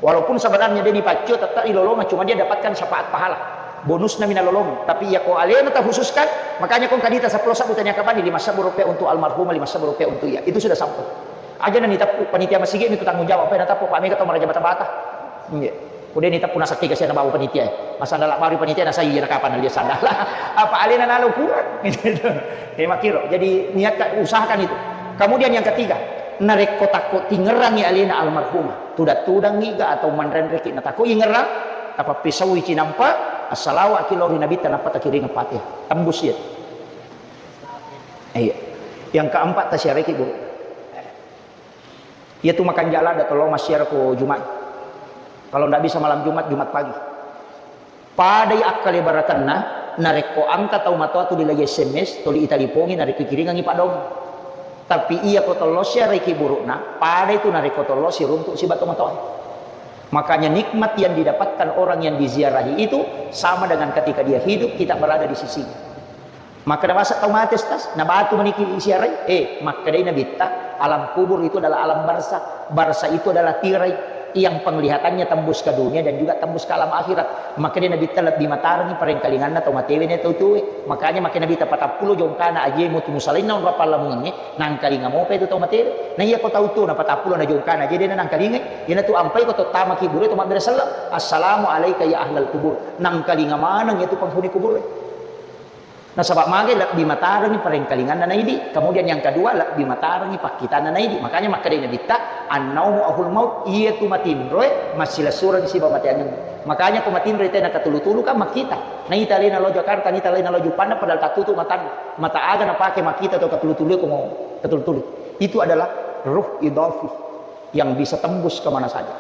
Walaupun sebenarnya dia dipaccio, tetap dilolongan, cuma dia dapatkan syafaat pahala. Bonusna mina lolong. Tapi iya ko alena terkhususkan, makanya ko kadita seppulo sebbu tania kabani, lima sebbu rupiah untuk almarhumah, lima sebbu rupiah untuk iya. Itu sudah sampai. Aja na niteppu panitia masigi itu tanggung jawab, apa yang nateppu Pak Mega atau maraja bata-bata. Iya. Ko de niteppu nasakki kasihan bawa panitia. Masalah baru panitia nasai iya na kapan dia sadar. Apa alena nalo kurang. Gitu. Kayak makiro. Jadi niatkan, usahakan itu. Kemudian yang ketiga, narekko takko tingerangi alena almarhumah, tudang-tudangi ga atau manrenreki na takko ingerang, tapappisaui cinampa, assalawaki lao ri Nabitta, nappa takiring Fatihah. Tembus iya. Iya. Yang keempat, tasiaraiki guru. Iya tu makan jala ada tolong masyarakat Jumat. Kalau ndak bisa malam Jumat, Jumat pagi. Padai akkalebarakenna, narekko engka tau matoa tuli lagi S M S, tuli italipongi, narekko ikiringangi padong. Tapi iya ko tollo siaraiki burukna, padai tu narekko tollo siruntuk siba to matoa. Makanya nikmat yang didapatkan orang yang diziarahi itu sama dengan ketika dia hidup, kita berada di sisinya. Makkeda basa tau mate, Ustaz, na batu maniki siarai? Eh, makkedai Nabitta, alam kubur itu adalah alam barzah. Barzah itu adalah tirai yang penglihatannya tembus ke dunia dan juga tembus ke alam akhirat. Makkedai Nabitta, lebbi matarengi parengkalinganna tau matewe na tau tuwe. Makanya makkeda Nabitta, patappulo jongkana aje mutu musalainna onrong pallamungengnge, nangkalinga mopa itu tau matewe. Na iya ko tau tuo na patappulo na jongkana aje dena nangkalingai, iyanatu ampai ko to tama kibure to mabbere selleng, "Assalamu alaika ya ahlal kubur." Nangkalinga maneng itu penghuni kubur. Nasaba magai lebbi matarengi parengkalinganna naidi. Kemudian yang kedua, lebbi matarengi pakkitanna naidi. Makanya makkedai Nabitta, "Annaumu ahul maut," iya tu matinroe massilessureng siba mateangeng. Makanya ko matinroi tena katulu-tulu kan makkita. Naita alena lao Jakarta, naita alena lao Juppanda, padahal tattutu matanna. Mata aga napake makkita to katulu-tulu ko mau katulu-tulu. Itu adalah ruh idafi yang bisa tembus kemana saja.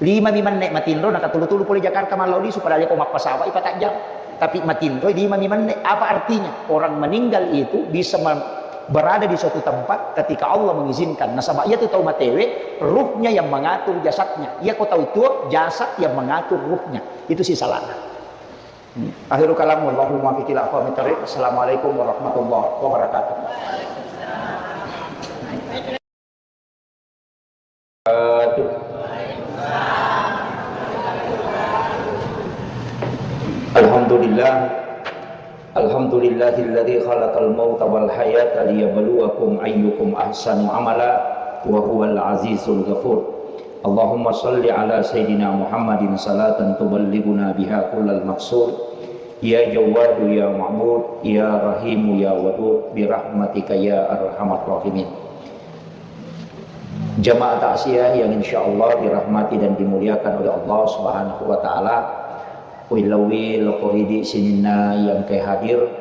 Lima mi menne matinro, nakatulu-tulu pole Jakarta mallau lisu, padahal ko mappasawai patang jam. Tapi matinro lima mi menne. Apa artinya? Orang meninggal itu bisa me-, berada di suatu tempat ketika Allah mengizinkan. Nasaba iya tu tau matewe, ruhnya yang mengatur jasadnya. Iya ko tau tuo, jasad yang mengatur ruhnya. Itu si salahnya. Akhirul kalam, wallahul muwaffiq ila aqwamit thariq. Assalamualaikum warahmatullahi wabarakatuh. Alhamdulillah. Alhamdulillahilladzi khalaqal mauta wal hayata liyabluwakum ayyukum ahsanu amala wa huwal azizul ghafur. Allahumma shalli ala sayyidina Muhammadin salatan tuballighuna biha kullal maqsud. Ya Jawwadu ya Ma'bud, ya Rahimu ya Wadud, birahmatika ya arhamar rahimin. Jamaah takziah yang insya Allah dirahmati dan dimuliakan oleh Allah Subhanahu wa Ta'ala, Uillauwi lokko ridi sininna yang ke hadir,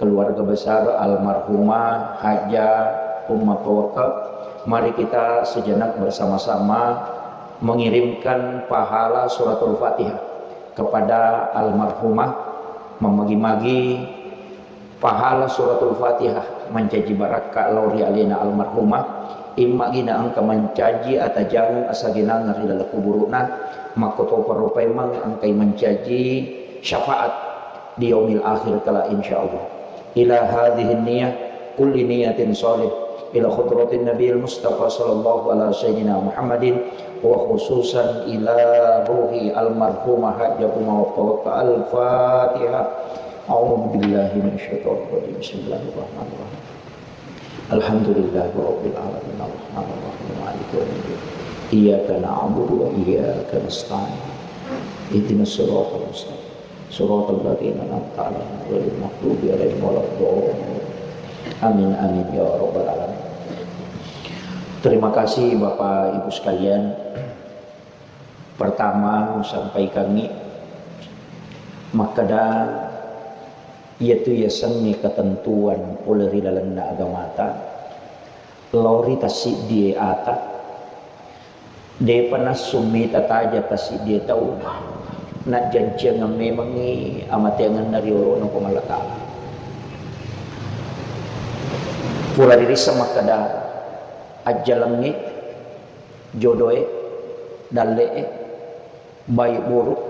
keluarga besar almarhumah Haja Umma Tawakka. Mari kita sejenak bersama-sama mengirimkan pahala suratul Fatihah kepada almarhumah, memagi-magi pahala suratul Fatihah mancaji barakka lao ri alena almarhumah, imma gina engka mancaji atajangeng asagenangeng ri laleng kuburu'na, makkotopa rupaimeng engkai mancaji syafaat di yaumil akhir kala insyaallah. Ila hadhihi niyah kulli niyatin salih ila hadratin Nabiil Mustafa sallallahu ala sayyidina Muhammadin wa khususan ila ruhi almarhumah Hajjah Umma Tawakka. Al-Fatihah. A'udzu billahi minasyaitonir rajim. Bismillahirrahmanirrahim. Alhamdulillahi rabbil alamin. Arrahmanir rahim. Maliki yaumiddin. Iyyaka na'budu wa iyyaka nasta'in. Ihdinas siratal mustaqim. Siratal ladzina an'amta 'alaihim ghairil maghdubi 'alaihim waladdallin. Amin, amin ya rabbal alamin. Terima kasih Bapak Ibu sekalian. Pertama, sampaikangngi makkeda, iyatu yasengnge ketentuan pole ri lalenna agamata, lao ri tassiddie ata, depa nassummi tataja tassiddie tau, Najjanciangeng memengngi amateangenna riolona Puang Allah Ta'ala. Pura ririsseng makkeda ajjalengnge, jodoe, dalle'e, baik buruk,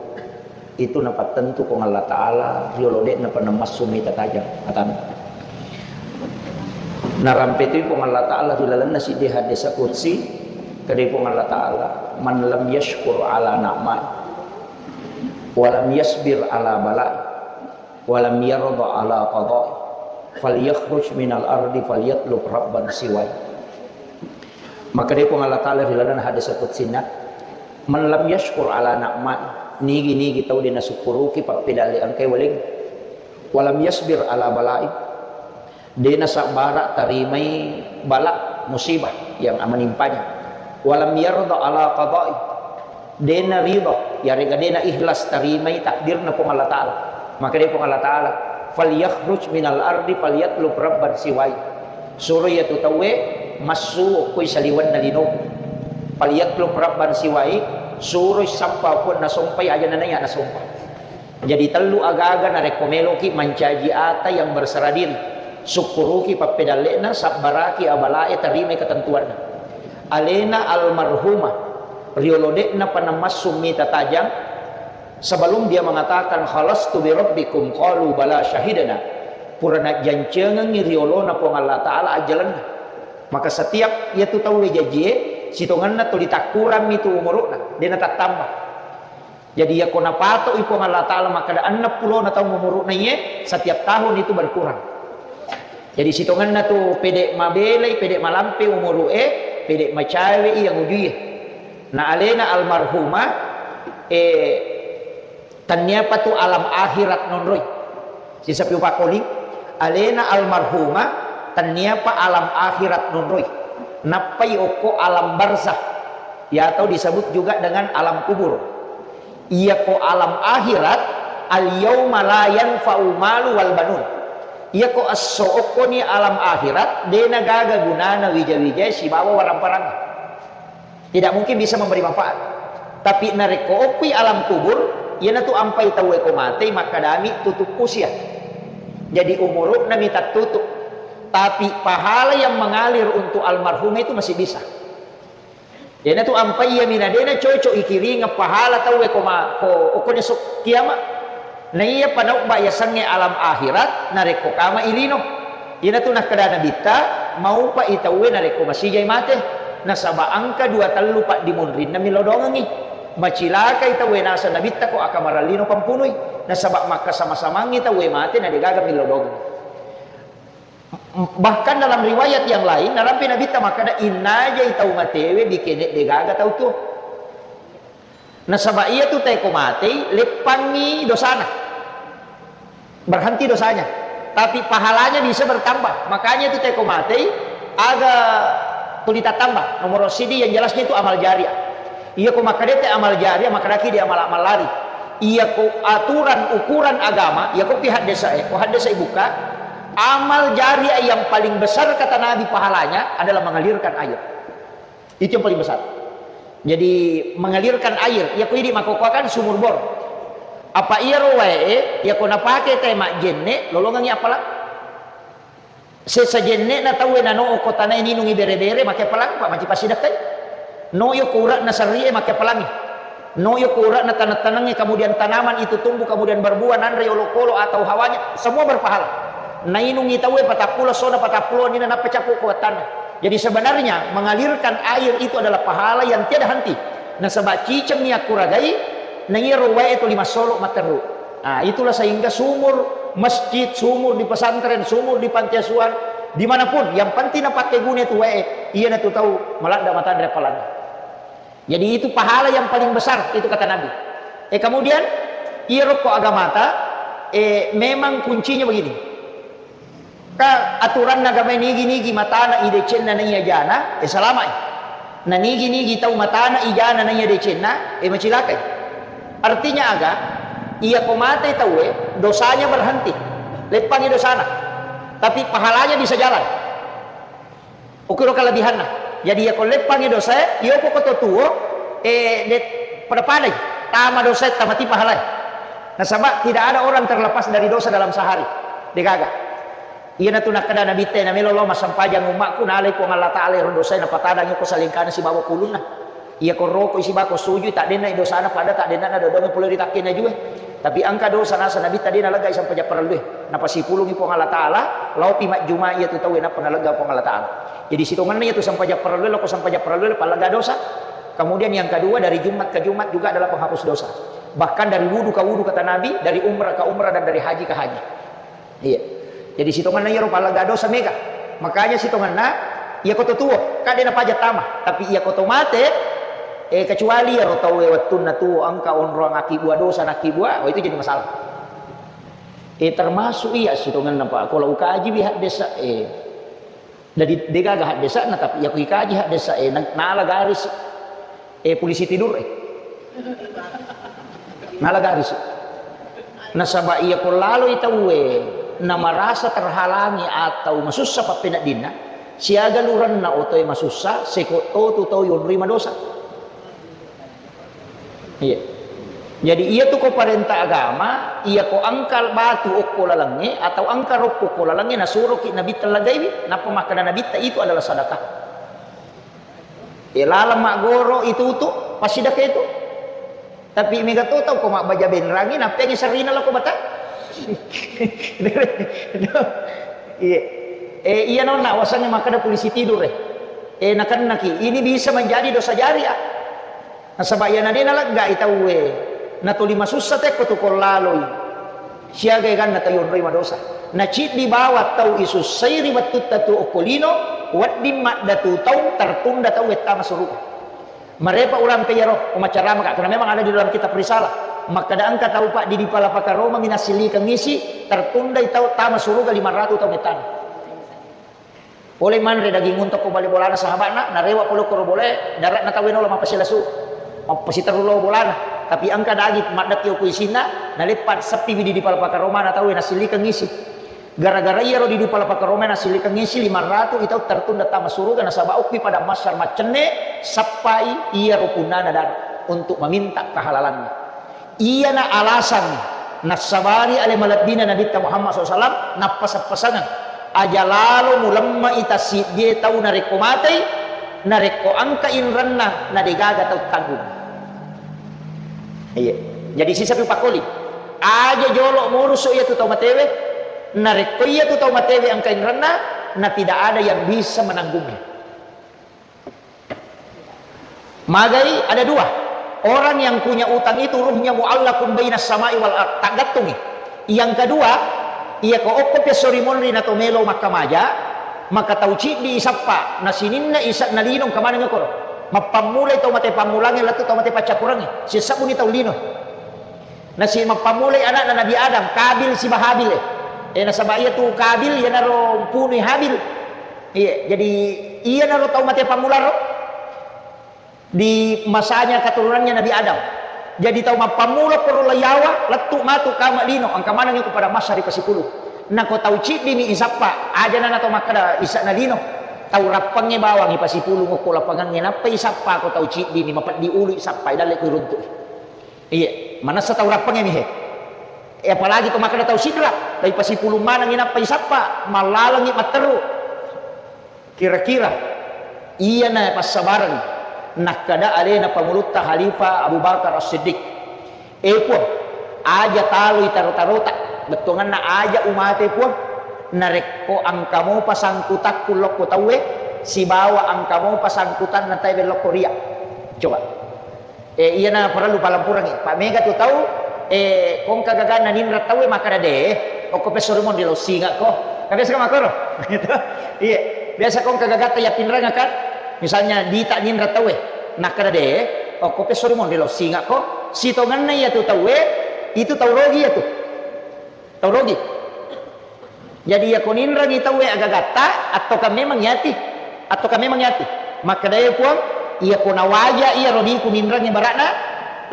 itu napattentu Puang Allah Ta'ala riolo de'napa namassu mita tajang atanna. Narampe tu Puang Allah Ta'ala ri lalenna siddi hadis qudsi, kedai Puang Allah Ta'ala, "Man lam yashkur ala na'mai, wa lam yasbir ala balai, wa lam yarda ala qadai, falyakhruj minal ardi falyatlub rabban siwai." Makkeda Puang Allah Ta'ala ri lalenna hadis qudsinna, "Man lam yashkur ala na'mai," nigi-nigi tau de nasukkuruki pappedalle engkae waleng, "wa lam yasbir ala balai," de nasabbara tarimai bala, musibah yang menimpanya, "wa lam yarda ala qadai," de narida, yarega de naikhlas tarimai takdirna Puang Allah Ta'ala. Makkeda Puang Allah Ta'ala, "Falyakhruj minal ardi falyatlub rabban siwai." Suro iyatu tauwe massu okkoi saliwenna linoku. "Falyatlub rabban siwai," suroi sappa puang nasompai aja nanaiya nasompa. Jadi tellu agaga narekko meloki mancaji ata yang berserah diri. Sukkuruki pappedalle'na, sabbaraki abalae, tarimai ketentuanna. Alena almarhumah, riolo de'napa namassu mita tajang, sebelum dia mengatakan, "Khalastu bi rabbikum," qalu, "Bala syahidna." Pura najjancengengngi riolona Puang Allah Ta'ala ajjalenna. Maka setiap iyatu tauwe jajie, sitongenna tuli takkurammi tu umuru'na, de natattamba. Jadi, iyako napatoi Puang Allah Ta'ala makkeda enneng pulona taung umuru'na iye, setiap tahun itu berkurang. Jadi, sitongenna tu pede mabelai, pede malampe umuru'e, pede macawe iya ngujuie. Na alena almarhumah, eh, tenniapa tu alam akhirat nonroi. Sisapi upakoli, alena almarhumah, tenniapa alam akhirat nonroi. Nappai okko alam barzah. Ya, atau disebut juga dengan alam kubur. Iyako alam akhirat, al yauma la yanfa'u malu wal banun. Iyako esso okkoni alam akhirat, de nagaga gunana wija-wijae sibawa warang-parang. Tidak mungkin bisa memberi manfaat. Tapi narekko okkui alam kubur, iyanatu ampai tauwe ko matei makkadami tutup usia. Jadi umuru'na mi tattutup. Tapi pahala yang mengalir untuk almarhum itu masih bisa. Iyanatu ampai iya mina dena cocok ikiringeng pahala tauwe ko ma-, ko okkone sok kiamat. Na iya panaubba yasengnge alam akhirat, narekko kama ilino. Iyanatu nakkeda Nabitta, maupai tauwe narekko masijai mate. Nasaba engka dua tellu paddimunrinna millau dongengngi. Macilakai tauwe naseng Nabitta ko akamarallino pampunui. Nasaba makkasama-samangngi tauwe mate na degaga millau dongengngi. Bahkan dalam riwayat yang lain, narampe Nabitta makkeda, "Innajai tau matewe bikene degaga tau tuo." Nasaba iyatu teko matei, leppangngi dosana. Berhenti dosanya. Tapi pahalanya bisa bertambah. Makanya itu teko matei, aga tuli tattamba. Nomor sidi yang jelasnya itu amal jariah. Iyako makkedete amal jariah, makkedaki di amal-amal lari. Iyako aturan ukuran agama, iyako pi haddesa e, ko haddesa e buka, amal jariah yang paling besar kata Nabi pahalanya adalah mengalirkan air. Itu yang paling besar. Jadi mengalirkan air, iyako idi makkokkoe kan sumur bor. Apa iyaro wae e, iyako napake te majjenne, lolongengngi appalang. Sesa jenne'na tauwe nano okko tanae ninungi bere-bere, make pelang, Pak, maci passidekkai. No yo ko ura'na sarrie, make pelangi. No yo ko ura'na taneng-tanengnge, kemudian tanaman itu tumbuh, kemudian berbuah, nanre olokolo atau hawanya, semua berpahala. Nainungi tauwe patappulo, sona patappulo, nina nappa cappu ko wattanna. Jadi sebenarnya mengalirkan air itu adalah pahala yang tiada henti. Nasaba cicengngi akkuragai, na iyaro wae tuli massolo matteru. Ah, itulah sehingga sumur masjid, sumur di pesantren, sumur di panti asuhan, dimanapun, yang penting napakkeguna itu wae, iyanatu tau maladda matanre appalanna. Jadi itu pahala yang paling besar, itu kata Nabi. Eh, kemudian, iyaro ko agamata, eh, memang kuncinya begini. Ka aturanna agamae nigi-nigi matana idecenna naiya jana, eh, salama'i. Na nigi-nigi tau matana ijana naiya decenna, eh, macilakai. Artinya aga? Iyako mate tauwe, dosanya berhenti. Leppangi dosana. Tapi pahalanya bisa jalan. Ukiro kelebihanna. Jadi iyako leppangi dosae, iyoko koto tuo, eh, de-, pada-padai. Tama dosa, tamati pahalae. Nasaba tidak ada orang terlepas dari dosa dalam sehari. Degaga. Iyanatu nakkeda Nabitta, "Namelo lao massempajang ummakku, nalai Puang Allah Taala ero dosae, napatadangi ko salengkana sibawa kulunna. Iya ko rokoi sibawa ko sujui, taddenna dosana pada taddenna dodongi pole ri takkena jue. Tapi engka dosa nasa Nabitta de naleggai sempajang parellue. Napasipulungi Puang Allah Taala, laopi majjuma iyatu tauwe nappa nalegga Puang Allah Taala." Jadi sitongenna iyatu sempajang parellue, loko sempajang parellue, pallegga dosa. Kemudian yang kedua, dari Jumat ke Jumat juga adalah penghapus dosa. Bahkan dari wudu ke wudu, kata Nabi, dari umrah ke umrah, dan dari haji ke haji. Iya. Jadi sitongenna iyaro pallegga dosa mega. Makanya sitongenna, iya ko to tuo, kan de napaja tama. Tapi iya ko to mate, eh, kecuali iyaro tauwe wettunna tuo engka onroang akibua dosa nakibua, oh, itu jadi masalah. Eh, termasuk iya sitongenna, Pak. Kalau ukaji bi haddesa, eh, Jadi degaga haddesa'na, tapi iya ko ikaji haddesa, eh, na-, nala garis, eh, polisi tidur, eh. Nala garis. Nasaba iya ko laloi tauwe, na marasa terhalangi atau masussa pappeneddinna, siaga lurenna otoe masussa, seko totu tau yonroi madosa. Iya. Jadi, iya tu ko parenta agama, iya ko engka batu okko lalengnge atau engka roppo okko lalengnge, nasuroki Nabitta lagaiwi, nappa makkeda Nabitta, "Itu adalah sedekah." Iya, laleng maggoro itu tu, pasti dake itu. Tapi mega to tau ko mabbaja benrangi, nappengi sarina lako bata. Iya. Eh, iya nonna, wasangnge makkeda polisi tidur, eh. Eh, nakennaki. Ini bisa menjadi dosa jariah. Nasaba iyana de naleggai tauwe, natoli masussa tekko tu ko laloi. Siaga eganna tau yonroi madosa. Naciddi bawang tau isussai ri wettutta tu okko lino, wedding maddatu taung tertunda tau wettama suruga. Marepa urampe iyaro, umacaramaka, karena memang ada di dalam kitab Risalah. Makkeda engka tau, Pak, di, di Palapaka Roma minassillikeng isi, tertundai tau tama suruga lima ratu tau mettana. Pole manre daging unta ko bale bolana sahabatna, narewa pole koro bolae, daratna tauwe naola mappasilasu, mappasiterru lao bolana. Tapi engka daging maddaki okko isinna, naleppa seppi widi di Palapaka Romana tauwe nassillikeng isi. Gara-gara iyaro di Palapaka Romana nassillikeng isi lima ratu itau tertunda tama suruga nasaba okki pada massar maccenne, sappai iyaro punnana dara untuk meminta kehalalannya. Iyana alasanna nassabari ale malebbina Nabitta Muhammad sallallahu alaihi wasallam, nappaseng-pasengeng, "Aja lalo mulemme'i tassiddie tau narekko matei, narekko engka inrenna, na degaga tau tanggung." Iya. Jadi, sisapi pakoli. Aja jolo murusu iyatu tau matewe, narekko iyatu tau matewe engka inrenna, na tidak ada yang bisa menanggungnya. Magai ada dua. Orang yang punya utang itu ruhnya muallakun bainas sama'i wal ard. Taggattungi. Yang kedua, iya ko okko pesso ri monri na to melo makkamaja, maka tau ciddi isappa, na sininna isa na lino engka maneng koro. Mappammulai tau mate pammulangnge lettu tau mate paccappurengnge. Sissabbuni tau lino. Nasi mappammulai ana'na Nabi Adam, Kabil siba Habil, eh. Eh, nasaba iyatu Kabil iyanaro mpunui Habil. Iya, jadi iyanaro tau mate pammularo di masanya keturunannya Nabi Adam. Jadi tau mappammula koro layawa, lettu matu kama lino, engka maneng ko pada massa ri pasipulung. Nako tau ciddimi isappa, ajana na tau makkeda isa'na lino. Tau rappengnge bawang ipasipulung okko lapangangnge, nappa isappa ko tau ciddimi, mapeddi ulu isappa, idalle ko iruntu'i. Iya, manessa tau rappengnge mi he. Eh, apalagi to makkeda tau sidra, tapi pasipulung manengngi nappa isappa, mallalengngi matteru. Kira-kira iyana passabareng nakkeda alena pangulutta Khalifah Abu Bakar As-Siddiq. Eh, Puang, aja taloi taro-tarota, bettuanganna aja umate, Puang. Narekko engka mopa sangkutakku lokko tauwe, sibawa engka mopa sangkutanna tauwe lokko ria. Coba. Eh, iyana parellu palempurengngi. Pa mega tu tau, eh, kongka gaganna ninreng tauwe makkeda de, okko pesso ri monri lao singakko. Kan biasa kan makkoro? Gitu. Iya. Biasa kongka gagatta yappinrengakkan. Misalnya dita ninreng tauwe, nakkeda de, okko pesso ri monri lao singakko. Sitongenna iyatu tauwe, itu tau rogi iyatu. Tau rogi. Jadi, iyako ninrengi tauwe agagatta, attoka memang yati, attoka memang yati. Makkedae Puang, iyako nawaja iyaro diku ninrengi bara'na,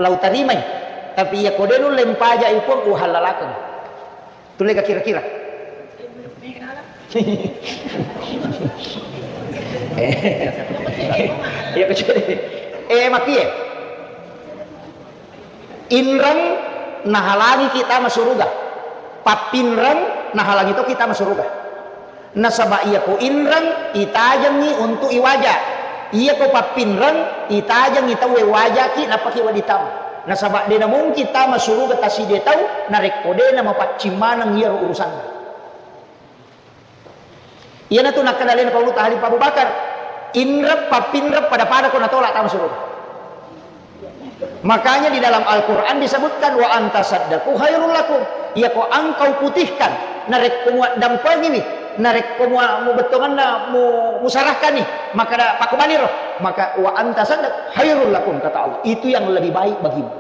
lau tarimai. Tapi iyako de nulle mpajai Puang, uhallalakeng. Tullega kira-kira? Iya, kecuali. Eh, makie. Inreng nahalangi kita masuruga. Pappinreng nahalangi to kita masuruga. Nasaba iyako inreng itajengngi untuk iwaja. Iyako pappinreng itajengngi tauwe wajaki nappaki wedding tama. Nasaba de namungkin tama suruga taside tau narekko de namapaccing maneng iyaro urusanna. Iyanatu nakkeda alena Paulus, Khalifah Abu Bakar, inreng pappinreng pada-pada ko natolak tama suruga. Makanya di dalam Al-Quran disebutkan, "Wa anta saddaku khairul lakum." Iyako engkau putihkan, narekko muaddampengiwi, narekko mua-, mubettonganna mu-, musarahkani, maka da-, pakubaniro, maka "Wa anta saddak khairul lakum," kata Allah. Itu yang lebih baik bagimu.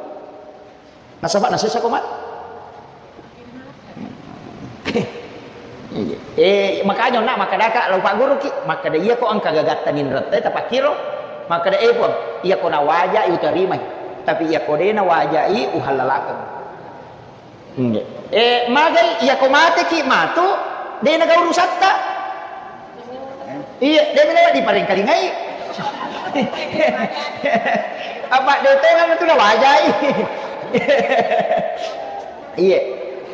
Nasaba nasessa ko matu. Iya. Eh, makanya nak makkadaka lao pagguruki, makkada iyako engka gagatta ninretta tapakkiro, makkada, "Eh, Puang, iyako nawajai utarimai. Tapi iyako de nawajai uhallalakeng." Iya. Eh, magai iyako mateki matu, de naga urusatta. Iya, de melo diparengkalingai. Apa de tongeng tu nawajai. Iya.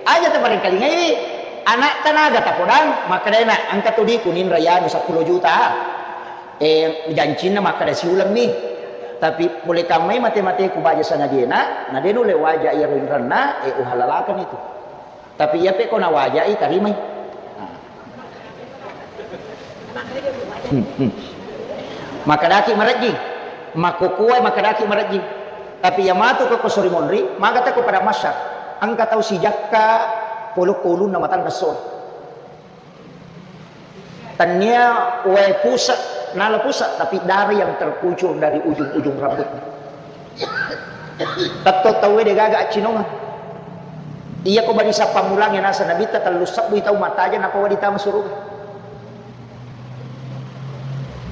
Aja taparengkalingai. Anak tanaga tapodang, makkadai nak, engka tu di kuning rayanu seppulo juta. Eh, jancinna makkada siulemmi. Tapi pole kammai mate-mate ku baja sangadina, na de nulle waja iyaro inrenna, eh, uhalalakan itu. Tapi iya pe ko nawajai, tarimai. Nah. Hmm, hmm. Makkadaki marejjing, makkukuai makkadaki marejjing. Tapi iya matu ko, ko sori monri, maga tako pada masyar. Engka tau sijakka polokko ulunna matanna sori. Tania wae pusat, nala pusat, tapi darah yang terkucur dari ujung-ujung rambutnya. Tetto tauwe de gaga accinongeng. Iya ko bani sappa mulangnge nasa Nabitta tellu sebbui tau matajeng nappa wedding tama suruga.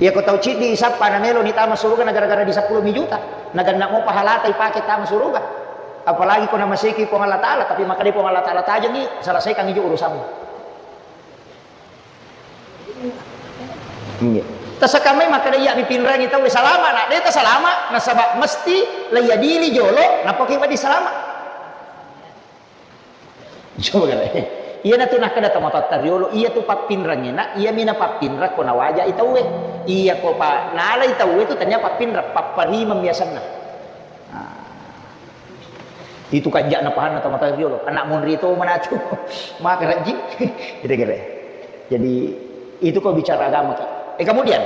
Iya ko tau ciddi sappa na melo ni tama suruga na gara-gara di seppulo mi juta. Na genna mo pahalata ipake tama suruga. Apalagi ko namaseki Puang Allah Ta'ala, tapi makkadai Puang Allah Ta'ala tajengi, selesaikan ijo urusanmu. Iya. Tasakamai makkada iya mipinrangi tauwe salama, na de tasalama, nasaba mesti laiadili jolo, nappa ki wedding salama. Coba kale. Iya natu nakkada tomatoatta riolo, iya tu pappinrangi na, iya mina pappinra ko nawajai tauwe. Iya ko pa nalai tauwe tu tania pappinra, papparimeng biasanna. Nah. Itu kanja'na pahanna tomatoa riolo. Anak monri to manatu. Maka rajji. Itu kira. Jadi, itu ko bicara agama ki. Eh, kemudian,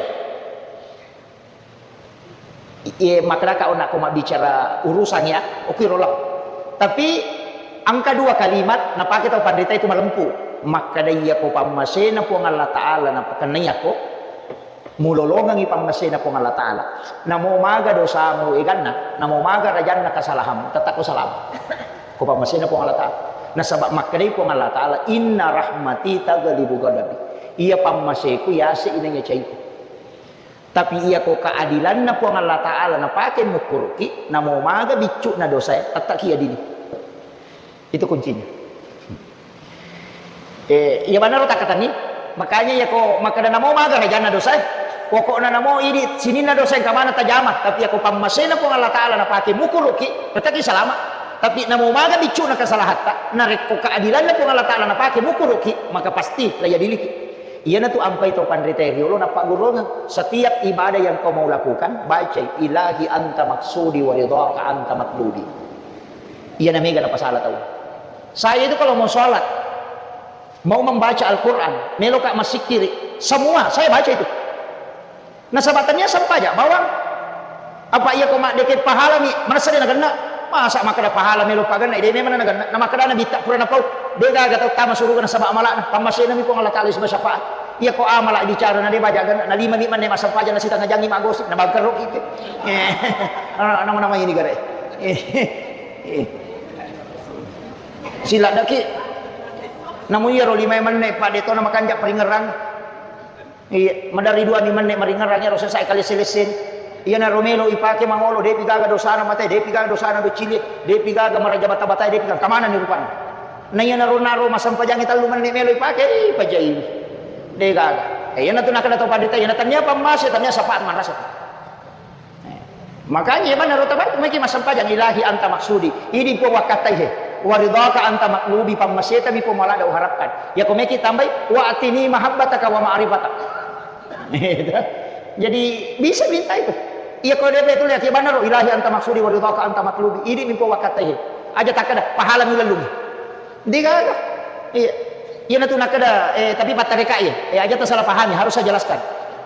eh, makkadaka ona ko mabbicara urusan ya, oke rola. Tapi angka dua kalimat napake tau panrita itu malempu. Makkada iya ko pammasena Puang Allah Ta'ala napakennai ako. Mulolongengngi pammasena Puang Allah Ta'ala. Namo maga dosamu eganna, namo maga rajanna kesalahanmu, tetap ko salama. Ko pammasena Puang Allah Ta'ala. Nasaba makkedai Puang Allah Ta'ala, "Inna rahmati taghlibu ghadabi." Iya pammaseku yase inaiya caiku. Tapi iya ko keadilanna Puang Allah Ta'ala napake mukkuruki, namo maga biccu'na dosae, tetap ki adili. Itu kuncinya. Eh, iya manaro takkatenni. Makanya iya ko makkeda namo maga rajanna dosae. Pokokna namo idi sininna dosa engka maneng tajama, tapi iya ko pammasena Puang Allah Ta'ala napake mukkuruki, tetap ki salama. Tapi namo maga biccu'na kesalahatta, narekko keadilanna Puang Allah Ta'ala napake mukkuruki, maka pasti laiadiliki. Iyanatu ampai to panrita riolo nappagurungeng. Setiap ibadah yang kau mau lakukan, bacai, "Ilahi anta maksudi wa ridhaka anta matlubi." Iyana mega napasala tau. Saya itu kalau mau sholat, mau membaca Al-Quran, meloka massikkiri, semua saya baca itu. Nasaba tania sempaja bawang. Apa iya ko maddeke pahalami, manessa de nagenna. Masa makkeda pahala melo pagenna, de memang nagenna. Na makkeda Nabitta pura napau, de gaga tau tama suruga nasaba amala'na. Pammasenami Puang Allah Ta'ala siba syafaat. Iya ko amala bicara na de baja genna, na lima mi manne massempajang na sitengah jangi magosip, na bangkerro ki. Eh, nama-nama ini gare. Eh, eh. Siladdaki. Namu iyaro lima menne pa de tona makanja paringerang. Iya, maderri dua ni menne maringerang iyaro sesai kalesse-lesse. Iyanaro melo ipake mangolo, depi gaga dosana mate, depi gaga dosana docile, depi gaga maraja bata-batae, depi gaga kamana ni rupana. Na iyanaro naro masempajangi tellu menne melo ipake, ih, pajai. De gaga. Eh, iyanatu nakkeda tau panrita, iyana tania pammase, tania syafaat manrasa. Eh. Makanya, iya bannaro tabai, meki massempajang, "Ilahi anta maksudi." Idi Puang wakkatai he. "Wa ridhaka anta matlubi," pammaseta mi Puang maladda uharapkan. Iya ko meki tambai, "Wa atini mahabbataka wa ma'rifata." Jadi, bisa minta itu. Iya ko dia betul ya, iya bannaro, "Ilahi anta maksudi wa ridhaka anta matlubi." Idi mi Puang wakkatai he. Aja takkeda, "Pahala mi lellungi." Degaga. Iya. Iyanatu nakkeda, eh, tapi pattareka iya. Eh, aja tasalah pahami, harus saya jelaskan.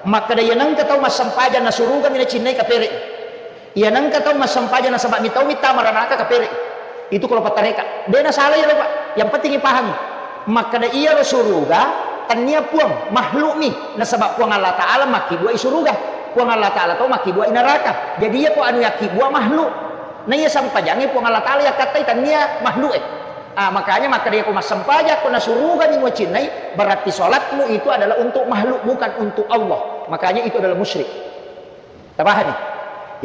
Makkeda iya nengka tau massempajang na suruga mi nacinnai kapere. Iya nengka tau massempajang nasaba mi tau mitta maranaka kapere. Itu kalau pattareka. De nasalah iya lo, Pak. Yang penting ipahami. Makkeda iya ro suruga, tannia Puang, makhluk mi. Nasaba Puang Allah Ta'ala makkibua i suruga. Puang Allah Ta'ala tau makkibua i neraka. Jadi iya ko anu yakkibua makhluk. Na iya sempajangnge Puang Allah Ta'ala yakkattai tannia makhluk e. Ah, makanya makkeda ko massempajang ko na suruga mi mucinnai, berarti salatmu itu adalah untuk makhluk, bukan untuk Allah. Makanya itu adalah musyrik. Tapahami?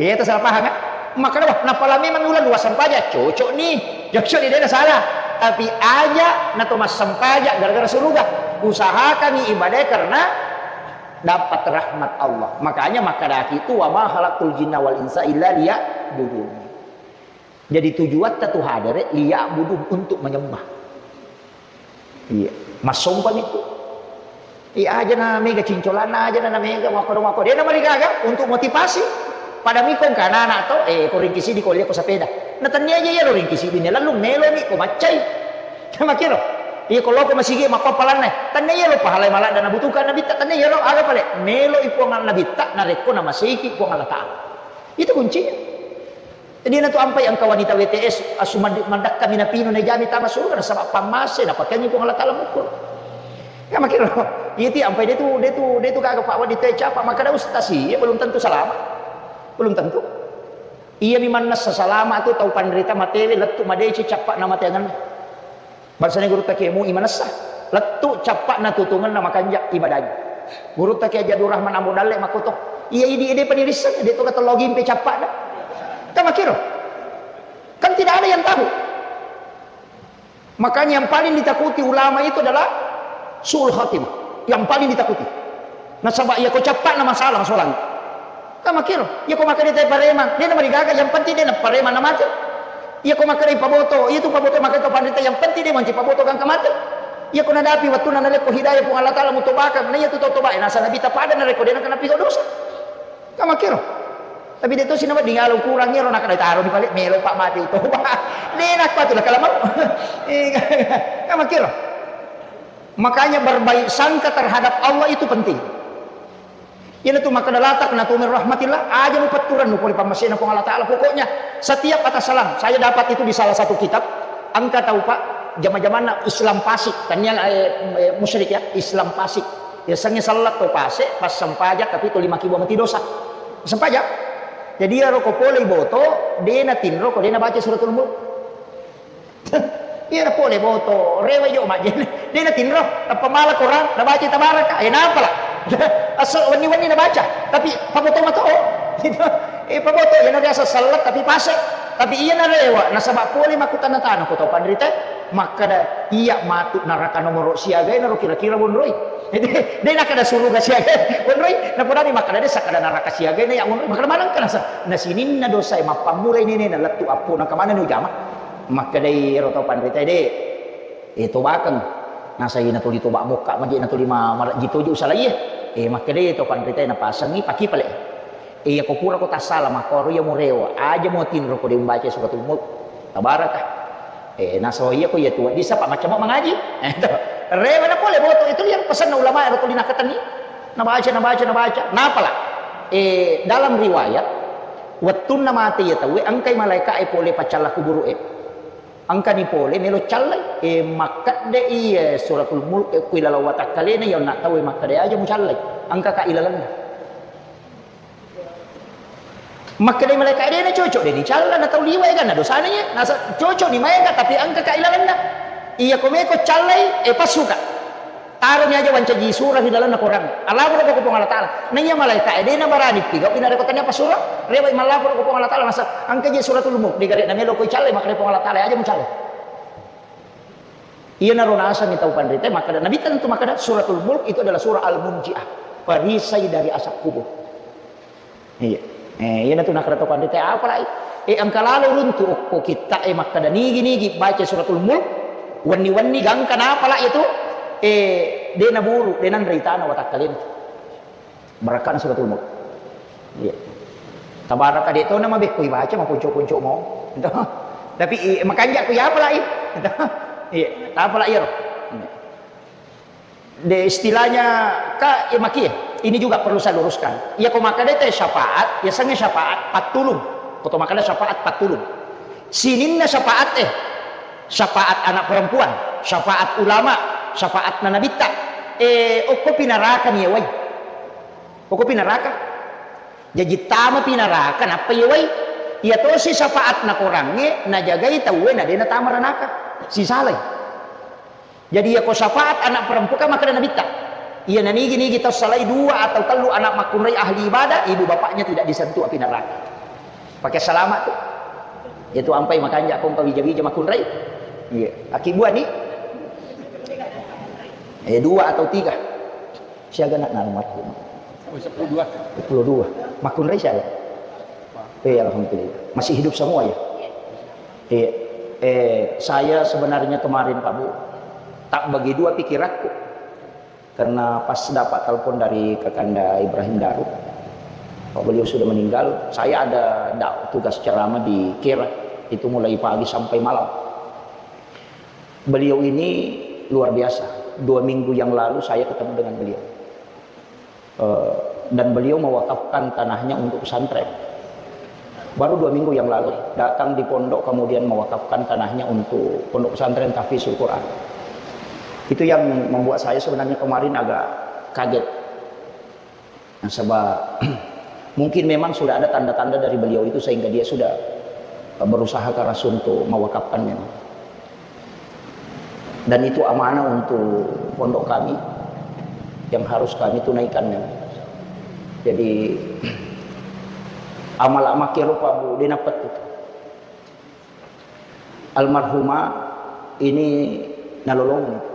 Iya, itu salah paham ya? Makkeda, "Wah, napala memang mi uleng dua sempajang." Cocok ni. Cocok ni, dena salah. Tapi aja na to massempajang gara-gara suruga. Usahakan ibadah karena dapat rahmat Allah. Makanya makkedaki itu, "Wa ma khalaqtul jinna wal insa illa liya'budun." Jadi tujuatta tu hadere liya'budun, untuk menyembah. Iya, massompa mi tu. Iya, aja na mega cincolanna, aja na, na mega mako-mako. Dia na marigaga untuk motivasi. Pada mi ko engka anak-anak to, eh, ko ringkisi di ko lia ko sepeda. Na tannia aja iya lo ringkisi di ne lalu melo mi ko maccai. Sama kiro. Iya, ko loko masigi makko palanna. Tannia iya lo pahalai maladda na butuhkan Nabitta, tannia iya lo aga pale. Melo i Puang Nabitta, narekko na masiki Puang Allah Ta'ala. Itu kuncinya. Jadi na tu ampai engka wanita W T S, asu mad-, madakka mi napinu najami tama surga, nasaba pammase, napakeangi Puang Allah Ta'ala mukkur. Ya makiro, iti ampai de tu, de tu, de tu gaga Pak Wadi te capa, makkeda ustaz iya belum tentu selamat. Belum tentu. Iya mi mannessa salama tu tau panrita matewe lettu madeceng cappa na mateangenna. Bangsana gurutta Kiai Mu'i manessa, lettu cappa'na tutungenna makanja ibadahi. Gurutta Kiai Haji Abdul Rahman Ambo Dalle makkoto, iya idi ede panirisseng, de to katello gimpe cappa'na. Kan makkiro. Kan tidak ada yang tahu. Makanya yang paling ditakuti ulama itu adalah su'ul khatimah. Yang paling ditakuti. Nasaba iya ko cappa'na masalah solang. Kan makkiro, iya ko makkeda te pareman, de namarigaga, yang penting de na pareman na mate. Iya ko makkeda paboto, iya tu paboto makkeda to panrita, yang penting de manci paboto gangka mate. Iya ko nadapi wettunna nalekko hidayah Puang Allah Ta'ala mutobakang, na iya tu tau toba e, nasa Nabitta pada narekko de naka napigau dosa. Kan makkiro. Tapi de to sinawa dingalo kurang ero naka taro ni pale melo pa mate utoba. De nakko tu nakala mau. Kan makkiro. Makanya berbaik sangka terhadap Allah itu penting. Iyanatu makkeda la taqnatu min rahmatillah, aja mupetturennu pole pammasena Puang Allah Ta'ala. Pokoknya setiap atas salam, saya dapat itu di salah satu kitab, engka tau Pak, jama-jamanna Islam Pasik, tania, eh, eh, musyrik ya, Islam Pasik. Yasengnge sellat to pase, passempajang, tapi to lima kibua mati dosa. Sempajang. Jadi iyaro ko pole boto, de natinro ko de nabaca suratul mulk. Iya na pole boto, rewa jo majjene. De natinro, tappa mala Quran, nabaca tabaraka. Eh, napala. Aso wenni-wenni nabaca, tapi paboto mato. Eh, paboto, iya na biasa sellat tapi pase. Tapi iya na rewa, nasaba pole makkutana-tana ko tau panrita, makkeda iya matu neraka nomoro siaga ero kira-kira wonroi. De nakkeda suruga siaga wonroi, napodani makkeda de sakkeda neraka siaga na ya wonroi. Makkeda maneng kana sa, na sininna dosa e mappammulai nenena lettu appo na kemana nu jama. Makkedai ero tau panritae, "De, eh, tobakeng." Nasai natuli toba mokka, maje natuli ma-, marejji toju salai e. Eh, makkedai tau panritae, napasengi paki pale. Eh, iya ko pura ko tassala, makkoro iya mo rewa, aja mo tinro ko de umbaca suratul mulk. Tabaraka. Eh, nasaba iya ko iya tu wedding sapa macca mo mangaji. Eh, to. Rewa na pole boto, itu yang pesanna ulama ero tuli nakkatenni. Nabaca, nabaca, nabaca. Napala. Eh, dalam riwayat, wettunna mate iya tauwe, engkai malaeka e pole paccalla kuburu e. Engkani pole melo callai, e, makkedde iye suratul mulk, e, ku ilalang watakkalena, iya onna tauwe makkeda aja mucallai, engkaka ilalenna. Makkedai malaika, dena cocok, de dicalla na tau liwa, eganna dosana iye, nasa cocok ni maega, tapi engkaka ilalenna. Iya ko meko callai, e, passuka. Taroni aja wancaji sura ri lalenna Quran. Alaporo ko Puang Allah Taala. Naiya malaika e, dena barani pigau ina reko tania pasura. Rewa i malaporo ko Puang Allah Taala, nasa engka je suratul mulk, de gare na melo ko icallai, makkeda Puang Allah Taala, aja mucallai. Iyanaro nasengngi tau panrita, makkeda Nabi tentu makkeda suratul mulk itu adalah surah al-munjiah, perisai dari azab kubur. Iya. Eh, iyana tu nakara to panrita, apalai? Eh, engka lalo runtu okko kitta e makkada nigi-nigi baca suratul Mulk, wenni-wenni gangka napalai itu, eh, de naburu, de nanre itana watakkalena. Barakkana suratul Mulk. Iya. Tabaraka de to nama bekko ibaca maponco-ponco mo. Tapi, eh, makanja ku ya apalai? Iya, apalai iyaro? De, istilahnya ka, eh, makie. Ini juga perlu saya luruskan. Iya ko makkada te syafaat, ya sange syafaat pattulung. Ko to makkada syafaat pattulung. Sininna syafaat, eh, syafaat anak perempuan, syafaat ulama, syafaat nanabitta. Eh, okko pinaraka ni wai. Okko pinaraka. Jaji tama pinaraka nappa yewai. Iya tosi syafaat nakorangnge najagai tauwe na de natama ranaka. Sisalai. Jadi, iyako syafaat anak perempuan, kan makkeda Nabitta, iya nanigi-nigi tau salai dua atau tellu anak makkunrai ahli ibadah, ibu bapaknya tidak disentuh api neraka. Pakai selamat tu. Itu ampai makanja kong wija-wija makkunrai. Iya. Aki buah ni? Eh, dua atau tiga. Siaga nak almarhum? Oh, sepuluh dua. Sepuluh dua. Makkunrai siaga? Eh, alhamdulillah. Masih hidup semua ya? Iya. Eh, saya sebenarnya kemarin, Pak Bu, tak bagi dua pikiranku. Karena pas dapat telepon dari Kakanda Ibrahim Darut, Pak, beliau sudah meninggal, saya ada dak-, tugas ceramah di Kera, itu mulai pagi sampai malam. Beliau ini luar biasa. Dua minggu yang lalu saya ketemu dengan beliau. Eh, dan beliau mewakafkan tanahnya untuk pesantren. Baru dua minggu yang lalu, datang di pondok, kemudian mewakafkan tanahnya untuk Pondok Pesantren Tahfizul Quran. Itu yang membuat saya sebenarnya kemarin agak kaget. Nasaba, mungkin memang sudah ada tanda-tanda dari beliau itu sehingga dia sudah, eh, berusaha keras untuk mewakafkan memang. Dan itu amanah untuk pondok kami yang harus kami tunaikan memang. Jadi, amal-amal kero, Pak Bu, de napettu. Almarhumah ini nalolongeng.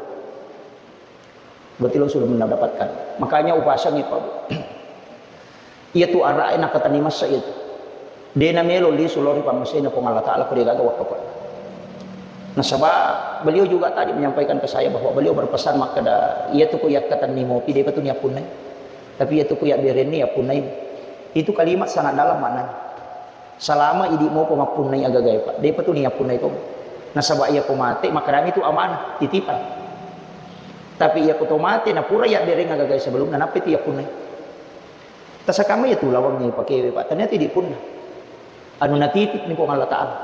Berarti lo sudah mendapatkan. Makanya upasangi, Pak Bu. Iya tu ara'e nakatenni massa iya tu. De namelo lisu lao ri pammasena Puang Allah Ta'ala ko de gaga wakkafa. Nasaba beliau juga tadi menyampaikan ke saya bahwa beliau berpesan makkeda, iya tu ko yakkatenni mopi, depa tu niappunnai. Tapi iya tu ko yabberenni yappunnai. Itu kalimat sangat dalam maknanya. Salama idi mopa mappunnai agagae, Pak. Depa tu niappunnai to. Nasaba iya ko mate, makkedami tu amanah, titipan. Tapi iya ko to mate, napura yabbereng agagae sebelumna, nappa tu yappunnai. Tasakamma iya tu lawangnge pakewe, Pak. Ternyata idi punna. Anu natitip ni Puang Allah Ta'ala.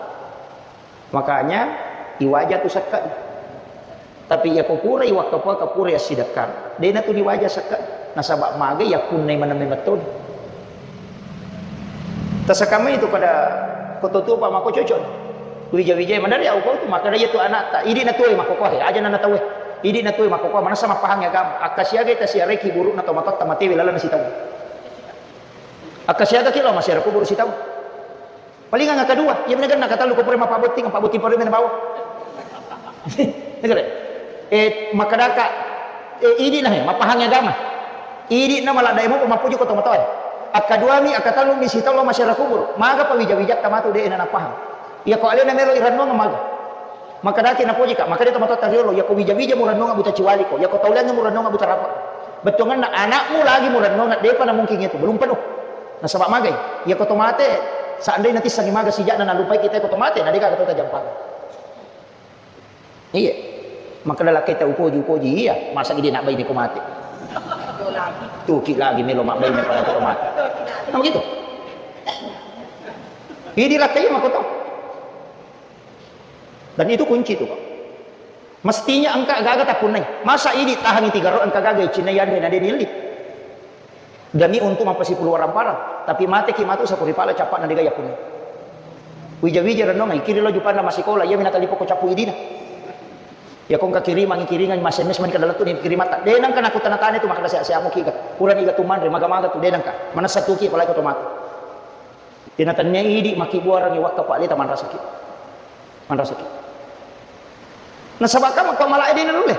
Makanya, iwaja tu sekka. Tapi iya ko purai wakkafa, ka purai assidekkang. De natu diwaja sekka. Nasaba maga iya punnai maneng memettoni. Tasakamma itu pada ko to tuo, Pak, mako cocok. Wija-wijai maneng ya, ko tu makkeda iya tu anakta. Idi na tuo makkokoe, aja na tauwe. Idi na tuo makkokoe, manessa mappahang agama. Akkasiagai tasiarai kiburu'na to matotta matewe lalenna sitaung. Akkasiagaki lao masiara kuburu sitaung. Palingang akkadua, iya mena genna katellu ko pura mappabotting, mappabotting pura mena bawang. Negere. Eh, makkedaka, eh, idi na, eh, mappahangi agama. Idi na maladde mo mappuju ko tomatoe. Akkaduami, akkatellumi sitaung lao masiara kuburu. Maga pa wija-wijatta matu de na napahang. Iya ko alena melo irennong maga. Makkedaki napojika, makkeda tomatoatta riolo, iya ko wija-wija murennong buta ciwaliko, iya ko tauleang murennong buta rapa. Bettuangenna anakmu lagi murennong, depa na mungkin itu, belum penuh. Nasaba magai, iya ko to mate, seandainya tissengi maga sijakna nalupai kita ko to mate, na dega to tajampang. Iya. Makkeda lakkaita upoji, upoji, iya, masa idi na baine ko mate. Tuki lagi melo mabbaine pada ko to mate. Nah, begitu. Idi lakkai mako to. Dan itu kunci itu, Pak. Mestinya engka gaga tapunnai. Masa idi tahangi tiga ro engka gaga icinna yanre na de dielli. Demi untuk mappasipulu warang parang. Tapi mateki matu sapuri pala cappa na dega yapunnai. Wija-wija renonga ikiri lo jupanna masikola, iya minata lipo ko cappu idina. Ya kongka kirimangi kiringan mas M S man kada lettu ni kirimatta. De nangka naku tana-tana itu makkeda sehat-sehat muki ga. Kurang iga tumanre maga-maga tu de nangka. Manessa tuki apalagi ko to mate. Tina tennia idi makkibbuarangngi wakka Pak Leta manrasaki. Manrasaki. Nasaba ka makko malae de nalulle.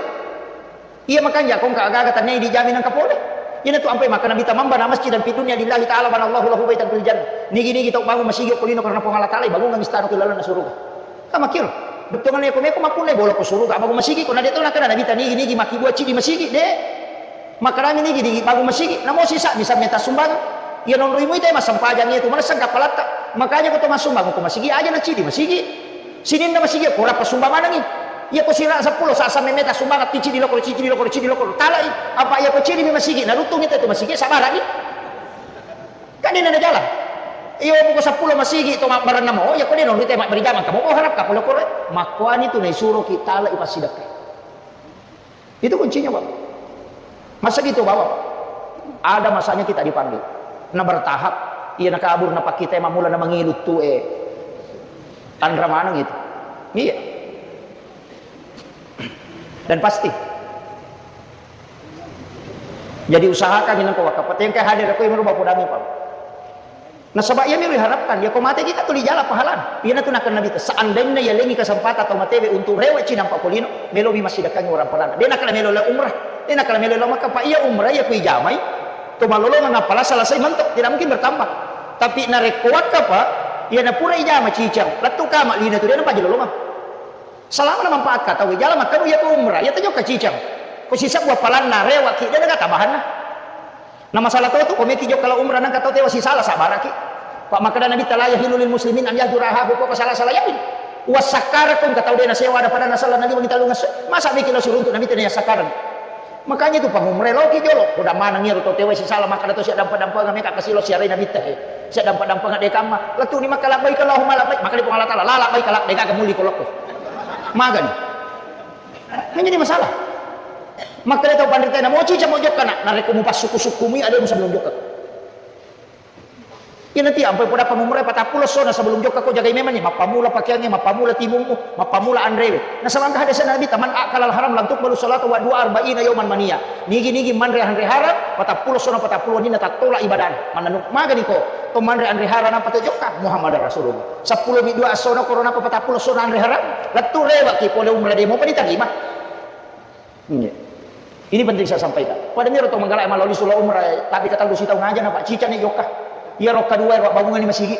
Iya makanja kongka aga-aga tennia idi jami nangka pole. Iyanatu ampai makkeda Nabitta, "Man bana masjidan fid dunya lillahi ta'ala banallahu lahu baitan fil jannah." Nigi-nigi tau bangung masigi ko lino karena Puang Allah Taala, bangungengngi istana ko lalenna suruga. Ka makkiro. Bettuanna ko meko mappunnai bolo ko suruga, bangung masigi ko, na de to nakkeda Nabitta nigi-nigi makkibua cidi masigi, de. Makkedami nigi-nigi bangung masigi, namo sisa bisa meta sumbangan. Iya nonroi mui te massempajang itu, manessang kappalatta. Makanya ko to massumbang ko masigi, aja na cidi masigi. Sininna masigi ko rappa sumbang manengi. Iya ko sira seppulo sa samme meta sumbangan, ti cidi lokoro, cidi lokoro, cidi lokoro. Talai, apa iya ko cidi mi masigi, naruttungi te tu masigi, sabarani. Kan ini na jalan. Iyo buku seppulo masigi to mabbarenna mo, iya ko de nonroi te mabberi jamang, kamu harap kapolo kore. Makkuani tu naisuroki talai passidekka. Itu kuncinya, Bapak. Masa gitu, Bapak? Ada masanya kita dipanggil. Na bertahap, iya na kabur, na pakkitai mamula na mangilu tu, eh. Tanra maneng itu. Iya. Dan pasti. Jadi usahakan ini kau wakaf. Tengkai hadir aku yang merubah podangi, Pak. Nasaba iyami riharapkan, iya ko mate kita tuli jala pahalana. Iyanatu nakkeda Nabitta, seandainya yalengi kesempatan tau matewe untuk rewe cinampa ko lino, melomi massidekkangi orang perana. De nakkeda melo la umrah, de nakkeda melo la Makkah, pa iya umrah iya kui jamai, to malolongang appala selesai mentok, tidak mungkin bertambah. Tapi narekko wakka pa, iya napura ijama cicang, lettu kama lino tu de napaja lolongang. Selama na manfaat ka tau jala makkanu iya ko umrah, iya tajokka cicang. Ko sisebbu appalanna rewe ki, de naga tambahanna. Na masalah to tu, ko meki jokka lao umrah nangka tau tewa sisala sabaraki. Pak makkeda Nabitta, "La yahillu lil muslimin an yahjura akhahu fawqa salasati layalin." Wassakkarako engka tau de nasewa ada pada nasalla naliwa mitallung esso. Masa meki lao siruntu Nabitta na yassakkareng. Makanya itu pangumrah loki jolo. Ko dammaneng iyaro tau tewa sisala makkeda to siaddampa-dampanga meka kasi lo siarai Nabitta he. Siaddampa-dampanga de kamma. Lettu ni makkeda labbaik Allahumma labbaik. Makkeda Puang Allah Taala, "La labbaik la, de gaga muli ko lokko." Magani. Menjadi masalah. Makkeda tau panrita, "Namo cicang mo jokka, Nak, narekko mupassukku-sukkumi ademu sebelum jokka." Iya nanti ampai poda pangumrah patappulo essona sebelum jokka ko jagai memang ni, mappamula pakeangnge, mappamula timummu, mappamula anrewe. Nasaba engka hadis Nabi, "Man akala al haram lam tuqbalu salatu wa dua arba'ina yauman mania." Nigi-nigi manre anre haram, patappulo essona patappulo wenninna tattola ibadana. Mannanu magani ko to manre anre haram apa to jokka Muhammadar Rasulullah. Seppulo mi dua essona korona apa patappulo essona anre haram. Lettu rewe ki pole umrah de mopa diterima. Iya. Ini penting saya sampaikan. Pada miro to manggala maloli sula umrah, tapi kata lu sitau ngaja na Pak cica ni jokka. Iya rokka dua ro bangungan ni masigi.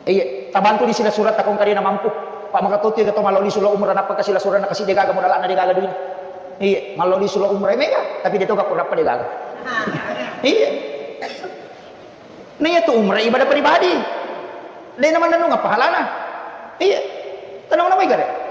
Iya, tabantu di sila surat takong kadena mampu. Pak maka tuti kata maloli sula umrah napa kasih surat na kasih de gaga modal na de gaga duit. Iya, maloli sula umrah mega, tapi de to gak kurapa de gaga. Iya. Nah, iya tu umrah ibadah pribadi. De na mannennung pahalana. Iya. Tenang namai gare.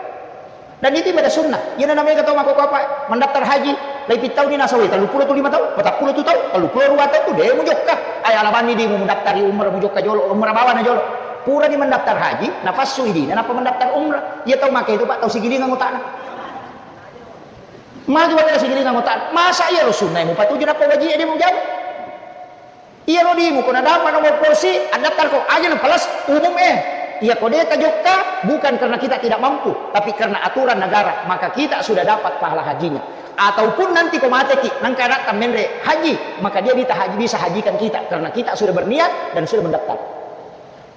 Dan itu ibadah sunnah. Iya na namai kata mako apa? Mendaftar haji, lai pitau ni nasawi, tellu puluh tu lima tahun, patappulo tu tahun, tellu puluh dua tahun tu de mujokka. Ay alabani di mu mendaftar umrah mujokka jolo, umrah bawana jolo. Pura ni mendaftar haji, napassu idi, na napa mendaftar umrah. Iya tau maka itu Pak, tau sigilingan utana. Maju pada sigilingan utana. Masa iya lo sunnah mu patuju napa wajib dia mau jawab? Iyaro dimu ko nadapa nomor polisi, addaftar ko aja na plus umum eh. Iya ko de tajokka bukan karena kita tidak mampu, tapi karena aturan negara, maka kita sudah dapat pahala hajinya. Ataupun nanti ko mateki, nangka anatta menre haji, maka dia bisa haji, bisa hajikan kita karena kita sudah berniat dan sudah mendaftar.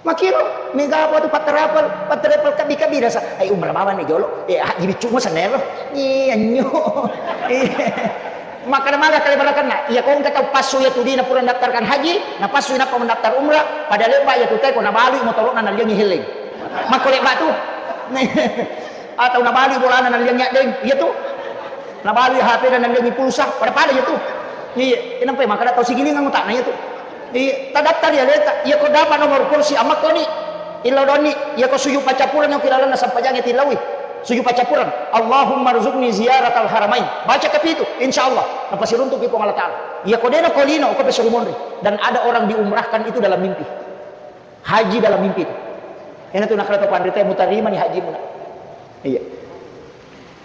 Makiro mega apa tu patterapel, patterapel kabi-kabi rasa, ai umrah bawa ni jolo, eh haji biccu mo sanero. Iya nyo. Iya. Makkeda maga kale barakanna, iya ko engka tau passu iya tu dina pura mendaftarkan haji, na passu inappa mendaftar umrah, pada lepa iya tu teko nabalui motoro'na nalliangi helling. Makko lepa tu. Atau nabalui bolana nalliangi addeng, iya tu. Nabalui H P-na nalliangi pulsa, pada-pada iya tu. Iya, inampai makkeda tau sigilingang utakna iya tu. Iya, tadattari aleta, iya ko dapat nomor kursi, amakkoni. Illau donni, iya ko sujud paccappureng ki lalenna sampajangnge tillaui. Sujud paccappureng. Allahumma rzuqni ziyaratal haramain. Baca kapitu, insya Allah. Napasiruntuki Puang Allah Ta'ala. Iya ko dena ko lino, ko pesuruh monri. Dan ada orang diumrahkan itu dalam mimpi. Haji dalam mimpi itu. Ena tu nakala to panrita mutarima ni haji muna. Iya.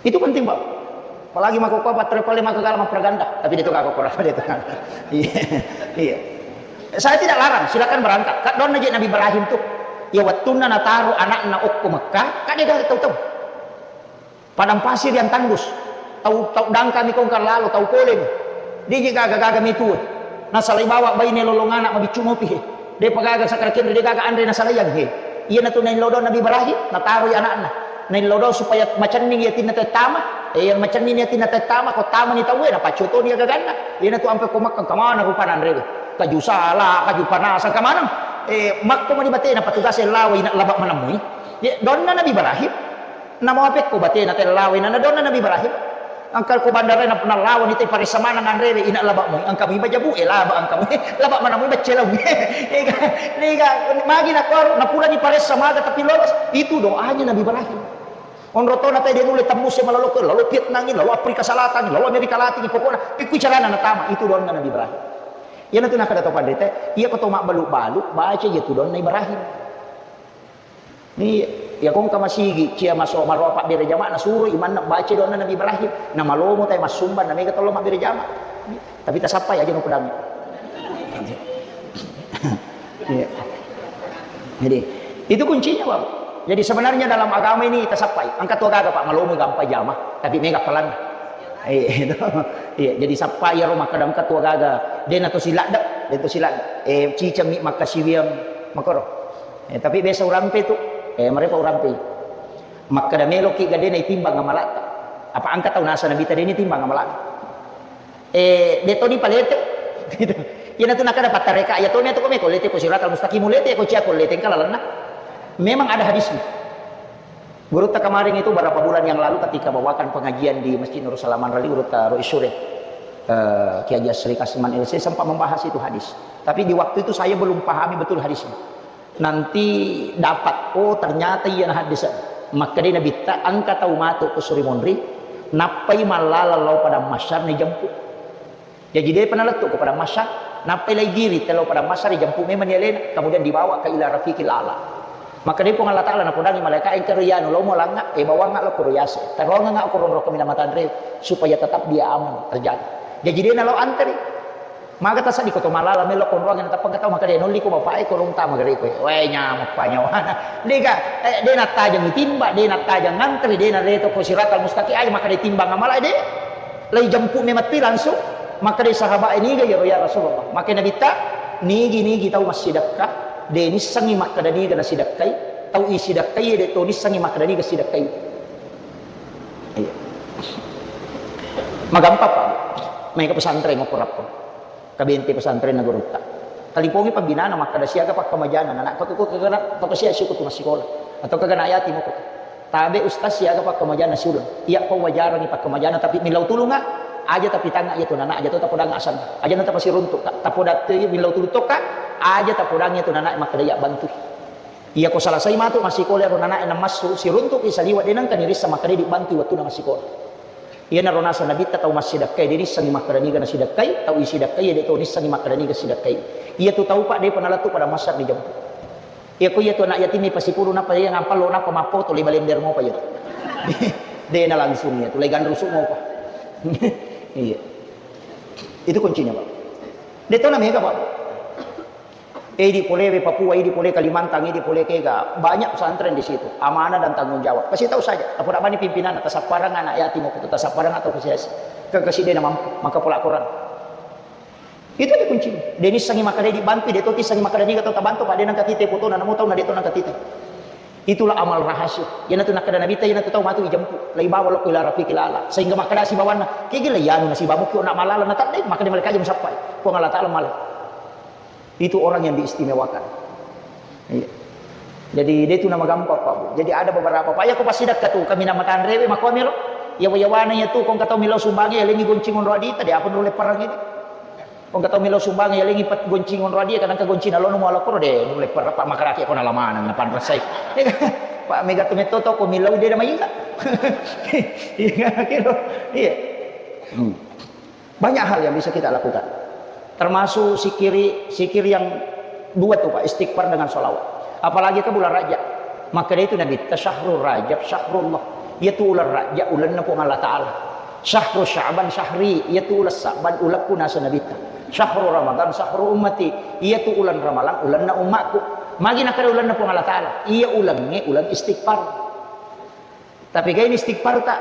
Itu penting, Pak. Apalagi mako ko apa terpale mako kala mappraganda. Tapi dia tu kagak kurang dia tu. Iya. Iya. Saya tidak larang, silakan berangkat. Kak don aja Nabi Ibrahim tuh. Ya wettunna nataru anakna okko Mekah, kak dia gak tahu-tahu. Padang pasir yang tandus. Tau, tau dangka mi kongkar lalo, tau pole mi. Dia je gaga-gaga mi tuwe. Nasalai bawa baine lolong anak mabiccu mopi he. Dia pagaga sakara kenre, dia gaga anre nasalaiang he. Iya natu nain lodo Nabi Ibrahim, nataroi anakna. Nain lodo supaya macenning yatinna tama. Eh, yang macenni ni atinna tettama, ko tamani tauwe, na paccio toni agaganna. Iyana tu ampe ko makkang, kamana rupa nanrewe? Kaju sala, kaju panasang, kamana? Eh, makko mani batena, patugase lawa ina laba manamui. Ye, donna Nabi Ibrahim. Namo apekko batena tellawe, na donna Nabi Ibrahim. Engka ko bandara na, na lawa ni te paressa manang nanrewe, ina laba moi. Engka mi bajabu, eh, laba engka moi. Laba manamui bacce laung. Ega, ega, magi na koro, na pura ni paressa maga tapi lolos. Itu doanya Nabi Ibrahim. Onro tona te de nulle tembus e malolo ke, lolo Vietnam, lolo Afrika Selatan, lolo Amerika Latin, pokokna, pikku carana natama, itu doanna Nabi Ibrahim. Iyana tu nakada to panrita, iya ko to mabbalu-balu, baca iya tu doanna Ibrahim. Ni, iya ko engka masigi, cia maso maroa pabbere jama, nasuro imanna baca doanna Nabi Ibrahim. Na malomo te massumbang, na mega tollo mabbere jama. Tapi tasappai aja no pedang. Iya. Jadi, itu kuncinya, Pak. Jadi, sebenarnya dalam agama ini tasappai. Engka tu agaga, Pak, malomo gampang jama, tapi mega pelan. Iya, itu. Iya, jadi sappai iyaro makkeda engka tu agaga. De na to siladde, de to siladde. Eh, ciceng mi makkasiwiang makoro. Eh, tapi biasa urampe tu. Eh, marepa urampe. Makkeda meloki ga de na itimbang amalatta. Apa engka tau nasana bita de ni timbang amalatta. Eh, de toni palete. Gitu. Iyana tu nakada pattareka, iya toni atau ko meko lete ko siratal mustaqim, lete ko cia ko lete engka lalenna. Memang ada hadisnya. Gurutta kemarin itu berapa bulan yang lalu ketika bawakan pengajian di Masjid Nurul Salam Manrali, Gurutta Rois Sure, eh, Kiai Haji Asri Kasman L C sempat membahas itu hadis. Tapi di waktu itu saya belum pahami betul hadisnya. Nanti dapat, oh, ternyata iya na hadis. Makkeda Nabitta, engka tau matu ko suri monri, nappai mallala lao padang mahsyar ni jemput. Jaji depa nalettu ko padang mahsyar, nappai lai giri telo padang mahsyar, ijemput memang ni alena, kemudian dibawa ke ila rafiqil a'la. Makkeda Puang Allah Ta'ala napodangi malaika, engka ro iyanu lao mo langnga, eh, bawangnga lao ko ro yase. Taroangnga ko ronro kaminang matanre, supaya tetap dia aman terjaga. Jaji de na lao antri. Maga tasaddi ko to malala melo konroang na tappa engka tau makkeda nolli ko bapak e ko rong tama gare ko. Wae nyamuk pa nyawana. Dega, eh, de na tajang timba, de na tajang ngantri, de na reto ko siratal mustaqim aja makkeda timbang amala de. Lai jemput memang ti langsung. Makkeda sahabat e niga ya, ya Rasulullah. Makkeda Nabitta, nigi-nigi tau massidekka, de nissengi makkeda niga nasidekkai, tau isidekkai de to nissengi makkeda niga sidekkai. Iya. Magampang, Pak. Maega pesantren mau kurappo. Kabente pesantrenna gurutta. Talipongi pembinana makkeda siaga pakkamajana anak. Pakku kegana, pakku sia syukur tu massikola. Atau kegana ayati mau. Tabe ustaz siaga pakkamajana siuleng. Iya pau wajarani pakkamajana tapi milau tulunga. Aja tapi tanga iya tu nana aja tu tapodang asang. Aja na tapasiruntuk ka. Tapodat tu milau tulung tokka. Aja tapodang iya tu nana makkeda iya bantu. Iya ko salasai matu massikola ro nana enam massu siruntuk ki saliwa denang kan irissa makkeda dibantu waktu na massikola. Iyanaro naseng Nabitta tau massidekkai, de nissengngi makkeda niga nasidekkai, tau isidekkai, de to nissengngi makkeda niga sidekkai. Iyatu tau, Pak, depa nalettu pada massar dijemput. Iyako iyatu anak yatim ipasipuru nappa iya ngampallo nappa mappoto, lai balender mopa iyatu. De na langsung iyatu, lai ganrusu mopa. Iya. Itu kuncinya, Pak. De to na mega, Pak. Eh, idi pole we Papua, idi pole Kalimantan, idi pole kega, banyak pesantren di situ. Amanah dan tanggung jawab. Kasih tahu saja, tapoda bani pimpinanna, tasapparang anak yatim ko, tasapparang atau kesiasi. Ke, ke side na mampu, maka pola Quran. Itu ada kunci. De nissengngi makkeda dibantu, de to tissengngi makkeda niga to tabantu, Pak, de nangka tite fotona, namo tau na de to nangka tite. Itulah amal rahasia. Iyanatu nakkeda Nabitta, iyanatu tau matu ijemput. Lai bawa lokko ila rafiqil a'la. Sehingga makkeda sibawanna, kegi lai anu nasibamu kio nak malala na tadde, makkeda malaikat aja musappai. Puang Allah Ta'ala malah. Itu orang yang diistimewakan. Iya. Jadi, de tu nama gampang, Pak, Bu. Jadi, ada beberapa, Pak, ya, ko pasti dakka tu, kami nama tanrewe, makua melo. Yawa-yawana ya tu, kong katau melo sumbangi, ya, lengi goncing onro adita, de apa nulle perang ini. Kong katau melo sumbangi, ya, lengi pat goncing onro adia, kadang ka goncing nalono muala koro, de nulle perang, Pak, makarake ko nalamanang, napanrasai. Pak, mega tu metto to, ko milau de nama inga. Iya, kilo. Iya. Hmm. Banyak hal yang bisa kita lakukan. Termasuk sikiri, sikir yang dua tuh, Pak, istighfar dengan sholawat. Apalagi ke bulan Rajab. Maka dari itu Nabi, "Syahrul Rajab, syahrullah." Yaitu ulan Rajab, ulanna Puang Allah Ta'ala. Syahru Sya'ban, syahri, yaitu ulan Sya'ban, ulakku nasa Nabi. Syahru Ramadan, syahru ummati, yaitu ulan Ramalang, ulanna ummakku. Magi nakare ulanna Puang Allah Ta'ala. Iya ulangnge, ulan istighfar. Tapi kayak ini istighfar tak?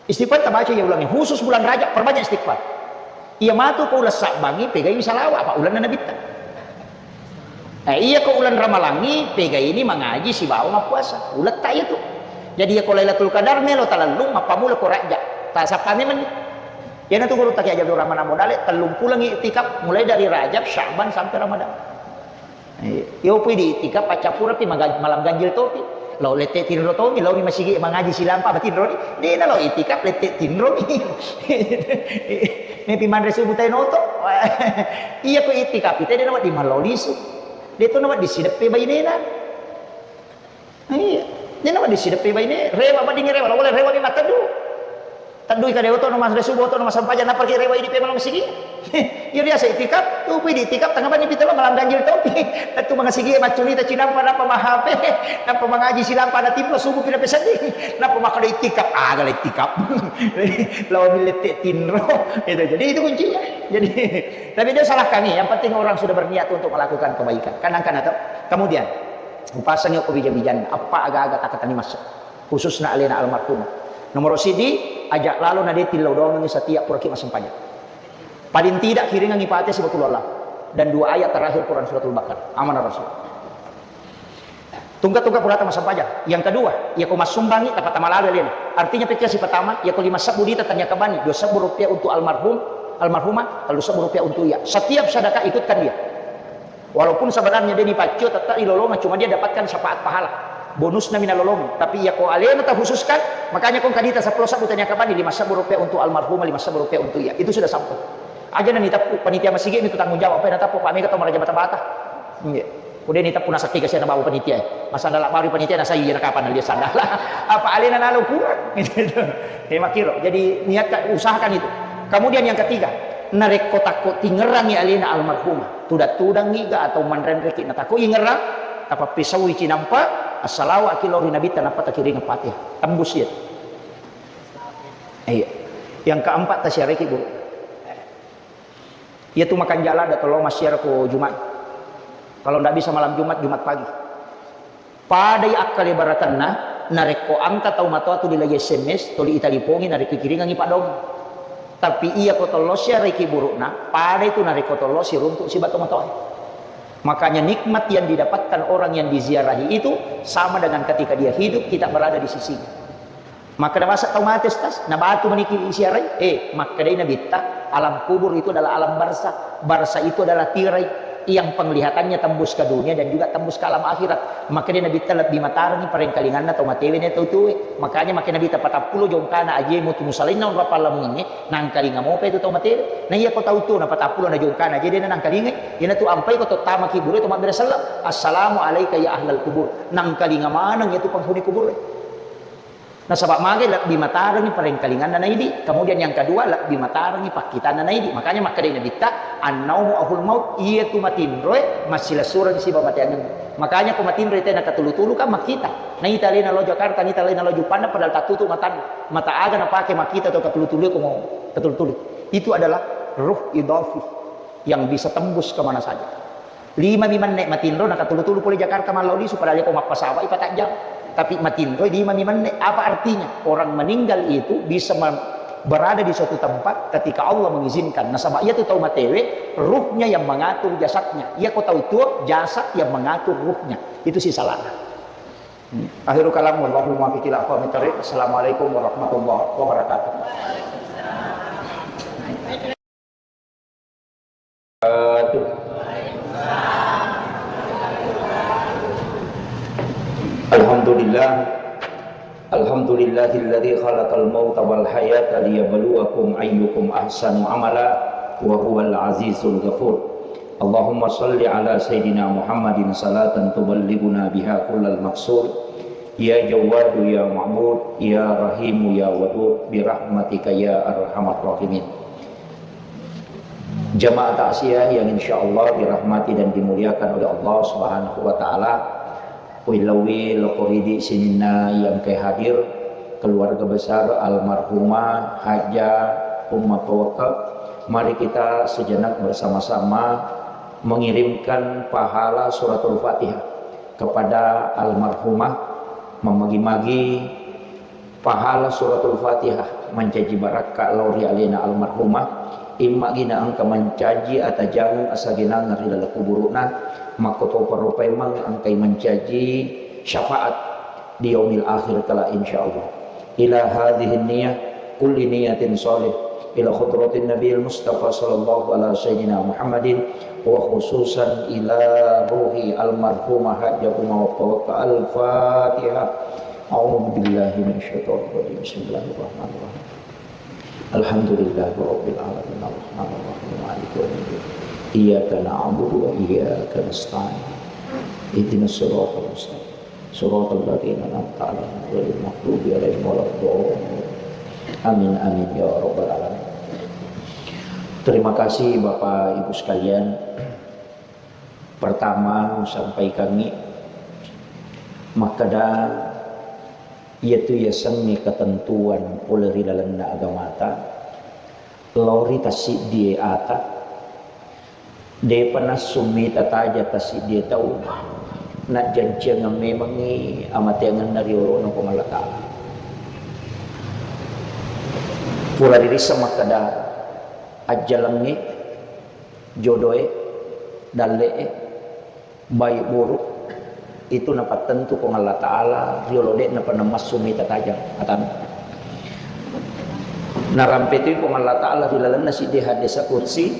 Istighfar tabaca iya ulangnge, khusus bulan Rajab, perbanyak istighfar. Iya matu ko ulang Sa'bangngi, pegai salawat, apa ulanna Nabitta. Eh, iya ko ulang Ramalangngi, pegai ini mangaji sibawa mappuasa. Uletta iya tu. Jadi, iya ko Lailatul Qadar melo talellung, mappamula ko Rajab. Tasappa memang. Iyanatu guru taki Abdul Rahman Abu Dale, tellung pulang iktikaf mulai dari Rajab, Sya'ban sampai Ramadan. Iya. Yo pui di iktikaf paccappureng pi maga-, malam ganjil topi. Lao lette tinro tomi, lao mi masigi mangaji silampa matinro ni. Dena lao iktikaf lette tinro mi. Nepi manre subuh tai noto. Iya ko iktikaf ite dena wedding malao lisu. De to na wedding sideppe bainena. Iya. Dena wedding sideppe baine, rewa wedding rewa, lo boleh rewa mi mattedu. Teddui ka dewa to no mas resu boto no masampaja nappa ki rewa idi pemalo masigi. Iya biasa itikaf, tupi di itikaf tengah bani pita malam ganjil topi. Tentu mangasigi maccuni ta cinampa nappa mahape, nappa mangaji silampa na timro subuh pina peseddi. Nappa makkada itikaf, aga le itikaf. Lawan millette tinro. Itu. Jadi itu kuncinya. Jadi tapi dia salah kami. Yang penting orang sudah berniat untuk melakukan kebaikan. Kan angkan atau kemudian Upasangi ko bija-bijanna, eppa aga-aga takkatani masse. Khususna alena almarhumah. Nomoro siddi, aja lalo na de tillau doangengi setiap puraki massempajang. Paling tidak kiringengi Fatihah sibawa Qul Huwallah dan dua ayat terakhir Quran Suratul Baqarah. Amanah Rasul. Tungka-tungka purata massempajang. Yang kedua, iya ko massumbangi, tapatama lalo alena. Artinya pekkiasi pertama, iya ko lima sebbu dita tania kabani, dua sebbu rupiah untuk almarhum, almarhumah, tellu sebbu rupiah untuk iya. Setiap sedekah ikutkan dia. Walaupun sebenarnya dia dipaccio, tetap dilolongan, cuma dia dapatkan syafaat pahala. Bonusna mina lolong. Tapi iya ko alena terkhususkan, makanya ko kadita seppulo sebbu tania kabani, lima sebbu rupiah untuk almarhumah, lima sebbu rupiah untuk iya. Itu sudah sampai. Aja na niteppu, panitia masigi itu tanggung jawab, apa yang nateppu, Pak Mega atau maraja bata-bata. Iya. Kemudian niteppu nasakki kasihan bawa panitia. Masa dalam baru panitia nasai iya kapan dia sadar. Apa alena nalo kurang. Eh, makiro. Jadi niatkan, usahakan itu. Kemudian yang ketiga, narekko takko tingerangi alena almarhumah. Tudang-tudangngi ga atau manrenreki na tako ingerang, tapappisaui cinampa, assalawaki lao ri Nabitta nappa takiring Fatihah. Tembus iya. Iya. Yang keempat tasiareki, Bu. Iya tu makanja ladda tollo massiara ko Jumat. Kalau ndak bisa malam Jumat, Jumat pagi. Padai akkalebarakenna, narekko engka tau matoa tuli lagi S M S, tuli italipongi, narekko ikiringangi paddoangeng. Tapi iya ko tollo siareki burukna, padai tu narekko tollo siruntuk siba to matoa. Makanya nikmat yang didapatkan orang yang diziarahi itu sama dengan ketika dia hidup, kita berada di sisinya. Makkeda basa tau mate, Ustaz, na batu maniki siarai? Eh, makkedai Nabitta, alam kubur itu adalah alam barzakh. Barzakh itu adalah tirai yang penglihatannya tembus ke dunia dan juga tembus ke alam akhirat. Makkedai Nabitta lebbi matarengi parengkalinganna tau matewe na tau tuwe. Makanya makkeda Nabitta patappulo jongkana aje mutu musalainna onrong pallamungengnge, nangkalinga mopa itu tau matewe. Na iya ko tau tuo na patappulo na jongkana aje dena nangkalingai, iyanatu ampai ko to tama kubure to mabbere selleng, "Assalamu alaika ya ahlal kubur." Nangkalinga maneng itu penghuni kubur. Nasaba magai lebbi matarengi parengkalinganna naidi. Kemudian yang kedua, lebbi matarengi pakkitanna naidi. Makanya makkedai Nabitta, "Annaumu ahul maut," iya tu matinroe massilessureng siba mateangenna. Makanya ko matinroi tena katulu-tulu kan makkita. Naita alena lao Jakarta, naita alena lao Juppandang padahal tattutu matanna. Mata aga napake makkita to katulu-tulu ko mau katulu-tulu. Itu adalah ruh idafi yang bisa tembus kemana saja. Lima mi menne matinro, nakatulu-tulu pole Jakarta mallau lisu, padahal ko mappasawai patang jam. Tapi matinro lima mi menne, apa artinya? Orang meninggal itu bisa me-, berada di suatu tempat ketika Allah mengizinkan. Nasaba iya tu tau matewe, ruhnya yang mengatur jasadnya. Iya ko tau tuo, jasad yang mengatur ruhnya. Itu si salahnya. Hmm. Akhirul kalam, wallahul muwaffiq ila aqwamit thariq. Assalamualaikum warahmatullahi wabarakatuh. Alhamdulillah. Alhamdulillahilladzi khalaqal mauta wal hayata liyabluwakum ayyukum ahsanu amala wa huwal azizul ghafur. Allahumma shalli ala sayyidina Muhammadin salatan tuballighuna biha kullal maqsud. Ya Jawwadu ya Ma'bud, ya Rahimu ya Wadud, birahmatika ya arhamar rahimin. Jamaah takziah yang insyaallah dirahmati dan dimuliakan oleh Allah Subhanahu wa taala. Uwillauwi lokko ridi sininna yang engkae hadir, keluarga besar almarhumah Haja Umma Tawakka. Mari kita sejenak bersama-sama mengirimkan pahala suratul Fatihah kepada almarhumah, memagi-magi pahala suratul Fatihah mancaji barakka lao ri alena almarhumah, immagi na engka mancaji atajangeng asagenangeng ri laleng kuburu'na, makkotoparo paimeng engkai mancaji syafaat di yaumil akhir kala, insyaallah. Ila hadhihi niyah kulli niyatin salih ila hadratin Nabil Mustafa sallallahu ala sayyidina Muhammadin wa khususan ila ruhi almarhumah Hajjah Uma Wakka Wakka. Al-Fatihah. A'udzu billahi minasyaitonir rajim. Bismillahirrahmanirrahim. Alhamdulillahi rabbil alamin. Arrahmanirrahim. Maliki yaumiddin. Iyyaka na'budu wa iyyaka nasta'in. Ihdinas siratal mustaqim. Siratal ladzina an'amta 'alaihim ghairil maghdubi 'alaihim waladdallin. Amin, amin, ya rabbal alamin. Terima kasih Bapak Ibu sekalian. Pertama, sampaikangngi makkeda, iyatu yasengnge ketentuan pole ri lalenna agamata, lao ri tassiddie ata, depa nassu mita taja tassiddie tau, najjanciangeng memengngi amateangenna ri olona Puang Allah Ta'ala. Pura ririsseng makkeda, ajjalengnge, jodoe, dalle'e, baik buruk, itu napattentu Puang Allah Ta'ala riolo, de'napa namassu mita tajang atanna. Narampetui Puang Allah Ta'ala ri lalenna siddi hadis qudsi,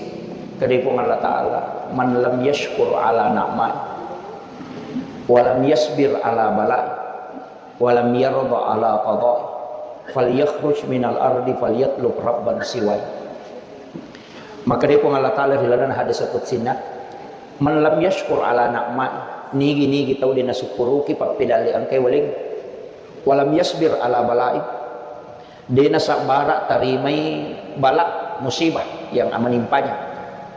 kedai Puang Allah Ta'ala, "Man lam yashkur ala na'mai, wa lam yasbir ala balai, wa lam yarda ala qadai, falyakhruj minal ardi falyatlub rabban siwai." Makkedai Puang Allah Ta'ala ri lalenna hadis qudsinna, "Man lam yashkur ala na'mai," nigi-nigi tau de nasukkuruki pappedalle engkae waleng, "wa lam yasbir ala balai," de nasabbara tarimai bala musibah yang menimpanya,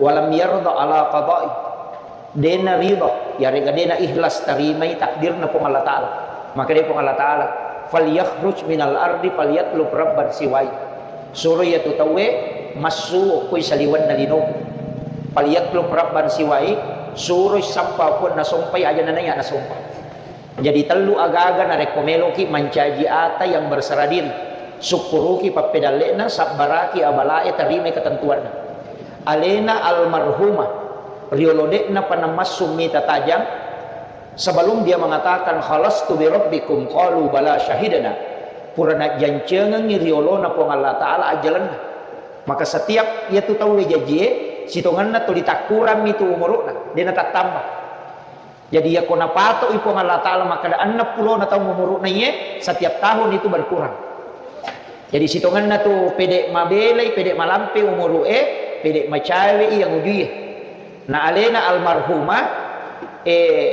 "wa lam yarda ala qadai," de narida, yarega de naikhlas tarimai takdirna Puang Allah Ta'ala. Makkedai Puang Allah Ta'ala, "Falyakhruj minal ardi falyatlub rabban siwai." Suro iyatu tauwe massu okkoi saliwenna linoku. "Falyatlub rabban siwai," suroi sappa puanna sompai aja nanaiya nasompa. Jadi tellu aga-aga narekko meloki mancaji ata yang berserah diri, sukkuruki pappedalle'na, sabbaraki abala'e, tarimai ketentuanna. Alena almarhumah riolo de'napa namassu mita tajang, sebelum dia mengatakan, "Khalastu bi rabbikum," qalu, "Bala syahidna." Pura najjancengengngi riolona Puang Allah Ta'ala ajjalenna. Maka setiap iyatu tauwe jajie, sitongenna tuli takkurammi tu umuru'na, de natattamba. Jadi, iyako napatoi Puang Allah Ta'ala makkeda enneng pulona taung umuru'na iye, setiap tahun itu berkurang. Jadi, sitongenna tu pede mabelai, pede malampe umuru'e, pede macawe iya ngujuie. Na alena almarhumah, eh,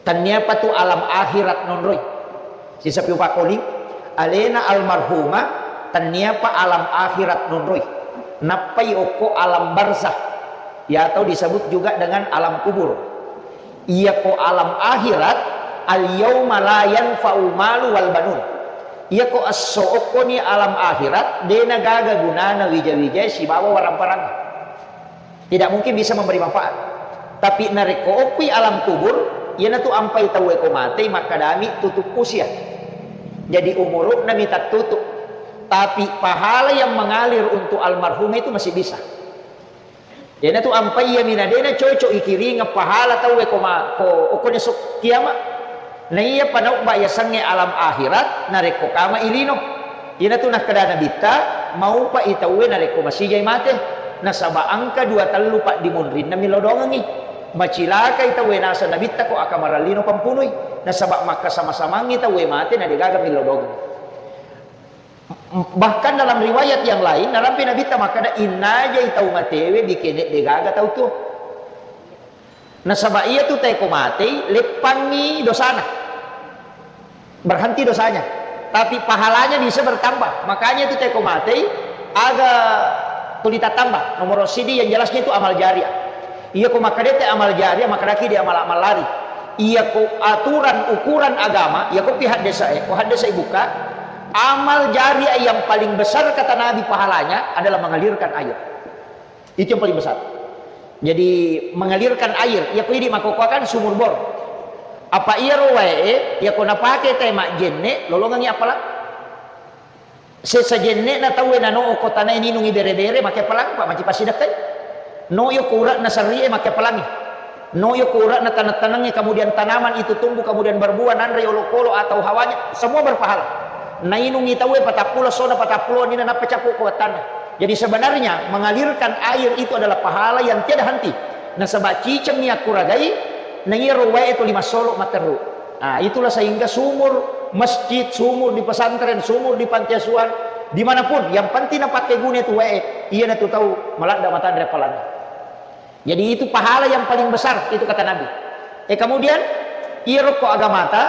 tenniapa tu alam akhirat nonroi. Sisapi upakoli, alena almarhumah tenniapa alam akhirat nonroi. Nappai okko alam barzah. Ya, atau disebut juga dengan alam kubur. Iyako alam akhirat, al yauma la yanfa'u malu wal banun. Iyako esso okkoni alam akhirat, dena gaga gunana wija-wijae sibawa warang-parang. Tidak mungkin bisa memberi manfaat. Tapi narekko okkui alam kubur, iyanatu ampai tauwe ko matei makkedami tutup usia. Jadi umuru'na mi tattutup. Tapi pahala yang mengalir untuk almarhum itu masih bisa. Iyanatu ampai iya mina dena cocok ikiringeng pahala tauwe ko ma-, ko okkoni esok kiamat. Naiya panaubba yasengnge alam akhirat, narekko kama ilino. Iyanatu nakkeda Nabitta, maupai tauwe narekko masijai mate. Nasaba engka dua tellu paddimunrinna millau doangengngi. Macilakai tauwe naseng Nabitta ko akamarallino pampunui. Nasaba makkasama-samangngi tauwe mate na degaga millau doangengngi. Bahkan dalam riwayat yang lain, narampe Nabitta makkeda, "Innajai tau matewe bikene degaga tau tuo." Nasaba iyatu teko matei, leppangngi dosana. Berhenti dosanya. Tapi pahalanya bisa bertambah. Makanya itu teko matei, aga tuli tattamba. Nomor sidi yang jelasnya itu amal jariah. Iyako makkedete amal jariah, makkedaki di amal-amal lari. Iyako aturan ukuran agama, iyako pi haddesa e, ko haddesa e buka, amal jariah yang paling besar kata Nabi pahalanya adalah mengalirkan air. Itu yang paling besar. Jadi, mengalirkan air, iyako idi makkokkoe kan sumur bor. Apa iyaro wae e, iyako napake tae majjenne, lolongengngi appalang. Sesa jenne'na tauwe nano ko tanae ninungi bere-bere, make appalang, Pak, maci passidekkai. No yo ko ura'na sarrie, make appalangi. No, iyo kura'na taneng-tanengnge, kemudian tanaman itu tumbuh, kemudian berbuah, nanre olokolo atau hawanya, semua berpahala. Nainungi tauwe patappulo, sona patappulo, nina nappa cappu ko wattanna. Jadi sebenarnya mengalirkan air itu adalah pahala yang tiada henti. Nasaba ciceng iya kuragai, na iyaro wae tuli massolo matteru. Ah, itulah sehingga sumur masjid, sumur di pesantren, sumur di panti asuhan, dimanapun, yang penting napakai guna itu wae, iya natu tau maladda matanre apalanna. Jadi itu pahala yang paling besar itu kata Nabi. Eh, kemudian, iyaro ko agamata,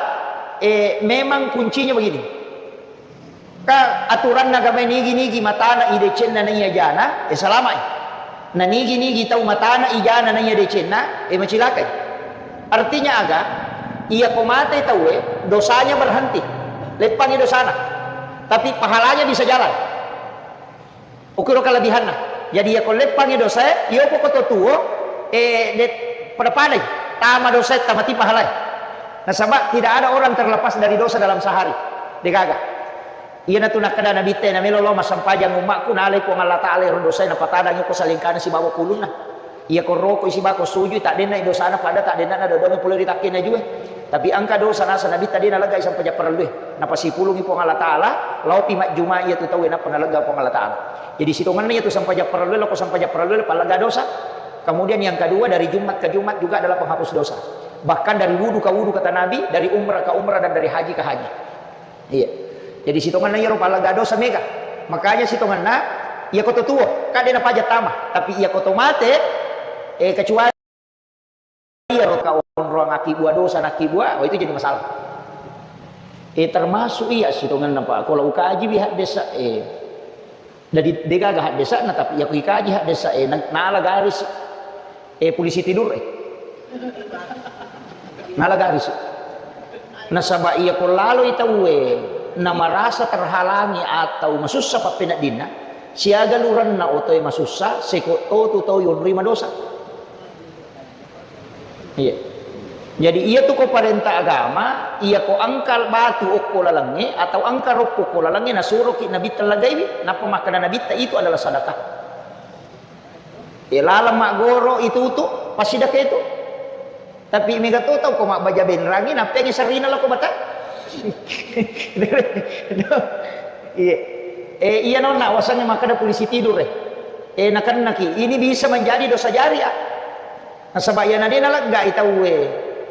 eh, memang kuncinya begini. Ka aturanna agama nigi-nigi matana idecenna na iya jana, eh, salamai. Na nigi-nigi tau matana ijana na iya decenna, eh, macilakai. Artinya aga? Iya ko mate tauwe, dosanya berhenti. Leppangi dosana. Tapi pahalanya bisa jalan. Ukiro kelebihanna. Jadi, iya ko leppangi dosae, iya ko koto tuo, eh, de-, pada-padai. Tama dosae, tamati pahalae. Nasaba tidak ada orang terlepas dari dosa dalam sehari. Degaga. Iyanatu nakkeda Nabitta, namelo lao massempajang ummakku, nalai Puang Allah Taala ero dosae, napatadangi ko salengkana sibawa kulunna. Iya ko rokoi sibawa ko sujui, taddenna dosana pada taddenna dodongi pole ri takkena jue. Tapi engka dosa nasa Nabitta de naleggai sempajang parellue. Napasipulungi Puang Allah Taala, laopi majjuma iyatu tauwe nappa nalegga Puang Allah Taala. Jadi sitongenna iyatu sempajang parellue, lako sempajang parellue, pallegga dosa. Kemudian yang kedua, dari Jumat ke Jumat juga adalah penghapus dosa. Bahkan dari wudu ke wudu kata Nabi, dari umrah ke umrah dan dari haji ke haji. Iya. Jadi sitongenna iyaro pallegga dosa mega. Makanya sitongenna iya koto tuo, kade napaja tama. Tapi iya koto mate, eh, kecuali iyaro ka onroang akibua dosa nakkibua, oh, itu jadi masalah. Eh, termasuk iya sitongenna, Pak. Kalau ukaji wi haddesa, eh, jadi degaga haddesa na, tapi iya ku ikaji haddesa, eh, na-, nala garis, eh, polisi tidur, eh. Nala garis. Nasaba iya ko laloi tauwe, na marasa terhalangi atau masussa pappeneddinna, siaga lurenna otoe masussa, seko totu tau yonroi madosa. Iya. Jadi, iya tu ko parenta agama, iya ko engka batu okko lalengnge atau engka roppo okko lalengnge, nasuroki Nabitta lagaiwi, nappa makkeda Nabitta, "Itu adalah sedekah." Iya, laleng maggoro itu tu, pasti dake itu. Tapi mega to tau ko mabbaja benrangi, nappengi serrina lako bata. Iya. Eh, iya nonna, wasannya makkeda polisi tidur, eh. Eh, nakennaki, ini bisa menjadi dosa jariah. Nasaba iyana de naleggai tauwe,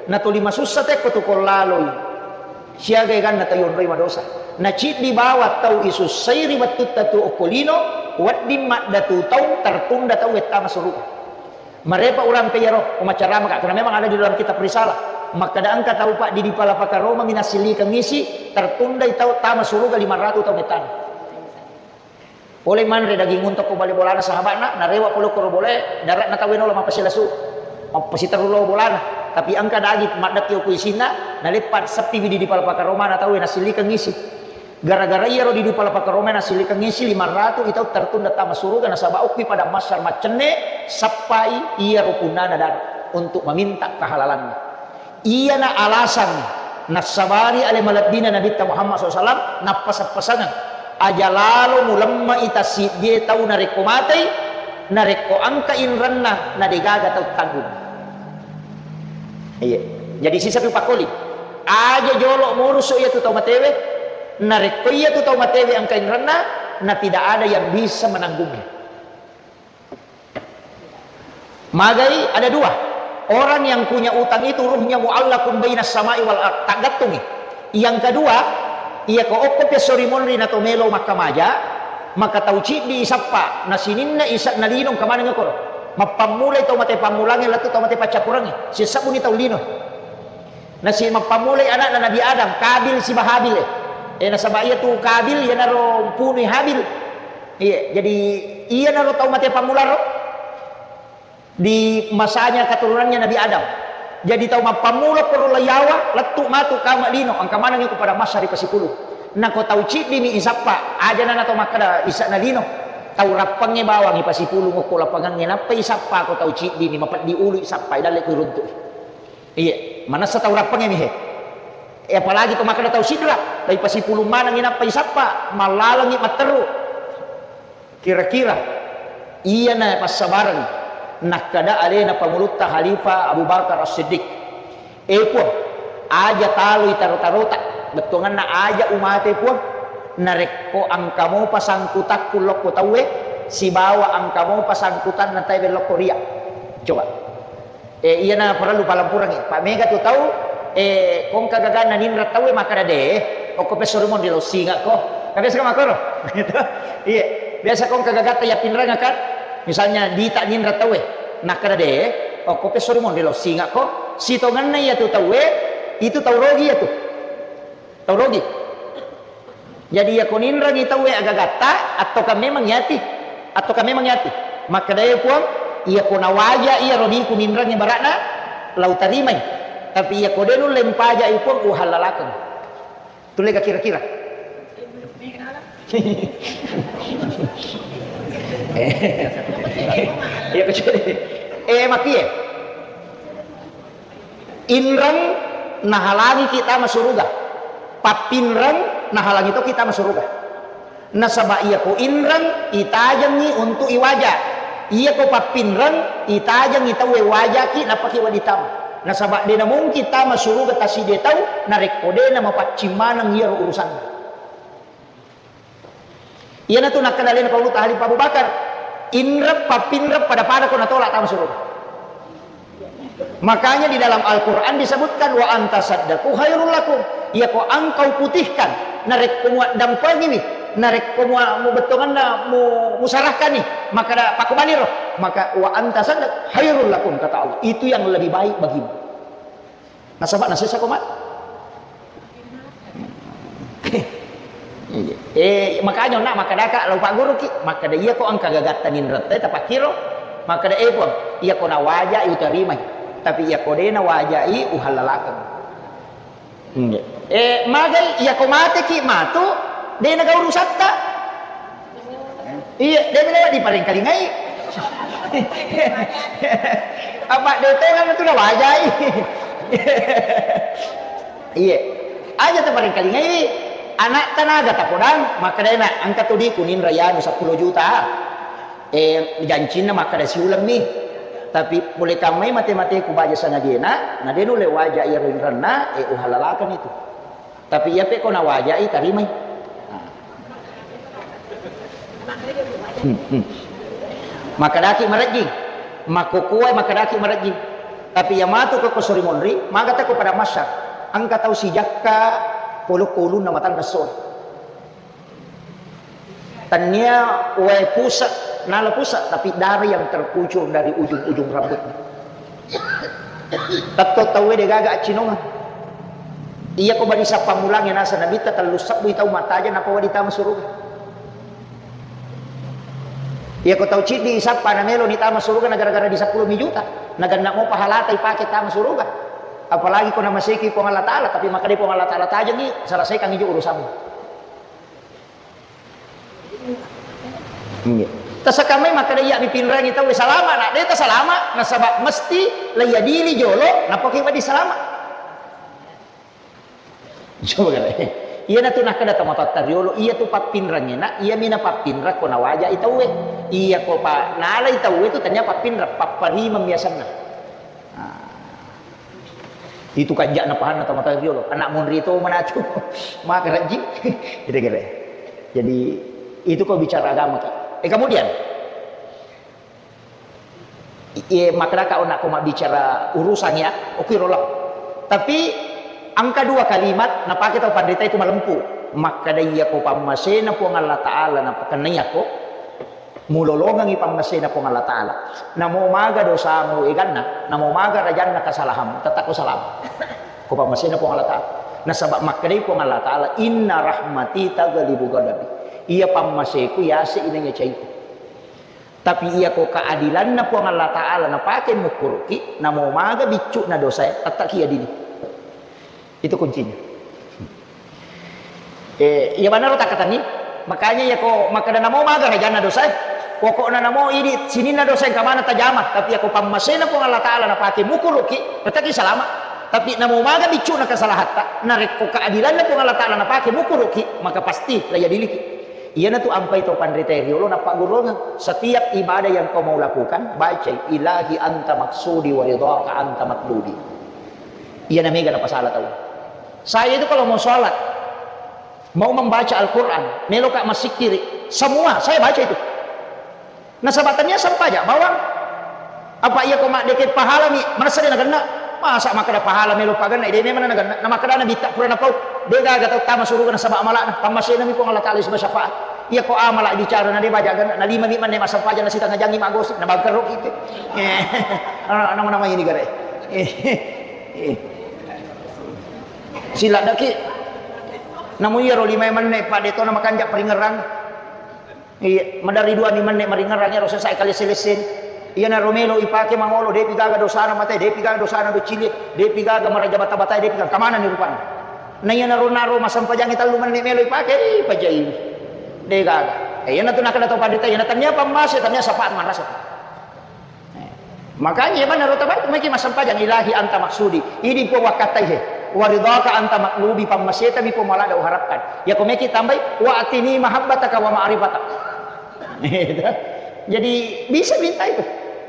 natoli masussa tekko tu ko laloi. Siaga eganna tau yonroi madosa. Naciddi bawang tau isussai ri wettutta tu okko lino, wedding maddatu taung tertunda tau wettama suruga. Marepa urampe iyaro, umacaramaka, karena memang ada di dalam kitab risalah. Makkeda engka tau Pak di, di pala pakaromami nassilikeng isi, tertundai tau tama suruga lima ratu tau mettana. Pole manre daging unta ko bale bolana sahabatna, narewa pole koro bolae, daratna tauwe naola mappasilasu, mappasiterru lao bolana. Tapi engka daging maddekki okko isinna, naleppa seppi widi di pala pakaromana tauwe nassilikeng isi. Gara-gara iyaro di, di pala pakaromana nassilikeng isi, lima ratu itau tertunda tama suruga nasaba okki pada massar maccenne, sappai iyaro punnana dara untuk meminta kehalalanna. Iyana alasanna nassabari ale malebbina Nabitta Muhammad sallallahu alaihi wasallam nappasang-pasangeng, aja lalo mulemme'i tassiddie tau narekko matei, narekko engka inrenna na degaga tau tanggung. Iya. Jadi sisapi pakkoli. Aja jolo murusu iyatu tau matewe, narekko iyatu tau matewe engka inrenna, na tidak ada yang bisa menanggungnya. Magai ada dua. Orang yang punya utang itu ruhnya muallakun bainas samai wal ard. Taggattungi. Yang kedua, iya ko okko piassori monri na to melo makkamaja, maka tau ciddi isappa, na sininna isa na lino engka maneng okoro. Mappammulai tau mate pammulangnge lettu tau mate paccappurengnge. Sissabbuni tau lino. Nasi mappammulai anakna Nabi Adam, Kabil siba Habil, eh. Eh, nasaba iya tu Kabil, iyanaro punui Habil. Iya, jadi iyanaro tau mate pammularo di masanya keturunannya Nabi Adam. Jadi tau mappammula koro layawa, lettu matu kama lino, engka maneng iko pada massa ri pasipulung. Nako tau ciddimi isappa, aja nana tau makkeda isakna lino. Tau rappangnge bawang ipasipulung okko lapangangnge, nappa isappa ko tau ciddimi, mapeddi ulu isappa, idalle ku iruntu. Iya, manessa tau rappangnge mi he. Eh, apalagi to makkeda tau sidra, tau ipasipulung manengngi nappa isappa, mallalengngi matteru. Kira-kira iyana passabarengngi. Nakkeda alena pangulutta Khalifah Abu Bakar As-Siddiq, "E Puang, aja taloi taro-tarota, bettuangenna aja umate Puang, narekko engka mopa sangkutakku lokko tauwe, sibawa engka mopa sangkutanna tauwe lokko ria." Coba. Eh, iyana parellu palempurengngi. Pa mega tu tau, eh, kongka gaganna ninreng tauwe makkeda, "De, okko pesso ri monri lo singakko." Kan biasa makkoro. Gitu. Iya. Biasa kongka gagatta yappinrengakka. Misalnya dita ninreng tauwe, nakkeda, "De, okko pesso ri monri lo singakko." Sitongenna iya tu tauwe, itu tau rogi iya tu. Tau rogi. Jadi, iyako ninrengi tauwe agagatta, attoka memang yati, attoka memang yati. Makkeda, "E Puang, iyako nawaja iya rodiku ninrengi bara'na, lau tarimai. Tapi iyako de nulle mpaja i Puang, uhallalakeng." Tulle ga kira-kira? Iya, kecuali. Eh, mapie? Inreng nahalangi kita masuruga. Pappinreng nahalangi to kita masuruga. Nasaba iyako inreng itajengngi untuk iwaja. Iyako pappinreng itajengngi tauwe wajaki napaki wedding tama. Nasaba de namungkin tama suruga taside tau narekko de namapaccing maneng iyaro urusanna. Iyanatu nakkeda alena Paulutta Khalifah Abu Bakar, inreng pappinreng pada-pada ko natolak tama suruga. Makanya di dalam Al-Quran disebutkan, "Wa anta saddaku khairul lakum." Iyako engkau putihkan, narekko muaddampengiwi, narekko mua-, mubettongenna mu-, musarahkani, maka da-, pakubaliro, maka "Wa anta saddaku khairul lakum," kata Allah, itu yang lebih baik bagimu. Nasaba nasessa ko matu. Eh, makanya onna makkedaka lao pagguruki, makkeda, "Iyako engka gagatta ninretta tapakkiro." Makkeda, "Eh Puang, iyako nawajai utarimai, tapi iyako de nawajai uhallalakeng." Eh, magai iyako mateki matu, de naga urusatta. Iya, de melo diparengkalingai. Apa de tongeng tu nawajai. Iya. Aja taparengkalingai. Anakta naga tapodang, makkedana, "Engka tu diku ninra yanu seppulo juta." Eh, jancinna makkeda siulemmi. Tapi pole kammai mate-mateku baja sangajena, na de nulle waja iyaro inrenna, eh, uhallalakeng itu. Tapi iya pe ko nawajai, tarimai. Nah. Hmm, hmm. Makkedaki marejjing, makkokkoe makkedaki marejjing. Tapi iya matu ko, ko sori monri, maga tako pada masyar. Engka tau sijakka polokko ulunna matanre soe. Tania wae pusat, nala pusat, tapi darah yang terkucur dari ujung-ujung rambutnya. Tetto tauwe de gaga accinongeng. Iya ko badi sappa mulangnge naseng Nabitta, tellu sebbui tau matajeng nappa wedding tama suruga. Iya ko tau ciddi sappa na melo ni tama suruga na gara-gara di seppulo mi juta, na genna mo pahalata ipake tama suruga. Apalagi ko namaseki Puang Allah Taala, tapi makkeda Puang Allah Taala, "Tajengi, selesaikan ijo urusanmu." Iya. Tasakamai makkeda iya mipinrangi tau salama, na de tasalama, nasaba mesti laiadili jolo, napake wedding salama. Coba kale. Iyanatu nakkeda tomatoatta riolo, iyatu pappinrangngena, iyami napappinrang ko nawajai tauwe. Iya ko pa nalai tauwe tu tania pappinrang, papparimeng biasanna. Nah. Itu kanja'na pahanna tomatoa riolo. Anak monri to manatu. Maka rajji. Gitu kira. Jadi itu ko bicara agama ki. Eh, kemudian Iye, makkedaka onna ko mabbicara urusan ya, oke rola. Tapi engka dua kalimat napake tau panrita itu malempu. Makkeda iya ko pammasena Puang Allah Ta'ala napakennai ako, mulolongengi pammasena Puang Allah Ta'ala. Namo maga dosamu eganna, namo maga rajanna kesalahanmu, tetap ko salama. Ko pammasena Puang Allah Ta'ala. Nasaba makkedai Puang Allah Ta'ala, "Inna rahmati taghlibu ghadabi." Iya pammaseku yase inanya caiku. Tapi iyako keadilanna Puang Allah Ta'ala napake mukkuruki, namo maga biccu'na dosae, tettaki adili. Itu kuncinya. Eh, iya manaro takkatanni. Makanya iyako makkeda namo maga rajanna dosae, pokokna namo idi sininna dosae engka maneng tajama, tapi iyako pammasena Puang Allah Ta'ala napake mukkuruki, tettaki salama. Tapi namo maga biccu'na kesalahatta, narekko keadilanna Puang Allah Ta'ala napake mukkuruki, maka pasti laiadiliki. Iyanatu ampai to panritae riolo nappagguruangeng, setiap ibadah yang kau mau lakukan, bacai, "Ilahi anta maksudi wa ridhaka anta matlubi." Iyana mega napasala tau. Saya itu kalau mau sholat, mau membaca Al-Quran, meloka massikkiri, semua saya baca itu. Nasaba tania sempaja bawang. Apa iya ko maddeke pahalami, manessa de nagenna. Masa makkeda pahala melo pagenna, de memang nagenna. Na makkeda Nabitta pura napau, de gaga tau tama suruga nasaba amala'na. Pammasena mi Puang Allah Taala sisaba syafaat. Iya ko amala bicara na de baja genna, na lima mi manne massempajang na sitengah jangi magosip, na bangkero kita. Eh, nama-nama ini gare. Eh, eh. Siladdaki. Namu iya ro lima manne pa de to na makanja paringerang. Iya, maderri dua mi menne maringerrang iyaro sesa kalesse-lesse. Iyanaro melo ipake mangolo, depi gaga dosana mate, depi gaga dosana docili, depi gaga maraja bata-bata, depi gaga kamana ni rupana. Na iyanaro naro masempajangi tellu menne melo ipake, ih, pajai. De gaga. Eh, iyanatu nakkeda to pandita, iyana tania pammase, tania syafaat manrasa. Eh, makanya iya manaro tabar, meki massempajang, "Ilahi anta maksudi." Idi Puang wakkattai he. "Wa ridhaka anta matlubi," pammaseta mi Puang malada uharapkan. Iya ko meki tambai, "Wa atini mahabbataka wa ma'rifatak." Jadi bisa minta itu.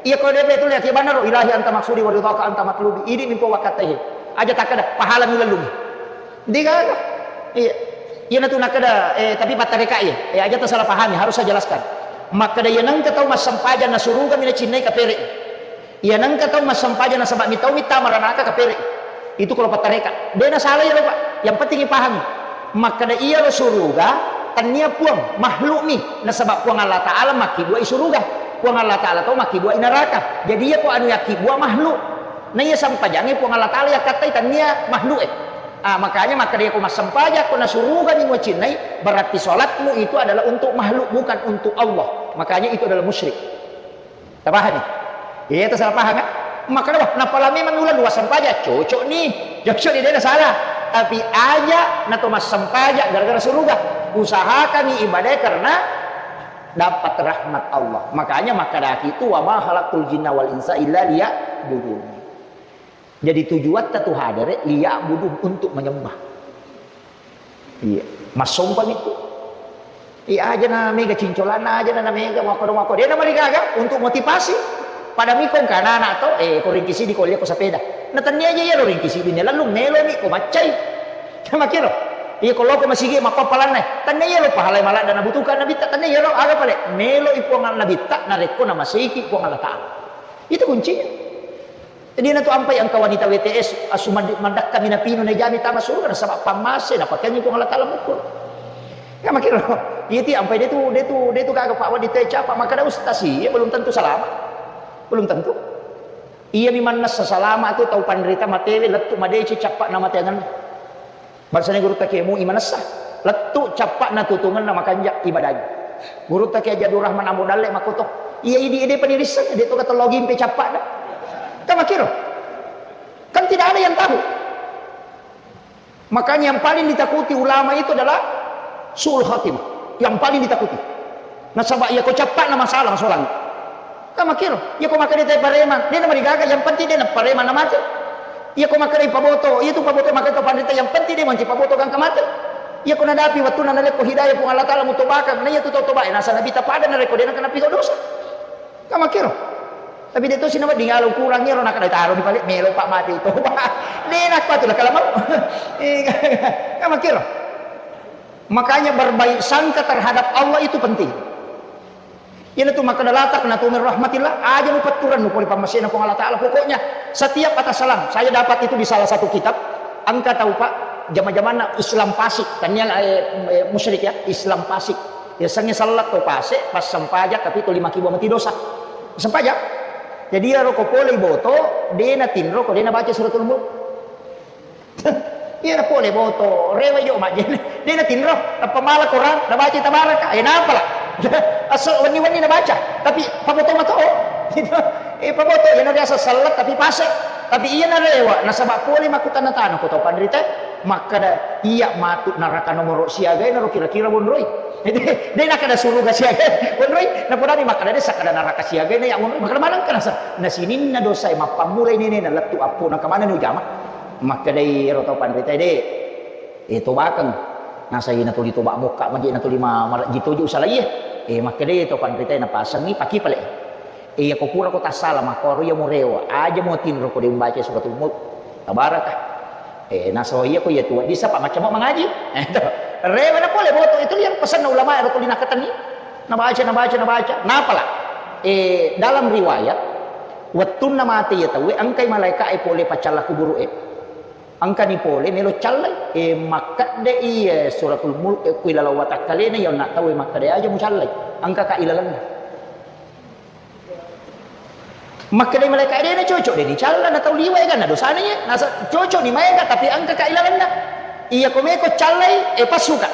Iya ko de betul ya, iya manaro, "Ilahi anta maksudi wa ridhaka anta matlubi." Idi mi Puang wakkattai he. Aja takkeda, "Pahala mi lellungi." De gaga. Iya. Iyanatu nakkeda, eh, tapi pattareka iya. Eh, aja tasalah pahami, harus saya jelaskan. Makkeda iya nengka tau massempajang na suruga mi nacinnai kapere. Iya nengka tau massempajang nasaba mi tau mi tama ranaka kapere. Itu kalau pattareka. De nasalah iyaro, Pak. Yang penting ipahami. Makkeda iyaro suruga, tania puang, makhluk mi. Nasaba Puang Allah Taala makkibua i suruga. Puang Allah Taala tau makkibua i neraka. Jadi iya ko anu yakkibua makhluk. Na iya sempajangnge Puang Allah Taala yakkattai tania makhluk e. Ah, makanya makkeda ko massempajang ko na suruga ni mucinnai, berarti sholatmu itu adalah untuk makhluk, bukan untuk Allah. Makanya itu adalah musyrik. Tapahami? Iya, itu salah paham kan? Makkeda, "Wah, napala memang ula dua sempajang, cocok ni." Cocok ni, de nasalah. Tapi aja na to massempajang gara-gara suruga. Usahakan ni ibadah karena dapat rahmat Allah. Makanya makkedaki itu, "Wa ma khalaqtul jinna wal insa illa liya'budun." Jadi tujuatta tu hadere liya'budun, untuk menyembah. Iya, massompa mi tu. Iya aja na mega cincolanna aja na mega mako mako. De na marigaga untuk motivasi. Pada mi ko engka anak-anak to, eh, ko ringkisi di ko lia ko sepeda. Na tania aja iya lo ringkisi di ne lalu melo mi ko maccai. Makiro. Iya ko loko masigi makko palanna. Tania iya lo pahalai maladda na butuhkan Nabitta, tania iya lo aga pale. Melo i Puang Nabitta narekko na masiki Puang Allah Taala. Itu kuncinya. Jadi na tu ampai engka wanita W T S, asu mandi-, mandakka mi napinu na jami tama surga nasaba pammase napakengi Puang Allah Taala mukul. Kan makiro, iya ti ampai de tu, de tu, de tu gaga Pak Wadi te capa, makkeda ustaz iya belum tentu selamat. Belum tentu. Iya mi mannessa salama tu tau panrita matewe lettu madeceng cappa na mateangenna. Bangsana gurutta Kiai Mu'i manessa, lettu cappa'na tutungenna makanja ibadanya. Gurutta Kiai Haji Abdul Rahman Ambo Dalle makkoto, iya idi ede panirisseng, de to katello gimpe cappa'na. Kan makiro. Kan tidak ada yang tahu. Makanya yang paling ditakuti ulama itu adalah su'ul khatimah. Yang paling ditakuti. Nasaba iya ko cappa'na masalah solang. Kan makiro, iya ko makkeda te pareman, de na marigaga, yang penting de na pareman na mate. Iya ko makkeda paboto, iya tu paboto makkeda to panrita, yang penting de manci paboto gangka mate. Iya ko nadapi wettunna narekko hidayah Puang Allah Taala mutobakang, na iya tu tau tobae, nasa Nabitta pada narekko de na kena pigo dosa. Kan makiro. Tapi de to sinawa dingalo kurang iyaro nakkeda taro di pale melo pak mate toba. De na kuatu nakala mau. Eh, kan makiro. Makanya berbaik sangka terhadap Allah itu penting. Iyanatu makkeda la taqnatu min rahmatillah, aja mupetturennu pole pammasena Puang Allah Taala. Pokoknya setiap atas salam, saya dapat itu di salah satu kitab, engka tau Pak, jama-jamanna Islam Pasik, tania, eh, eh, musyrik ya, Islam Pasik. Yasengnge sellat to pase, pas sempajang tapi to lima kibua mati dosa. Sempajang. Jadi iyaro ko pole boto, de natinro ko de nabaca suratul mulk. Iya na pole boto, rewe jo majjene. De natinro, nappa mala Quran, nabaca tabaraka. Eh, napala. Aso wenni-wenni nabaca, tapi paboto mato. Gitu. Eh, paboto, iya na riaseng sellat tapi pase. Tapi iya na rewa, nasaba pole makkutanna tana ko tau panrita, makkeda iya matu neraka nomoro siaga ero kira-kira wonroi. De nakkeda suruga siaga wonroi, napodani makkeda de sakkeda neraka siaga na ya wonroi, makkeda maneng kana sa. Na sininna dosa e mappammulai nenena lettu appo na kemana ni ujama. Makkedai ero tau panrita, "De, eh, tobakeng. Nasai natuli toba mokka maje natuli ma-, marejji toji usalaie. Eh, makkedai to panritae napasengngi paki pale. Eh, iyako pura ko tassala makkoro iya murewa, aja mo tinro ko de umbaca suratul mulk. Tabaraka. Eh, nasaba iya ko iya tuwa disa pa macam mangaji. Eh, to. Rewa na pole boto itu yang pesanna ulama ero tuli nakatenni. Nabaca, nabaca, nabaca. Napala. Eh, dalam riwayat, wettunna mate iya tauwe engkai malaika e pole paccalla kuburu e. Engkani pole melo callai, e, makkedde iye suratul mulk, e, ku ilaleng watakkalena, iya onna tauwe makkeda aja mucallai, engkaka ilalenna. Makkeda malaika, dena cocok, deni calla na tau liwa eganna dosana iye, nasa cocok ni maega, tapi engkaka ilalenna. Iya ko meko callai, e, passuka.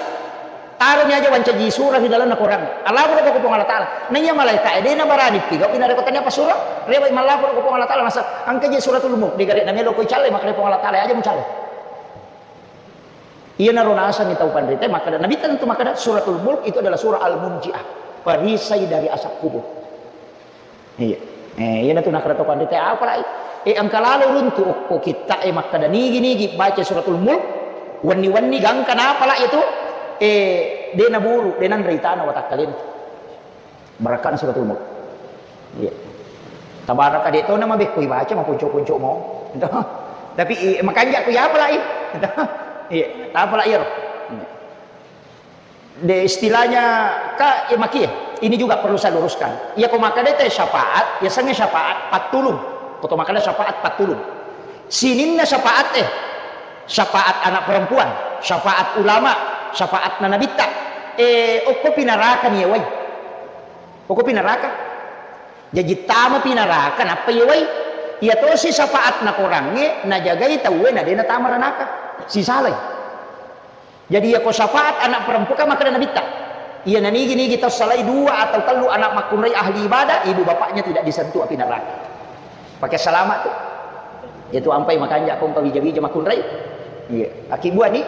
Taroni aja wancaji sura ri lalenna Korang. Allaporo ko Puang Allah Taala. Naiya malaika e dena barani pigau ina reko tania pasuro. Rewa mallaporo ko Puang Allah Taala nasa engka je suratul mulk de gare na melo ko callai makkeda Puang Allah Taala aja mucallai. Iyanaro nasengngi tau panrita makkeda Nabitta tentu makkeda suratul mulk itu adalah surah al-munjiah. Perisai dari azab kubur. Iya. Eh, iyana tu nakkeda to panrita, "Apa lai?" Eh, engka lalo runtu okko kitta e makkeda nigi-nigi baca suratul mulk, wenni-wenni gangka napa lai itu, eh, de naburu, de nanre itana watakkalena. Barakkana suratul mulk. Iya. Tabaraka de to na mabekko ibaca maponco-ponco mo. Tapi, eh, makanja ku ya apa lai? Iya, apa lai iyaro? Iya. De, istilahnya, ka, eh, makie. Ini juga perlu saya luruskan. Iya ko makkeda te syafaat, ya sengnge syafaat pattulung. Ko to makkeda syafaat pattulung. Sininna syafaat, eh, syafaat anak perempuan, syafaat ulama, syafaat na nabitta. Eh, okko pinaraka ni yewai. Okko pinaraka. Jaji tama pinaraka nappa yewai. Iya tosi syafaat na korangnge najagai tauwe na de natama ranaka. Sisalai. Jadi, iya ko syafaat anak perempuan, kan makkeda Nabitta, iya nanigi-nigi tau salai dua atau tellu anak makkunrai ahli ibadah, ibu bapaknya tidak disentuh api neraka. Pakai selamat tu. Itu ampai makanja kong kawija-wija makkunrai. Iya, aki buah ni.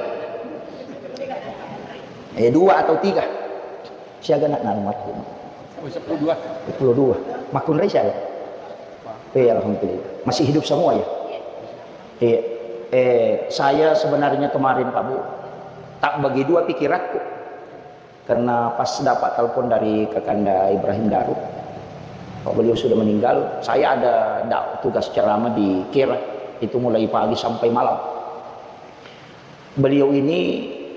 Eh, dua atau tiga. Siaga nak narumatku. Oh, sepuluh dua. Sepuluh dua. Makkunrai siaga? Eh, alhamdulillah. Masih hidup semua ya? Iya. Eh, saya sebenarnya kemarin, Pak Bu, tak bagi dua pikiranku. Karena pas dapat telepon dari Kakanda Ibrahim Darut, Pak, beliau sudah meninggal, saya ada dak-, tugas ceramah di Kira. Itu mulai pagi sampai malam. Beliau ini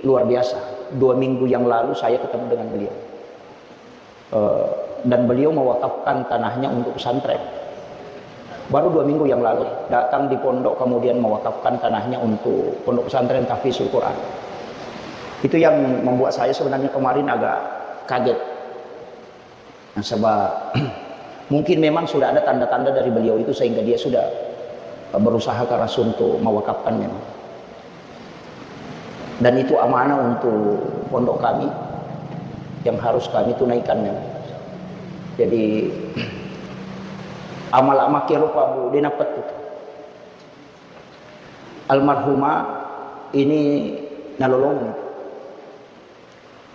luar biasa. Dua minggu yang lalu saya ketemu dengan beliau. Eh, dan beliau mewakafkan tanahnya untuk pesantren. Baru dua minggu yang lalu, datang di pondok, kemudian mewakafkan tanahnya untuk pondok pesantren tahfizul Quran. Itu yang membuat saya sebenarnya kemarin agak kaget. Nasaba, mungkin memang sudah ada tanda-tanda dari beliau itu sehingga dia sudah, eh, berusaha keras untuk mewakafkan memang. Dan itu amanah untuk pondok kami yang harus kami tunaikan memang. Jadi, amal-amal kero, Pak Bu, de napettu. Almarhumah ini nalolong.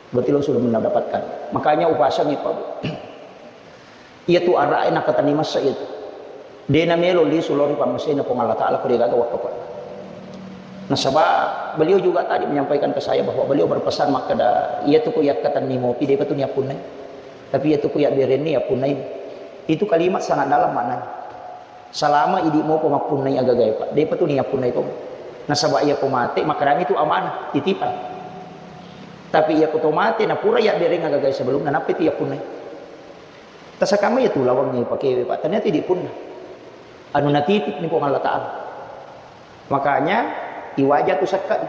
Berarti lo sudah mendapatkan. Makanya upasangi, Pak Bu. Iya tu ara'e nakatenni massa iya tu. De namelo lisu lao ri pammasena Puang Allah Taala ko de gaga wakkafa. Nasaba beliau juga tadi menyampaikan ke saya bahwa beliau berpesan makkeda, iya tu ko yakkatenni mopi depa tu niappunnai. Tapi iya tu ko yabberenni yappunnai. Itu kalimat sangat dalam maknanya. Salama idi mopa mappunnai agagae, Pak. Depa tu niappunnai to. Nasaba iya ko mate, makkedami tu amanah, titipan. Tapi iya ko to mate, napura yabbereng agagae sebelumna, nappa tu yappunnai. Tasakamma iya tu lawangnge ipakewe, Pak. Ternyata idi punna. Anu natitip ni Puang Allah Taala. Makanya, iwaja tu sekka.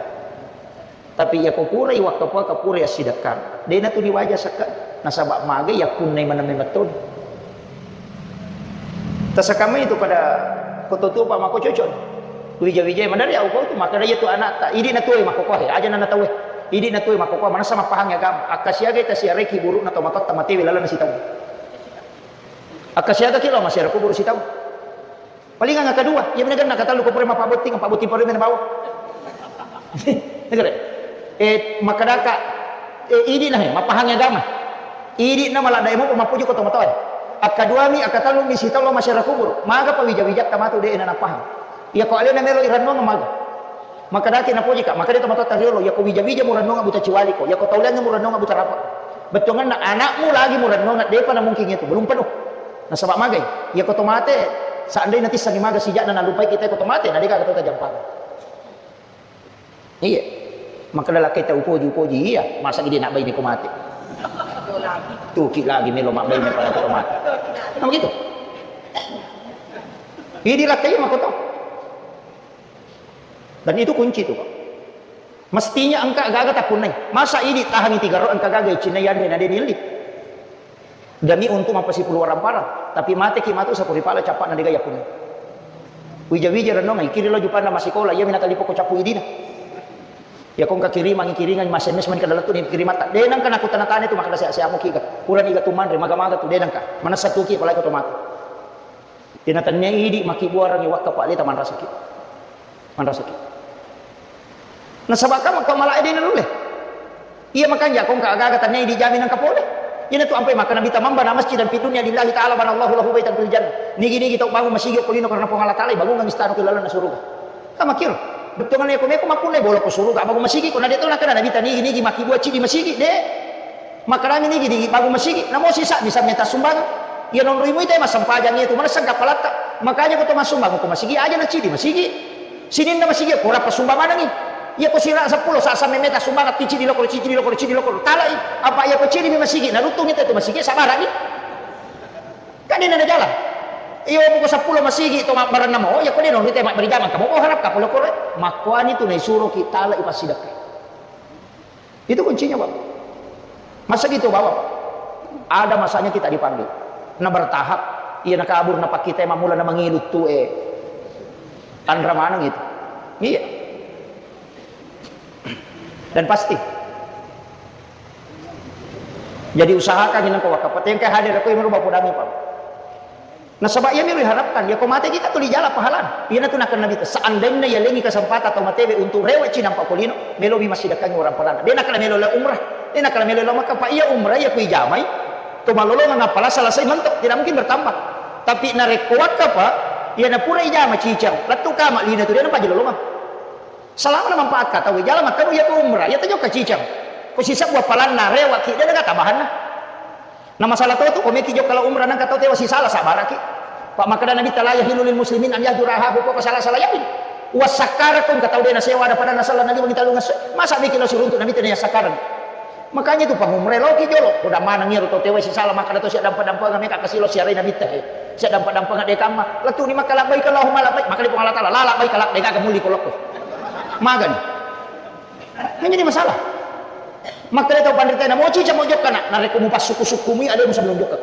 Tapi iya ko pura iwakkafa, ka pura yassidekkang. De natu diwaja sekka. Nasaba magai yappunnai maneng memettoni. Tasakamma itu pada kototuo, Pak, mako cocok. Wija-wijai madari au kau tu, makkeda iya tu anakta. Idi na tuwe makkokohe, aja nana tauwe. Idi na tuwe makkokohe, manessa mappahangi agama. Akkasiagai tasiarai kiburu'na tomatoatta matewe lalenna sitaung. Akkasiagaki lao masiara kuburu sitaung. Palingang akkadua, iya menagenna katallu ko pura mappabotting, pabbotting parui mena bawa. Negara. Eh, makkedaka, eh, idi na, eh, mappahangi agama. Idi na maladde mo mappuji ko tomatoa. Akkaduami, akkatallumi sitaung lao masiara kuburu. Maga pawija-wijatta matu de na napahang. Iya ko alena melo irannuang maga. Makkedaki napoji ka, makkeda tomatoatta riolo, yako wija-wija murennonga buta ciwaliko, yako tauleangnge murennonga buta rapa. Bettuangenna anakmu lagi murennonga, depa namungkin itu, belum penuh. Nasaba magai, yako tomate, seandainya tissengi maga sijakna nalupai kita yako tomate, na dega gaga to tajampang. Iya. Makkeda lakkaita upoji, upoji, iya, masa gede nak baine ko mate. Tuki lagi melo mak baine pada ko mate. Nah, begitu. Idi lakkai mako to. Dan itu kunci itu, Pak. Mestinya engka gaga tapunnai. Masa idi tahangi tiga ro engka gaga cinna yanre na deni elli. Demi untuk mappasipulu warang parang, tapi mateki matu sapuri pala cappa na dega yapunna. Wija-wija renonga, ikiri lo jupanna masikola, iya minata lipo ko cappu idina. Ya kongka kirimangi kiringan mas M S man kada lettu ni kirimatta. De nangka naku tana-tana itu makkeda sia-siamu kiga. Purani ga tumanre, maga-maga tu de nangka. Manessa tuki apalagi ko tomate. Iyana tennia idi makkibuarangngi wakka Pak Leta manrasaki. Manrasaki. Nasaba ka makka malae de nanulle. Iya makanja ko engka aga-aga tennia idi jami nangka pole. Iyana tu ampai makka Nabi tamamba na masjidan fid dunya lillahi ta'ala banallahu lahu baitan fil jannah. Nigi-nigi tau bangun masigi ko lino karena Puang Allah Ta'ala, bangungang istana ko lalenna suruga. Ka makkiro. Bettuanna ko meko mappunnai bolo ko suruga, bangun masigi ko na de to nakkeda Nabi ta nigi-nigi makkibua cidi masigi, de. Makkedami nigi di bangun masigi, namo sisa bisa meta sumbang. Iya nonroi muita massempajang itu, mana segga palatta. Makanya ko to massumbang ko masigi aja na cidi masigi. Sininna masigi ko rappa sumbang manangi. Iya ko sira seppulo sa samme meta sumbang tici di lokor, cici di lokor, cici di lokor. Talai, apa iya ko cidi mi masigi, naruttung itu masigi sabarani. Kan ini ada jalan. Iya ko seppulo masigi to mabbaranna mo, iya ko de nonroi te mabberi jamang kamu harap kapolo kore. Makkuani tu naisuro ki talai passidakka. Itu kuncinya, Pak. Masa gitu, Bapak? Ada masanya kita dipanggil. Nah, bertahap. Iya, nakabur, napakkitai, mamula, na mangilu tu, eh. Tanra maneng itu. Iya. Dan pasti. Jadi usahakan ini kau wakaf. Tengkai hadir aku yang merubah podami, Pak. Nasaba iyami riharapkan, iya ko mate kita tuli jala pahalana. Iyana tu nakkeda Nabi, seandainya yalengi kesempatan tau matewe untuk rewe cinampa ko lino, melomi massidekkangi orang parana. De nakkeda melo lao umrah, de nakkeda melo lao Makkah, Pak. Iya umrah, iya ko ijamai, to malolongang appala selesai mentok, tidak mungkin bertambah. Tapi narekko wakka, Pak, iyana pura ijama cicang, lettu kama lino tu de napaja lolongang. Salama na manfaat ka tau, jala makkanu iya ko umrah, iya tajokka cicang. Ko sisebbu appalanna, rewaki, de naga tambahanna. Na masalah to tu, ko meki jokka lao umrah nangka tau tewa sisala sabaraki. Pak makkeda Nabi ta la yahillu lil muslimin an yahjura akhahu fawqa salasati layalin. Wassakkarakku engka tau de nasewa ada pada nasala naliwengi tellung esso. Masa meki lao siruntu Nabi ta na yassakkarang. Makanya itu pangumrah loki jolo. Udah maneng iyaro tau tewa sisala makkeda to siaddampa-dampanga meka kasi lao siarai Nabi ta he. Siaddampa-dampanga de kamma. Lettu ni makka labbaik Allahumma labbaik. Makkeda Puang Allah Taala, la labbaik la de gaga muli ko lokko. Magani. Menjadi masalah. Makkeda tau panrita na moci camo jokka na, narekko mupassukku-sukkumi ademu sebelum jokka.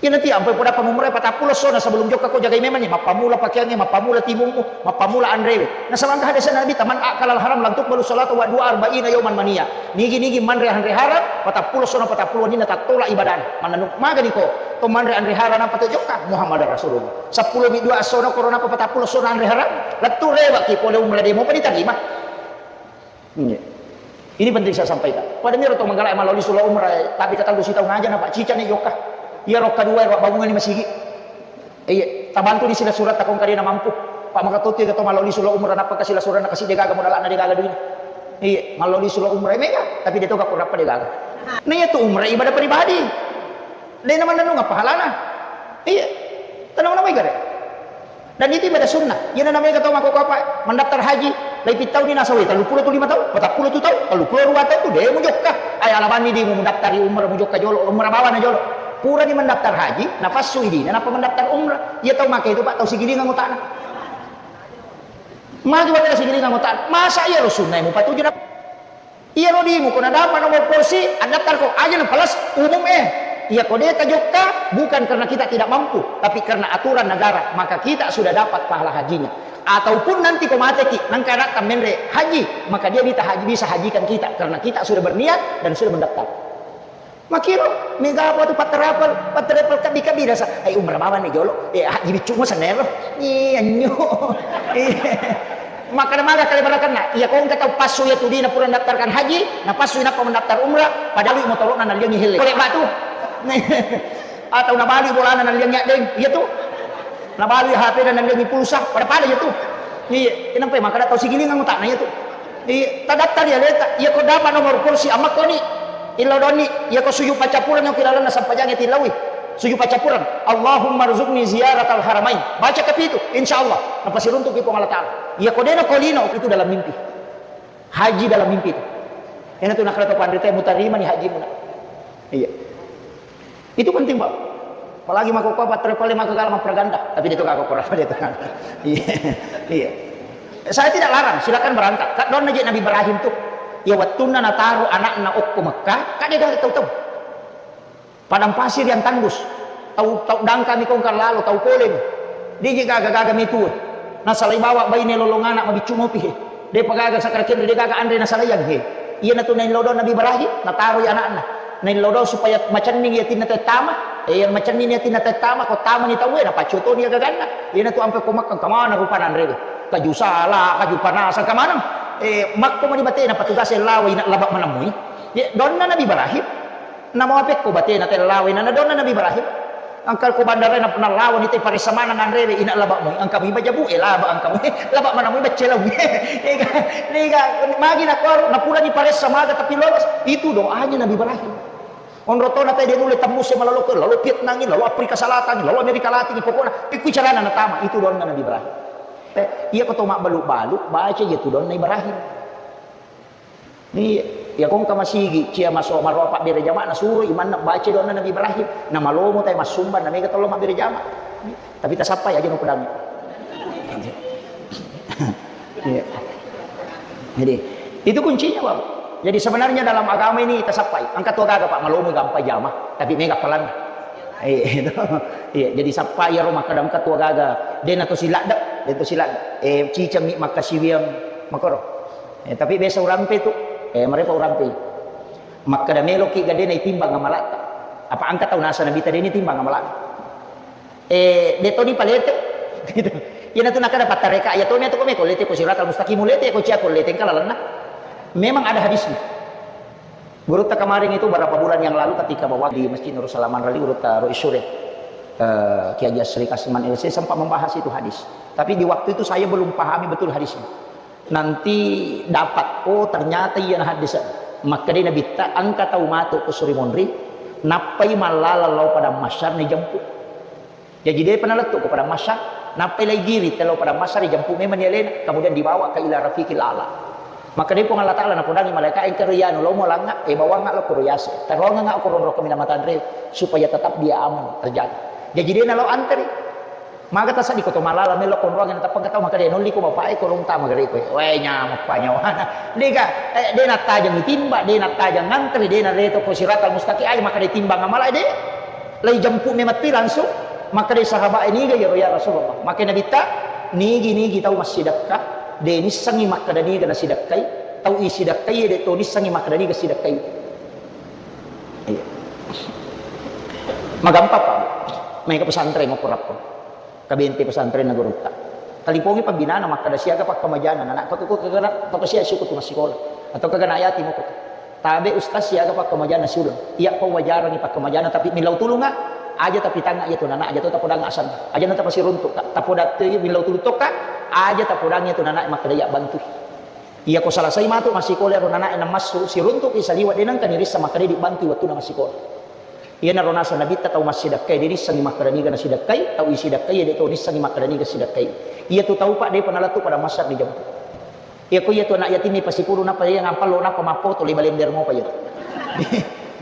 Iya nanti ampai poda pangumrah patappulo essona sebelum jokka ko jagai memang ni, mappamula pakeangnge, mappamula timummu, mappamula anrewe. Nasaba engka hadis Nabi ta man akala al haram lam tuqbalu salatu wa dua arba'ina yauman mania. Nigi-nigi manre anre haram, patappulo essona patappulo wenninna tattola ibadana. Mannanu magani ko, to manre anre haram apa to jokka? Muhammadar Rasulullah. Seppulo mi dua essona korona apa patappulo essona anre haram? Lettu rewaki pole umrah demo pa diterima. Iya. Ini penting saya sampaikan. Pada miro to manggala maloli sula umrah, tapi kata lu sitau ngaja na Pak Cica ni jokka. Iya rokka dua, Pak, bangungan ni masigi. Iya, tabantu di sila surat takong kadena mampu. Pak maka tuti kata maloli sula umrah, napa kasila surat na kasi de gaga modal na de gaga duit. Iya, maloli sula umrah mega, tapi de to gak kurapa de gaga. Nah, iya tu umrah ibadah pribadi. De na manenung apa halana? Iya. Tenang nama igare. Dan itu ibadah sunnah. Iyana namanya kata mako apa? Mendaftar haji, lai pitau ni nasawi, tellu puluh tu lima tau, patappulo tu tau, tellu puluh dua tau tu, de mujokka. Ay, alabanni di mu mendaftar di umrah mujokka jolo, umrah bawa na jolo. Pura di mendaftar haji, napasu idi, na napa mendaftar umrah. Iya tau make itu, Pak, tau sigilingan utana. Maju pada sigilingan utana. Masa iya lo sunnah mu patuju na Iyaro dimu ko nadapa nomor polisi, addaftar ko aja na plus umum eh. Iya ko de tajokka, bukan karena kita tidak mampu, tapi karena aturan negara, maka kita sudah dapat pahala hajinya. Ataupun nanti ko mateki, nangka anatta menre haji, maka dia bisa haji, bisa hajikan kita karena kita sudah berniat dan sudah mendaftar. Makiro, mega apa tu paterapel, paterapel kabi-kabi rasa. Ai umrah bawa ni jolo, eh haji biccu mo sanero. Iya nyo. Iya. Makkeda maga kale barakanna, iya ko engka tau passu iya tudina pura mendaftarkan haji, na passu inappa mendaftar umrah, padalui motoro'na nalliangi helle. Kole batu. Atau nabalui bolana nalliangi addeng, iya tu. Nabalui H P-na nalliangi pulsa, pada-pada iya tu. Iya, kenapa makkeda tau Sigilingang utakna iya tu. Iya, tadattari aleta, iya ko dapat nomor kursi amakkoni. Illau donni, iya ko sujud paccappureng ki lalenna sampajangnge tillaui. Sujud paccappureng. Allahumma rzuqni ziyaratal haramain. Baca kapitu, insya Allah. Napasiruntuki Puang Allah Ta'ala. Iya ko dena ko lino itu dalam mimpi. Haji dalam mimpi itu. Ena tu nakkeda to panrita mutarima ni haji muna. Iya. Itu penting, Pak. Apalagi mako ko pattare pale mako kala mappraganda, tapi dia tu kagak kurang dia tu. Iya. Iya. Saya tidak larang, silakan berangkat. Kak donna je Nabi Ibrahim tu. Ya wattunna nataro anakna okko Mekah, kak dia gak tahu-tahu. Padang pasir yang tandus. Tau, tau dangkami kongkang lalo, tau polemi. Diji gaga-gaga metu. Nasalai bawa baine lolong anak mabiccu mopi he. Depa gaga sakra kenri, de gaga anre nasalaiang he. Iyanatu naillau dong Nabi Ibrahim, nataroi anakna. Naillau dong supaya macenning yatinna tettama. Eh, yang macenning yatinna tettama, ko tamani tauwe, napaccotoni gaganna. Iyanatu ampe ko makkang kamana rupana anrewe. Kaju sala, kaju panasang, kamanang. Eh, makko mani batena patugas lawa ina laba manamui. Ye, donna Nabi Ibrahim. Namo apekko batena tellawai na nadonna Nabi Ibrahim. Engka ko bandara na, nallawani te paressa maneng anrewe ina laba moi. Engka mi bajabu e laba engka moi. Laba mana moi baccelau. Ega, ega, magi na koro na pura ni paressa maga tapi lolos. Itu doanya Nabi Ibrahim. Onro tona te dia nulle tembus e malalo ke, lalu Vietnam ini, lalu Afrika Selatan ini, lalu Amerika Latin ini, pokoknya ikku carana natama. Itu doanna Nabi Ibrahim. Eh, iya ko to mabbalu-balu, baca iya tu doanna Ibrahim. Iya, iya kongka masigi, cia maso maroa pabbere jama, nasuro imanna baca doanna Nabi Ibrahim. Na malomo tai massumba, na mega tollo mabbere jama. Tapi tasappai aja no pedangi. Iya. Jadi, itu kuncinya, Bapak. Jadi sebenarnya dalam agama ini tasappai. Engka tu gaga, Pak, malomo gampa jama, tapi mega palang. Iya, itu. Iya, jadi sappai iyaro makkeda engka tu gaga. Dena to siladde, dena to siladde. Eh, ciceng mi makkasiwiang makoro. Eh, tapi biasa urampe tu, eh, marepa urampe. Makkeda meloki ga dena itimbang amalatta. Apa engka tau nasa Nabi ta dena itimbang amalatta. Eh, de toni palete. Gitu. Iyana tu nakkeda pattareka, iya toni tu ko meko lete ko siratal mustaqim, lete ko cia ko lete engka lalenna. Memang ada hadisnya. Gurutta kemarin itu berapa bulan yang lalu ketika bawa di Masjid Nurul Salam Manrali, gurutta Rois Sure, eh, Kiai Haji Asri Kasman L C sempat membahas itu hadis. Tapi di waktu itu saya belum pahami betul hadisnya. Nanti dapat, oh, ternyata iya hadis. Makkeda Nabitta, engka tau matu ko Suri Monri, nappai mallala lao Padang Mahsyar ni jemput. Jaji depa nalettu ko Padang Mahsyar, nappai lai giri telo Padang Mahsyar, ijempu memang ni alena, kemudian dibawa ke ila rafiqil a'la. Makkeda Puang Allah Ta'ala napodangi malaika, engka ro iyanu lao mo langa, eh, bawangnga lao koro yase. Taroangnga ko ronro kaminang matanre, supaya tetap dia aman terjaga. Jaji de nalao anteri. Maga tasadi ko to malala melo konroang na tappa tau makkeda nolli ko bapak e korong tama gare ko. Wae nyameng pa nyawana. Dega, eh, de nattajang timba, de nattajang anteri, de nareto ko siratal mustaqim, ai makkeda timbang amala de. Lai jemput memang tu langsung. Makkeda sahabat e, niga iyaro ya Rasulullah? Makkeda Nabitta, nigi-nigi tau massidekka, de nissengi makkeda niga nasidekkai, tau isidekkai de to nissengi makkeda niga sidekkai. Iya. Magampang, Pak. Mai ke pesantren mau kurappo. Kabente pesantren na gurutta. Talipongi pembinana makkeda siaga pakkamajana, anak ko tu kena toko sia suku tu massikola. Atau kagana ayati mau. Tabe ustaz siaga pakkamajana siuleng. Iya, pau wajarangi pakkamajana, tapi millau tulunga, aja tapi tanga iya tu nana, aja tu tapodang asang. Aja na tapasiruntuk, tapodatte iya millau tulung tokka, aja tapodang iya tu nana makkeda iya bantu. Iya ko salasai matu massikola ro nana na massu siruntuk i saliwa de nangka nirissa makkeda dibantu wattuna massikola. Iyanaro naseng Nabitta tau massidekkai, de nissengi makkeda niga nasidekkai, tau isidekkai, de to nissengi makkeda niga sidekkai. Iya tu tau, Pak, depa nalettu Padang Mahsyar dijemput. Iya ko iya tu anak yatim ni pasipuru napa iya ngampallo napa mappoto le balender mopa iya.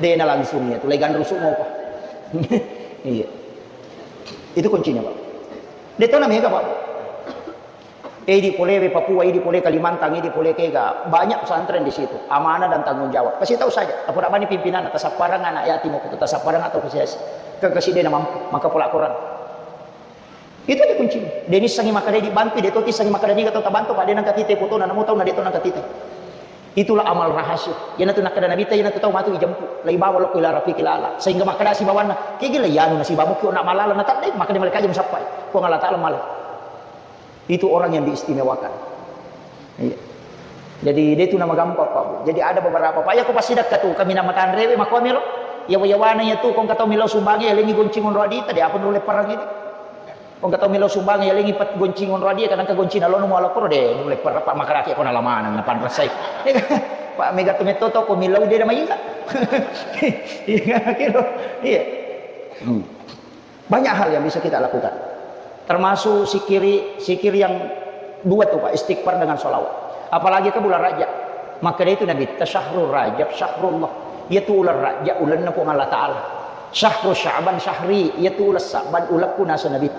De na langsung iya tu le ganrusu mopa. Iya. Itu kuncinya, Pak. De to na mega, Pak. Eh, idi pole we Papua, idi pole Kalimantan, idi pole kega, banyak pesantren di situ. Amanah dan tanggung jawab. Kasih tahu saja. Tapoda bani pimpinan, tasapparang anak yatim, tasapparang atau kesiasi. Ke kasih dia mampu, maka pola Quran. Itu aja kuncinya. De nissengi makkeda dibantu, de to tissengi makkeda niga tau tabantu, Pak, de nangka tite fotona, namo tau na de to nangka tite. Itulah amal rahasia. Iyanatu nakkeda Nabitta, iyanatu tau matu ijempu. Lai bawa lokko ila rafiqil a'la. Sehingga makkeda sibawanna, kegi lai anu nasibamu ki ona malala na tadde, makkeda malaika aja musappai. Puang Allah Ta'ala malai. Itu orang yang diistimewakan. Iya. Jadi, de tu nama gampang, Pak, Bu. Jadi, ada beberapa, Pak, ya, ko pasti dakka tu, kami nama tanrewe, makkuamiro. Yawa-yawana ya tu, kong katau milau sumbangi, ya, lengi goncing onro adita, de apa nulle parang ini. Engka tau melo sumbang, yalengi pat goncing onro adia, kadang ka goncing nalono muala koro de, mulai perapa makarake ko nalamanang, napanrasai. Pak mega tu metto to ko milau de na mayinga. Iya, gitu. Iya. Hmm. Banyak hal yang bisa kita lakukan. Termasuk sikiri, sikir yang dua tuh, Pak, istighfar dengan sholawat. Apalagi ke bulan Rajab. Maka dari itu Nabi, "Syahrul Rajab, syahrullah." Iya tu ulan Rajab, ulanna Puang Allah Ta'ala. "Syahru Sya'ban, syahri." Iya tu ulan Sya'ban, ulakku nasa Nabi.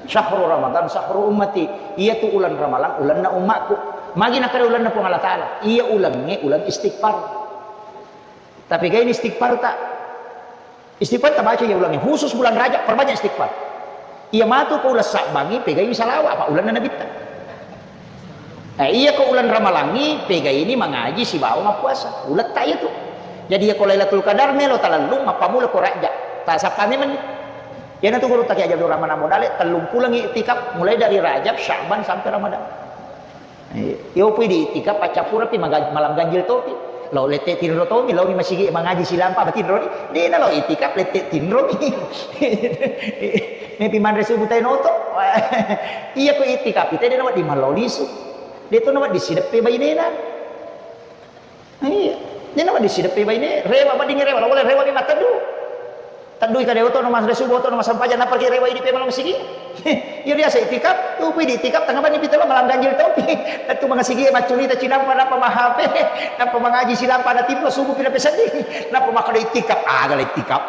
"Syahru Ramadan, syahru ummati." Iya tu ulan Ramalang, ulanna ummakku. Magi nakada ulanna Puang Allah Ta'ala. Iya ulangnge, ulang istighfar. Tapi gaya ini istighfar tak? Istighfar tabaca iya ulangnge, khusus bulan Rajab, perbanyak istighfar. Iya matu ko ulang Sabbangi, pegai salawa, apa ulanna Nabitta. Eh, iya ko ulang Ramalangi, pegai ini mangaji sibawa mappuasa. Uletta iya tu. Jadi iya ko Lailatul Qadar melo talellung, mappamula ko Rajab. Tak sapa memang. Iya natu guru taki aja Abdul Rahman Amodale, tellung pulang iktikaf, mulai dari Rajab, Sya'ban sampai Ramadan. Iya. Yo pui di iktikaf, paccappureng pi maga-, malam ganjil topi. Lo lette tinro tomi, lo mi masigi mangaji silampa, batinro ni. Dena lo iktikaf, lette tinro mi. Mepi manre subuh tai noto. Iya ko iktikaf, ite dena wadi malo lisu. De to na wadi sideppe bainena. Iya. Dena wadi sideppe baine, rewa, wadi rewa, lo boleh rewa mi matadu. Teddui kade oto no mas resubo oto no mas sampaja, napa ki rewa idi pe malam sigi. Iya biasa itikaf, tu pui di itikaf tengah bani pita lo malam ganjil topi. Tentu mengasigi macurita cinampa napa mahape, napa mengaji silampa na timro subuh pina peseddi. Napa makkada itikaf, aga la itikaf.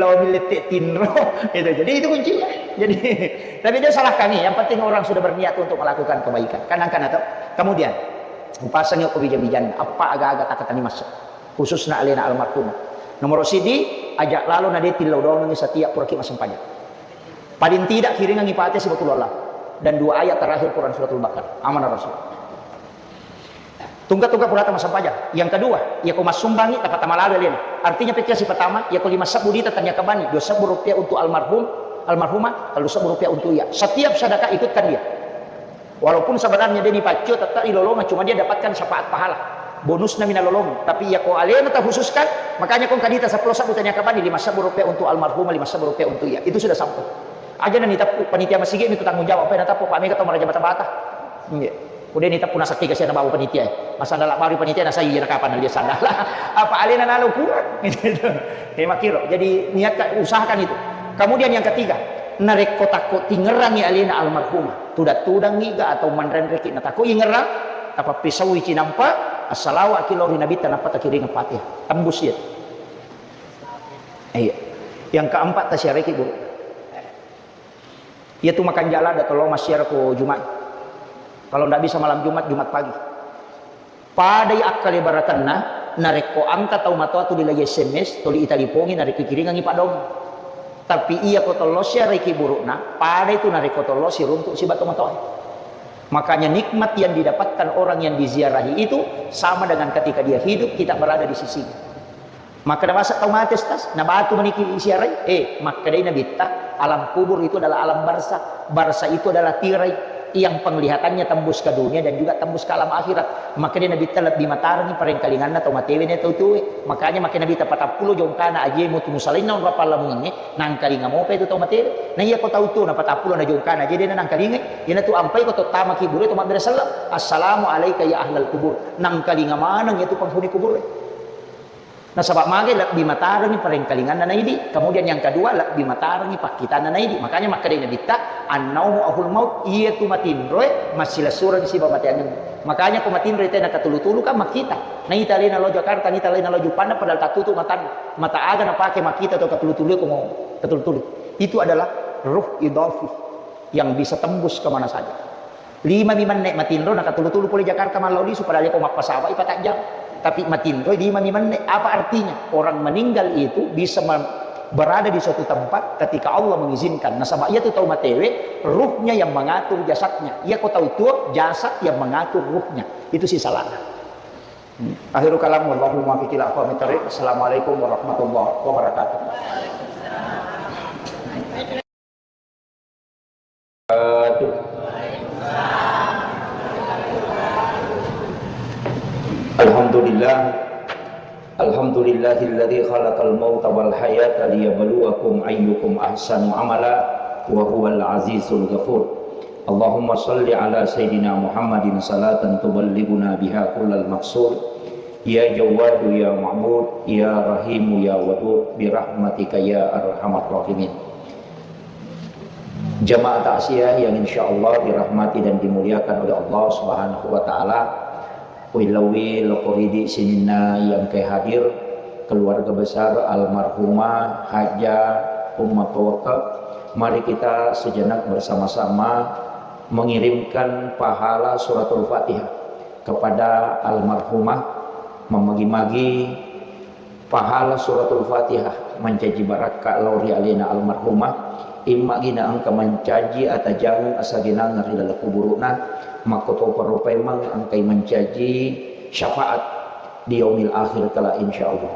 Lawan lette tinro. Itu. Jadi itu kuncinya. Jadi tapi dia salah kami. Yang penting orang sudah berniat untuk melakukan kebaikan. Kan angkan atau? Kemudian, upasangi ko bija-bijanna. Apa aga-aga takatani masuk. Khususna alena almarhumah. Nomor sidi, aja lalo na de tillau doangengi setiap puraki massempajang. Paling tidak kiringangi Fatihah sibawa Qul Huwallah dan dua ayat terakhir Quran Suratul Baqarah. Amanah Rasul. Tungka-tungka purata massempajang. Yang kedua, iya ko massumbangi, tapatama lalo alena. Artinya pekkia si pertama, iya ko lima sebbu dita tania kabani, dua sebbu rupiah untuk almarhum, almarhumah, lalu sebbu rupiah untuk iya. Setiap sedekah ikutkan dia. Walaupun sebenarnya dia dipaccio, tetap dilolongan, cuma dia dapatkan syafaat pahala. Bonusna mina lolong. Tapi iya ko alena terkhususkan, makanya ko kadita seppulo sebbu tania kabani, lima sebbu rupiah untuk almarhumah, lima sebbu rupiah untuk iya. Itu sudah sampai. Aja na niteppu panitia masigi itu tanggung jawab, apa yang nateppu Pak Mega atau maraja bata-bata. Iya. Udah niteppu nasakki kasihan bawa panitia. Masalah baru panitia nasa iya kapan dia sadar. Apa alena nalo kurang. Gitu. Hemakiro. Jadi niatkan, usahakan itu. Kemudian yang ketiga, narekko takko tingerangi alena almarhumah. Tudang-tudangngi ga atau manrenreki na tako ingerang, tapappisaui cinampa, assalawa ki lao ri Nabitta, nappa takiring Fatihah. Tembus iya. Iya. Yang keempat, tasiaraiki guru. Iya tu makan jala ada tolong masyarakat Jumat. Kalau ndak bisa malam Jumat, Jumat pagi. Padai akkale barakenna, narekko engka tau matoa tuli lai S M S, tuli italipongi, narekko kiringangi padong. Tapi iya ko tollo siaraiki burukna, padai tu narekko tollo siruntuk sibawa matoa. Makanya nikmat yang didapatkan orang yang diziarahi itu sama dengan ketika dia hidup, kita berada di sisinya. Makkeda basa tau mate, Ustaz, na batu maniki siarai? Eh, makkedai Nabitta, alam kubur itu adalah alam barzah. Barzah itu adalah tirai yang penglihatannya tembus ke dunia dan juga tembus ke alam akhirat. Makkedai Nabitta lebbi matarengi parengkalinganna tau matewe na tau tuwe. Makanya makkeda Nabitta patappulo jongkana aje mutu musalainna onro pallamungengnge, nangkalinga mopa itu tau matewe. Na iya ko tau tuo na patappulo na jongkana aje dena nangkalingai, iyanatu ampai ko tottama kibure to mabbere selleng. Assalamu alaika ya ahlal kubur. Nangkalinga maneng itu penghuni kubure. Nasaba magai lebbi matarengi parengkalinganna naidi. Kemudian yang kedua, lebbi matarengi pakkitanna naidi. Makanya makkedai Nabitta, "Annaumu ahul maut," iya tu matinroe massilessureng siba mateangenna. Makanya ko matinroi tena katulu-tulu kan makkita. Naita alena lao Jakarta, naita alena lao Juppanda padahal tattutu matanna. Mata aga napake makkita to katulu-tulu ko mau katulu-tulu. Itu adalah ruh idafi yang bisa tembus kemana saja. Lima mi menne matinro, nakatulu-tulu pole Jakarta mallau lisu, padahal ko mappasawai patajjang. Tapi matinro lima mi menne. Apa artinya? Orang meninggal itu bisa me-, berada di suatu tempat ketika Allah mengizinkan. Nasaba iya tu tau matewe, ruhnya yang mengatur jasadnya. Iya ko tau tuo, jasad yang mengatur ruhnya. Itu si salahnya. Hmm. Akhirul kalam, wallahu muwaffiq ila aqwamit thariq. Assalamualaikum warahmatullahi wabarakatuh. Alhamdulillah. Alhamdulillahilladzi khalaqal mauta wal hayata liyabluwakum ayyukum ahsanu amala. وهو العزيز الغفور. اللهم صل على سيدنا محمد صلاة تبلغنا بها كل المقصود. يا جواد يا معبود يا رحيم يا ودود برحمتك يا أرحم الراحمين. Jamaah takziah yang insya Allah dirahmati dan dimuliakan oleh Allah Subhanahu wa Ta'ala, Uwillauwi lokko ridi sininna yang engkae hadir, keluarga besar almarhumah Haja Umma Towakka. Mari kita sejenak bersama-sama mengirimkan pahala suratul Fatihah kepada almarhumah, memagi-magi pahala suratul Fatihah mancaji barakka lao ri alena almarhumah, immagi na engka mancaji atajangeng asagenangeng ri laleng kuburu'na, makkotopa ro paimeng engkai mancaji syafaat di yaumil akhir kala insyaallah.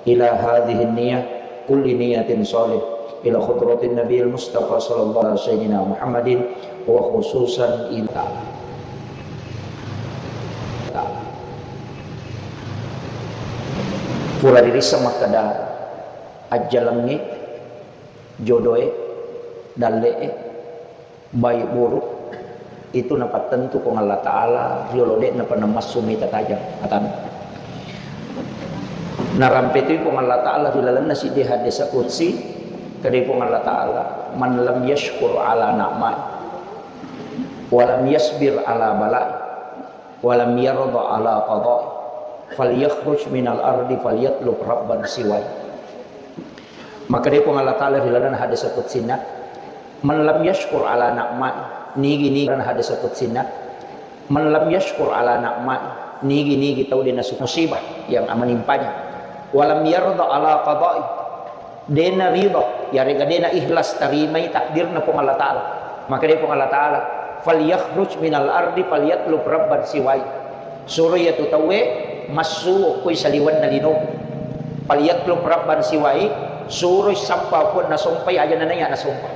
Ila hadhihi niyah kulli niyatin shalih ila hadratin Nabiil Mustafa sallallahu alaihi wasallam Muhammadin wa khususan ila Pura ririsseng makkeda, ajjalengnge, jodoe, dalle'e, baik buruk, itu napattentu Puang Allah Ta'ala riolo de'napa namassu mita tajang atana. Narampe tu Puang Allah Ta'ala ri lalenna siddi hadis qudsi, kedai Puang Allah Ta'ala, "Man lam yashkur ala na'mai, wa lam yasbir ala balai, walam yarda ala qada'i, falyakhruj minal ardi falyatlub rabban siwai." Makkeda Puang Allah Ta'ala ri lalenna hadis qudsinna, "Man lam yashkur ala na'mai," nigi-nigi, lalenna hadis qudsinna, "Man lam yashkur ala na'mai," nigi-nigi tau de' nasu-, musibah yang menimpanya, "walam yarda ala qada'i," de' naridha, yarega de' naikhlas tarimai takdirna Puang Allah Ta'ala. Makkeda Puang Allah Ta'ala, "Falyakhruj minal ardi falyatlub rabban siwai." Suro iyatu tauwe massu okkoi saliwenna linoku. "Falyatlub rabban siwai," suroi sappa okko nasompai aja nanaiya nasompa.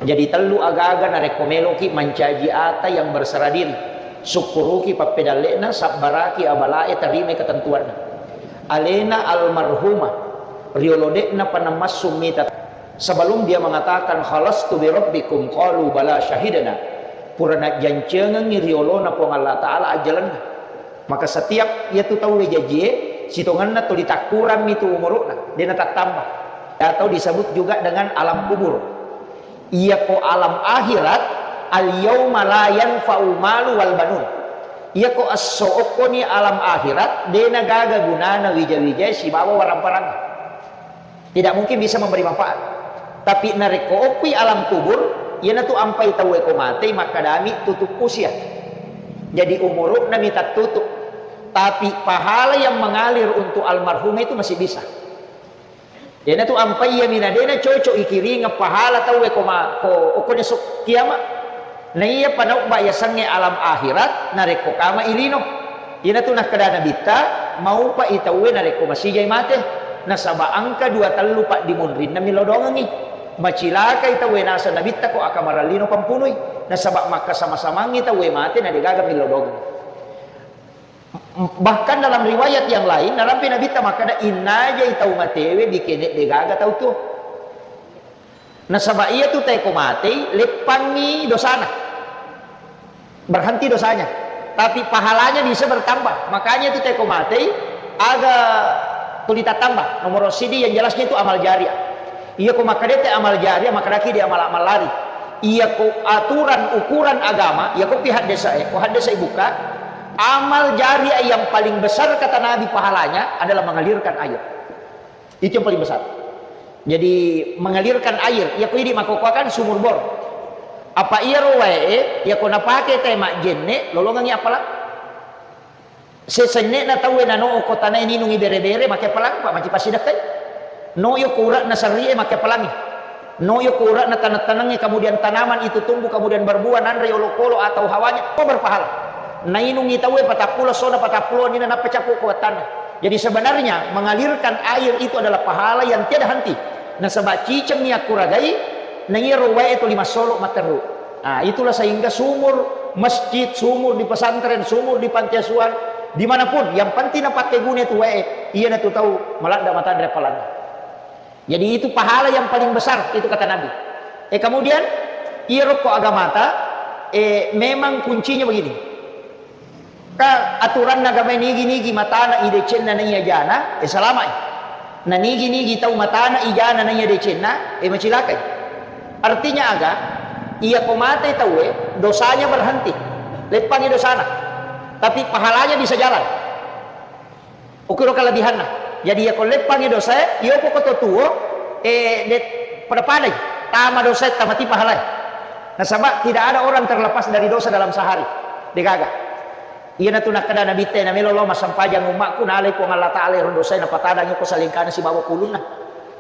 Jadi tellu agaga narekko meloki mancaji ata yang berserah diri, sukkuruki pappedalle'na, sabbaraki abalae, tarimai ketentuanna. Alena almarhumah riolo de'napa namassu mita. Sebelum dia mengatakan, "Khalastu bi rabbikum," qalu, "Bala syahidna." Pura najjancengengngi riolona Puang Allah Ta'ala ajjalenna. Maka setiap iyatu tauwe jajie, sitongenna tuli takkurammi tu umuru'na, de' natattamba. Atau disebut juga dengan alam kubur. Iyako alam akhirat, "Al yauma la yanfa'u malu wal banun." Iyako esso okkoni alam akhirat, de' nagaga gunana wija-wijae sibawa warang-parang. Tidak mungkin bisa memberi manfaat. Tapi narekko okkui alam kubur, iyanatu ampai tauwe ko matei, makkedami tutup usia. Jadi umuru'na mi tattutup. Tapi pahala yang mengalir untuk almarhum itu masih bisa. Iyanatu ampai iya mina de' nacocok ikiringeng pahala tauwe ko ma-, ko, okko esok kiamat. Na iya panaubba yasengnge alam akhirat, narekko kama ilino. Iyanatu nakkeda Nabitta, maupai tauwe narekko masijai mate. Nasaba engka dua tellu paddimunrinna millau doangengngi. Macilakai tauwe naseng Nabitta ko akamarallino pampunui. Nasaba makkasama-samangngi tauwe mate na degaga millau doangeng. Bahkan dalam riwayat yang lain, narampe Nabitta makkeda, "Innajai tau matewe bikene degaga tau tuo." Nasaba iyatu tae ko matei, leppangngi dosana. Berhenti dosanya. Tapi pahalanya bisa bertambah. Makanya itu tae ko matei, aga tuli tattamba. Nomor sidi yang jelasnya itu amal jariah. Iya ko makkedete amal jariah, makkedaki di amal-amal lari. Iya ko aturan ukuran agama, iya ko pi haddesa e, ko haddesa e buka, amal jariah yang paling besar kata Nabi pahalanya adalah mengalirkan air. Itu yang paling besar. Jadi mengalirkan air, iya ko idi makkokkoe kan sumur bor. Apa iyaro wae e, iya ko napake tae majjenne, lolongengngi appalang. Sesenne'na tauwe nano okko tanae ninungi bere-bere, make appalang, Pak, maci passidekkai. No yokko ura'na serrie, make appalangi. No yokko ura'na taneng-tanengnge, kemudian tanaman itu tumbuh, kemudian berbuah, nanre olokolo atau hawanya, oh, berpahala. Nainungi tauwe patappulo, sona patappulo, nina nappa cappu ko wattanna. Jadi sebenarnya mengalirkan air itu adalah pahala yang tiada henti. Nasaba cicengngi akkuragai, na iyaro wae tuli massolo matteru. Ah, itulah sehingga sumur masjid, sumur di pesantren, sumur di panti asuhan, dimanapun, yang penting napakkeguna itu wae, iyanatu tau maladda matanre appalanna. Jadi itu pahala yang paling besar, itu kata Nabi. E, kemudian, iyaro ko agamata, e, memang kuncinya begini. Ka aturanna agama nigi-nigi matana idecenna naiya jana, e, salamai. Na nigi-nigi tau matana ijana naiya decenna, e, macilakai. Artinya aga? Iya ko mate tauwe, dosanya berhenti. Leppangi dosana. Tapi pahalanya bisa jalan. Ukuro kelebihanna. Jadi, iya ko leppangi dosae, iya ko koto tuo, eh, de-, pada-padai. Tama dosae, tamati pahalae. Nasaba tidak ada orang terlepas dari dosa dalam sehari. Degaga. Iyanatu nakkeda Nabitta, namelo lao massempajang ummakku, nalai Puang Allah Taala ero dosae, napatadangi ko salengkana sibawa kulunna.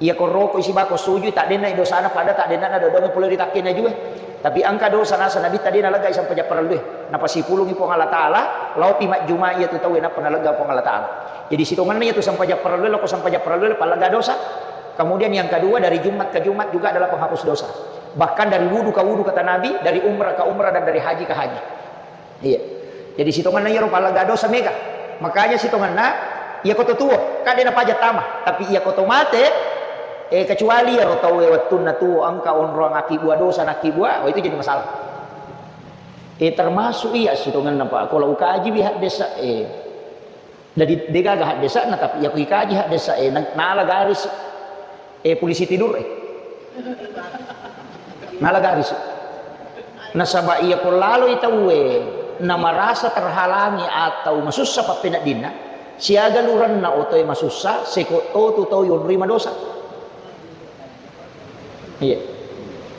Iya ko roko isi bako sujui, taddenna dosana pada taddenna dodongi pole ri takkena jue. Tapi engka dosa nasa Nabitta de naleggai sempajang parellue. Napasipulungi Puang Allah Taala, laopi majjuma iyatu tauwe nappa nalegga Puang Allah Taala. Jadi sitongenna iyatu sempajang parellue, loko sempajang parellue, pallegga dosa. Kemudian yang kedua, dari Jumat ke Jumat juga adalah penghapus dosa. Bahkan dari wudu ke wudu, kata Nabi, dari umrah ke umrah, dan dari haji ke haji. Iya. Jadi sitongenna iyaro pallegga dosa mega. Makanya sitongenna iya koto tuo, kan de napaja tama. Tapi iya koto mate, eh, kecuali iyaro tau e wettunna tuo engka onroang akibua dosa nakibua, oh, itu jadi masalah. Eh, termasuk iya sitongenna, Pak. Kalau ukaji bi haddesa, eh, jadi degaga haddesa na, tapi iya ko ikaji haddesa, eh, na-, nala garis. Eh, polisi tidur, eh. Nala garis. Nasaba iya ko laloi tauwe, na marasa terhalangi atau masussa pappeneddinna, siaga lurenna otoe masussa, seko totu tau yonroi madosa. Iya.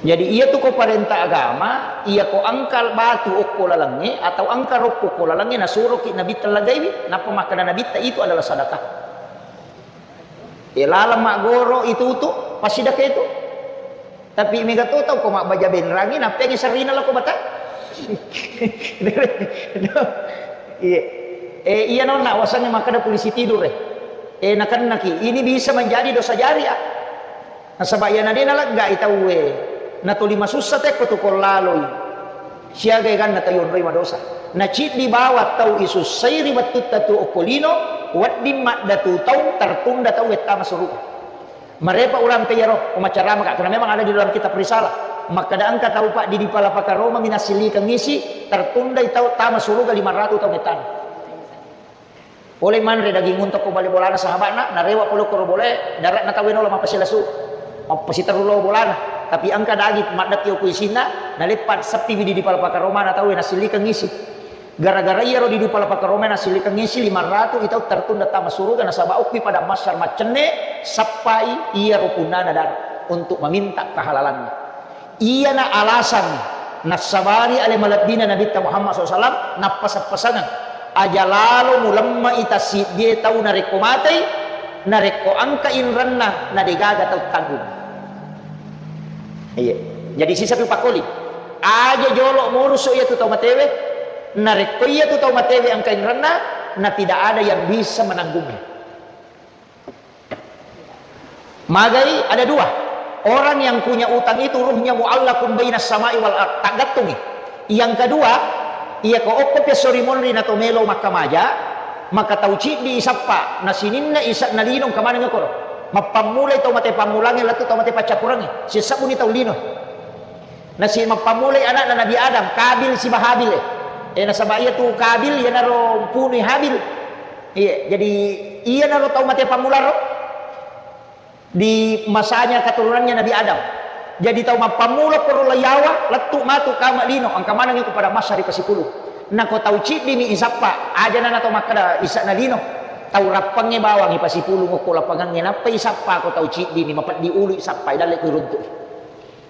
Jadi, iya tu ko parenta agama, iya ko engka batu okko lalengnge atau engka roppo okko lalengnge, nasuroki Nabitta lagaiwi, nappa makkeda Nabitta, itu adalah sadakah. E, laleng maggoro itu tu, pasti dake itu. Tapi mega to tau ko mabbaja benrangi, nappeangi serrina lako bata. Iya. E, iya nonna wasangnge makkeda polisi tidur, eh. E, nakennaki. Ini bisa menjadi dosa jariah. Nasaba iyana de naleggai tauwe, natoli masussa tekko tu ko laloi. Siaga eganna tau yonroi madosa. Naciddi bawang tau isussai ri wettutta tu okko lino, wedding maddatu taung tertunda tau wettama suruga. Marepa urampe iyaro, umacaramaka, karena memang ada di dalam kitab Risalah. Makkeda engka tau, Pak, di, di Pala Pakaroma minassillikeng isi, tertundai tau tama suruga lima ratu tau mettana. Pole manre daging unta ko bale bolana sahabatna, narewa pole koro bole, daratna tauwe nolo mappasilasu. Mappasiterru lo bolana. Tapi engka daging maddaki okko isinna, naleppa seppi widi di Pala Pakaromana tauwe nasillikeng isi. Gara-gara iyaro di Pala Pakaromana nasillikeng isi lima ratu itau tertunda tama suruga nasaba okki pada massar maccenne, sappai iyaro punnana dara untuk meminta kehalalannya. Iyana alasan nassabari ale malebbina Nabitta Muhammad sallallahu alaihi wasallam, nappaseng-pasengeng, aja lalo mulemme'i tassiddie tau narekko matei, narekko engka inrenna, na degaga tau tanggung. Iya. Jadi, sisapi pakoli. Aja jolo murusu iyatu tau matewe, narekko iyatu tau matewe engka inrenna, na tidak ada yang bisa menanggungnya. Magai ada dua. Orang yang punya utang itu ruhnya muallakun bainas samai wal ard. Taggattungi. Yang kedua, iya ko okko pesso ri monri na to melo makkamaja, maka tau ciddi isappa, na sininna isa na lino engka maneng koro. Mappammulai tau mate pammulangnge lettu tau mate paccappurengnge. Sisabbuni tau lino. Nasi mappammulai ana'na Nabi Adam, Kabil siba Habil, eh. Eh, nasaba iyatu Kabil iyanaro mpunui Habil. Iya, jadi iyanaro tau mate pammularo di masanya keturunannya Nabi Adam. Jadi tau mappammula koro layawa, lettu matu kama lino, engka maneng iko pada massa ri pasipulung. Nako tau ciddimi isappa, ajana na tau makkeda isa'na lino. Tau rappengnge bawang ipasipulung okko lappangengnge, nappa isappa ko tau ciddimi, mapeddi ulu isappai, dalle ko iruntu'i.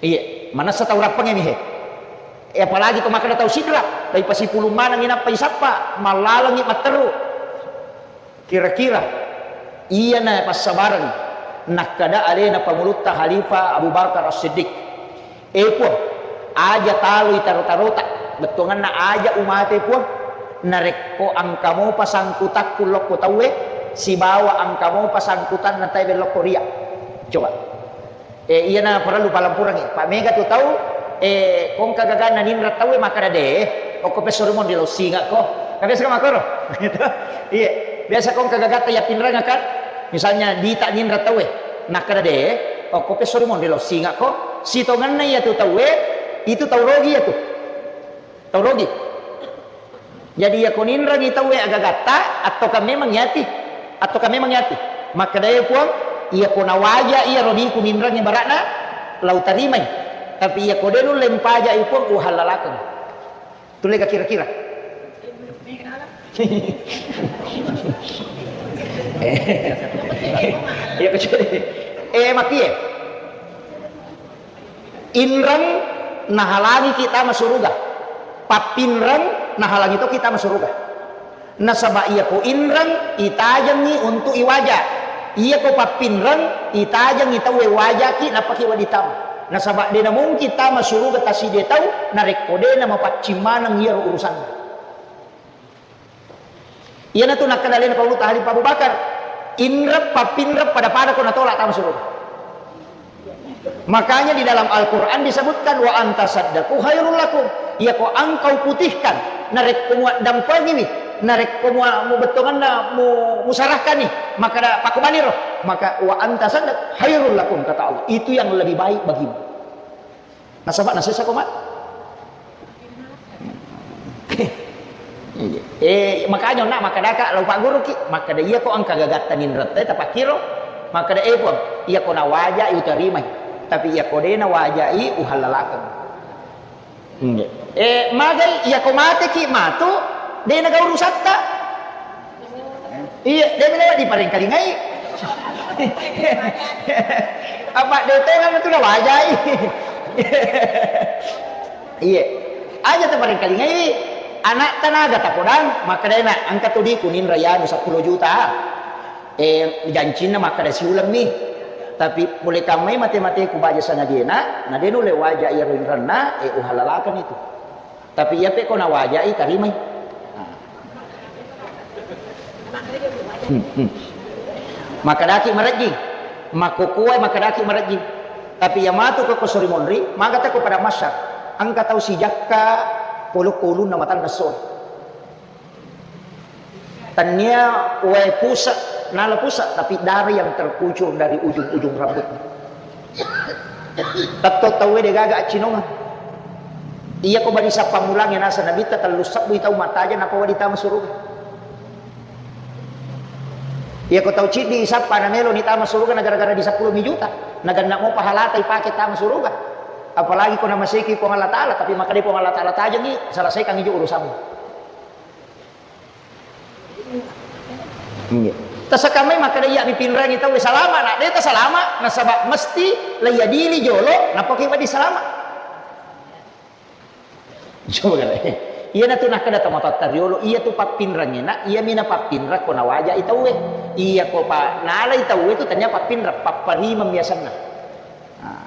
Iya, manessa tau rappengnge mi he. Eh, apalagi ko makkeda tau sidra, tapi pasipulung manengngi nappa isappa, mallalengngi matteru. Kira-kira iyana passabareng nakkeda alena pangulutta Khalifah Abu Bakar As-Siddiq. Eh, Puang, aja taloi taro-tarota, bettuanganna aja umate, Puang. Narekko engka mopa sangkutakku lokko tauwe, sibawa engka mopa sangkutanna tauwe lokko ria. Coba. Eh, iyana parellu palempurengngi. Pa mega tu tau, eh, kongka gaganna ninra tauwe makkeda de, okko pesso ri monri lao singakko. Kan biasa kan makkoro? Iya. Biasa kongka gagatta yappinrengakkan. Misalnya dita ninra tauwe, nakkeda de, okko pesso ri monri lao singakko. Sitongenna iyatu tauwe, itu tau rogi iyatu. Tau rogi. Jadi, iyako ninrengngi tauwe agagatta, attoka memang iyati, attoka memang iyati. Makkedae Puang, iyako nawaja iyaro diku ninrengnge bara'na, la utarimai. Tapi iyako de nulle mpaja'i Puang, uhallalakeng. Tullega kira-kira? Eh, iya, kecuali. Eh, makie. Inreng nahalangi kita masuruga. Pappinreng nahalangi to kita masuruga. Nasaba iyako inreng itajengngi untuk iwaja. Iyako pappinreng itajengngi tauwe wajaki nappaki wedding tama. Nasaba de namungkin tama suruga taside tau narekko de namapaccing maneng iyaro urusanna. Iyanatu nakkeda alena Paulus, Khalifah Abu Bakar, inreng pappinreng pada-pada ko natolak tama suruga. Makanya di dalam Al-Quran disebutkan, "Wa anta saddaku khairul lakum." Iyako engkau putihkan, narekko muaddampengiwi, narekko mua-, mubettonganna mu-, musarahkani, maka da-, pakubaniro, maka, "Wa anta saddaq khairul lakum," kata Allah. Itu yang lebih baik bagimu. Nasaba nasessa ko matu. Eh, makanya onna makkadaka lao pagguruki, makkada iyako engka gagatta ninretta tapakkiro, makkada, "Eh, Puang, iyako nawajai utarimai, tapi iyako de nawajai uhallalakeng." Eh, magai iyako mateki matu, de naga urusatta. Iya, de melo diparengkalingai. Apa de tongeng tu nawajai. Iya. Aja taparengkalingai. Anak tanaga tapodang, makkedai na, "Engka tu diku ninra anu seppulo juta." Eh, jancinna makkeda siulemmi. Tapi pole kammai mate-mateku baja sangadina, na de nulle waja iyaro inrenna, eh, uhallalakeng itu. Tapi iya pe ko nawajai, tarimai. Nah. Hmm, hmm. Makkedaki marejjing, makkukuai makkedaki marejjing. Tapi iya matu ko, ko sori monri, maga tako pada masyar. Engka tau sijakka polokko ulunna matanna soe. Tania wae pusat, nala pusat, tapi darah yang terkucur dari ujung-ujung rambutnya. Tetto tauwe de gaga accinongeng. Iyako bari sappamulangnge naseng Nabitta tellu sebbui tau matajeng nappa wedding tama suruga. Iyako tau ciddi isappa namelo ni tama suruga na gara-gara di seppulo mi juta, naganna mo pahalata ipake tama suruga. Apalagi ko namaseki Puang Allah Taala, tapi makkeda Puang Allah Taala, "Tajengi, selesaikan ijo urusanmu." Iya. Tasakamai makkeda iya mipinrengi tauwe salama, na de tasalama, nasaba mesti leiyadili jolo, nappa ko wedding salama. Coba kale. Iyanatu nakkeda tomatoatta riolo, iyatu pappinrengnge, na iyami napappinreng ko nawajai tauwe. Iyako pa nalai tauwe tu tania pappinreng, papparimeng biasanna. Nah.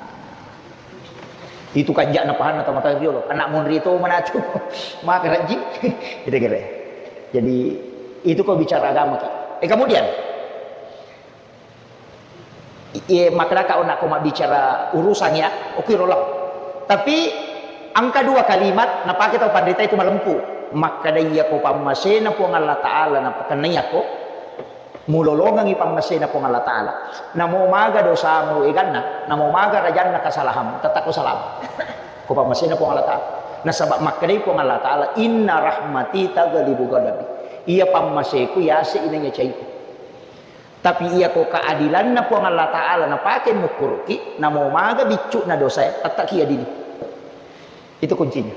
Itu kanja'na pahanna tomatoa riolo, anak monri to manatu. Maka rajin. Gitu kira. Jadi itu kau bicara agama ki. Eh, kemudian, iya, makkedaka onna ko mabbicara urusan ya, oke rolah. Tapi engka dua kalimat napake tau panrita itu malempu. Makkeda iyako pammasena Puang Allah Taala napakennai ako, mulolongengi pammasena Puang Allah Taala. Namo maga dosamu eganna, namo maga rajanna kasalahanmu, tetap ko salama. Ko pammasena Puang Allah Taala. Nasaba makkedai Puang Allah Taala, "Inna rahmati taghlibu ghadabi." Iya pammaseku yase inaiya caiku. Tapi iyako keadilanna Puang Allah Taala napake mukkuruki, namo maga biccu'na dosae, tetap ki adili. Itu kuncinya.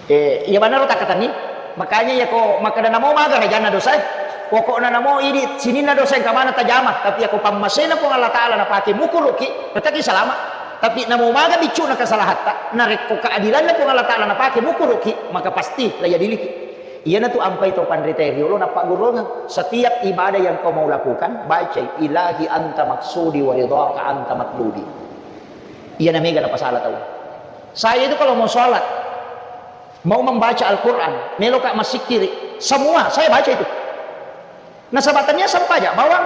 Eh, iya manaro takkatenni. Makanya iyako makkeda namo maga rajanna dosae. Pokokna namo idi sininna dosa engka maneng tajama, tapi iyako pammasena Puang Allah Taala napake mukkuruki, tetap ki salama. Tapi namo maga biccu'na kesalahatta, narekko keadilanna Puang Allah Taala napake mukkuruki, maka pasti la yadiliki. Iyanatu ampai to panrita riolo nappagguruangeng. Setiap ibadah yang kau mau lakukan, bacai, "Ilahi anta maksudi wa ridhaka anta matlubi." Iyana mega napasala tau. Saya itu kalau mau sholat, mau membaca Al-Quran, meloka massikkiri, semua saya baca itu. Nasaba tania sempaja bawang.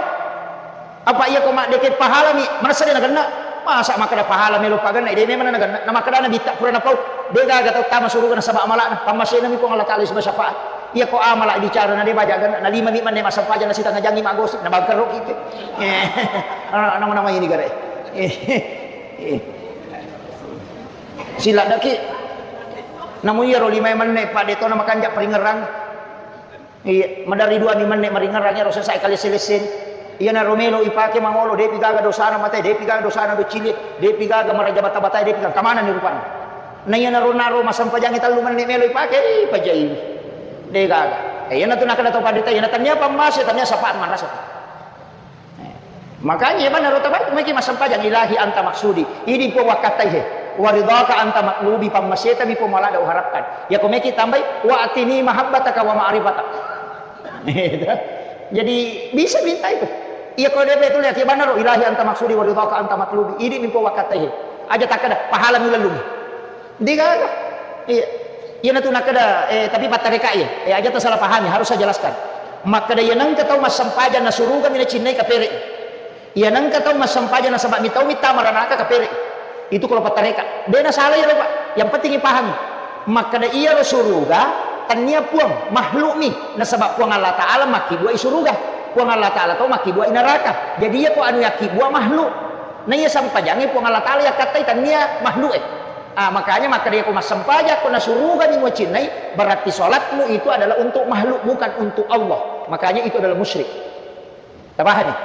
Apa iya ko maddeke pahalami, manessa de nagenna? Masa makkeda pahala melo pagenna, de memang nagenna. Na makkeda Nabitta pura napau, de gaga tau tama suruga nasaba amala'na, pammasenami Puang Allah Taala sibawa syafaat. Iya ko amala bicara na de baja genna, na lima mi manne massempajang na sitengah jangi magosip, na bangkerro kite. Eh, nama ini gare. Eh, Eh. Siladdaki. Namu iyaro limae menne, Pak, de tona makanja paringerang. Iya, maderri duani menne maringerang, ero sesai kalesse-lessen. Iyanaro melo ipake mangolo, depi gaga dosana mate, depi gaga dosana docili, depi gaga maraja bata-batae, depi gaga kamanani rupanna. Na iyanaro naro massempajangnge tellu menne melo ipake, ih, pajai. De gaga. Eh, iyanatu nakkeda tau panrita, iyana tania pammase, tania sapa manrasa. Makanya, iya bana ro tabai, meki massempajang, "Ilahi anta maksudi." Idi Puang wakkatai he. "Wa ridhaka anta matlubi," pammaseta mi Puang maladda uharapkan. Iya ko meki tambai, "Wa atini mahabbataka wa ma'rifata." Jadi, bisa minta itu. Iya ko de betul ya, iya bana ro, "Ilahi anta maksudi wa ridhaka anta matlubi." Idi mi Puang wakkatai he. Aja takkeda, "Pahala mi lellung." Degaga. Iya. Iyanatu nakkeda, eh, tapi pattareka iya. Eh, aja tasalah pahami, harus saya jelaskan. Makkeda iya nengka tau massempajang na suruga mi nacinnai kapere. Iya nengka tau massempajang nasaba mi tau mi tama ranaka kapere. Itu kalau pattareka. De nasalah iyaro, Pak. Yang penting ipahami. Makkeda iyaro suruga, tania puang, makhluk mi. Nasaba Puang Allah Ta'ala makkibuai suruga. Puang Allah Ta'ala tau makkibuai neraka. Jadi iya ko anu yakkibua makhluk. Na iya sempajangnge Puang Allah Ta'ala yakkattai tania makhluk e. Ah, makanya makkeda ko massempajang ko na suruga ni mucinnai, berarti salatmu itu adalah untuk makhluk, bukan untuk Allah. Makanya itu adalah musyrik. Tapahami?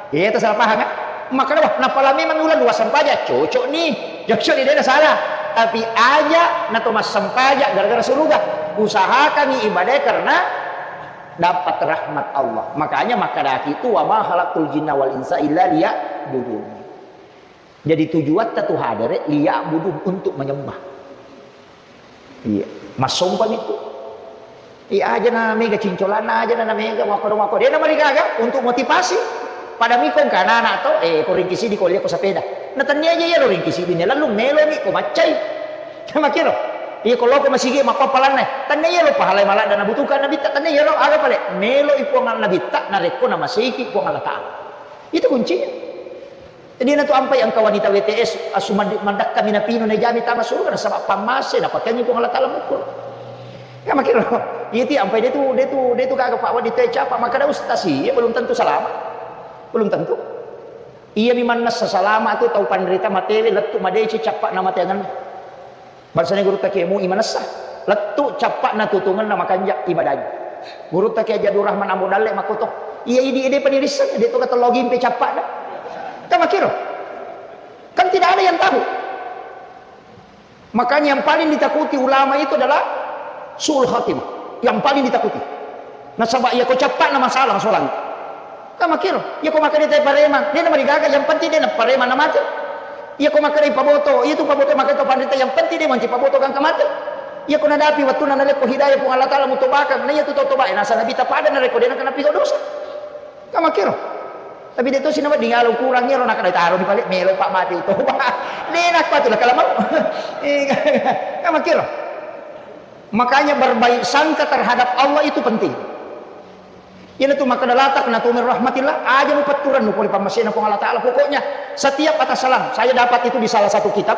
Iya, itu salah paham ya? Makkeda, "Wah, napala memang ulang dua sempajang, cocok nih." Cocok nih, dia salah. Tapi aja na to massempajang gara-gara suruga. Usahakan ibadah karena dapat rahmat Allah. Makanya makkadaki itu, "Wa ma khalaqtul jinna wal insa illa liya'budun." Jadi tujuatta tu hadere liya'budun, untuk menyembah. Iya, massompami tu. Iya, aja na mega cincolanna, aja na mega makkoro-makkoro. Dia na marigaga untuk motivasi. Pada mikong ka anak-anak to, eh, ko ringkisi di ko lia ko sepeda. Na tania aja iya lo ringkisi di lalu melo mi ko maccai. Sama kiro. Iya, ko loko masigi makko palanna. Tania iya lo pahalai maladda nabutuhkan nabitta, tania iya lo aga pale. Melo i Puang nabitta narekko namaseiki Puang Allah Ta'ala. Itu kuncinya. Jadi, na tu ampai engka wanita W T S, asu mandi-, mandakka minapinu na jami tama suruga, nasaba pammase, napakengi Puang Allah Ta'ala mukul. Ya, makiro. Iti ampai dia tu, dia tu, dia tu gaga Pak Wadi teh capa, maka ada ustaz sih, ya, belum tentu selamat. Belum tentu. Iya, mi mannessa salama tu tau panrita matewe, lettu madeci cappa na mateangan. Bangsana gurutta Kiai Mu'i manessa, lettu cappa'na tutungenna makanja ibadaji. Gurutta Kiai Haji Abdul Rahman Ambo Dalle makkoto, iya idi ede panirisseng, de to katellogi impe cappa'na. Kan makkiro. Kan tidak ada yang tahu. Makanya yang paling ditakuti ulama itu adalah su'ul khatimah. Yang paling ditakuti. Nasaba iya ko cappa'na masalah solang. Kan makkiro, iya ko makkeda te paremang, de namarigaga, yang penting de naparemang namate. Iya ko makkeda paboto, iya tu paboto makkeda to panrita, yang penting de manci paboto gangka mate. Iya ko nadapi wattunna nalekko hidayah Puang Allah Ta'ala mutobakang, na iya tu totobae nasa nabitta pada narekko de nakana pigo dosa. Kan makkiro. Tapi de to sinawa di ngalo kurang ero nakana taro di balik melo pak mate toba. De nakpa tu lah kalamau. Kan makkiro. Makanya berbaik sangka terhadap Allah itu penting. Iyanatu makkeda la taqnatu min rahmatillah, aja mupetturennu pole pammasena Puang Allah Ta'ala. Pokoknya setiap atas salam, saya dapat itu di salah satu kitab,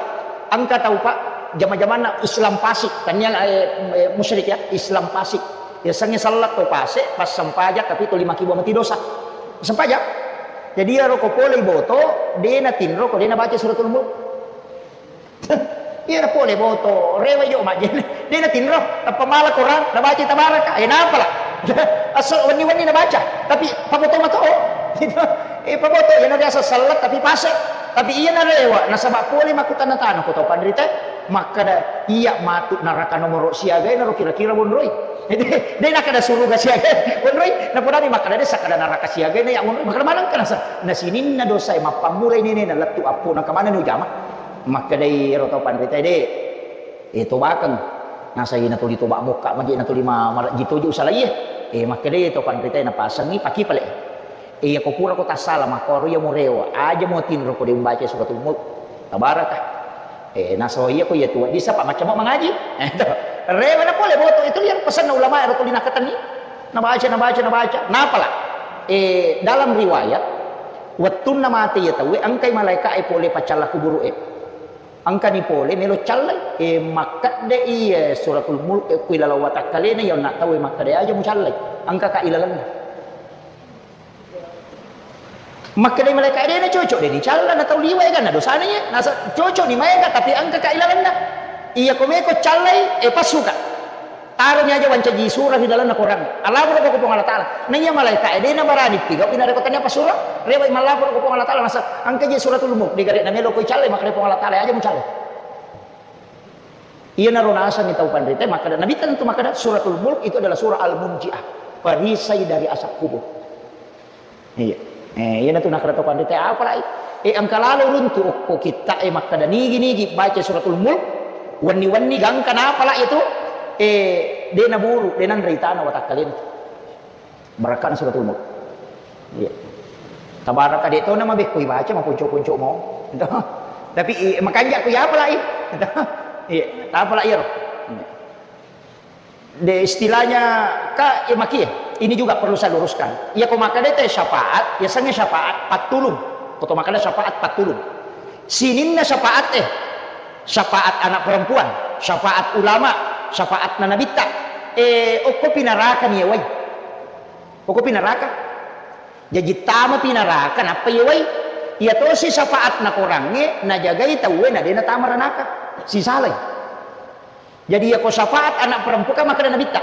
engka tau Pak, jama-jamanna Islam Pasik, tania, eh, eh, musyrik ya, Islam Pasik. Ya sengnge sellat to pase, pas sempajang tapi to lima kibua mati dosa. Sempajang. Jadi iyaro ko pole boto, de natinro ko de nabaca suratul mulk. Iya na pole boto, rewe jo majjenne. De natinro, tappa mala Quran, nabaca tabaraka. Eh, napala. Asso wenni-wenni nabaca, tapi paboto mato. Gitu. Eh, paboto, iya na biasa sellat tapi pase. Tapi iya na rewa, nasaba pole makkutanna tano ko tau panrita. Makkeda iya matu neraka nomoro siaga, naro kira-kira bonroi. De, de nakkeda suruga siaga, bonroi. Napodani makkeda de sakkeda neraka siaga, na ya bonroi. Makkeda maneng ka nasa. Na sininna dosa, eh, mappammulai nene, na lettu appo, na kemana ni ujama. Makkedai ero tau panritae, "De, eh, tobakeng." Nasai natuli toba mokka magi natuli ma-, marejji toji usalaie. Eh, makkedai tau panritae napasengi paki pale. Eh, iya ko pura ko tassala makkoro iya murewa, aja mutinro ko de umbaca suratul mulk. Tabaraka. Eh, naso iya ko iya tu disa pa macam mangaji. Eh, to. Rewa na pole boto itu liang pesanna ulama ero tuli nakatenni. Nabaca, nabaca, nabaca. Napala. Eh, dalam riwayat, wettunna mate iya tauwe, engkai malaika e pole paccalla kuburu e. Engkani pole melo callai, e, makkedde iye suratul mulk, e, ku ilaleng watakkalena, iya onna tauwe makkeda aja mucallai, engkaka ilalenna. Makkedai malaika, "Dena cocok, deni calla na tau liwa ega na dosana ye. Nasa cocok ni maega, tapi engka ka ilalenna. Iya ko meko callai, e passuka. Taroni aja wancaji surah ri lalenna Quran. Alaporo ko Puang Allah Taala." Naiya malaika e dena barani pigau ina reko tania pasuro. Rewa mallaporo ko Puang Allah Taala, nasa engka je suratul mulk, de gare na melo ko callai, makkeda Puang Allah Taala, "Aja mu callai." Iyanaro nasengngi tau panrita, makkeda Nabitta tentu makkeda, "Suratul Mulk itu adalah surah al-munjiah, perisai dari azab kubur." Iya. Eh, iyanatu nakkeda tau panrita, "Apalai?" Eh, engka lalo runtu okko kitta e makkeda, "Nigi-nigi baca suratul Mulk, wenni-wenni gangka napala itu, eh, de naburu, de nanre itana watakkalena." Barakkana suratul Mulk. Iya. Tabaraka de to na mabekko ibaca, maponco-ponco mo. Tapi, i, makanja ku ya apalai. Iya, apalai iyaro. De istilahnya ka, eh, makie. Ini juga perlu saya luruskan. Iya ko makkeda te syafaat, ya sange syafaat pattulung. Ko to makkeda syafaat pattulung. Sininna syafaat, eh, syafaat anak perempuan, syafaat ulama, syafaat na nabitta. Eh, okko pinaraka ni wai. Pokokpi naraka. Jaji tama pi naraka nappa iyewai. Iya tosi syafaat na korangnge najagai tauwe na de natama ranaka. Sisalai. Jadi iya ko syafaat anak perempuan kan makkeda nabitta.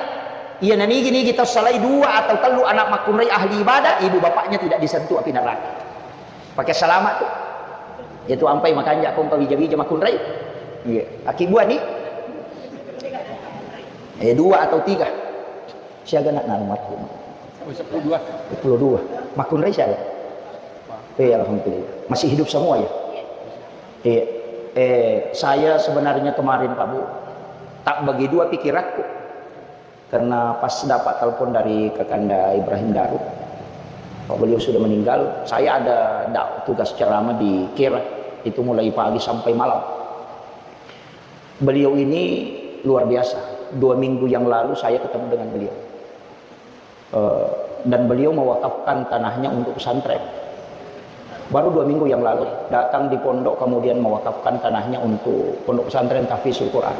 Iya nanigi-nigi tau salai dua atau tellu anak makkunrai ahli ibadah, ibu bapaknya tidak disentuh api neraka. Pakai selamat tuh. Itu ampai makanja kong kawija-wija makkunrai. Iya. Aki buah nih. Eh, dua atau tiga. Siaga nak almarhum? Oh, sepuluh dua. Sepuluh dua. Makkunrai siaga? Eh, alhamdulillah. Masih hidup semua ya? Iya. Eh, saya sebenarnya kemarin, Pak Bu, tak bagi dua pikiranku. Karena pas dapat telepon dari Kakanda Ibrahim Daru, Pak, beliau sudah meninggal, saya ada dak-, tugas ceramah di Kera, itu mulai pagi sampai malam. Beliau ini luar biasa. Dua minggu yang lalu saya ketemu dengan beliau. Eh, dan beliau mewakafkan tanahnya untuk pesantren. Baru dua minggu yang lalu, datang di pondok, kemudian mewakafkan tanahnya untuk pondok pesantren Tahfizul Quran.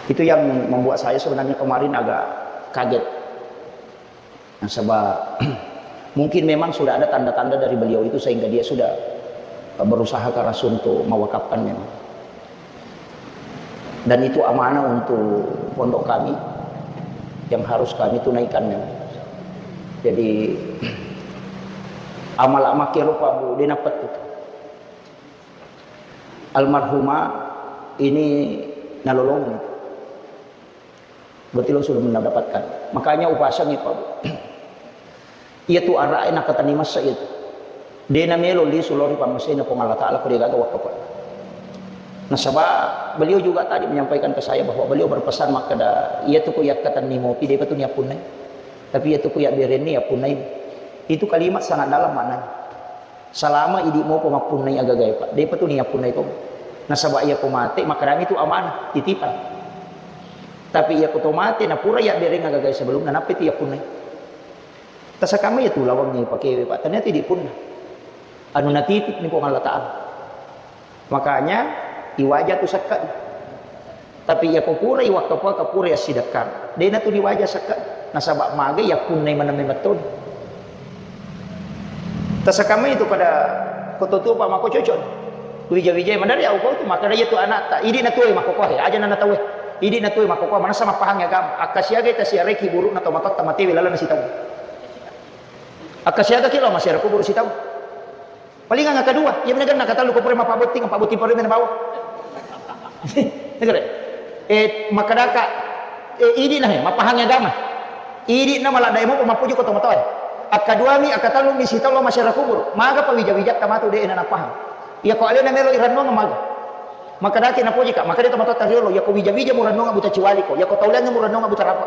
Itu yang membuat saya sebenarnya kemarin agak kaget. Nasaba, mungkin memang sudah ada tanda-tanda dari beliau itu sehingga dia sudah, eh, berusaha keras untuk mewakafkan memang. Dan itu amanah untuk pondok kami yang harus kami tunaikan memang. Jadi, amal-amal kero, Pak Bu, de napettu. Almarhumah ini nalolongeng. Berarti lo sudah mendapatkan. Makanya upasangi, Pak Bu. Iya tu ara'e nakatenni massa iya tu. De namelo lisu lao ri pammasena Puang Allah Ta'ala ko de gaga wakkafa. Nasaba beliau juga tadi menyampaikan ke saya bahwa beliau berpesan makkeda, iya tu ko yakkatenni mopi, depa tu niappunnai. Tapi iya tu ko yabberenni yappunnai. Itu kalimat sangat dalam maknanya. Salama idi mopa mappunnai agagae, Pak. Depa tu niappunnai to. Nasaba iya ko mate, makkedami tu amanah, titipan. Tapi iya ko to mate, napura yabbereng agagae sebelumna, nappa tu yappunnai. Tasakamma iya tu lawangnge pakewe, Pak. Ternyata idi punna. Anu natitip ni Puang Allah Ta'ala. Makanya, iwaja tu sakka. Tapi iya ko purai wakkafa, ka purai assidekkang. Dena tu diwaja sakka. Nasaba maga iya punnai maneng memettoni. Tasakamma itu pada ko to tuo, Pak, mako cocok. Wija-wijai madari au ko tu, makkeda iya tu anatta. Idi na tuo mako kohe, aja na tauwe. Idi na tuo mako kohe, manessa mappahang agama. Akkasiagai tasiareki burukna to matotta matewe lalenna sitaung. Akkasiagaki lao masiara kuburu sitaung. Palingang kedua, iya mena genna katellu ko pura mappabotting, pabbotting pura mena bawa. Negara. Eh, makkedaka, eh, idi na he, mappahangi agama. Idi na maladde mo mappuji ko tomatoe. Akkaduami, akkatellumi sitaung lao masiara kuburu. Maga pawija-wijatta matu de na napahang. Iya ko alena melo irennuang maga. Makkedaki napojika, makkeda tomatoatta riolo, iya ko wija-wija murennunga buta ciwaliko, iya ko tauleangnge murennunga buta rapa.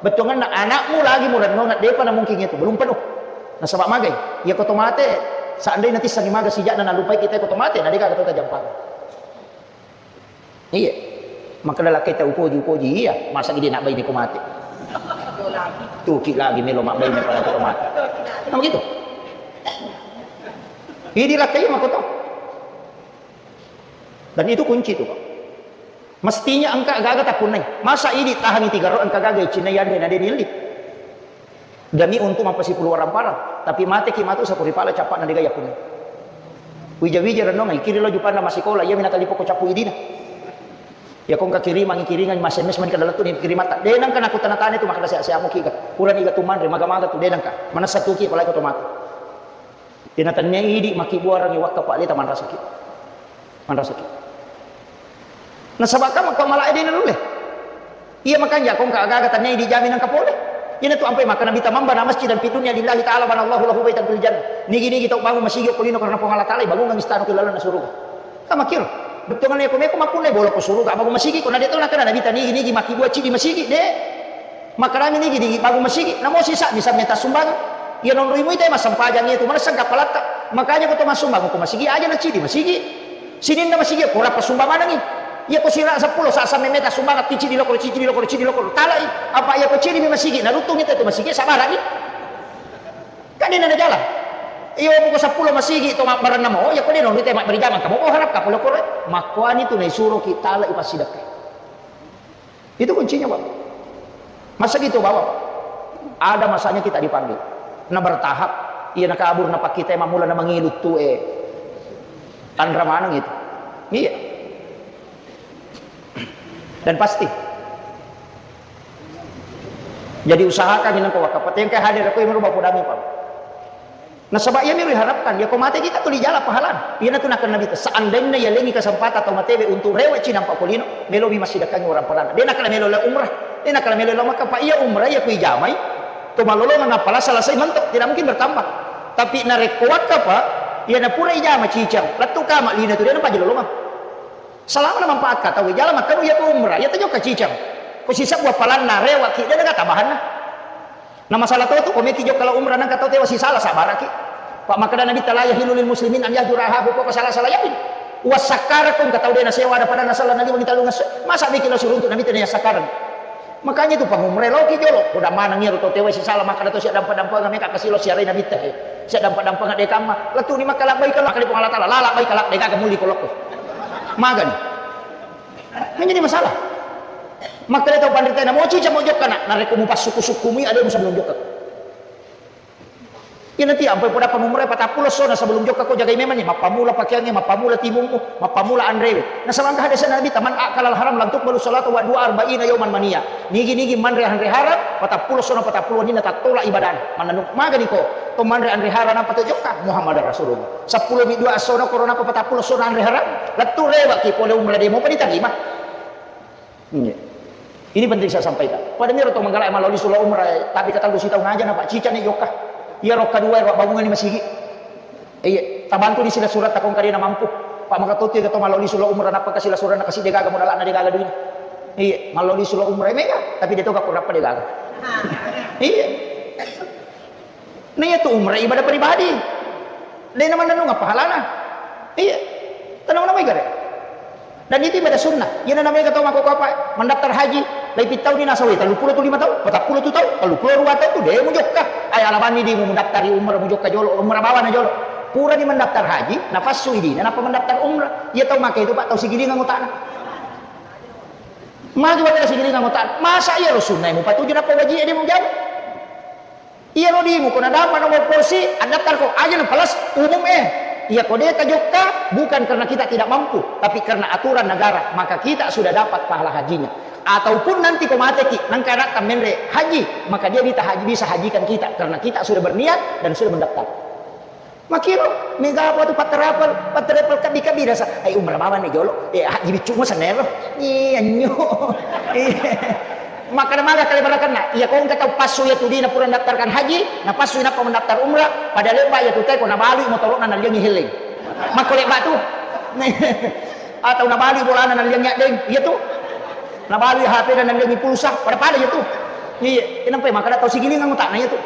Bettuangenna anakmu lagi murennunga, depa na mungkin itu, belum penuh. Nasaba magai, iya ko tomate, seandainya tissengi maga sijakna nalupai kita ko tomate, na deka kata jampang. Iya. Makkeda lakkaita upoji, upoji, iya, masa idi nabbaine ko mate. Tuki lagi melo mabbaine pada ko mate. Nah, begitu. Idi lakkai mako to. Dan itu kunci itu, Pak. Mestinya engka gaga tappunnai. Masa idi tahangi tiga ro engka gaga cinna yanre na de nilli. Demi untuk mappasipulu warang parang, tapi mateki matu sapuri pala cappa'na dega yapunna. Wija-wija renungai, kiri lo jupanna massikola, iyami natalipoko cappu idina. Iya ko engka kirimangi, kiringangi, ma-S M S mani kada lettu ni kirimatta. De nengka nakutana-tana tu makkada seha-seha muki ga. Purani ga tu manre, maga-maga tu, de nengka. Manessa tuki apalagi ko to matu. Iyana tennia idi makkibbuarangi wakka pa leta manrasaki. Manrasaki. Nasaba kamma ko malae de nanulle. Iya makanja ko engka aga-aga tennia idi jami nengka pole. Iyana tu ampai makkada Nabitta, "Man bana masjidan fid dunya lillahi ta'ala banallahu lahu baitan fil jannah." Nigi-nigi tau bangun masigi ko lino karena Puang Allah Taala, bangungang istana ko lalenna suruga. Ka makkiro. Bettuanna ko meko mappunnai bolo ko suruga, bangun masigi ko, na de to nakkada Nabitta nigi-nigi makkibbua cidi masigi, de. Makkadangi nigi-nigi bangun masigi, namo sisa bisa meta sumbangan. Iya nonroi muita massempajang itu, manessa kapalatta. Makanya ko to massumbang ko masigi aja na cidi masigi. Sininna masigi ko rappa sumbang manengi. Iya ko sira seppulo sa samme meta sumbangan, ti cidi lokoro, cidi lokoro, cidi lokoro. Talai. Apa iya ko cidi mi masigi, naruttung itu masigi, sabarani. Kan ini ada jalan. Iyo buku seppulo masigi to mabbarenna mo, iya ko de nonroi te mabberi jamang, kamu harap kapalo kore. Makkuani tu naisuroki talai passidakka. Itu kuncinya, Bapak. Masa gitu, Bapak? Ada masanya kita dipanggil. Na bertahap, iya na kabur, na pakita, mamula na mangilu tu, eh. Tanra maneng itu. Iya. Dan pasti. Jadi usahakan ini ko wakka. Patengkai hadir ko, yang merubah podangi, Pak. Nasaba iyami riharapkan, iya ko mate kita tuli jala pahalana. Iyana tu nakkada Nabitta, seandainya yalengi kesempatan tau matewe untuk rewe cinampa ko lino, melomi massidakkangi orang parana. De nakkada melo la umrah, de nakkada melo la Makkah, pa iya umrah iya ku ijamai, to malolongeng appala salasai mentok, tidak mungkin bertambah. Tapi narekko wakka pa, iyana pura ijama cicang, lettu kama lino tu de napaja lolongeng. Selama na manfaat ka tau, jala makkanu iya ko umrah, iya tajokka cicang. Ko sisebbu appalanna, rewaki, de naga tambahanna. Na masalah to tu, ko meki jokka lao umrah nengka tau tewa sisala sabaraki. Pa makkada Nabitta, "La yahillu lil muslimin an yahjura akhahu fawqa salasati layalin." Wassakkarako engka tau de nasewa ada pada nasala naliwengi tellung esso. Masa meki lao siruntu Nabitta na yassakkareng. Makanya itu pangumre loki jolo. Ko dammaneng iyaro tau tewa sisala makkada to sia dampa-dampengeng meka kasi lo siarai Nabitta he. Sia dampa-dampengeng de kamma. Lettu ni makkada labbaika, makkada Puang Allah Taala, la labbaika la, de gaga muli ko lokko. Magani. Menjadi masalah. Makkeda tau panrita, "Namoci camo jokka, Nak, narekko mupassukku-sukkumi ademu sebelum jokka." Iya nanti ampai poda pangumrai patappulo essona sebelum jokka ko jagai memang ni, mappamula pakeangnge, mappamula timummu, mappamula anrewe. Nasaba engka hadis Nabi, "Man akalal haram lam tuqbalu salatu wa du'a arba'ina yauman mania." Nigi-nigi manre anre haram, patappulo essona patappulo wenninna tattola ibadana. Mannanu magani ko, to manre anre haram apa to jokka? Muhammadar Rasulullah. Seppulo mi dua essona korona apa patappulo essona anre haram? Lettu rewaki pole umrah demo pa ditarima. Iya. Ini penting saya sampaikan. Pada miro to manggala maloli sula umrah, tapi katellu sitaung aja na, Pak, cicani jokka. Iya rokka dua, Pak, bangungan di masigi. Iya, tabantu di sila surat takong kadena mampu. Pak, maka tutu ya to maloli sula umrah, napa kasila surat na kasi degaga modal na degaga duit. Iya, maloli sula umrah mega, tapi dia to gak kurapa degaga. Iya. Nah, iya tu umrah ibadah pribadi. Dena mannennung pahalana. Iya. Tenang nama igare. Dan itu ibadah sunnah. Iya, namanya kata mako apa? Mendaftar haji. Lai pitau ni nasawi, tellu puluh tu lima tahun, patappulo tu tahun, tellu puluh dua tahun tu, de mujokka. Ay, alabani di mu mendaftar umrah mujokka jolo, umrah bawa na jolo. Pura di mendaftar haji, nafassu idina, napa mendaftar umrah? Iya tau make itu, Pak, tau sigilingan utana. Magi wala sigilingan utana. Masa iya lo sunnah mu patuju napa wajib dia mujawab? Iyaro dimu ko nadapa nomor polisi, addaftar ko, aja na plus umum eh. Iya ko de tajokka, bukan karena kita tidak mampu, tapi karena aturan negara, maka kita sudah dapat pahala hajinya. Ataupun nanti ko mateki, nangka anatta menre haji, maka dia bisa haji, bisa hajikan kita, karena kita sudah berniat dan sudah mendaftar. Makiro, mega apa tu patrapel, patrapel kabi-kabi rasa, ai umrah bawa ni jolo, eh haji biccu mo sanero, iya nyo. Iya. Makkada maga kale barakanna, iya ko engka tau passu iya tu dina pura mendaftarkan haji, na passu inappa mendaftar umrah, pada lebba iya tu teko nabalui motorokna nalliangi heleng. Makko lebba tu. Atau nabalui bolana nalliangi addeng, iya tu. Nabalui H P na nalliangi pulsa, pada-pada iya tu. Iya, inampai makkada tau sigilingang utana iya tu.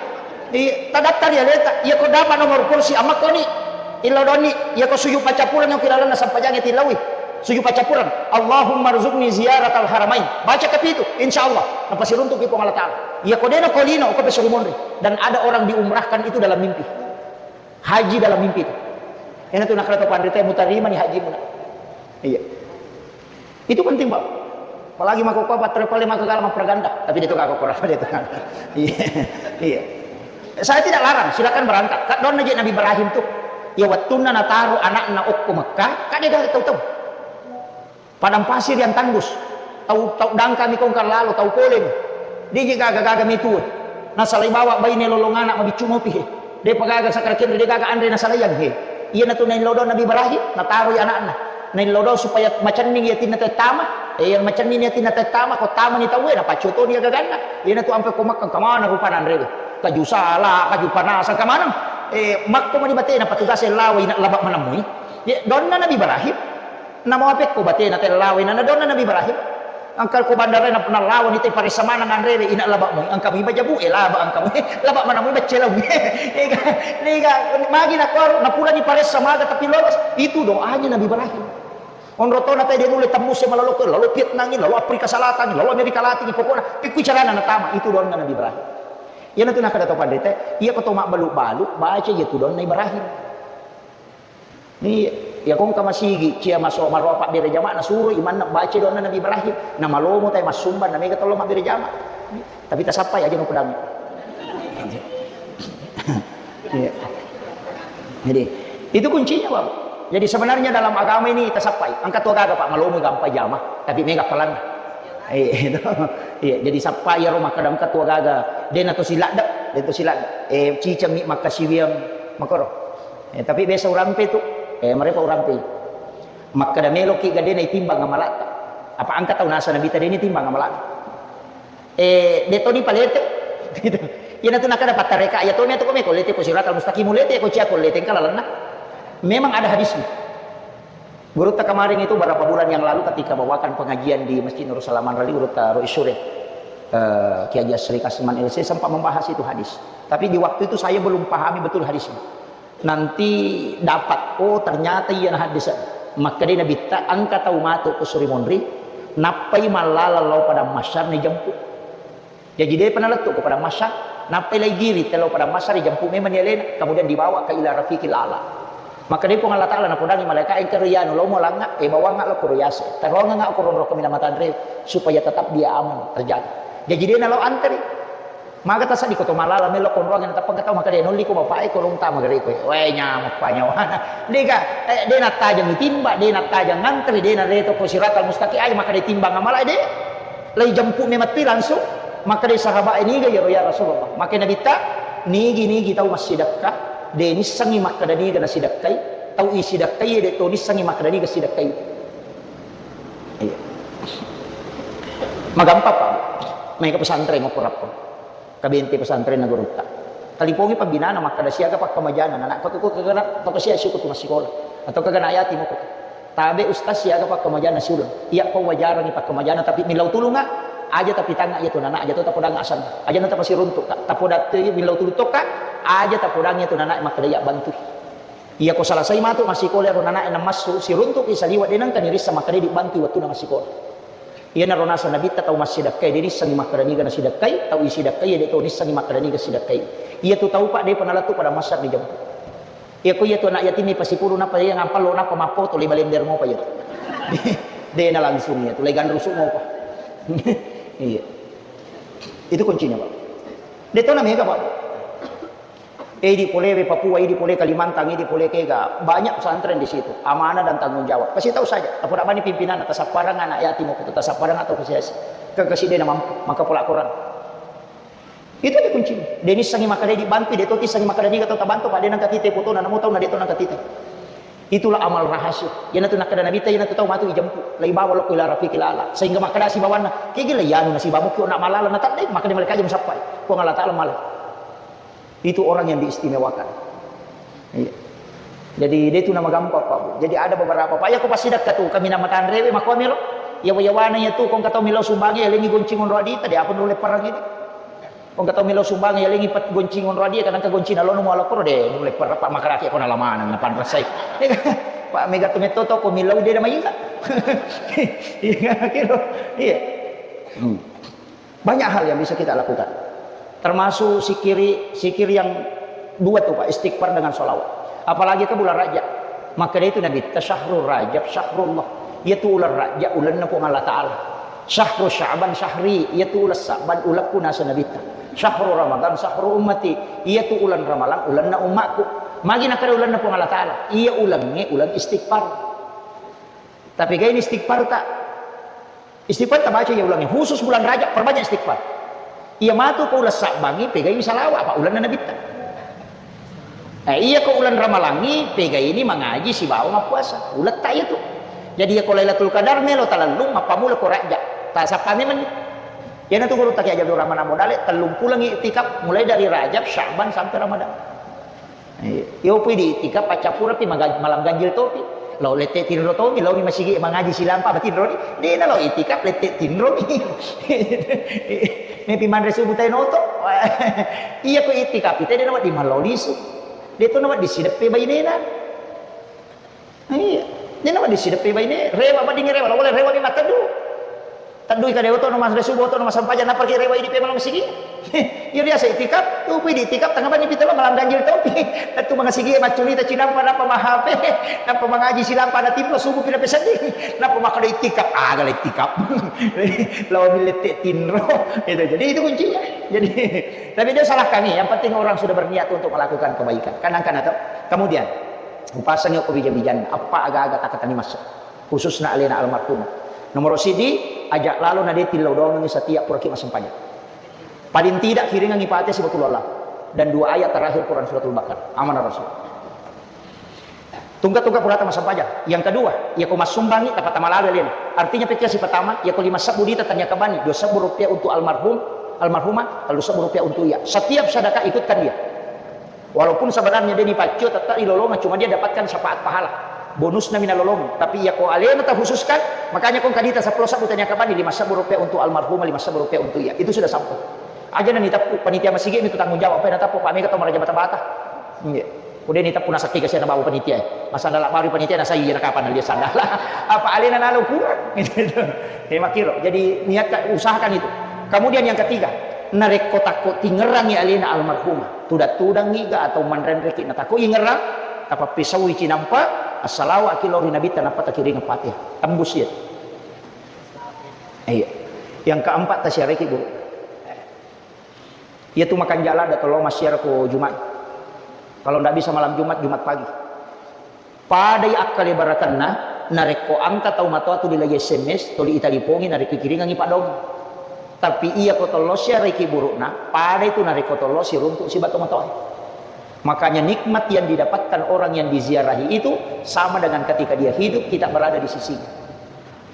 Iya, tadattari aleta, iya ko dapat nomor kursi, amma koni. Illau donni, iya ko sujud paccappureng ki lalenna sampajangnge tillaui. Sujud paccappureng. Allahumma rzuqni ziyaratal haramain. Baca kapitu, insya Allah. Napasiruntuki Puang Allah Ta'ala. Iya ko dena ko lino, ko pesurumonri. Dan ada orang diumrahkan itu dalam mimpi. Haji dalam mimpi itu. Ena tu nakala to panrita mutarima ni haji muna. Iya. Itu penting, Pak. Apalagi mako ko patrapel mako kala mapraganda, tapi dia tu kako kurang dia tu. Iya. Iya. Saya tidak larang, silakan berangkat. Kak, donna je Nabi Ibrahim tu. Ya, wettunna nataro anakna okko Mekah, kak de gaga tau-tau. Padang pasir yang tandus. Tau, tau dangkami kongkang lalo, tau polemi. De je gaga-gaga metu. Nasalai bawa baine lolong anak mabiccu mopi he. De pa gaga sakra kenre, de gaga anre nasalaiang he. Iyanatu naillau donna Nabi Ibrahim, nataroi anakna. Naillau dong supaya macenning yatinna tettama. Eh, yang macenning yatinna tettama, ko tamani tauwe, napaccotoni agaganna. Iyanatu ampe ko Makkah, kamana rupana anrewe. Kaju sala, kaju panasang, kamanang. Eh, makko mani batena patugas lawa ina laba manamui. Ye, donna Nabi Ibrahim. Namo apekko batena tellawa ina donna Nabi Ibrahim. Engka ko bandara na, nalawani te paressa maneng anrewe ina laba mui. Engka mui bajabu, eh, laba engka mui. Laba manamui baccelau. Ega, ega, magi nakuaro, napurani paressa maga tapi lolos. Itu doanya Nabi Ibrahim. Onro tona tadi nulle tembus malalo ke, lalu Vietnam ini, lalu Afrika Selatan, lalu Amerika Latin, pokoknya ikku carana natama, itu doanna Nabi Ibrahim. Iyanatu nakkeda to panrita, iya ko to mabbalu-balu, baca iya tu doanna Ibrahim. Ni, iya kongka masigi, cia maso maroa pabbere jama, nasuro imanna baca doanna Nabi Ibrahim. Namalomo tai massumba, namega tollo mabbere jama. Tapi tasappai aja no pedang. Iya. Jadi, itu kuncinya, Bapak. Jadi sebenarnya dalam agama ini tasappai. Engka tu gaga, Pak, malomo gampang jama, tapi mega pelan. Eh, itu. Iya, jadi sappai iyaro makkeda engka tu gaga, dena to siladde, dena to siladde. Eh, ciceng mi makkasiwiang makoro. Eh, tapi biasa urampe tu, eh, merepa urampe. Makkeda meloki ga dena itimbang amalatta. Apa engka tau nasa Nabi tadi ini timbang amalatta. Eh, de toni palete. Gitu. Iyanatu nakkeda pattareka, iya tomi atu ko meko lete ko siratal mustaqim, lete ko cia ko lete engka lalenna. Memang ada hadisnya. Gurutta kemarin itu berapa bulan yang lalu ketika bawakan pengajian di Masjid Nurul Salam Manrali, Gurutta Rois Sure, eh, Kiai Haji Asri Kasman L C sempat membahas itu hadis. Tapi di waktu itu saya belum pahami betul hadisnya. Nanti dapat, oh, ternyata iya na hadis. Makkeda Nabitta, engka tau matu ko Suri Monri, nappai mallala lao padang mahsyar ni jemput. Jaji depa nalettu ko padang mahsyar, nappai lai giri te lao padang mahsyar, ijempu memang ni alena, kemudian dibawa ke ila rafiqil a'la. Makkeda Puang Allah Ta'ala napodangi malaikat, engka ro iyanu, lao mo langnga, eh, bawangnga lao koro yase. Taruangnga ko ronro kaminang matanre, supaya tetap dia aman terjaga. Jaji de nalao anteri. Maga tasaddi ko to malala melo konroangnge, natappa engka tau makkeda, nolli ko bapak e, ko rong tama gare ko. Wae, nyamuk pa nyawana. Dega, eh, de nattajang timba, de nattajang anteri, de nareto ko siratal mustaqim, ai makkeda timbang amala de. Lai jemput memang pi langsung. Makkeda sahabat e, niga iyaro ya Rasulullah? Makkeda Nabitta, nigi-nigi tau massidekka, de nissengi makkeda niga nasidekkai, tau isidekkai de to nissengi makkeda niga sidekkai. Iya. Magampang, Pak. Mai ke pesantren mau kurappo. Kabente pesantren na gurutta. Talipongi pembinana makkeda siaga pakkamajana, anak ko tu kagana to sia siku tu massikola. Atau kagana ayati moko. Tabe ustaz siaga pakkamajana siuleng. Iya ko wajarangi pakkamajana tapi millau tulunga aja tapi tanga iya tu nana aja tu tapodang asang. Aja na tapasiruntuk ka. Tapoda tu millau tulung tokka aja tapodang iya tu nana makkeda iya bantu. Iya ko salasai matu massikola ro nana e namassu siruntuk i saliwa de nengka nirissa makkeda dibantu wettu na massikola. Iyanaro naseng Nabitta tau massidekkai, de nissengi makkeda niga nasidekkai, tau isidekkai, de to nissengi makkeda niga sidekkai. Iyatu tau, Pak, depa nalettu pada massar dijemput. Iya ko iyatu anak yatim ipasipuru nappa iya ngampallo nappa mappoto le balender mopa iyatu. De na langsung iyatu, le ganrusu mopa. Iya. Itu kuncinya, Pak. De to na mega, Pak. Idi pole we Papua, idi pole Kalimantan, idi pole kega, banyak pesantren di situ. Amanah dan tanggung jawab. Kasih tahu saja. Tapoda bani pimpinan, tasapparang anak yatim, tasapparang atau kesiasi. Ke kasih dia mampu, maka pola kurang. Itu aja kuncinya. De nissengi makkeda dibantu, de to tissengi makkeda niga to tabantu, Pak, de nangka tite fotona, namo tau na de to nangka tite. Itulah amal rahasia. Iyanatu nakkeda Nabitta, iyanatu tau matu ijemput. Lai bawa lokko ila rafiqil a'la. Sehingga makkeda sibawanna, kegi lai anu nasibamukki ona malala na tadde, makkeda malaikat jam sappai. Puang Allah Ta'ala malai. Itu orang yang diistimewakan. Iya. Jadi, de tu nama gampang, Pak, Bu. Jadi, ada beberapa, Pak, iya ko passidekka tu, kaminang matanrewe, makkuamiro. Yawa-yawana iya tu, ko engka tau millau sumbangi, yalengi goncing onro adita, de apa nulle perang ini. Ko engka tau millau sumbangi, yalengi pat goncing onro adia, kadang ka goncing nalono muala koro, de nulle perang, Pak, makarake ko nalamanang, napanrasai. Pak, mega tu metto to, ko millau de na mainga. Iya, kiro. Iya. Hmm. Banyak hal yang bisa kita lakukan. Termasuk sikiri, sikir yang dua tu, Pak, istighfar dengan salawat. Apalagi ke bulan Rajab. Makkeda itu Nabitta, syahrul Rajab, syahrullah. Iyatu uleng Rajab, ulenna Puang Allah Ta'ala. Syahru Sya'ban, syahri. Iyatu uleng Sya'ban, ulekku naseng Nabitta. Syahru Ramadan, syahru ummati. Iyatu uleng Ramalang, ulenna ummakku. Magi nakkeda ulenna Puang Allah Ta'ala? Iya ulengnge, uleng istighfar. Tapegaini istighfarta. Istighfar tabaca iya ulengnge. Khusus bulan Rajab, perbanyak istighfar. Iya matu ko uleng Sa'bangngi, pegaini salawa, apa ulenna Nabitta. Eh, iya ko uleng Ramalangngi, pegaini mangaji sibawa mappuasa. Uletta iyatu. Jadi iya ko Lailatul Qadar melo talellung, mappamula ko Rajab. Tasappa memang. Iyanatu gurutta Kiai Haji Abdul Rahman Amodale, tellung pulengngi iktikaf, mulai dari Rajab, Sya'ban, sampai Ramadan. Eh, iyopui di iktikaf, paccappureppi maga-, malam ganjil topi. Lao lette tinro tomi, laoni masigi mangaji silampa, matinroni. Dena lao iktikaf, lette tinromi. Mepi manre subuh tai noto. Iya ko iktikaf, ite dena wedding malao lisu. Deto na wedding sideppe bainena. Iya. Nina wedding sideppe baine, rewa, wedding rewa, wala rewa ni mateddu. Teddui kade oto no mas resubo oto no mas sampaja, nappa ki rewa idi pe malam sigi. Iya biasa itikaf, tu pui di itikaf tengah bani pitelo malam ganjil topi. Tentu mangasigi maccurita cinampa, nappa mahape, nappa mangaji silampa na timlo subuh pina peseddi. Nappa makkeda itikaf, aga la itikaf. Lawan lette tinro. Itu. Jadi itu kuncinya. Jadi tapi dia salah kami. Yang penting orang sudah berniat untuk melakukan kebaikan. Kan angkan atau kemudian Upasangi okko bija-bijanna, eppa aga-aga takkatani masse, khususna alena almarhumah. Nomoro siddi, aja lalo na de tillau doangengi setiap puraki massempajang. Paling tidak kiringangi Fatihah siba qul huwallah dan dua ayat terakhir Quran suratul Baqarah. Amanah Rasul. Tungka-tungka purata massempajang. Yang kedua, iya ko massumbangi, tapatama lalo alena. Artinya pekkia sipatama, iya ko lima sebbu dita tania kabani, dua sebbu rupiah untuk almarhum, almarhumah, lalu sebbu rupiah untuk iya. Setiap sedekah ikutkan dia. Walaupun sebenarnya de nipaccio, tetap dilolongan, cuma dia dapatkan syafaat pahala. Bonusna mina lolong. Tapi iya ko alena takhususkan, makanya ko kadita seppulo sebbu tania kabani, lima sebbu rupiah untuk almarhumah, lima sebbu rupiah untuk iya. Itu sudah sampai. Aja na niteppu, panitia masigi itu tanggung jawab, apa yang nateppu, Pak Mega tau maraja bata-bata. Iya. Kemudian niteppu nasakki kasihan bawa panitia. Masa ndala baru panitia nasa iya na kapan dia sandala. Apa alena nalo kurang. Gitu. Eh, makiro. Jadi niatkan, usahakan itu. Kemudian yang ketiga, narekko takko tingerangi alena almarhumah. Tudang-tudangngi ga atau manrenreki na tako ingerang, tapappisaui cinampa, assalawaki lao ri Nabitta, nappa takiring Fatihah. Tembus iya. Iya. Yang keempat, tasiaraiki guru. Iya tu makan jala ada tolong massiara ko Jumat. Kalau ndak bisa malam Jumat, Jumat pagi. Padai akkale barakenna, narekko engka tau matoa tuli lai S M S, tuli italipongi, narekko ikiringangi paddoangeng. Tapi iya ko tollo siaraiki buru'na, padai tu narekko tollo siruntu siba to matoa. Makanya nikmat yang didapatkan orang yang diziarahi itu sama dengan ketika dia hidup, kita berada di sisinya.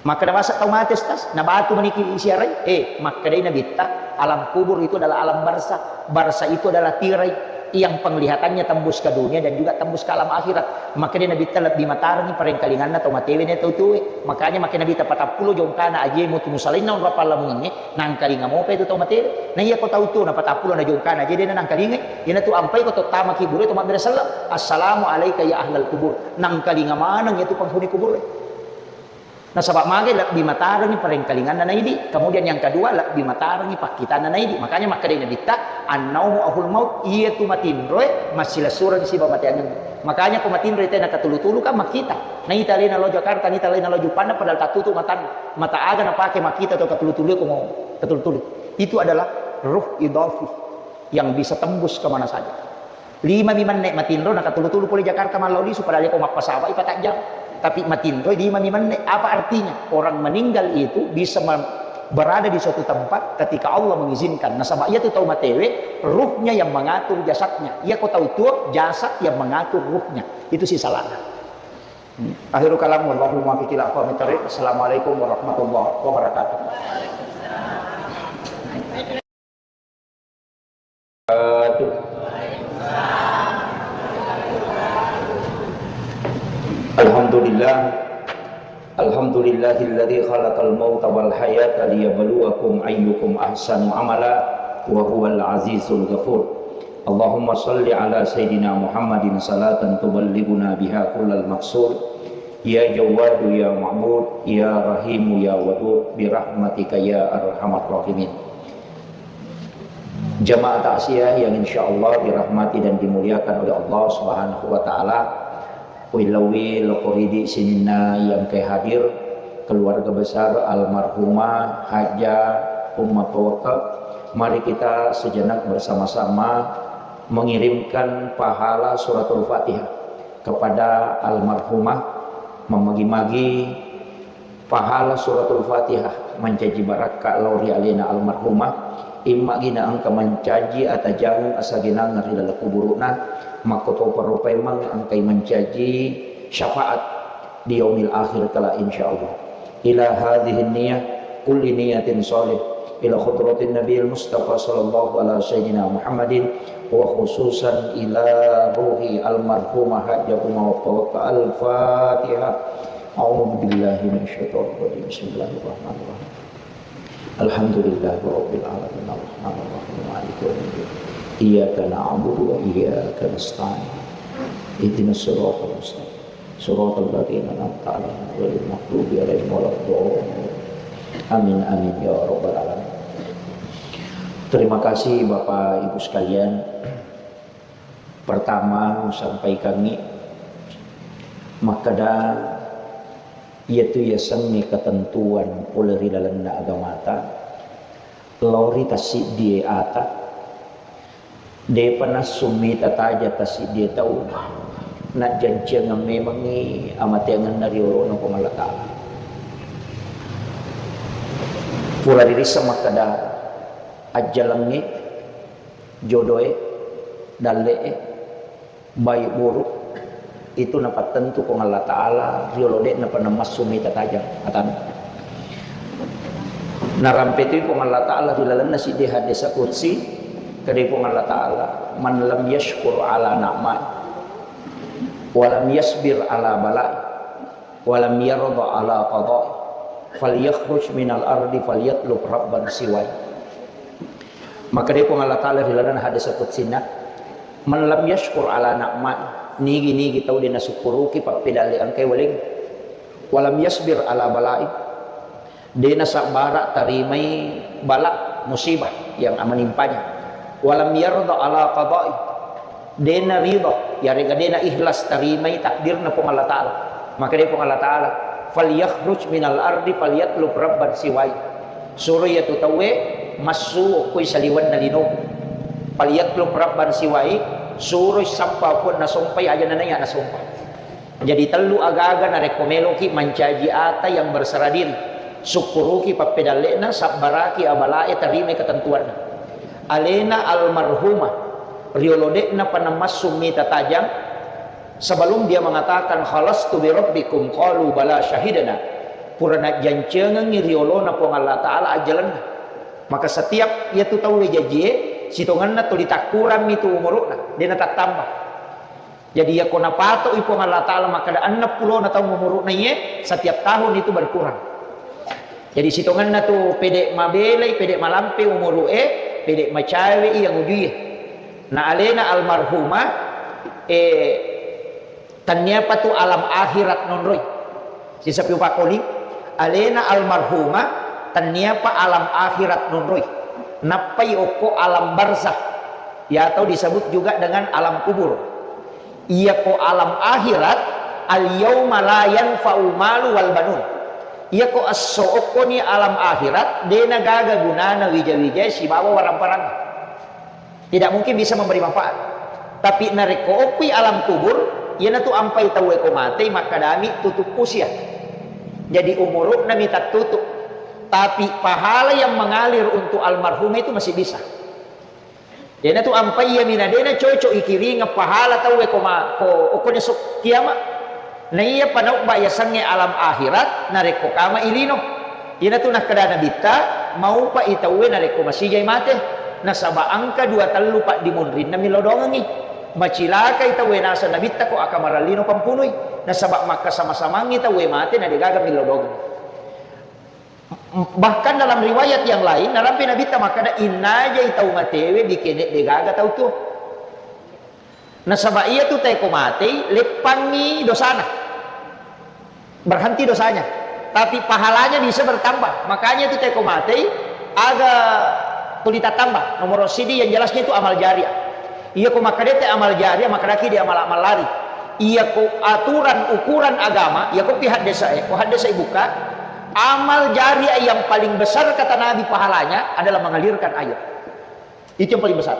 Makkeda basa tau mate, Ustaz, na batu maniki siarai? Eh, makkedai Nabitta, alam kubur itu adalah alam barzah. Barzah itu adalah tirai yang penglihatannya tembus ke dunia dan juga tembus ke alam akhirat. Makkedai Nabitta, lebbi matarengi parengkalinganna tau matewe na tau tuwe. Makanya makkeda Nabitta, patappulo jongkana aje mutu musalainna onrong pallamungengnge, nangkalinga mopa itu tau matewe. Na iya ko tau tuo na patappulo na jongkana aje dena nangkalingai, iyanatu ampai ko to tama kibure to mabbere selleng. Assalamu alaika ya ahlal kubur. Nangkalinga maneng itu penghuni kubur. Nasaba magai lebbi matarengi parengkalinganna naidi. Kemudian yang kedua, lebbi matarengi pakkitanna naidi. Makanya makkedai Nabitta, "Annaumu ahul maut," iyatu matinroe massilessureng siba mateangeng. Makanya ko matinroi tena katulu-tulu kan makkita. Naita alena lao Jakarta, naita alena lao Juppanda, padahal tattutu matanna. Mata aga napake makkita to katulu-tulu ko mau katulu-tulu. Itu adalah ruh idafi yang bisa tembus kemana saja. Lima mi menne matinro, na katulu-tulu pole Jakarta mallau lisu, padahal ko mappasawai patajjang. Tapi matinro lima mi menne. Apa artinya? Orang meninggal itu bisa me-, berada di suatu tempat ketika Allah mengizinkan. Nasaba iyatu tau matewe, ruhnya yang mengatur jasadnya. Iya ko tau tuo, jasad yang mengatur ruhnya. Itu si salahnya. Hmm. Akhirul kalam, wallahu muwaffiq ila aqwamit thariq. Assalamualaikum warahmatullahi wabarakatuh. Alhamdulillah. Alhamdulillahilladzi khalaqal mauta wal hayata liyabluwakum ayyukum ahsanu amala wa huwal azizul ghafur. Allahumma shalli ala sayyidina Muhammadin salatan tuballighuna biha kullal maqsud. Ya Jawwadu ya Ma'bud, ya Rahimu ya Wadud, birahmatika ya arhamar rahimin. Jamaah takziah yang insya Allah dirahmati dan dimuliakan oleh Allah Subhanahu wa Ta'ala, uwillauwi lokko ridi sininna yang ke hadir, keluarga besar almarhumah Haja Umma Tawakka, Mari kita sejenak bersama-sama mengirimkan pahala suratul Fatihah kepada almarhumah, memagi-magi pahala suratul Fatihah mancaji barakka lao ri alena almarhumah, imma gina engka mancaji atajangeng asagenangeng ri laleng kuburu'na, makkotopa rupaimeng engkai mancaji syafaat di yaumil akhir kala, insyaallah. Ila hadhihi niyah kulli niyatin salih ila khudratin nabiyil mustafa sallallahu ala sayyidina Muhammadin wa khususan ila ruhi almarhumah Hajjah Umar Tawakka. Al-Fatihah. A'udzu billahi minasyaitonir rajim. Bismillahirrahmanirrahim. Alhamdulillahi rabbil alamin. Arrahmanirrahim. Maliki yaumiddin. Iyyaka na'budu wa iyyaka nasta'in. Ihdinas siratal mustaqim. Siratal ladzina an'amta 'alaihim ghairil maghdubi 'alaihim waladdallin. Amin, amin, ya rabbal alamin. Terima kasih Bapak Ibu sekalian. Pertama, sampaikangngi makkeda, iyatu yasengnge ketentuan pole ri lalenna agamata, lao ri tassiddie ata, depa nassummi tataja tassiddie tau, najjanciangeng memengngi amateangenna riolona Puang Allah Ta'ala. Pura ririsseng makkeda, ajjalengnge, jodoe, dalle'e, baik buruk, itu napattentu Puang Allah Ta'ala riolo de'na panamassu mita tajang atanna. Narampe tu Puang Allah Ta'ala ri lalenna siddi hadis qudsi, kedai Puang Allah Ta'ala, "Man lam yashkur ala na'mai, wa lam yasbir ala balai, wa lam yarda ala qadai, falyakhruj minal ardi falyatlub rabban siwai." Makkeda Puang Allah Ta'ala ri lalenna hadis qudsinna, "Man lam yashkur ala na'mai," nigi-nigi tau de nasukkuruki pappedalle engkai waleng, "wa lam yasbir ala balai," de nasabbara tarimai bala, musibah yang menimpanya, "wa lam yarda ala qadai," de narido, yarega de naikhlas tarimai takdirna Puang Allah Ta'ala. Makkeda Puang Allah Ta'ala, "Falyakhruj minal ardi falyatlub rabban siwai." Suroi iyatu tauwe massu okkoi saliwenna linoku. "Falyatlub rabban siwai," suroi sappa okko nasompai aja nanaiya nasompa. Jadi tellu agaga narekko meloki mancaji ata yang berserah diri, sukkuruki pappedalle'na, sabbaraki abalae, tarimai ketentuanna. Alena almarhumah riolo de'na panamassu mita tajang, sebelum dia mengatakan, "Khalastu bi rabbikum," qalu, "Bala syahidna." Pura najjancengengngi riolona Puang Allah Ta'ala ajjalenna. Maka setiap iyatu tauwe jajie, sitongenna tuli takkurammi tu umuru'na, de natattamba. Jadi, iyako napato'i Puang Allah Ta'ala makkeda enneng pulona taung umuru'na iye, setiap tahun itu berkurang. Jadi, sitongenna tu pede mabelai, pede malampe umuru'e, pede macawe'i yang ujuie. Na alena almarhumah, eh, tenniapa tu alam akhirat nonroi. Sisapi upakoli, alena almarhumah, tenniapa alam akhirat nonroi. Nappai okko alam barzakh, ya, atau disebut juga dengan alam kubur. Iyako alam akhirat, "Al-yauma la yanfa'u malu wal banun." Iyako esso okkoni alam akhirat, de nagaga gunana wija-wijae sibawa warang-parang. Tidak mungkin bisa memberi manfaat. Tapi narekko okkui alam kubur, iyanatu ampai tauwe ko matei makkadami tutup usia. Jadi umuru'na mi tattutup. Tapi pahala yang mengalir untuk almarhum itu masih bisa. Iyanatu ampai iya mina dena cocok ikiringeng pahala tauwe ko ma-, ko okko esok kiamat. Naiya panaubba yasengnge alam akhirat narekko kama ilino. Iyanatu nakkeda Nabitta, maupa i tauwe narekko masijai mate. Nasaba engka dua tellu paddimonrinna millau doangengngi. Macilakai tauwe naseng Nabitta ko akamarang lino pampunui. Nasaba makkasama-samangngi tauwe mate na degaga millau doangeng. Bahkan dalam riwayat yang lain, narampe Nabitta makkeda, "Innajai tau matewe bikene degaga tau tuo." Nasaba iyatu teko matei, leppangngi dosana. Berhenti dosanya. Tapi pahalanya bisa bertambah. Makanya itu teko matei, aga tuli tattamba. Nomor sidi yang jelasnya itu amal jariah. Iyako makkedete amal jariah, makkedaki di amal-amal lari. Iyako aturan ukuran agama, iyako pi haddesae, ko haddesa buka, Amal jariah yang paling besar, kata Nabi, pahalanya adalah mengalirkan air. Itu yang paling besar.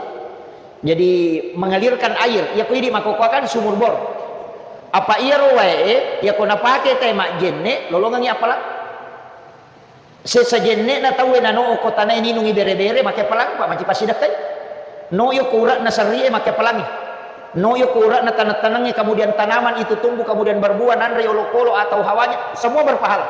Jadi, mengalirkan air, ya, ko idi makkokkoe kan sumur bor. Apa iyaro wae, ya, ko napake taue majjenne, lolongengngi appalang. Sesa jenne'na tauwe nano ko tanae ninungi bere-bere, make appalang, Pak, manci passidakkai. No yo ko ura'na serrie, make appalangi. No yo ko ura'na taneng-tanengnge, kemudian tanaman itu tumbuh, kemudian berbuah, nanre olokolo atau hawanya, semua berpahala.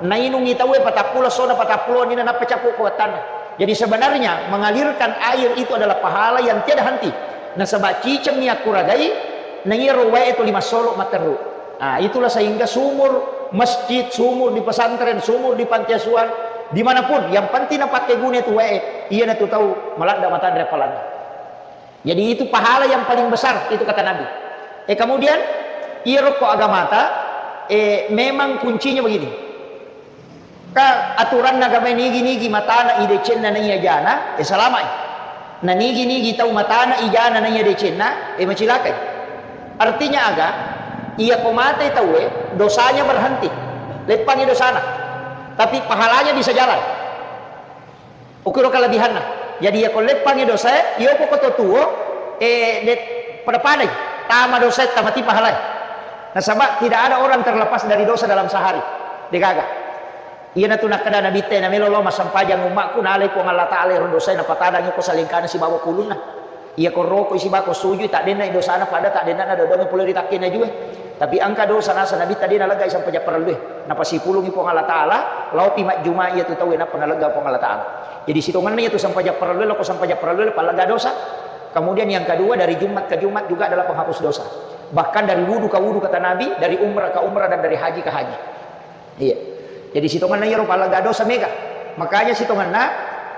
Nainungi tauwe patappulo, sona patappulo nina nappa cappu ko wattanna. Jadi sebenarnya mengalirkan air itu adalah pahala yang tiada henti. Nasaba cicemmi akkuragai, na iyaro wae tuli massolo matteru. Nah, itulah sehingga sumur masjid, sumur di pesantren, sumur di panti asuhan, dimanapun, yang penting napakkeguna itu wae, iyanatu tau maladda matanre appalanna. Jadi itu pahala yang paling besar, itu kata Nabi. Eh, kemudian, iyaro ko agamata, eh, memang kuncinya begini. Ka aturanna agamae, nigi-nigi matana i decenna naiya jana, eh, salama'i. Na nigi-nigi tau matana i jana naiya decenna, eh, macilakai. Artinya aga? Iya ko mate tauwe, dosanya berhenti. Leppangi dosana. Tapi pahalanya bisa jalan. Ukiro kelebihanna. Jadi, iya ko leppangi dosae, iyo ko koto tuo, eh, de-, pada-padai. Tama dosae, tamati pahalai. Nasaba tidak ada orang terlepas dari dosa dalam sehari. Degaga. Iyanatu nakkeda Nabitta, namelo lao massempajang ummakku, nalai Puang Allah Ta'ala ero dosae, napatadangi ko salengkana sibawa kulunna. Iya ko rokoi sibawa ko sujui, taddenna dosana pada taddenna dodongi pole ri takkena jue. Tapi engka dosa nasa Nabitta de nalegai sempajang parellue. Napasipulungi Puang Allah Ta'ala, laopi majjuma iyatu tauwe nappa nalega Puang Allah Ta'ala. Jadi sitongenna iyatu sempajang parellue, lao ko sempajang parellue, pallega dosa. Kemudian yang kedua, dari Jumat ke Jumat juga adalah penghapus dosa. Bahkan dari wudu ke wudu, kata Nabi, dari umrah ke umrah, dan dari haji ke haji. Iya. Jadi sitongenna iyaro pallega dosa mega. Makanya sitongenna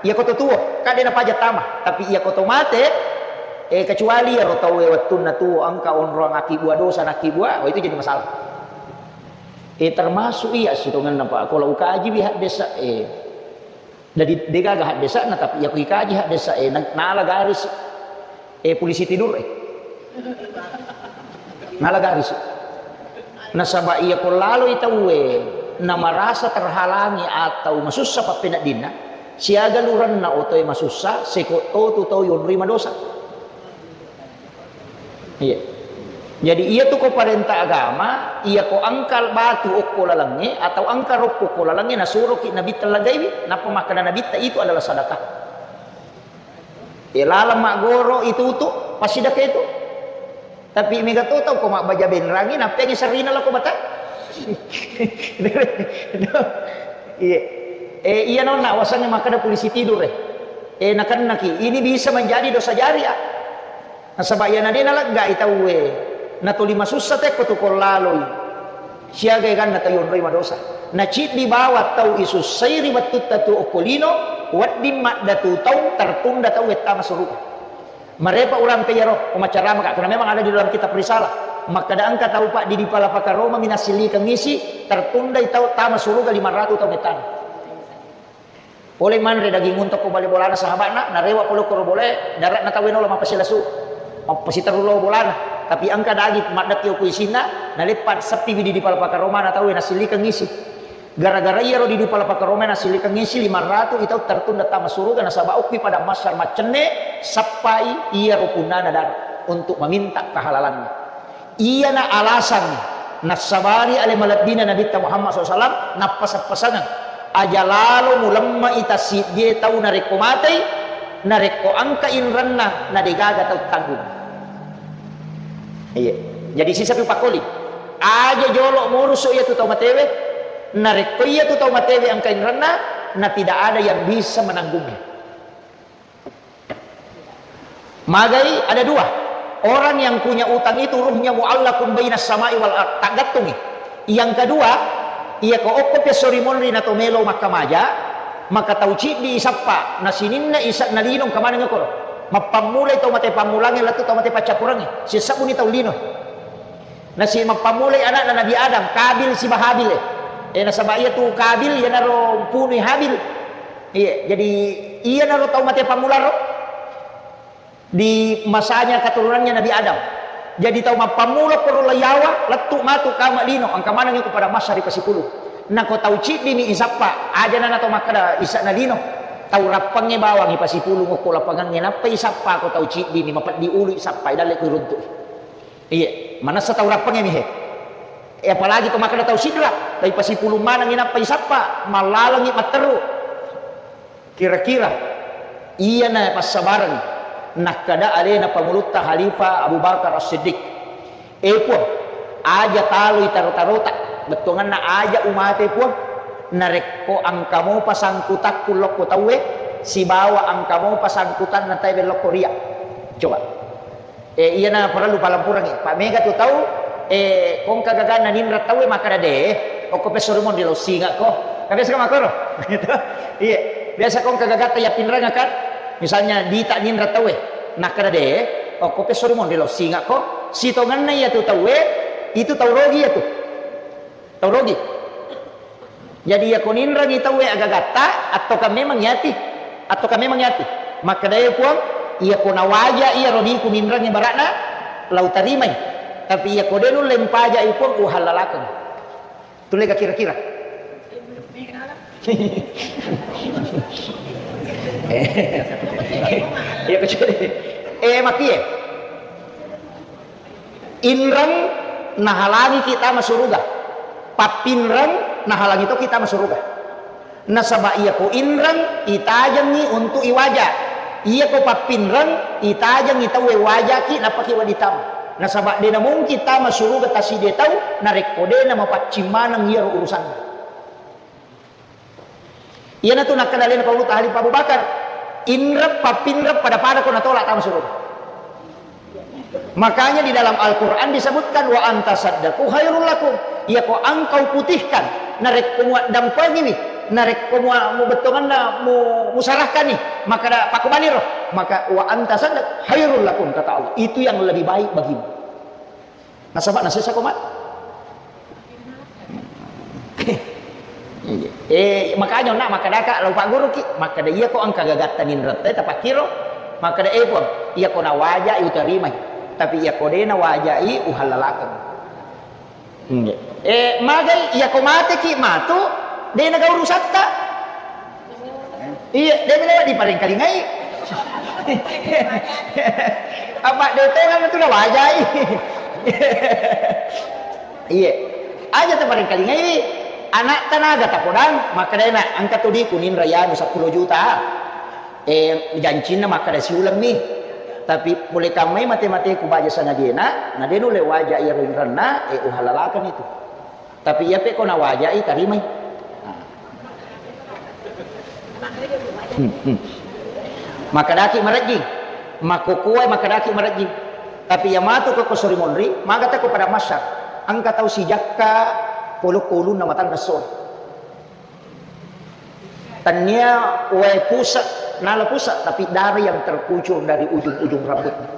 iya ko to tuo, kan de napaja tama. Tapi iya ko to mate, eh, kecuali iyaro tauwe wettunna tuo engka onrong akibua dosa nakibua, oh, itu jadi masalah. Eh, termasuk iya sitongenna, Pak. Kalau ukaji wi haddesa, eh, jadi degaga haddesa na, tapi iya ko ikaji haddesa, eh, na-, nala garis. Eh, polisi tidur, eh. Nala garis. Nasaba iya ko laloi tauwe, na marasa terhalangi atau masussa pappeneddinna, siaga lurenna otoe masussa, seko totu tau yonroi madosa. Iya. Jadi iya tu ko parenta agama, iya ko engka batu okko lalengnge atau engka roppo okko lalengnge, nasuroki Nabitta lagaiwi, nappa makkeda Nabitta itu adalah sadakah. E, laleng maggoro itutu, passidakka itu. Tapi mega to tau ko mabbaja benrangi, nappeangi serrina lako bata. Iya. E, iya nonna wasangnge makkeda polisi tidur, e. E, nakennaki. Ini bisa menjadi dosa jariah. Nasaba iyana de naleggai tauwe, natuli masussa tekko tu ko laloi. Siaga eganna tau yonroi madosa. Naciddi bawang tau isussai ri wettutta tu okko lino, wedding maddatu taung tertunda tau wettama suruga. Marepa urampe iyaro, umacaramaka, karena memang ada di dalam kitab risalah. Makkeda engka tau, Pak, di, di Palapaka Roma mi nassilikeng isi, tertundai tau tama suruga lima ratu tau wettana. Pole manre daging unta ko bale bolana sahaba'na, narewa pole koro bolae, dare'na tauwe naola mappasilasu. Mappasiterru lao bolana. Tapi engka daging maddakki okko isinna, naleppa seppiwi di, di Palapaka Romana tauwe nassilikeng isi. Gara-gara iyaro di, di Palapaka Romana nassilikeng isi, lima ratu i tau tertunda tama suruga nasaba okki pada massar maccenne, sappai iyaro punnana dara untuk meminta kehalalannya. Iyana alasangnge nassabari ale malebbina Nabitta Muhammad sallallahu alaihi wasallam nappaseng-pasengeng, aja lalo mulemmai tassiddie tau narekko matei, narekko engka inrenna na degaga tau tanggung. Iya. Jadi sisapi pakoli. Aja jolo murusu iyatu tau matewe, narekko iyatu tau matewe engka inrenna, na tidak ada yang bisa menanggungnya. Magai ada dua. Orang yang punya utang itu ruhnya muallakun bainas samai wal ard. Taggattungi. Yang kedua, iya ko okko pesso ri monri na to melo makkamaja, maka tau ciddi isappa, na sininna isa na lino engka maneng okoro. Mappammulai tau mate pammulangnge lettu tau mate paccappurangnge. Sissebbuni tau lino. Nasi mappammulai anakna Nabi Adam, Kabil siba Habil, eh. Eh, nasaba iya tu Kabil, iyanaro punui Habil. Iya, jadi iyanaro tau mate pammularo di masanya keturunannya Nabi Adam. Jadi tau mappammula koro layawa, lettu matu kama lino, engka maneng iko pada masa ri pasipulung. Nako tau ciddimi isappa, ajana na to makkeda isa'na lino. Tau rappangnge bawang ipasipulung okko lapangangnge, nappa isappa ko tau ciddimi, mapeddi ulu isappa, idalle ku iruntu'i. Iye, manessa tau rappangnge mi he. E, apalagi to makkeda tau sidra, tau ipasipulung manengngi nappa isappa, mallalengngi matteru. Kira-kira iyana passabarengngi nakkeda alena Pangulutta Khalifah Abu Bakar As-Siddiq, "E Puang, aja taloi taro-tarota, bettuangenna aja umate Puang, narekko engka mopa sangkutakku lokko tauwe, sibawa engka mopa sangkutanna tauwe lokko ria." Coba. Eh, iyana parellu palempurengngi. Pa mega tu tau, eh, kongka gaganna ninreng tauwe makkeda de, okko pesso ri monri lo singakko. Kan biasa kan makkoro? Gitu. Iya. Biasa kongka gagatta ya pinreng kan. Misalnya dita ninreng tauwe. Nakkeda de, okko pesso ri monri lo singakko. Sitongenna iya tu tauwe, itu tau rogi ya tu. Tau rogi. Jadi, iyako ninrengngi tauwe agagatta, attoka memang yati, attoka memang yati. Makkedae Puang, iyako nawaja iya rodiku ninrengngi bara'na, lau tarimai. Tapi iyako de nulle mpajai Puang, uhallalakeng. Tullega kira-kira? Eh, iya, kecil. Eh, makie? Inreng nahalangi kita tama suruga. Pappinreng nahalangi to kita tama suruga. Nasaba iyako inreng itajengngi untuk iwaja. Iyako pappinreng itajengngi tauwe wajaki napaki wedding tama. Nasaba de namungkin tama suruga tasidie tau narekko de namapaccing maneng iyaro urusanna. Iyanatu nakkeda alena Paulutta Khalifah Abu Bakar, inreng pappinreng pada-pada ko natolak tama suruga. Makanya di dalam Al-Quran disebutkan, "Wa anta saddaku khairul lakum." Iyako engkau putihkan, narekko muaddampengiwi, narekko mua-, mubettongenna mu-, musarahkani, maka da-, pakkubaniro, maka "Wa anta saddaq khairul lakum," kata Allah, itu yang lebih baik bagimu. Nasaba nasessa ko mate. Eh, makanya onna makkadaka lau pagguruki, makkada iyako engka gagatta ninretta tapakkiro, makkada, "Eh, Puang, iyako nawajai utarimai, tapi iyako de nawajai uhallalakeng." Eh, magai iyako mateki matu, de naga urusatta. Iya, de mena diparengkalingai. Apa de tongeng tu nawajai. Iya. Aja taparengkalingai. Anak tanaga tapodang, makkadai na engka tu diku ninra yanu seppulo juta. Eh, jancinna makkada siulemmi. Tapi pole kammai mate-mateku baja sangadina, na de nulle waja iyaro inrenna, eh, uhallalakeng itu. Tapi iya pe ko nawajai, tarimai. Nah. Hmm, hmm. Makkedaki marejjing. Makkokkoe makkedaki marejjing. Tapi iya matu ko, ko sori monri, maga teko pada masyar. Engka tau sijakka polokko ulunna matanna soe. Tania wae pusat, nala pusat, tapi darah yang terkucur dari ujung-ujung rambutnya.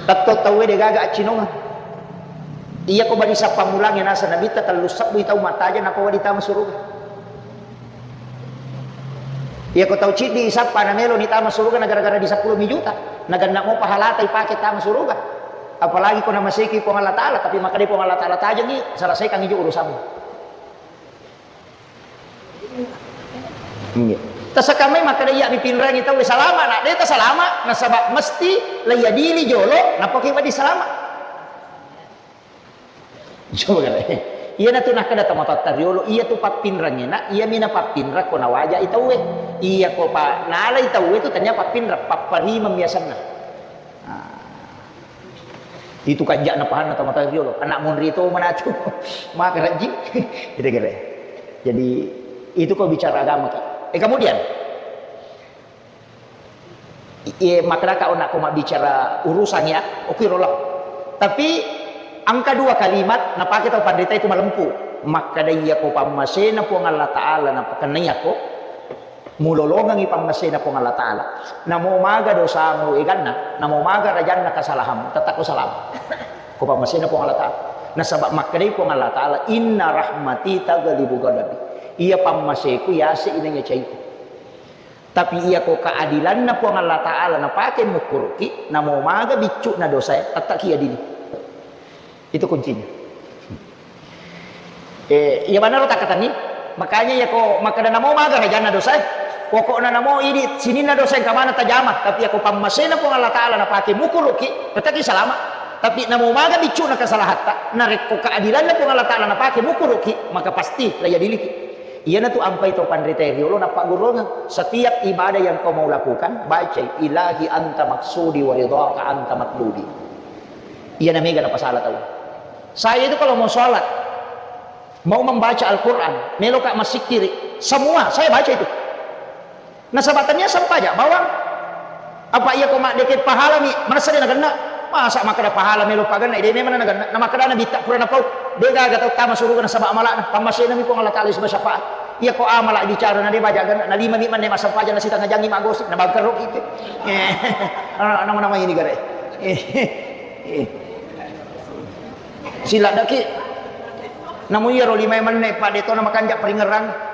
Tetto tauwe de gaga accinongeng. Iya ko bani sappamulangnge naseng Nabitta, tellu sebbui tau mattajeng nappa wedding tama suruga. Iya ko tau ciddi isappa namelo ni tama suruga na gara-gara di seppulo mi juta. Naganna mo pahalata ipake tama suruga. Apalagi ko namaseki Puang Allah Ta'ala, tapi makkeda Puang Allah Ta'ala, "Tajengi, selesaikan ijo urusanmu." Iya. Tasakamai makkeda iya mipinrangi tauwe salama, na de tasalama, nasaba mesti laiadili jolo, napake wedding salama. Coba kare. Iya natu nakkeda tomatoatta riolo, iya tu pappinrangena, iya mina pappinrang ko nawajai tauwe. Iya ko pa nalai tauwe tu tania pappinrang, papparimeng biasanna. Nah. Itu kajja'na pahanna tomatoa riolo. Anak monri to manatu. Maka rajji. Kira-kira. Jadi, itu ko bicara agama ki. Eh, kemudian, eh, makkadaka onna ko mabbicara urusan ya, oke rola. Tapi, engka dua kalimat napake tau panrita itu malempu. Makkada iya ko pammasena Puang Allah Ta'ala napakennai ako, mulolongengngi pammasena Puang Allah Ta'ala. Namo maga dosamu eganna, namo maga rajanna kasalahammu, tettakko salama. Ko pammasena Puang Allah Ta'ala. Nasaba makkedai Puang Allah Ta'ala, "Inna rahmati taghlibu ghadabi." Iya pammaseku yase inanya caiku. Tapi iya ko keadilanna Puang Allah Ta'ala napake mukkuruki, namo maga biccu'na dosae, tettaki adili. Itu kuncinya. Eh, iya manaro takkatenni. Makanya iya ko makkeda namo maga rajanna dosae. Pokokna namo idi sininna dosa engka maneng tajama, tapi iya ko pammasena Puang Allah Taala napake mukuruki, tetaki salama. Tapi namo maga biccu'na kesalahatta, narekko keadilanna Puang Allah Taala napake mukuruki, maka pasti la yadiliki. Iyanatu ampai to panrita riolo nappagurungeng. Setiap ibadah yang kau mau lakukan, bacai, "Ilahi anta maksudi wa ridhaka anta matlubi." Iyana mega napasala tau. Saya itu kalau mau sholat, mau membaca Al-Quran, meloka massikkiri, semua saya baca itu. Nasaba tania sempaja bawang. Apa iya ko maddeke pahalami, manessa de nagenna. Masa makkeda pahala melo pagenna, de memang nagenna. Na makkeda Nabitta pura napau, de gaga tau tama suruga nasaba amala'na. Pammasenami Puang Allah Taala siba syafaat. Iya ko amala bicara na de baja genna, na lima mi menne massempajang na sitengah jangi magosip, na bangkero kitu. Eh, nama-nama ini gare. Eh, eh. Siladdaki. Namu iyaro lima menne pa de to na makanja paringerang.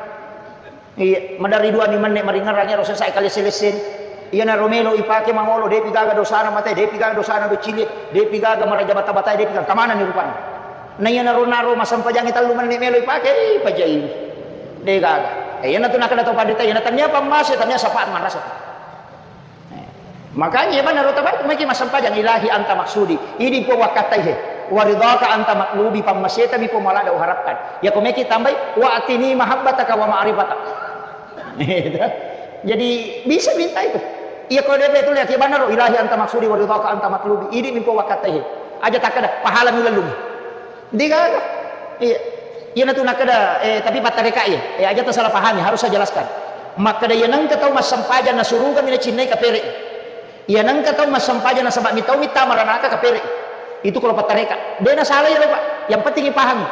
Iya, maderri dua mi menne maringerang iyaro sesa kalesse-lesse. Iyanaro melo ipake mangolo, depi gaga dosana mate, depi gaga dosana docili, depi gaga maraja bata-bata, depi gaga kamana ni rupana. Na iyanaro naro masempajangi tellu menne melo ipake, ih, pajai. De gaga. Eh, iyanatu nakkeda to panrita, iyana tania pammase, tania syafaat manrasa. Eh, makanya iya manaro tabar, maki massempajang, "Ilahi anta maksudi." Idi Puang wakkattai he. "Wa ridhaka anta matlubi," pammaseta mi Puang mala da uharapkan. Iya ko meki tambai, "Wa atini mahabbataka wa ma'rifatak." Jadi bisa minta itu. Iya ko de betul ya, ki banaro, "Ilahi anta maksudi wa ridhaka anta matlubi." Idi mi Puang wakkattai he. Aja takkeda, pahala mi lellungi. De gaga. Iya. Iyanatu nakkeda, eh, tapi pattareka iya. Eh, aja tasalah pahami, harus saya jelaskan. Makkeda iya nengka tau massempajang na suruga mi nacinnai kapere. Iya nengka tau massempajang nasaba mi tau mi tama ranaka kapere. Itu kalau pattareka. De nasalah iyaro, Pak. Yang penting ipahami.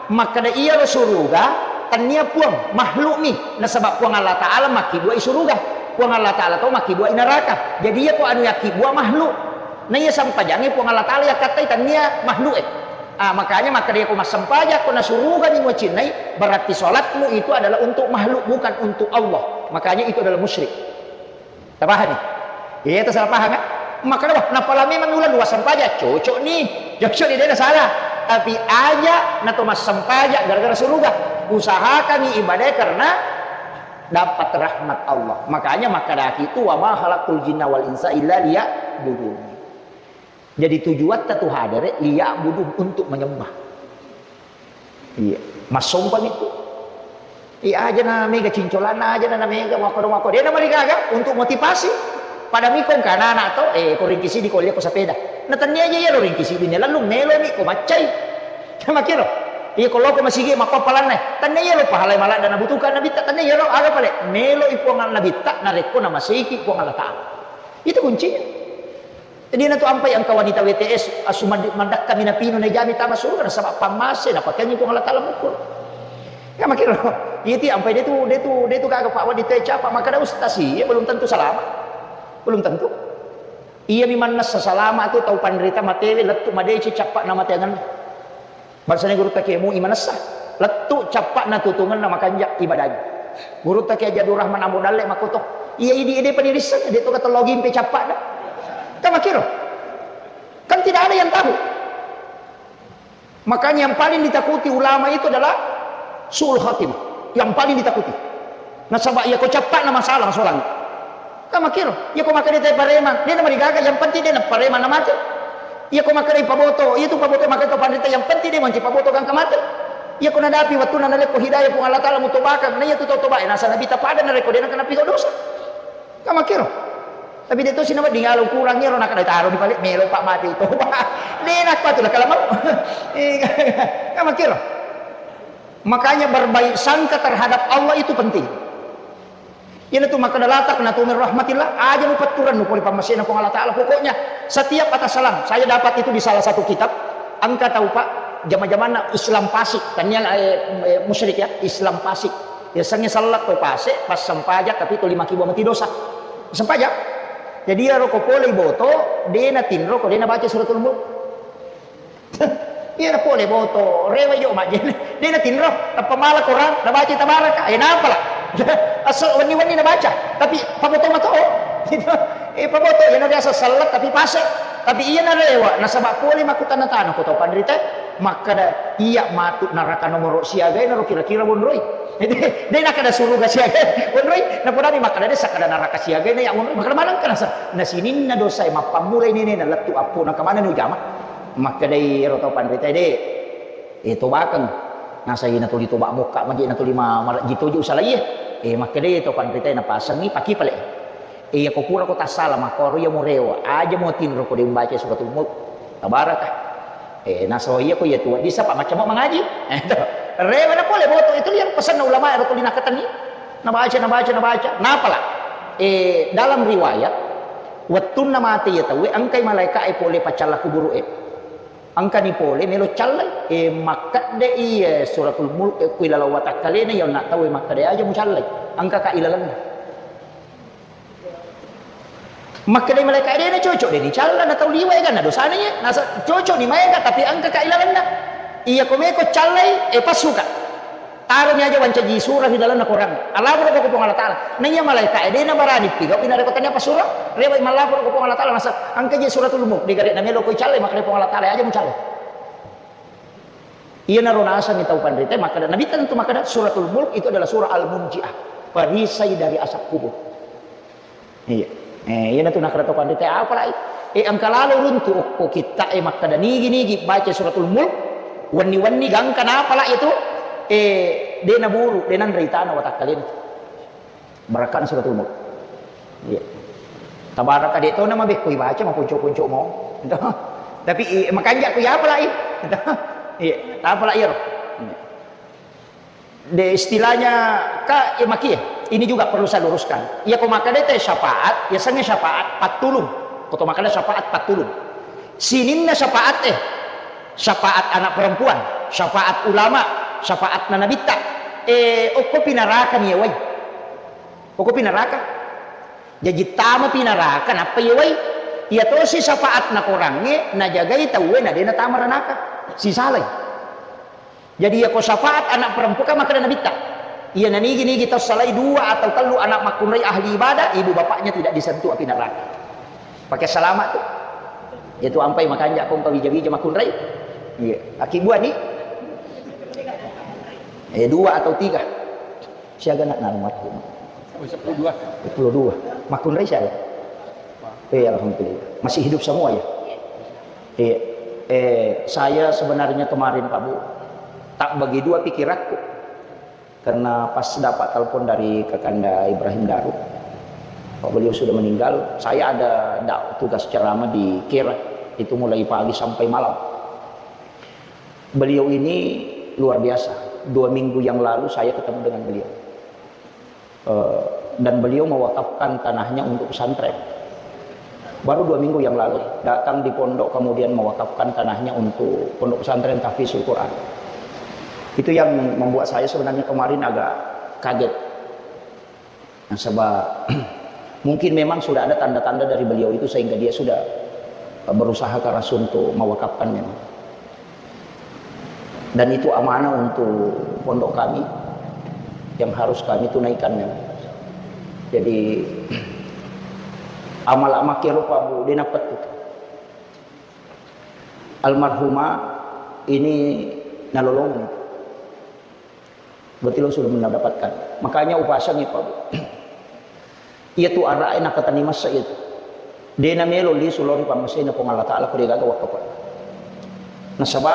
Makkeda iyaro suruga, tania puang, makhluk mi. Nasaba Puang Allah Taala makkibua i suruga. Puang Allah Taala to makkibua i neraka. Jadi iya ko anu yakkibua makhluk. Na iya sempajangnge Puang Allah Taala yakkattai, tania makhluk e. Ah, makanya makkeda ko massempajang ko na suruga ni muacinnai, berarti salatmu itu adalah untuk makhluk, bukan untuk Allah. Makanya itu adalah musyrik. Tapahami? Iya, itu salah paham ya? Makkeda, "Wah, napala memang ulang dua sempajang, cocok nih." Cocok nih, de nasalah. Tapi aja na to massempajang gara-gara suruga. Usahakan ibadah karena dapat rahmat Allah. Makanya makkedaki itu, "Wa ma khalaqtul jinna wal insa illa liya'budun." Jadi tujuatta tu hadere liya'budun, untuk menyembah. Iya, massompa mi tu. Iya, aja na mega cincolanna, aja na, na mega mako-mako. De na marigaga untuk motivasi. Pada mi ko engka anak-anak to, eh, ko ringkisidi ko lia ko sepeda. Na tania aja iya lo ringkisidi ne lalu melo mi ko maccai. Makiro. Iya, ko loko masigi makko palanna. Tania iya lo pahalai maladda nabutuhkan Nabitta, tania iya lo, aga pale? Melo i Puang Nabitta narekko namaseki Puang Allah Taala. Itu kuncinya. Jadi na tu ampai engka wanita W T S asu mad-, madakka mi napinu na jami tama surga nasaba pammase napakengi Puang Allah Taala mukul. Ya makiro. Iya ti ampai de tu, de tu, de tu gaga Pak Wadi te capa makkeda ustaz, iya belum tentu selamat. Belum tentu. Iya mi mannessa salama tu tau panrita matewe lettu madeceng cappa na mateangenna. Bangsana gurutta Kiai Mu'i manessa, lettu cappa'na tutungenna makanja ibadahnya. Gurutta Kiai Haji Abdul Rahman Ambo Dalle makkoto, iya idi ede panirisseng, de to katello gimpe cappa'na. Kan makkiro? Kan tidak ada yang tahu. Makanya yang paling ditakuti ulama itu adalah su'ul khatimah. Yang paling ditakuti. Nasaba iya ko cappa'na masalah masolang. Kan makkiro, iya ko makkeda te paremang, de na marigaga, yang penting de na paremang na mate. Iya ko makkeda paboto, iya tu paboto makkeda to panrita, yang penting de manci paboto gangka mate. Iya ko nadapi wettunna nalekko hidayah Puang Allah Taala mutobakang, na iya tu tau tobae, nasa Nabitta pada narekko de na kena pigo dosa. Kan makkiro. Tapi de to sinawedding alo kurang iyaro nakkeda taro di pale melo pa mate utoba. De na kuatu la kalamau. Eh, kan makkiro. Makanya berbaik sangka terhadap Allah itu penting. Iyanatu makkeda la taqnatu min rahmatillah, aja mupetturennu pole pammasena Puang Allah Taala. Pokoknya setiap atas salam, saya dapat itu di salah satu kitab, engka tau Pak, jama-jamanna Islam Pasik, tania, eh, eh, musyrik ya, Islam Pasik. Yasengnge sellat to pase, pas sempajang, tapi to lima kibua mati dosa. Sempajang. Jadi iyaro ko pole boto, de na tinro ko de na baca suratul mulk. Iya na pole boto, rewe jo majjenne. De na tinro, tappa mala Quran, na baca tabaraka. Eh, napala. Asal wenni-wenni na baca, tapi paboto mato. Gitu. Eh, paboto, iya na biasa sellat tapi pase. Tapi iya na rewa, nasaba pole makkutanna tana ko tau panrita. Makkeda, "Iya matu neraka nomoro siaga e naro kira-kira wonroi." De, de nakkeda suruga siaga e wonroi. Napodani makkeda, "De sakkeda neraka siaga e na iya wonroi." Makkeda maneng kana sa. Na sininna dosa e mappammulai nenena lettu appo na kemana ni ujama. Makkedai ero tau panrita e, "De, e tobakeng." Nasa ina tuli toba mokka maje na tuli ma-, marejji toji usalai e. E, makkedai tau panrita e napasengi paki pale. Iya ko pura ko tassala makkoro iya murewa, aja mo tinro ko de umbaca suratul mulk. Tabaraka. Eh, naso iya ko iya tuwa bisa pa macam mangaji. Eh, to. Rewa na pole boto itu liang pesanna ulama ero tuli nakatenni. Nabaca, nabaca, nabaca. Napala. Eh, dalam riwayat, wettunna mate iya tauwe engkai malaika e pole paccalla kuburu e. Engkani pole melo callai. Eh, makkedde iya suratul mulk e kui laleng watakkalena iya onna tauwe makkeda aja mucallai. Engka ka ilalenna. Makkedai malaika, "De na cocok, de ni calla na tau liwa eganna dosana iye. Nasa cocok ni maega, tapi engka ka ilalenna. Iya ko meko callai, e passuka. Taro ni aja wancaji sura ri lalenna Quran. Alaporo ko Puang Allah Taala." Na iya malaika e de na barani pigau ina reko tania passura. Rewa i mallaporo ko Puang Allah Taala, nasa engka je suratul mulk, de gare na melo ko callai, makkeda Puang Allah Taala, aja mucallai. Iyanaro nasengngi tau panrita, makkeda, Nabitta tentu makkeda, Suratul Mulk itu adalah surah Al-Munjiah, perisai dari azab kubur. Iya. Eh, iyanatu nakkeda tau panrita, apalagi, eh, engka lalo runtu okko kitta e makkeda, nigi-nigi baca Suratul Mulk, wenni-wenni gangka napala itu, eh, de naburu, de nanre itana watakkalena. Barakka'na suratul mulk. Iya. Tabaraka de tona mabekko ibaca maponco-ponco mo. Tapi i, makanja ku iya apalai. Iya, apalai iyaro. De istilahnya ka, eh, makie. Ini juga perlu saya luruskan. Iya ko makkeda te syafaat, ya sengnge syafaat pattulung. Ko to makkeda syafaat pattulung. Sininna syafaat, eh, syafaat anak perempuan, syafaat ulama, syafaat na nabitta. Eh, okko pinaraka ni wai. Okko pinaraka. Jaji tama pinaraka nappa yewai. Iya tosi syafaat na korangnge najagai tauwe na de natama ranaka. Sisalai. Jadi iya ko syafaat anak perempuan kan makkeda nabitta. Iya nanigi-nigi tau salai dua atau tellu anak makkunrai ahli ibadah, ibu bapaknya tidak disentuh api neraka. Pakai selamat tu. Itu ampai makanja ko engka wija-wija makkunrai. Iya, aki buah ni. Eh, dua atau tiga. Siaga nak narumatku. Oh, sepuluh dua. Sepuluh dua. Makkunrai siaga? Eh, alhamdulillah. Masih hidup semua ya? Iya. Eh, saya sebenarnya kemarin, Pak Bu, tak bagi dua pikiranku. Karena pas dapat telepon dari Kakanda Ibrahim Darut, bahwa beliau sudah meninggal, saya ada dak-, tugas ceramah di Kera, itu mulai pagi sampai malam. Beliau ini luar biasa. Dua minggu yang lalu saya ketemu dengan beliau. Eh, dan beliau mewakafkan tanahnya untuk pesantren. Baru dua minggu yang lalu, datang di pondok, kemudian mewakafkan tanahnya untuk Pondok Pesantren Tahfizul Quran. Itu yang membuat saya sebenarnya kemarin agak kaget. Nasaba, mungkin memang sudah ada tanda-tanda dari beliau itu sehingga dia sudah, eh, berusaha keras untuk mewakafkan memang. Dan itu amanah untuk pondok kami yang harus kami tunaikan memang. Jadi, amal makkero, Pak Bu, de napettu. Almarhumah ini nalolongeng. Berarti lo sudah mendapatkan. Makanya upasangi, Pak Bu. Iya tu ara'e nakatenni massa iya tu. De namelo lisu lao ri pammasena Puang Allah Taala ko de gaga wakkafa. Nasaba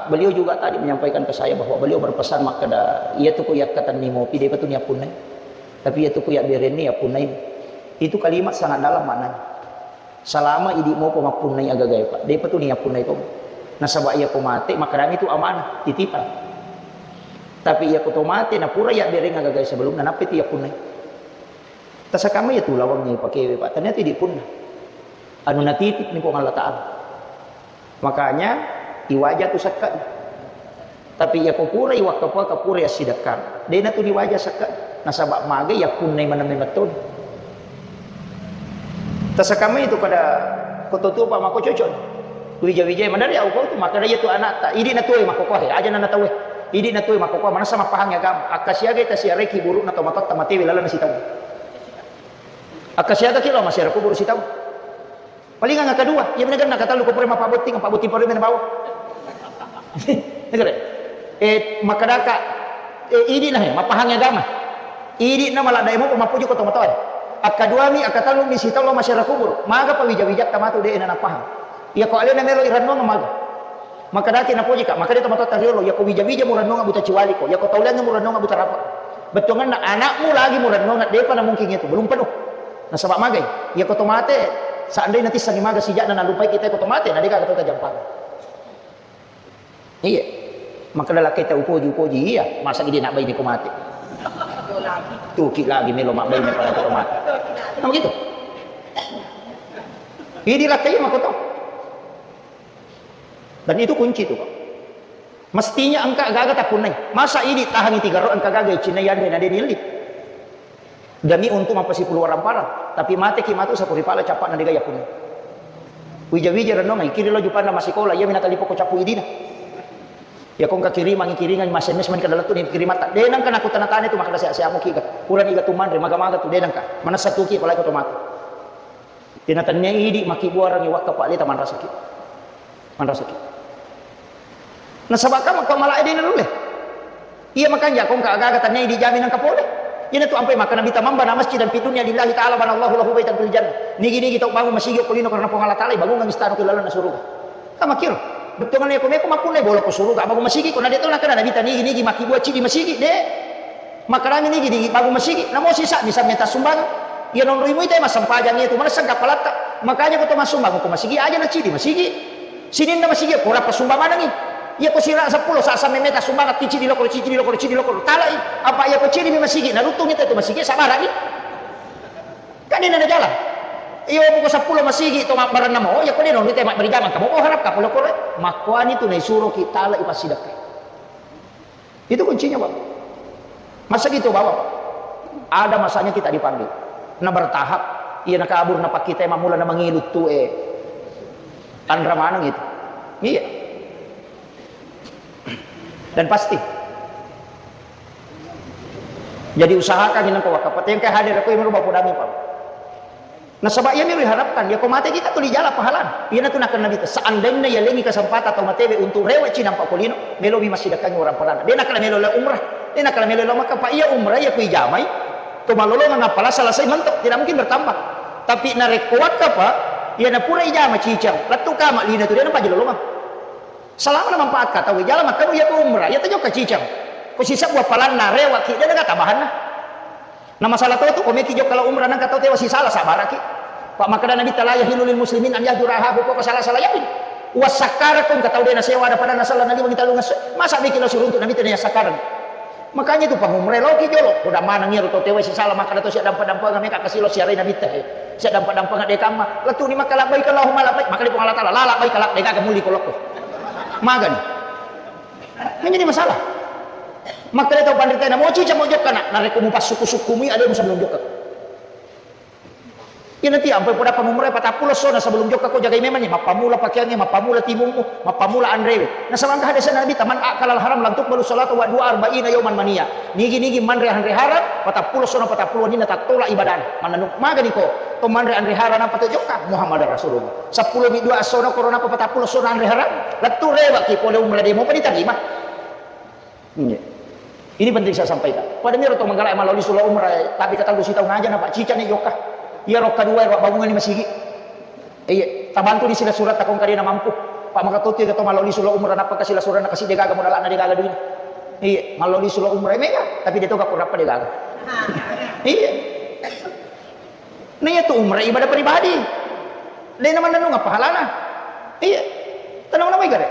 beliau juga tadi menyampaikan ke saya bahwa beliau berpesan makkeda, iya tu ko yakkatenni mopi, depa tu niappunnai. Tapi iya tu ko yabberenni, yappunnai. Itu kalimat sangat dalam maknanya. Salama idi mopa mappunnai agagae, Pak. Depa tu niappunnai to. Nasaba iya ko mate, makkedami tu amanah, titipan. Tapi iya ko to mate, napura yabbereng agagae sebelumna, nappa tu yappunnai. Tasakamma iya tu lawangnge ipakewe, Pak. Ternyata idi punna. Anu natitip ni Puang Allah Taala. Makanya, iwaja tu sekka. Tapi iya ko purai wakkafa, ka purai assidekkang. De natu diwaja sekka. Nasaba magai yappunnai maneng memettoni. Tasakamma itu kada ko to tuo, Pak, mako cocok. Wija-wijai madari au kau tu, makkeda iya tu anakta. Idi natuo makkokoe, aja na tauwe. Idi natuo makkokoe, manessa mappahangi agama. Akkasiagai tasiarai kiburukna tomatoatta matewe lalenna sitaung. Akkasiagaki lao masiara kuburu sitaung. Palingang kedua, iya menagenna katellu ko pura mappabotting, pabbotting parui mena bawang. Negara. Eh, makkedaka, eh, idi' na, eh, mappahangngi agama. Idi' na maladda' e mopa mappoji ko tomatoa. Akkaduami, akkatellumi sitau lao masyarakat kubur. Maga pa wija-wijatta matu de' na napahang. Iya ko alena melo irennuang maga. Makkedaki napojika, makkeda tomatoatta riolo, iya ko wija-wija murennuang buta ciwaliko, iya ko tauleang murennuang buta rapa. Bettuanganna anakmu lagi murennuang de'pa na mungkin itu, belum penuh. Nasaba magai, iya ko tomate, seandainya tissangi maga sija'na nalupai kita ko tomate, na de'ka kata tajampang. Iya. Makkeda lakkaita upoji, upoji, iya. Masa gede nak baine ko mate. Tuki lagi melo mak baine pada ko mate. Nah, begitu. Idi' lakkai mako to. Dan itu kunci itu, Pak. Mestinya engka gaga tapunnai. Masa idi' tahangi tiga ro engka gaga cinna yanre na de' dielli. Demi untuk mappasipulu warang parang, tapi mateki matu sapuri pala cappa'na de'ga yapunna. Wija-wija renungai, kiri lo jupanna masikola, iya mina talipo ko cappu idina. Ya kongka kirimangi, kiringangi, mas M S man kada lettu ni kirimatta. De' nangka naku tana-tana itu makkeda seha-seha muki ga. Purani ga tu manre, maga-maga tu de' nangka. Manessa tuki apalagi ko to matu. Tena tennia idi' makkibuarangi wakka pa leta manrasaki. Manrasaki. Nasaba' ka makka malae de' nanulle. Iya makanja ko engka aga-aga tennia idi' jami nangka pole. Iyana tu ampai makkeda Nabitta, "Man bana masjidan fid dunya lillahi ta'ala banallahu lahu baitan fil jannah." Nigi-nigi tau bangun masigi ko lino karena Puang Allah Ta'ala, ibangungang istana ko lalenna suruga. Ka makkiro. Bettuanna ko meko mappunnai bolo ko suruga, bangun masigi ko na de' to nakkeda Nabitta nigi-nigi makkibua cidi masigi, de'. Makkedami nigi-nigi bangun masigi, namo sisa misalnya tassumbangeng. Iya nonroi muita massempajang iya tu manessa kappalatta. Makanya ko to massumbang ko masigi aja na cidi masigi. Sininna masigi ko rappa sumbang manengi. Iya ko sira seppulo sa samme meta sumbang tici di lokoro, cici di lokoro, cici di lokoro. Talai. Apa iya ko cidi mi masigi, naruttung itu masigi sabarani. Kan ini ada jalan. Iya buku seppulo masigi to mabbaranna mo, iya ko de' nonroi te mabberi jamang kamu harap kapolo kore. Makkuani tu naisuro ki talai passidakkai. Itu kuncinya, Pak. Masa gitu, Bapak? Ada masanya kita dipanggil. Nah, bertahap. Iya, nakabur, napakkita, mamula, namangilu tu, eh. Tanra maneng itu. Iya. Dan pasti. Jadi usahakan ini kau wakaf. Yang kayak hadir aku yang merubah podami, Pak. Nasaba' iyami riharapkan, iya ko mate kita tuli jala pahalana. Iyana tu nakkeda Nabitta, seandainya yalengi kesempatan tau matewe untuk rewe' cinampa ko lino, melomi massidekkangi orang parana. De' nakkeda melo lao umrah, de' nakkeda melo lao Makkah, pa iya umrah iya ko ijamai, to malolongeng appala selesai mentok, tidak mungkin bertambah. Tapi narekko wakaf, iyana pura ijama cicang, lettu kama lino tu de' napaja lolongeng. Selama na manfaat ka tau, jala makkeda iya ko umrah, iya tajokka cicang. Ko sisebbu appalanna, rewe'ki, de' naga tambahanna. Na masalah to tu, ko meki jokka lao umrah nangka tau tewa sisala sabaraki. Pa makkeda Nabitta, "La yahillu lil muslimin an yahjura akhahu fawqa salasati layalin." Uwassakkarako engka tau de' nasewa ada pada nasala naliwangi tellung esso. Masa meki lao siruntu Nabitta na yassakkareng. Makanya itu pangumrah loki jolo. Ko da maneng iyaro tau tewa sisala makkeda to sia dampa-dampanga meka kasi lao siarai Nabitta he. Sia dampa-dampanga de' kamma. Lettu ni makkeda labbaik Allahumma labbaik. Makkeda Puang Allah Taala, "La labbaik la, de' gaga muli ko lokko." Magani. Menjadi masalah. Makkeda tau panrita na moci camo jokka na, narekko mupassukku-sukkumi alemu sebelum jokka. Iya nanti ampai poda pangumrah patappulo essona sebelum jokka ko jagai memang ni, mappamula pakeangnge, mappamula timummu, mappamula anrewe. Nasaba' engka hadis Nabitta, "Man akala al haram lam tuqbalu salatu wa dua arba'ina yauman maniya." Nigi-nigi manre anre haram, patappulo essona patappulo wenninna tattola ibadana. Mannanu magani ko, to manre anre haram apa to jokka? Muhammadar Rasulullah. Seppulo mi dua essona korona apa patappulo essona anre haram? Lettu rewe'ki pole umrah de' mopa ditarima. Iya. Ini penting saya sampaikan. Pada miro to manggala maloli sula umrah, tapi kata lu sitau ngaja na Pak Cica ni jokka. Iya rokka dua, Pak, bangungan ni masigi. Iya, tabantu di sila surat takong kadena mampu. Pak maka tuti kata maloli sula umrah, napa kasih sila surat na kasih de' gaga modal na de' gaga duit. Iya, maloli sula umrah mega, tapi de' to gak kurapa de' gaga. Iya. Nah, iya tu umrah ibadah pribadi. De' na mannennung pahalana. Iya. Tenang nama igare.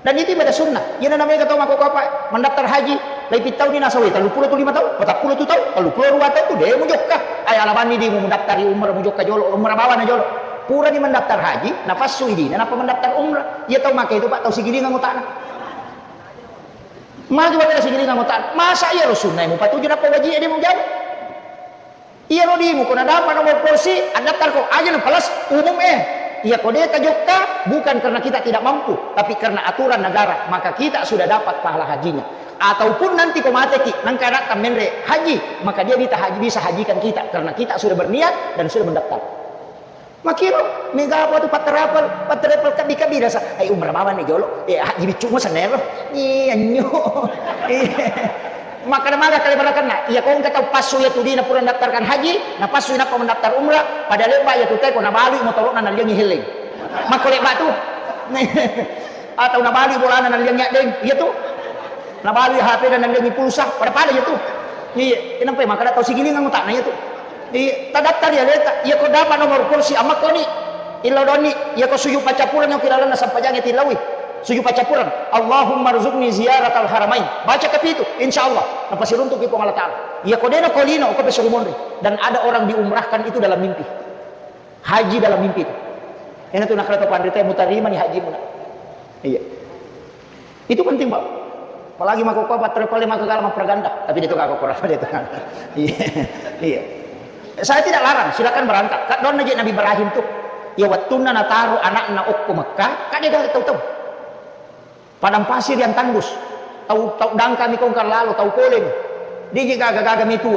Dan itu ibadah sunnah. Iya na namanya kata mako apa? Mendaftar haji. Lai pittau ni nasawi. Tellu pulo tu lima tau. Patappulo tu tau. Tellu pulo dua tau tu. De' mujokka. Ay, alabanni di mu mendaftar umrah mujokka jolo. Umrah bawa na jolo. Pura ni mendaftar haji. Napassu idi. Napa mendaftar umrah? Iya tau maka itu Pak. Tau sigilingan utana. Maju pada sigilingan utana. Masa iya ro sunnah mu patuju napa wajib dia mau jawab? Iyaro dimu ko nadampa nomor polisi, addaftarko aja na plus umum eh. Iya ko de' tajokka, bukan karena kita tidak mampu, tapi karena aturan negara, maka kita sudah dapat pahala hajinya. Ataupun nanti ko mateki, nangka anatta menre haji, maka dia bisa haji, bisa hajikan kita karena kita sudah berniat dan sudah mendaftar. Makiro, mega apa tu patravel, patravel kabi-kabi rasa. Ai umrah mawang ni jolo. Eh, haji biccu mo senero. Iya nyo. Iya. Makkeda maga kale barakanna. Iya ko engka tau passu iya tu dina pura mendaftarkan haji, na passu inappa mendaftar umrah, pada lebba iya tu teko nabalui motoro'na naliangi heleng. Makko lebba tu. Atau nabalui bolana naliangi addeng. Iya tu. Nabalui H P na naliangi pulsa. Pada-pada iya tu. Iya, kenapa makkeda tau sigilingang utakna iya tu. Iya, tadattari aleta, iya ko dapat nomor kursi, amakkoni, illau donni, iya ko sujud paccappureng ki lalenna sampajang tillaui. Sujud paccappureng, "Allahumma rzuqni ziyaratal haramain." Baca kapitu, insya Allah, napasiruntuki Puang Allah Ta'ala. Iya ko dena ko lino, ko pesuru monri. Dan ada orang diumrahkan itu dalam mimpi. Haji dalam mimpi itu. Ena tu nakala to panrita mutarimani haji muna. Iya. Itu penting, Pak. Apalagi mako ko pattare pale mako kala mappraganda, tapi dia tu kagak kurang dia tu. Iya. Iya. Saya tidak larang, silakan berangkat. Kak donna je Nabi Ibrahim tu. Ya wattunna nataro anakna okko Mekah, kak dia gak tahu-tahu. Padang pasir yang tandus. Tau, tau dangkami kongkang lalo, tau poleng. Digi gaga-gaga metu.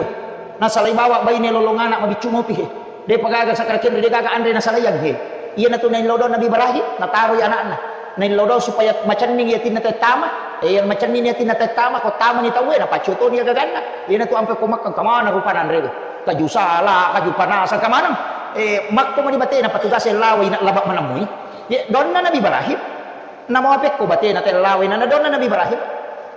Nasalai bawa baine lolong anak mabiccu mopi he. Depa gaga sakra kenri, de gaga anre nasalaiang he. Iya natu naillau dong Nabi Ibrahim, nataroi anakna. Naillau dong supaya macenning yatinna tettama. Eh, yang macenning yatinna tettama, ko tama ni tauwe, napaccotoni gaganna. Iya natu ampe ko makkang kamana rupa nanre. Kaju sala, kaju panasa, kamana? Eh, makko mani batena patugas lawa ina laba manamui. Ya, donna Nabi Ibrahim. Namo apekko batena tellawai na nadonna Nabi Ibrahim.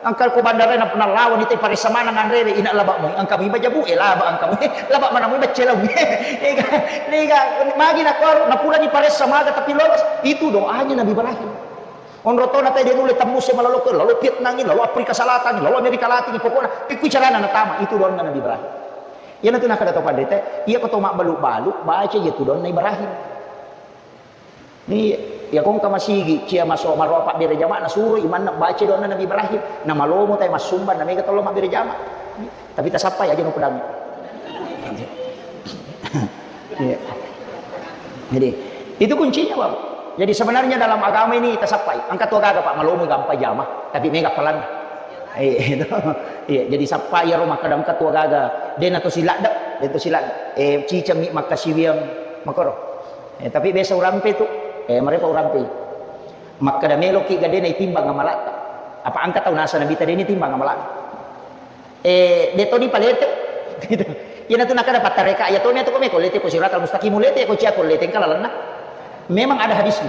Engka ko bandara na, nallawani te paressa maneng anrewe ina laba moi. Engka mi bajabu e laba engka moi. Laba mana moi baccelau. Ega, ega, magi na kuaro, na purani paressa maga tapi lolos. Itu doanya Nabi Ibrahim. Onro tona te de nulle tembus e malalo ke, lalu Vietnam, lalu Afrika Selatan, lalu Amerika Latin, pokokna ikku carana natama, itu doanna Nabi Ibrahim. Iya natu nakada to pandete, iya ko to mabbalu-balu, baca iya tu doanna Ibrahim. Ni, ya kongka masigi, cia maso maroa pabbere jama, nasuro imanna baca doanna Nabi Ibrahim. Na malomo tai massumbang, na mega tollo mabbere jama. Tapi tasappai aja no pedang. Iya. Jadi, itu kuncinya, Pak. Jadi sebenarnya dalam agama ini tasappai. Engka tu gaga, Pak, malomo gampang jama, tapi mega pelan. Eh, itu. Iya, jadi sappai iyaro makkada engka tu gaga. Dena to siladda, dena to siladda. Eh, cicami makkasiwiang makoro. Eh, tapi biasa urampe tu, eh, marepa urampe. Makkada meloki gadena itimbang amalatta. Apa engka tau nasa Nabi tadi ini timbang amalatta. Eh, de toni palete. Gitu. Iyana tu nakada pattareka, iya toni tu ko meko lete ko siratal mustaqim, lete ko cia ko lete engka lalenna. Memang ada hadisnya.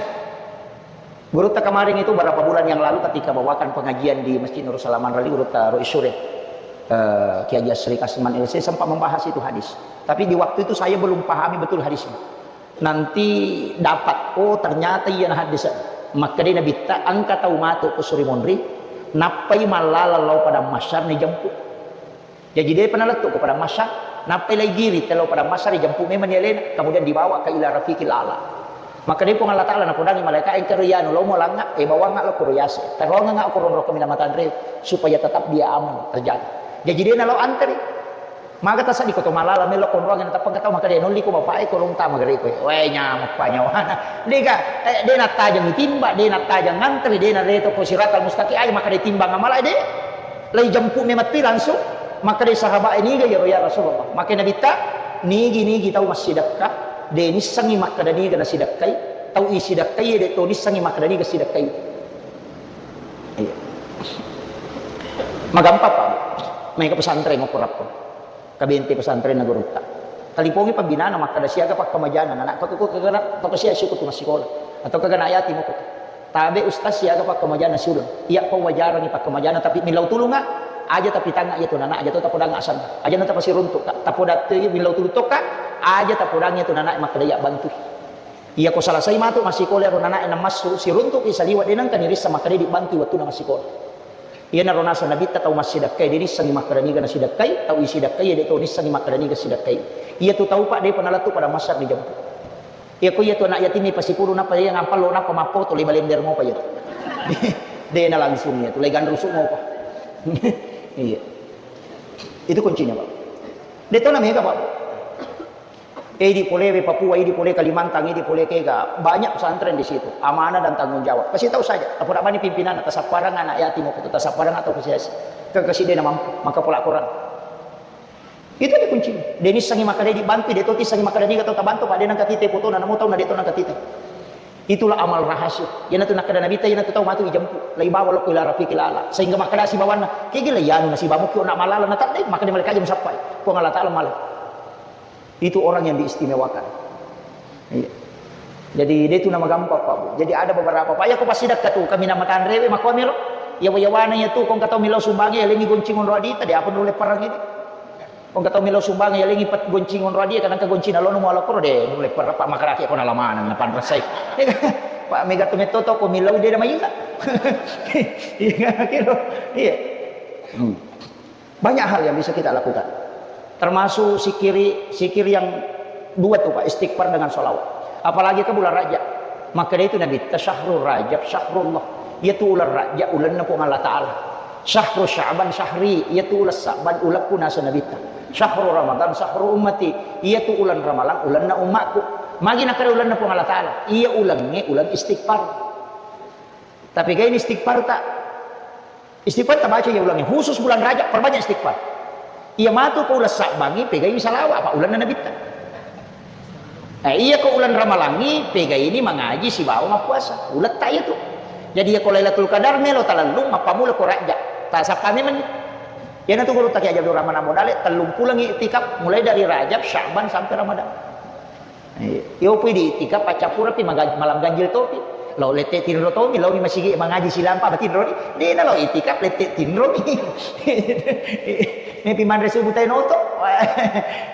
Gurutta kemarin itu beberapa bulan yang lalu ketika bawakan pengajian di Masjid Nurul Salam Manrali, Gurutta Rois Sure, eh, Kiai Haji Asri Kasman L C sempat membahas itu hadis. Tapi di waktu itu saya belum pahami betul hadisnya. Nanti dapat, oh, ternyata iya na hadis. Makkeda Nabitta, engka tau matu ko suri monri, nappai mallala lao padang mahsyar ni jemput. Jaji depa nalettu ko padang mahsyar, nappai lai giri tello padang mahsyar, dijemput memang ni alena, kemudian dibawa ke ila rafiqil a'la. Makkeda Puang Allah Ta'ala napodangi malaika, engka ro yanu lao mo langnga, eh, bawangnga lao koro yase. Taruangnga ko ronro kaminang matanre, supaya tetap dia aman terjaga. Jaji de nalao antri. Maga tasadi ko to malala melo konroang na tappa tau makkeda nolli ko bapak e ko long tama gare ko. Weh, nyamak pa nyawana. Dega, eh, de nattajang timba, de nattajang antri, de nareto ko siratal mustaqim, aja makkeda timbang amala de. Lai jemput memang tu langsung. Makkeda sahabat e, niga iyaro ya Rasulullah? Makkeda Nabitta, nigi-nigi tau massidekka, de nissengi makkeda niga nasidekkai, tau isidekkai de to nissengi makkeda niga sidekkai. Iya. Magampang, Pak. Mai ke pesantren, mau kurappo. Kabente pesantren na gurutta. Talipongi pembinana, makkeda siaga pakkamajana, anak kau kena, tau sia siku tu massikola. Atau kagana yatim aku. Tabe ustaz siaga pakkamajana siulung. Iya pau wajarani pakkamajana, tapi millau tulunga, aja tapi tanga iya tu nana, aja tu tapodanga asan. Aja na tapasiruntuk, Kak. Tapoda tu millau tulung toka, aja tapodanga iya tu nana, makkeda iya bantu. Iya ko salasai matu massikola ro nana e namassu siruntuki saliwa de nengka nirissa makkeda dibantui wattuna massikola. Iyanaro naseng Nabitta tau massidekkai de nissengi makkeda niga nasidekkai, tau isidekkai de to nissengi makkeda niga sidekkai. Iya tu tau pa depa nalettu pada massar dijemput. Iya ko iya tu anak yatim ni pasipuru napa iya ngampallo napa mappoto le balender mopa iya. De na langsung iya tu le ganrusu mopa. Iya. Itu kuncinya, Pak. De to na mega, Pak. Eh, idi pole we Papua, idi pole Kalimantan, idi pole kega, banyak pesantren di situ. Amanah dan tanggung jawab. Kasih tahu saja, apa bani pimpinan, tasapparang anak yatim, apa tasapparang atau kasih, kasih dia mampu, maka pola Quran. Itu aja kuncinya. De' nissengngi makkeda dibantu, de' to tissengngi makkeda niga tau tabantu, Pak, de' nengka tite fotona, namo tau na de' to nengka tite. Itulah amal rahasia. Iyanatu nakkeda Nabitta, iyanatu tau matu ijempu. La ibawa lokko ila rafiqil a'la. Sehingga makkeda sibawanna, kegi la iyanu na sibamu kio na malala na tadde, makkeda malaika aja musappai. Puang Allah Ta'ala malai. Itu orang yang diistimewakan. Iya. Jadi, de' tu nama gampang, Pak, Bu. Jadi, ada beberapa, Pak, ya, ko pasti dakka tu, kami nama tanrewe, makomi ro. Yawa-yawana ya tu, kong katau milau sumbangi, elengi goncing onro adita, de' apa nulle perang ini. Kong katau milau sumbangi, elengi pet goncing onro adia, kadang ka goncing alono mu alakoro, de' nulle perang, Pak, makarake ko nalamanang, napanrasai. Pak, mega tu metto to, ko milau de' nama inga. Iya, kiro. Iya. Hmm. Banyak hal yang bisa kita lakukan. Termasuk sikiri, sikir yang dua tuh, Pak, istighfar dengan sholawat. Apalagi ke bulan Rajab. Maka dari itu Nabitta, "Syahrul Rajab, syahrullah." Iya tu ulan Rajab, ulanna Puang Allah Ta'ala. "Syahru Sya'ban, syahri." Iya tu ulan Sya'ban, ulakku nasa Nabitta. "Syahru Ramadan, syahru ummati." Iya tu ulan Ramalang, ulanna ummakku. Magi nakkeda ulanna Puang Allah Ta'ala. Iya ulangnge, ulan istighfar. Tapi kaini istighfar tak? Istighfar tabaca iya ulangnge, khusus bulan Rajab, perbanyak istighfar. Iya matu ko ulang Sa'bangi, pegai salawat, apa ulanna Nabitta. Eh, iya ko ulang Ramalangi, pegai ini mangaji sibawa mappuasa. Uletta iya tu. Jadi iya ko Lailatul Qadar melo talellung, mappamula ko Rajab. Tak sapa memang. Iya natu guru tak aja Abdul Rahman Abu Dale, tellung pulang iktikaf, mulai dari Rajab, Sya'ban sampai Ramadan. Iya. Iyo pui di iktikaf paccappureng pi maga-, malam ganjil topi. Lao lette tinro tomi, lao mi masigi mangaji silampa matinro ni. Dena lao iktikaf lette tinro mi. Nepi manre subuh tai noto.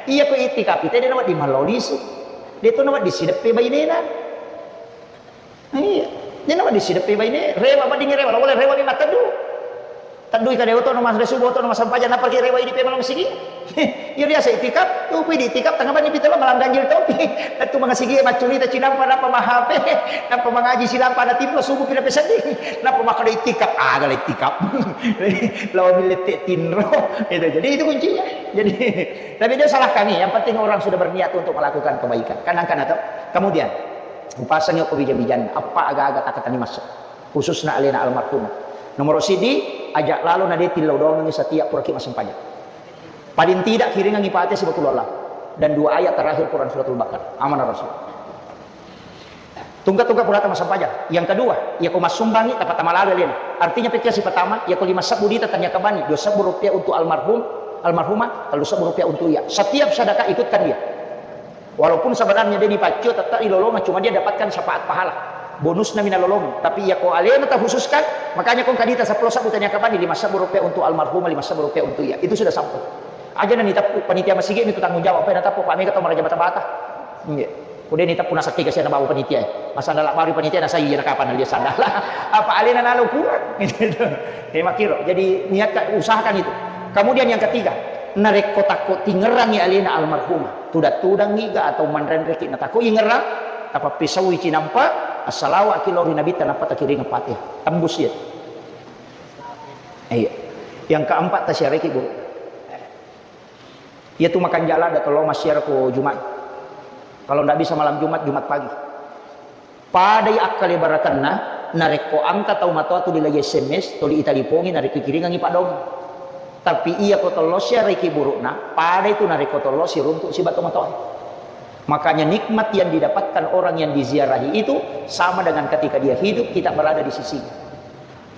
Iya ko iktikaf ite dena wedding malao lisu. De to na wedding sideppe bainena. Iya. Dena wedding sideppe baine, rewa wedding rewa, lao le rewa mi mattedu. Teddui kade oto no mas resu oto no mas sampajang nappa ki rewa idi pe malam sigi. Iya biasa itikaf, tu pui di itikaf tengah bani pitelo malam ganjil topi. Tentu mangasigi maccurita cinampa nappa mahape, nappa mangaji silampa na timlo subuh pina peseddi. Nappa makkada itikaf, aga la itikaf. Lawan millette tinro. Itu. Jadi itu kuncinya. Jadi tapi dia salahkan nih, yang penting orang sudah berniat untuk melakukan kebaikan. Kan angkana to. Kemudian upasangi ko bija-bijanna, apa aga-aga takatani masuk. Khususna alena almarhumah. Nomoro sidi, aja lalo na de tillau doangengi setiap puraki massempajang. Paling tidak kiringangi Fatihah sibawa Qul Huwallah dan dua ayat terakhir Quran Suratul Baqarah. Amanah Rasul. Tungka-tungka purata massempajang. Yang kedua, iya ko massumbangi, tapatama lalo alena. Artinya pekkiasi pertama, iya ko lima sebbu dita tania kabani, dua sebbu rupiah untuk almarhum, almarhumah, tellu sebbu rupiah untuk iya. Setiap sedekah ikutkan dia. Walaupun sebenarnya dia dipaccio, tetap dilolongan, cuma dia dapatkan syafaat pahala. Bonusna mina lolong. Tapi iya ko alena terkhususkan, makanya ko kadita seppulo sebbu tania kabani, lima sebbu rupiah untuk almarhumah, lima sebbu rupiah untuk iya. Itu sudah sampai. Aja nani teppu, panitia masigi itu tanggung jawab. Apa yang teppu, Pak Mega atau maraja bata-bata. Iya. Udah ni teppu nasakki kasihan bawa panitia. Masa dalam baru panitia nasa iya kapan dia sadar. Apa alena nalo kurang. Gitu. Hemakiro. Jadi niatkan, usahakan itu. Kemudian yang ketiga, narekko takko tingerangi alena almarhumah. Tudang-tudangngi ga atau manrenreki na takko ingerang, tapappisaui cinampa, assalawaki lao ri Nabitta nappa takiring Fatihah. Tembus iya. Iya. Yang keempat tasiareki, Bu. Iya tu makan jala ada tolong masiar ko Jumat. Kalau ndak bisa malam Jumat, Jumat pagi. Padai akkalebarakenna, narekko engka tau matoa tuli lai S M S, tuli italipongi, narekko ikiringangi paddoang. Tapi iya ko tollo siarai kiburu'na, padai tu narekko tollo siruntuk sibawa tomatoa. Makanya nikmat yang didapatkan orang yang diziarahi itu sama dengan ketika dia hidup, kita berada di sisinya.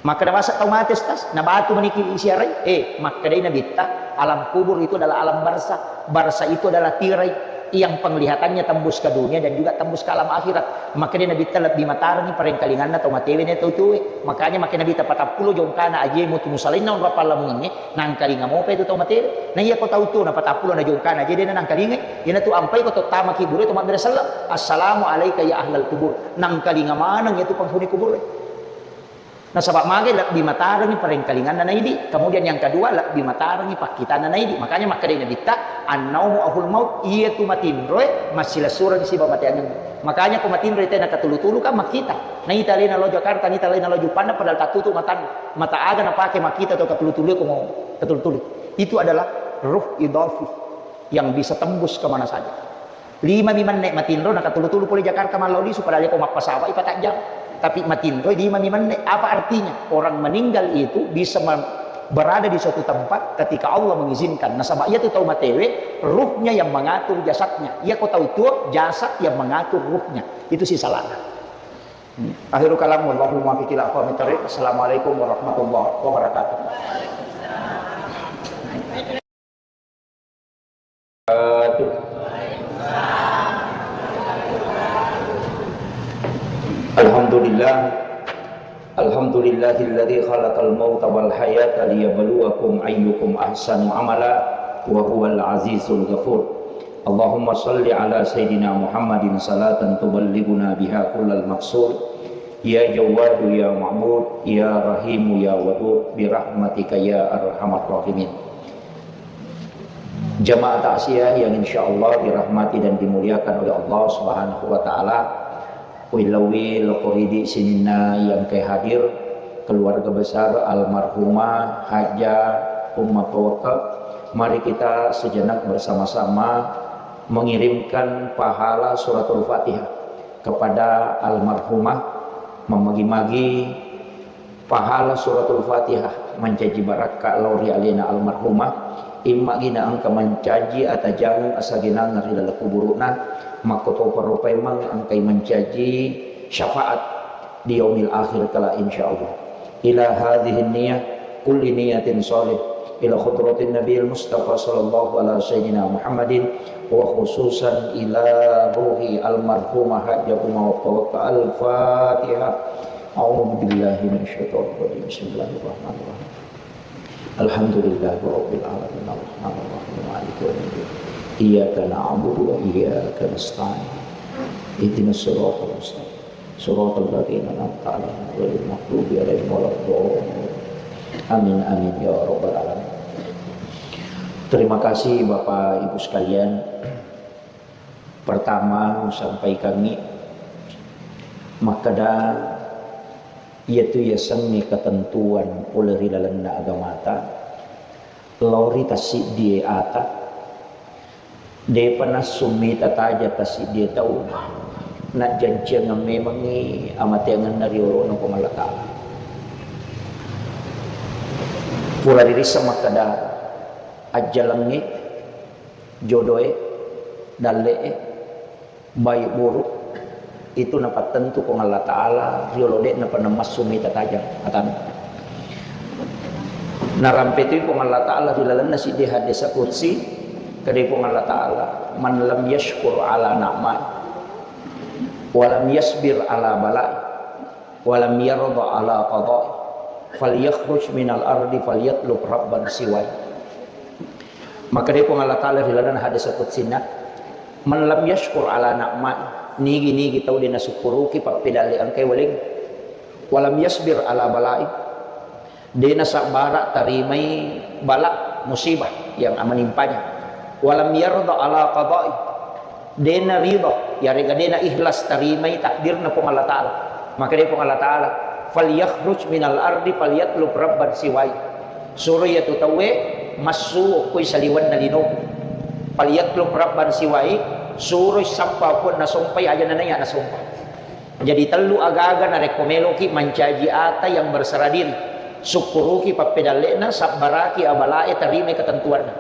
Makkeda basa tau mate, Ustaz, na batu maniki siarai? Eh, makkedai Nabitta, alam kubur itu adalah alam barzah. Barzah itu adalah tirai yang penglihatannya tembus ke dunia dan juga tembus ke alam akhirat. Makkedai Nabitta lebbi matarengi parengkalinganna tau matewe na tau tuwe. Makanya makkeda Nabitta patappulo jongkana aje mutu musalainna onro pallamungengnge, nangkalinga mopa itu tau matewe. Na iya ko tau tuo na patappulo na jongkana aje dena nangkalingai, ina tu ampai ko tottama kiburu to mabbere selleng. Assalamu alaika ya ahlal kubur. Nangkalinga maneng itu penghuni kubur. Nasaba magai lebbi matarengi parengkalinganna naidi. Kemudian yang kedua, lebbi matarengi pakkitanna naidi. Makanya makkedai Nabitta, "Annaumu ahul maut," iya tu matinroe massilessureng siba mateangeng. Makanya ko matinroi tena katulu-tulu kan makkita. Naita alena lao Jakarta, naita alena lao Jupanna padahal tattutu matanna. Mata aga napake makkita to katulu-tulu ko mau katulu-tulu. Itu adalah ruh idafi yang bisa tembus kemana saja. Lima mi menne matinro, nakatulu-tulu pole Jakarta mallau lisu, padahal ko mappasawai patajjang. Tapi matinro lima mi menne. Apa artinya? Orang meninggal itu bisa mem-, Berada di suatu tempat ketika Allah mengizinkan. Nasaba iyatu tau matewe, ruhnya yang mengatur jasadnya. Iyako tau tuo, jasad yang mengatur ruhnya. Itu si salahna. Akhirul kalam, wallahu muwaffiq ila aqwamit thariq. Assalamualaikum warahmatullahi wabarakatuh. Alhamdulillah. Alhamdulillahilladzi khalaqal mauta wal hayata liyabluwakum ayyukum ahsanu amala wa huwal azizul ghafur. Allahumma shalli ala sayyidina Muhammadin salatan tuballighuna biha kullal maqsud. Ya Jawwadu ya Ma'bud, ya Rahimu ya Wadud, bi rahmatika ya arhamar rahimin. Jamaah takziah yang insya Allah dirahmati dan dimuliakan oleh Allah Subhanahu wa Ta'ala, uwillauwi lokko ridi sininna yang ke hadir, keluarga besar almarhumah Hajjah Umma Pawaka. Mari kita sejenak bersama-sama mengirimkan pahala suratul Fatihah kepada almarhumah, memagi-magi pahala suratul Fatihah mancaji barakka lao ri alena almarhumah, imma gina engka mancaji atajangeng asagenangeng ri laleng kuburu'na, makkotoparo paimeng engkai mancaji syafaat di yaumil akhir kala insyaallah. Ila hadhihi niyah kulli niyatin shalih ila khudratin nabiyil mustafa sallallahu ala sayyidina Muhammadin wa khususan ila ruhi almarhumah Hajjah Umma Pawaka. Al-Fatihah. A'udzu billahi minasyaitonir rajim. Bismillahirrahmanirrahim. Alhamdulillahi rabbil alamin. Arrahmanir rahim. Maliki yaumiddin. Iyyaka na'budu wa iyyaka nasta'in. Ihdinas siratal mustaqim. Siratal ladzina an'amta 'alaihim ghairil maghdubi 'alaihim waladdallin. Amin, amin, ya rabbal alamin. Terima kasih Bapak Ibu sekalian. Pertama, sampaikangngi makkeda, iyatu yasengnge ketentuan pole ri lalenna agamata, lao ri tassiddie ata, depa nassummi tataja tassiddie tau, najjanciangeng memengngi amateangenna riolona Puang Allah Ta'ala. Pura ririsseng makkeda, ajjalengnge, jodoe, dalle'e, baik buruk, itu napattentu Puang Allah Ta'ala riolo de'na pa namassu mita tajang atanna. Narampe tu Puang Allah Ta'ala ri lalenna siddi hadis qudsi, kedai Puang Allah Ta'ala, "Man lam yashkur ala na'mai, wa lam yasbir ala balai, wa lam yarda ala qadai, falyakhruj minal ardi falyatlub rabban siwai." Makkeda Puang Allah Ta'ala ri lalenna hadis qudsinna, "Man lam yashkur ala na'mai," nigi-nigi tau de nasukkuruki pappedalle engkai waleng, "wa lam yasbir ala balai," de nasabbara tarimai bala, musibah yang menimpanya, "wa lam yarda ala qadai," de naridha, yarega de naikhlas tarimai takdirna Puang Allah Ta'ala. Makkeda Puang Allah Ta'ala, "Falyakhruj minal ardi falyatlub rabban siwai." Suroi iyatu tauwe massu okkoi saliwenna linoku. "Falyatlub rabban siwai," suroi sappa okko nasompai aja nanaiya nasompa. Jadi tellu agaga narekko meloki mancaji ata yang berserah diri. Sukkuruki pappedalle'na, sabbaraki abalae, tarimai ketentuanna.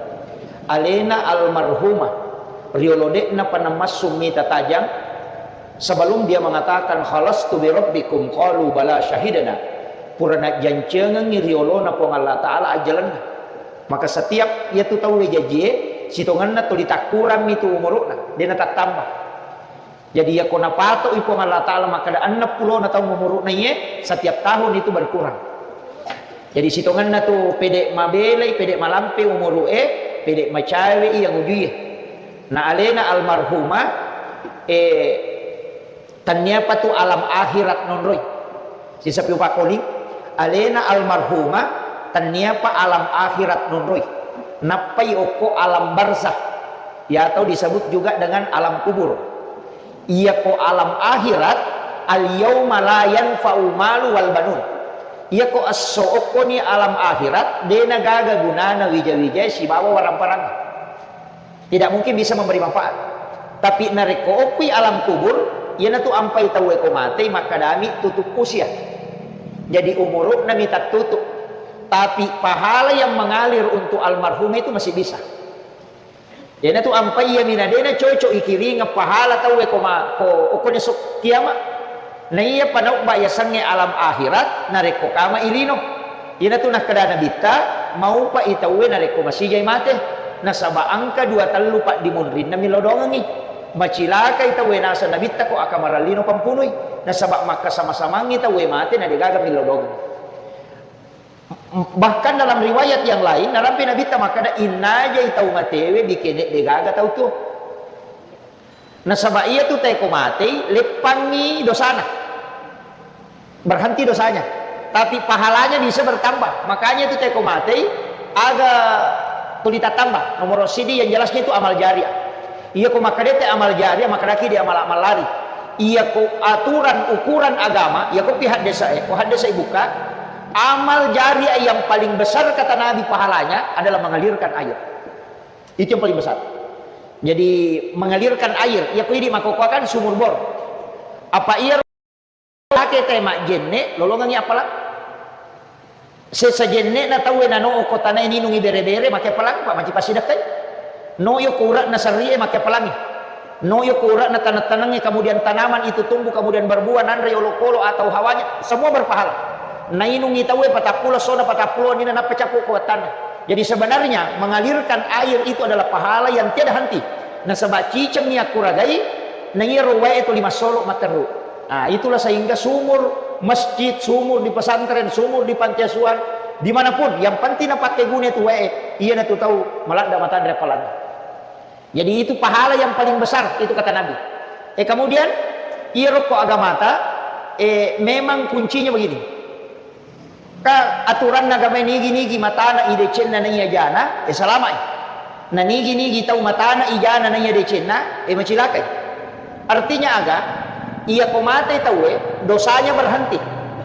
Alena almarhumah, riolo de'na pa namassu mita tajang, sebelum dia mengatakan, "Khalastu bi rabbikum," qalu, "Bala syahidna." Pura najjancengengngi riolona Puang Allah Ta'ala ajjalenna. Maka setiap iyatu tauwe jajie, sitongenna tuli takkurammi tu umuru'na, de natattamba. Jadi, iyako napatoi Puang Allah Ta'ala makkeda enneng pulona taung umuru'na iye, setiap tahun itu berkurang. Jadi, sitongenna tu pede mabelai, pede malampe umuru'e, pede macawe iya ngujuie. Na alena almarhumah, eh, tenniapa tu alam akhirat nonroi. Sisapi upakkoling, alena almarhumah, tenniapa alam akhirat nonroi. Nappai okko alam barzakh, atau disebut juga dengan alam kubur. Iyako alam akhirat, "Al-yauma la yanfa'u malu wal banun." Iyako esso okkoni alam akhirat, de nagaga gunana wija-wijae sibawa warang-parang. Tidak mungkin bisa memberi manfaat. Tapi narekko okkui alam kubur, iyanatu ampai tauwe ko matei, makkedami tutup usia. Jadi umuru'na mi tattutup. Tapi pahala yang mengalir untuk almarhum itu masih bisa. Iyanatu ampai iya mina dena cocok ikiringeng pahala tauwe ko ma-, ko, okone sok kiamat. Na iya panaubba yasengnge alam akhirat, narekko kama ilino. Iyanatu nakkeda Nabitta, maupa i tauwe narekko masijai mate. Nasaba engka dua tellu paddimunrinna millau dongengngi. Macilakai tauwe naseng Nabitta ko akamarallino pampunui. Nasaba makkasama-samangngi tauwe mate na degaga millau dongeng. Bahkan dalam riwayat yang lain, narampe Nabitta makkeda, "Innajai tau matewe bikene degaga tau tuo." Nasaba iyatu teko matei, leppangi dosana. Berhenti dosanya. Tapi pahalanya bisa bertambah. Makanya itu teko matei, aga tuli tattamba. Nomor sidi yang jelasnya itu amal jariah. Iya ko makkedete amal jariah, makkedaki di amal-amal lari. Iya ko aturan ukuran agama, iya ko pi haddesae, ko haddesa ibuka, amal jariah yang paling besar kata Nabi pahalanya adalah mengalirkan air. Itu yang paling besar. Jadi mengalirkan air, iya ko idi makokoakan sumur bor. Apa iya Pake te majjenne, lolongengngi appalang. Sessa jenne'na tauwe nano okko tanae ninungi bere-bere, make appalang, Pak, maci passidekkai. No yokko ura'na serrie, make appalangi. No yokko ura'na taneng-tanengnge, kemudian tanaman itu tumbuh, kemudian berbuah, nanre olokolo atau hawanya, semua berpahala. Nainungi tauwe patappulo, sona patappulo, nina nappa cappu ko wattanna. Jadi sebenarnya mengalirkan air itu adalah pahala yang tiada henti. Nasaba ciceng ni akkuragai, na iyaro wae tuli massolo matteru. Ah, itulah sehingga sumur masjid, sumur di pesantren, sumur di panti asuhan, dimanapun, yang penting napakkeguna itu wae, iyanatu tau maladda matanre appalanna. Jadi itu pahala yang paling besar, itu kata Nabi. Eh, kemudian, iyaro ko agamata, eh, memang kuncinya begini. Ka aturanna agamae nigi-nigi matana i decenna naiya jana, eh, salama'i. Na nigi-nigi tau matana i jana naiya decenna, eh, macilakai. Artinya aga? Iya ko mate tauwe, dosanya berhenti.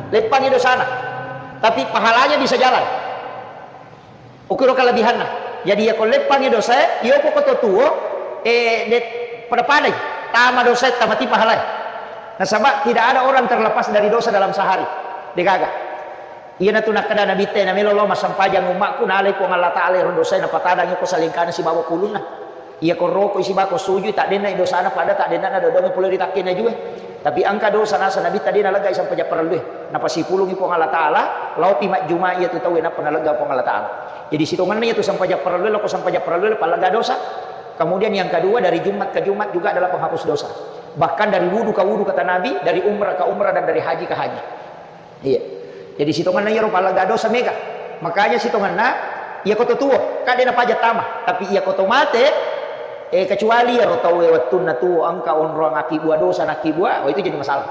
Leppangi dosana. Tapi pahalanya bisa jalan. Ukiro kelebihanna. Jadi iya ko leppangi dosae, iya ko koto tuo, eh, de-, pada-padai. Tama dosae, tamati pahalae. Nasaba tidak ada orang terlepas dari dosa dalam sehari. Degaga. Iyanatu nakkeda Nabitta, namelo lao massempajang ummakku, nalai Puang Allah Taala ero dosae, napatadangi ko salengkana sibawa kulunna. Iya ko roko isi bako sujui, taddenna dosana pada taddenna dodonge pole ri takkena jue. Tapi engka dosa nasa Nabitta de naleggai sempajang parellue. Napasipulungi Puang Allah Taala, laopi majjuma iyatu tauwe nappa nalegga Puang Allah Taala. Jadi sitongenna iyatu sempajang parellue, loko sempajang parellue, pallegga dosa. Kemudian yang kedua, dari Jumat ke Jumat juga adalah penghapus dosa. Bahkan dari wudu ke wudu, kata Nabi, dari umrah ke umrah, dan dari haji ke haji. Iya. Jadi sitongenna iyaro pallegga dosa mega. Makanya sitongenna, iya ko to tuo, kan de napaja tama. Tapi iya ko to mate, eh, kecuali iyaro tauwe wettunna tuo engka onroang akkibbua dosa nakkibua, wah, itu jadi masalah.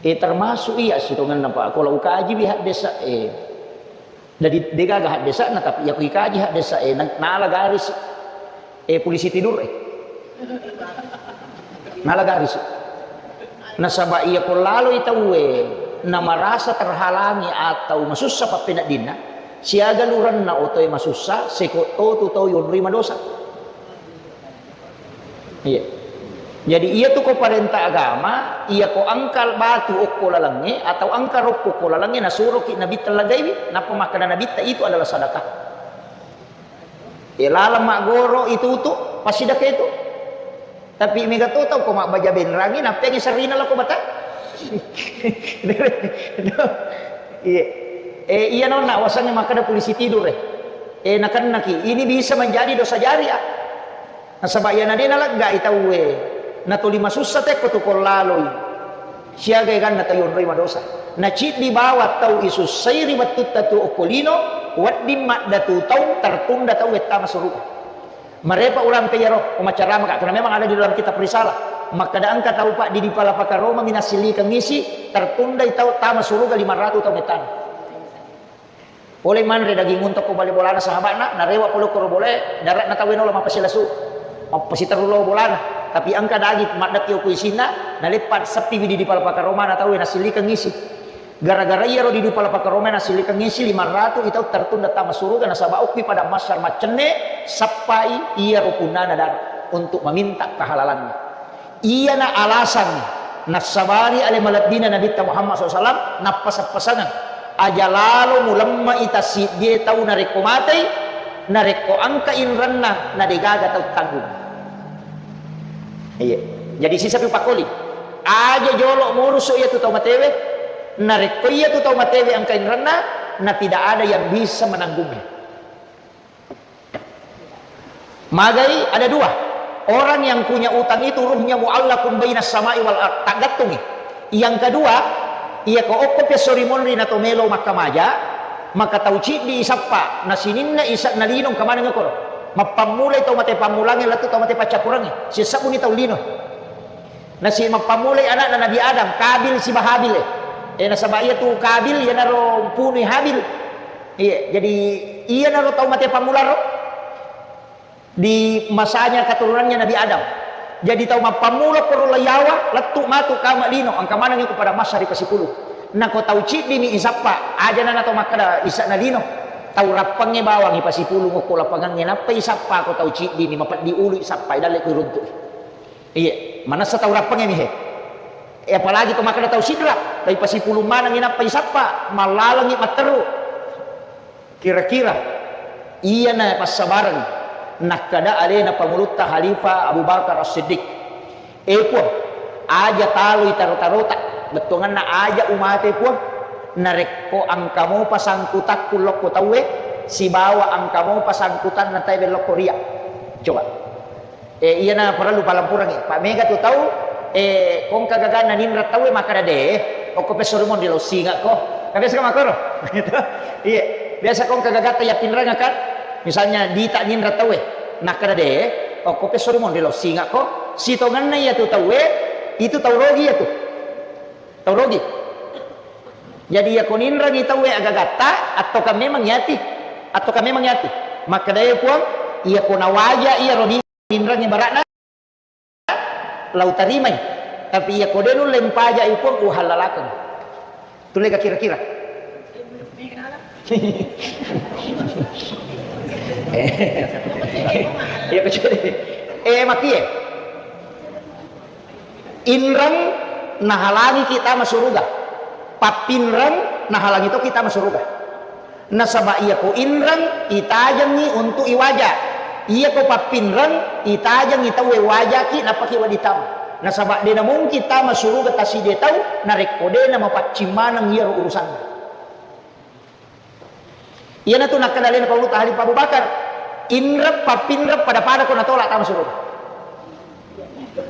Eh, termasuk iya sitongenna, Pak. Kalau ukaji bi haddesa, eh, jadi degaga haddesana, tapi iya ko ikaji haddesa, eh, na-, nala garis, eh, polisi tidur, eh. Nala garis. Nasaba iya ko laloi tauwe, na marasa terhalangi atau masussa pappeneddinna, siaga lurenna otoe masussa, seko totu tau yonroi madosa. Iya. Jadi, iya tu ko parenta agama, iya ko engka batu okko lalengnge atau engka roppo okko lalengnge, nasuroki Nabitta lagaiwi, nappa makkeda Nabitta itu adalah sadakah. Iya, laleng maggoro itu tu, passidakka itu. Tapi mega to tau ko mabbaja benrangi, nappengi serrina lako bata. Iya. Eh, iya nonna, wasangnge makkeda polisi tidur, eh. Eh, nakennaki. Ini bisa menjadi dosa jariah. Nasaba iyana de naleggai tauwe, natoli masussa tekko tu ko laloi. Siaga eganna tau yonroi madosa. Naciddi bawang tau isussai ri wettutta tu okko lino, wedding maddatu taung tertunda tau wettama suruga. Marepa urampe iyaro, umacaramaka, karena memang ada di dalam kitab risalah. Makkeda engka tau paddi di pala pakaroma minassillikeng isi, tertundai tau tama suruga lima ratu tau mettana. Pole manre daging unta ko bale bolana sahaba'na, narewa pole koro bolae, dare'na tauwe nolo mappasilasu, mappasiterru lao bolana. Tapi engka daging maddekki okko isinna, naleppa seppi wi di pala pakaromana tauwe, nasillikeng isi. Gara-gara iyaro di pala pakaromana nasillikeng isi, lima ratu i tau tertunda tama suruga, nasaba okki pada massar maccenne, sappai iyaro punnana dare untuk meminta kehalalannya. Iyana alasanna nassabari ale malebbina Nabitta Muhammad sallallahu alaihi wasallam nappaseng-pasengeng. Aja lalo mulemme'i tassiddie tau narekko matei, narekko engka inrenna, na degaga tau tanggung. Iya. Jadi sisapi pakoli. Aja jolo murusu iyatu tau matewe, narekko iyatu tau matewe engka inrenna, na tidak ada yang bisa menanggungnya. Magai ada dua. Orang yang punya utang itu ruhnya muallakun bainas sama'i wal ard. Taggattungi. Yang kedua, iya ko okko pesso ri monri na to melo makkamaja, maka tau ciddi isappa, na sininna isa na lino engka maneng okoro. Mappammulai tau mate pammulangnge lettu tau mate paccappurangnge. Sisabbuni tau lino. Nasi mappammulai ana'na Nabi Adam, Kabil siba Habil, eh. Eh, nasaba iyatu Kabil iyanaro mpunui Habil. Iya, jadi iyanaro tau mate pammularo di masanya keturunannya Nabi Adam. Jadi tau mappammula koro layawa, lettu matu kama lino, engka maneng iko pada massa ri pasipulung. Nako tau ciddimi isappa, aja nana tau makkeda isa'na lino. Tau rappengnge bawangi pasipulung okko lapangangnge, nappa isappa ko tau ciddimi, mapeddi ulu isappa, idalle ko iruntu'i. Iya, manessa tau rappengnge mi he. Eh, apalagi to makkeda tau sidra, tapi pasipulung manengngi nappa isappa, mallalengngi matteru. Kira-kira iyana passabareng nakkeda alena pangulutta Khalifah Abu Bakar As-Siddiq. Eh, Puang, aja taloi taro-tarota, bettuanganna aja umate, Puang. Narekko engka mopa sangkutakku lokko tauwe, sibawa engka mopa sangkutanna tauwe lokko ria. Coba. Eh, iyana parellu palempurengngi. Pa mega tu tau, eh, kongka gaganna ninreng tauwe makkeda de, okko pesso ri monri lao singakko. Kan biasa kan makkoro? Gitu. Iya. Biasa kongka gagatta yappinrengakkan. Misalnya dita ninreng tauwe. Nakkeda de, okko pesso ri monri lao singakko. Sitongenna iyatu tauwe, itu tau rogi iyatu. Tau rogi. Jadi iyako ninrengngi tauwe agagatta, attoka memang yati. Attoka memang yati. Makkeda e Puang, iyako nawaja iyaro ni- Inrengnge bara'na, lau tarimai. Tapi iya ko de nulle mpaja'i Puang, uhallalakeng. Tullega kira-kira? Iya, kecuali. Eh, makie. Inreng nahalangiki tama suruga. Pappinreng nahalangi toki tama suruga. Nasaba iyako inreng itajengngi untuk iwaja. Iyako pappinreng itajengngi tauwe wajaki nappaki wedding tama. Nasaba de namungkin tama suruga tasidie tau narekko de namapaccing maneng iyaro urusanna. Iyanatu nakkeda alena Paulutta Khalifah Abu Bakar, inreng pappinreng pada-pada ko natolak tama suruga.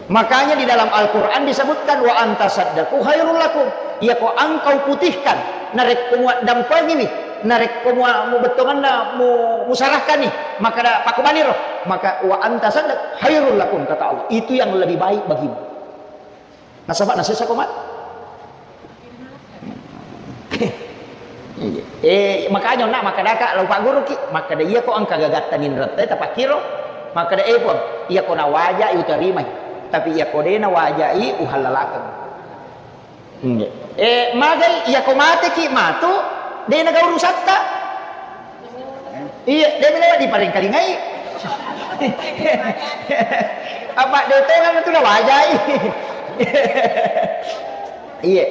Makanya di dalam Al-Quran disebutkan, "Wa antasaddaqu khairul lakum." Iyako engkau putihkan, narekko muaddampengiwi, narekko mua-, mubettonganna mu-, musarahkani, maka da-, pakubaniro, maka "wa antasaddaq khairul lakum," kata Allah, itu yang lebih baik bagimu. Nasaba nasessa ko mat. Eh, makanya onna makkedaka lao pagguruki, makkeda iyako engka gagatta ninretta tapakkiro, makkeda, "Eh, Puang, iyako nawajai utarimai, tapi iyako de nawajai uhallalakeng." Eh, magai iyako mateki matu, de naga urusatta. Iya, de melo diparengkalingai. Apa de tongeng tu nawajai. Iya.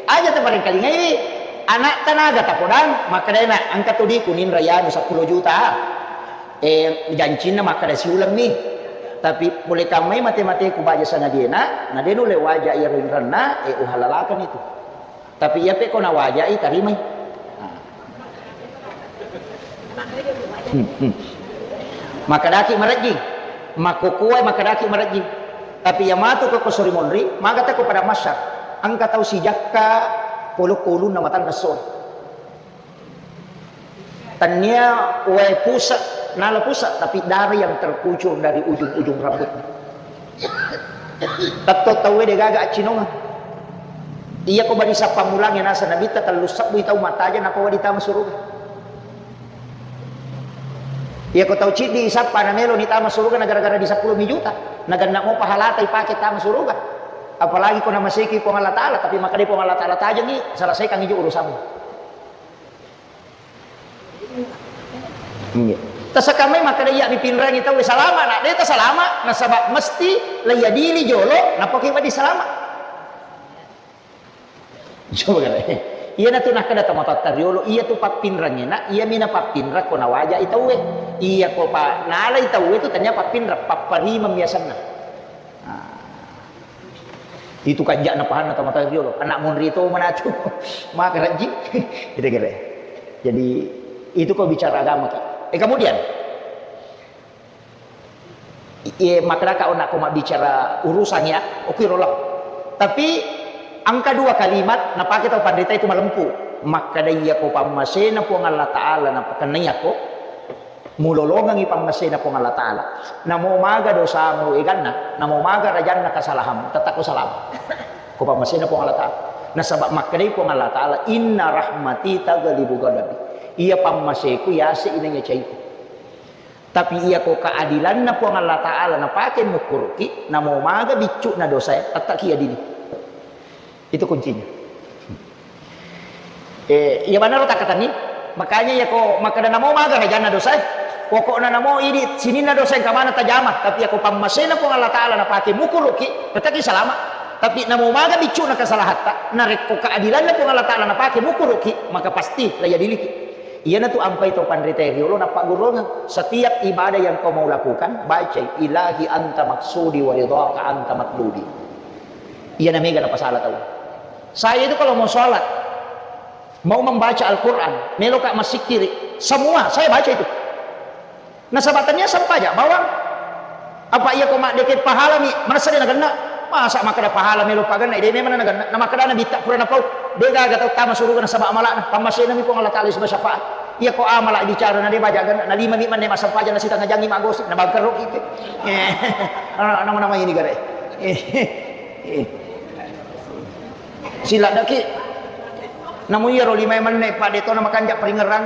Aja taparengkalingai. Anak tanaga tapodang, makkedana engka tu diku ninra yanu seppulo juta. Eh, jancinna makkeda siulemmi. Tapi pole kammai mate-mateku baja sanadiena, na de nulle waja iyaro inrenna, eh, uhallalakeng itu. Tapi iya pe ko nawajai, tarimai. Hmm, hmm. Makkedaki marejjing, makkokkoe makkedaki marejjing. Tapi iya matu ko, ko sori monri, magata ko pada masyar. Engka tau sijakka polokko ulunna matanna sori. Tania wae pusat, nala pusat, tapi darah yang terkucur dari ujung-ujung rambutnya. Tetto tauwe de gaga accinongeng. Iya ko bari sappamulangnge naseng Nabitta, tellu sebbui tau mattajeng nappa wedding tama suruga. Iya ko tau ciddi isappa na melo ni tama suruga na gara-gara di seppulo mi juta, na genna mo pahalata ipake tama suruga. Apalagi ko namaseki Puang Allah Taala, tapi makkeda Puang Allah Taala, tajengi, selesaikan ijo urusanmu. Iya. Tasakamai makkeda iya dipinrangi tauwe salama, na de tasalama, nasaba mesti laiadili jolo, nappa ki wedding salama. Coba kare. Iyanatu nakkeda tomatoatta riolo, iyatu pappinrengngena, iyami napappinreng ko nawajai tauwe. Iyako pa nalai tauwe tu tania pappinreng, papparimeng biasanna. Nah, itu kanja'na pahanna tomatoatta riolo, anak munri to manatu. Maka rajin. Gitu kira. Jadi itu ko bicara agama ki. Eh, kemudian Iye, makkedaka onako mabbicara urusan ya, okiro lah. Tapi engka dua kalimat napake tau panrita itu malempu. Makkeda iyako pammasena Puang Allah Ta'ala napakennaiako, mulolongengi pammasena Puang Allah Ta'ala. Namo maga dosamu eganna, namo maga rajanna kesalahanmu, tetap ko salama. Ko pammasena Puang Allah Ta'ala. Nasaba makkedai Puang Allah Ta'ala, "Inna rahmati taghlibu ghadabi." Iya pammaseku yase inaiya caiku. Tapi iyako keadilanna Puang Allah Ta'ala napake mukkuruki, namo maga biccu'na dosae, tettaki adili. Itu kuncinya. Eh, iya manaro takkatanni. Makanya iyako makkeda namo maga rajanna dosae, pokokna namo idi sininna dosae engka maneng tajama, tapi iyako pammasena Puang Allah Ta'ala napake mukkuruki, tettaki salama. Tapi namo maga biccu'na kesalahatta, narekko keadilanna Puang Allah Ta'ala napake mukkuruki, maka pasti laiadiliki. Iyanatu ampai to panrita riolo nappagguruangeng. Setiap ibadah yang kau mau lakukan, bacai, "Ilahi anta maksudi wa ridhaka anta matlubi." Iyana mega napasala tau. Saya itu kalau mau sholat, mau membaca Al-Quran, meloka massikkiri, semua saya baca itu. Nasaba tania sempajang bawang. Apa iyako maddeke pahalami, manessa de nagenna? Masa makkeda pahala melo pagenna, de memang nagenna. Na makkeda Nabitta pura napau, de gaga tau tama suruga nasaba amala'na, pammasenami Puang Allah Ta'ala isba syafaat. Iyako amala bicara na de baja genna, na lima mi menne massempajang na sitengah jangi magosip, na bangkerro ki. Eh, nama-nama ini gare. Eh, eh. Siladdaki. Namu iyaro lima menne pa de to na makanja paringerang.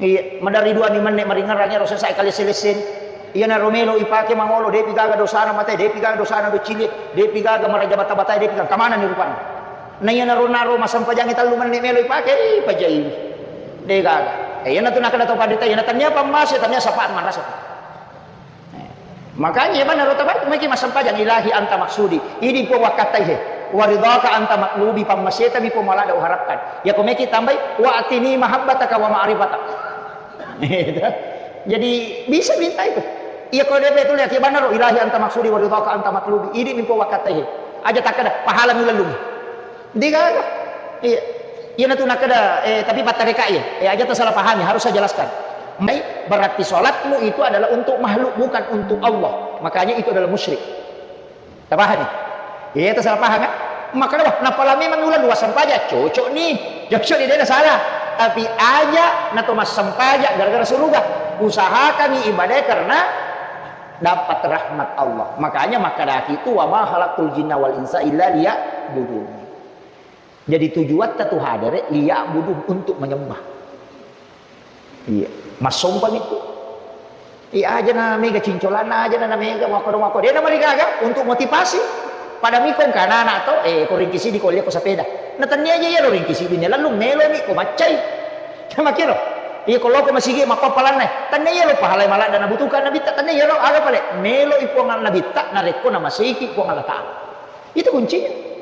Iya, maderri duani menne maringerrang ero sesa kalesse-lesseni. Iyanaro melo ipake mangolo, depi gaga dosana mate, depi gaga dosana doccilie, depi gaga maraja bata-batae, depi gaga kamanani rupanna. Na iyanaro naro massempajangnge tellu menne melo ipake, ih, pajai. De gaga. Eh, iyanatu nakkeda tau panrita, iyana tania pammase, tania syafaat manrasa. Makanya iya bana rota baik meki massempajang, "Ilahi anta maksudi." Idi Puang wakkatai he. "Wa ridhaka anta matlubi," pammasetami Puang malada uharapkan. Iyako meki tambai, "Wa atini mahabbataka wa ma'rifata." Jadi bisa minta itu. Iyako de betul ya, ki bana ro, "Ilahi anta maksudi wa ridhaka anta matlubi." Idi mi Puang wakkatai he. Aja takkeda, pahalami lellung. De gaga. Iya. Iyanatu nakkeda, eh, tapi pattareka iya. Eh, aja tasalah pahami, harus saya jelaskan. Mai, berarti sholatmu itu adalah untuk makhluk, bukan untuk Allah. Makanya itu adalah musyrik. Tapahami? Iya, tasalah paham ya? Makkeda, wah, napala memang ula luas sempaja, cocok nih. Cocok nih, dia salah. Tapi aja nato massempaja gara-gara suruga. Usahakan ibadah karena dapat rahmat Allah. Makanya makkedaki itu, "Wa ma khalaqtul jinna wal insa illa liya'budun." Jadi tujuatta tu hadere liya'budun, untuk menyembah. Iya, massompa itu. Iya aja na mega cincolanna aja na mega mako mako. Dia nama digaga untuk motivasi. Pada mikong kana anak to, eh, ko ringkisi di ko lihat ko sepeda. Na tania aja iya lo ringkisi di lalu melo mi ko maccai. Sama kiro. Iya ko loko masigi mako palanna. Tania iya lo pahalai maladda na butuhkan Nabitta, tania iya lo aga pale. Melo ipongan Nabitta narekko na masiki Puang Allah Ta'ala. Itu kuncinya.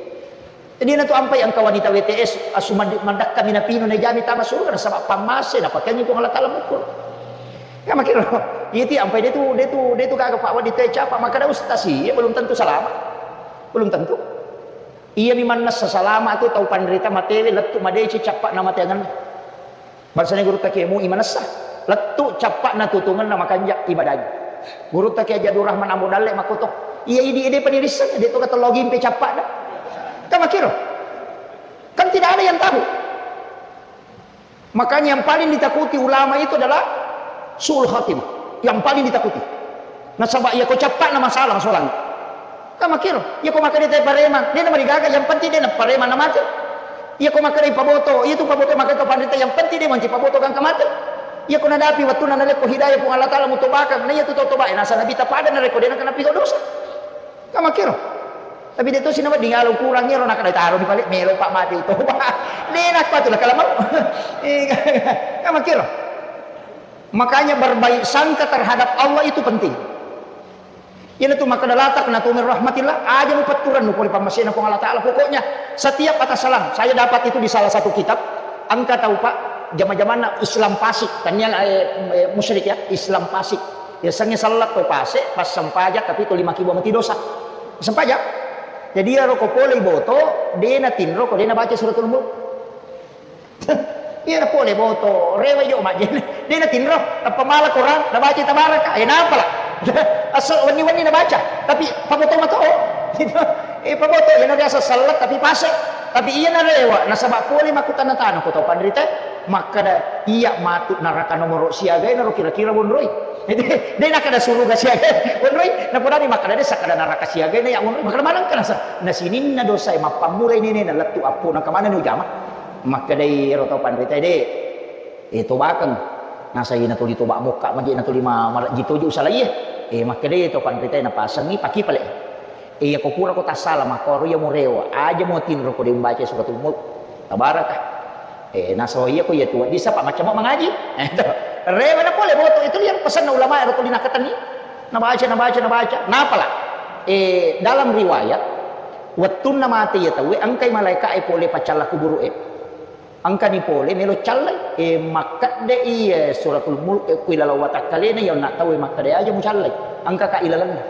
Jadi na tu ampai engka wanita W T S, asu mandi-, mandakka minapinu na jami tama surga, nasaba pammase, napakengi Puang Allah Ta'ala mukul. Ya makiro, iya ti ampai de tu, de tu, de tu gaga pak wanita capa, makkeda ustaz iya belum tentu selamat. Belum tentu. Iya mi mannessa salama tu tau panrita matewe lettu madeci cappa na mateangenna. Bangsana gurutta Kiai Mu'i manessa, lettu cappa'na tutungenna makanja ibadai. Gurutta Kiai Haji Abdul Rahman Ambo Dalle makkoto, iya idi ede panirisseng, de to katello gimpe cappa'na. Kan makkiro. Kan tidak ada yang tahu. Makanya yang paling ditakuti ulama itu adalah su'ul khatimah. Yang paling ditakuti. Nasaba iya ko cappa'na masalah solang. Kan makkiro, iya ko makkeda te pareman, de na marigaga, yang penting de na pareman na mate. Iya ko makkeda paboto, iya tu paboto makkeda to panrita, yang penting de manci paboto gangka mate. Iya ko nadapi wattunna nalekko hidayah Puang Allah Ta'ala mutobakang, na iya tu tobae nasa Nabitta pada narekko de na kena pigo dosa. Kan makkiro. Tapi de to sinawa dingalo kurang ero nakada taro di balik melo pak mati toba. De na kuatu lah kalau mau. Kan makkiro. Makanya berbaik sangka terhadap Allah itu penting. Iyanatu makkeda la taqnatu min rahmatillah, aja mupetturennu pole pammasena Puang Allah Ta'ala. Pokoknya setiap atas salam, saya dapat itu di salah satu kitab, engka tau, Pak, jama-jamanna Islam fasik, tania, eh, eh, musyrik ya, Islam fasik. Yasengnge sellat to pase, pas sempajang tapi to lima kilo mati dosa. Sempajang. Jadi iyaro ko pole boto, de natinro ko de nabaca suratul mulk. Iya na pole boto, rewa jo majjenne. De natinro, tappa mala Quran, nabaca tabaraka. Eh, napala. Asal wenni-wenni nabaca, tapi paboto mato. Gitu. Eh, paboto, iya na biasa sellat tapi pase. Tapi iya na rewa, nasaba pole makkutana-tana ko tau panrita, makkeda iya matu naraka nomoro siaga naro kira-kira wonroi. De nakkeda suruga siaga wonroi, napodani makkeda de sakkeda naraka siaga na ya wonroi, makkeda maneng kana sa. Na sininna dosa e mappammulai nene na lettu appo na kemana ni ujama. Makkedai ero tau panritae, "De, eh, tobakeng." Nasai natuli toba mokka, maje natuli ma-, malajji toju salai e. Eh, makkedai to panritae napasengi paki pale. Eh, iya ko pura ko tassala, makkoro iya murewa, aja mo tinro ko de umbaca suratul mulk. Tabaraka. Eh, nasaba iya ko iya tu, disa pa macam mangaji. Eh, to. Rewa na pole boto, itu liar pesanna ulama ero tuli nakatenni. Nabaca, nabaca, nabaca. Napala. Eh, dalam riwayat, wettunna mate iya tauwe, engkai malaika e pole paccalla kuburu e. Engkani pole melo callai, e, makkedde iya suratul mulk, e, kui lalang watakkalena, iya onna tauwe makkeda aja mucallai, engka ka ilalenna.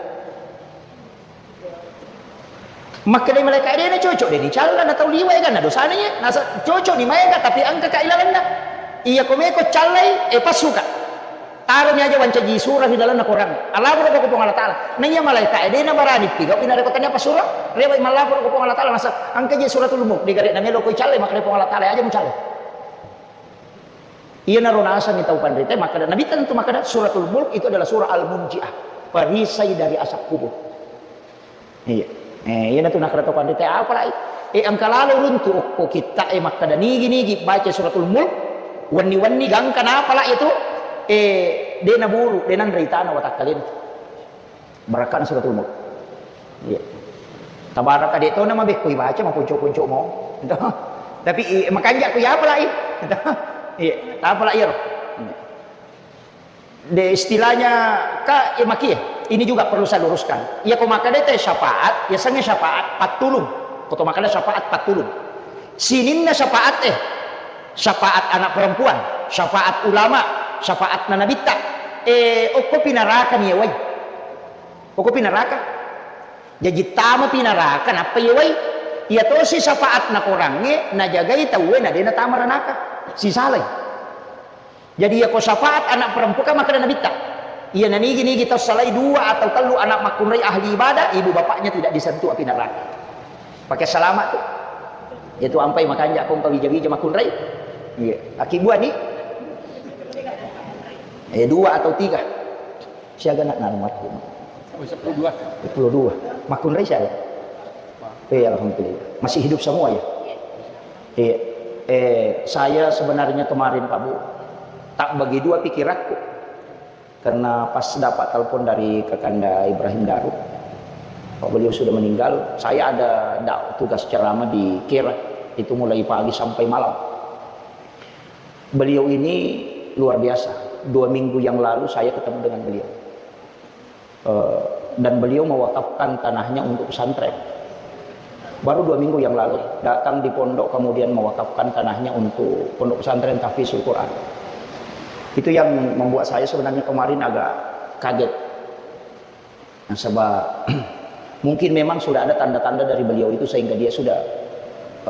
Makkeda malaika e, dena cocok, deni calla na tau liwa eganna dosana iya, nasa cocok ni maega, tapi engka ka ilalenna. Iya ko meko callai, e, passuka. Taroni aja wancaji sura ri lalenna Quran. Allaporo ko Puang Allah Ta'ala. Naiya malaika e, dena barani pigau ina reko tania pasura. Rewa mallaporo ko Puang Allah Ta'ala, nasa engka je suratul mulk, de gare na melo ko callai, makkeda Puang Allah Ta'ala, aja mucallai. Iyanaro nasengngi tau panrita, makkeda, Nabitta tentu makkeda, Suratul Mulk itu adalah surah Al-Munjiah, perisai dari azab kubur. Iya. Eh, iyanatu nakkeda tau panrita, apalai? Eh, engka lalo runtu okko kitta e makkeda, nigi-nigi baca Suratul Mulk, wenni-wenni gangka napala itu, eh, de naburu, de nanre itana watakkalena. Barakkana suratul mulk. Iya. Tabaraka de tona mabekko ibaca, maponco-ponco mo. Tapi i-, makanja ku iya apalai. Iya, apalai iyaro. De istilahnya ka, eh, makie. Ini juga perlu saya luruskan. Iya ko makkeda te syafaat, ya sengnge syafaat pattulung. Ko to makkeda syafaat pattulung. Sininna syafaat, eh, syafaat anak perempuan, syafaat ulama, syafaat na nabitta. Eh, okko pinaraka ni wai. Okko pinaraka. Jaji tama pinaraka nappa yewai. Iya tosi syafaat na korangnge najagai tauwe na de natama ranaka. Sisalai. Jadi iya ko syafaat anak perempuan kan makkeda nabitta. Iya nanigi-nigi tau salai dua atau tellu anak makkunrai ahli ibadah, ibu bapaknya tidak disentuh api neraka. Pakai selamat tuh. Itu ampai makanja kong kawija-wija makkunrai. Iya. Aki buah nih. Eh, dua atau tiga. Siaga nak almarhum? Oh, sepuluh dua. Sepuluh dua. Makkunrai siaga? Eh, alhamdulillah. Masih hidup semua ya? Iya. Eh, saya sebenarnya kemarin, Pak Bu, tak bagi dua pikiranku. Karena pas dapat telepon dari Kakanda Ibrahim Daru, Pak, beliau sudah meninggal, saya ada dak-, tugas ceramah di Kera, itu mulai pagi sampai malam. Beliau ini luar biasa. Dua minggu yang lalu saya ketemu dengan beliau. Eh, dan beliau mewakafkan tanahnya untuk pesantren. Baru dua minggu yang lalu, datang di pondok, kemudian mewakafkan tanahnya untuk Pondok Pesantren Tahfizul Quran. Itu yang membuat saya sebenarnya kemarin agak kaget. Nasaba, mungkin memang sudah ada tanda-tanda dari beliau itu sehingga dia sudah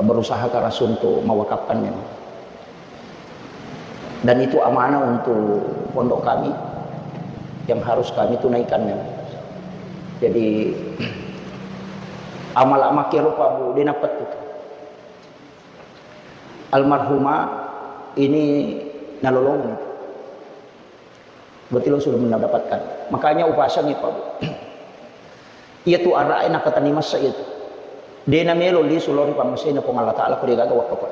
berusaha keras untuk mewakafkan memang. Dan itu amanah untuk pondok kami yang harus kami tunaikan memang. Jadi, amal-amal kero, Pak Bu, de napettu. Almarhumah ini nalolong. Berarti lo sudah mendapatkan. Makanya upasangi, Pak Bu. Iya tu ara'e nakatani massa iya tu. De namelo lisu lao ri pammasena Puang Allah Ta'ala ko de gaga wakkafa.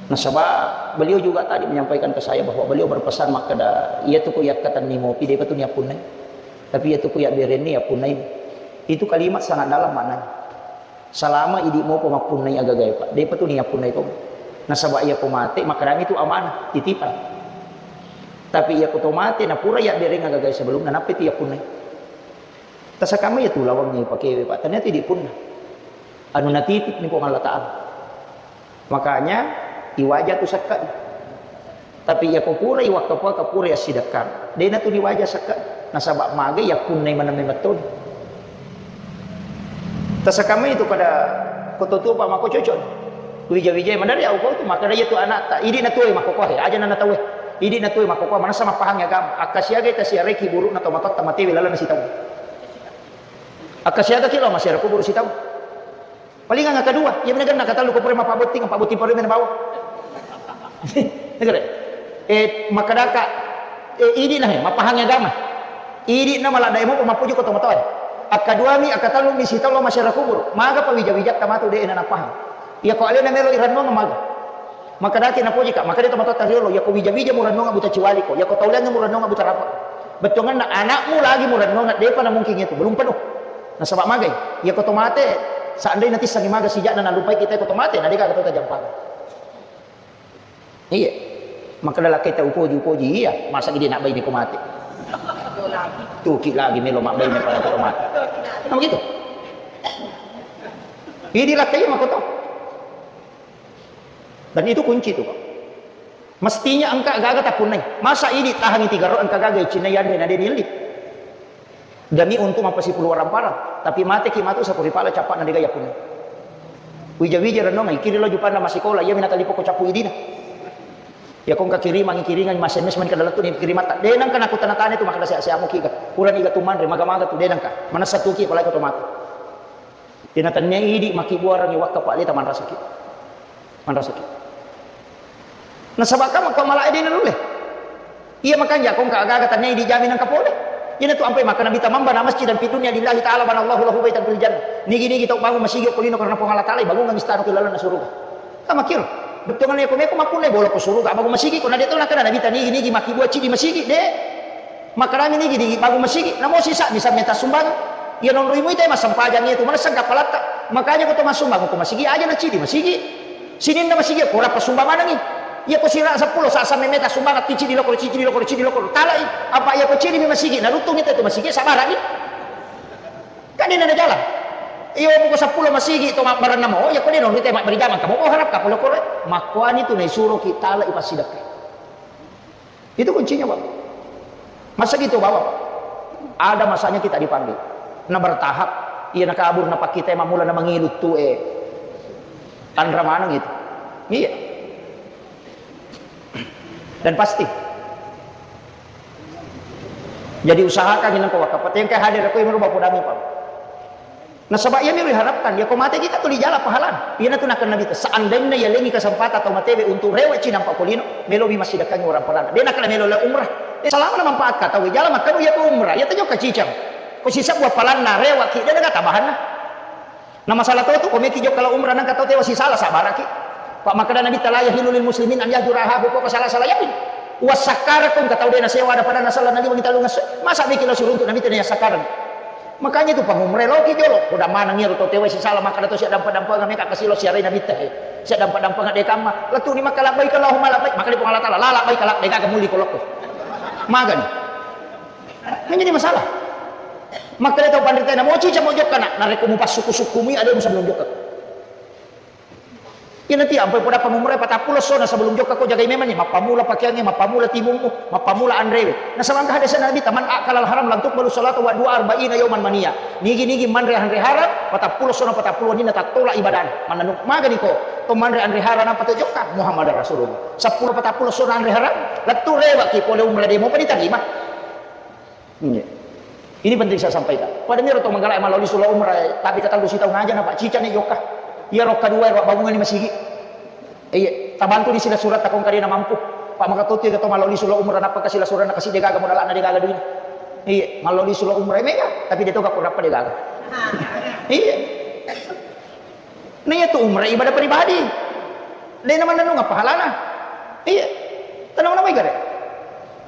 Nasaba beliau juga tadi menyampaikan ke saya bahwa beliau berpesan makkeda, iya tu ko yakkatenni mopi, depa tu niappunnai. Tapi iya tu ko yabberenni, yappunnai. Itu kalimat sangat dalam maknanya. Salama idi mopa mappunnai agagae, Pak. Depa tu niappunnai to. Nasaba iya ko mate, makkedami tu amanah, titipan. Tapi iya ko to mate, napura yabbereng agagae sebelumna, nappa tu yappunnai. Tasakamma iya tu lawangnge ipakewe, Pak. Ternyata idi punna. Anu natitip ni Puang Allah Ta'ala. Makanya iwaja tu sakka. Tapi iya ko pura iwakka puaka pura assidekka. Dena tu diwaja sakka. Nasaba maga iya punna maneng memettoni. Tasakamma itu kada ko to tua, Pak, mako cocok. Wija-wija maneng ya uko tu maka iya tu anak ta. Idi na tuwe mako kohe, aja na tauwe. Idi na tuwe mako kohe, manessa mapahang agama. Akka siaga tasiarai kiburukna to matotta matewe laleng sitau. Akka siaga ki lo masiara kuburu sitau. Palingang kedua, iya mena genna katellu ko pura mappabotting, pabbotting pura mena bawa. Negara. Eh, makkedaka, eh, idi na he, mapahang agama. Idi na maladde mo mappuju ko tomatoe. Akka dua mi, akka tellu mi sitau lo masiara kuburu. Maga pa wija-wija tamatu de na napahang. Iya ko alena melo irennuang maga. Makkedaki napoji ka, makkeda tomatoatta riolo, iya ko wija-wija murennonga buta ciwali ko, iya ko tauliangnge murennonga buta rapa. Bettuanganna anakmu lagi murennonga, depa na mungkin itu, belum penuh. Nasaba magai, iya ko tomate, seandainya tissangi maga sijakna nalupai kita ko tomate, na dega to tajampang. Iya. Makkeda lakkaita upoji, upoji, iya, masa gede nak bayi ko mate. Tuki lagi melo mak bayi pada ko mate. Nah, begitu. Idi lakkai mako to. Dan itu kunci itu, Pak. Mestinya engka gaga tapunnai. Masa idi tahangi tiga ro engka gaga icinna yande na de dielli. Demi untuk mappasipulu warang parang. Tapi mateki matu sapuri pala cappa na dega yapunnai. Wija-wija renno mai kiri lo jupanna masikola, iya minata lipo ko cappu idina. Ya kongka kirimangi kiringan mas M S man kada lettu ni kirimatta. De nangka naku tana-tana itu makkeda sia-sia muki ga. Purani ga tumanre maga-maga tu de nangka. Manessa tuki apalagi ko to mate. Tina tennia idi makkibbuarangngi wakka Pak Leta manrasaki. Manrasaki. Nasaba ka makko malae de nalulle. Iya makanja ko engka aga-aga tennia idi jami nangka pole. Ina tu ampai makkeda Nabitta, "Man bana masjidan fid dunya lillahi ta'ala banallahu lahu baitan fil jannah." Nigi-nigi tau bangun masigi ko lino karena Puang Allah Ta'ala, bangungang istana ko lalenna suruga. Ka makkiro. Bettuanna ko meko mappunnai bola ko suruga, bangun masigi ko na de to nakkeda Nabitta, "Nigi-nigi makkibbua cidi masigi." De. Makkedami nigi-nigi bangun masigi, namo sisa bisa meta sumbangan. Iya nonroi mui te massempajang iya tu manessa kapalatta. Makanya ko to massumbang ko masigi aja na cidi masigi. Sininna masigi ko rappa sumbang manengi. Iya ko sira seppulo sasa meta sumbangan ti cidi lokoro, cidi lokoro, cidi lokoro. Talai. Apa iya ko cidi mi masigi naruttungi te tu masigi sabarani. Kan ini ada jalan. Iyo buku seppulo masigi to mabbarenna mo, iya ko de nonroi te mabberi jamang kamu oh harap kapolo kore. Makkuani tu naisuro ki talai passidekka. Itu kuncinya, Pak. Masa gitu, Bapak? Ada masanya kita dipanggil. Nah, bertahap. Iya, nakabur, napakkitai, mamula, namangilu tu, eh. Tanra maneng itu. Iya. Dan pasti. Jadi usahakan ini kau kapatengkai hadir aku yang merubah podami, Pak. Nasaba iyami riharapkan, iya ko mateki ka tuli jala pahalana. Iyanatu nakkeda Nabitta, seandainya yalengi kesempatan tau matewe untuk rewe'ci nampa ko lino, melomi massidekkangi orang parana. De nakkeda melo la umrah. Eh, selama na manfaat ka tau, jala makkanu iya ko umrah, iya tajokka cicang. Ko sisebbu appalanna, rewaki, de naga tambahanna. Na masalah to tu, ko meki jokka la umrah nangka tau tewa sisala sabaraki. Pak makkeda Nabitta, la yahillu lil muslimin an yahjura akhahu fawqa salasati ayyamin. Uwassakkarako engka tau de nasewa ada pada nasala naliwengi tellung esso. Masa meki lo siruntu Nabitta na yassakkarang. Makanya itu pangumre loki jolo, ko damaneng iyaro to tewa sisala makkeda to sia dampa-dampanga meka kasi lo siarai Nabitta he. Sia dampa-dampanga de kamma. Lettu ni makka labbaik Allahumma labbaik, makkeda Puang Allah Taala, la labbaik la de gaga muli ko lokko. Magani. Menjadi masalah. Makkeda tau panrita na moci camo jokka na, narekko mupassukku-sukkumi ada musa belum jokka. Iya nanti ampai poda pangumrai patappulo essona sebelum jokka ko jagai memang ni, mappamula pakeangnge, mappamula timummu, mappamula anrewe. Nasaba engka hadis Nabitta, man akala al haram lam tuqbalu salatu wa du'a arba'ina yauman mania. Nigi-nigi manre anre haram, patappulo essona patappulo wenninna tattola ibadana. Mannanu magani ko, to manre anre haram apa to jokka? Muhammad Rasulullah. Seppulo patappulo essona anre haram, lettu rewaki pole umrah demo pa ditarima. Iya. Ini penting saya sampaikan. Pada miro to manggalai maloli sula umrah, tapi kata lu sitau ngaja na Pak Cica ni jokka. Iya rokka dua ro bangungan ni masigi. Iya, tabantu di sila surat takong kadena mampu. Pak maka tuti kata maloli sula umrah napa kasila surat na kasi de gaga modal na de gaga duit. Iya, maloli sula umrah mega, tapi de to gak kurapa de gaga. Iya. Nah, iya tu umrah ibadah pribadi. Dena manennung apa halana? Iya. Tenang nama igare.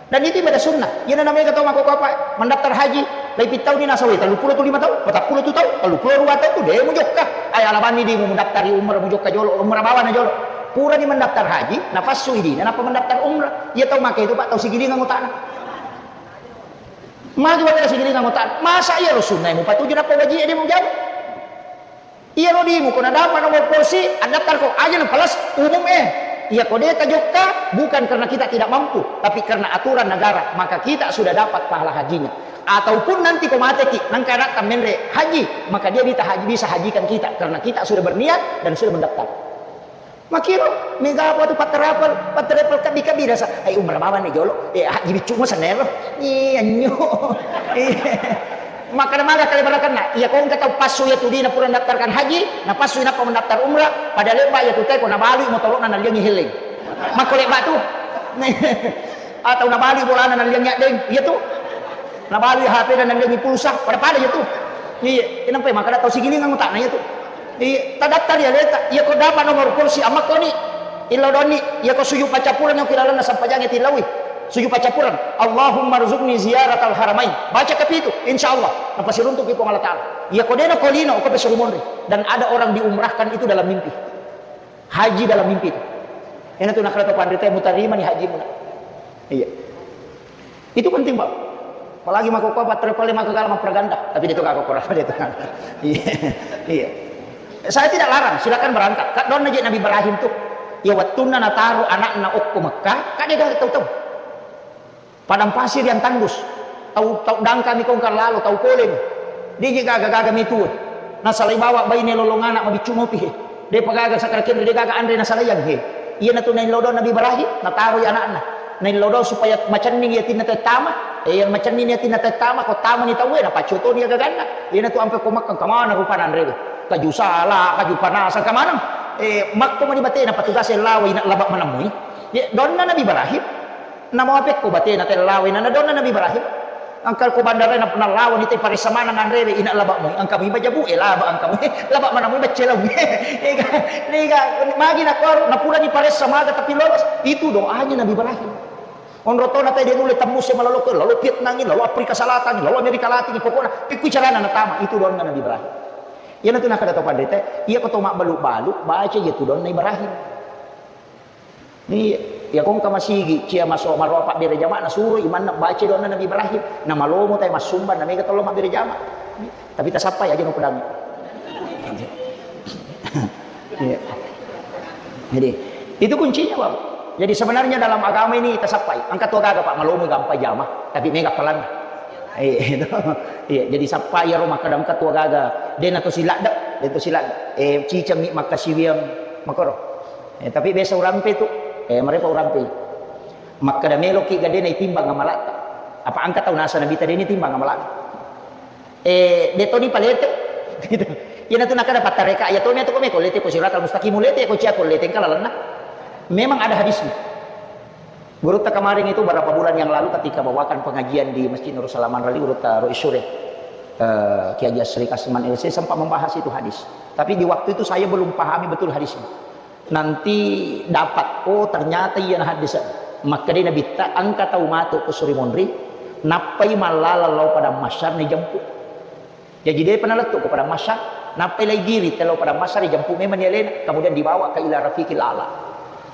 Dan itu ibadah sunnah. Iya namanya kata mako apa? Mendaftar haji, lai pitau ni nasawi, tellu puluh tu lima tahun, patappulo tu tahun, tellu puluh dua tahun tu de mujokka. Ay alabanni di mendaftar di umrah mujokka jolo, umrah bawa na jolo. Pura di mendaftar haji, nafassu idi, napa mendaftar umrah? Iya tau make itu Pak, tau sigilingan utana. Magi wakkeda sigiling anggota, masa iyaro sunnae mupatuju nappa wajib e de mujabu? Iyaro dimu ko nadapa nomor polisi, addaftar ko aja na plus umum e. Iya ko de tajokka, bukan karena kita tidak mampu, tapi karena aturan negara, maka kita sudah dapat pahala hajinya. Ataupun nanti ko mateki, nangka anatta menre haji, maka dia bisa haji, bisa hajikan kita karena kita sudah berniat dan sudah mendaftar. Makiro, mega apa tu patravel, patravel kabi-kabi rasa. Ai umrah mama ni jolo. Eh, haji biccu mo sanero. Iya nyo. Iya. Makkada maga kale barakanna. Iya ko engka tau passu iya tu dina pura mendaftarkan haji, na passu inappa mendaftar umrah, pada lebba iya tu teko nabalui motoro'na naliangi heleng. Makko lebba tu. Atau nabalui bolana naliangi addeng. Iya tu. Nabalui H P na naliangi pulsa. Pada-pada iya tu. Iya, kenapa makkada tau sigiling anggotana iya tu. Iya, tadattari aleta. Iya ko dapat nomor kursi, amakkoni. Illau donni, iya ko sujud paccappureng ki lalenna sampajang tillaui. Sujud paccappureng. Allahumma rzuqni ziyaratal haramain. Baca kapitu, insya Allah. Napasiruntuki Puang Allah Ta'ala. Iya ko dena ko lino, ko pesuruh monri. Dan ada orang diumrahkan itu dalam mimpi. Haji dalam mimpi itu. Ena tu nakala to panrita mutarima ni haji muna. Iya. Itu penting, Pak. Apalagi mako ko battara pale mako kala mappraganda, tapi de to gaga ko rapa de to. Iya. Iya. Saya tidak larang, silakan berangkat. Kak donna je Nabi Ibrahim tu. Ya wettunna nataro anakna okko Mekah, kak de gaga tau-tau. Padang pasir yang tandus. Tau, tau dangkami kongkang lalo, tau poleng. De je gaga-gaga metu. Nasalai bawa baine lolong anak mabiccu mopi he. Depa gaga sakra kenre, de gaga anre nasalaiang he. Iyanatu naillau dong Nabi Ibrahim, nataroi anakna. Naillau dong supaya macenning yatinna tettama. Eh, yang macenning yatinna tettama, ko tamani tauwe, napaccotoni agaganna. Iyanatu ampe ko Makkah, kamana rupana anrewe. Kaju sala, kaju panasang, kamana? Eh, makko mani batena, patugas lawa ina laba manamui. Ye, donna Nabi Ibrahim. Namo apekko batena tellawai na nadonna Nabi Ibrahim. Engka ko bandara na, nalawani te paressa maneng anrewe ina laba moi. Engka moi bajabu e laba engka moi. Laba mana moi baccelau. Ega, ega, magi na koro, na pura ni paressa maga tapi lolos. Itu doanya Nabi Ibrahim. Onro tona tadi nulle tembus e malalo ke, lalu Vietnam ini, lalu Afrika Selatan ini, lalu Amerika Latin ini, pokoknya ikku carana natama, itu doanna Nabi Ibrahim. Iyanatu nakada to pandita, iya ko to mabbalu-balu, baca iya tu doanna Ibrahim. Ni, iya kongka masigi, cia maso maroa pabbere jama, nasuro imanna baca doanna Nabi Ibrahim. Na malomo tai massumba, na mega tollo mabbere jama. Tapi tasappai aja no pedang. Iya. Jadi, itu kuncinya, Bapak. Jadi sebenarnya dalam agama ini tasappai. Engka tu gaga, Pak, malomo gampang jama, tapi mega pelan. Iya, itu. Iya, jadi sappai iyaro makkada engka tu gaga. Dena to siladda, dena to siladda. Eh, ciceng mi makkasiwiang makoro. Eh, tapi biasa urampe tu, eh, mereka urampe. Makkada meloki ga dena itimbang amalatta. Apa engka tau nasa Nabi tadi ini timbang amalatta. Eh, de toni palete. Gitu. Iyanatu nakada pattareka, iya toni atau ko meko lete ko siratal mustaqim, lete ko cia ko lete engka lalenna. Memang ada hadisnya. Gurutta kemarin itu berapa bulan yang lalu ketika bawakan pengajian di Masjid Nurul Salam Anrali, Gurutta Rois Sure, eh, Kiai Haji Asri Kasman L C sempat membahas itu hadis. Tapi di waktu itu saya belum pahami betul hadisnya. Nanti dapat, oh, ternyata iya na hadis. Makkeda Nabitta, engka tau matu ko suri monri, nappai mallala lao padang mahsyar ni jemput. Jaji depa nalettu ko padang mahsyar, nappai lai giri tello padang mahsyar, dijemput memang ni alena, kemudian dibawa ke ila rafiqil a'la.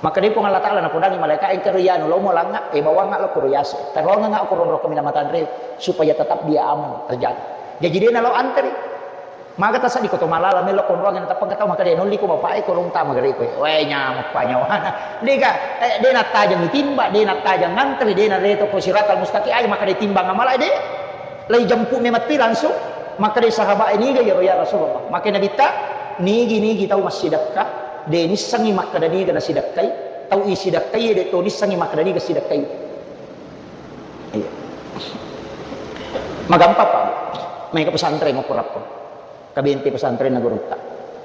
Makkeda Puang Allah Ta'ala napodangi malaikat, engka ro iyanu, lomo langnga, eh, bawangnga lo koro yase. Taruangnga ko ronro kaminang matanre, supaya tetap dia aman terjaga. Jaji de nalo antri. Maga tasadi ko to malala melo konroang na tappa tau makkeda nolli ko bapak e ko rong tama gare ko. Weh, nyamuk pa nyawana. Dega, eh, de nattajang timba, de nattajang antri, de nareto ko siratal mustaqim, ai makkeda timbang amala de. Lai jemput memang ti langsung. Makkeda sahabat e, "Niga iyaro ya Rasulullah?" Makkeda Nabitta, "Nigi-nigi tau massidekka, de nissengi makkeda niga nasidekkai, tau isidekkai de to nissengi makkeda niga sidekkai." Iya. Magampang, Pak. Maega pesantren okko Rappeng. Kabente pesantren na gurutta.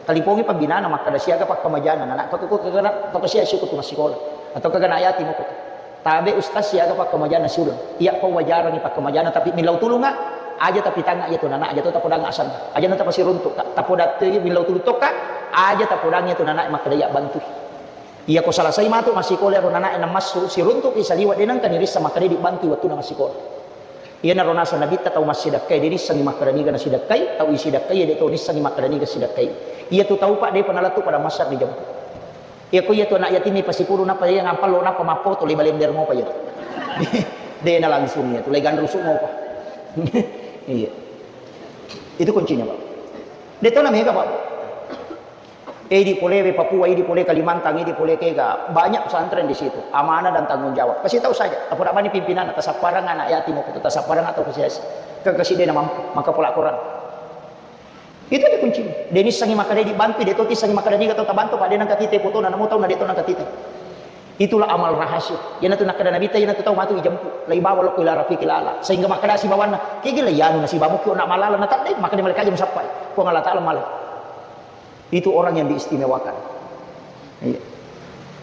Talipongi pembinana makkeda siaga pakkamajana, anak ko, ko, ko, ko, ko, ko, siaga siku tu massikola. Atau kagana yatim ko. Tabe ustaz siaga pakkamajana siuleng. Iya, pau wajarani pakkamajana, tapi millau tulunga, aja tapi tanga iya tu nana, aja tu tapodang asan. Aja na tapasiruntuk, Kak. Tapoda tu millau tulung tokka, aja tapodang iya tu nana makkeda iya bantu. Iya ko salasai matu massikola ro nana e na massu, siruntuk i saliwa de nengka nirissa makkeda dibantu wettu na massikola. Iyanaro naseng Nabitta tau massidekkai, de nissengi makkeda niga nasidekkai, tau isidekkai, de to nissengi makkeda niga sidekkai. Iya tu tau, Pak, depa nalettu padang mahsyar dijemput. Iya ko iya tu anak yatim ni pasipuru napa iya ngampallo napa mappoto le balender mopa iya. De na langsung iya tu, le ganrusu mopa. Iya. Itu kuncinya, Pak. Detona mega, Pak. Idi pole we Papua, idi pole Kalimantan, idi pole kega, banyak pesantren di situ. Amanah dan tanggung jawab. Kasih tahu saja, tapoda bani pimpinan, tasapparang anak yatim, tasapparang atau kesiasi. Ke kasih dia mampu, maka pola Quran. Itu aja kuncinya. Denissangi makkeda dibantu, de to tissangi makkeda niga tau tabantu, Pak, de nangka tite foto, na namo tau na de to nangka tite. Itulah amal rahasia. Iyanatu nakkeda Nabitta, iyanatu tau matu ijempu. La ibawa lokko ila rafiqil a'la. Sehingga makkeda sibawanna, kegi la iyanu nasibamu kio nak malala na tadde, makkeda malaikat aja musappai. Puang Allah Ta'ala malai. Itu orang yang diistimewakan. Iya.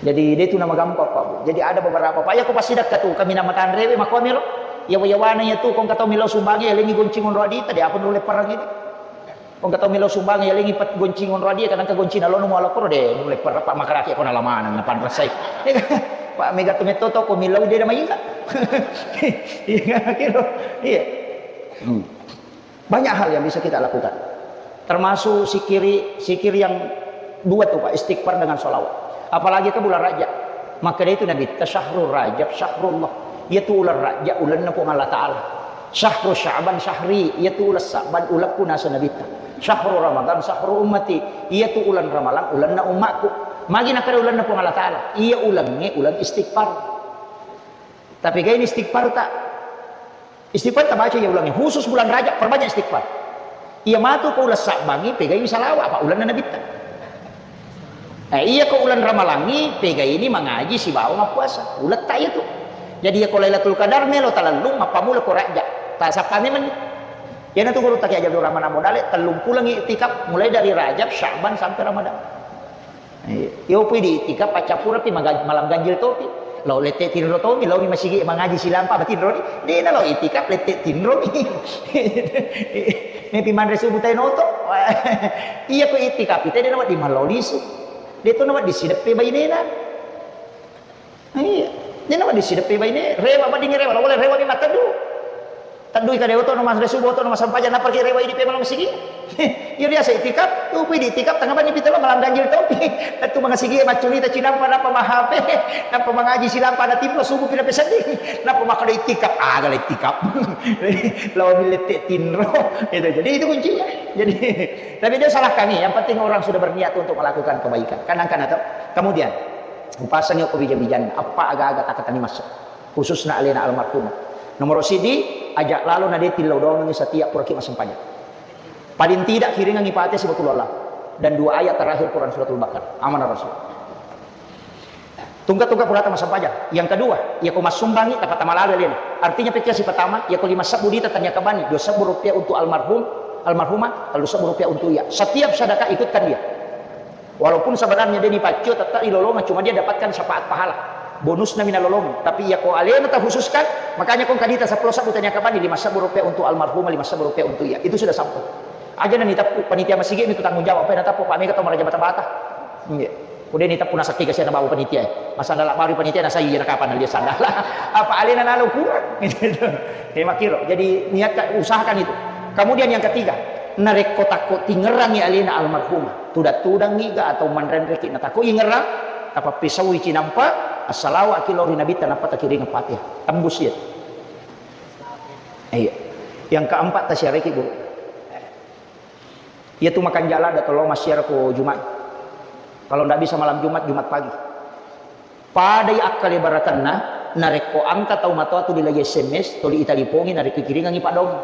Jadi, de tu nama gampang, Pak, Bu. Jadi, ada beberapa, Pak, ya, ko pasti dakka tu, kami nama tanrewe, makua melo. Yawa-yawana ya tu, kong katau melo sumbangi, ya, lengi goncing onro adita, de apa nulle perang ini. Kong katau melo sumbangi, ya, lengi pet goncing onro adia, kadang ke goncing alono muala koro, de, nulle perang, Pak, makaraki ko nalamanang, napanrasai. Pak, mega tu metto to, ko melo de nama inga. Iya, kiro. Iya. Hmm. Banyak hal yang bisa kita lakukan. Termasuk sikiri, sikir yang dua tuh, Pak, istighfar dengan sholawat. Apalagi ke bulan Rajab. Maka itu Nabitta, "Syahrul Rajab, syahrullah." Iya tu ulan Rajab, ulanna Puang Allah Ta'ala. "Syahru Sya'ban, syahri." Iya tu ulan Sya'ban, ulanku nasa Nabitta. "Syahru Ramadan, syahru ummati." Iya tu ulan Ramalang, ulanna ummakku. Magi nakada ulanna Puang Allah Ta'ala. Iya ulangnge, ulang istighfar. Tapi gak ini istighfar tak? Istighfar tabaca ya ulangi, khusus bulan Rajab, perbanyak istighfar. Iya matu ko ulang Sa'bangi, pegai salawat, apa ulanna Nabitta. Eh, iya ko ulang Ramalangi, pegai ini mangaji sibawa mappuasa. Uletta iya tu. Jadi iya ko Lailatul Qadar melo talellung, mappamula ko Rajab. Tak sapa memang. Iya natu guru tak aja Abdul Rahman Abu Dale, tellung pulang iktikaf, mulai dari Rajab, Sya'ban sampai Ramadan. Iya. Iyo pui di itikaf paccappureppi maga-, malam ganjil topi. Lao lette tinro tomi, laomi masigi mangaji silampa matinro ni. Dena lao itikaf lette tinro mi. Nepi manre subuh tai noto. Iya ko itikaf ite dena wedding malao lisu. De to na wedding sideppe bainena. Iya. Dena wedding sideppe baine, rewa wedding rewa, lao rewa mi mattedu. Teddui kade oto no mas resu, oto no mas sampajang, nappa ki rewa idi pe malam sigi. Iya biasa itikaf, upui di itikaf tengah bani pitelo malam ganjil topi. Tentu mangasigi maccurita cinampa, nappa mahape, nappa mangaji silampa na timlo subuh pina peseddi. Nappa makkada itikaf, aga la itikaf. Lawan lette tinro. Itu. Jadi itu kuncinya. Jadi tapi dia salah kami. Yang penting orang sudah berniat untuk melakukan kebaikan. Kan angkan atau kemudian upasangi ko bija-bijanna, apa aga-aga takatani masuk. Khususna alena almarhumah. Nomoro sidi, aja lalo na de tillau doangengi setiap puraki massempajang. Paling tidak kiringangi Fatihah sibawa Qul Huwallah. Dan dua ayat terakhir Quran Suratul Baqarah. Amanah Rasul. Tungka-tungka purata massempajang. Yang kedua, iya ko massumbangi, tapatama lalo alena. Artinya pekkia sipatama, iya ko lima sebbu dita tania kabani, dua sebbu rupiah untuk almarhum, almarhumah, lalu sebbu rupiah untuk iya. Setiap sedekah ikutkan dia. Walaupun sebenarnya dia dipaccio, tetap dilolongan, cuma dia dapatkan syafaat pahala. Bonusna mina lolong. Tapi iya ko alena terkhususkan, makanya kong kadita seppulo sebbu tania kabani, lima sebbu rupiah untuk almarhumah, lima sebbu rupiah untuk iya. Itu sudah sampai. Aja na nitappu, panitia masigi itu tanggung jawab, apa natappu, Pak Mega atau maraja bata-bata. Iya. Udah nitappu nasakki kasihan bawa panitia. Masa dalam baru panitia nasa iya kapan dia sandala. Apa alena nalo kurang. Gitu. Tema kiro. Jadi niatkan, usahakan itu. Kemudian yang ketiga, narekko takko tingerangi alena almarhumah. Tudang-tudangngi ga atau manrenreki na takko ingerang, tapappisaui cinampa, assalawa ki lao ri Nabitta, nappa takiring Fatihah. Tembus iya. Iya. Yang keempat, tasiareki, Bu. Iya tu makan jala ada tolong masiar ko Jumat. Kalau ndak bisa malam Jumat, Jumat pagi. Padai akkale barakenna, narekko engka tau matoa tuli lai S M S, tuli italipongi, narekko kiringangi paddoangeng.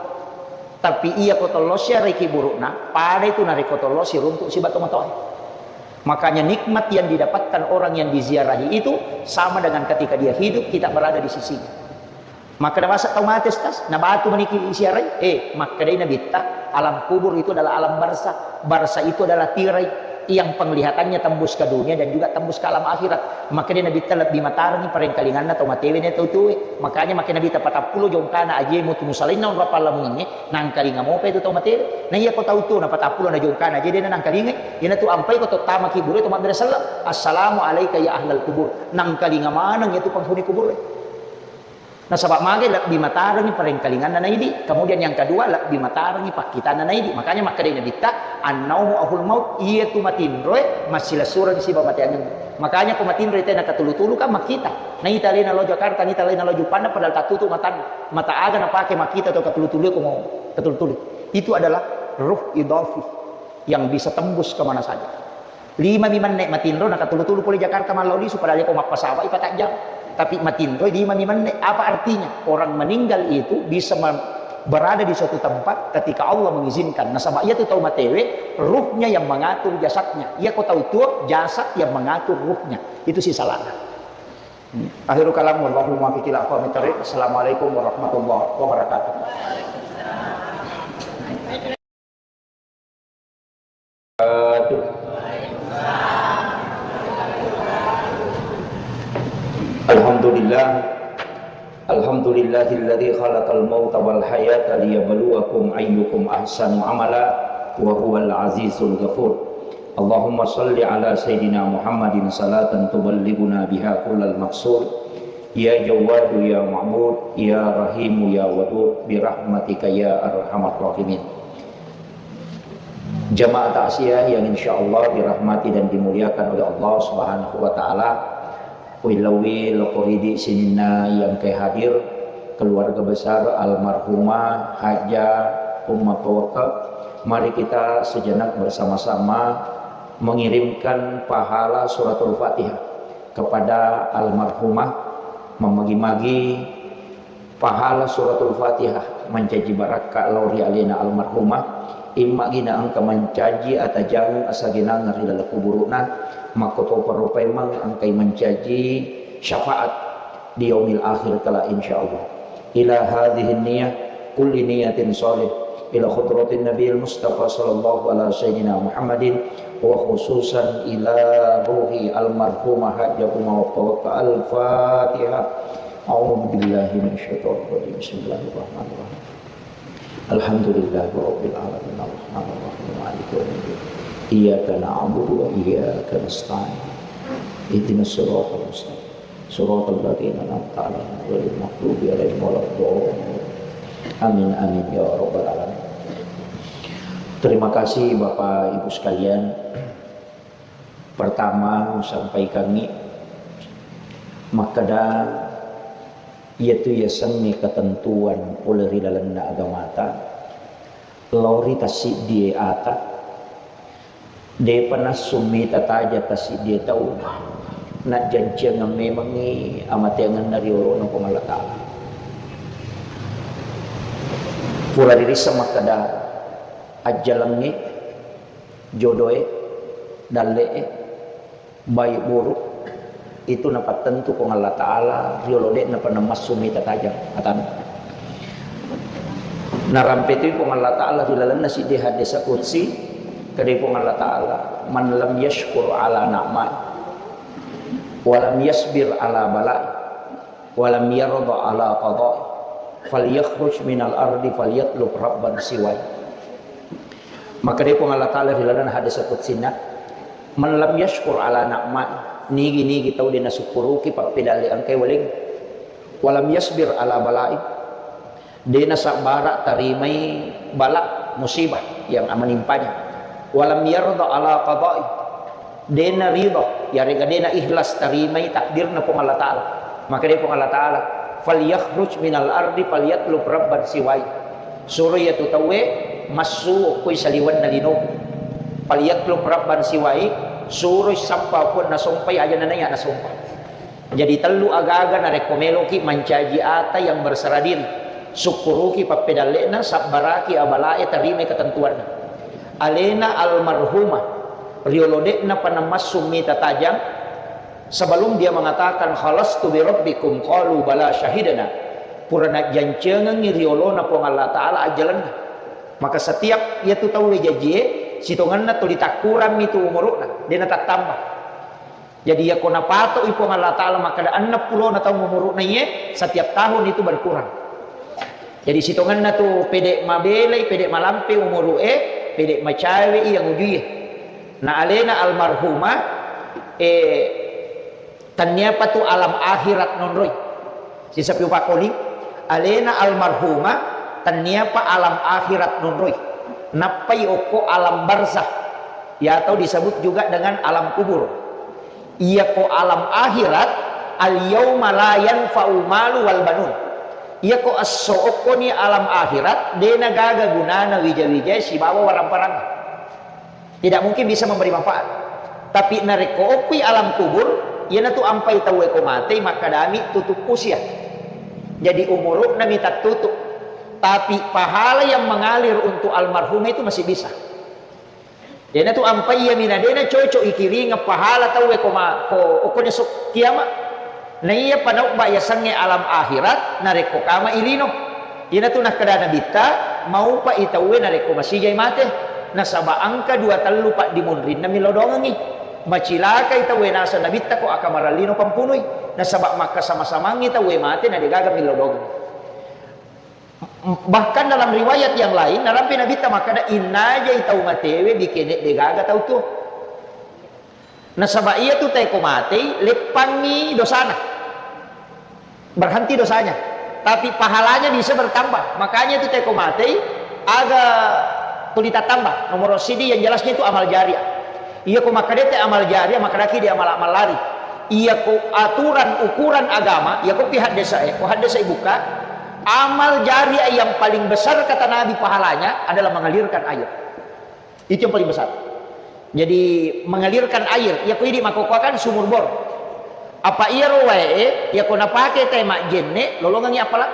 Tapi iya ko tollo siarai kiburu'na, padai tu narekko tollo siruntu sibawa tomatoa. Makanya nikmat yang didapatkan orang yang diziarahi itu sama dengan ketika dia hidup, kita berada di sisinya. Makkeda, "Masa tau mate, Ustaz?" Na batu maniki siarai? Eh, makkedai Nabitta, "Alam kubur itu adalah alam barzakh. Barzakh itu adalah tirai yang penglihatannya tembus ke dunia dan juga tembus ke alam akhirat." Makkedai Nabitta, "Lebbi matarengi parengkalinganna tau matewe na tau tuwe." Makanya makkeda Nabitta, "Patappulo jongkana aje mutu musalainna onro pallamungengnge, nangkalinga mopa itu tau matewe." Na iya ko tau tuo na patappulo na jongkana aje dena nangkalingai, iyanatu ampai ko to tama kiburu to mabbere selleng, "Assalamu alaika ya ahlal kubur." Nangkalinga maneng itu penghuni kubur. Nasaba magai lebbi matarengngi parengkalinganna naidi. Kemudian yang kedua, lebbi matarengngi pakkitanna naidi. Makanya makkedai Nabitta, "Annaumu ahul maut," iyatu matinroe massilessureng siba mateangeng. Makanya ko matinroi tena katulu-tulu kan makkita. Naita alena lao Jakarta, naita alena lao Juppandang padahal tattutu matanna. Mata aga napake makkita to katulu-tulu ko mau katulu-tulu. Itu adalah ruh idafi yang bisa tembus kemana saja. Lima mi menne matinro nakatulu-tulu pole Jakarta mallau lisu, padahal ko mappasawai patajjang. Tapi matinro lima mi menne. Apa artinya? Orang meninggal itu bisa me-, berada di suatu tempat ketika Allah mengizinkan. Nasaba iyatu tau matewe, ruhnya yang mengatur jasadnya. Iya ko tau tuo, jasad yang mengatur ruhnya. Itu si salahnya. Akhirul kalam, wallahul muwaffiq ila aqwamit thariq. Assalamualaikum warahmatullahi wabarakatuh. Alhamdulillah. Alhamdulillahilladzi khalaqal mauta wal hayata liyabluwakum ayyukum ahsanu amala wa huwal azizul ghafur. Allahumma shalli ala sayyidina Muhammadin salatan tuballighuna biha kullal maqsud. Ya Jawwadu ya Ma'bud, ya Rahimu ya Wadud, birahmatika ya arhamar rahimin. Jamaah takziah yang insyaallah dirahmati dan dimuliakan oleh Allah Subhanahu wa taala. Uwillauwi lokko ridi sininna yang ke hadir, keluarga besar almarhumah Haja Umma Pawekka. Mari kita sejenak bersama-sama mengirimkan pahala suratul Fatihah kepada almarhumah, memagi-magi pahala suratul Fatihah mancaji barakka lao ri alena almarhumah, immagina engka mancaji atajangeng asagenangeng ri laleng kuburu'na, makkotoparo paimeng engkai mancaji syafaat di yaumil akhir kelak insyaallah. Ila hadhihi niyah kulli niyatin shalih ila hadratin Nabil Mustafa sallallahu ala sayyidina Muhammadin wa khususan ila ruhi almarhumah Haja Umma Pawekka. Al-Fatihah. A'udzu billahi minasyaitonir rajim. Bismillahirrahmanirrahim. Alhamdulillahi rabbil alamin. Arrahmanir rahim. Maliki yaumiddin. Iyyaka na'budu wa iyyaka nasta'in. Ihdinas siratal mustaqim. Siratal ladzina an'amta 'alaihim ghairil maghdubi 'alaihim waladdallin. Amin, amin, ya rabbal alamin. Terima kasih Bapak Ibu sekalian. Pertama, sampaikangngi makkeda, iyatu yasengnge ketentuan pole ri lalenna agamata, lao ri tasiddie ata, depa nassu mita taja tasiddie tau, najjanciangeng memengngi amateangenna riolona Puang Allah Ta'ala. Pura ririsseng makkeda, ajjalengnge, jodoe, dalle'e, baik buruk, itu napattentu Puang Allah Ta'ala riolo de'napa namassu mita tajang atanna. Narampetui Puang Allah Ta'ala ri lalenna siddi hadis qudsi, kedai Puang Allah Ta'ala, "Man lam yashkur ala na'mai, wa lam yasbir ala balai, wa lam yarda ala qadai, falyakhruj minal ardi falyatlub rabban siwai." Makkedai Puang Allah Ta'ala ri lalenna hadis qudsinna, "Man lam yashkur ala na'mai," nigi-nigi tau de nasukkuruki pappedalle engkai waleng, "wa lam yasbir ala balai," de nasabbara tarimai bala, musibah yang menimpanya, "wa lam yarda ala qadai," de narida, yarega de naikhlas tarimai takdirna Puang Allah Ta'ala. Makkedai Puang Allah Ta'ala, "Falyakhruj minal ardi falyatlub rabban siwai." Suro iyatu tauwe massu okkoi saliwenna linoku. "Falyatlub rabban siwai," suroi sappa puanna sompai aja nanaiya nasompa. Jadi tellu agaga narekko meloki mancaji ata yang berserah diri. Sukkuruki pappedalle'na, sabbaraki abalae, tarimai ketentuanna. Alena almarhumah riolo de'napa namassu mita tajang, sebelum dia mengatakan, "Khalastu bi rabbikum," qalu, "Bala syahidna." Pura najjanciangengngi riolona Puang Allah Ta'ala ajjalenna. Maka setiap iyatu tauwe jajie, sitongenna tuli takkurammi tu umuru'na, de natattamba. Jadi, iyako napatoi Puang Allah Ta'ala makkeda enneng pulona taung umuru'na iye, setiap tahun itu berkurang. Jadi, sitongenna tu pede mabelai, pede malampe umuru'e, pede macawe iya ngujuie. Na alena almarhumah, eh, tenniapa tu alam akhirat nonroi. Sisapi upakkoling, alena almarhumah tenniapa alam akhirat nonroi. Nappai okko alam barzah, ya, atau disebut juga dengan alam kubur. Iyako alam akhirat, al yauma la yanfa'u malu wal banun. Iyako esso okkoni alam akhirat, dena gaga gunana wija-wijae sibawa warang-parang. Tidak mungkin bisa memberi manfaat. Tapi narekko okkui alam kubur, iyanatu ampai tauwe ko matei makkadami tutup usia. Jadi umurukna mi tattutup. Tapi pahala yang mengalir untuk almarhum itu masih bisa. Iyanatu ampai iyami nadena cocok ikiringeng pahala tauwe ko ma-, ko okko esok kiamat. Naiya panaubba yasengnge alam akhirat narekko kama ilino. Iyanatu nakkeda Nabitta, maupai tauwe narekko masijai mate. Nasaba engka dua tellu paddimunrinna millau doangengngi. Macilakai tauwe naseng Nabitta ko akamarallino pampunui. Nasaba makkasama-samangngi tauwe mate na degaga millau doangengngi. Bahkan dalam riwayat yang lain, narampe Nabitta makkeda, innajai tau matewe bikene degaga tau tuo. Nasaba iyatu teko matei, leppangngi dosana. Berhenti dosanya. Tapi pahalanya bisa bertambah. Makanya itu teko matei, aga tuli tattambah. Nomor sidi yang jelasnya itu amal jariah. Iyako makkedete amal jariah, makkedaki di amal-amal lari. Iyako aturan ukuran agama, iyako pi haddesa e, ko haddesa e buka, amal jariah yang paling besar kata Nabi pahalanya adalah mengalirkan air. Itu yang paling besar. Jadi, mengalirkan air, iyako idi makkokkoe kan sumur bor. Apa iyaro wae e, iyako napake tae majjenne, lolongengngi appalang.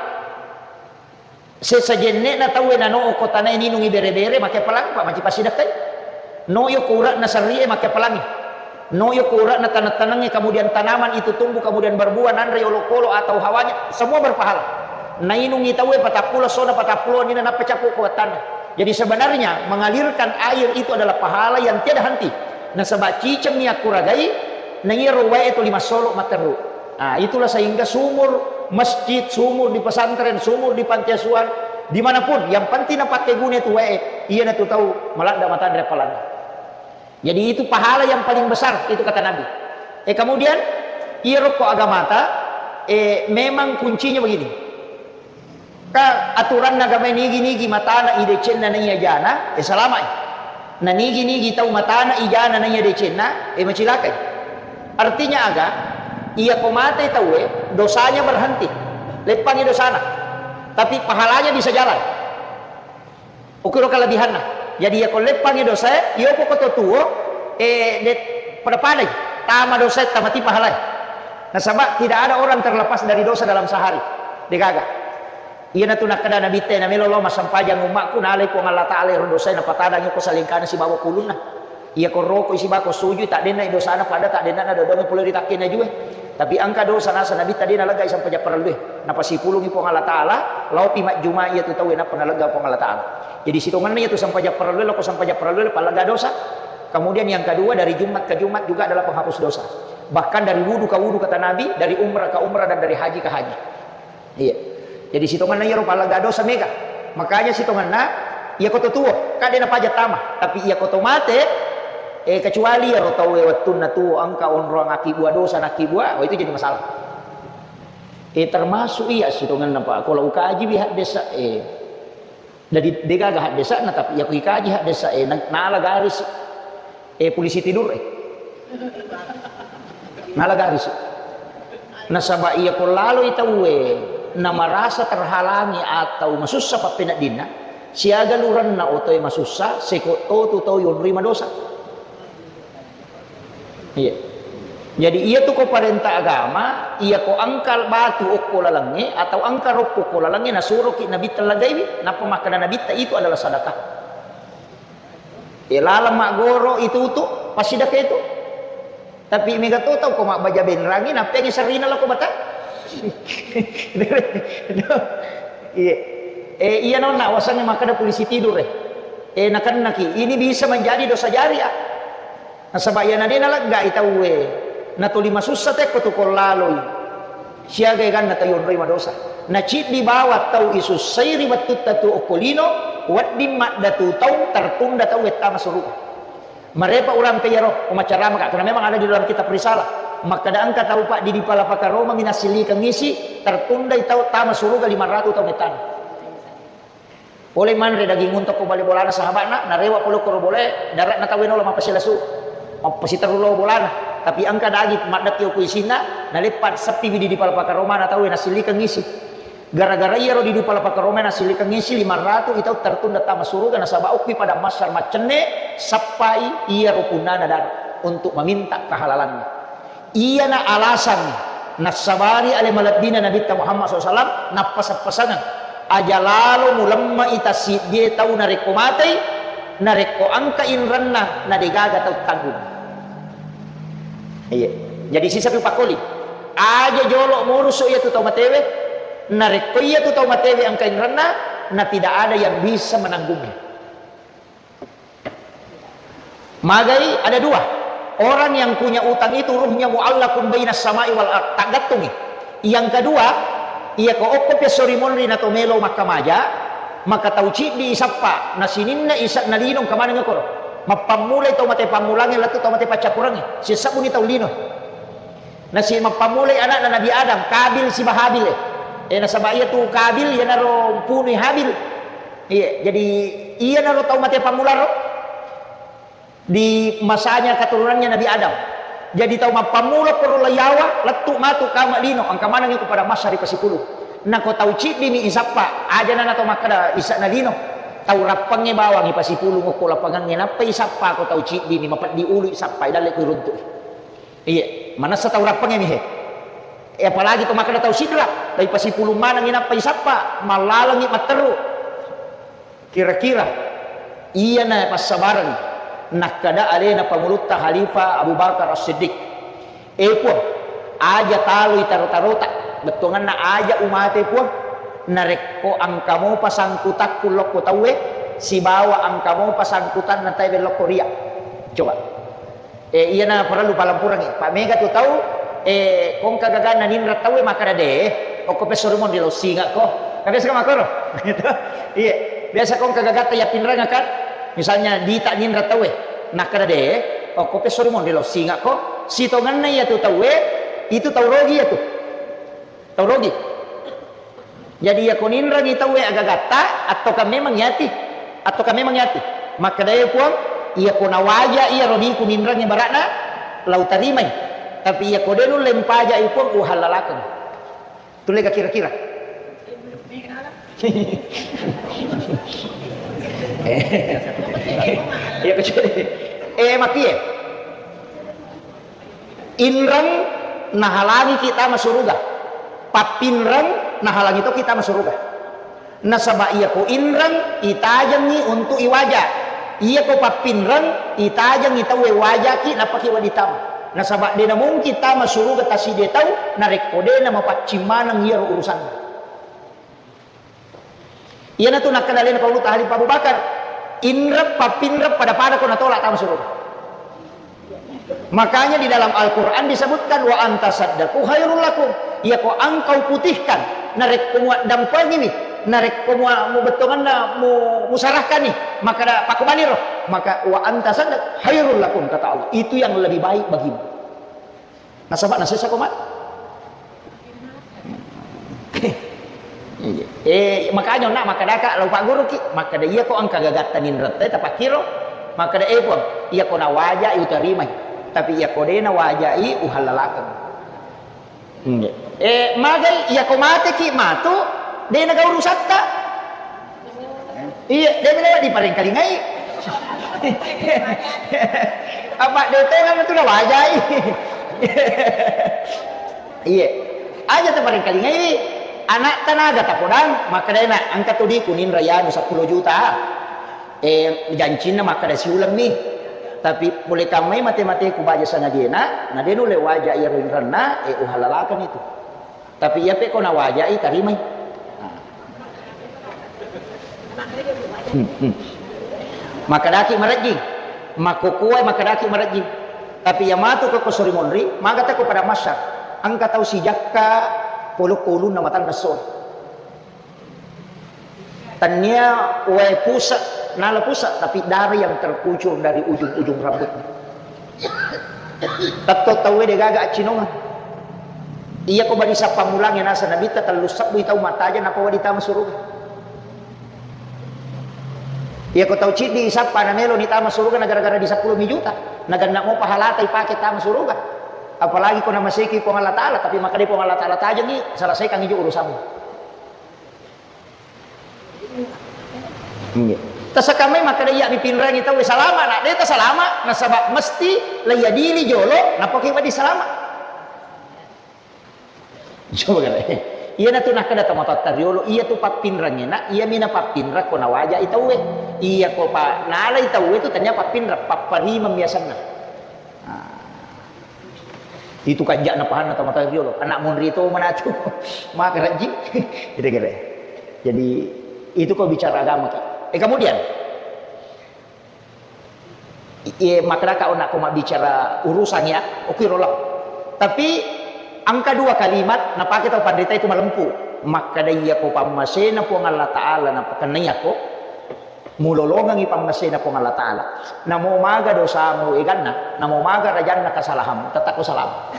Sesa jenne'na tauwe nano okko tanae ninungi bere-bere, make appalang, Pak, maci passidekkai. No yo ko ura'na serrie, make appalangi. No yo ko ura'na taneng-tanengnge, kemudian tanaman itu tumbuh, kemudian berbuah, nanre olokolo atau hawanya, semua berpahala. Nainungi tauwe patappulo, sona patappulo, nina nappa cappu ko wattanna. Jadi sebenarnya mengalirkan air itu adalah pahala yang tiada henti. Nasaba ciceng mi akkuragai, na iyaro wae tuli massolo matteru. Ah, itulah sehingga sumur masjid, sumur di pesantren, sumur di panti asuhan, dimanapun, yang penting napakai guna itu wae, iyanatu tau maladda matanre appalanna. Jadi itu pahala yang paling besar, itu kata Nabi. Eh, kemudian, iyaro ko agamata, eh, memang kuncinya begini. Ka aturanna agamae nigi-nigi matana i decenna naiya jana, eh, salama'i. Na nigi-nigi tau matana i jana naiya decenna, eh, macilakai. Artinya aga? Iyako mate tauwe, dosanya berhenti. Leppangi dosana. Tapi pahalanya bisa jalan. Ukiro kelebihanna. Jadi, iyako leppangi dosae, iyoko koto tuo, eh, de-, pada-padai. Tama dosae, tamati pahalai. Nasaba tidak ada orang terlepas dari dosa dalam sehari. Degaga. Iyanatu nakkeda Nabitta, namelo lao massempajang ummakku, nalai Puang Allah Taala ero dosae, napatadangi ko salengkana sibawa kulunna. Iyako rokoi sibawa ko sujui, taddennai dosana, pada taddennana dodongi pole ri takkena jue. Tapi engka dosa naseng Nabitta de naleggai sempajang parellue. Napasipulungi Puang Allah Taala, laopi majjuma iyatu tauwe nappa nalegga Puang Allah Taala. Jadi sitongenna iyatu sempajang parellue, loko sempajang parellue, pallegga dosa. Kemudian yang kedua, dari Jumat ke Jumat juga adalah penghapus dosa. Bahkan dari wudu ke wudu, kata Nabi, dari umrah ke umrah, dan dari haji ke haji. Iya. Jadi sitongenna iyaro pallegga dosa mega. Makanya sitongenna, iyako to tuo, kan de napaja tama. Tapi iyako to mate, eh, kecuali iyaro tauwe wettunna tuo engka onroang akkibbua dosa nakkibbuang, oh, itu jadi masalah. Eh, termasuk iya sitongenna, Pak. Kalau ukaji wi haddesa, eh, jadi degaga haddesana, tapi iyako ikaji haddesa, eh, na-, nala garis. Eh, polisi tidur, eh. Nala garis. Nasaba iyako laloi tauwe, namarasa terhalangi atau masussa pappeneddinna, siaga lurenna otoe masussa, seko totu tau yonroi madosa. Iya. Jadi, iyatu ko parenta agama, iyako engka batu okko lalengnge atau engka roppo okko lalengnge, nasuroki Nabitta lagaiwi, nappa makkeda Nabitta, itu adalah sedekah. E, laleng maggoro itutu, passidekka itu. Tapi mega to tau ko mabbaja benrangi, nappengi serrina lako bata. Iya. E, iya nonna wasanna makkeda polisi tidur, e. E, nakennaki. Ini bisa menjadi dosa jariah. Nasaba iyana de naleggai tauwe, natuli masussa tekko tu ko laloi. Siaga eganna tau yonroi madosa. Naciddi bawang tau isussai ri wettutta tu okko lino, wedding maddatu taung tertunda tau wettama suruga. Marepa urampe iyaro, umacaramaka, karena memang ada di dalam kitab Risalah. Makkeda engka tau, Pak, di, di Palapaka Roma mi nasillikeng isi, tertundai tau tama suruga lima ratu tau mettana. Pole manre daging unta ko bale bolana sahaba'na, narewa pole koro bolae, dara'na tauwe naola mappasilasu, mappasiterru lao bolana. Tapi engka daging maddekki okko isinna, naleppa seppi widi di Palapaka Romana tauwe nasillikeng isi. Gara-gara iyaro di, di Palapaka Romana nasillikeng isi lima ratu i tau tertunda tama suruga nasaba okki pada massar maccenne sappai iyaro punnana dara untuk meminta kehalalannya. Iyana alasanna nassabari ale malebbina Nabitta Muhammad sallallahu alaihi wasallam nappasang-pasangeng, aja lalo mulemme'i tassiddie tau narekko matei, narekko engka inrenna na degaga tau tanggung. Iya. Jadi sisapi pakoli. Aja jolo murusu iyatu tau matewe, narekko iyatu tau matewe engka inrenna, na tidak ada yang bisa menanggungnya. Magai ada dua. Orang yang punya utang itu ruhnya muallakun bainas samai wal ard. Taggattungi. Yang kedua, iya ko okko pesso ri monri na to melo makkamaja, maka tau ciddi isappa, na sininna isa na lino engka maneng koro. Mappammulai tau mate pammulangnge lettu tau mate paccappurengnge. Sisabuni tau lino. Nasi mappammulai anakna Nabi Adam, Kabil siba Habil e. Eh, nasaba iya tu Kabil, iyanaro punui Habil. Iya, jadi iyanaro tau mate pammularo di masanya keturunannya Nabi Adam. Jadi tau mappammula koro layawa, lettu matu kama lino, engka maneng iko pada massa ri pasipulung. Nako tau ciddimi isappa, aja nana tau makkeda isana lino. Tau rappangnge bawang ipasipulung okko lapangangnge, nappa isappa ko tau ciddimi, mapeddi ulu isappa, idalle ko iruntu'i. Iya, manessa tau rappangnge mi he. Eh, apalagi to makkeda tau sidra, tapi pasipulung maneng inappa isappa, mallalengi matteru. Kira-kira iyana passabareng nakkeda alena pangulutta Khalifah Abu Bakar As-Siddiq. Eh, Puang, aja taloi taro-tarota, bettuanganna aja umate, Puang. Narekko engka mopa sangkutakku lokko tauwe, sibawa engka mopa sangkutanna tauwe lokko ria. Coba. Eh, iyana parellu palempurengngi. Pa mega tu tau, eh, kongka gaganna ninreng tauwe makkeda de, okko pesso ri monri lao singakko. Kan biasa kan makkoro? Gitu. Iya. Biasa kongka gagatta yappinrengakkan. Misalnya dita ninreng tauwe, nakkeda de, okko pesso ri monri lao singakko. Sitongenna iyatu tauwe, itu tau rogi iyatu. Tau rogi. Jadi, iyako ninrengi tauwe agagatta, attoka memang yati, attoka memang yati. Makkedae Puang, iyako nawaja iyaro diku ninrengi bara'na, lau tarimai. Tapi iyako de nulle mpajai Puang, uhallalakeng. Tullega kira-kira? Iyako, eh, makie. Inreng nahalangiki tama suruga. Pappinreng nahalangi toki tama suruga. Nasaba iyako inreng itajengngi untuk iwaja. Iyako pappinreng itajengngi tauwe wajaki nappaki wedding tama. Nasaba de namungkin tama suruga tasidde tau narekko de namapaccing maneng iyaro urusanna. Iyanatu nakkeda alena Paulutta Khalifah Abu Bakar, inreng pappinreng pada-pada ko natolak tama suruga. Makanya di dalam Al-Quran disebutkan, "Wa anta saddaku khairul lakum." Iyako engkau putihkan, narekko muaddampengiwi, narekko mua-, mubettonganna mu-, musarahkani, maka da-, pakubaniro, maka, "Wa anta saddaq khairul lakum," kata Allah, itu yang lebih baik bagimu. Nasaba nasessa ko mate. Eh, makanya onna makkadaka lao pagguruki, makkada iyako engka gagatta ninretta tapakkiro, makkada, "Eh, Puang, iyako nawajai utarimai, tapi iyako de nawajai uhallalakeng." Eh, magai iyako mateki matu, de naga urusatta. Iya, de melo diparengkalingai. Apa de tongeng tu nawajai. Iya. Aja taparengkalingai. Anak tanaga tapodang, makkadai na, engka tu diku ninra anu seppulo juta. Eh, jancinna makkada siulemmi. Tapi pole kammai mate-mateku baja sangajena, na de nulle waja iyaro inrenna, eh, uhallalakeng itu. Tapi iya pe ko nawajai, tarimai. Nah. Hmm, hmm. Makkadaki marejjing, makkukuai makkadaki marejjing. Tapi iya matu ko, ko sori monri, maga tako pada masyar. Engka tau sijakka polokko ulunna matanna so. Tania wae pusat, nala pusat, tapi darah yang terkucur dari ujung-ujung rambutnya. Tetto tauwe de gaga accinongeng. Iyako badi sappamulangnge naseng Nabitta, tellu sebbui tau mattajeng nappa wedding tama suruga. Iyako tau ciddi isappa nameloni tama suruga na gara-gara di seppulo mi juta, naganna mo pahalata ipake tama suruga. Apalagi ko namaseki Puang Allah Ta'ala, tapi makkeda Puang Allah Ta'ala, tajengi, selesaikangi jo urusanmu. Iya. Tasakamai makkeda iya mipinrangi tauwe salama, na de tasalama, nasaba mesti laiadili jolo, nappa ki wedding salama. Coba kale. Iyanatu nakkeda tomatoatta riolo, iyatu pappinrangngena, iyami napappinra ko nawajai tauwe. Iyako pa nalai tauwe tu tania pappinra, papparimeng biasanna. Nah, itu kanja'na pahanna tomatoa riolo, anak monri to manatu. Maka rajji. Gitu kira. Jadi itu kau bicara agama ki. Eh, kemudian, eh, makkadaka onako mabbicara urusan ya, oke rola. Tapi angka dua kalimat napake tau panrita itu malempu. Makkada iya ko pammasena Puang Allah Ta'ala napakennai ako, mulolongengi pammasena Puang Allah Ta'ala. Namo maga dosamu eganna, namo maga rajanna kasalahanmu, tetap ko salama.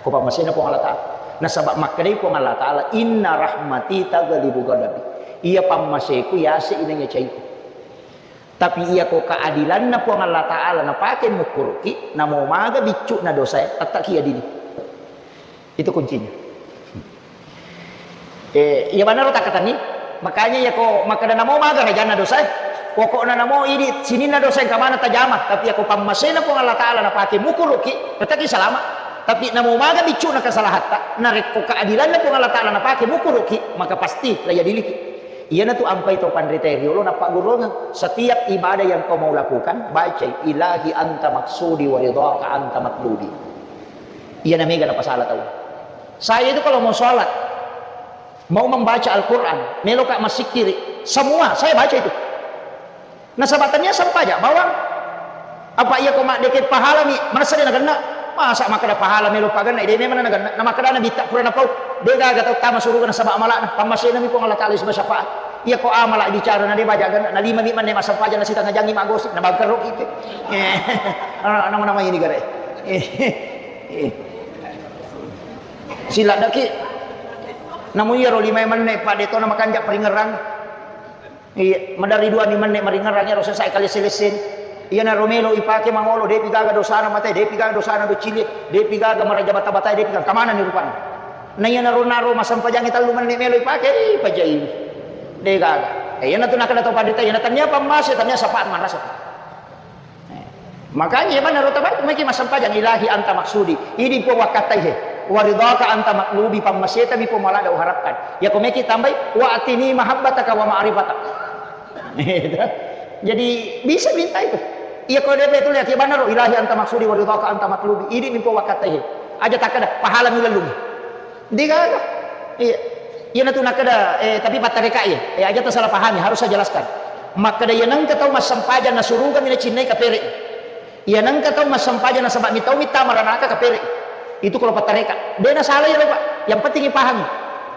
Ko pammasena Puang Allah Ta'ala. Nasaba makkedai Puang Allah Ta'ala, "Inna rahmati taghlibu ghadabi." Iya pammaseku yase inanya caiku. Tapi iya ko keadilanna Puang Allah Ta'ala napake mukkuruki, namo maga biccu'na dosae, tetap ki adili. Itu kuncinya. Eh, iya banaro takkatenni. Makanya iya ko makkeda namo maga rajanna dosae. Pokokna namo idi sininna dosa engka maneng tajama, tapi iya ko pammasena Puang Allah Ta'ala napake mukkuruki, tetap ki salama. Tapi namo maga biccu'na kesalahatta, narekko keadilanna Puang Allah Ta'ala napake mukkuruki, maka pasti laiadiliki. Iyanatu ampai to panrita riolo nappagguruangeng. Setiap ibadah yang kau mau lakukan, bacai, "Ilahi anta maksudi wa ridhaka anta matlubi." Iyana mega napasala tau. Saya itu kalau mau sholat, mau membaca Al-Quran, meloka massikkiri, semua saya baca itu. Nasaba tania sempaja bawang. Apa iya ko maddeke pahalami, manessa de nagenna? Masa makkeda pahala melo pagenna, de memang nagenna. Na makkeda Nabitta pura napau, de gaga tau tama suruga nasaba amala'na, pammasenami Puang Allah Ta'ala isba syafaat. Iya ko amala bicara na de baja genna, na lima mi manne massempajang na sitengnga jangi magosip, na bangkerro kita. Eh, nama-nama ini gare. Eh, eh. Siladdaki. Namu iyaro lima manne pa de to na makanja paringerang. Iya, maderri dua ni menne maringerang iyaro sesa kalesse-lesse. Iyanaro melo ipake mangolo, depi gaga dosana mate, depi gaga dosana docile, depi gaga maraja bata-bata, depi gaga kamana ni rupana. Na iyanaro naro masempajangi tellu menne melo ipake, ih, pajai. De gaga. Eh, iyanatu nakkeda to panrita, iyana tania pammase, tania sapaat manrasa. Eh, makanya iya manaro tabai, meki massempajang, "Ilahi anta maksudi." Idi Puang wakkatai he. "Wa ridhaka anta matlubi," pammaseta mi Puang malada uharapkan. Iya ko meki tambai, "Wa atini mahabbataka wa ma'rifata." Gitu. Jadi bisa minta itu. Iya ko de betul ya, iya manaro, "Ilahi anta maksudi wa ridhaka anta matlubi." Idi mi Puang wakkatai he. Aja takkeda, pahala mi lellung. De gaga. Iya. Iyanatu nakkeda, eh, tapi pattareka iya. Eh, aja tasalah pahami, harus saya jelaskan. Makkeda iya nengka tau massempajang na suruga mi nacinnai kapere. Iya nengka tau massempajang nasaba mi tau mi tama ranaka kapere. Itu kalau pattareka. De nasalah iyaro, Pak. Yang penting ipahami.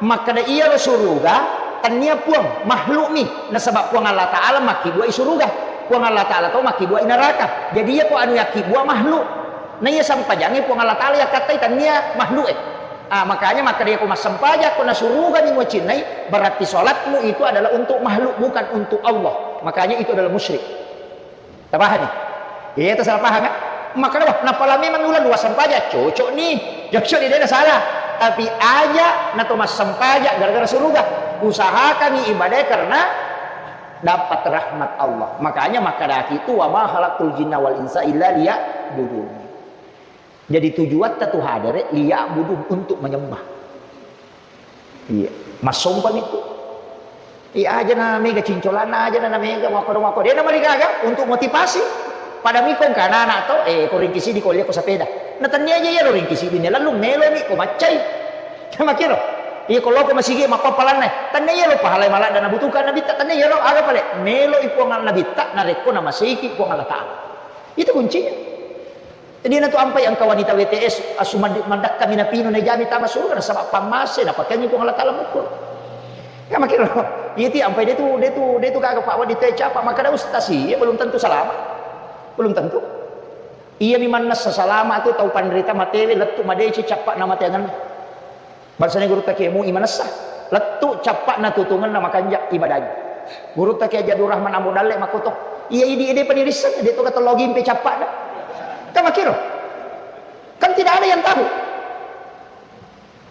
Makkeda iyaro suruga, tania puang, makhluk mi. Nasaba Puang Allah Ta'ala makkibua i suruga. Puang Allah Ta'ala to makkibua i neraka. Jadi iya ko anu yakkibua makhluk. Na iya sempajangnge Puang Allah Ta'ala yakkattai, tania makhluk e. Ah, makanya makkeda ko massempajang ko na suruga mi mucinnai, berarti salatmu itu adalah untuk makhluk, bukan untuk Allah. Makanya itu adalah musyrik. Tapahami? Iya, itu salah paham ya? Makkeda, "Wah, napala memang mi uleng dua sempajang." Cocok ni. Cocok ni, de na salah. Tapi aja na to massempajang gara-gara suruga. Usahakan ibadah karena dapat rahmat Allah. Makanya makkedaki tu, "Wa ma khalaqtul jinna wal insa illa liya'budun." Jadi tujuatta tu hadere liya'budun, untuk menyembah. Iya, massompang itu. Iya aja na mega cincolanna aja na mega mako mako. De na marigaga untuk motivasi. Pada mikong kana anak to, eh, ko ringkisi di ko lia ko sepeda. Na tania aja iya lo ringkisi di lalu melo mi ko maccai. Sama kiro. Iya ko loko masigi mako palanna. Tania iya lo pahalai maladda na butuhkan Nabitta, tania iya lo aga pale. Melo i Puang Nabitta narekko na maseki Puang Allah Ta'ala. Itu kuncinya. Jadi na tu ampai engka wanita W T S, asu mandi-, mandakka minapinu na jami tama surga, nasaba pammase, napakengi Puang Allah Ta'ala mukul. Ya makiro, iti ampai de tu, de tu, de tu gaga Pak Wadi te capa, maka ada ustaz sih, ya belum tentu selamat. Belum tentu. Iyami mannessa salama tu tau panrita matewe lettu madeceng cappa'na mateangenna. Bangsana gurutta Kiai Mu'i manessa, lettu cappa'na tutungenna makanja ibadaji. Gurutta Kiai Haji Abdul Rahman Ambo Dalle makkoto, iya idi ede panirisseng, de to katello gimpe cappa'na. Kan makkiro. Kan tidak ada yang tahu.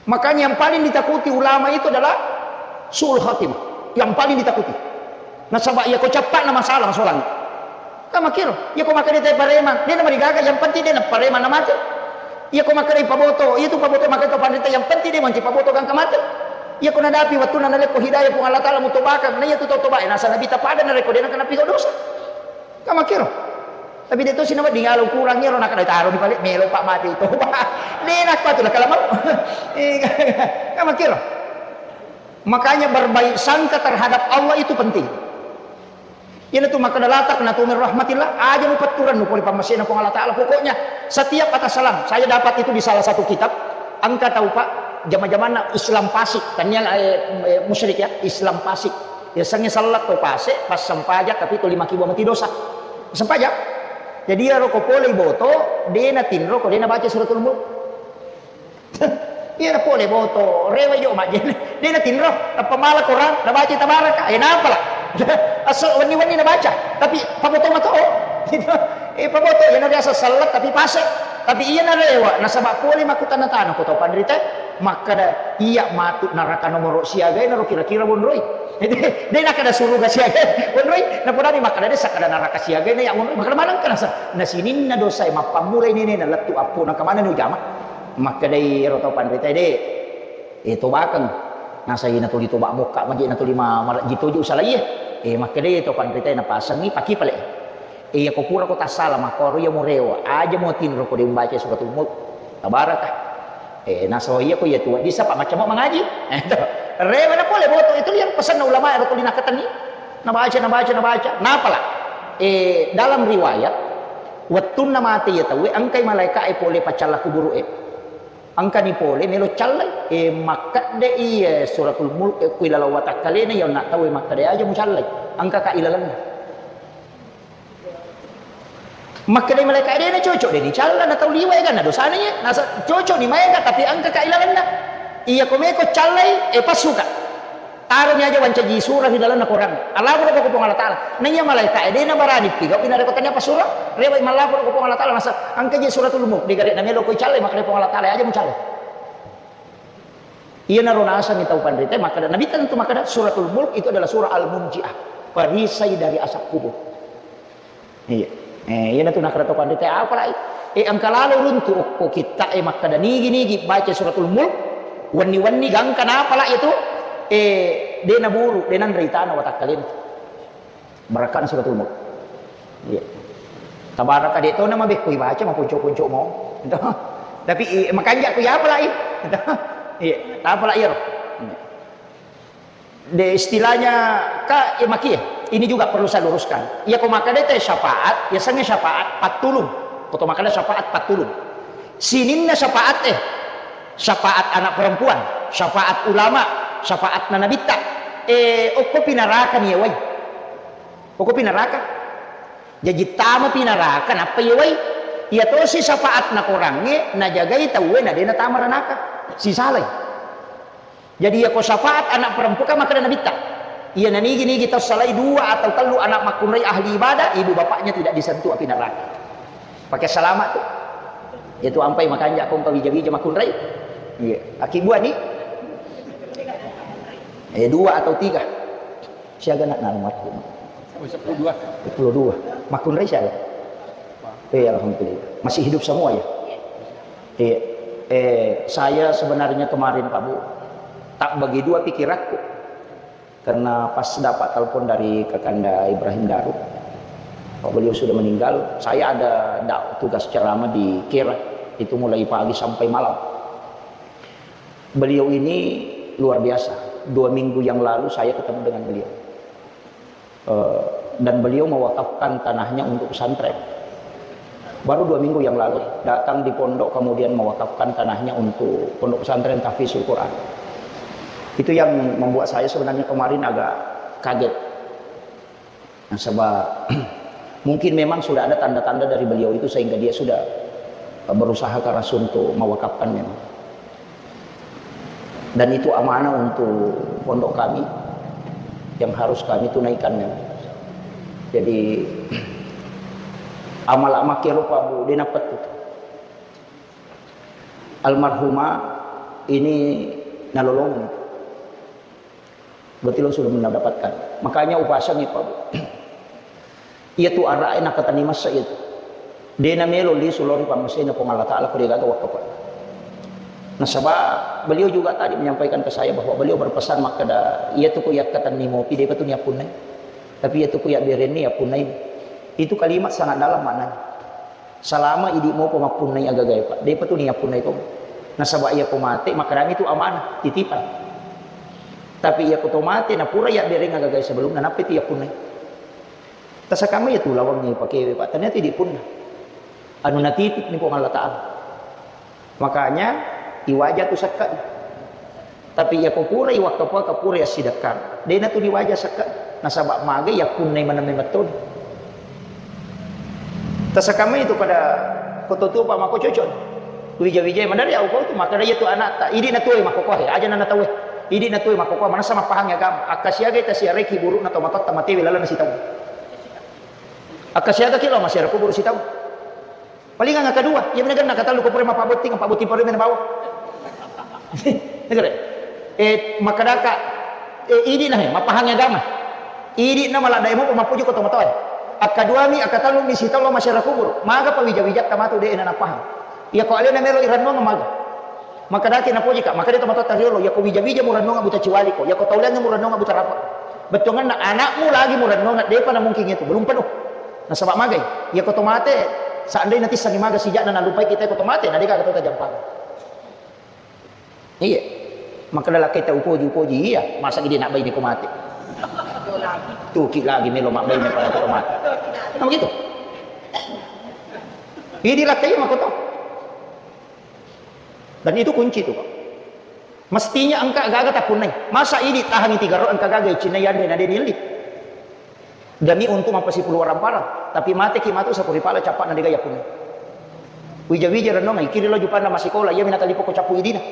Makanya yang paling ditakuti ulama itu adalah su'ul khatimah. Yang paling ditakuti. Nasaba iya ko cappa'na masalah solang. Kan makkiro, iya ko makkeda te paremang, de namarigaga, yang penting de naparemang namate. Iya ko makkeda paboto, iya tu paboto makkeda to panrita, yang penting de manci paboto gangka mate. Iya ko nadapi wattunna nalekko hidayah Puang Allah Taala mutobakang, na iya tu tau tobae, nasa nabi tapada narekko de nakana pigo dosa. Kan makkiro. Tapi de to sinawedding alo kurang ero nakada taro ni pale melo pak mate toba. De nakko tu nakala mau. Eh, kan makkiro. Makanya berbaik sangka terhadap Allah itu penting. Iyana tu makkeda la taqnatu min rahmatillah, aja mupetturennu pole pammasena Puang Allah Taala. Pokoknya setiap atas salam, saya dapat itu di salah satu kitab, engka tau pak, jama-jamanna Islam Pasik, tania eh, eh, musyrik ya, Islam Pasik. Yasengnge sellat to pase, pas sempajang tapi to lima kibu mati dosa. Sempajang. Jadi iyaro ko pole boto, de natinro ko de nabaca suratul mulk. Iya na pole boto, rewa jo majjene. De natinro, nappa mala Quran, nabaca tabaraka. Eh napala. Asal wenni-wenni nabaca, tapi paboto mato. Gitu. Eh paboto, iya na biasa sellat tapi pase. Tapi iya na rewa, nasaba pole makkutana-tana ko tau panrita. Makkada, "Iya matu neraka nomoro siaga ero kira-kira wonroi." De, de nakada suruga siaga wonroi. Napodani makkada de sakkada neraka siaga na ya wonroi. Makkada maneng kana sa. Na sininna dosa e mappammulai nenena lettu appo na kemana nu jama. Makkedai ero tau panrita de. E tobakeng. Nasa ina tuli toba mokka maje na tuli ma-, malajji toju salai e. E makkedai tau panrita napasengi paki pale. Iya ko pura ko tassala makkoro iya murewa, aja mo tinro ko de umbaca suratul mulk. Tabaraka. Eh, naso iya ko iya tu disa pak macam mangaji. Eh, to. Rewa na pole boto itu liang pesanna ulama ero ko linakatenni. Nabaca, nabaca, nabaca. Napala. Eh, dalam riwayat, wettunna mate iya tauwe engkai malaika e pole paccalla kuburu e. Engkani pole melo callai. Eh, makkedde iya suratul mulk e kui lalau watakkalena iya onna tauwe makkeda aja mucallai. Engka ka ilalenna. Makkedai malaika, "Eh, de na cocok, de ni calla na tau liwa ega na dosana iya. Nasa cocok ni maega, tapi engka ka ilalenna. Iya ko meko callai, eh, passuka. Taroni aja wancaji surah ri lalenna Quran. Alaporo ko Puang Allah Taala." Na iya malaika, eh, de na barani pigau ina reko tania passurah. Rewa mallaporo ko Puang Allah Taala, nasa engka je suratul mulk, de gare na melo ko callai, makkedai Puang Allah Taala, "Aja mucallai." Iyanaro nasengngi tau panrita, makkeda, Nabitta tentu makkeda, suratul mulk itu adalah surah al-munjiah, perisai dari azab kubur. Iya. Eh, iyana tu nakkeda to panrita, apalai? Eh, engka lalo runtu okko kitta e makkeda nigi-nigi baca suratul mulk, wenni-wenni gangka napala itu, eh, de naburu, de nanre itana watakkalena. Barakkana suratul mulk. Iya. Tabaraka de to nama bekko ibaca maponco-ponco mo. Tapi i, makanja ku ya apalai? Iya, apalai iyaro? De, istilahnya ka, eh, makie. Ini juga perlu saya luruskan. Iya ko makkeda te syafaat, ya sange syafaat pattulung. Ko to makkeda syafaat pattulung. Sininna syafaat, eh, syafaat anak perempuan, syafaat ulama, syafaat na nabitta. Eh, okko pinaraka ni yewai. Okko pinaraka. Jaji tama pinaraka nappa yewai. Iya tosi syafaat na korangnge najagai tauwe na de natama ranaka. Sisalai. Jadi, iya ko syafaat anak perempuan, kan makkeda Nabitta, iya nanigi-nigi tau salai dua atau tellu anak makkunrai ahli ibadah, ibu bapaknya tidak disentuh api neraka. Pakai selamat tu. Itu ampai makanja ko engka wija-wija makkunrai. Iya, aki buah ni. Eh, dua atau tiga. Siaga nak almarhum. Oh, sepuluh dua. Sepuluh dua. Makkunrai siaga? Eh, alhamdulillah. Masih hidup semua ya? Iya. Eh, saya sebenarnya kemarin, Pak Bu, tak bagi dua pikiranku. Karena pas dapat telepon dari Kakanda Ibrahim Darut, Pak, beliau sudah meninggal, saya ada dak-, tugas ceramah di Kera, itu mulai pagi sampai malam. Beliau ini luar biasa. Dua minggu yang lalu saya ketemu dengan beliau. Eh, dan beliau mewakafkan tanahnya untuk pesantren. Baru dua minggu yang lalu, datang di pondok, kemudian mewakafkan tanahnya untuk pondok pesantren Tahfizul Quran. Itu yang membuat saya sebenarnya kemarin agak kaget. Nasaba, Mungkin memang sudah ada tanda-tanda dari beliau itu sehingga dia sudah berusaha keras untuk mewakafkan memang. Dan itu amanah untuk pondok kami yang harus kami tunaikan memang. Jadi, amal makkero, Pak, Bu, de' napettui. Almarhumah ini nalolongeng. Berarti lo sudah mendapatkan. Makanya upasangi, Pak, Bu. Iyatu ara'e nakkatenni massa iyatu. De' namelo lisu lao ri pammasena Puang Allah Ta'ala ko de' gaga wakkafa. Nasaba beliau juga tadi menyampaikan ke saya bahwa beliau berpesan makkeda, iyatu ko yakkatenni mopi, de'pa tu niappunnai. Tapi iyatu ko yabberenni, yappunnai. Itu kalimat sangat dalam maknanya. Salama idi' mopa mappunnai agagae, Pak, de'pa tu niyappunnai to. Nasaba iyako mate, makkedami tu amanah, titipan. Tapi iyako to mate, napura yabbereng agagae sebelumna, nappa tu yappunnai. Tasakamma iyatu lawangnge ipakewe, Pak, ternyata idi' punna. Anu natitipni Puang Allah Ta'ala. Makanya, iwaja tu sakka. Tapi iyako purai wakkafa, ka purai assidekkang, de'na tu diwaja sakka. Nasaba magai yappunnai maneng memettoni. Tasakamma itu pada kototuo, Pak, mako cocok. Wija-wijai maneng ri au kau tu, makkeda iyatu anakta, idi' natuoi makkokoe, aja' na tauwe. Idi' natuoi makkokoe, manessa mappahang agama. Akkasiagai tasiarai kuburu'na tomatoatta matewe lalenna sitaung. Akkasiagaki lao massiara kuburu' sitaung. Palingang kedua, iya mena genna katellu ko pura mappabotting, pabbotting paru mena bawang. Negere. Eh, makkedaka, eh, idi' na he, mappahang agama. Idi' na maladde' mo mappoji ko tomatoae. Akkaduami, akkatellumi sitaung massiara kuburu'. Maga pa wija-wijatta matu de'na nappahang. Iyako alena melo irennungeng maga. Makkedaki napojika, makkeda tomatoatta riolo, iyako wija-wija murennungeng buta ciwaliko, iyako tauleangnge murennungeng buta rapa. Bettuangenna anakmu lagi murennungeng, de'pa namungkin itu, belum penuh. Nasaba magai, iyako to mate, seandainya tissengi maga sija'na nalupai kita ko to mate, na de'gaga to tajampang. Iya. Makkeda lakkaita upoji, upoji, iya, masa idi' nabbaine ko mate. Tuki lagi melo mabbaine pada ko to mate. Nah, begitu. Idi' lakkai mako to. Dan itu kunci itu, Pak. Mestinya engka gaga tappunnai. Masa idi' tahangi tiga ro engka gaga icinna yanre na de' dielli. Demi untuk mappasipulu waramparang. Tapi mateki matu sapuri pala cappa'na de'ga yappunnai. Wija-wija rennonga, ikiri lo jupanna massikola, iya minata lipo ko cappu idina.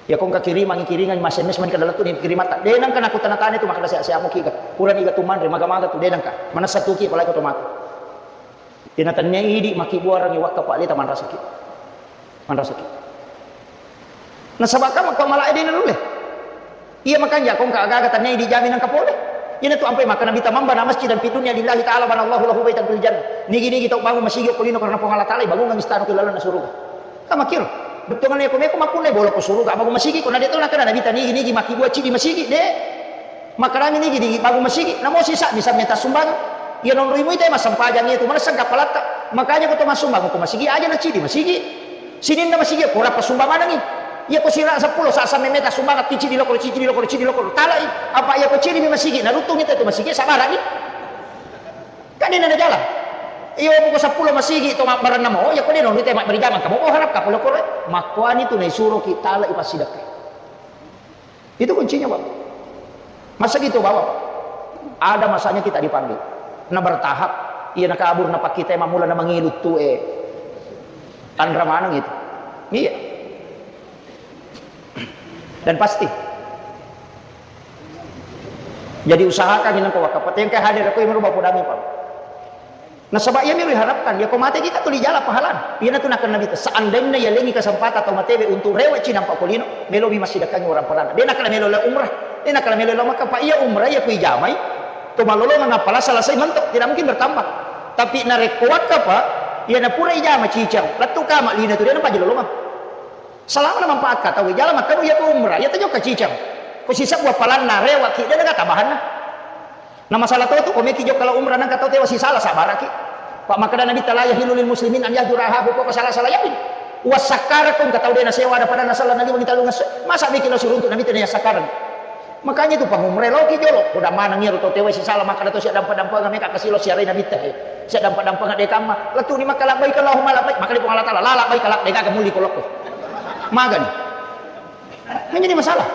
Iyako engka kirimangi, kiringangi, mas-M S mani kada lettu ni kirimatta. De' nengka nakutana-tana tu makkeda sia-sia muki ga. Purani ga tu manre, maga-maga tu de' nengka. Manessa tuki apalagi ko to mate. Iyana tennia idi' makkibbuarengngi wakkafa leta manrasaki. Manrasaki. Nasaba kamma ko malae de' nanulle. Iya makanja ko engka aga-aga tennia idi' jami nengka pole. Iyana tu ampai makkeda Nabitta, "Man bana masjidan fid dunya lillahi ta'ala banallahu lahu baitan fil jannah." Nigi-nigi tau bangung masigi okko lino karena Puang Allah Ta'ala, bangungengngi istana ko lalenna suruga. Kamakkiro. Bettuanna iyako meko mappunnai bolo ko suruga, bangung masigi ko na de' to nakkeda Nabitta nigi-nigi makkibbua cidi masigi, de'. Makkedami nigi-nigi bangung masigi, namo sisa bisa meta sumbangan. Iya nonroi mui te massempajang iya tu manessa engka palatta. Makanya ko to massumbang ko masigi aja na cidi masigi. Sininna masigi ko rappa sumbang manengi. Iya ko sira seppulo sa samme meta sumbangan ti cidi lokoro, cidi lokoro, cidi lokoro. Talai. Apa iya ko cidi mi masigi na ruttungi te tu masigi sabarani. Kan de' na jalan. Iyo buku seppulo masigi to mabbarenna mo, iya ko de' nonroi te mabberi jamang kamu harap kapolo koro. Makkuani tu naisuro ki talai passidekka. Itu kuncinya, Pak. Masa gitu, Bapak? Ada masanya kita dipanggil. Na bertahap, iya na kabur, na pakkitai mammula na mangilu tu, eh. Tanra maneng itu. Iya. Dan pasti. Jadi usahakan ini ko wakkafa. Tengkai hadir aku yang merubah podami, Pak. Nasaba iyami riharapkan, iyako mateki ka tuli jala pahalana. Iyanatu nakkeda Nabitta, seandainya yalengi kesempatan tau matewe untuk rewe'ci nampa ko lino, melomi massidekkangi waramparana. De' nakkeda melo lao umrah, de' nakkeda melo lao Makkah, Pak. Iya umrah, iya ko ijamai, to malolongeng appala selesai mentok, tidak mungkin bertambah. Tapi narekko wakkafa, iyana pura ijama cicang, lettu kama lino tu de' napajilolongeng. Selama na manfaat ka tau, jala makkanu iyako umrah, iya tajokka cicang. Ko sisebbu appalanna, rewe'ki, de' nagaga tambahanna. Na masalah to tu, ko meki jokka lao umrah nengka tau tewa sisala, sabaraki. Pak, makkeda Nabitta, "La yahillu lil muslimin an yahjura akhahu fawqa salasati layalin." Wassakkarako engka tau de' nasewa ada pada nasala naliwengi tellungesso. Masa meki lao siruntu Nabitta na yassakkareng. Makanya itu pangumrah loki jolo. Ko dammaneng iyaro tau tewa sisala makkeda to sia dampa-dampanga meka kasi lao siarai Nabitta he. Sia dampa-dampanga de' kamma. Lettu ni Makkah labbaik Allahumma labbaik. Makkeda Puang Allah Ta'ala, "La labbaik la, de' gaga mulli ko lokko." Magani. Menjadi masalah.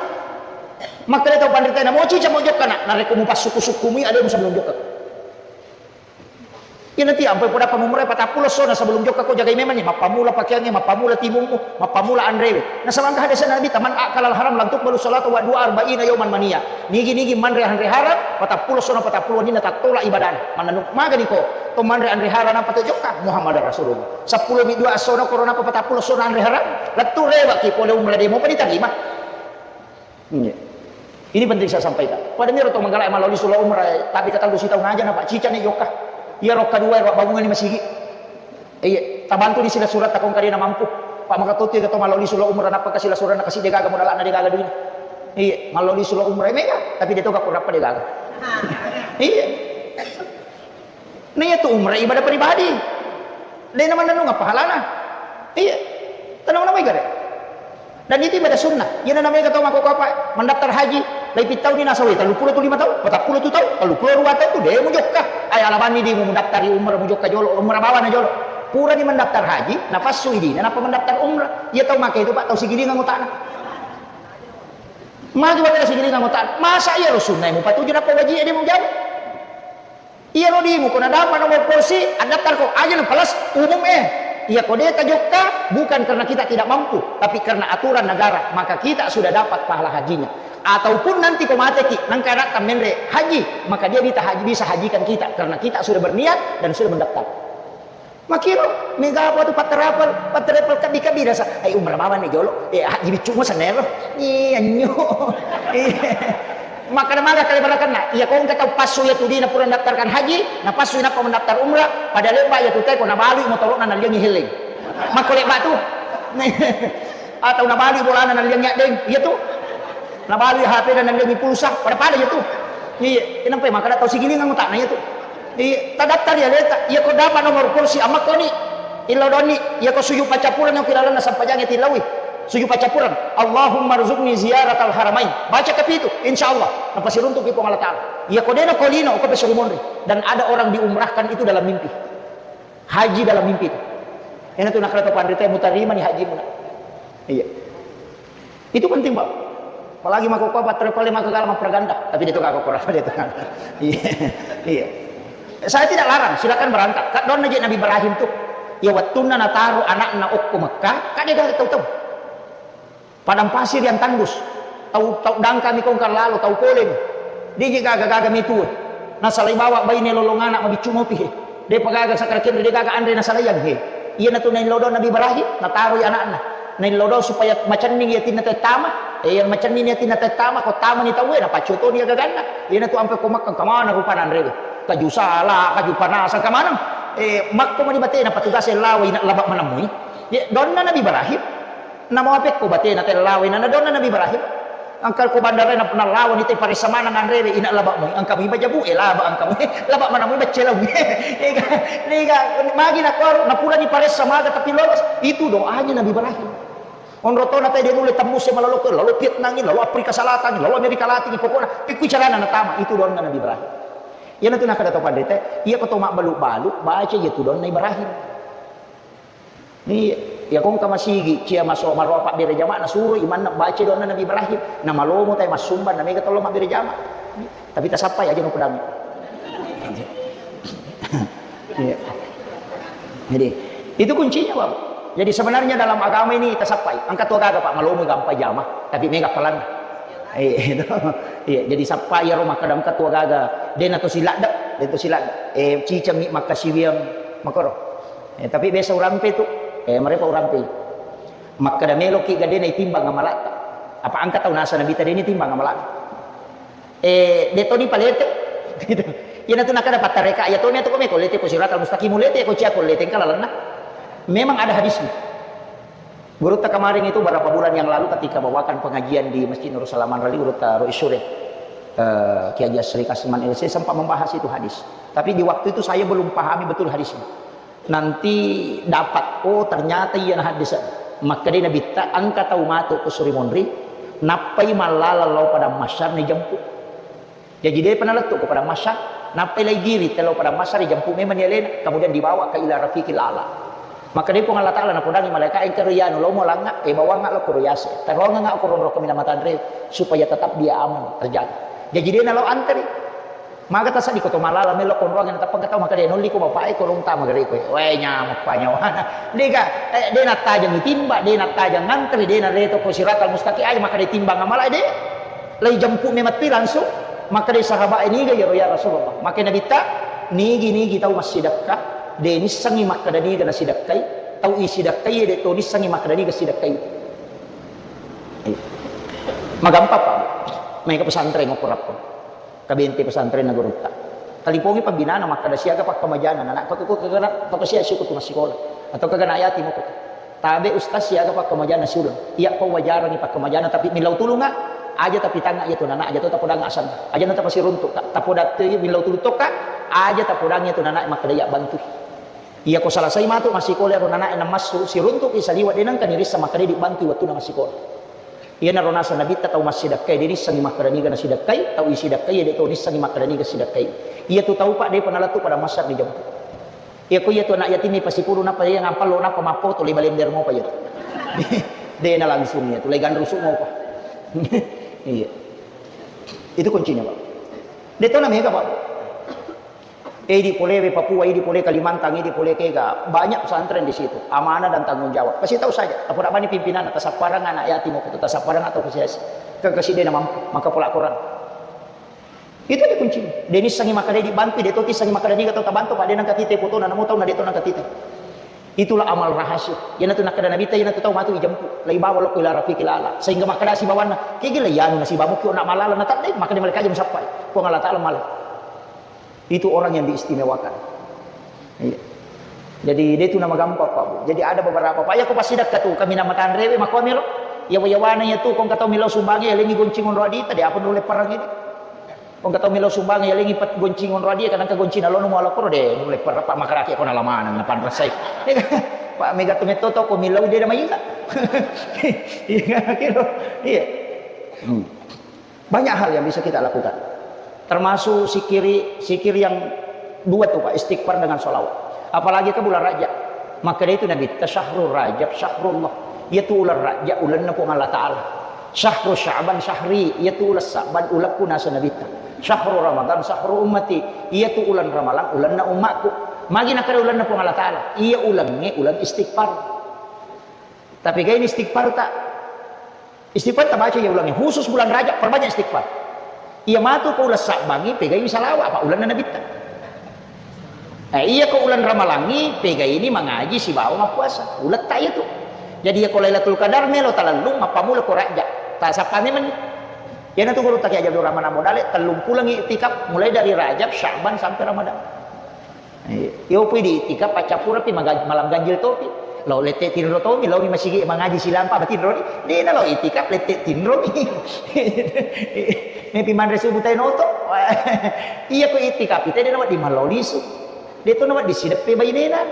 Makkeda tau panrita, "Namo cicang mo jokka na, narekko mupassukku-sukkumi alemu sebelum jokka." Nanti ampai poda pamumrai patappulo sona sebelum jokka ko jagai memang ni, mappamula pakeangnge, mappamula timummu, mappamula anrewe. Nasaba engka hadis Nabi, "Man akala al-haram lam tuqbalu salatu wa dua arba'ina yauman mania." Nigi-nigi manre anre haram, patappulo sona patappulo wenninna tattola ibadana. Mananu magani ko, to manre anre haram apa to jokka? Muhammad Rasulullah. Seppulo mi dua sona korona apa patappulo sona anre haram? Lettu rewa ki pole umrah demo pa diterima. Iya. Ini penting saya sampaikan. Pada miro to manggala maloli sula umrah, tapi kata lu sitau ngaja na Pak Cica ni jokka. Iya rokka dua, rokka bangungan ni masigi. Iya, tabantu di sila surat takong kadena mampu. Pak maka tutu ya to maloli sula umrah, napa kasila surat na kasih degaga modal na degaga duit. Iya, maloli sula umrah mega, tapi dia to gak kurapa degaga. Iya. Nah, iya tu umrah ibadah pribadi. Dena manennung apa halana. Iya. Tenang nama gare. Dan itu ibadah sunnah. Iya namanya kata mako apa? Mendaftar haji. Lai pitau ni nasawi. Telu puluh tu lima tahun. Patappulo tu tahun. Telu puluh dua tahun tu deh mujokka. Ay alabani di mendaftar umrah mujokka jolo. Umrah bawa na jolo. Pura ni mendaftar haji. Nafassu idi. Kenapa mendaftar umrah? Iya tahu makai itu Pak. Tahu sigiling anggotana. Maju ada sigiling anggotana. Masa iya lo sunnah mupatuju napa wajib dia mujawab? Iya rodimu ko nadapa nomor kursi, adaptar ko aja na plus umum eh. Iya ko deta jokka, bukan karena kita tidak mampu, tapi karena aturan negara, maka kita sudah dapat pahala hajinya. Ataupun nanti ko mateki, nangka datang menre haji, maka dia bisa haji, bisa hajikan kita karena kita sudah berniat dan sudah mendaftar. Makiro, mega apa tu paterapel, paterapel kabi-kabi rasa. Ai umrah bawa ni jolo, eh haji biccu mo senero. Iya nyo. Iya. Maka na maga kale barakanna. Iya ko engka tau passu iya tu dina pura mendaftarkan haji, na passu inappa mendaftar umrah, pada lebba iya tu teko na balui motoro'na nalliangi heleng. Makko lebba tu. Atau na balui bolana nalliangi addeng, iya tu. Na balui H P na nalliangi pulsa, pada-pada iya tu. Iya, kenapa maka tau sigilingan utakna iya tu. Iya, tadattari aleta, iya ko dapat nomor kursi, amma ko ni. Illau donni, iya ko sujud paccappureng yang ilalenna sampajangnge tillaui. Sujud paccappureng. Allahumma rzuqni ziyaratal haramain. Baca kapitu, insya Allah. Napasiruntuki Puang Allah Ta'ala. Iya ko dena ko lino, ko pesu monri. Dan ada orang diumrahkan itu dalam mimpi. Haji dalam mimpi itu. Ena tu nakala to panrita mutarima ni haji muna. Iya. Itu penting, Pak. Apalagi mako ko apa travel mako kala mapraganda, tapi dia tu kagak kurang dia tu. Iya. Iya. Saya tidak larang, silakan berangkat. Kak don aja Nabi Ibrahim tu. Ya wattunna nataru anakna okko Mekah, kak dia gak tahu-tahu. Padang pasir yang tandus. Tau, tau dangkami kongkang lalo, tau polemi. Dia je gaga-gaga metu. Nasalai bawa baine lolong anak mabiccu mopi he. Depa gaga sakara kenri, de gaga anre nasalaiang he. Iya natu naillau do Nabi Ibrahim, nataroi anakna. Naillau do supaya macenning yatinna tettama. Eh, yang macenning yatinna tettama, ko tama ni tauwe, napaccotoni gaganna. Iya natu ampe ko makkang kamana rupa nanre. Kaju sala, kaju panasa, kamana? Eh, makko mani batena patugas lawa ina laba manamui. Ya, donna Nabi Ibrahim. Namo apekko batena tellawai na nadonna Nabi Ibrahim. Engka ko bandara na, nallawani te paressa maneng anrewe ina laba moi. Engka mi bajabu e laba engka moi. Laba mana moi baccelau. Ega, ega, magi na koro, na pura ni paressa maga tapi lolos. Itu doanya Nabi Ibrahim. Onro tona te dia nulle tembus e malalo ke, lalu Vietnam ini, lalu Afrika Selatan ini, lalu Amerika Latin ini, pokoknya ikku carana natama. Itu doanna Nabi Ibrahim. Iya natu nakada to pandai te, iya ko to mabbalu-balu, baca iya tu doanna Ibrahim. Iya, iya kongka masigi, cia maso maroa pabbere jama, nasuro imanna baca doanna Nabi Ibrahim, namalomo tai massumbang, namega tollo mabbere jama. Tapi tasappai aja no pedang. Iya. Jadi, itu kuncinya, Bapak. Jadi sebenarnya dalam agama ini tasappai. Angkat tua gaga, Pak, malomo gampang jama, tapi mega pelan. Iya, itu. Iya, jadi sappai iyaro makkada engka tua gaga, dena to siladde, dena to siladde. Eh, cicami makkasiwiang makoro. Eh, tapi biasa urampe tu, eh, marepa urampe. Makkada meloki gadena itimbang amalatta. Apa angka tau nasa Nabi tadi ini timbang amalana. Eh, detoni palete. Gitu. Iya natu nakada pattareka, iya toni atu ko meko lete ko siratal mustaqim lete ko cia ko lete engka lalenna. Memang ada hadisnya. Gurutta kemarin itu berapa bulan yang lalu ketika bawakan pengajian di Masjid Nurul Salam Manrali, Gurutta Rois Sure, eh, Kiai Haji Asri Kasman L C sempat membahas itu hadis. Tapi di waktu itu saya belum pahami betul hadisnya. Nanti dapat, oh ternyata iya na hadis. Makkeda Nabitta engka tau matu ko suri monri, nappai mallala lao padang mahsyar ni jemput. Jaji depa nalettu ko padang mahsyar, nappai lai giri tello padang mahsyar, ijempu memang ni alena, kemudian dibawa ke ila rafiqil a'la. Maka dei Puang Allah Ta'ala napodangi malaika engka ro iyanu lao mo langnga, eh, bawang lao ko ro yase. Taruangang ko ro neraka mina matanre, supaya tetap dia aman terjaga. Jaji de nalao antri. Maga tasaddi ko to malala melo konroang na tappa tau makkeda nolli ko bapak e ko rong tama gare ko. Weh, nyamuk pa nyawana. Dega, eh, de nattajang timba, de nattajang ngantri, de nareto ko siratal mustaqim aja makkeda timbang amala de. Lai jampu memang ti langsung. Makkeda sahabat e niga yaro ya Rasulullah. Makkeda Nabitta, nigi-nigi tau massidakka, de nissengi makkeda niga nasidakkai, tau isidakkai de to nissengi makkeda niga sidakkai. Iya. Magampang, Pak. Maega pesantren okko Rappeng. Kabente pesantrenna gurutta. Talipongi pembinana makkeda siaga pakkamajana anak ko tu kagana toko sia siku tu massikola. Atau kagana yatim ko. Tabe ustaz siaga pakkamajana siuleng. Iya ko wajarangi pakkamajana tapi millau tulunga aja tapi tanga iya tu nana aja tu tapodang asang. Aja na tapasiruntuk ka. Tapodattu millau tulung tokka aja tapodang iya tu nana makkeda iya bantu. Iya ko salasai matu massikola ro nanae namassu siruntuki saliwa de nengka nirissa makkeda dibantu wettunna massikola. Iyanaro naseng Nabitta tau massidakkai de nissengi makkeda niga nasidakkai, tau isidakkai de to nissengi makkeda niga sidakkai. Iya tu tau pak de pernah lettu pada massar di jampu. Iya ko iya tu anak yatim pasipuru napa iya ngampallo napa mappoto le balender mopa iya tu. De na langsung iya tu le ganrusu mopa. Iya. Itu kuncinya pak. De to na mega pak. Eh, idi pole we Papua, idi pole Kalimantan, idi pole kega, banyak pesantren di situ. Amanah dan tanggung jawab. Kasih tahu saja. Apa bani pimpinanna, tasapparang anak yatim waktu itu, tasapparang atau kesiasi. Ke kasih dia mampu, maka pola Quran. Itu ada kuncinya. Denis sangi maka dia dibantu, dia totis sangi maka dia atau tabantu, Pak, dia nang katite foto, nang mau tahu, nang dia tahu nang katite. Itulah amal rahasia. Iyanatu nakkeda Nabitta, iyanatu tau matu ijempu. Laibawa lokko ila rafiqil a'la. Sehingga makkeda sibawanna, kegi la iyanu nasibamu kio nak malala na tadde, maka dia malaikat aja musappai. Puang Allah Ta'ala malah. Itu orang yang diistimewakan. Iya. Jadi dia itu nama gampang Pak Bu. Jadi ada beberapa Pak, ya ko pasti dakka tu kami nama tanrewe makomiro. Yawa-yawana ya tu kong katau milau sumbangi ya lengi goncing onro adita dia apa nulle perang ini. Kong katau milau sumbangi ya lengi pat goncing onro adia kadang ka goncing alono muala koro de nulle perang Pak makarake ko nalamanang na panrasai. Pak mega tu metto to ko milau dia nama inga. Iya kiro. Iya. Hmm. Banyak hal yang bisa kita lakukan. Termasuk sikiri, sikir yang dua tuh Pak, istighfar dengan sholawat. Apalagi ke bulan Rajab. Maka dia itu Nabi, "Syahrul Rajab, syahrullah." Iya tu ulan Rajab, ulanna Puang Allah Ta'ala. "Syahru Sya'ban, syahri." Iya tu ulan Sya'ban, ulakku nasa Nabi. "Syahru Ramadan, syahru ummati." Iya tu ulan Ramalang, ulanna ummakku. Magi nakare ulanna Puang Allah Ta'ala. Iya ulangnge, ulan istighfar. Tapi kayak ini istighfar tak? Istighfar tabaca ya ulangi, khusus bulan Rajab perbanyak istighfar. Iya matu ko ulang sabbangi pegai salawa apa ulang Nabitta. Eh, iya ko ulang ramalangi pegai ini mengaji sibawa mappuasa. Ulang tak iya tu. Jadi ya ko Lailatul Qadar melo talallung mappamula ko Rajab. Tak sapa memang. Ya nanti guru tak aja Abdul Rahman Abu Dale tellung pulang iktikaf mulai dari Rajab, Sya'ban sampai Ramadan. Iya. Yo pui di itikaf paccappureng pi maga-, malam ganjil topi. Lao lette tinro tomi, lao mi masigi mangaji silampa matinro ni. Dena lao itikaf lette tinro mi. Nepi manre subuh tai noto. Iya ko itikaf ite dena wadi malao lisu. De to na wadi sideppe bainena.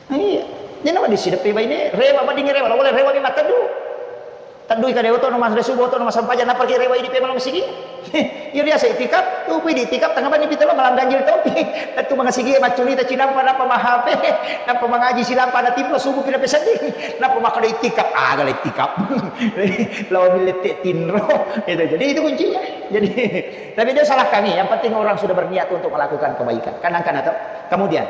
Iya. Dena wadi sideppe baine, rewa badingi rewa, lao rewa mi mattedu. Teddui kade oto no mas resu oto no masampaja na pergi rewa idi pemalo masigi. Iya biasa itikaf, tu pui di itikaf tengah bani pitelo malam ganjil topi. Tentu mangasigi maccurita cinampa napa mahape, napa mangaji silampa na timno subuh pina peseddi. Napa makada itikaf, aga la itikaf. Lawan milette tinro. Itu. Jadi itu kuncinya. Jadi tapi dia salah kami. Yang penting orang sudah berniat untuk melakukan kebaikan. Kan angkan atau kemudian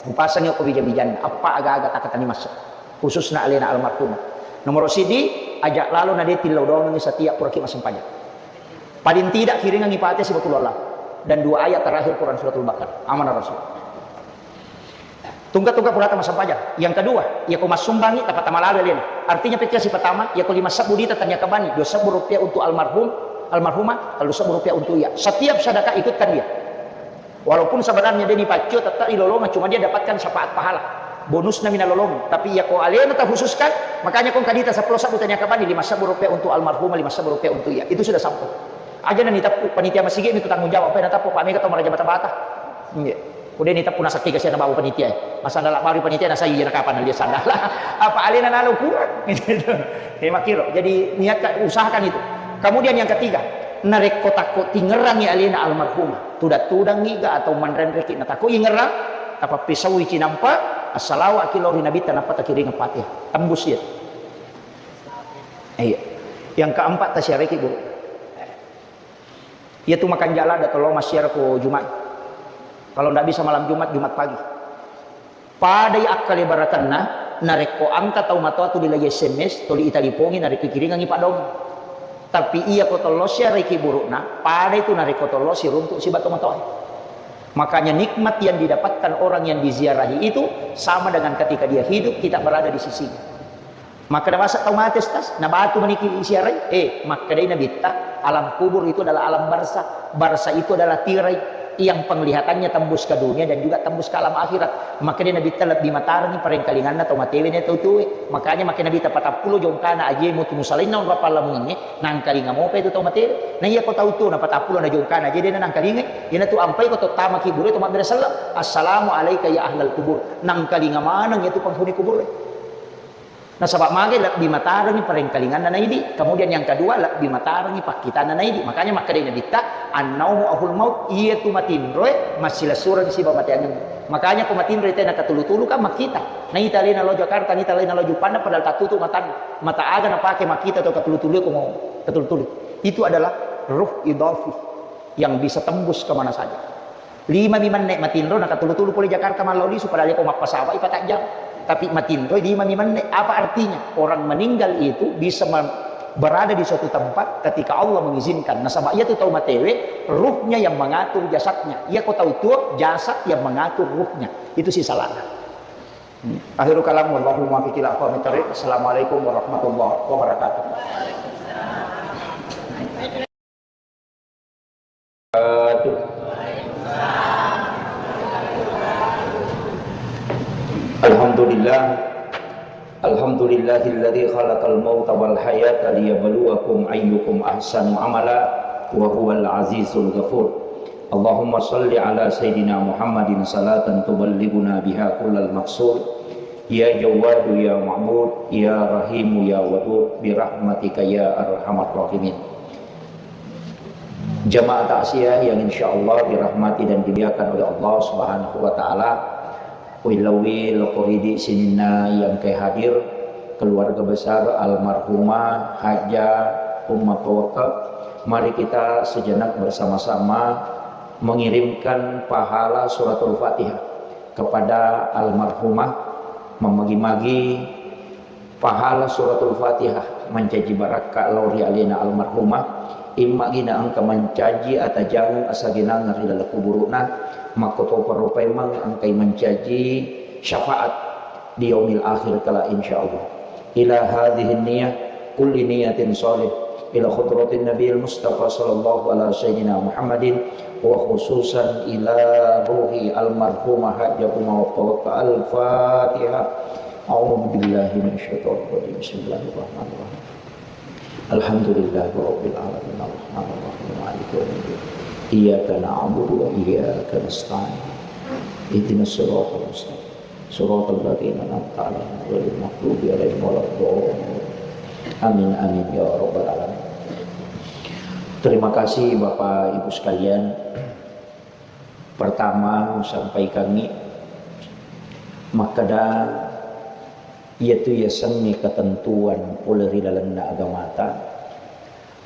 upasangi ko bija-bijang apa aga-aga takatani masuk. Khususna alena almarhumah. Nomoro sidi, aja lalo na de tillau doangengi setiap puraki massempajang. Paling tidak kiringengi Fatihah sibawa Qul Huwallah dan dua ayat terakhir Quran Suratul Baqarah. Amanah Rasul. Tungka-tungka purata massempajang. Yang kedua, iya ko massumbangi tapatama lalo alena. Artinya pekkiasi pertama, iya ko lima sebbu dita tania kabani, dua sebbu rupiah untuk almarhum, almarhumah, lalu sebbu rupiah untuk iya. Setiap sedekah ikutkan dia. Walaupun sebenarnya dia dipaccio tetap dilolongan, cuma dia dapatkan syafaat pahala. Bonusna mina lolong. Tapi ya ko alena terkhususkan, makanya kong kadita sepuluh sabu tanya kabani lima sabu rupiah untuk almarhumah, lima sabu rupiah untuk iya. Itu sudah sampai. Aja nani teppu panitia masigi itu tanggung jawab. Apa yang teppu Pak Mega atau meraja bata-bata? Iya. Udah ini teppu nasakki kasihan bawa panitia. Masa dalam baru panitia nasa iya kapan dia sadar. Apa alena nalo kurang? Gitu. Hemat kiro. Jadi niatkan usahakan itu. Kemudian yang ketiga, narekko takko tingerangi alena almarhumah. Tudang-tudangngi ga atau manrenreki na tako ingerang, tapappesaui cinampa, assalawaki lao ri Nabitta nappa takiring Fatihah. Tembus iya. Iya. Yang keempat tasiareki, Bu. Iyatu makanja' ladda' tollo massiara ko Jumat. Kalau ndak bisa malam Jumat, Jumat pagi. Padai akkalebarakenna, narekko engka tau matoa tuli lai S M S, tuli italipongi, narekko ikiringengngi paddoangeng. Tapi iya ko tollo siarai kiburu'na, padai tu narekko tollo siruntu' siba' tomatoae. Makanya nikmat yang didapatkan orang yang diziarahi itu sama dengan ketika dia hidup, kita berada di sisinya. Makkeda, "Masa tau mate, Ustaz? Na batu maniki siarai?" Eh, makkedai Nabitta, alam kubur itu adalah alam barzakh. Barzakh itu adalah tirai yang penglihatannya tembus ke dunia dan juga tembus ke alam akhirat. Makkedai Nabitta, lebbi matarengngi parengkalinganna tau matewe na tau tuwe. Makanya makkeda Nabitta, "Patappulo jongkana aje mutu musalainna onrong pallamungengnge, nangkalinga mopa itu tau matewe." Na iya ko tau tuo na patappulo na jongkana aje de' na nangkalingai, iyanatu ampai ko to tama kiburu to mabbere selleng, "Assalamu alaika ya ahlal kubur." Nangkalinga maneng itu penghuni kubur. Nasaba' magai, lebbi matarengngi parengkalinganna na idi'. Kemudian yang kedua, lebbi matarengngi pakkitanna na idi'. Makanya makkedai Nabitta, "Annaumu ahul maut," iyatu matinroe massilessureng siba' mateangeng. Makanya ko matinroi te nakatulu-tulu kan makkita. Naita alena lao Jakarta, naita alena lao Juppandang padahal tattutu' matanna. Mata aga napake makkita to katulu-tulu ko mau katulu-tulu. Itu adalah ruh idafi yang bisa tembus kemana saja. Lima mi menne' matinro, nakatulu-tulu pole Jakarta mallao lisu, padahal ko mappasawa'i patang jam. Tapi matinro lima mi menne'. Apa artinya? Orang meninggal itu bisa me-, berada di suatu tempat ketika Allah mengizinkan. Nasaba' iyatu tau matewe, ruhnya yang mengatur jasadnya. Iya ko tau tuo, jasad yang mengatur ruhnya. Itu si salahna. Hmm. Akhirul kalam, wallahul muwaffiq ila aqwamit thariq. Assalamualaikum warahmatullahi wabarakatuh. Alhamdulillah. Alhamdulillahilladzi khalaqal mauta wal hayata liyabluwakum ayyukum ahsanu amala wa huwal azizul ghafur. Allahumma shalli ala sayyidina Muhammadin salatan tuballighuna biha kullal maqsud. Ya Jawwadu ya Ma'bud, ya Rahimu ya Wadud, birahmatika ya arhamar rahimin. Jamaah takziah yang insyaallah dirahmati dan dimuliakan oleh Allah Subhanahu wa Ta'ala, uwillauwi lokko ridi' sininna yang ke hadir, keluarga besar almarhumah Hajjah Umma Pawekka, mari kita sejenak bersama-sama mengirimkan pahala suratul Fatihah kepada almarhumah, memagi-magi pahala suratul Fatihah mancaji barakka lao ri alena almarhumah, immagina engka mancaji atajangeng asagenangeng ri laleng kuburu'na, makkotoparo paimeng engkai mancaji syafaat di yaumil akhir kala insyaallah. Ila hadhihi niyah kulli niyatin shalih ila hadratin Nabiyyil Mustafa sallallahu ala sayyidina Muhammadin wa khususan ila ruhi almarhumah Hajjah Umma Pawekka. Al-Fatihah. A'udzu billahi minasyaitonir rajim. Bismillahirrahmanirrahim. Alhamdulillahi rabbil alamin. Arrahmanir rahim. Maliki yaumiddin. Iyyaka na'budu wa iyyaka nasta'in. Ihdinas siratal mustaqim. Siratal ladzina an'amta 'alaihim ghairil maghdubi 'alaihim waladdallin. Amin, amin ya rabbal alamin. Terima kasih Bapak Ibu sekalian. Pertama, sampaikangngi makkeda, iyatu yasengnge ketentuan pole ri lalenna agamata,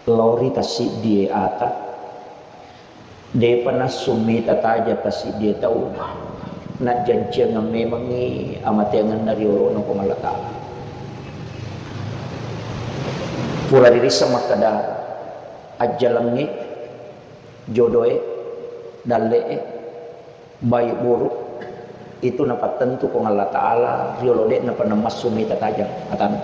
lao ri tassiddie ata, de'pa nassummi tataja tassiddie tau, najjanciangeng memengngi amateangenna riolo'na Puang Allah Ta'ala. Pura ririsseng makkeda, ajjalengnge, jodoe, dalle'e, baik buruk, itu napattentu Puang Allah Ta'ala riolo, de'napa namassu mita tajang atanna.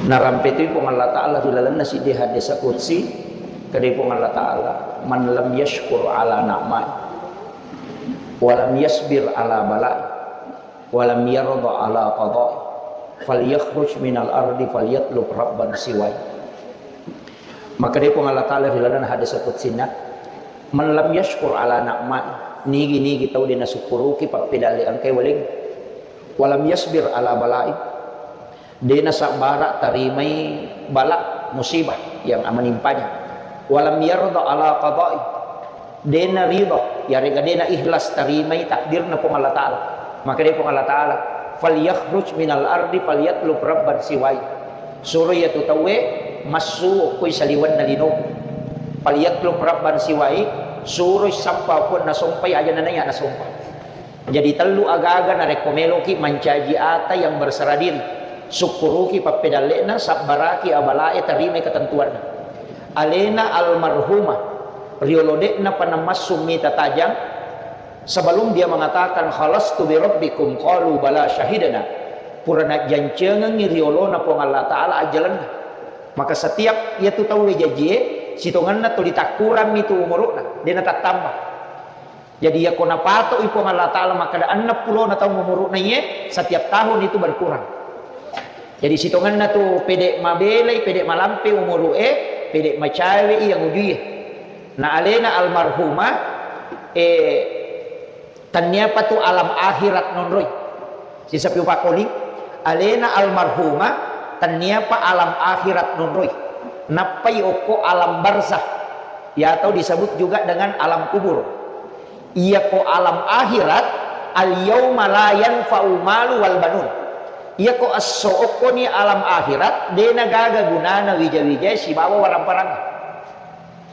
Narampe toi Puang Allah Ta'ala ri lalenna siddi hadis qudsi, kedai Puang Allah Ta'ala, "Man lam yashkur ala na'mai, wa lam yasbir ala balai, wa lam yarda ala qadai, falyakhruj minal ardi falyatlub rabban siwai." Makkedai Puang Allah Ta'ala ri lalenna hadis qudsinna, "Man lam yashkur ala na'mai," nigi-nigi tau de' nasukkuruki pappedalle engkai waleng, "wa lam yasbir ala balai," de' nasabbara tarimai bala, musibah yang menimpanya, "wa lam yarda ala qadai," de' naridha, yarega de' naikhlas tarimai takdirna Puang Allah Ta'ala. Makkedai Puang Allah Ta'ala, "Falyakhruj minal ardi falyatlub rabban siwai." Suro iyatu tauwe massu okkoi saliwenna linoku. Falyatlub rabban siwai, suroi sappa okko nasompai aja nanaiya nasompa. Jadi tellu agaga narekko meloki mancaji ata yang berserah diri, sukkuruki pappedalle'na, sabbaraki abalae, tarimai ketentuanna. Alena almarhumah, riolo de'na panamassu mita tajang, sebelum dia mengatakan, "Khalastu bi rabbikum," qalu, "Bala syahidana." Pura najjancengengngi riolona Puang Allah Ta'ala ajjalenna. Maka setiap iyatu tauwe jajie, sitongenna tuli takkurammi tu umuru'na, de' natattamba. Jadi, iyako napato'i Puang Allah Ta'ala makkeda enneng pulona taung umuru'na iye, setiap tahun itu berkurang. Jadi, sitongenna tu pede' mabelai, pede' malampe umuru'e, pede' macawe'i yang ujuie. Na alena almarhumah, eh, tenniapa tu alam akhirat nonroi. Sisapi upakoli, alena almarhumah, tenniapa alam akhirat nonroi. Nappai okko alam barzah, atau disebut juga dengan alam kubur. Iyako alam akhirat, al yauma la yanfa'u malu wal banun. Iyako esso okkoni alam akhirat, de' nagaga gunana wija-wijae sibawa warang-parang.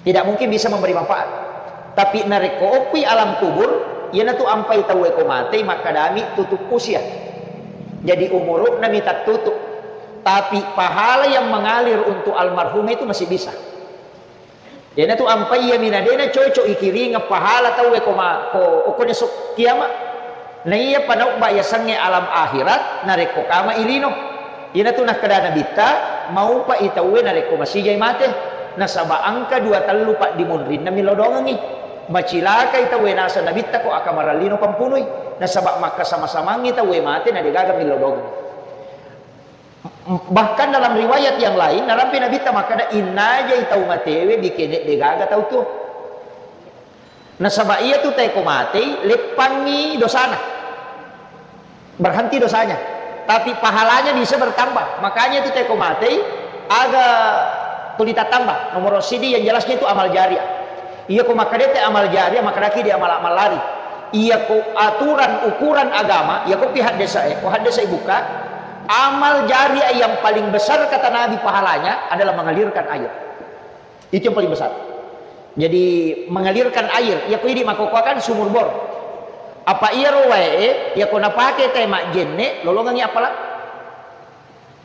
Tidak mungkin bisa memberi manfaat. Tapi narekko okkui alam kubur, iyanatu ampai tauwe ko matei makkadami tutup usia. Jadi umuru'na mi tattutup. Tapi pahala yang mengalir untuk almarhum itu masih bisa. Iyanatu ampai iya mina de' nacocok ikiringeng pahala tauwe ko ma-, ko okko esok kiamat. Na iya panaubba yasengnge alam akhirat, narekko kama ilino. Iyanatu nakkeda Nabitta, maupai tauwe narekko masijai mate. Nasaba engka dua tellu paddimonrinna millau doangengngi. Macilakai tauwe naseng Nabitta ko akamarang lino pampunui. Nasaba makkasama-samangngi tauwe mate na degaga millau doangengngi. Bahkan dalam riwayat yang lain, narampe Nabitta makkeda, innajai tau matewe bikene degaga tau tuo. Nasaba iyatu teko matei, leppangngi dosana. Berhenti dosanya. Tapi pahalanya bisa bertambah. Makanya itu teko matei, aga tuli tattamba. Nomor sidi yang jelasnya itu amal jariah. Iyako makkedete amal jariah, makkedaki di amal-amal lari. Iyako aturan ukuran agama, iyako pi haddesae, ko haddesa ibuka, amal jariah yang paling besar kata Nabi pahalanya adalah mengalirkan air. Itu yang paling besar. Jadi, mengalirkan air, iyako idi makkokkoe kan sumur bor. Apa iyaro wae, iyako napake te majjenne, lolongengngi appalang.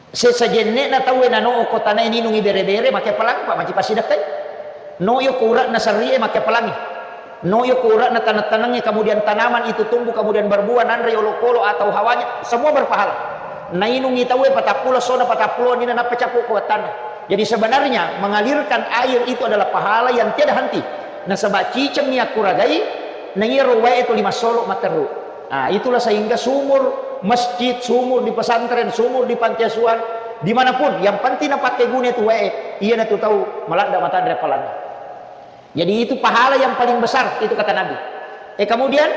Sesa jenne'na tauwe nano okko tanae ninungi bere-bere, make appalang, Pak, manci passidekkai. No yo ko ura'na serrie, make appalangi. No yo ko ura'na taneng-tanengnge, kemudian tanaman itu tumbuh, kemudian berbuah, nanre olokolo atau hawanya, semua berpahala. Nainungi tauwe patappulo, sona patappulo nina nappa cappu ko wattanna. Jadi sebenarnya mengalirkan air itu adalah pahala yang tiada henti. Nasaba cicemmi akkuragai, na iyaro wae tuli massolo matteru. Nah, itulah sehingga sumur masjid, sumur di pesantren, sumur di panti asuhan, dimanapun, yang penting napakkeguna itu wae, iyanatu tau maladda matanre appalanna. Jadi itu pahala yang paling besar, itu kata Nabi. Eh, kemudian,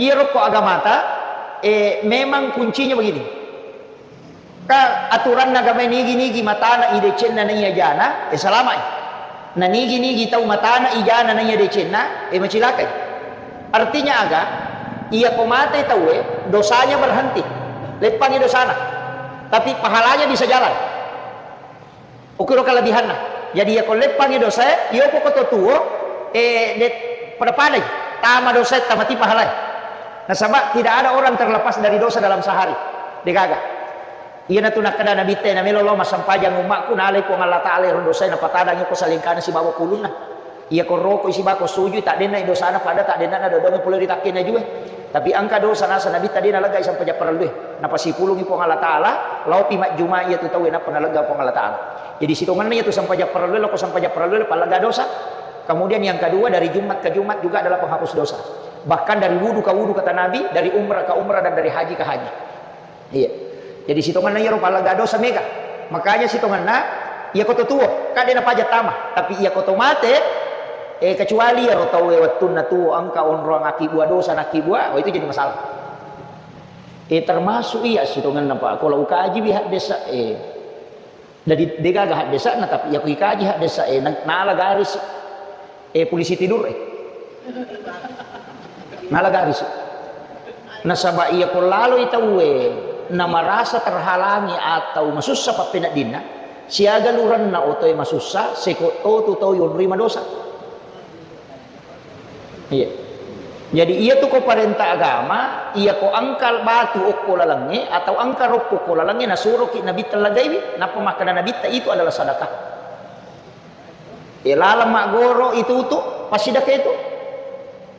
iyaro ko agamata, eh, memang kuncinya begini. Ka aturanna agamae nigi-nigi matana i decenna naiya jana, eh, salama'i. Na nigi-nigi tau matana i jana naiya decenna, eh, macilakai. Artinya aga? Iyako mate tauwe, dosanya berhenti. Leppangi dosana. Tapi pahalanya bisa jalan. Ukiro kelebihanna. Jadi, iyako leppangi dosae, iyoko koto tuo, eh, de-, pada-padai. Tama dosae, tamati pahalai. Nasaba tidak ada orang terlepas dari dosa dalam sehari. Degaga. Iyanatu nakkeda Nabitta, namelo lao massempajang ummakku, nalai Puang Allah Ta'ala ero dosae, napatadangi ko salengkana sibawa kulunna. Iyako roko isi bako sujui, taddennai dosana pada taddennana dodongi pole ri takkena jue. Tapi engka dosa nasa Nabitta de naleggai sempajang parellue. Napasipulungi Puang Allah Ta'ala, laopi majjuma iyatu tauwe nappa nalegga Puang Allah Ta'ala. Jadi sitongenna iyatu sempajang parellue, loko sempajang parellue, pallegga dosa. Kemudian yang kedua, dari Jumat ke Jumat juga adalah penghapus dosa. Bahkan dari wudu ke wudu, kata Nabi, dari umrah ke umrah, dan dari haji ke haji. Iya. Jadi sitongenna iyaro pallegga dosa mega. Makanya sitongenna iyako to tuo, kan de napaja tama. Tapi iyako to mate, eh, kecuali iyaro tauwe wettunna tuo engka onroang akkibbua dosa nakkibbuai, oh, itu jadi masalah. Eh, termasuk iya sitongenna, Pak. Kalau ukaji bi haddesa, eh, jadi degaga haddesana, tapi iyako ikaji haddesa, eh, na-, nala garis. Eh, polisi tidur, eh. Nala garis. Nasaba iyako laloi tauwe, na marasa terhalangi atau masussa pappeneddinna, Siaga lurenna otoe masussa, seko totu tau yonroi madosa. Iya. Jadi, iya tu ko parenta agama, iya ko engka batu okko lalengnge atau engka roppo okko lalengnge, nasuroki Nabitta lagaiwi, nappa makkeda Nabitta, "Itu adalah sedekah." E, laleng maggoro itu tu, pasti dake itu.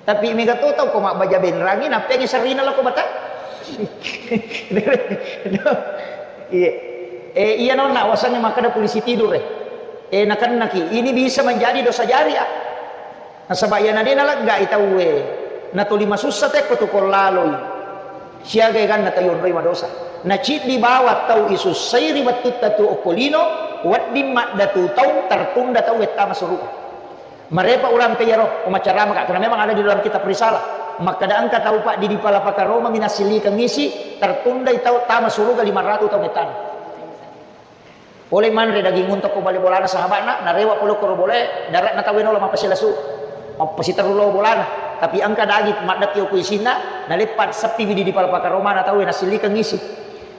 Tapi mega to tau ko mabbaja benrangi, nappengi serrina lako bata. Iya. E, iya nonna wasangnge makkeda polisi tidur e. E, nakennaki, ini bisa menjadi dosa jariah. Nasaba iyana de naleggai tauwe, natoli masussa tekko tu ko laloi. Siaga eganna tau yonroi madosa. Naciddi bawang tau isussai ri wettutta tu okko lino, wedding maddatu taung tertunda tau wettama suruga. Marepa urampe iyaro, umacaramaka, karena memang ada di dalam kitab Risalah. Makkeda engka tau paddi di pala pakaroma minassillikeng isi, tertundai tau tama suruga lima ratu tau mettana. Pole manre daging unta ko bale bolana sahaba'na, narewa pole koro bolae, dare'na tauwe nolo mappasilasu, mappasiterru lo bolana. Tapi engka daging maddaki okko isinna, naleppa seppi widi di pala pakaromana tauwe nassillikeng isi.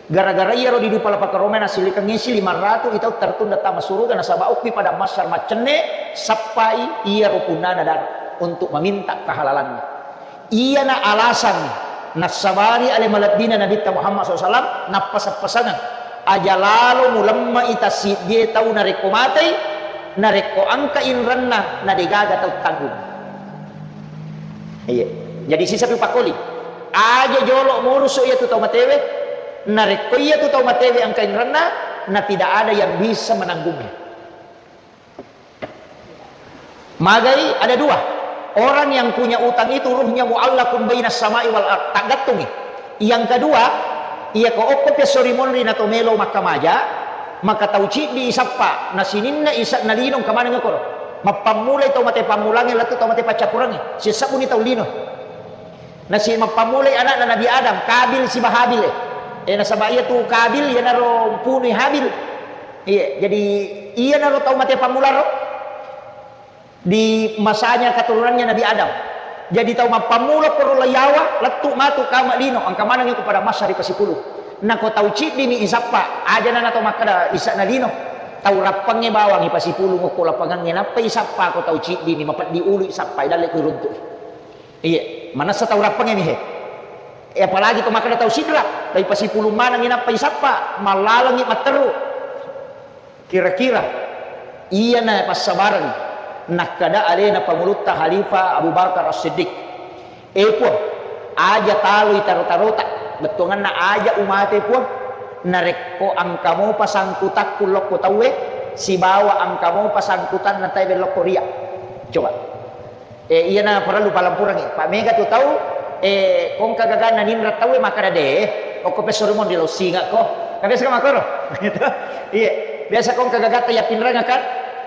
Gara-gara iyaro di pala pakaromana nassillikeng isi, lima ratu i tau tertunda tama suruga, nasaba okki pada massar maccenne, sappai iyaro punnana dare untuk meminta kehalalannya. Iyana alasangnge nassabari ale malebbina Nabitta Muhammad sallallahu alaihi wasallam nappasang-pasangeng, aja lalo mulemmai tassiddie tau narekko matei, narekko engka inrenna na degaga tau tanggung. Iya. Jadi sisapi pakoli. Aja jolo murusu iya tu tau matewe, narekko iya tu tau matewe engka inrenna, na tidak ada yang bisa menanggungnya. Magai ada dua. Orang yang punya utang itu ruhnya muallakun bainas samai wal ard. Taggattungi. Yang kedua, iya ko okko pesso ri monri na to melo makkamaja, maka tau ciddi isappa, na sininna isa na lino engka maneng okoro. Mappammulai tau mate pammulangnge lettu tau mate paccappurangnge. Sisebuni tau lino. Nasi mappammulai anakna Nabi Adam, Kabil siba Habil, eh. Eh, nasaba iya tu Kabil, iyanaro punui Habil. Iya, jadi iyanaro tau mate pammularo di masanya keturunannya Nabi Adam. Jadi tau mappammula koro layawa, lettu matu kama lino, engka maneng iko pada massa ri pasipulung. Nako tau ciddimi isappa, aja nana tau makkeda isa na lino. Tau rappengnge bawang ipasipulung okko lapangangnge, nappa isappa ko tau ciddimi, mapeddi ulu isappai, dalle ku iruntu'i. Iya, manessa tau rappengnge mi he. Eh, apalagi to makkeda tau sidra, dai pasipulung manengngi nappa isappa, mallalengngi matteru. Kira-kira iyana passabareng nakkeda alena pangulutta Khalifah Abu Bakar As-Siddiq. Eh, Puang, aja taloi taro-tarota, bettuanganna aja umate, Puang. Narekko engka mopa sangkutakku lokko tauwe, sibawa engka mopa sangkutanna tauwe lokko ria. Coba. Eh, iyana parellu palampurangngi. Pa mega tu tau, eh, kongka gaganna ninreng tauwe makkeda de, okko pesso ri monri lo singakko. Kan biasa kan makkoro? Gitu. Iya. Biasa kongka gagatta yappinrengakka.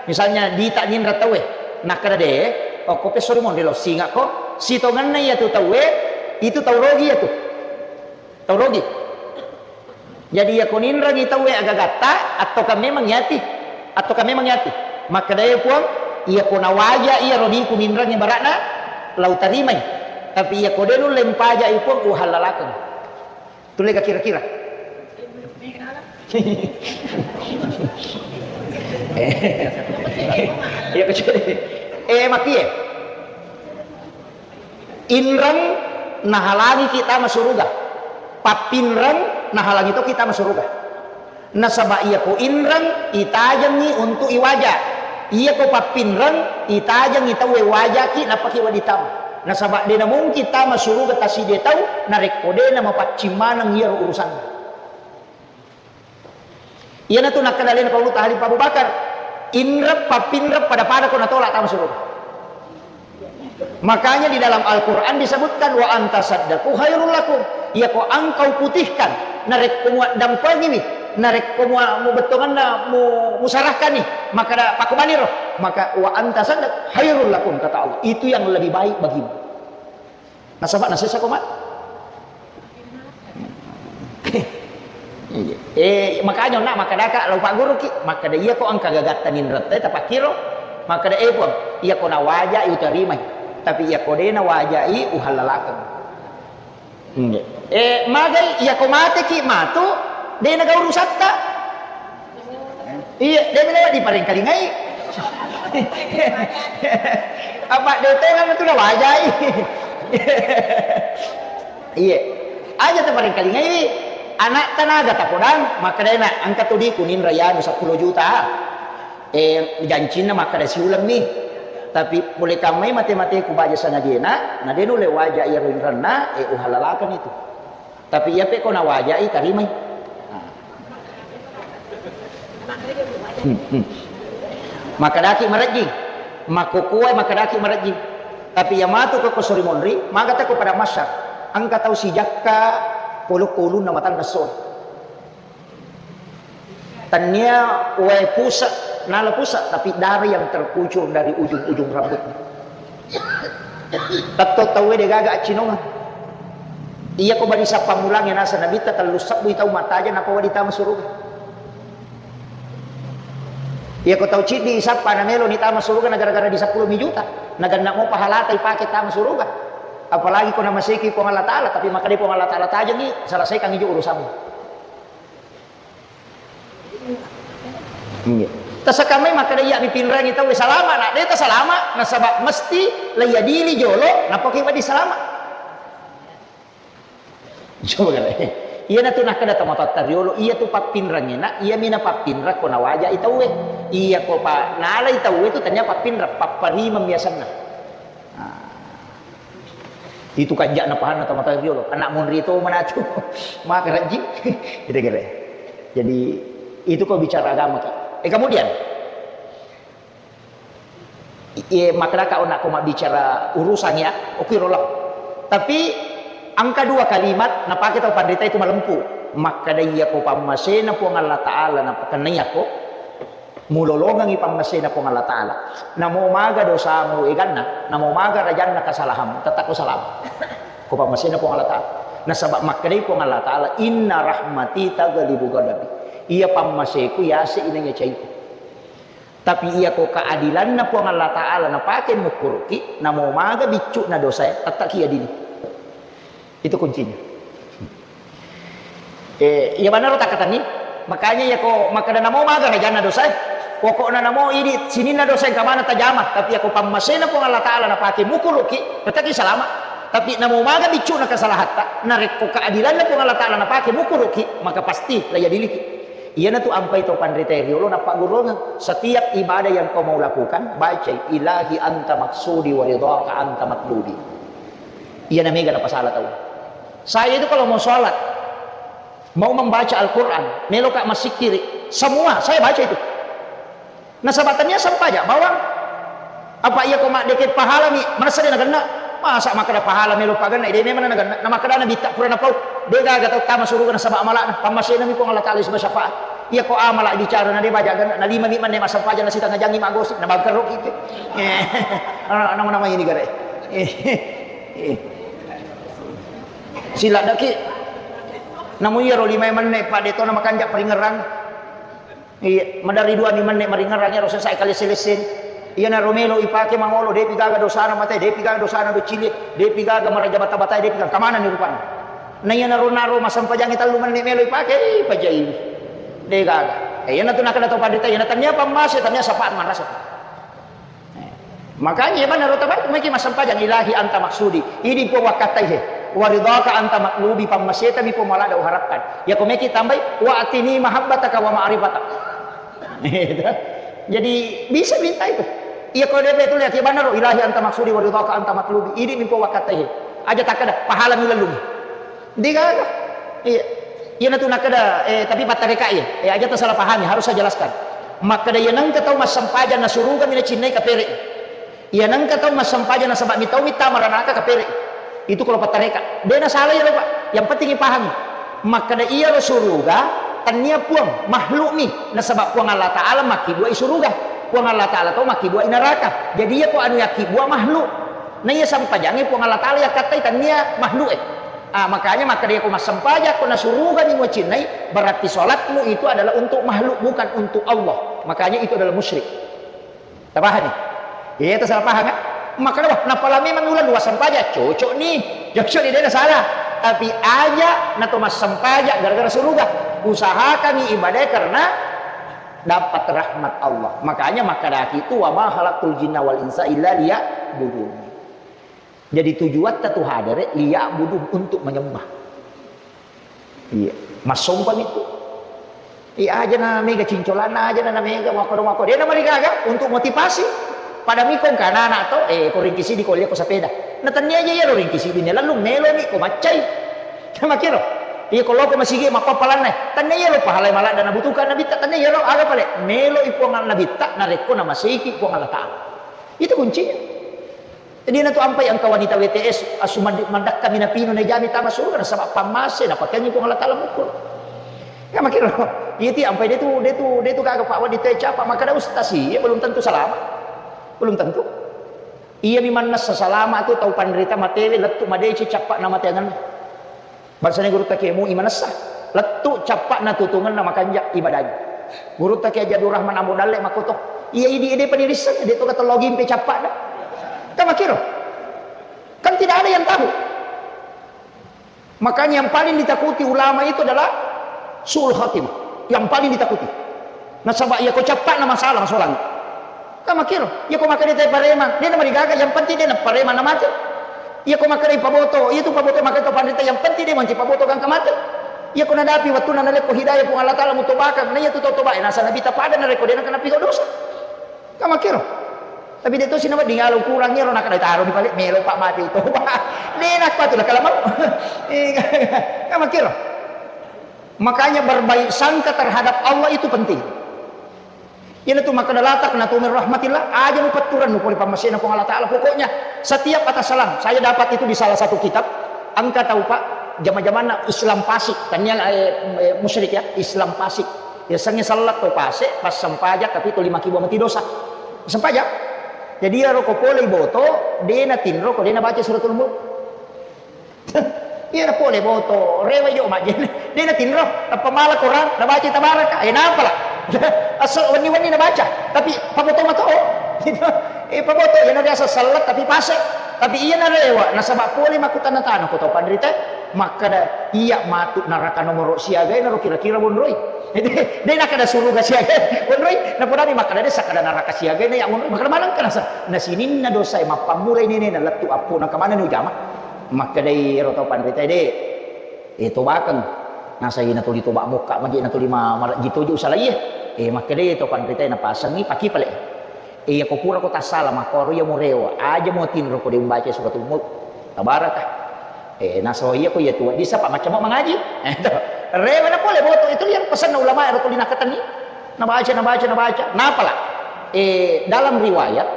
Misalnya dita ninreng tauwe, nakkeda de, okko pesso ri monri lo singakko. Sitongenna iya tu tauwe, itu tau rogi iya tu. Tau rogi. Jadi, iyako ninrengi tauwe agagatta, attoka memang yati, attoka memang yati. Makkedae Puang, iyako nawaja iyaro diku ninrengi bara'na, lau tarimai. Tapi iyako de nulle mpajai Puang, uhallalakeng. Tullega kira-kira? Iya, kecil. Eh, makie. Inreng nahalangiki tama suruga. Pappinreng nahalangi toki tama suruga. Nasaba iyako inreng itajengngi untuk iwaja. Iyako pappinreng itajengngi tauwe wajaki nappaki wedding tama. Nasaba de namungkin tama suruga tasidie tau narekko de namapaccing maneng iyaro urusanna. Iyanatu nakkeda alena Paulutta Khalifah Abu Bakar, inreng pappinreng pada-pada ko natolak tama suruga. Makanya di dalam Al-Quran disebutkan, "Wa anta saddaku khairul lakum." Iyako engkau putihkan, narekko muaddampengiwi, narekko mua-, mubettonganna mu-, musarahkani, maka da-, pakkumaniro, maka "Wa anta saddak khairul lakum," kata Allah, itu yang lebih baik bagimu. Nasaba nasessa ko mate. Eh, makanya onna makkadaka lau pagguruki, makkada iyako engka gagatta ninretta tapakkiro, makkada, "Eh, Puang, iyako nawajai utarimai, tapi iyako de nawajai uhallalakeng." Eh, magai iyako mateki matu, de naga urusatta. Iya, de' mena diparengkalingai. Apa de' tongeng tu nawajai. Iya. Aja taparengkalingai. Anak tanaga tapodang, makkedai na, engka tu di kuning rayanu seppulo juta. Eh, jancinna makkeda siulemmi. Tapi pole kammai mate-mate ku baja sangadina, na de' nulle waja iyaro inrenna, eh, uhalalakeng itu. Tapi iya pe ko nawajai, tarimai. Nah. Hmm, hmm. Makkedaki marejjing, makkokkoe makkedaki marejjing. Tapi iya matu ko, ko sori monri, maga teko pada masyar. Engka tau sijakka polo-polunna matanna so. Tania wae pusat, nala pusat, tapi darah yang terkucur dari ujung-ujung rambutnya. Tetto tauwe de' gaga accinongeng. Iya ko bari sappa mulangnge nasa Nabitta tellu sebbui tau matajeng nappa wedding tama suruga. Iya ko tau ciddi sappa na melo ni tama suruga na gara-gara di seppulo mi juta. Na genna mo pahalata ipake tama suruga. Apalagi ko namaseki Puang Allah Ta'ala, tapi makkeda Puang Allah Ta'ala tajengi, selesaikan ijo urusanmu. Iya. Tasakamai makkeda iya mi pinrangi tau salama, na de' tasalama, nasaba mesti la iadili jolo, nappa ki wedding salama. Coba kale. Iya na tu nakkeda tomatoatta riolo, iya tu pappinrangena, iya mi na pappinrang ko nawajai tauwe. Iya ko pa nalai tauwe tu tania pappinrang, papparimeng biasanna. Nah, itu kanja'na pahanna tomatoa riolo. Anak monri to manatu. Maka rajji. Gitu kira. Jadi itu ko bicara agama ki. Eh, kemudian, eh, makkedaka onako mabbicara urusan ya, oke rola. Tapi engka dua kalimat napake tau panrita itu malempu. Makkeda iya ko pammasena Puang Allah Ta'ala napakennai ako. Mulolongengngi pammasena Puang Allah Ta'ala. Namo maga dosamu eganna, namo maga rajanna kesalahanmu, tetap ko salama. Ko pammasena Puang Allah Ta'ala. Nasaba makkedai Puang Allah Ta'ala, "Inna rahmati taghlibu ghadabi." Iya pammaseku yase inanya caiku. Tapi iya ko keadilanna Puang Allah Ta'ala napake mukkuruki, namo maga biccu'na dosae, tetap ki adili. Itu kuncinya. Eh, iya banaro takkatenni. Makanya iya ko makkeda namo maga rajanna dosae. Pokokna namo idi sininna dosa engka maneng tajama, tapi iya ko pammasena Puang Allah Ta'ala napake mukkuruki, tetap ki salama. Tapi namo maga biccu'na kesalahatta, narekko keadilanna Puang Allah Ta'ala napake mukkuruki, maka pasti la iadiliki. Iyanatu ampai to panrita riolo nappagurungeng. Setiap ibadah yang kau mau lakukan, bacai, "Ilahi anta maksudi wa ridhaka anta matlubi." Iyana mega napasala tau. Saya itu kalau mau sholat, mau membaca Al-Quran, meloka massikkiri, semua saya baca itu. Nasaba tania sempaja bawang. Apa iya ko maddeke pahalami, merasa de nagenna. Masa makkeda pahala melo pagenna, de memang nagenna. Na makkeda Nabitta pura napau, de gaga tau tama suruga nasaba amala'na, pammasenami Puang Allah Ta'ala saba syafaat. Iya ko amala bicara na de baja genna, na lima mi menne massempajang na sitanga jangi magosip, na bangkerro ki. Eh, nama-nama ini gare. Eh, eh. Siladdaki. Namu iyaro lima menne pa de to na makanja paringerang. Iya, maderri dua mi menne maringerang iyaro sesa kalesse-lesse. Iyanaro melo ipake mangolo, depi gaga dosana mate, depi gaga dosana docili, depi gaga maraja bata-bata, depi gaga kamanani rupana. Na iyanaro naro massempajangi tellu menne melo ipake, ih, pajai. De gaga. Eh, iyanatu nakkeda to panrita, iyana tania pammase, tania sapaat manrasa. Makanya iya banna rota baru meki massempajang, "Ilahi anta maksudi." Idi Puang wakkattai he. "Wa ridhaka anta matlubi," pammaseta mi Puang malada uharapkan. Iya ko meki tambai, "Wa atini mahabbataka wa ma'rifatak." Jadi bisa minta itu. Iya ko de betul ya, iya banna ro, "Ilahi anta maksudi wa ridhaka anta matlubi." Idi mi Puang wakkattai he. Aja takkeda, pahala mi lellungi. De gaga. Iya. Iyanatu nakkeda, eh, tapi pattareka iya. Eh, aja tasalah pahami, harus saya jelaskan. Makkeda iya nengka tau massempajang na suruga mi nacinnai kapere. Iya nengka tau massempajang nasaba mi tau mi tama ranaka kapere. Itu kalau pattareka. De nasalah iya lo, Pak. Yang penting ipahami. Makkeda iyaro suruga, tania puang, makhluk mi. Nasaba Puang Allah Ta'ala makkibua i suruga. Puang Allah Ta'ala to makkibua i neraka. Jadi iya ko anu yakkibua makhluk. Na iya sempajangnge Puang Allah Ta'ala yakkattai tania makhluk e. Ah, makanya makkeda ko massempajang ko na suruga ni mucinnai, berarti salatmu itu adalah untuk makhluk, bukan untuk Allah. Makanya itu adalah musyrik. Tapahami? Iya, itu salah paham, kan? Makkeda, "Wah, napala memang ulang dua sempajang, cocok nih." Cocok nih, de na salah. Tapi aja na to massempajang gara-gara suruga. Usahakan ibadah karena Dapat rahmat Allah. Makanya makkedaki tu, "Wa ma khalaqtul jinna wal insa illa liya'budun." Jadi tujuatta tu hadere liya'budun, untuk menyembah. Iya, massompa mitu. Iya, aja na mega cincolanna, aja na mega makkoro-makkoro. Dia na marigaga untuk motivasi. Pada mikong ke anak-anak to, eh, ko ringkisi di ko lia ko sepeda. Na tania aja ya lo ringkisi di ne lalu melo mi ko maccai. Makiro. Iya, ko loko masigi mappappalanna. Tania iya lo pahalai maladda nabutuhkan nabitta, tania iya lo aga pale. Melo i Puang nabitta, narekko namasiki Puang Allah Ta'ala. Itu kuncinya. Jadi na tu ampai engka wanita W T S, asu mad-, madakka minapino na jami tama surga, nasaba pammase, napakeangi Puang Allah Ta'ala mukul. Ya makiro, iya ti ampai de tu, de tu, de tu gaga pak wadi te capa, maka ada ustaz sih, ya belum tentu selamat. Belum tentu. Iya mi mannessa salama tu tau panrita matewe lettu madeci cappa na mateangan. Bangsana gurutta ke mui manessa. Lettu cappa na tutungenna makanja ibadanya. Gurutta ke Abdul Rahman Ambo Dalle makoto. Iya idi ede panirisseng, de to kata login pe cappa na. Kan makiro. Kan tidak ada yang tahu. Makanya yang paling ditakuti ulama itu adalah su'ul khatimah. Yang paling ditakuti. Nasaba iya ko cappa na masalah solang. Kan makiro, iya ko makkeda te paremang, de na marigaga, yang penting de na paremang na mate. Iya ko makkeda paboto, iya tu paboto makkeda to panrita, yang penting de manci paboto gangka mate. Iya ko nadapi wettunna nalekko hidayah Puang Allah Ta'ala mutobakang, na iya tu to toba, nasa nabi tapada narekko de na kena pigo dosa. Kan makiro. Tapi de to sinawa dingalo kurang iyaro nakada taro di pale melo pak mati utoba. De na kuatu nakala mau. Eh, kan makiro. Makanya berbaik sangka terhadap Allah itu penting. Iyanatu makkeda la taqnatu min rahmatillah, aja mupetturennu pole pammasena Puang Allah Ta'ala. Pokoknya setiap atas salam, saya dapat itu di salah satu kitab, engka tau pak jama-jamanna Islam Pasik, tania eh, eh, musyrik ya, Islam Pasik. Ya sengi sallat to pase, pas sempajang tapi to lima kibu mati dosa. Sempajang. Jadi ya roko pole boto, dena tinro ko dena baca suratul mulk. Iya na pole boto, rewe jo majjenne. De na tinro, tappa mala Quran, na baca tabaraka. Eh napa la? Asal wenni-wenni na baca, tapi paboto mato. Gitu. Eh paboto, ya na biasa sallat tapi pase. Tapi iya na rewa, nasaba pole makkutana tana ko to panrita. Makkada iya matu neraka nomoro siaga na ro kira-kira bonroi. De na kada suruga siaga bonroi. Na podani makkada de sakada neraka siaga na ya bonroi. Makkada maneng kana sa. Na sininna dosa e mappammulai nene na lettu appo na kamana ni ujama. Makkedai ero tau panritae, "De, eh, tobakeng." Nasai natuli toba mokka, magi natuli ma-, marejji toji usalaie. Eh, makkedai tau panritae, napasengi paki pale. Eh, iya ko pura ko tassala, makkoro iya murewa, aja mo tinro ko de umbaca suratul mulk. Tabaraka. Eh, naso iya ko iya tu, disa pa macam mangaji. Eh, to. Rewa na pole boto, itu yang pesanna ulama ero tuli nakatengi. Nabaca, nabaca, nabaca. Napala. Eh, dalam riwayat,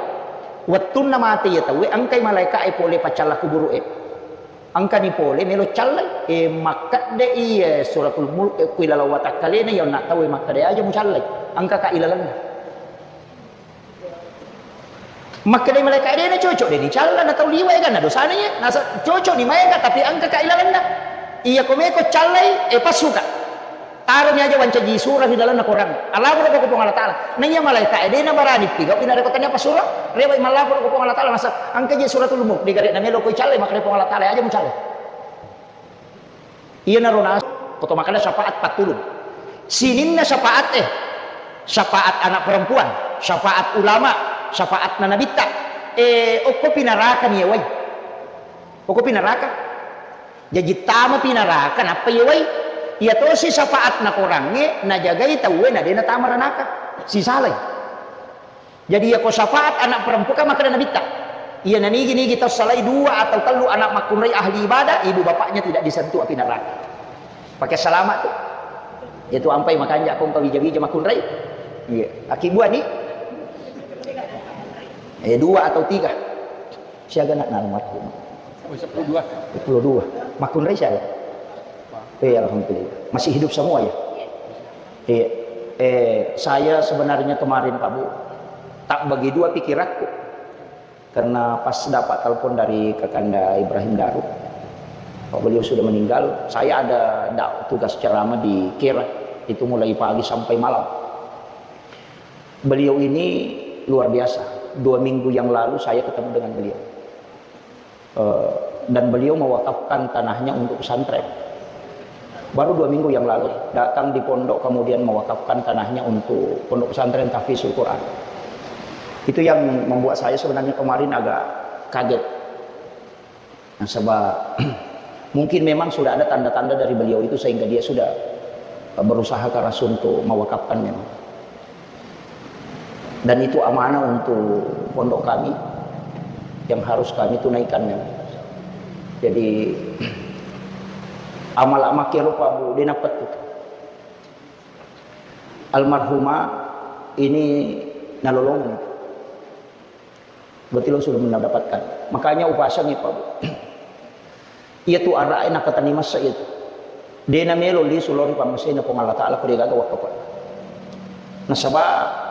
wettunna mate iya tauwe, engkai malaika e pole paccalla kuburu e. Engkani pole melo callai, e, makkedde iye suratul mulk, e, ku ilalang watakkalena iya onna tauwe makkeda aja mucallai, engkaka ilalenna. Makkedai malaika, de na cocok de ni calla na tau liwa eganna dosana iye, nasa cocok ni maega tapi engkaka ilalenna. Iya ko meko callai, e, passuka. Taroni aja wancaji sura ri lalenna Quran. Allaporo ko Puang Allah Ta'ala. Na iya malaika e, de na barani pigau ina reko tania pasura. Rewa mallaporo ko Puang Allah Ta'ala, masa engka je suratul mulk, de gare na melo ko callai, makkeda Puang Allah Ta'ala, aja mucallai. Iyanaro nas-, koto makkeda syafaat pattulung. Sininna syafaat e, syafaat anak perempuan, syafaat ulama, syafaat na nabitta. E, okko pinaraka ni yewai. Okko pinaraka. Jaji tama pi naraka nappa yewai. Iya tosi syafaat na korangnge najagai tauwe na de natama ranaka. Sisalai. Jadi iya ko syafaat anak perempuan kan makkeda nabitta. Iya nanigi-nigi tau salai dua atau tellu anak makkunrai ahli ibadah, ibu bapaknya tidak disentuh api neraka. Pakai selamat tu. Itu ampai makanja ko engka wija-wija makkunrai. Iya. Aki buah ni. Eh, dua atau tiga. Siaga nak nang mati. Oh, sepuluh dua. Sepuluh dua. Makkunrai siaga? Eh, alhamdulillah. Masih hidup semua ya? Iya. Eh, saya sebenarnya kemarin, Pak Bu, tak bagi dua pikiranku. Karena pas dapat telepon dari Kakanda Ibrahim Darut, Pak, beliau sudah meninggal, saya ada dak-, tugas ceramah di Kira, itu mulai pagi sampai malam. Beliau ini luar biasa. Dua minggu yang lalu saya ketemu dengan beliau. Eh, dan beliau mewakafkan tanahnya untuk pesantren. Baru dua minggu yang lalu, datang di pondok, kemudian mewakafkan tanahnya untuk Pondok Pesantren Tahfizul Quran. Itu yang membuat saya sebenarnya kemarin agak kaget. Nasaba mungkin memang sudah ada tanda-tanda dari beliau itu, sehingga dia sudah berusaha keras untuk mewakafkan memang. Dan itu amanah untuk pondok kami yang harus kami tunaikan memang. Jadi, amal makkero, Pak Bu, de' nappettu. Almarhumah ini nalolongeng. Berarti lo sudah mendapatkan. Makanya upasangi, Pak Bu. Iya tu ara'e nakatenni massa iya tu. De' namelo lisu lao ri pammasena Puang Allah Ta'ala ko de' gaga wakkafa. Nasaba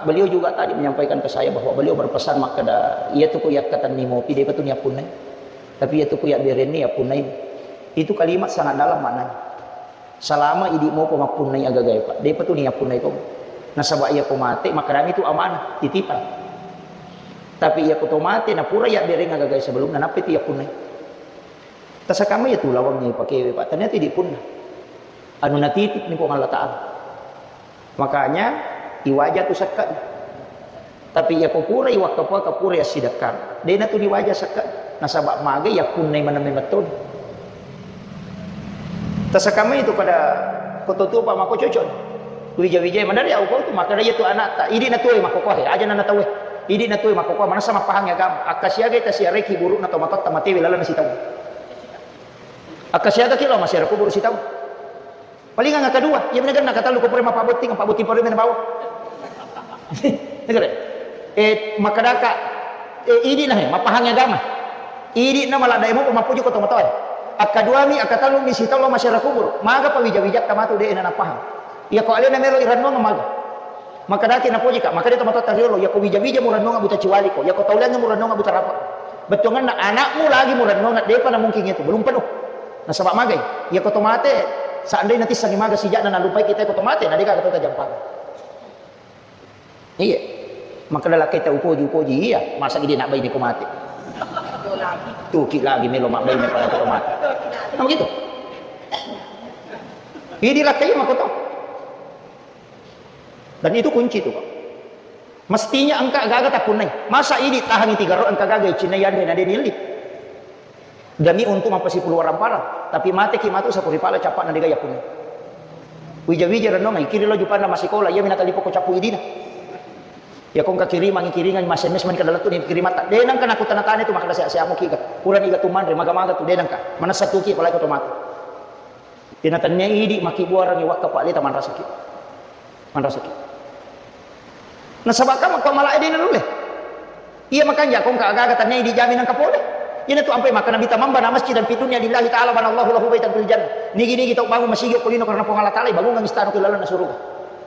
beliau juga tadi menyampaikan ke saya bahwa beliau berpesan makkeda, iya tu ko yakkatenni mopi, de'pa tu niappunnai. Tapi iya tu ko yabberenni, yappunnai. Itu kalimat sangat dalam maknanya. Salama idi' mopa mappunnai agagae, Pak. De'pa tu niappunnai to. Nasaba iya ko mate, makkedami tu amanah, titipan. Tapi iya ko to mate, napura yabbereng agagae sebelumna, nappa tu yappunnai. Tasakamma iya tu lawangnge ipakewe, Pak. Ternyata idi' punna. Anu natitip ni Puang Allah Ta'ala. Makanya, iwaja tu sekka. Tapi iya ko pura iwakkafa, ka pura yassidekkang. De' natu diwaja sekka. Nasaba magai yappunnai maneng memettoni. Tasakamma itu pada kototuo, Pak, mako cocok. Wija-wijai madari au kau tu, makkeda iya tu anakta. Idi' natuo makkokoe, aja nana tauwe. Idi' natuo makkokoe, manessa mappahang agama. Akkasiagai tasiarai kiburu'na tomatoatta matewe lalenna sitaung. Akkasiagaki lao masiara kuburu' sitaung. Palingang akkadua, iya menagenna katellu ko pura mappabotting, pabbotting parui mena bawang. Negara. Eh, makkedaka, eh, idi'na, he, mappahangi agama. Idi'na maladdae mopa mappoji ko tomatoae. Akkaduami, akkatellumi sitaung lao masiara kuburu'. Maga pawija-wijatta matu de' nanappahang. Iya ko alena melo irennuang maga. Makkedaki napojika, makkeda tomatoatta riolo, yako wija-wija murennuang buta ciwaliko, yako tauleang murennuang buta rapa. Bettuanganna anakmu lagi murennuang, de'pa namungkin itu, belum penuh. Nasaba magai, yako to mate, seandainya tissengi maga sija'na nalupai kita ko to mate, na de'ka to tajampang. Iya. Makkeda lakkaita upoji, upoji, iya, masa idi' nabbaine ko mate. Tuki lagi melo mabbaine pada ko mate. Nah, begitu. Idi' lakkai makoto. Dan itu kunci itu, Pak. Mestinya engka gaga tappunnai. Masa idi' tahangi tiga ro engka gaga icinna yanre na de' nielli. Demi untuk mappasipulu warang parang. Tapi mateki matu sapuri pala cappa'na de' gaga yappunnai. Wija-wija rennuang, ikiri lo jupanna massikola, iya minata lipo ko cappu idina. Ya ko engka kirimangi, kiringangi, mas-, S M S mani kada lettu ni kirimatta. De' nengka nakutana-tana itu makkeda seha-seha muki ga. Purani ga tu manre, maga-maga tu de' nengka. Manessa tuki apalagi ko to mate. Iyana tennia idi' makkibbuarengngi wakka pa'leta manrasaki. Manrasaki. Nasaba' kamma ko malae de' nanulle. Iya makanja ko engka aga-aga tennia idi' jami nengka pole. Iyana tu ampai makkeda Nabitta, "Man bana masjidan fid dunya lillahi ta'ala banallahu lahu baitan fil jannah." Nigi-nigi tau bangung masigi ko lino karena Puang Allah Ta'ala, ibangungang istana ko lalenna suruga.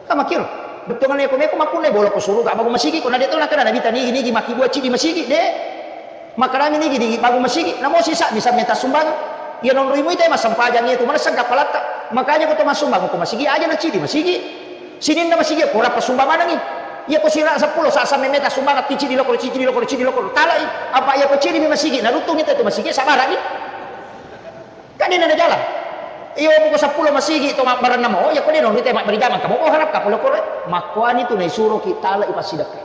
Kamakkiro. Bettuanna ko meko mappunnai bolo ko suruga, bangung masigi ko na de' to nakkeda Nabitta nigi-nigi makkibbua ciddi masigi, de'. Makkedami nigi di bangun masigi, namo sisa bisa meta sumbang. Iya nonroi muita massempajang iya tu, mana segga palatta. Makanya ko to massumbang ko masigi, aja na cidi masigi. Sininna masigi, ko rappa sumbang manengi. Iya ko sira seppulo, sa samme meta sumbang, ti cidi lokoro, cidi lokoro, cidi lokoro. Talai, apa iya ko cidi mi masigi, naruttung itu masigi, sabarani. Kan ini ada jalan. Iya ko seppulo masigi, to mabbaranna mo, iya ko de' nonroi te mabberi jamang, kamu harap kapal lokoro. Makkuani tu naisuro ki talai pasidakka.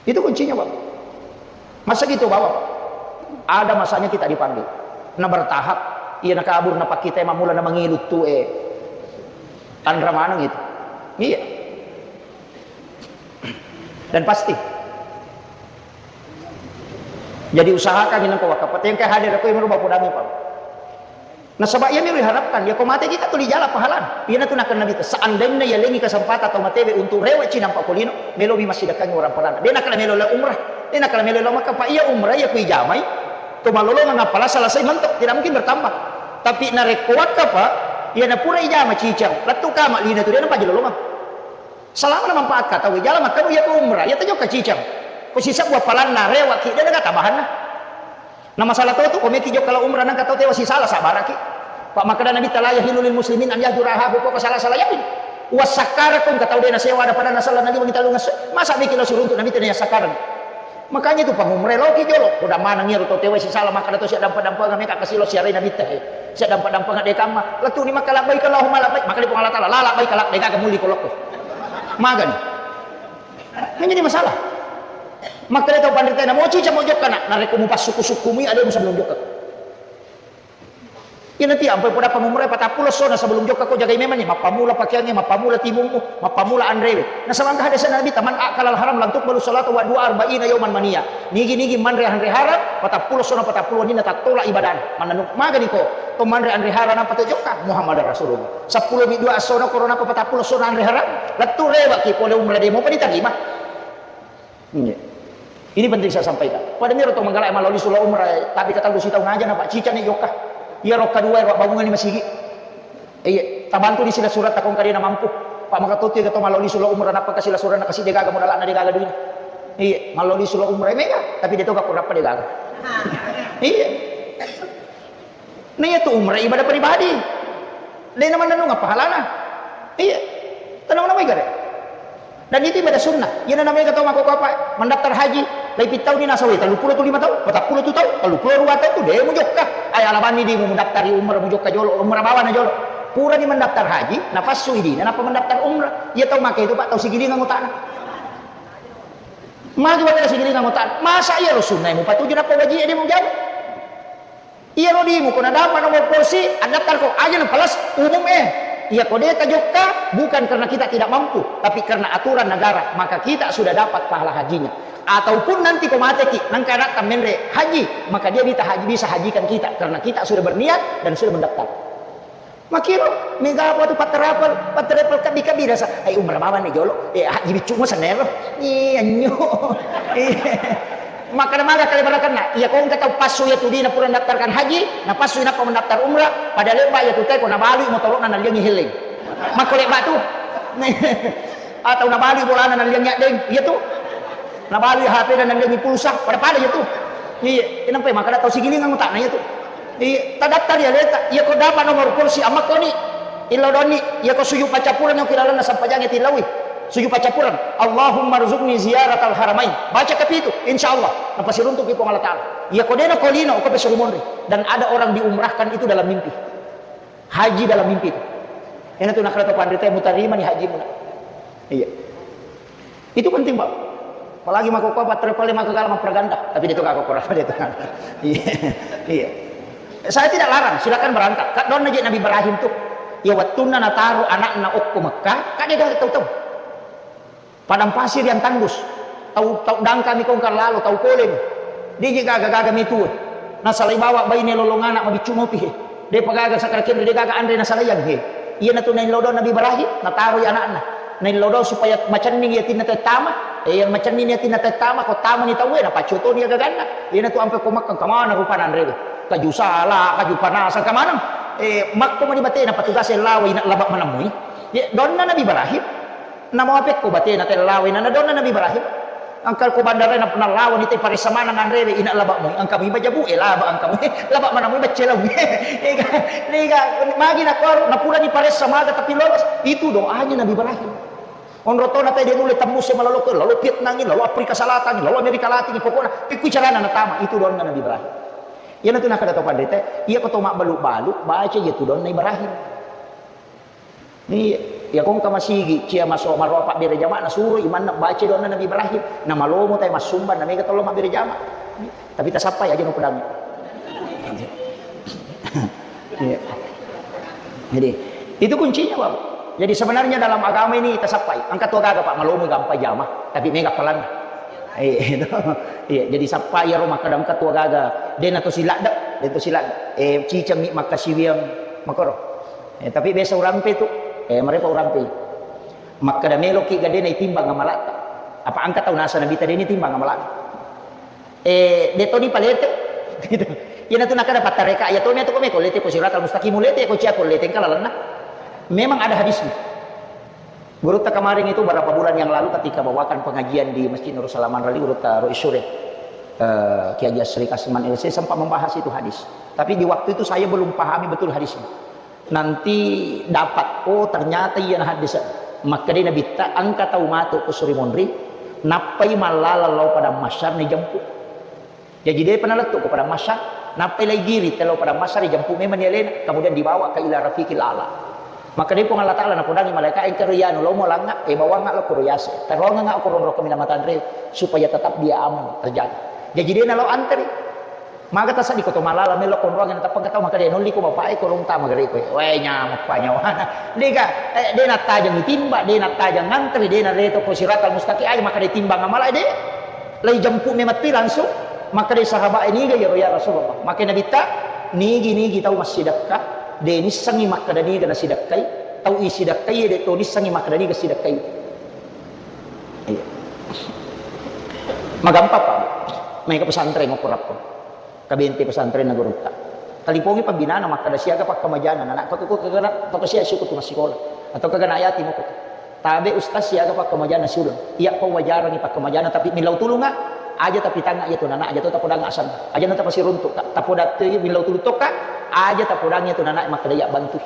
Itu kuncinya, Pak. Masa gitu, Bapak? Ada masanya kita dipanggil. Na bertahap. Iya, na kabur, na pakkita, mamula, na mangilu tu, eh. Tanra maneng itu. Iya. Dan pasti. Jadi usahakan ini ko wakka. Patengka hadir aku yang merubah podami, Pak. Nasaba' iyami riharapkan, iya ko mateki ka tuli jala pahalana. Iyana tu nakkeda Nabitta, seandainya yalengi kesempatan tau matewe untuk rewe'ci nampa ko lino, melomi massidekkangi warang parana. De' nakkeda melo lao umrah, de' nakkeda melo lao Makkah, Pak, iya umrah iya ko ijamai, to malolongeng appala selesai mentok, tidak mungkin bertambah. Tapi narekko wakka, Pak, iyana pura ijama cicang, lettu kama lino tu de' napaja lolongeng. Selama na manfaat ka tau, jala makkanu iya ko umrah, iya tajokka cicang. Ko sisebbu appalanna, rewaki, de' naga tambahanna. Na masalah to tu, ko meki jokka lao umrah nangka tau tewa sisala, sabaraki. Pak, makkeda Nabitta, "La yahillu lil muslimin an yahjura akhahu fawqa salasati layalin." Wassakkarakko engka tau de' nasewa ada pada nasala naliwengi tellung esso. Masa meki lao siruntu Nabitta na yassakkareng. Makanya itu pangumrai loki jolo. Udah maneng iyaro tau tewai sisala makkeda to siaddampa-dampanga meka kasilo siarai nabitta he. Siaddampa-dampanga de kamma. Letuni makka labbaik Allahumma labbaik. Makkeda Puang Allah Taala, la labbaik la de gaga muli ko lokko. Magani. Kan jadi masalah. Makkeda tau panrita na moci camo jokka na, narekko mupassukku-sukkumi ademu sebelum jokka. Iya nanti ampai poda pangumrai patappulo essona sebelum jokka ko jagai memang ni, mappamula pakeangnge, mappamula timummu, mappamula anrewe. Nasaba engka hadis Nabi, "Man akalal haram lam tuqbalu salatu wa dua arba'ina yauman mania." Nigi-nigi manre anre haram, patappulo essona patappulo wenninna tattola ibadana. Mananu magani ko to manre anre haram apa to jokka Muhammad Rasulullah. Seppulo mi dua essona korona apa patappulo essona anre haram. Lettu rewaki pole umrah demo pa diterima. Iya. Ini penting saya sampaikan. Pada miro to manggala maloli sula umrah, tapi kata lu sitau ngaja na Pak Cica ni jokka. Iya rokka dua ro bangungan ni masigi. Iya, tabantu di sila surat takong kadena mampu. Pak maka tuti kata maloli sula umrah napa kasila surat na kasi degaga modal na degaga duit. Iya, maloli sula umrah mega, tapi dia to gak kurapa degaga. Iya. Nah, iya tu umrah ibadah pribadi. Dena mannennung apa halana? Iya. Tenang nama igare. Dan itu ibadah sunnah. Iya namanya kata mako apa? Mendaftar haji. Lai pitau ni nasawi. Talu pulo tu lima tahun. Patappulo tu tahun. Talu pulo dua tahun tu deh mujokka. Ay alabani di mendaftar umrah mujokka jolo. Umrah bawa na jolo. Pura di mendaftar haji. Nafassu idina. Napa mendaftar umrah? Iya tau make itu pak. Tau sigilingan utana. Maju pada sigilingan utana. Masa iya lo sunnah mu patuju napa wajib dia mau jawab? Iya rodimu ko nadapa nomor polisi, adaptar ko aja na plus umum eh. Iya ko deta jokka bukan karena kita tidak mampu, tapi karena aturan negara, maka kita sudah dapat pahala hajinya. Ataupun nanti ko mateki, nangka anak menre haji, maka dia bisa haji bisa hajikan kita karena kita sudah berniat dan sudah mendaftar. Makiro, mega apa tu patrapel, patrapel kabi kabi rasa. Ai umrah mawang ni jolo, eh haji biccu mo senero. Iya nyo. Iya. Makkeda maga kale barakanna, iya ko engka tau passu iya tu dina pura mendaftarkan haji, na passu inappa mendaftar umrah, pada lebba iya tu teko nabalui motorokna naliangi heleng. Makko lebba tu. Atau nabalui bolana naliangi addeng, iya tu. Nabalui H P na naliangi pulsa, pada-pada iya tu. Iya, inampe makkeda tau sigilingang utakna iya tu. Iya, tadaftar iya leta, iya ko dapat nomor kursi amma koni. Illau donni, iya ko sujud paccappureng ki lalenna sampajangnge tillaui. Sujud paccappureng. Allahumma rzuqni ziyaratal haramain. Baca kapitu, insya Allah. Napasiruntuki Puang Allah Ta'ala. Iya ko dena ko lino, ko pesu monri. Dan ada orang diumrahkan itu dalam mimpi. Haji dalam mimpi itu. Ena tu nakala to panrita mutarima ni haji muna. Iya. Itu penting, Pak. Apalagi mako ko batteri pale mako gala mappraganda, tapi dia tu kagak kurang dia tu. Iya. Iya. Saya tidak larang, silakan berangkat. Kak don aja Nabi Ibrahim tu. Ya wattunna nataru anakna okko Mekah, kak dia gak tahu-tahu. Padang pasir yang tandus. Tau tau dangkami kongkar lalo, tau poleng. Dia je gaga-gaga metu. Nasalai bawa baine lolong anak mabiccu mopi he. Depa gaga sakra kenri, de gaga anre nasalaiang he. Iyanatu naillau dong Nabi Ibrahim, nataroi anakna. Naillau dong supaya macenning yatinna tettama. Eh, yang macenning yatinna tettama, ko tamani tauwe, napaccotoni agaganna. Iyanatu ampe ko Makkah, kamana rupana anrewe. Kaju sala, kaju panasa, kamana? Eh, makko mani batena patugas lawa ina laba manamui. Ye, donna Nabi Ibrahim. Namo apekko batena tellawai na nadonna Nabi Ibrahim. Engka ko bandara na nallawani te paressa maneng anrewe ina laba mui, engka mui bajabu e laba engka mui laba mana mui baccelau. Ega, ega, magi na kuaro na pura ni paressa maga tapi lolos. Itu doanya Nabi Ibrahim. Onro tona te dia nulle tembus e malolo ke, lalu Vietnam ini, lalu Afrika Selatan ini, lalu Amerika Latin ini, pokoknya ikku carana natama itu doanna Nabi Ibrahim. Iyanatu nakada to pandete, iya ko to mabbalu-balu baca iya tu doanna Ibrahim. Ni, iya kongka masigi, cia maso maroa pabbere jama, nasuro imanna baca doanna Nabi Ibrahim. Na malomo tai massumbang, na mega tollo mabbere jama. Tapi tasappai aja no pedang. Iya. Jadi, itu kuncinya, Bapak. Jadi sebenarnya dalam agama ini tasappai. Engka tu gaga, Pak, malomo gampang jama, tapi mega pelan. Iya, itu. Iya, jadi sappai iyaro makkada engka tu gaga. Dena to siladda, dena to siladda. Eh, ciceng mi makkasiwiang makoro. Eh, tapi biasa urampe tu, eh, mereka urampe. Makkada meloki gadena itimbang amalatta. Apa engka tau nasa Nabi tadi ini timbang amalatta. Eh, detoni palete. Gitu. Iyanatu nakada pattareka, iya to meto ko meko lete ko siratal mustaqim lete ko cia ko lete engka lalenna. Memang ada hadisnya. Gurutta kemarin itu berapa bulan yang lalu ketika bawakan pengajian di Masjid Nurul Salam Anrali, Gurutta Rois Sure, eh, Kiai Haji Asri Kasman L C sempat membahas itu hadis. Tapi di waktu itu saya belum pahami betul hadisnya. Nanti dapat, oh ternyata iya na hadis. Makkeda Nabitta engka tau matu ko suri monri, Nappai mallala lao padang mahsyar ni jemput. Jaji depa nalettu ko padang mahsyar, nappai lai giri te lao padang mahsyar, ijemput memang ni alena, kemudian dibawa ke ila rafiqil a'la. Maka dé Puang Allah Ta'ala napodangi malaika, engka ro iyanu, lao mo langnga, eh, bawangnga lao koro yase. Taroangnga ko ronro kaminang matanre, supaya tetap dia aman terjaga. Jaji dé nalao anteri. Maga tasaddi ko to malala melo konroang na tappa tau maka dé nolli ko bapak e ko rong tama gare ko. Wé nyamuk pa nyawana. Dé ga, eh, dé nattajang timba, dé nattajang anteri, dé nareto ko siratal mustaqim aja maka dé timbang amala dé. Lai jemput memang ti langsung. Maka dé sahabat e niga iyaro ya Rasulullah. Maka Nabitta nigi-nigi tau massidekka, dé nissengi makkeda niga nasidekkai, tau isidekkai dé to nissengi makkeda niga sidekkai. Iya. Magampang, Pak. Mai ke pesantren mau kurappo. Kabente pesantren na gurutta. Talipongi pembinana makkeda siaga pakkamajana anak ko tu kagana to sia siku tu massikola. Atau kagana ayati mau. Tabe ustaz siaga pakkamajana siuleng. Iya pau wajarangi pakkamajana tapi milau tulunga aja tapi tanga iya tu nana aja tu tapodang asang. Aja na tapasiruntuk ka. Tapodattu iya milau tulung tokka aja tapodang iya tu nana makkeda iya bantu.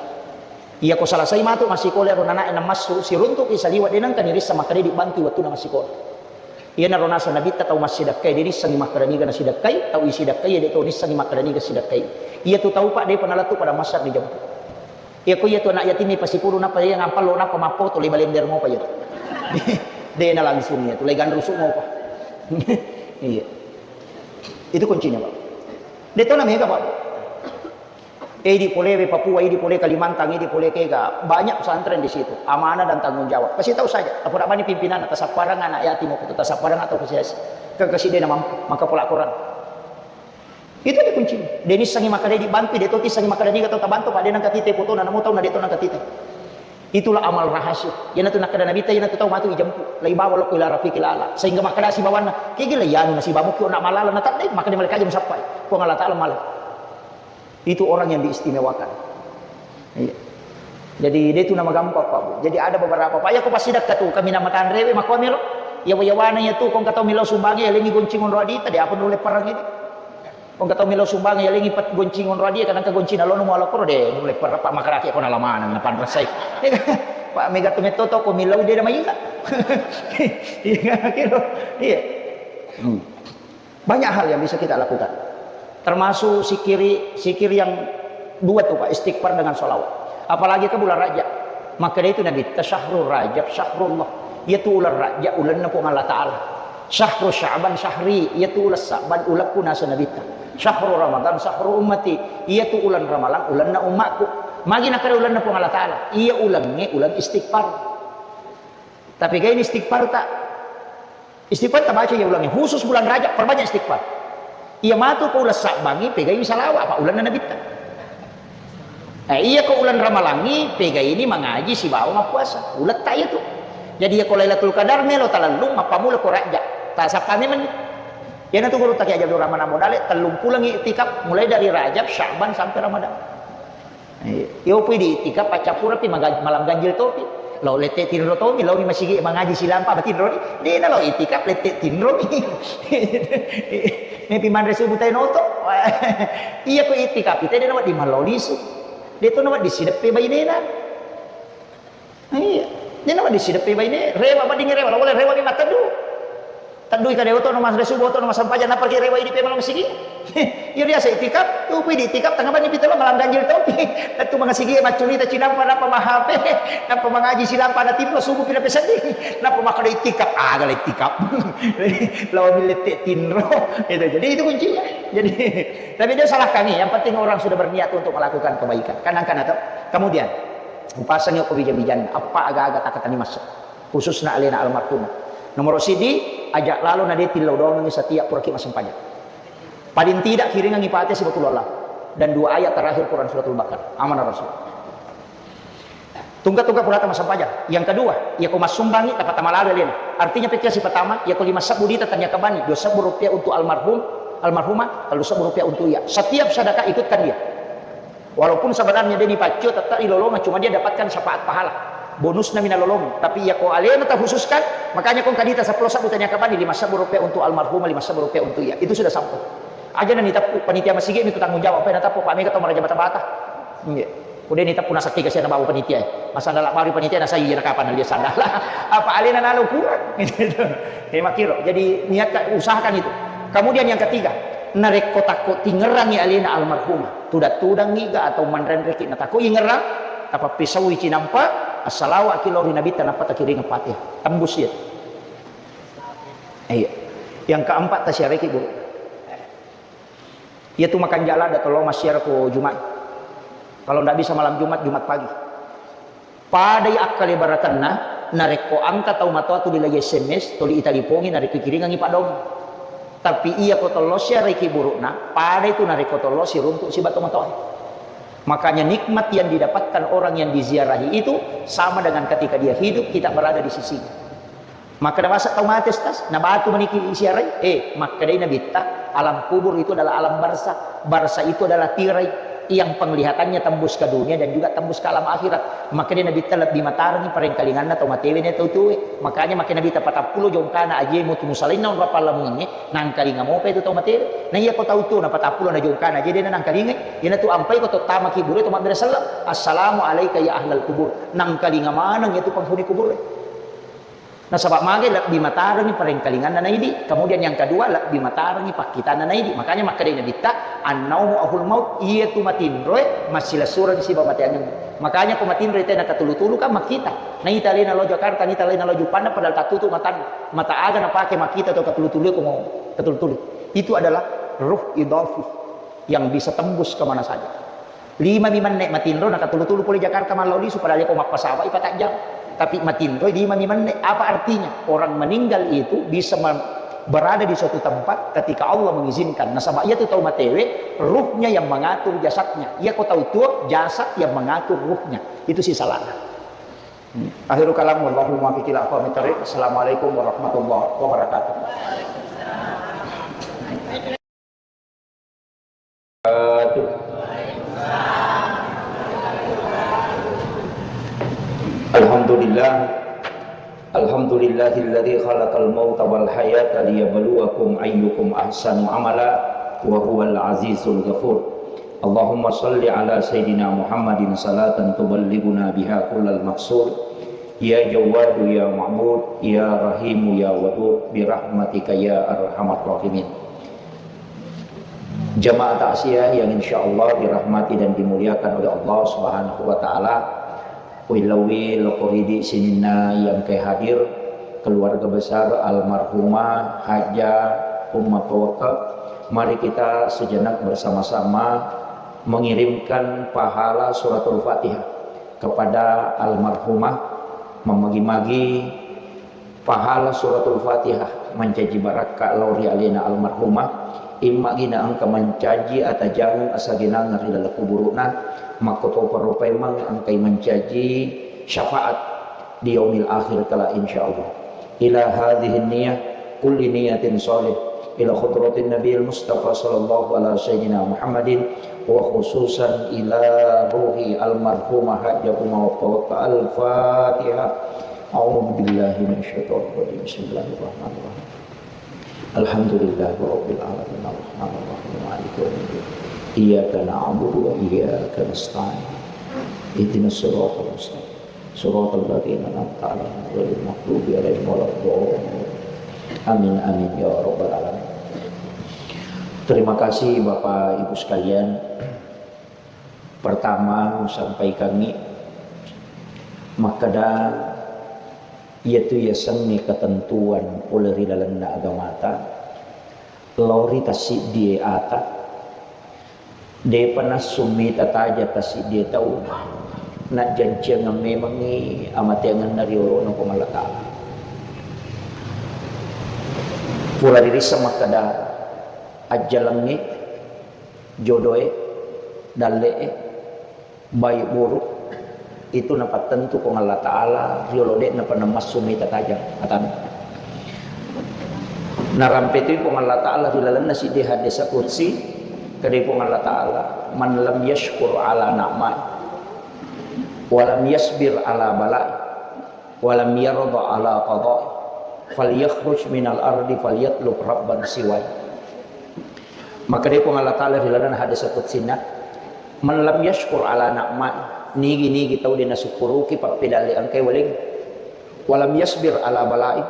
Iya ko selesai matu massikola ro nana enam massu siruntuk i saliwa dé nengka nirissa makkeda dibantu wettu na massikola. Iyanaro naseng Nabitta tau massidekkai, dé nissengi makkeda niga nasidekkai, tau isidekkai, dé to nissengi makkeda niga sidekkai. Iya tu tau, Pak, dé pa nalettu pada massar dijemput. Iya ko iya tu anak yatim ni pasipuru napa iya ngampallo napa mappoto lé balender mopa iya. Dé na langsung iya tu lé ganrusu mopa. Iya. Itu kuncinya, Pak. Dé to na mega, Pak. Eh, idi pole we Papua, idi pole Kalimantan, idi pole kega, banyak pesantren di situ. Amanah dan tanggung jawab. Kasih tahu saja, tapoda bani pimpinan, tasapparang anak yatim, tasapparang atau kesiasi. Ke kasih dia mampu, maka pola Quran. Itu aja kuncinya. Dé nissengi makkeda dibantu, dé to tissengi makkeda niga tau tabantu, Pak, dé nangka tite foto, nana mau tau na dé to nangka tite. Itulah amal rahasia. Iyanatu nakkeda Nabitta, iyanatu tau matu ijemput. Lai bawa lokko ila rafiqil a'la. Sehingga makkeda sibawanna, kegi lai anu nasibamu kio nak malala, na tadde, makkeda malaikat aja musappai. Puang Allah Ta'ala malah. Itu orang yang diistimewakan. Iya. Jadi, dé tu nama gampang, Pak, Bu. Jadi, ada beberapa, Pak, iya ko passidekka tu, kaminang matanrewe, makkuamiro. Yawa-yawana iya tu, ko engka tau millau sumbangi, yalengi goncing onro adita, dé apa nulle perang ini. Ko engka tau millau sumbangi, yalengi pet goncing onro adia, kadang ka goncing nalono muala koro, dé nulle perang, Pak, makarake ko nalamaneng, napanrasai. Pak, mega tu metto to, ko millau dé na mainga. Iya, kira. Iya. Hmm. Banyak hal yang bisa kita lakukan. Termasuk sikiri, sikir yang dua tuh, Pak, istighfar dengan sholawat. Apalagi ke bulan Rajab. Maka dari itu Nabitta, "Syahrul Rajab, syahrullah." Iya tu ulan Rajab, ulanna Puang Allah Ta'ala. "Syahru Sya'ban, syahri." Iya tu ulan Sya'ban, ulakku nasa Nabitta. "Syahru Ramadan, syahru ummati." Iya tu ulan Ramalang, ulanna ummakku. Magi nakada ulanna Puang Allah Ta'ala. Iya ulangnge, ulan istighfar. Tapi gak ini istighfar tak? Istighfar tabaca iya ulangnge, khusus bulan Rajab, perbanyak istighfar. Iya matu ko ulang Sabbangi, pegai salawat, apa ulanna Nabitta. Eh, iya ko ulang Ramalangi, pegai ini mangaji sibawa mappuasa. Uletta iya tu. Jadi iya ko Lailatul Qadar melo talellung, mappamula ko Rajab. Tak sapa memang. Iya natu guru tak aja Abdul Rahman Amodale, tellung pulang iktikaf, mulai dari Rajab, Sya'ban sampai Ramadan. Iya. Yo pui di itikaf paccappureng pi maga-, malam ganjil topi. Lao lette tinro tomi, lao mi masigi mangaji silampa matinro ni. Dena lao itikaf lette tinro mi. Mepi manre subuh tai noto. Iya ko itikaf ite dena wadi malao lisu. De to na wadi sideppe bainena. Iya. Dena wadi sideppe baine, rewa madingi rewa, lao le rewa mi mateddu. Teddui kade oto no mas resu oto no masampaja nappa ki rewa idi pe malam sigi. Iya biasa itikaf, tu pui di itikaf tengah bani pitelo malam ganjil topi. Tentu mangasigi maccurita cinampa nappa mahape, nappa mangaji silampa na timlo subuh pina peseddi. Nappa makkada itikaf, aga le itikaf. Lao mi lette tinro. Itu. Jadi itu kuncinya. Jadi tapi dia salahkan nih, yang penting orang sudah berniat untuk melakukan kebaikan. Kan angkan atau kemudian upasangi ko bija-bijanna, apa aga-aga takatani masuk. Khususna alena almarhumah. Nomor sidi, ajak lalo na de tillau doangengi setiap puraki massempajang. Paling tidak kiringangi Fatihah sibawa Qul Huwallah dan dua ayat terakhir Quran Suratul Baqarah. Amanah Rasul. Tungka-tungka purata massempajang. Yang kedua, iya ko massumbangi tapatama lalo alena. Artinya pekkia sipatama, iya ko lima sebbu dita tania kabani, dua sebbu rupiah untuk almarhum, almarhumah, lalu sebbu rupiah untuk iya. Setiap sedekah ikutkan dia. Walaupun sebenarnya dia dipaccio tetap dilolongan, cuma dia dapatkan syafaat pahala. Bonusna mina lolong. Tapi iya ko alena takhususkan, makanya ko kadita seppulo sebbu tania kabani, lima sebbu rupiah untuk almarhumah, lima sebbu rupiah untuk iya. Itu sudah sampai. Aja nani teppu, panitia masigi itu tanggung jawab, apa yang teppu, Pak Mega atau maraja bata-bata. Iya. Kemudian ni teppu nasakki kasihan bawa panitia. Masa dalam baru panitia nasai iya nakapa nalia sandala. Apa alena nalo kurang. Gitu. He, makkiro. Jadi niatkan, usahakan itu. Kemudian yang ketiga, narekko takko tingerangi alena almarhumah, tudang-tudangi ga atau manrenreki na takko ingerang, tapappisaui cinampa, assalawaki lao ri Nabitta nappa takiring Fatihah. Tembus iya. Iya. Yang keempat, tasiaraiki guru. Iya tu makanja ladda tollo massiara ko Jumat. Kalau ndak bisa malam Jumat, Jumat pagi. Padai akkalebarakenna, narekko engka tau matoa tuli lai S M S, tuli italipongi, narekko ikiringangi paddoangeng. Tapi iya ko tollo siarai kiburu'na, padai tu narekko tollo siruntu siba to matoa. Makanya nikmat yang didapatkan orang yang diziarahi itu sama dengan ketika dia hidup, kita berada di sisinya. Makkeda, "Masa tau mate, Ustaz?" Na batu maniki siarai? Eh, makkedai Nabitta, alam kubur itu adalah alam barzakh. Barzakh itu adalah tirai yang penglihatannya tembus ke dunia dan juga tembus ke alam akhirat. Makkedai Nabitta, "Lebbi matarengi parengkalinganna tau matewe na tau tuwe." Makanya makkeda Nabitta, "Patappulo jongkana aje mutu musalainna onrong pallamungengnge, nangkalinga mopa itu tau matewe." Na iya ko tau tuo na patappulo na jongkana aje dena nangkalingai, iyanatu ampai ko tottama kibure to mabbere selleng, "Assalamu alaika ya ahlal kubur." Nangkalinga maneng itu penghuni kubur. Nasaba magai lebbi matarengi parengkalinganna naidi. Kemudian yang kedua, lebbi matarengi pakkitanna naidi. Makanya makkedai Nabitta, "Annaumu ahul maut," iyatu matinroe massilessureng siba mateangeng. Makanya ko matinroi tena katulu-tulu kan makkita. Naita alena lao Jakarta, naita alena lao Juppanda padahal tattutu matanna. Mata aga napake makkita to katulu-tulu ko mau katulu-tulu. Itu adalah ruh idafi yang bisa tembus kemana saja. Lima mi menne matinro, nakatulu-tulu pole Jakarta mallau lisu, padahal ko mappasawai patajjang. Tapi matinro lima mi menne. Apa artinya? Orang meninggal itu bisa me-, berada di suatu tempat ketika Allah mengizinkan. Nasaba iyatu tau matewe, ruhnya yang mengatur jasadnya. Iya ko tau tuo, jasad yang mengatur ruhnya. Itu si salahnya. Akhirul kalam, wallahu muwaffiq ila aqwamit thariq. Assalamualaikum warahmatullahi wabarakatuh. Alhamdulillah. Alhamdulillahilladzi khalaqal mauta wal hayata liyabluwakum ayyukum ahsanu amala wa huwal azizul ghafur. Allahumma shalli ala sayyidina Muhammadin salatan tuballighuna biha kullal maqsud. Ya Jawwadu ya Ma'bud, ya Rahimu ya Wadud, birahmatika ya arhamar rahimin. Jamaah takziah yang insyaallah dirahmati dan dimuliakan oleh Allah Subhanahu wa taala. Uwillauwi lokko ridi sininna iya engkae hadir, keluarga besar almarhumah Hajjah Umma Pawekka. Mari kita sejenak bersama-sama mengirimkan pahala suratul Fatihah kepada almarhumah, memagi-magi pahala suratul Fatihah mancaji barakka lao ri alena almarhumah, immagi na engka mancaji atajangeng asagenangeng ri laleng kuburu'na, makkotoparo paimeng engkai mancaji syafaat di yaumil akhir kala insyaallah. Ila hadhihi niyah kulli niyatin shalih ila hadratin Nabil Mustafa sallallahu ala sayyidina Muhammadin wa khususan ila ruhi almarhumah Hajjah Umma Pawekka. Al-Fatihah. A'udzu billahi minasyaitonir rajim. Bismillahirrahmanirrahim. Alhamdulillahi rabbil alamin. Arrahmanir rahim. Maliki yaumiddin. Iyyaka na'budu wa iyyaka nasta'in. Ihdinas siratal mustaqim. Siratal ladzina an'amta 'alaihim ghairil maghdubi 'alaihim waladdallin. Amin, amin ya rabbal alamin. Terima kasih Bapak Ibu sekalian. Pertama, usampaikangngi makkeda, iyatu yasengnge ketentuan pole ri lalenna agamata, lao ri tassiddie ata, depa nassung mita taja tassiddie tau, najjanciangeng memengngi amateangenna riolona Puang Allah Ta'ala. Pura ririsseng makkeda, ajjalengnge, jodoe, dalle'e, baik buruk, itu napattentu Puang Allah Ta'ala riolo, de'na pa namassu mita tajang atanna. Narampe tu Puang Allah Ta'ala ri lalenna siddi hadis qudsi, kedai Puang Allah Ta'ala, "Man lam yashkur ala na'mai, wa lam yasbir ala balai, wa lam yarda ala qadai, falyakhruj minal ardi falyatlub rabban siwai." Makkeda Puang Allah Ta'ala ri lalenna hadis qudsinna, "Man lam yashkur ala na'mai," Nigi-nigi tau de' nasukkuruki pappedalle engkae waleng. Walam yasbir ala bala'i.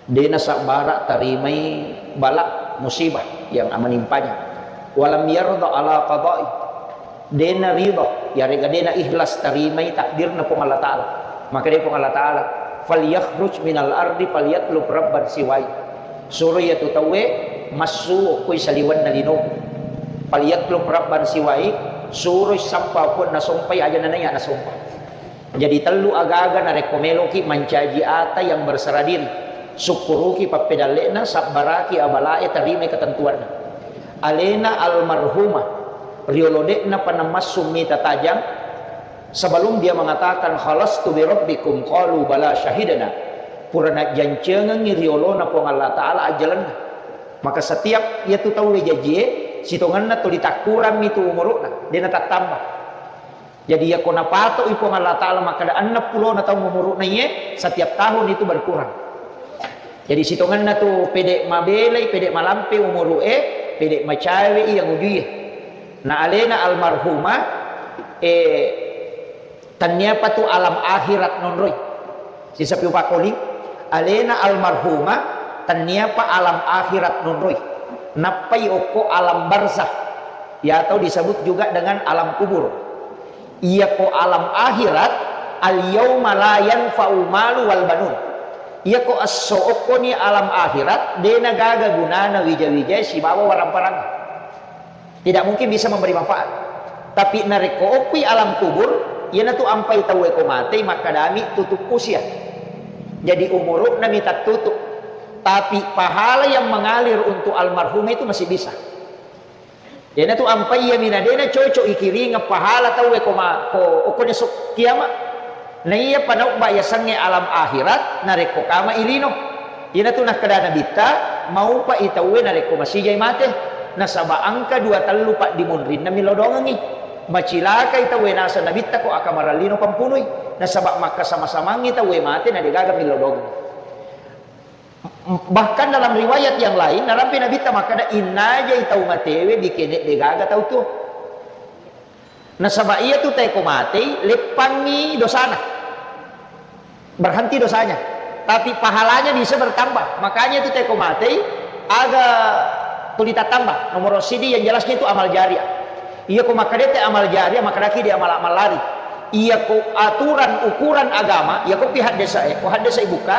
De' nasabbara tarimai bala, musibah yang menimpanya. Walam yarda ala qada'i. De' narida, yarega de' naikhlas tarimai takdirna Puang Allah Ta'ala. Maka de' Puang Allah Ta'ala, "Falyakhruj minal ardi falyatlub rabban siwai." Suro iyatu tauwe massu okkoi saliwenna linoku. "Falyatlub rabban siwai," suroi sappa okko nasompai aja nanaiya nasompa. Jadi tellu agaga narekko meloki mancaji ata yang berserah diri, sukkuruki pappedalle'na, sabbaraki abalae, tarimai ketentuanna. Alena almarhumah, riolo de'na panamassu mita tajang, sebelum dia mengatakan, "Khalastu bi rabbikum," qalu, "Bala syahidna." Pura najjancengengi riolona Puang Allah Ta'ala ajjalenna. Maka setiap iyatu tauwe jajie, sitongenna tuli takkurammi tu umuru'na, de'na tattamba. Jadi, iyako napato'i Puang Allah Ta'ala makkeda enneng pulona taung umuru'na iye, setiap tahun itu berkurang. Jadi, sitongenna tu pede' mabelai, pede' malampe umuru'e, pede' macawe'i yang ujuie. Na alena almarhumah, eh, tenniapa tu alam akhirat nonroi. Sisapi upakoli, alena almarhumah, tenniapa alam akhirat nonroi. Nappai okko alam barzakh, ya, atau disebut juga dengan alam kubur. Iyako alam akhirat, al yauma la yanfa'u malu wal banun. Iyako esso okkoni alam akhirat, de'na gaga gunana wija-wijae sibawa warang-parang. Tidak mungkin bisa memberi manfaat. Tapi narekko okkui alam kubur, iyanatu ampai tauwe ko matei makkadami tutup usia. Jadi umuru'na mi tattutup. Tapi pahala yang mengalir untuk almarhum itu masih bisa. Iyanatu ampai iya mina de'na cocok ikiringeng pahala tauwe ko ma-, ko okko esok kiamat. Naiya panaubba yasengnge alam akhirat narekko kama ilino. Iyanatu nakkeda Nabitta, maupa i tauwe narekko masijai mate. Nasaba engka dua tellu paddimunrinna millau doangengngi. Macilakai tauwe naseng Nabitta ko akamarallino pampunui. Nasaba makkasama-samangngi tauwe mate na degaga millau doangengngi. Bahkan dalam riwayat yang lain, narampe Nabitta makkeda, innajai tau matewe bikene degaga tau tuo. Nasaba iyatu teko matei, leppangngi dosana. Berhenti dosanya. Tapi pahalanya bisa bertambah. Makanya itu teko matei, aga tuli tattamba. Nomor sidi yang jelasnya itu amal jariah. Iyako makkedete amal jariah, makkedaki di amal-amal lari. Iyako aturan ukuran agama, iyako pi haddesae, ko haddesa ibuka,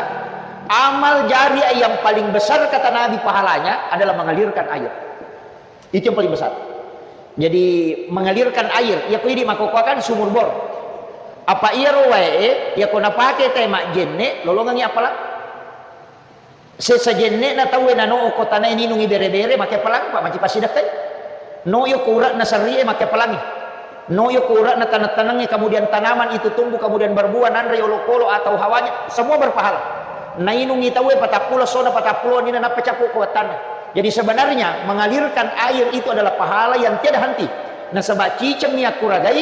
amal jariah yang paling besar kata Nabi pahalanya adalah mengalirkan air. Itu yang paling besar. Jadi mengalirkan air, iyako idi makkokkoakan sumur bor. Apa iyaro wae, iyako napake te majjenne, lolongengi appalang. Sesa jenne'na tauwe nano okko tanae ninungi bere-bere, make appalang, Pak, manci passidekkai. No yokko ure'na serrie, make appalangi. No yokko ure'na taneng-tanengnge, kemudian tanaman itu tumbuh, kemudian berbuah, nanre olokolo atau hawanya, semua berpahala. Nainungi tauwe patappulo, sona patappulo nina nappa cappu ko wattanna. Jadi sebenarnya mengalirkan air itu adalah pahala yang tiada henti. Nasaba cicemmi akkuragai,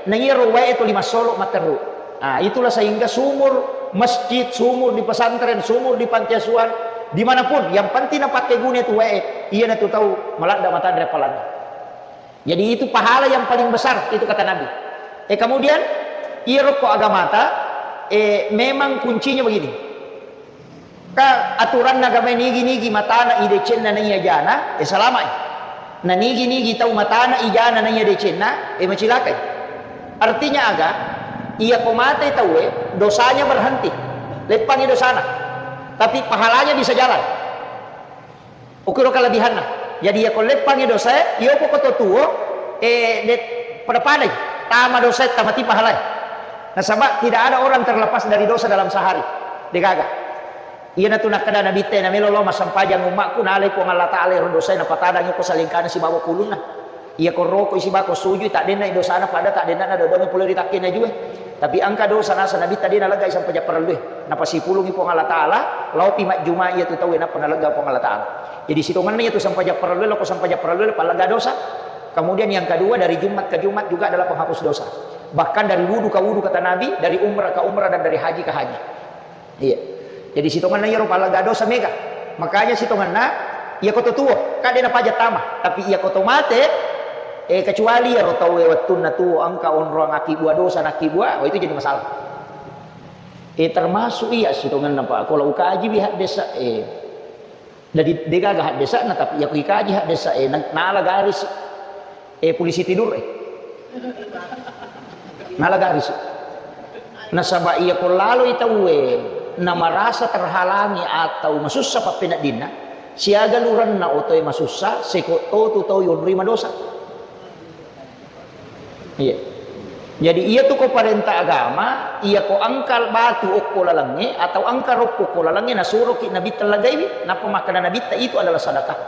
na iyaro wae tuli massolo matteru. Nah, itulah sehingga sumur masjid, sumur di pesantren, sumur di panti asuhan, dimanapun, yang penting napakkeguna itu wae, iyanatu tau maladda matanre appalanna. Jadi itu pahala yang paling besar, itu kata Nabi. Eh, kemudian, iyaro ko agamata, eh, memang kuncinya begini. Ka aturanna agamae nigi-nigi matana i decenna naiya jana, eh, salama'i. Na nigi-nigi tau matana i jana naiya decenna, eh, macilakai. Artinya aga? Iyako mate tauwe, dosanya berhenti. Leppangi dosana. Tapi pahalanya bisa jalan. Ukiro kelebihanna. Jadi, iyako leppangi dosae, iyoko koto tuo, eh, de-, pada-padai. Tama dosae, tamati pahalai. Nasaba tidak ada orang terlepas dari dosa dalam sehari. Degaga. Iyanatu nakkeda Nabitta, namelo lao massempajang ummakku, nalai Puang Allah Ta'ala ero dosae, napatadangi ko salengkana sibawa kulunna. Iyako rokoi sibawa ko sujui, taddenna dosana pada taddenna dodongi pole ri takkena jue. Tapi engka dosa nasa Nabitta de naleggai sempajang parellue. Napasipulungi Puang Allah Ta'ala, laopi majjuma iyatu tauwe nappa nalegga Puang Allah Ta'ala. Jadi sitongenna iyatu sempajang parellue, loko sempajang parellue, pallegga dosa. Kemudian yang kedua, dari Jumat ke Jumat juga adalah penghapus dosa. Bahkan dari wudu ke wudu, kata Nabi, dari umrah ke umrah, dan dari haji ke haji. Iya. Jadi sitongenna iyaro pallegga dosa mega. Makanya sitongenna, iyako to tuo, kan de napaja tama. Tapi iyako to mate, Eh, kecuali iyaro tauwe wettunna tuo engka onroang akkibbua dosa nakkibbuai, oh, itu jadi masalah. Eh, termasuk iya sitongenna, Pak. Ko lao ukajiwi haddesa, eh, jadi degaga haddesana, tapi iya ko ikaji haddesa, eh, na-, nala garis, eh, polisi tidur, eh. Nala garis. Nasaba iya ko laloi tauwe na marasa terhalangi atau masussa pappeneddinna, siaga lurenna otoe masussa, seko totu tau yonroi madosa. Iya. Jadi iya tu ko parenta agama, iya ko engka batu okko lalengnge atau engka roppo okko lalengnge, nasuroki Nabitta lagaiwi, nappa makkeda Nabitta, "Itu adalah sedekah."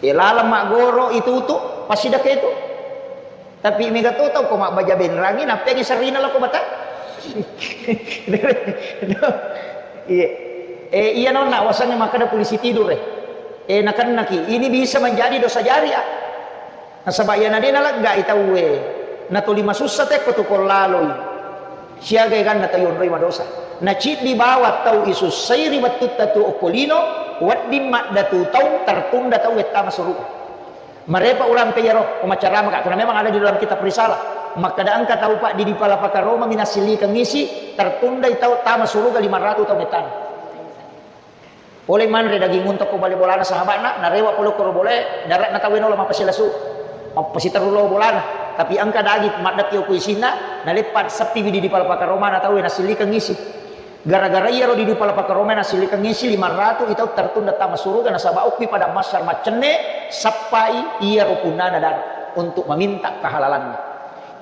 Iya, laleng maggoro itu tu, passidekka itu. Tapi mega to tau ko mabbaja benrangi, nappeangi serrina lako mata. Iya. Eh, iya nonna, wasangnge makkeda polisi tidur, eh. Eh, nakennaki. Ini bisa menjadi dosa jariah. Nasaba iyana de naleggai tauwe, natoli masussa tekko tu ko laloi. Siaga eganna tau yonroi madosa. Naciddi bawang tau isussai ri wettutta tu okko lino, wedding maddatu taung tertunda tau wettama suruga. Marepa urampe iyaro, ko maccaramaka, karena memang ada di dalam kitab Risalah. Makkeda engka tau, Pak, di, di pala pakaroma mi nassilikeng isi, tertundai tau tama suruga lima ratu taung ettana. Pole manre daging unta ko bale bolana sahaba'na, narewa pole koro bolae, dare'na tauwe naola mappasilasu. Mappasiterru lao bolana. Tapi engka daging maddekki okko isinna, naleppa seppiwi di, di pala pakaromana tauwe nassilikeng isi. Gara-gara iyaro di, di pala pakaromana nassilikeng isi, lima ratu i tau tertunda tama suruga nasaba okkoi padang mahsyar maccenne, sappai iyaro punnana dare untuk meminta kehalalanna.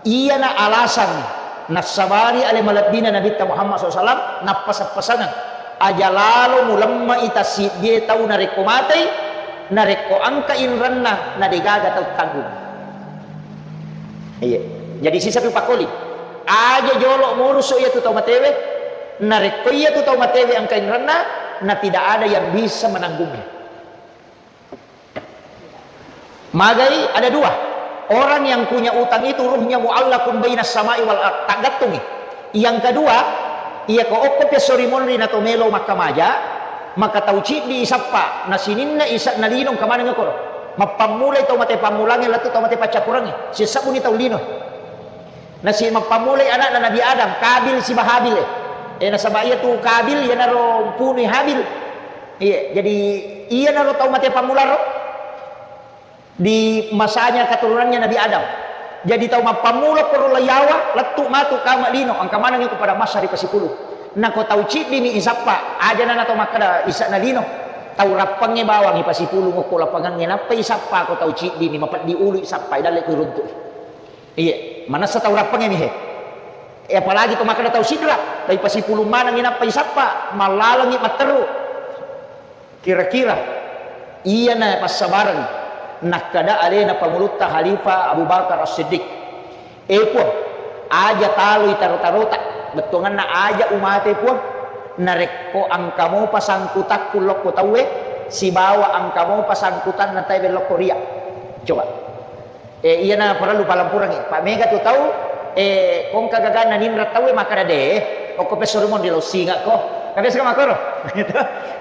Iyana alasangnge nassabari ale malebbina Nabitta Muhammad sallallahu alaihi wasallam, nappaseng-pasengeng, aja lalo mulemmai tassiddie tau narekko matei, narekko engka inrenna, na degaga tau tanggung. Iya. Jadi sisapi pakkoli. Aja jolo murusu iyatu tau matewe, narekko iyatu tau matewe engka inrenna, na tidak ada yang bisa menanggungnya. Magai ada dua. Orang yang punya utang itu ruhnya muallakun bainas samai wal ard. Taggattungi. Yang kedua, iya ko okko pesso ri monri na to melo makkamaja, maka tau ciddi isappa, na sininna isa na lino engka maneng koro. Mappammulai tau mate pammulangnge lettu tau mate paccappurengnge. Sisebbu ni tau lino. Nasi mappammulai anakna Nabi Adam, Kabil siba Habil, eh. Eh, nasaba iyatu Kabil iyanaro mpunui Habil. Iya, jadi iyanaro tau mate pammularo di masanya keturunannya Nabi Adam. Jadi tau mappammula koro layawa, lettu matu kama lino, engka maneng ko pada masa ri pasipulung. Nako tau ciddimi isappa, aja nana tau makkeda isana lino. Tau rappengnge bawang ipasipulung okko lapangangnge, nappa isappa ko tau ciddimi, mapeddi ulu isappa, dalle ku runtu. Iya, manessa tau rappengnge mi he. Eh, apalagi to makkeda tau sidra, tau ipasipulung manengngi nappa isappa, mallalengngi matteru. Kira-kira iyana passabareng nakkeda alena pangulutta Khalifah Abu Bakar As-Siddiq, "Eh Puang, aja taloi taro-tarota, bettuanganna aja umate Puang, narekko engka mopa sangkutakku lokko tauwe, sibawa engka mopa sangkutanna tauwe lokko ria." Coba. Eh, iyana parellu palampurengngi. Pa mega tu tau, eh, kongka gaganna ninreng tauwe makkeda de, okko pesso ri monri lao singakko. Kan biasa kan makkoro? Gitu.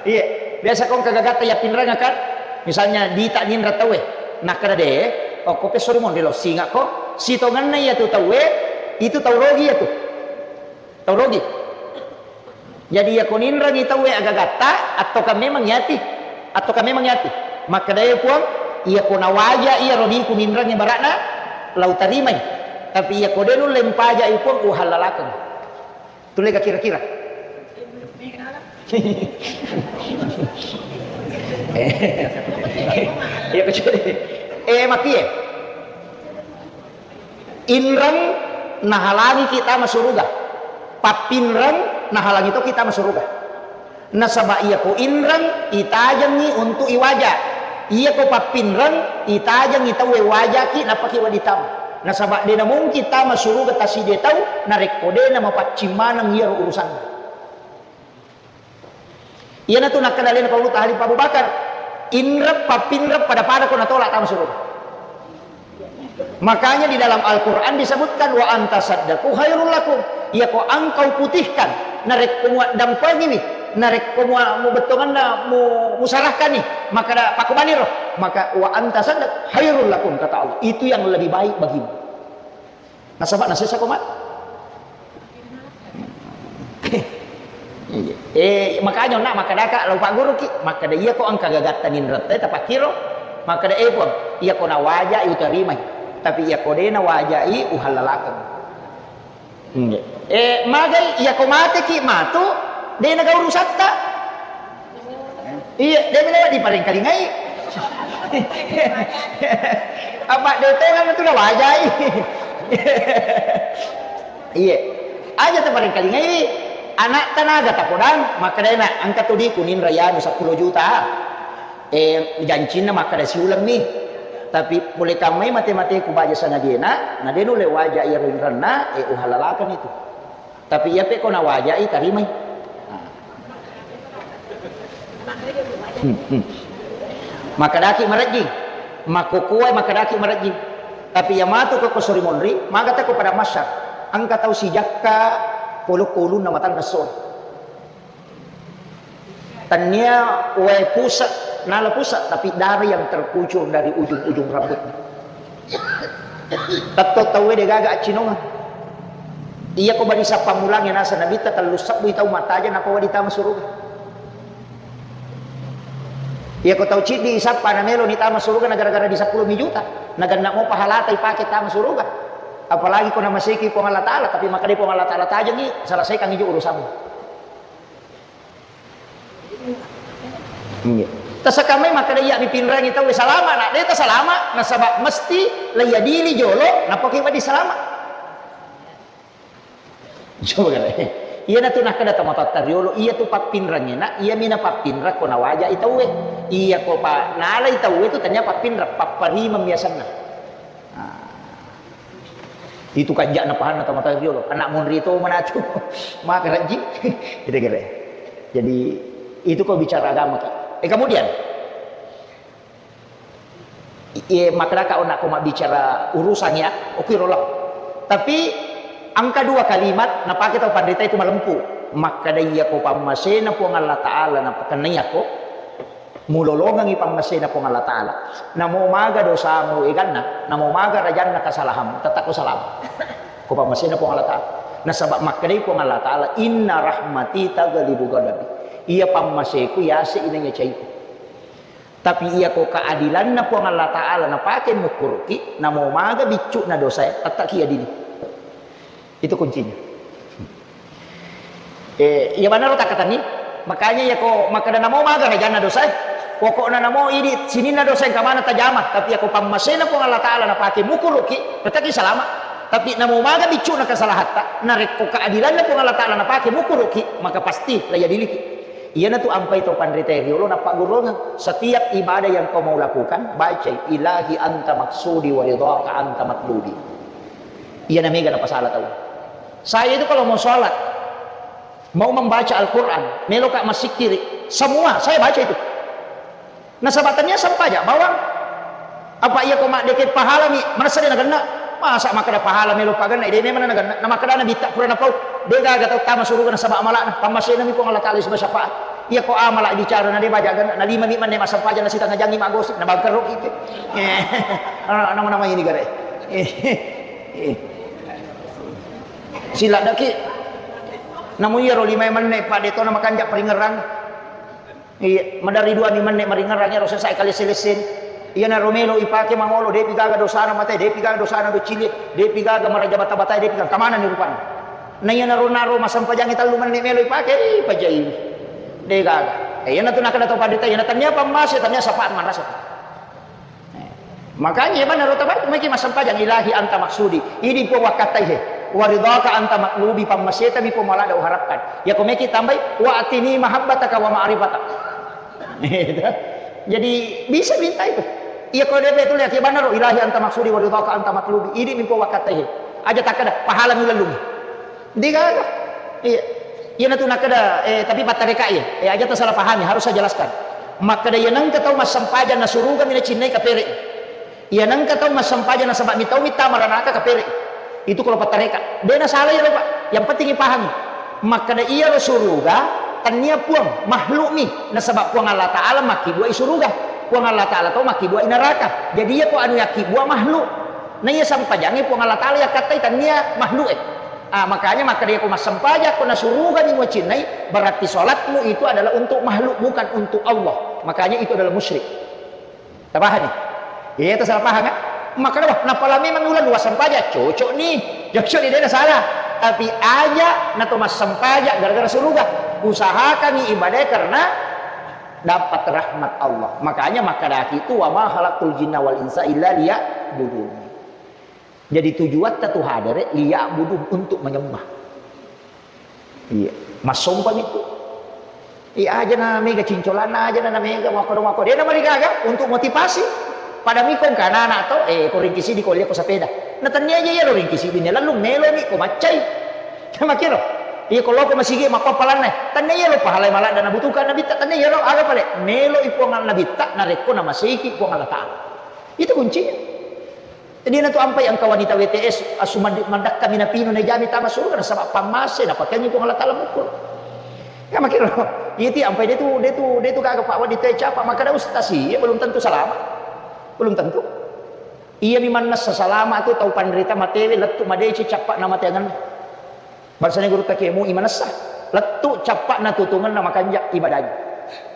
Iya, biasa kongka gagatta yappinrengakkan. Misalnya dita ninreng tauwe, nakkeda de, okko pesso ri monri lao singakko. Sitongenna iyatu tauwe, itu tau rogi iyatu. Tau rogi. Jadi, iyako ninrengi tauwe agagatta, attoka memang yati. Attoka memang yati. Makkedae Puang, iyako nawaja iya rodiku ninrengi bara'na, lau tarimai. Tapi iyako de nulle mpajai Puang, uhallalakeng. Tullega kira-kira? Iya, kecuali. Eh, mati, eh. Inreng nahalangiki tama suruga. Pappinreng nahalangi toki tama suruga. Nasaba iyako inreng itajengngi untuk iwaja. Iyako pappinreng itajengngi tauwe wajaki nappaki wedding tama. Nasaba de namungkin tama suruga tasidie tau narekko de namapaccing maneng iyaro urusanna. Iyanatu nakkeda alena Paulutta Khalifah Abu Bakar, inreng pappinreng pada-pada ko natolak tama suruga. Makanya di dalam Al-Quran disebutkan, "Wa anta saddaku khairul lakum." Iyako engkau putihkan, narekko muaddampengiwi, Narekko mu, mu bettonganna mu, musarahkani, maka da, pakkubaniro, maka wa anta sadaq khairul lakum, kata Allah. Itu yang lebih baik bagimu. Nasaba nasessa ko mate. Eh, makanya na makkadaka lao pagguruki, makkada iya ko engka gagatta ninretta tapakkiro, makkada, eh, Puang, iya ko nawajai utarimai, tapi iya ko de nawajai uhallalakeng. Nggih. Eh, magai iya ko mateki matu, de naga urusatta. Iya, de mena diparengkalingai. Apa de tongan tu nawajai. Iya. Aja tu parengkalingai. Anak tanaga tapodang, makkadana engka tu di kuning rayanu seppulo juta. Eh, jancinna makkada siulemmi. Tapi pole kammai mate-mateku baja sangadina, na de nulle waja iyaro inrenna, eh, uhalalakan itu. Tapi iya pe ko nawajai, tarimai. Nah. Hmm, hmm. Makkadaki marejjing. Makkokkoe makkadaki marejjing. Tapi iya matu ko, ko sori monri, maga tako pada masyar. Engka tau sijakka polo-polunna matanna so. Tania wae pusat, nala pusat, tapi darah yang terkucur dari ujung-ujung rambutnya. Tetto tauwe de gaga accinongeng. Iya ko bani sappa mulangnge naseng Nabitta tellu sebbui tau mattaja nappa wedding tama suruga. Iya ko tau ciddi sappa namelo ni tama suruga na gara-gara di seppulo mi juta. Naganna mo pahalata ipake tama suruga. Apalagi ko namaseki Puang Allah Ta'ala, tapi makkeda Puang Allah Ta'ala tajengi, selesaikan ijo urusanmu. Iya. Tasakamai makkeda iya mipinrangi tau salama, nak de tasalama, nasaba mesti laiadili jolo, nappa ki wedding salama. Coba kare. Iya natu nakkeda tau matoatta riolo, iya tu pappinrangi, nak iya mina pappinra ko nawajai tauwe. Iya ko pa nalai tauwe tu tania pappinra, papparimeng biasanna. Nah, itu kanja'na pahanna tau matoa riolo. Anak monri to manatu. Maka rajji. Kira-kira. Jadi, itu kau bicara agama ki. Eh, kemudian, iya, makkeda ka onako mabbicara urusan ya, oke rola. Tapi, angka dua kalimat, napake tau panrita itu malempu. Makkeda iya ko pammasena Puang Allah Ta'ala, napakennai ako, Mulolongengngi pammasena Puang Allah Ta'ala. Namo maga dosamu eganna, namo maga rajanna kesalahanmu, tetap ko salama. Ko pammasena Puang Allah Ta'ala. Nasaba makkedai Puang Allah Ta'ala, "Inna rahmati taghlibu ghadabi." Iya pammaseku yase inanya caiku. Tapi iya ko keadilanna Puang Allah Ta'ala napake mukkuruki, namo maga biccu'na dosae, tetap ki adili. Itu kuncinya. Eh, iya banaro takkatenni. Makanya iya ko makkeda namo maga rajanna dosae. Pokokna namo idi sininna dosa engka maneng tajama, tapi iya ko pammasena Puang Allah Ta'ala napake mukkuruki, tetap ki salama. Tapi namo maga biccu'na kesalahatta, narekko keadilanna Puang Allah Ta'ala napake mukkuruki, maka pasti laiadiliki. Iyanatu ampai tau panrita riolo nappagurungeng. Setiap ibadah yang kau mau lakukan, bacai, "Ilahi anta maksudi wa ridhaka anta matlubi." Iyana mega napasala tau. Saya itu kalau mau sholat, mau membaca Al-Quran, meloka massikkiri, semua saya baca itu. Nasaba tania sempaja bawang. Apa iya ko maddeke pahalami, manessa de nagenna? Masa makkeda pahala melo pagenna, de memang nagenna. Na makkeda Nabitta pura napau, de gaga tau tama suruga nasaba amala'na, pammasenami Puang Allah Ta'ala siba syafaat. Iya ko amala bicara na de baja ganna, na lima mi menne massempajang na sitengah jangi magosip, na bangkerro ki. Eh, nama-nama ini gare. Eh, eh. Siladdaki. Namu iyaro lima menne pa de to na makanja paringerang. Iya, maderri dua mi menne maringerang ero sesae kalesse-lesseni. Iyanaro melo ipake mangolo, depi gaga dosana mate, depi gaga dosana docili, depi gaga maraja bata-bata, depi gaga kamanani rupanna. Na iyanaro naro massempajangi tellu menne melo ipake, ih, pajai. De gaga. Eh, iyanatu nakkeda tau panrita, iyana tania pammase, tania syafaat manrasa. Makanya iya banaro tabartu meki massempajang, "Ilahi anta maksudi." Idi Puang wakkattaihe. "Wa ridhaka anta matlubi," pammasetami Puang malada uharapkan. Iya ko meki tambai, "Wa atini mahabbataka wa ma'rifatak." Jadi bisa minta itu. Iya ko de betul ya ki banaro, "Ilahi anta maksudi wa ridhaka anta matlubi." Idi mi Puang wakkattaihe. Aja takkeda, "Pahalami ulellungi." De gaga. Iya. Iyanatu nakkeda, eh, tapi pattareka iya. Eh, aja tasalah pahami, harus saya jelaskan. Makkeda iya nengka tau massempajang na suruga mi nacinnai kapere. Iya nengka tau massempajang nasaba mi tau mi tama ranaka kapere. Itu kalau pattareka. De nasalah iyaro, Pak. Yang penting ipahami. Makkeda iyaro suruga, Tannia Puang, makhlukmi. Nasaba Puang Allah Ta'ala makkibua i suruga. Puang Allah Ta'ala to makkibua i neraka. Jadi iya ko anu yakkibua makhluk. Na iya sempajangnge Puang Allah Ta'ala yakkattai, tannia makhluk e. Ah, makanya makkeda ko massempajang ko na suruga ni mucinnai, berarti salatmu itu adalah untuk makhluk, bukan untuk Allah. Makanya itu adalah musyrik. Tapahami? Iya, itu salah paham, kan? Makkeda, "Wah, napala memang uleng dua sempajang, cocok ni." Cocok ni, dena salah. Tapi aja na to massempajang gara-gara suruga. Usahakan ibadah karena dapat rahmat Allah. Makanya makkedaki itu, "Wa ma khalaqtul jinna wal insa illa liya'budun." Jadi tujuatta tu hadere liya'budun, untuk menyembah. Iya, massompa mitu. Iya, aja na mega cincolanna, aja na mega makkoro-makkoro. Dena marigaga untuk motivasi. Pada miko engka anak-anak to, eh, ko ringkisidi ko lia ko sepeda. Na tannia aja iya lo ringkisidi ne lalu melo mi ko maccai. Makkiro. Iya, ko loko masigi makko apalanna. Tannia iya lo pahalai maladda nabutuhkan Nabitta, tannia iya lo, aga pale. Melo i Puang Nabitta narekko namaseki Puang Allah Ta'ala. Itu kuncinya. Jadi na tu ampai engka wanita W T S, asu mandi-, mandakka minapinu na jami tama surga, nasaba pammase, napakengi Puang Allah Ta'ala mukul. Ya, makkiro, iya ti ampai de tu, de tu, de tu gaga Pak Wadi teh capa, makkeda ustaz sih, ya, belum tentu selamat. Belum tentu. Iya mi mannessa salama tu tau panrita matewe, lettu madeci cappa na mateangan. Bangsana gurutta Kiai Mu'i manessa, lettu cappa'na tutungenna makanja ibadahnya.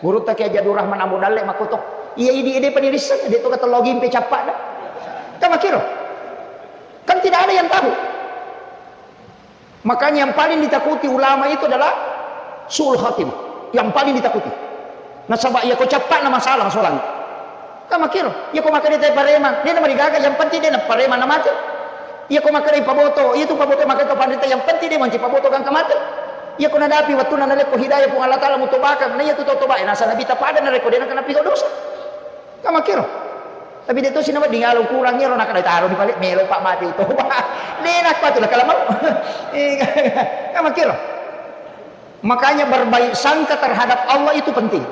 Gurutta Kiai Haji Abdul Rahman Ambo Dalle makkoto, iya idi ede panirisseng, de to katello gimpe cappa'na. Kan makkiro? Kan tidak ada yang tahu. Makanya yang paling ditakuti ulama itu adalah su'ul khatimah. Yang paling ditakuti. Nasaba iya ko cappa'na masalah solang. Kan makkiro, iya ko makkeda te paremang, de namarigaga, yang penting de na paremang na mate. Iya ko makkeda paboto, iya tu paboto makkeda to panrita, yang penting de manci paboto gangka mate. Iya ko nadapi wettunna nalekko hidayah Puang Allah Ta'ala mutobakang, na iya tu tau toba, eh, nasa Nabi tapada narekko de nakena pigo dosa. Kan makkiro. Tapi de to sinawa dingalo kurang iyaro nakada taro di pale melo pak mate toba. De nakko tu nakala mau. Eh, kan makkiro. Makanya berbaik sangka terhadap Allah itu penting.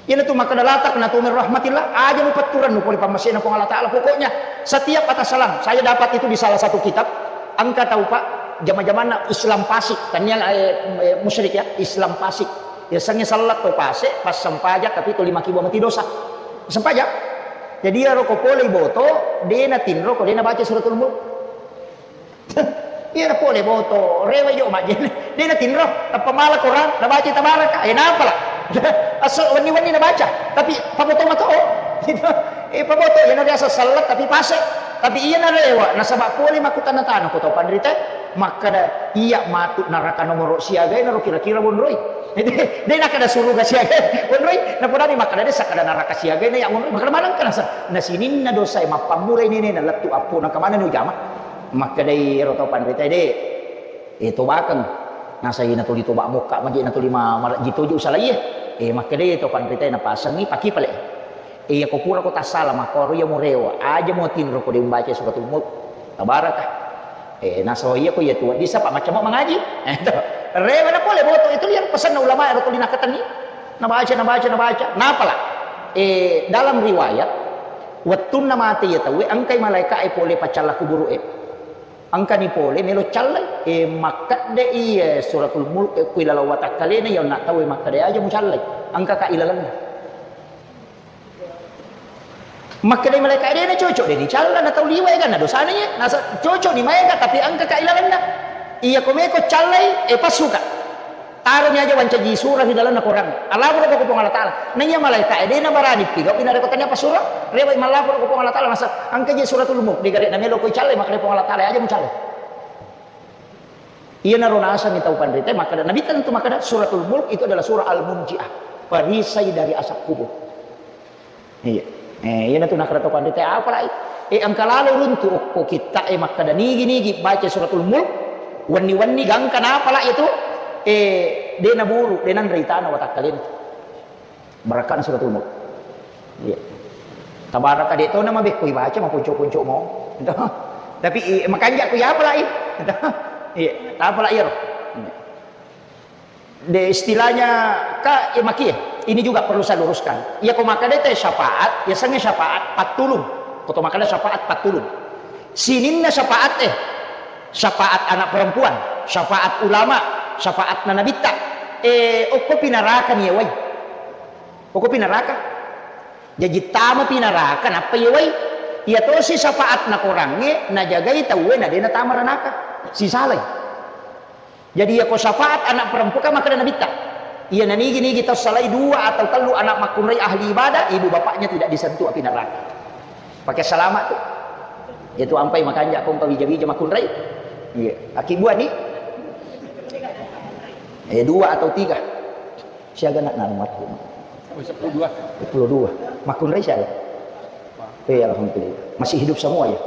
Iyanatu makkeda la taqnatu min rahmatillah, aja mupetturennu pole pammasena Puang Allah Ta'ala. Pokoknya setiap atas salam, saya dapat itu di salah satu kitab, engka tau, Pak, jama-jamanna Islam Pasik, tania, eh, eh, musyrik ya, Islam Pasik. Ya sengnge sellat to Pasik, pas sempajang, tapi to lima kibua mati dosa. Sempajang. Jadi iyaro ko pole boto, de natinro ko de nabaca suratul Mulk. Iya na pole boto, rewe jo majjenne. De natinro, tappa mala Quran, nabaca tabaraka. Eh, napala. Asso wenni-wenni nabaca, tapi paboto mato. Gitu. Eh, paboto, iya na biasa sellat tapi pase. Tapi iya na rewa, nasaba pole makkutanna tana ko tau panrita, makkada iya matu neraka nomoro siaga ero kira-kira wonroi. De, de nakada suruga siaga wonroi, napodani makkada de sakkada neraka siaga na ya wonroi, makkada maneng kana sa. Na sininna dosa e mappammulai nene na lettu appo na kamana ni ujama. Makkedai ero tau panritae, "De, eh, tobakeng." Nasai natuli toba mokka, maje natuli ma-, marejji toje usalaie. Eh, makkedai to panritae, napasengi paki pale. Eh, iya ko pura ko tassala, makkoro iya murewa, aja mutinro ko de umbaca suratul Mulk. Tabaraka. Eh, naso iya ko iya tuwa disa pa macam mangaji. Eh, to. Rewa na pole boto itu liar pesanna ulama ero tuli nakatenni. Nabaca, nabaca, nabaca. Napala. Eh, dalam riwayat, wettunna mate iya tauwe, engkai malaika e pole paccalla kuburu e. Engkani pole melo callai, e, makkedde iye suratul Mulk, e, ku ilalang watakkalena, iya onna tauwe makkeda aja mucallai, engkaka ilalenna. Makkeda malaika, dena cocok, de nicalla na tau liwa eganna dosana iye, nasa cocok ni maega, tapi engkaka ilalenna. Iya ko meko callai, e, passuka. Taroni aja wancaji sura ri lalenna Quran. Allaporo ko Puang Allah Ta'ala. Naiya malaika e, dena barani pigau ina reko tania pasura. Rewa mallaporo ko Puang Allah Ta'ala, masa engka je suratul Mulk, de gare na melo ko callai, makkeda Puang Allah Ta'ala, aja mucallai. Iyanaro nasengi tau panrita, makkeda Nabi tentu makkeda suratul Mulk itu adalah surah al-munjiah. Perisai dari azab kubur. Iya. Eh, iyanatu nakkeda to panrita, apalai? Eh, engka lalo runtu okko kitta e makkeda nigi-nigi baca suratul Mulk, wenni-wenni gangka napalai itu, eh, de naburu, de nanre itana watakkalena. Barakkana suratul Mulk. Iya. Tabaraka de to nama bekko ibaca maponco-ponco mo. Tapi, eh, makanja ku ya apalai? Iya, apalai iyaro? De, istilahnya, ka, ya, makie. Ini juga perlu saya luruskan. Ya, ko makkeda te syafaat, ya, sengnge syafaat pattulung. Ko to makkeda syafaat pattulung. Sininna syafaat, eh, syafaat anak perempuan, syafaat ulama, syafaat na nabitta. Eh, okko pinaraka ni yewai. Okko pinaraka. Jaji tama pinaraka nappa yewai. Iya tosi syafaat na korangnge, najagai tauwe na de natama ranaka. Sisalai. Jadi yako syafaat anak perempuan kan makkeda nabitta. Iya nanigi-nigi tau salai dua atau tellu anak makkunrai ahli ibadah, ibu bapaknya tidak disentuh api neraka. Pakai selamat tuh. Itu ampai makanja kong kawija-wija makkunrai. Iya, aki buah ni. Eh, dua atau tiga. Siaga nak narumatku. Oh, sepuluh dua. Sepuluh dua. Makkunrai siaga? Eh, alhamdulillah. Masih hidup semua ya?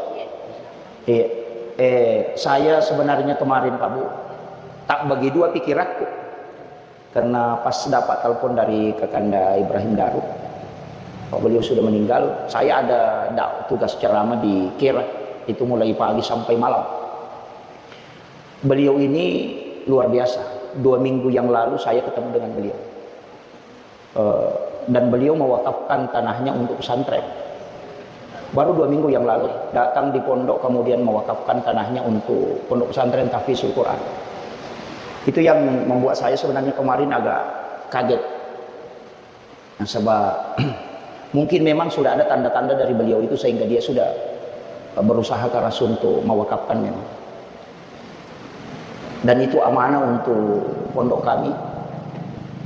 Iya. Eh, saya sebenarnya kemarin, Pak Bu, tak bagi dua pikiranku. Karena pas dapat telepon dari Kakanda Ibrahim Daruk, Pak, beliau sudah meninggal, saya ada da-, tugas ceramah di Kera, itu mulai pagi sampai malam. Beliau ini luar biasa. Dua minggu yang lalu saya ketemu dengan beliau. Eh, dan beliau mewakafkan tanahnya untuk pesantren. Baru dua minggu yang lalu, datang di pondok, kemudian mewakafkan tanahnya untuk Pondok Pesantren Tahfizul Quran. Itu yang membuat saya sebenarnya kemarin agak kaget. Nasaba, mungkin memang sudah ada tanda-tanda dari beliau itu sehingga dia sudah berusaha keras untuk mewakafkan memang. Dan itu amanah untuk pondok kami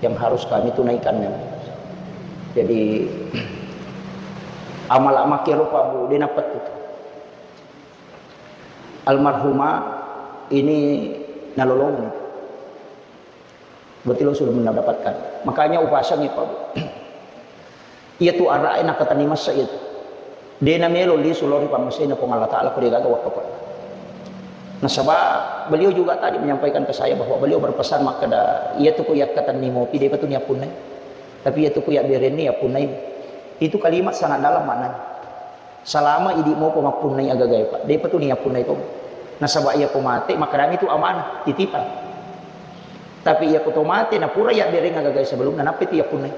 yang harus kami tunaikan memang. Jadi, amal makkero, Pak Bu, de napettu. Almarhumah ini nalolongeng. Berarti lo sudah mendapatkan. Makanya upasangi, Pak Bu. Iya tu ara'e nakatenni massa iya tu. De namelo lisu lao ri pammasena Puang Allah Ta'ala ko de gaga wakkafa. Nasaba beliau juga tadi menyampaikan ke saya bahwa beliau berpesan makkeda, iya tu ko yakkatenni mopi, depa tu niappunnai. Tapi iya tu ko yabberenni, yappunnai. Itu kalimat sangat dalam maknanya. Salama idi mopa mappunnai agagae, Pak. Depa tu niappunnai to. Nasaba iya ko mate, makkedami tu amanah, titipan. Tapi iya ko to mate, napura yabbereng agagae sebelumna, nappa tu yappunnai.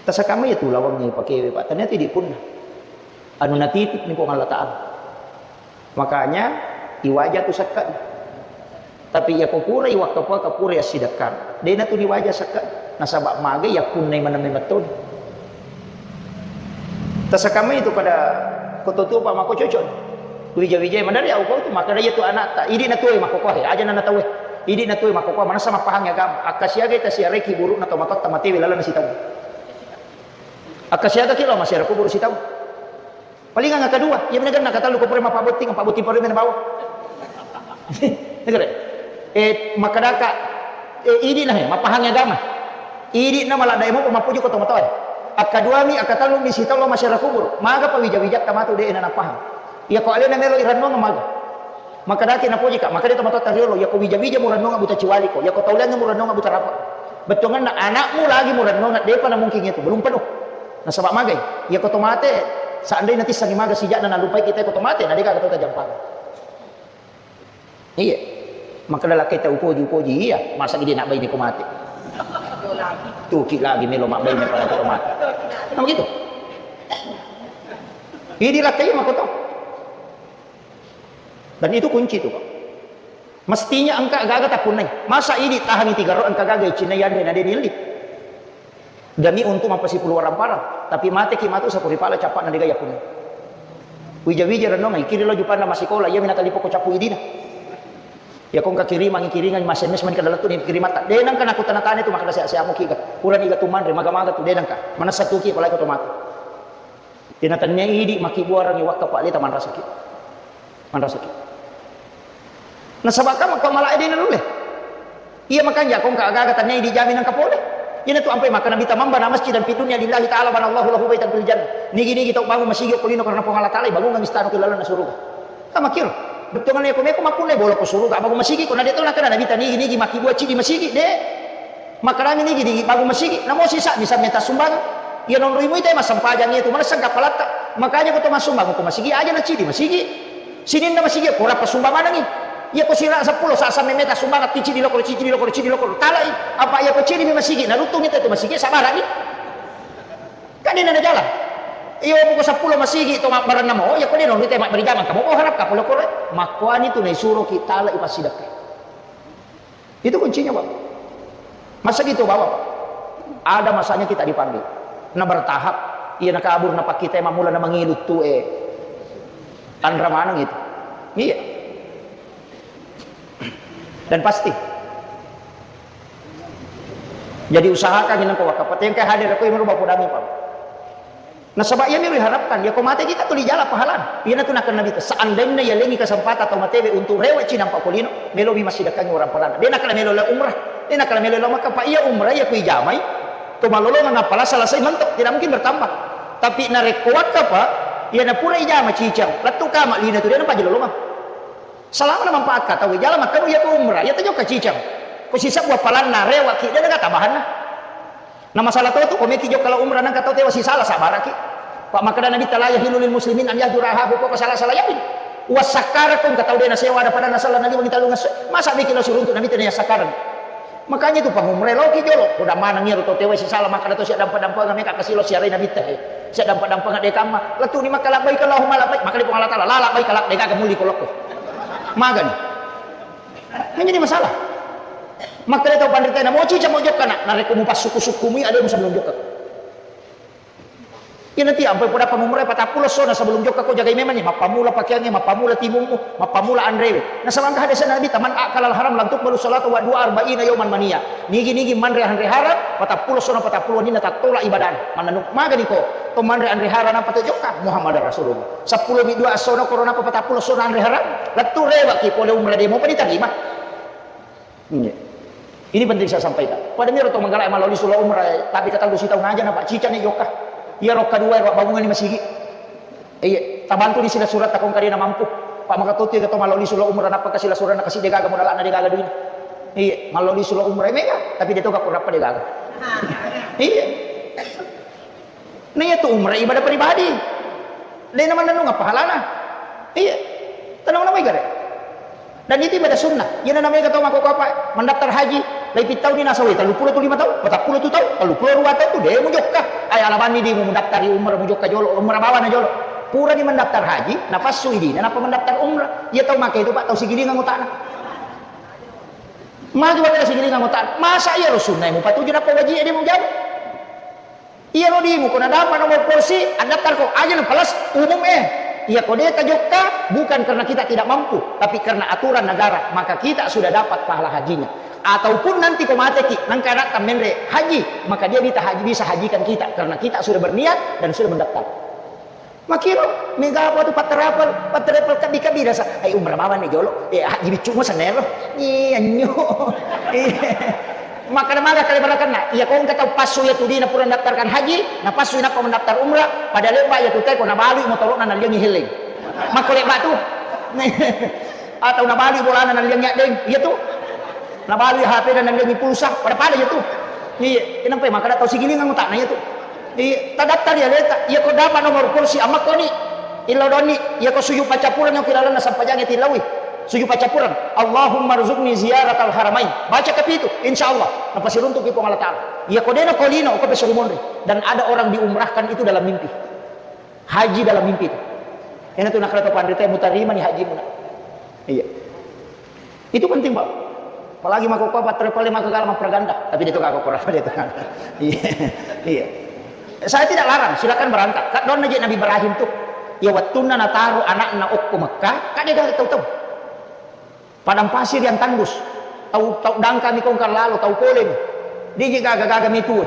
Tasakamma iya tu lawangnge pakewe, Pak. Ternyata idi punna. Anu natitip ni Puang Allah Ta'ala. Makanya, iwaja tu sekka. Tapi iya ko purai wakkapuaka, purai assidekkang. De natu diwaja sekka. Nasaba magai yappunnai maneng memettoni. Tasakamma itu pada ko to tuo, Pak, mako cocok. Wija-wijai madari au kau tu, makkeda iya tu anakta. Idi na tuo makkokoe, aja na tauwe. Idi na tuo makkokoe, manessa mappahangi agama. Akkasiagai tasiarai ki burukna to matotta matewe laleng sitau. Akkasiagaki lao masiara kuburu sitau. Palingang akkadua, iya menagenna katallu ko pura mappabotting, pabbotting parui mena bawa. Negara. Eh, makkedaka, eh, idi na, eh, mappahangi agama. Idi na maladda emo mappuju ko tomatoa. Akkaduami, akkatallumi sitau lao masiara kuburu. Maga pawija-wijatta matu de na napahang. Iya ko alena melo irennuang maga. Makkedaki napojika, makkeda tomatoatta riolo, yako wija-wija murennonga buta ciwaliko, yako tauleangnge murennonga buta rapa. Bettuanganna anakmu lagi murennonga, depa namungkin itu, belum penuh. Nasaba magai, yako to mate, seandainya natissangi maga sijakna nalupai kita ko to mate, na deka kata jampang. Iya. Makkeda lakkaita upoji, upoji, iya, masa gede nak baine ko mate. Tuki lagi melo mak baine pada ko mate. Nah, begitu. Idi lakkai mako to. Dan itu kunci itu, Pak. Mestinya engka gaga tappunnai. Masa idi tahangi tiga ro engka gaga icinna yanre na de nilli. Demi untuk mappasipulu warang parang. Tapi mate ki matu sapuri pala cappa na dega yapunnai. Wija-wija renong ikiri lo jupanna masikola, iya mina talipo ko cappu idina. Ya kong ka kirimangi kiringan mas M S man kada lettu ni kirimatta. De nangka naku tana-tana itu makkeda sehat-sehat muki ga. Purani ga tumanre maga-maga tu de nangka. Manessa tuki apalagi ko to mate. Tena tennia idi makkibuarangi wakka Pak Leta manrasaki. Manrasaki. Nasaba ka makka malae de nalulle. Iya makanja kong ka aga-aga tennia idi jami nangka pole. Ina tu ampai makkeda Nabitta, "Man bana masjidan fid dunya lillahi ta'ala banallahu lahu baitan fil jannah." Nigi-nigi tau bangun masigi ko lino karena Puang Allah Ta'ala, bangungang istana ke lalenna suruga. Ka makkiro. Bettuanna ko meko mappunnai bola ko suruga, bangun masigi ko na de to nakkeda Nabitta nigi-nigi makkibua cidi masigi, de. Makkedami nigi di bangun masigi, namo sisa bisa meta sumbang. Iya nonroi muita massempajang itu, mana segga palatta. Makanya ko to massumbang ko masigi, aja na cidi masigi. Sininna masigi ko rappa sumbang manangi. Iya ko sira seppulo sa samme meta sumbang, ti cidi lokoro, cidi lokoro, cidi lokoro. Talai, apa iya ko cidi mi masigi, na ruttung itu masigi, sabarani. Kan ini na jalan. Iya buku seppulo masigi, to mabbaranna mo, iya ko de nonroi te mabberi jamang, kamu mau harap kapolo kore. Makkuani tu na isuro ki talai passidakka. Itu kuncinya, Pak. Masa gitu bawa, Pak? Ada masanya kita dipanggil. Nah, bertahap. Iya, nakabur, napakkita, mamula na mangilu tu, eh. Tanra maneng itu. Iya. Dan pasti. Jadi usahakan nang ko wakka. Patengkai hadir aku yang merubah podami, Pak. Nasaba iyami riharapkan, yako mate kita tuli jala pahalana. Iyanatu nakkeda Nabitta, seandainya yalengi kesempatan tau matewe untuk rewe'ci nampa ko lino, melomi massidekkangi orang pahalana. De nakkeda melo lao umrah, de nakkeda melo lao Makkah, Pak, iya umrah iya ku ijamai. To malolongeng appala selesai mentok, tidak mungkin bertambah. Tapi narekko wakka, Pak, iyana pura ijama cicang, lettu kama lino tu de napaja lolongeng. Salama na manfaat ka tau, jala makkanu iya ko umrah, iya tajokka cicang. Ko sisebbu appalanna, rewaki, de naga tambahanna. Na masalah to tu, ko meki jokka lao umrah nangka tau tewa sisala, sabaraki. Pak, makkeda Nabitta, la yahillu lil muslimin an yahjura akhahu fawqa salasati layalin. Wassakkarakko engka tau de nasewa ada pada nasala naliwengi tellung esso. Masa meki lao siruntu Nabitta na yassakkarang. Makanya itu pangumrah loki jolo. Udah maneng iyaro to tewa sisala, makkeda to siaddampa-dampanga meka kasi lo siarai Nabitta he. Siaddampa-dampanga de kamma. Lettu ni Makkah, labbaik Allahumma labbaik. Makkeda Puang Allah Taala, la labbaik, la, de gaga muli ko lokko. Magani. Menjadi masalah. Makkeda tau panrita, na moci camo jokka nak, narekko mupassukku-sukkumui ademu sebelum jokka. Iya nanti ampai poda pangumrah patappulo essona sebelum jokka ko jagai memang ni, mappamula pakeangnge, mappamula timummu, mappamula anrewe. Nasaba engka hadis Nabitta, man akalal haram lam tuqbalu salatu wa dua arba'ina yauman mania. Nigi-nigi manre anre haram, patappulo essona patappulo wenninna tattola ibadana. Mannanu magani ko to manre anre haram nampa to jokka Muhammadar Rasulullah. Seppulo mi dua essona korona apa patappulo essona anre haram, lettu rewaki pole umrah demo pa ditarima. Iya. Ini penting saya sampaikan. Pada miro to manggala maloli sula umrah, tapi kata lu sitau ngaja na Pak cica ni jokka. Iya rokka dua ro bangungan ni masigi. Iya, tabantu di sila surat takong kadena mampu. Pak maka tuti kata maloli sula umrah napa kasila surat na kasi de gaga modal na de gaga duit. Iya, maloli sula umrah mega, tapi de to gak kurapa de gaga. Iya. Nah, iya tu umrah ibadah pribadi. Dena mannennung apa halana. Iya. Tenang nama igare. Dan itu ibadah sunnah. Iyana namanya kata mako apa? Mendaftar haji, lai pittau ni nasawi, tellu pulo tu lima tau, patappulo tu tau, tellu pulo dua tau tu, de mujokka. Ay, alabanni di mu mendaftar umrah mujokka jolo, umrah bawana jolo. Pura ni mendaftar haji, napassu idina, napa mendaftar umrah. Iya tau make itu, Pak, tau sigilingan utana. Maju pada sigilingan utana. Masa iya ro sunnah mu patuju napa wajib dia mujadi? Iyaro dimu ko nadapa nomor polisi, addaftarko aja na plus umum eh. Iya ko de tajokka, bukan karena kita tidak mampu, tapi karena aturan negara, maka kita sudah dapat pahala hajinya. Ataupun nanti ko mateki, nangka anakta menre haji, maka dia bisa haji, bisa hajikan kita karena kita sudah berniat dan sudah mendaftar. Makiro, mega apa tu patravel, patravel kabi-kabi rasa. Ai umrah mawani jolo. Eh, haji biccu mo sanero. Iya nyo. Iya. Makkeda maga kale barakanna, iya ko engka tau passu iya tu dina pura mendaftarkan haji, na passu inappa mendaftar umrah, pada lebba iya tu teko nabalui motoro'na nalliangi helling. Makko lebba tu. Atau nabalui bolana nalliangi addeng, iya tu. Nabalui H P na nalliangi pulsa, pada-pada iya tu. Iya, kenapa makkeda tau sigilingan utakna iya tu. Iya, tadatta ri aleta, iya ko dapat nomor kursi, amma koni. Illau donni, iya ko sujud paccappureng ki lalenna sampajangnge tillaui. Sujud paccappureng. Allahumma rzuqni ziyaratal haramain. Baca kapitu, insya Allah. Napasiruntuki Puang Allah Ta'ala. Iya ko dena ko lino, ko pesuruh monri. Dan ada orang diumrahkan itu dalam mimpi. Haji dalam mimpi itu. Ina tu nakkeda to panrita mutarima ni haji muna. Iya. Itu penting, Pak. Apalagi mako ko patrepale mako kala mappraganda, tapi dia tu kako kurang dia tu. Iya. Iya. Saya tidak larang, silakan berangkat. Kak donna je Nabi Ibrahim tu. Ya wattunna nataro anakna okko Mekah, kak dia gak tahu-tahu. Padang pasir yang tandus. Tau, tau dangkami kongkang lalo, tau polemi. Dia je gaga-gaga metu.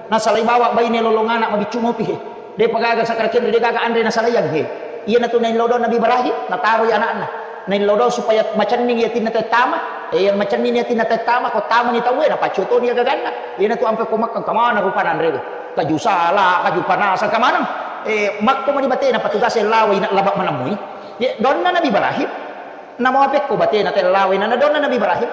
Nasalai bawa baine lolong anak mabiccu mopi he. Depa gaga sakra kenri, de gaga anre nasalaiang he. Iyanatu naillau dong Nabi Ibrahim, nataroi anakna. Naillau dong supaya macenning yatinna tettama. Eh, yang macenning yatinna tettama, ko tamani tauwe, napaccotoni agaganna. Iyanatu ampe ko Makkah, kamana rupana anrewe. Kaju sala, kaju panasa, kamaneng. Eh, makko mani batena patugas lawa ina laba manamui. Ye, donna Nabi Ibrahim. Namo apekko batena tellawai na nadonna Nabi Ibrahim.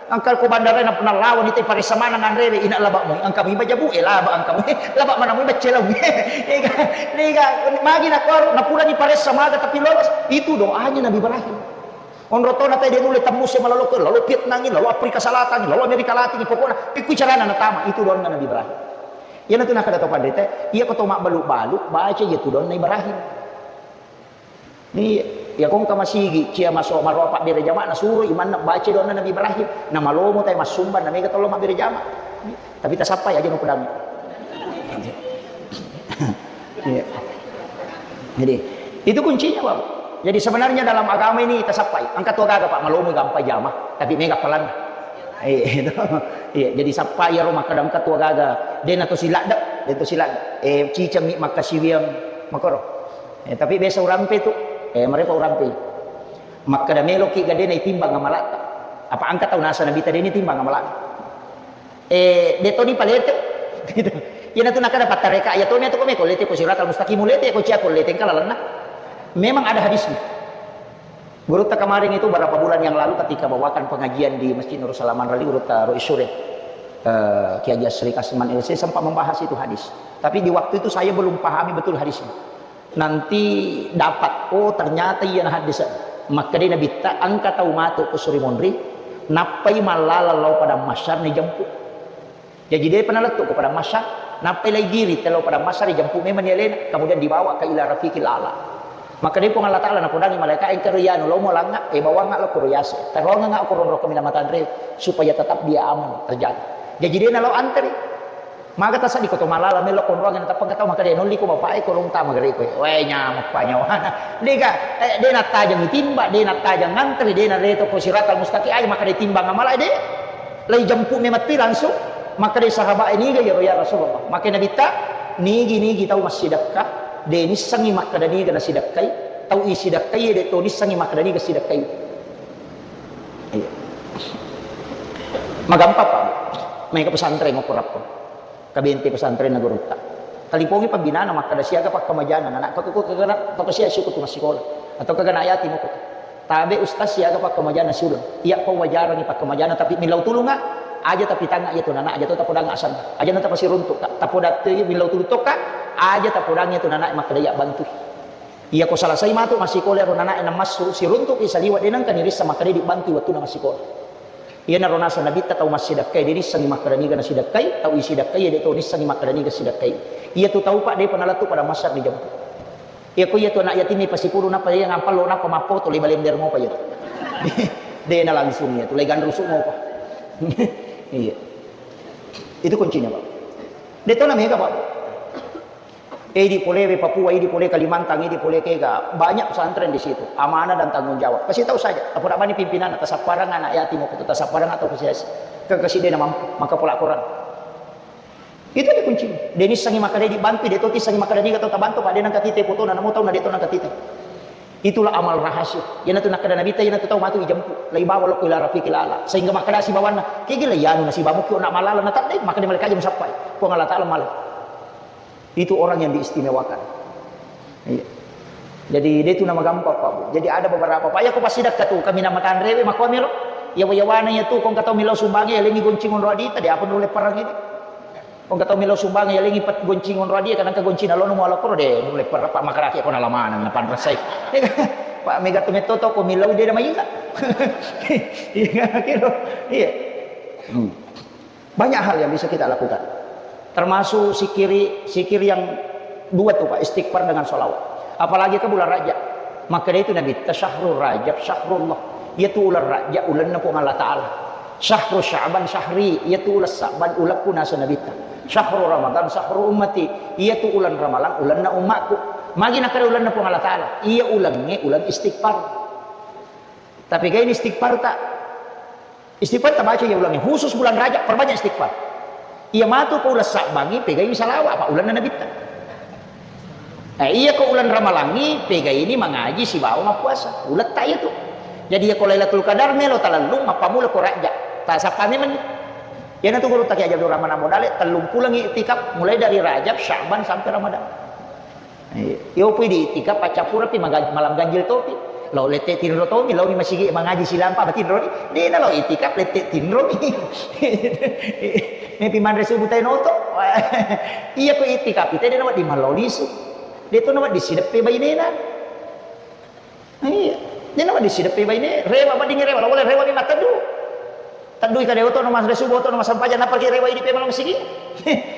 Engka ko bandara na, nallawani te paressa maneng anrewe ina laba moi. Engka mi bajabu e laba engka moi. Laba mana moi baccelau. Ega, ega, magi na kuaro, na pura ni paressa maga tapi lolos. Itu doanya Nabi Ibrahim. Onro tona te de nulle tembus e malolo ke, lolo Vietnam, lolo Afrika Selatan, lolo Amerika Latin, pokokna ikku carana natama, itu doanna Nabi Ibrahim. Iyanatu nakkeda to pandita, iya ko to mabbalu-balu, baca iya tu doanna Ibrahim. Iya. Iya, ko engka masigi, cia maso-, maroa pabbere jama, nasuro imanna baca doanna Nabi Ibrahim, namalomo tai massumbang, namega tollo mabbere jama. Tapi tasappai aja no pedang. Iya. Jadi, itu kuncinya, Pak. Jadi, sebenarnya dalam agama ini tasappai. Engka tu gaga, Pak, malomo gampa jama, tapi mega palang. Iya, itu. Iya, jadi sappai iyaro makkeda engka tu gaga. Dena to siladde, dena to siladde. Eh, ciceng mi makkasiwiang, makoro. Eh, tapi biasa urampe tu. Eh, marepa urampe. Makkeda meloki gadena itimbang amalatta. Apa engka tau nasa Nabi tadi ini timbang amalatta. Eh, de toni palete. Gitu. Iyana tu nakada pattareka, iya toni tu ko meko lete ko siratal mustaqim, lete ko cia ko lete engka lalenna. Memang ada hadisnya. Gurutta kemarin itu beberapa bulan yang lalu ketika bawakan pengajian di Masjid Nurul Salaman Rali, Gurutta Rois Sure, eh, Kiai Haji Asri Kasman L C sempat membahas itu hadis. Tapi di waktu itu saya belum pahami betul hadisnya. Nanti dapat, oh, ternyata iya hadis. Makkeda Nabitta, engka tau matu ko suri monri, nappai mallala lao padang mahsyar ni jemput. Jaji depa nalettu ko padang mahsyar, nappai lai giri telo padang mahsyar, dijemput memang ni alena, kemudian dibawa ke ila rafiqil a'la. Makkeda Puang Allah Taala napodangi malaika, engka ro iyanu lao mo langnga, eh, bawangnga lao koro yase. Taroangnga ko ronro kaminang matanre supaya tetap dia aman terjaga. Jaji de nalao antri. Maga tasaddi ko to malala melo konroangnge natappa engka tau makkeda, "Nolli ko bapak e, ko lung tama gare koe." Wae, nyamuk pa nyawana. Dega, eh, de nattajang timba, de nattajang ngantri, de nareto ko siratal mustaqim, aja makkeda timbang amala de. Lai jemput memang ti langsung. Makkeda sahabat e, "Niga iyaro ya Rasulullah?" Makkeda Nabitta, "Nigi-nigi tau massidekka, de nissengi makkeda niga nasidekkai, tau isidekkai de to nissengi makkeda niga sidekkai." Iya. Magampang, Pak. Mai ke pesantren, mau kurappo. Kabente pesantrenna gurutta. Talipongi pembinana, makkeda siaga pakkamajana, anak, kau, kau, kau, kau, kau, siap, siap, kau tu massikola. Atau kagak nak yatim, kau. Tabe ustaz, siaga pakkamajana siuleng. Iya, kau wajarani pakkamajana, tapi millau tulunga, aja tapi tanga iya tu nana, aja tu tapodang asam. Aja na tapasiruntuk, Kak. Tapodatte iya millau tulung tokka, aja tapodang iya tu nana, makkeda iya bantu. Iya ko selesai matu massikola ro nana, enam massu, siruntuk i saliwa, de nengka nirissa, makkeda dibantui wettunna massikola. Iyanaro naseng Nabitta tau massidekkai, de nissengi makkeda niga nasidekkai, tau isidekkai, de to nissengi makkeda niga sidekkai. Iya tu tau, Pak, depa nalettu pada massar dijemput. Iya ko iya tu anak yatim ipasipuru, nappa iya ngampallo, nappa mappoto, le balender mopa iya tu. De na langsung iya tu, le ganrusu mopa. Iya. Itu kuncinya, Pak. De to na mega, Pak. Idi pole we Papua, idi pole Kalimantan, idi pole kega, banyak pesantren di situ. Amanah dan tanggung jawab. Kasih tahu saja, tapoda bani pimpinan, tasapparang anak yatim, tasapparang atau kasiasi. Ke kasih dia mampu, maka pola Quran. Itu aja kuncinya. De nissengi makkeda dibantu, de to tissengi makkeda niga tau tabantu, Pak, de nangka tite foto, namo tau na de to nangka tite. Itulah amal rahasia. Iyanatu nakkeda Nabitta, iyanatu tau matu ijemput. Lai bawa lokko ila rafiqil a'la. Sehingga makkeda sibawanna, kegi lai anu nasibamu kio nak malala na tadde, makkeda malaikat aja musappai. Puang Allah Taala malai. Itu orang yang diistimewakan. Iya. Jadi, de tu nama gampang, Pak, Bu. Jadi, ada beberapa, Pak, iya ko passidekka tu, kaminang matanrewe, makkuamiro. Yawa-yawana iya tu, ko engka tau millau sumbangnge, yalengi goncing onro adita, de apa nulle perang ini. Ko engka tau millau sumbangnge, yalengi pet goncing onro adia, kadang ka goncing nalono muala koro, de nulle perang, Pak, makarake ko nalamanang, napanrasai. Pak, mega tu metto to, ko millau de na mainga. Iya, kiro. Iya. Hmm. Banyak hal yang bisa kita lakukan. Termasuk sikiri, sikir yang dua tuh, Pak, istighfar dengan sholawat. Apalagi ke bulan Rajab. Maka dari itu Nabi, "Syahrul Rajab, syahrullah." Iya tu ulan Rajab, ulanna Puang Allah Ta'ala. Syahru Sya'ban, syahri. Iya tu ulan Sya'ban, ulanku nasa Nabi ta. Syahru Ramadan, syahru ummati. Iya tu ulan Ramalang, ulanna ummakku. Magi nakada ulanna Puang Allah Ta'ala. Iya ulangnge, ulan istighfar. Tapi gaya ini istighfar tak? Istighfar tabaca iya ulangnge, khusus bulan Rajab, perbanyak istighfar. Iya matu ko ulang sabbangi, pegai salawat, apa ulanna Nabitta. Eh, iya ko ulang Ramalangi, pegai ini mangaji sibawa mappuasa. Uletta iya tu. Jadi iya ko Lailatul Qadar melo talellung, mappamula ko Rajab. Tak sapa memang. Iya natu guru taki aja Abdul Rahman Abu Dalek, tellung pulang iktikaf, mulai dari Rajab, Sya'ban sampai Ramadan. Iya. Iyo pui di itikaf, paccappureng pi maga-, malam ganjil topi. Lao lette tinro tomi, lao mi masigi mangaji silampa matinro ni. Dena lao itikaf lette tinro mi. Mepi manre subuh tai noto. Iya ko itikaf, ite dena wedding malao lisu. De to na wedding sideppe bainena. Iya. Dena wedding sideppe baine, rewa wedding rewa, lao le rewa mi mattedu. Teddui kada oto no mas resu boto no masampaja nappa ki rewa idi pe malam sigi.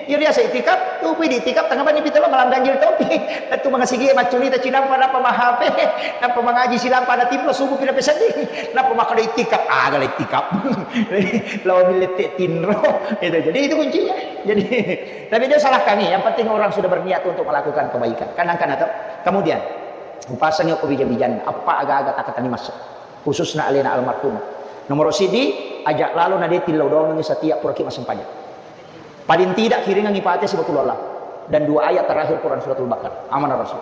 Iya biasa itikaf, tu pi di itikaf tengah bani pitelo malam ganjil topi. Tentu mangasigi maccuni ta cinampa nappa mahape, nappa mangaji silampa na timro subuh pina peseddi. Nappa makkada itikaf, aga la itikaf. Lawan millette tinro. Itu. Jadi itu kuncinya. Jadi tapi dia salahkan, yang penting orang sudah berniat untuk melakukan kebaikan. Kan angkana to. Kemudian upasangi ko bija-bijanna, apa aga-aga takatani masuk. Khususna alena almarhumah. Nomoro sidi, aja lalo na de tillau doangengi setiap puraki massempajang. Paling tidak kiringangi Fatihah siba qul huwallah dan dua ayat terakhir Quran suratul Baqarah. Amanah Rasul.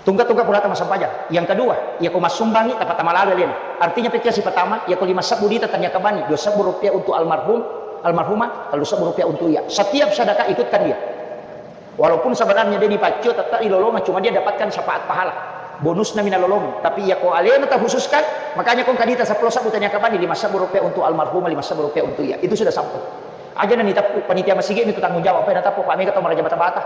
Tungka-tungka purata massempajang. Yang kedua, iya ko massumbangi, tapatama lalu alena. Artinya pekkia sipatama, iya ko lima sebbu dita tania kabani, dua sebbu rupiah untuk almarhum, almarhumah, kalau sebbu rupiah untuk iya. Setiap sedekah ikutkan dia. Walaupun sebenarnya dia dipaccio tetap dilolongan, cuma dia dapatkan syafaat pahala. Bonusna mina lolong. Tapi iya ko alena terkhususkan, makanya ko kadita seppulo sebbu tania kabani, lima sebbu rupiah untuk almarhumah, lima sebbu rupiah untuk iya. Itu sudah sampai. Aja na niteppu panitia masigi itu tanggung jawab. Apa yang teppu Pak Mega atau maraja bata-bata?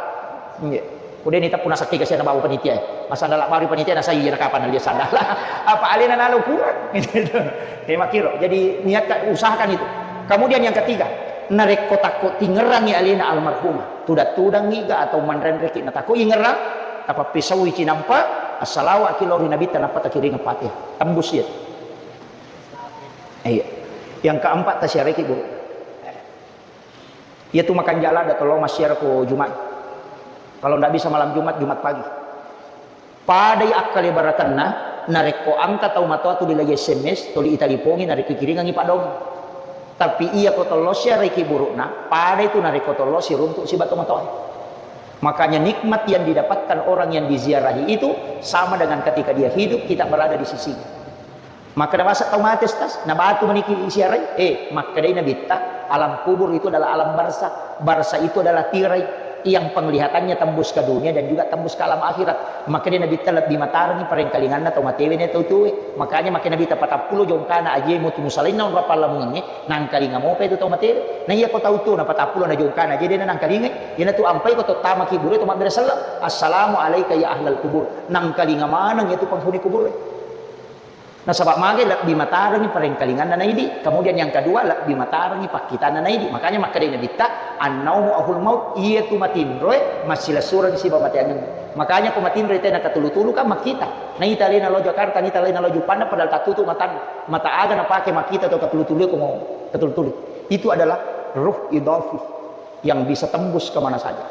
Iya. Udah niteppu nasakki kasihan bawa panitia. Masa ndala baru panitia na saya na kapan dia sandala. Apa alena nalo kurang? Gitu. Tema kiro. Jadi niatkan, usahakan itu. Kemudian yang ketiga, narekko takko tingerangi alena almarhumah, tudang-tudangngi ga atau manrenreki na takko ingerang, tapappisaui cinampa, assalawa ki lao ri nabitta nappa takiring Fatihah. Tembus iya. Iya. Yang keempat, tasiareki guru. Iya tu makan jala ada tolong masiar ko Jumat. Kalau ndak bisa malam Jumat, Jumat pagi. Padai akkale barakenna, narekko engka tau matoa tuli lai S M S, tuli italipongi, narekko ikiringangi padong. Tapi iya ko tollo siaraiki burukna, padai tu narekko tollo siruntuk siba to matoa. Makanya nikmat yang didapatkan orang yang diziarahi itu sama dengan ketika dia hidup, kita berada di sisinya. Makkeda basa tau mate, Ustaz, na batu maniki siarai? Eh, makkedai Nabitta, alam kubur itu adalah alam barzah. Barzah itu adalah tirai yang penglihatannya tembus ke dunia dan juga tembus ke alam akhirat. Makkedai Nabitta, lebbi matarengi parengkalinganna tau matewe na tau tuwe. Makanya makkeda Nabitta, patappulo jongkana aje mutu musalainna onrong pallamungengnge, nangkalinga mopa itu tau matewe. Na iya ko tau tuo na patappulo na jongkana aje dena nangkalingai, iyanatu ampai ko tottamaki kubur itu mabbere selleng, "Assalamu alaika ya ahlal kubur." Nangkalinga maneng itu penghuni kubur. Nasaba magai lebbi matarengi parengkalinganna naidi. Kemudian yang kedua, lebbi matarengi pakkitanna naidi. Makanya makkedai Nabitta, "Annaumu ahul maut," iyatu matinroe massilessureng siba mateangeng. Makanya ko matinroi tena katulu-tulu kan makkita. Naita alena lao Jakarta, naita alena lao Juppandang padahal tattutu matanna. Mata aga napake makkita to katulu-tulu ko mau katulu-tulu. Itu adalah ruh idafi yang bisa tembus ke mana saja.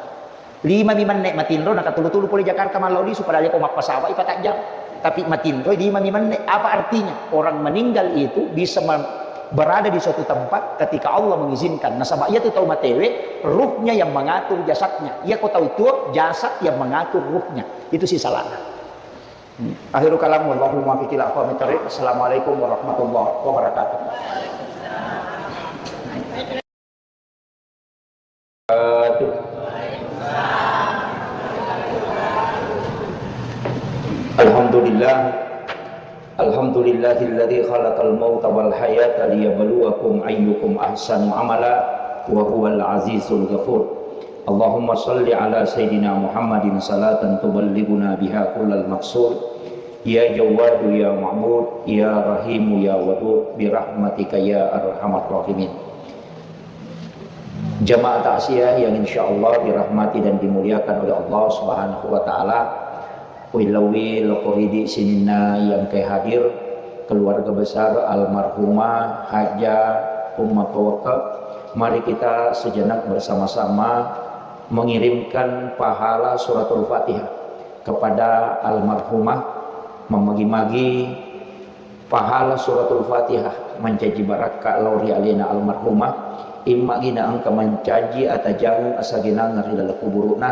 Lima mi menne matinro, nakatulu-tulu pole Jakarta mallau lisu, padahal ko mappasawai patajjang. Tapi matinro lima mi menne. Apa artinya? Orang meninggal itu bisa me-, berada di suatu tempat ketika Allah mengizinkan. Nasaba iyatu tau matewe, ruhnya yang mengatur jasadnya. Iya ko tau tuo, jasad yang mengatur ruhnya. Itu si salahna. Hmm. Akhirul kalam, wallahul muwaffiq ila aqwamit thariq. Assalamualaikum warahmatullahi wabarakatuh. Alhamdulillah. Alhamdulillahilladzi khalaqal mauta wal hayata liyabluwakum ayyukum ahsanu amala wa huwal azizul ghafur. Allahumma shalli ala sayyidina Muhammadin salatan tuballighuna biha kullal maqsud. Ya Jawwadu ya Ma'bud, ya Rahimu ya Wadud, bi rahmatika ya arhamar rahimin. Jamaah takziah yang insyaallah dirahmati dan dimuliakan oleh Allah Subhanahu wa taala. Uwillauwi lokko ridi sininna yang engkae hadir, keluarga besar almarhumah Haja Umma Pawekka. Mari kita sejenak bersama-sama mengirimkan pahala suratul Fatihah kepada almarhumah, memagi-magi pahala suratul Fatihah mancaji barakka lao ri alena almarhumah, imma gina engka mancaji atajangeng asagenangeng ri laleng kuburu'na,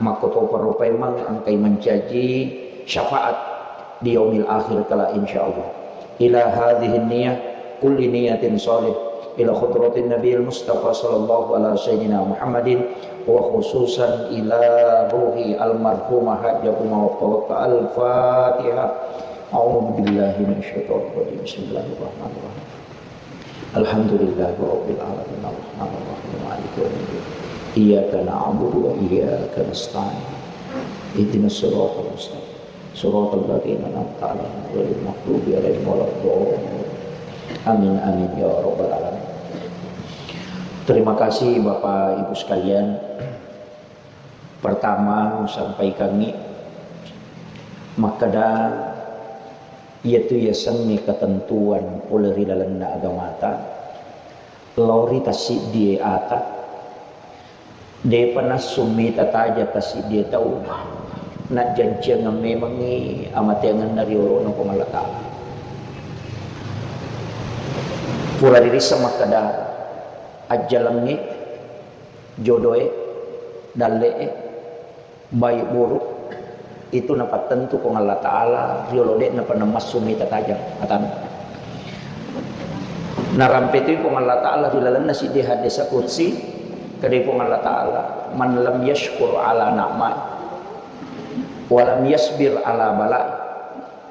makkotopa ro paimeng engkai mancaji syafaat di yaumil akhir kelak insyaallah. Ila hadhihi niyah kulli niyatin shalih ila khudratin nabiyil mustafa sallallahu ala sayyidina Muhammadin wa khususan ila ruhi almarhumah Haja Umma Pawekka. Al-Fatihah. A'udzu billahi minasyaitonir rajim. Bismillahirrahmanirrahim. Alhamdulillahi rabbil alamin. Arrahmanir rahim. Maliki yaumiddin. Iyyaka na'budu wa iyyaka nasta'in. Ihdinas siratal mustaqim. Siratal ladzina an'amta 'alaihim ghairil maghdubi 'alaihim waladdallin. Amin, amin, ya rabbal alamin. Terima kasih, Bapak Ibu sekalian. Pertama, sampaikangi makkeda, iyatu yasengnge ketentuan pole ri lalenna agamata, lao ri tassiddie ata, depa nassung mita taja tassiddie tau, najjanciangeng memengngi amateangenna ri olona Puang Allah Ta'ala. Pura ririsseng makkeda, ajjalengnge, jodoe, dalle'e, baik buruk, itu napattentu Puang Allah Ta'ala riolo de'na pernah massu mita tajang atanna. Narampe tu Puang Allah Ta'ala ri lalenna siddi hadis qudsi, kedai Puang Allah Ta'ala, "Man lam yashkur ala na'mai, wa lam yasbir ala balai,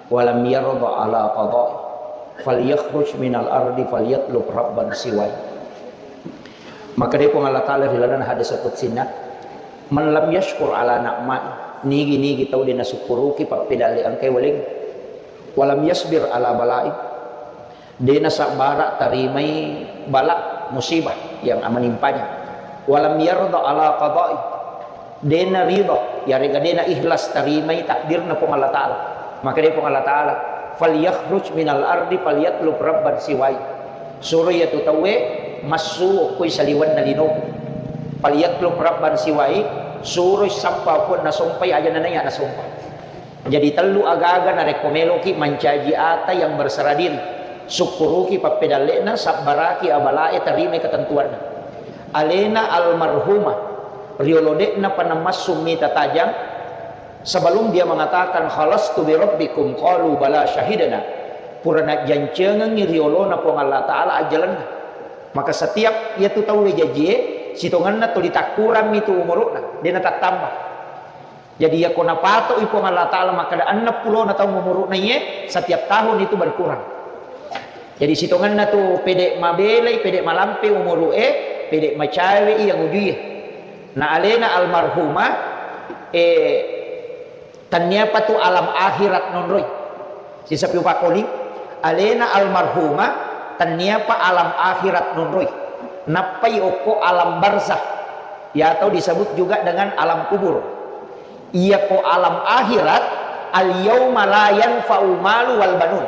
wa lam yarda ala qadai, falyakhruj minal ardi falyatlub rabban siwai." Makkeda Puang Allah Ta'ala ri lalenna hadis qudsinna, "Man lam yashkur ala na'mai," nigi-nigi tau de nasukkuruki pappedalle engkai waleng, "wa lam yasbir ala balai," de nasabbara tarimai bala, musibah yang menimpanya, "wa lam yarda ala qadai," de narida, yarega de naikhlas tarimai takdirna Puang Allah Ta'ala. Makkeda Puang Allah Ta'ala, "Falyakhruj minal ardi falyatlub rabban siwai." Suro iyatu tauwe massu okkoi saliwenna linoku. "Falyatlub rabban siwai," suroi sappa okko nasompai aja nanaiya nasompa. Jadi tellu agaga narekko meloki mancaji ata yang berserah diri, sukkuruki pappedalle'na, sabbaraki abalae, tarimai ketentuanna. Alena almarhumah riolo de'na pernah massu mita tajang, sebelum dia mengatakan, "Khalastu bi rabbikum," qalu, "Bala, syahidna." Pura najjancengengngi riolona Puang Allah Ta'ala ajjalenna. Maka setiap iyatu tauwe jajie, sitongenna tuli takkurammi tu umuru'na, de natattamba. Jadi, iyako napato'i Puang Allah Ta'ala makkeda enneng pulona taung umuru'na iye, setiap tahun itu berkurang. Jadi, sitongenna tu pede mabelai, pede malampe umuru'e, pede macawe iya ngujuie. Na alena almarhumah, eh, tanniapa tu alam akhirat nonroi. Sisapi upakoli, alena almarhumah, tanniapa alam akhirat nonroi. Nappai okko alam barzah, ya, atau disebut juga dengan alam kubur. Iyako alam akhirat, al yauma la yanfa'u malu wal banun.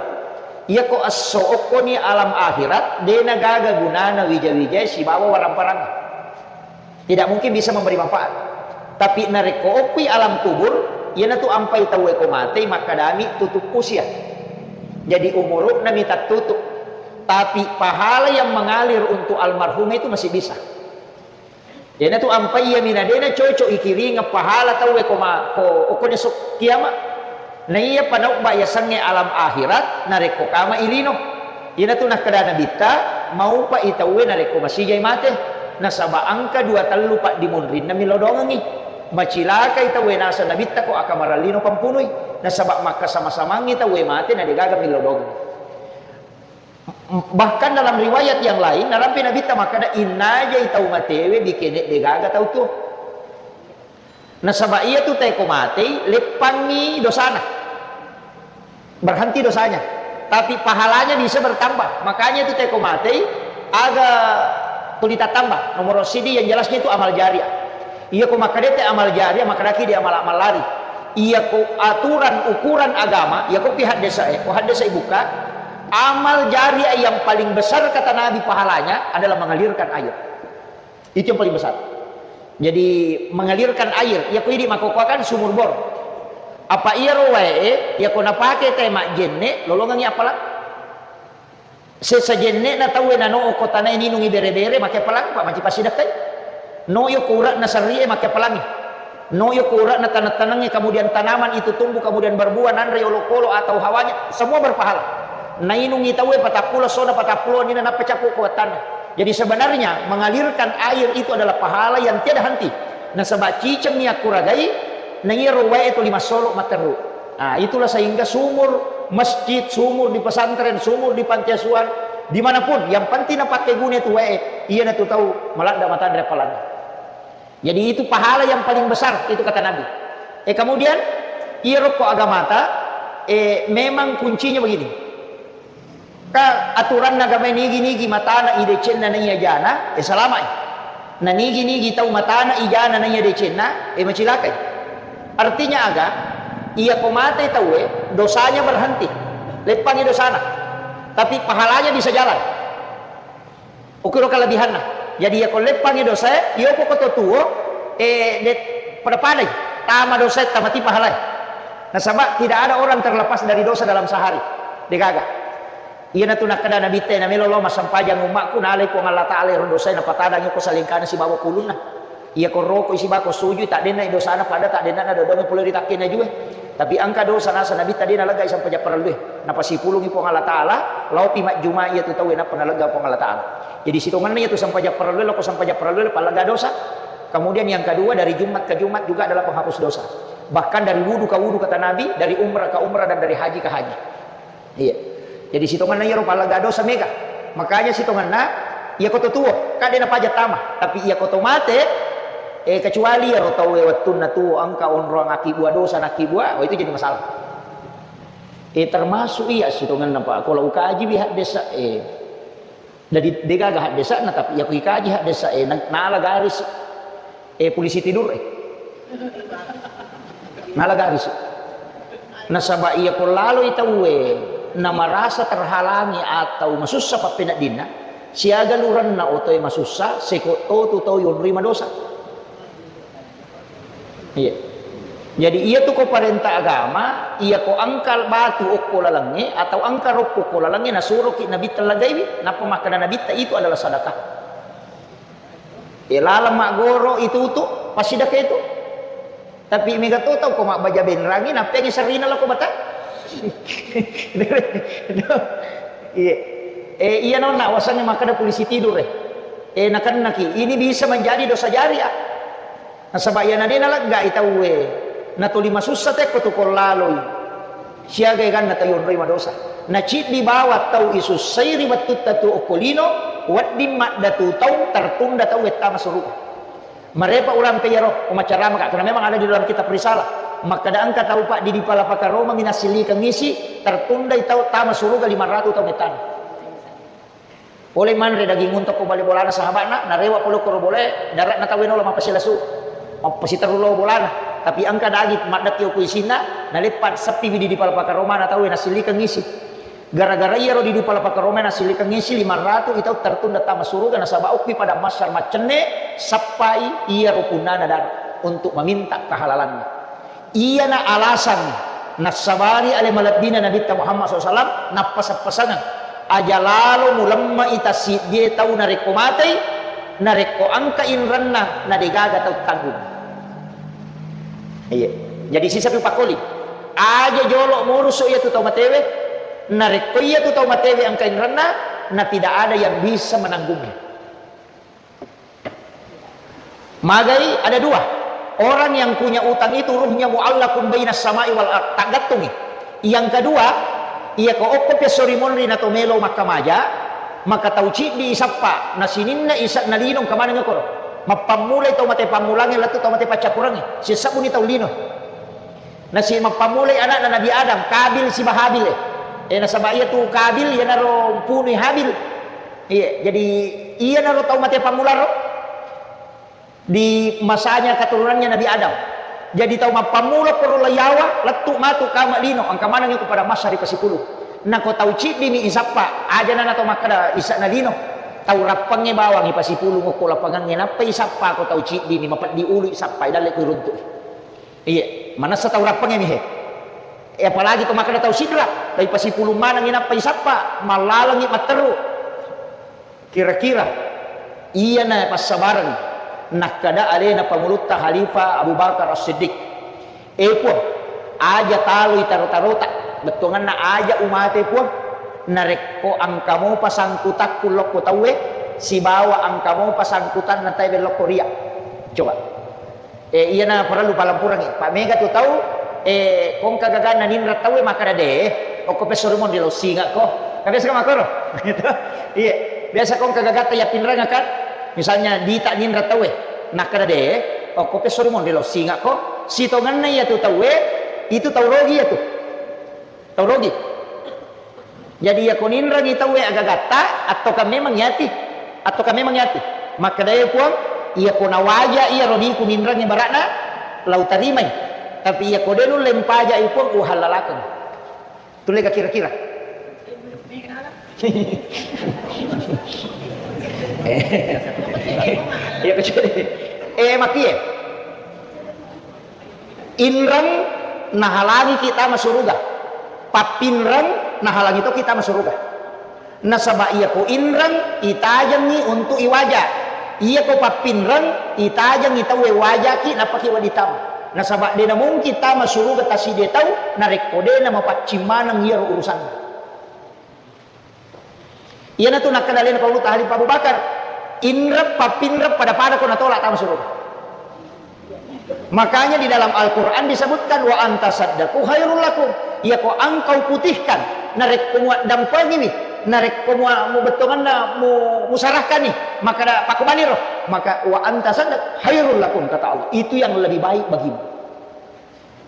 Iyako esso okkoni alam akhirat, de nagaga gunana wija-wijae sibawa warang-parang. Tidak mungkin bisa memberi manfaat. Tapi narekko okkui alam kubur, iyanatu ampai tauwe ko matei, makkedami tutup usia. Jadi umuru'na mi tattutup. Tapi pahala yang mengalir untuk almarhum itu masih bisa. Iyanatu ampai iya mina dena cocok ikiringeng pahala tauwe ko ma-, ko okkone so-, kiamat. Na iya panaubba yasengnge alam akhirat, narekko kama ilino. Iyanatu nakkeda Nabitta, maupa i tauwe narekko masijai mate. Nasaba engka dua tellu paddimunrinna millau dongengngi. Macilakai tauwe naseng Nabitta ko akamarallino pampunui. Nasaba makkasama-samangngi tauwe mate na degaga millau dongengngi. Bahkan dalam riwayat yang lain, narampe Nabitta makkeda, "Innajai tau matewe bikene degaga tau tuo." Nasaba iyatu teko matei, leppangi dosana. Berhenti dosanya. Tapi pahalanya bisa bertambah. Makanya itu teko matei, aga tuli tattamba. Nomor sidi yang jelasnya itu amal jariah. Iya ko makkedete amal jariah, makkedaki di amal-amal lari. Iya ko aturan ukuran agama, iya ko pi haddesae, ko haddesa ibuka, amal jariah yang paling besar kata Nabi pahalanya adalah mengalirkan air. Itu yang paling besar. Jadi mengalirkan air, iya ko idi makkokkoe kan sumur bor. Apa iyaro wae, iya ko napake te majjenne, lolongengi appalang. Sesa jenne'na tauwe nano okko tanae ninungi bere-bere, make palang, pa maci passidekkai. No yokko ura'na sarrie, make palangi. No yokko ura'na taneng-tanengnge, kemudian tanaman itu tumbuh, kemudian berbuah, nanre olokolo atau hawanya, semua berpahala. Nainungi tauwe patappulo, sona patappulo, nina nappa cappu ko wattanna. Jadi sebenarnya mengalirkan air itu adalah pahala yang tiada henti. Nasaba ciceng ni akkuragai, na iyaro wae tuli massolo matteru. Ah, itulah sehingga sumur masjid, sumur di pesantren, sumur di panti asuhan, dimanapun, yang penting napakkeguna itu wae, iyanatu tau maladda matanre appalanna. Jadi itu pahala yang paling besar, itu kata Nabi. Eh, kemudian, iyaro ko agamata, eh, memang kuncinya begini. Ka aturanna agama nigi-nigi matana i decenna naiya jana, eh, salamai. Na nigi-nigi tau matana i jana naiya decenna, eh, macilakai. Artinya aga? Iya ko mate tauwe, dosanya berhenti. Leppangi dosana. Tapi pahalanya bisa jalan. Ukiro kelebihanna. Jadi, iya ko leppangi dosae, iyo ko koto tuo, eh, de-, pada-padai. Tama dosae, tamati pahalai. Nasaba tidak ada orang terlepas dari dosa dalam sehari. Degaga. Iyanatu nakkeda Nabitta, "Namelo lao massempajang ummakku, nalai Puang Allah Ta'ala ero dosae, napatadangi ko salengkana sibawa kulunna. Iya ko roko sibawa ko sujui, taddenna dosana pada taddenna dodongi pole ri takkena jue." Tapi engka dosa nasa Nabitta de naleggai sempajang parellue. Napasipulungi Puang Allah Ta'ala, laopi majjuma iyatu tauwe nappa nalegga Puang Allah Ta'ala. Jadi sitongenna iyatu sempajang parellue, lako sempajang parellue, pallegga dosa. Kemudian yang kedua, dari Jumat ke Jumat juga adalah penghapus dosa. Bahkan dari wudu ke wudu, kata Nabi, dari umrah ke umrah, dan dari haji ke haji. Iya. Jadi sitongenna iyaro pallegga dosa mega. Makanya sitongenna iya ko to tuo, kan de napaja tama. Tapi iya ko to mate, eh, kecuali iyaro tauwe wettunna tuo engka onroang akibua dosa nakibua, oh, itu jadi masalah. Eh, termasuk iya sitongenna, Pak. Kalau ukaji bi haddesa, eh, jadi degaga haddesana, tapi iya ko ikaji haddesa, eh, na-, nala garis. Eh, polisi tidur, eh. Nala garis. Nasaba iya ko laloi tauwe, na marasa terhalangi atau masussa pappeneddinna, siaga lurenna otoe masussa, seko totu tau yonroi madosa. Iya. Jadi iya tu ko parenta agama, iya ko engka batu okko lalengnge atau engka roppo okko lalengnge, nasuroki Nabitta lagaiwi, nappa makkeda Nabitta itu adalah sedekah. Eh, laleng maggoro itu tu, passidaka itu. Tapi mega to tau ko mabbaja benrangi, nappengi serrina lako bata. Iya. Eh, iya nonna, wasannya makkeda polisi tidur, eh. Eh, nakennaki. Ini bisa menjadi dosa jariah. Nasaba iyana de naleggai tauwe, natoli masussa tekko tu ko laloi. Siaga eganna tau yonroi madosa. Naciddi bawang tau isussai ri wettutta tu okko lino, wedding maddatu taung tertunda tau wettama suruga. Marepa urampe iyaro, umacaramaka, karena memang ada di dalam kitab risalah. Makkeda engka tau, Pak, di, di Palapaka Roma minassillikeng isi, tertundai tau tama suruga lima ratu tau mettana. Pole manre daging unta ko bale bolana sahaba'na, narewa pole koro bolae, dare'na tauwe naola mappasilasu, mappasiterru lao bolana. Tapi engka daging maddekki okko isinna, naleppa seppi widi di Palapaka Romana tauwe nasillikeng isi. Gara-gara iyaro di, di Palapaka Roma nasillikeng isi, lima ratu i tau tertunda tama suruga, nasaba okki pada massar maccenne, sappai iyaro punnana dare untuk meminta kehalalannya. Iyana alasan nassabari ale malebbina Nabitta Muhammad sallallahu alaihi wasallam, nappasang-pasangeng. Aja lalo mulemmai tassiddie tau narekko matei, narekko engka inrenna, na degaga tau tanggung. Iya. Jadi sisapi pakoli. Aja jolo murusu iyatu tau matewe, narekko iyatu tau matewe engka inrenna, na tidak ada yang bisa menanggungnya. Magai ada dua. Orang yang punya utang itu ruhnya muallakun bainas sama'i wal ard. Taggattungi. Yang kedua, iya ko okko pesso ri monri na to melo makkamaja, maka tau ciddi isappa, na sininna isa na lino engka maneng okoro. Mappammulai tau mate pammulangnge lettu tau mate paccappurangnge. Sissabbuni tau lino. Nasi mappammulai anakna Nabi Adam, Kabil siba Habil, eh. Eh, nasaba iyatu Kabil iyanaro mpunui Habil. Iya, jadi iyanaro tau mate pammularo di masanya keturunannya Nabi Adam. Jadi tau mappammula koro layawa, lettu matu kama lino, engka maneng ko pada massa ri pasipulung. Nako tau ciddimi isappa, ajana na tau makkeda isana lino. Tau rappangnge bawang ipasipulung okko lapangangnge, nappa isappa ko tau ciddimi, mapeddi ulu isappai, dalle ko iruntu'i. Iya, manessa tau rappangnge mi he. Eh, apalagi to makkeda tau sidra, tapi pasipulung manengngi nappa isappa, mallalengngi matteru. Kira-kira iyana passabareng nakkeda alena pangulutta Khalifah Abu Bakar As-Siddiq. Eh, Puang, aja taloi taro-tarota, bettuanganna aja umate, Puang. Narekko engka mopa sangkutakku lokko tauwe, sibawa engka mopa sangkutanna tauwe lokko ria. Coba. Eh, iyana parellu palempurengngi. Pa mega tu tau, eh, kongka gaganna ninreng tauwe makkeda de, okko pesso ri monri lao singakko. Kan biasa kan makkoro? Gitu. Iya. Biasa kongka gagatta yappinrengakkan. Misalnya dita ninreng tauwe, nakkeda de, okko pesso ri monri lao singakko. Sitongenna iyatu tauwe, itu tau rogi iyatu. Tau rogi. Jadi, iyako ninrengngi tauwe agagatta, attoka memang yati, attoka memang yati. Makkedae Puang, iyako nawaja iyaro diku ninrengnge bara'na, lautarimai. Tapi iyako de nulle mpajai Puang, uhallalakeng. Tullega kira-kira? Iya, kecuali. Eh, makie. Inreng nahalangiki tama suruga. Pappinreng nahalangi toki tama suruga. Nasaba iyako inreng itajengngi untuk iwaja. Iyako pappinreng itajengngi tauwe wajaki nappaki wedding tama. Nasaba de namungkin tama suruga tasidie tau narekko de namapaccimaneng iyaro urusanna. Iyanatu nakkeda alena Paulutta Khalifah Abu Bakar, inreng pappinreng pada-pada ko natolak tama suruga. Makanya di dalam Al-Quran disebutkan, "Wa anta saddaku khairul lakum." Iyako engkau putihkan, narekko muaddampengiwi, narekko mua-, mubettonganna mu-, musarahkani, maka da-, pakkubaniro, maka "wa anta saddak khairul lakum," kata Allah, itu yang lebih baik bagimu.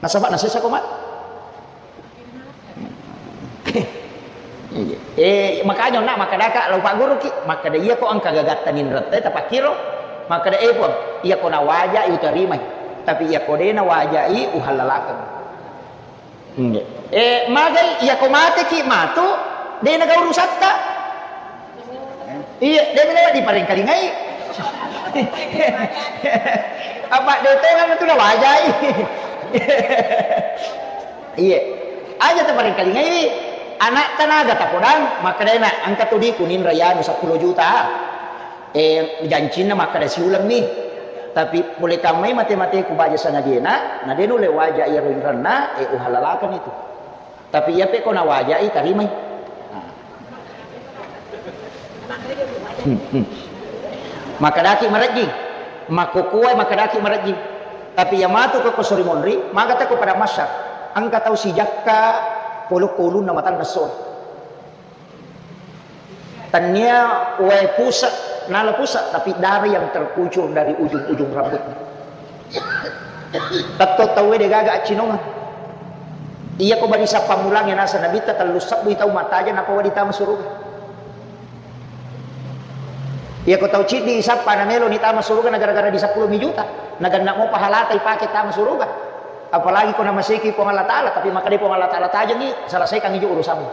Nasaba nasessa ko matu. Iya. Eh, makanya onna makkadaka lao pagguruki, makkada iyako engka gagatta ninretta tapakkiro, makkada, "Eh, Puang, iyako nawajai utarimai, tapi iyako de nawajai uhallalakeng." Iya. Eh, magai iyako mateki matu, de naga urusatta. Iya, de mena diparengkalingai. Apa de tongeng tu nawajai. Iya. Aja taparengkalingai. Anak tanaga tapodang, makkedana engka tu diku ninra anu seppulo juta. Eh, jancinna makkeda siulemmi. Tapi pole kammai mate-mateku baja sangadina, na de nulle waja iyaro inrenna, eh, uhallalakeng itu. Tapi iya pe ko nawajai, tarimai. Hmm, hmm. Makkedaki marejjing, makkokkoe makkedaki marejjing. Tapi iya matu ko, ko sori monri, maga tako pada masyar. Engka tau sijakka polokko ulunna matanna esso. Tania wae pusat, nala pusat, tapi darah yang terkucur dari ujung-ujung rambutnya. Tetto tauwe de gaga accinongeng. Iya ko bari sappa mulangnge naseng Nabitta tellu sebbu tau mattaja nappa wedding tama suruga. Iya ko tau ciddi sappa namelo ni tama suruga na gara-gara di seppulo mi juta. Naganna mo pahalata ipake tama suruga. Apalagi ko namaseki Puang Allah Ta'ala, tapi makkeda Puang Allah Ta'ala tajengi, selesaikan ijo urusanmu.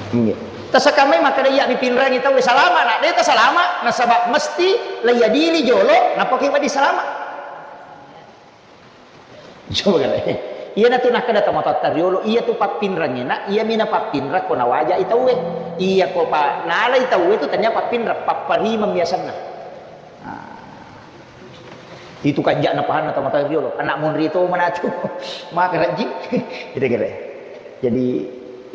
Iya. Tasakamai makkeda iya mipinrangi tauwe salama, na de tasalama, nasaba mesti laiadili jolo, nappa ki wedding salama. Coba kale. Iya natu nakkeda tomatoatta riolo, iya tu pappinrangi na, iya mina pappinra ko nawajai tauwe. Iya ko pa nalai tauwe tu tania pappinra, papparimeng biasanna. Nah, itu kanja'na pahanna tomatoa riolo. Anak monri to manatu. Maka rajin. Kira-kira. Jadi,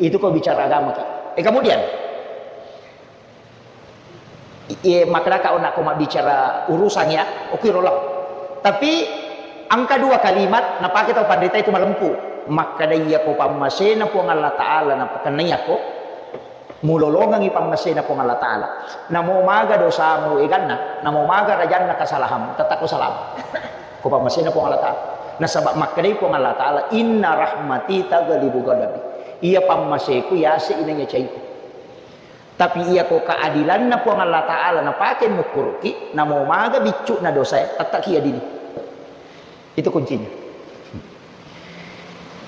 itu kau bicara agama ki. Eh, kemudian, iya, makkedaka onako mabbicara urusan ya, oke rola. Tapi, angka dua kalimat, napake tau panrita itu malempu. Makkeda iya ko pammasena Puang Allah Ta'ala, napakennai ako. Mulolongengngi pammasena Puang Allah Ta'ala. Namo maga dosamu eganna, namo maga rajanna kesalahanmu, tetap ko salama. Ko pammasena Puang Allah Ta'ala. Nasaba makkedai Puang Allah Ta'ala, "Inna rahmati taghlibu ghadabi." Iya pammaseku yase inangnge caiku. Tapi iya ko keadilanna Puang Allah Ta'ala napake mukkuruki, namo maga biccu'na dosae, tetap ki adili. Itu kuncinya.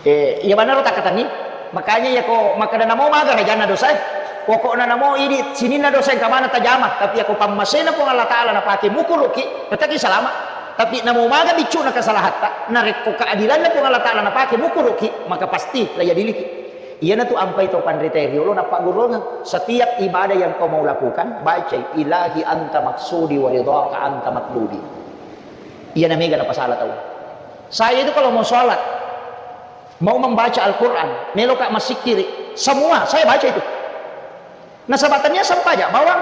Eh, iya bannaro takkatenni. Makanya iya ko makkeda namo maga rajanna dosae. Pokokna namo idi sininna dosa engka maneng tajama. Tapi iya ko pammasena Puang Allah Ta'ala napake mukuruki, tetaki salama. Tapi namo maga biccu'na kesalahatta, narekko keadilanna Puang Allah Ta'ala napake mukuruki, maka pasti laiadiliki. Iyanatu ampai to panrita riolo nappagguruangeng. Setiap ibadah yang kau mau lakukan, bacai, "Ilahi anta maksudi wa ridhaka anta matlubi." Iyana mega napasala tau. Saya itu kalau mau sholat, mau membaca Al-Quran, meloka massikkiri, semua saya baca itu. Nasaba tania sempaja bawang.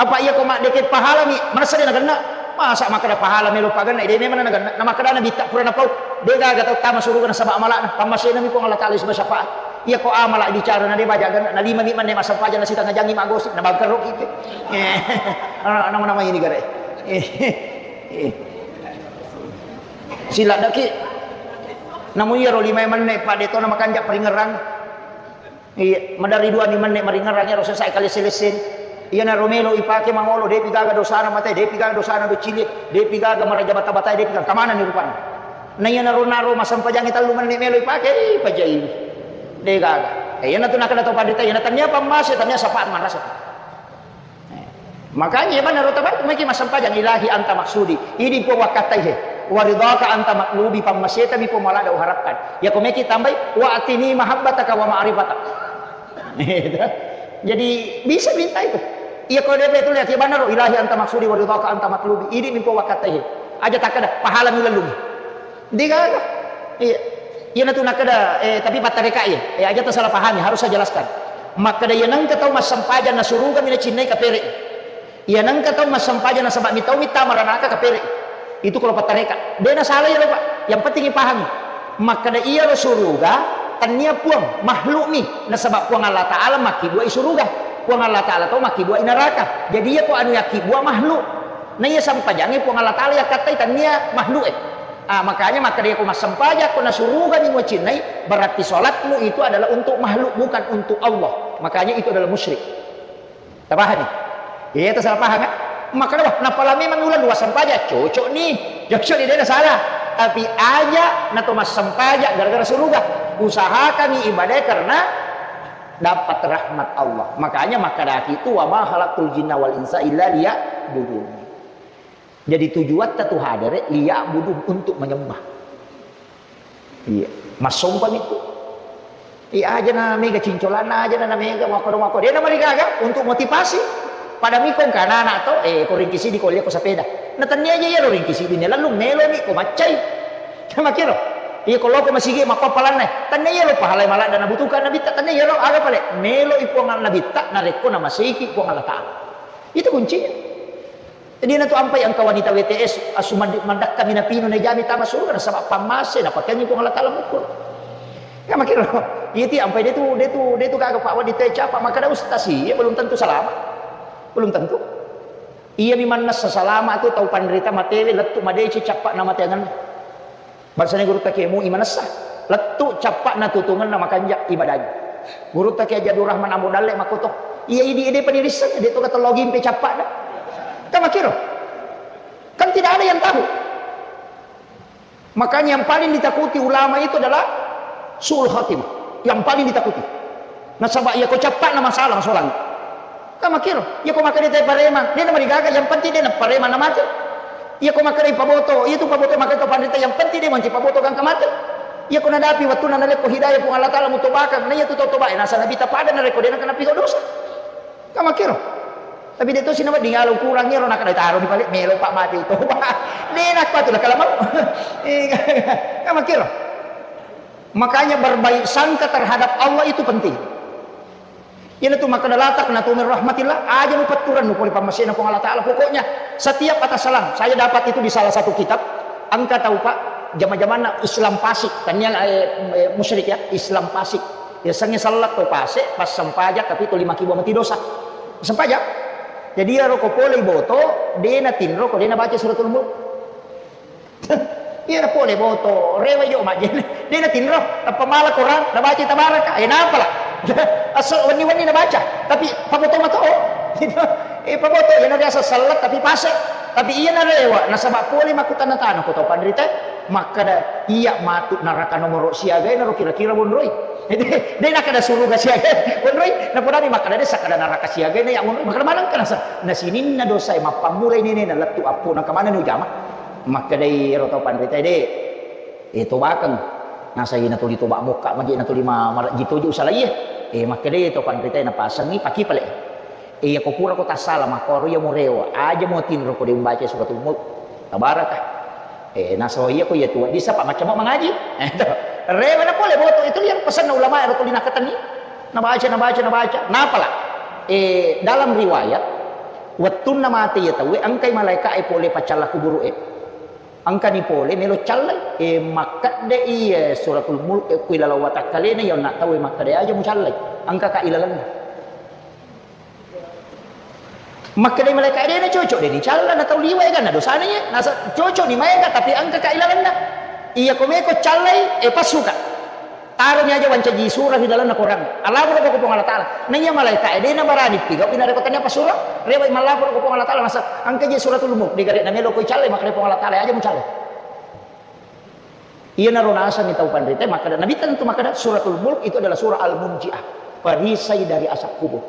Apa iya ko maddeke pahalami, merasa dia nagenna. Masa makkeda pahala melo pagenna, ide memang nagenna. Na makkeda Nabitta pura napau, de gaga tau tama suruga nasaba amalana. Pammasena mi Puang Allah Ta'ala saba syafaat. Iya ko amala bicara na de baja genna, na lima mi manne massempajang na sitengah jangi magosip, na bangkero kipe. Eh, nama-nama ini gare. Eh, eh. Sila daki. Namu iyaro limae menne' pa de' tona makanja' paringerrang. Iya, maderri duani menne' maringerrang iyaro sesa' kalesse-lesse. Iyanaro melo ipake mangolo, de'pi gaga dosana mate, de'pi gaga dosana doccili, de'pi gaga maraja bata-batae, de'pi gaga kamanani rupanna. Na iyanaro naro massempajangnge tellu menne' melo ipake, ipajai. De' gaga. Eh, iyanatu nakkeda to panrita, iyana tania pammase, tania sapa' manrasa. Makanya, iya, bannaro tabai, meki massempajang, "Ilahi anta maksudi." Idi Puang wakkattaihe. "Wa ridhaka anta matlubi," pammaseta mi Puang malada uharapkan. Iya ko meki tambai, "Wa atini mahabbataka wa ma'rifata." Jadi, bisa minta itu. Iya ko depe itu lihat, iya, bannaro, "Ilahi anta maksudi wa ridhaka anta matlubi." Idi mi Puang wakkattaihe. Aja takkeda, "Pahala mi lellungi." De' gaga. Iya. Iyanatu nakkeda, eh, tapi pattareka iya. Eh, aja tasalah pahami, harus saya jelaskan. Makkeda iya nengka tau massempajang na suruga mi nacinnai kapere'. Iya nengka tau massempajang nasaba' mi tau mi tama ranaka kapere'. Itu kalau pattareka. De' nasalah iyaro, Pak. Yang penting ipahami. Makkeda iyaro suruga, tania puang, makhluk mi. Nasaba' Puang Allah Ta'ala makkibua i suruga. Puang Allah Ta'ala tau makkibua i neraka. Jadi iya ko anu yakkibua makhluk. Na iya sempajangnge Puang Allah Ta'ala yakkattai, tania makhluk e. Ah, makanya makkeda ko massempajang ko na suruga mi mucinnai, berarti salatmu itu adalah untuk makhluk, bukan untuk Allah. Makanya itu adalah musyrik. Tapahami? Iya, itu salah paham, kan? Makkeda, "Wah, napala memang ulang dua sempajang, cocok nih." Cocok nih, de' nasalah. Tapi aja na to massempajang gara-gara suruga. Usahakan ibadah karena dapat rahmat Allah. Makanya makkedaki itu, "Wa ma khalaqtul jinna wal insa illa liya'budun." Jadi tujuatta tu hadere, liya'budun, untuk menyembah. Iya, massompa mi tu. Iya, aja na mega cincolanna, aja na, na mega mako, mako. De' na marigaga untuk motivasi. Pada mi ko engka anak-anak to, eh, ko ringki sidi ko lia ko sepeda. Na tania aja iyaro ringki sidi ne lalu melo mi ko maccai. Makkiro. Iya, ko loko masigi mako palanna. Tania iyaro pahalai maladda nabutuhkan Nabitta, tania iyaro, aga pale. Melo i Puang Nabitta narekko namaseki Puang Allah Ta'ala. Itu kuncinya. Jadi, iyanatu ampai engka wanita W T S, asu mandi-, mandakkami napinu, najami tama suruga, nasaba pammase, napakeangngi Puang Allah Ta'ala mukkur. Ya, makkiro, iyati ampai de' tu, de' tu, de' tu gaga, Pak, wanita capa, makkeda ustaz, iya, belum tentu selamat. Belum tentu. Iya mi mannessa salama' tu tau panrita matewe, lettu madeceng cappa'na mateangenna. Bangsana gurutta Kiai Mu'i manessa, lettu cappa'na tutungenna makanja' ibadahnya. Gurutta Kiai Haji Abdul Rahman Ambo Dalle makkoto, iya idi ede panirisseng, de' to gato logimpe cappa'na. Kan makkiro? Kan tidak ada yang tahu. Makanya yang paling ditakuti ulama itu adalah su'ul khatimah. Yang paling ditakuti. Nasaba iya ko cappa'na masalah masolang. Kan makkiro, iya ko makkeda te paremang, de' namarigaga, yang penting de' na paremang na mate. Iya ko makkeda paboto, iya tu paboto makkeda to panrita, yang penting de' manci paboto gangka mate. Iya ko nadapi wattunna narekko hidayah Puang Allah Ta'ala mutobakang, na iya tu tau tobae, nasa nabi tapada narekko de' na kena piso dosa. Kan makkiro. Tapi de' to sinawa dingalo kurang iyaro nakkeda taro di pale melo pa mate toba. De' na kuatu la kalamau. Eh, kan makkiro. Makanya berbaik sangka terhadap Allah itu penting. Iyanatu makkeda la taqnatu min rahmatillah, aja mupetturennu pole pammasena Puang Allah Ta'ala. Pokoknya setiap atas salam, saya dapat itu di salah satu kitab, engka tau, Pak, jama-jamanna Islam fasik, tania, eh, eh, musyrik ya, Islam fasik. Yasengnge sellat to pase, passempajang tapi to lima kibua mati dosa. Sempajang. Jadi iyaro ko pole boto, de' natinro ko de' nabaca suratul mulk. Iya na pole boto, rewe jo majjenne. De' natinro, tappa mala Quran, nabaca tabaraka. Eh, napala. Asso wenni-wenni nabaca, tapi paboto mato. Eh, paboto, iya na riaseng sellat tapi pase. Tapi iya na rewe, nasaba pole makkutanna tana ko tau panrita. Makkeda, iya matu neraka nomoro siaga naro kira-kira wonroi. De' nakkeda suruga siaga wonroi. Napodani makkeda de' sakkeda neraka siaga na iya wonroi. Makkeda maneng kana sa. Na sininna dosa e mappammulai nenena lettu appona kemana ni ujama. Makkedai ero tau panritae, "De', eh, tobakeng." Nasai natuli toba mokka magi natuli ma-, marejji toje usalaie. Eh, makkedai to panritae napasengi paki pale. Eh, iya ko pura ko tassala makkoro iya murewa, aja mutinro ko de' umbaca suratul mulk. Tabaraka. Eh, naso iya ko iya tua disa pa macam mangaji. Eh, to. Rewa na pole boto itu yang pesanna ulama ero tuli nakkatenni. Nabaca, nabaca, nabaca. Napala. Eh, dalam riwayat, wettunna mate iya tauwe engkai malaika e pole paccalla kuburu e. Engkani pole melo callai, e, makkedde iya suratul mulk, e, ku ilalang watakkalena iya onna tauwe makkeda aja mucallai, engkaka ilalenna. Makkeda malaika, dena cocok, deni calla na tau liwa eganna dosana iya, nasa cocok ni maega, tapi engkaka ilalenna. Iya ko meko callai, e, passuka. Taroni aja wancaji sura ri dalamna Korang. Allaporo ko Puang Allah Taala. Na iya malaika e, de' nabarani pigau pi narekko tania passura. Rewe mallaporo ko Puang Allah Taala, masa engka je Suratul Mulk, de' gare' namelo ko callai, makkeda Puang Allah Taala, aja mucallai. Iyanaro nasengngi tau panrita, makkeda Nabitta tentu makkeda Suratul Mulk itu adalah surah Al-Munjiah, perisai dari azab kubur.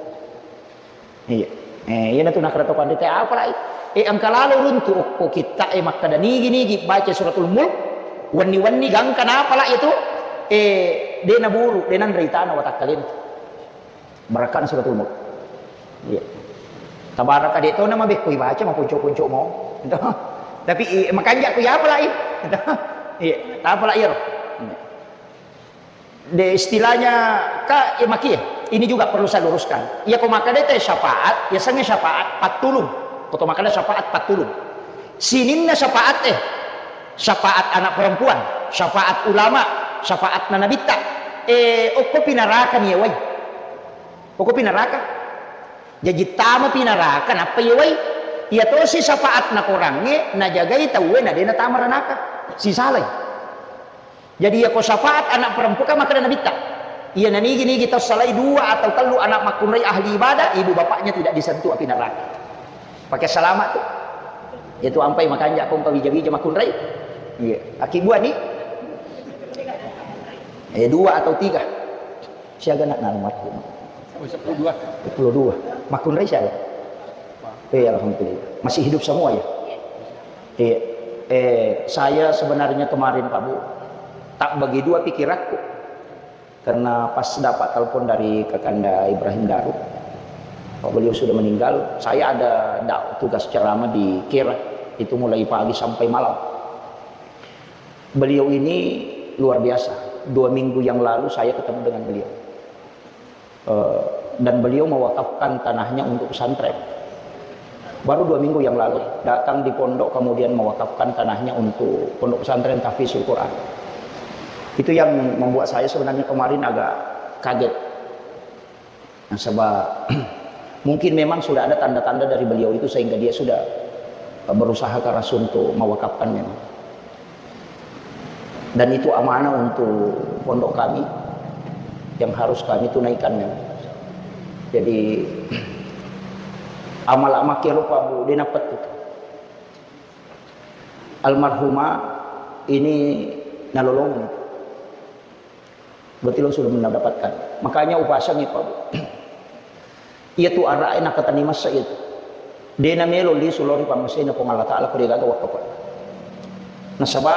Iya. Eh, iyanatu nakkeda to panrita, apa lai? Eh, engka lalo runtu okko kitta e makkeda nigi-nigi baca Suratul Mulk, wenni-wenni gangka napa lai itu, eh, de' naburu, de' nanre itana watakkalena. Barakkana Suratul Mulk. Iya. Tabaraka de' to namabekkoi baca, maponco-ponco mo. Tapi, eh, makanja ku iya apa lai? Iya, apa lai iyaro? De, istilahnya ka, ya, makie. Ini juga perlu saya luruskan. Ya, ko makkeda te syafaat, ya, sengnge syafaat pattulung. Ko to makkeda syafaat pattulung. Sininna syafaat, eh, syafaat anak perempuan, syafaat ulama, syafaat na nabitta. Eh, okko pinaraka ni wai. Okko pinaraka. Jaji tama pinaraka nappa ye wai. Iya tosi syafaat na korangnge, najagai tauwe na de natama ranaka. Sisalai. Jadi, iya ko syafaat anak perempuan, kan makkeda Nabitta, iya nanigi-nigi tau salai dua atau tellu anak makkunrai ahli ibadah, ibu bapaknya tidak disentuh api neraka. Pakai selamat tu. Itu ampai makanja ko engka wija-wija makkunrai. Iya. Aki buah ni. Eh, dua atau tiga. Siaga nak nang mati. Oh, sepuluh dua. Sepuluh dua. Makkunrai siaga? Eh, alhamdulillah. Masih hidup semua ya? Iya. Eh, saya sebenarnya kemarin, Pak Bu, tak bagi dua pikiranku. Karena pas dapat telepon dari Kakanda Ibrahim Daru, bahwa beliau sudah meninggal, saya ada da-, tugas ceramah di Kera, itu mulai pagi sampai malam. Beliau ini luar biasa. Dua minggu yang lalu saya ketemu dengan beliau. Eh, dan beliau mewakafkan tanahnya untuk pesantren. Baru dua minggu yang lalu datang di pondok, kemudian mewakafkan tanahnya untuk pondok pesantren Tahfizul Quran. Itu yang membuat saya sebenarnya kemarin agak kaget. Nasaba mungkin memang sudah ada tanda-tanda dari beliau itu sehingga dia sudah, eh, berusaha keras untuk mewakafkan memang. Dan itu amanah untuk pondok kami yang harus kami tunaikan memang. Jadi, amal-amal kia lupa, Bu, dia dapat itu. Almarhumah ini nalolongan itu. Berarti lo sudah mendapatkan. Makanya upasangi, Pak, Bu. Iya tu ara'e nakkatenni massa iya tu. De namelo lisu lao ri pammasena Puang Allah Taala ko de gaga wakkafa. Nasaba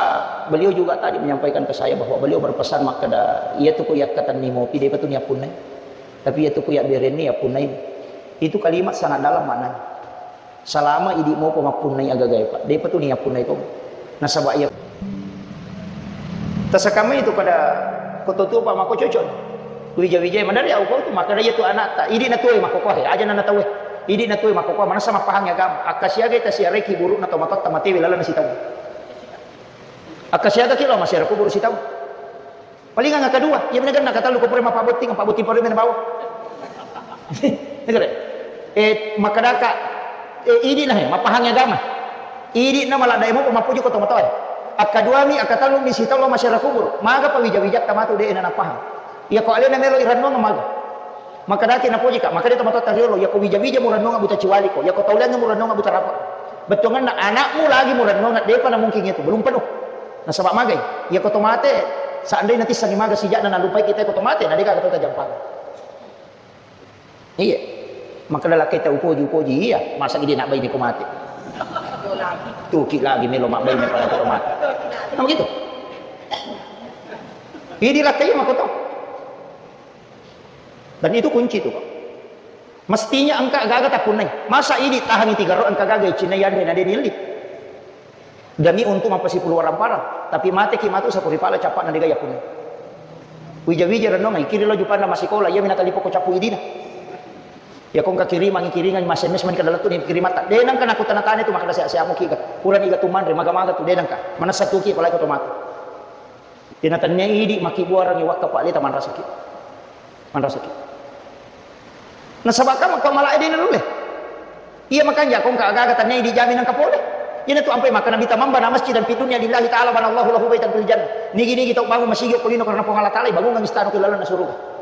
beliau juga tadi menyampaikan ke saya bahwa beliau berpesan makkeda, iya tu ko yakkatenni mopi, depa tu niappunnai. Tapi iya tu ko yabberenni, yappunnai. Itu kalimat sangat dalam maknanya. Salama idi mopa mappunnai agagae, Pak. Depa tu niappunnai to. Nasaba iya. Tasakamai tu kada kototuo, Pak, mako cocok. Wija-wijai madari au kau tu, makkeda iya tu anakta. Idi natuoi makkokoe, aja na nataue. Idi natuoi makkokoe, manessa mappahang agama. Akkasiagai tasiarai ki burukna tomatoatta matewe laleng nasitau. Akkasiaga ki lao masiara kuburu sitau. Palingang akkadua, iya mena genna katellu ko pura mappabotting, pabbotting parui mena bawang. Negara. Eh, makkedaka, eh, idi na, eh, mappahangi agama. Idi na maladde mo mappuji ko tomatoa. Akkadua mi, akkatellu mi sitau lo masiara kubur. Maga pawija-wijatta matu de na napahang. Iya ko alena melo irennuang maga. Makkedaki napoji ka, makkeda tomatoatta riolo, iya ko wija-wija murennuang buta ciwali ko, iya ko tauliangnge murennuang buta rapa. Bettuanganna anakmu lagi murennuang, depa na mungkin itu, belum penuh. Nasaba magai, iya ko to mate, seandainya tissengi maga sijakna nalupai kita ko to mate, na dega to tajampang. Iya. Makkeda lakkaita upoji, upoji, iya, masa idi nak baine ko mate. Tuki lagi melo mak baine pada ko mate. Nah, begitu. Idi lakkai mako to. Dan itu kunci itu, Pak. Mestinya engka gaga tappunnai. Masa idi tahangi tiga ro engka gaga icinna yanre na de nilli. Demi untuk mappasipulu warang parang. Tapi mate ki matu sapuri pala cappa na dega yapunnai. Wija-wija renungai kiri lo jupanna masikola, iya mina talipo ko cappu idina. Ya ko engka kirimangi kiringan mas M S mani kada lettu ni kirimatta. De nangka nakutana tane tu makkeda sia-siamu ki ga. Purani ga tumanre maga-maga tu de nangka. Manessa tuki apalagi ko to mate. Tina tennia idi makkibuarangi wakka Pak Leta manrasaki. Manrasaki. Nasaba ka makko malae de nalulle. Iya makanja ko engka aga-aga tennia idi jami nangka pole. Iyanatu ampai makkeda Nabitta, "Man bana masjidan fid dunya lillahi ta'ala banallahu lahu baitan fil jannah." Nigi-nigi tau bangung masigi okko lino karena Puang Allah Ta'ala, ibangungang istana okko lalenna suruga.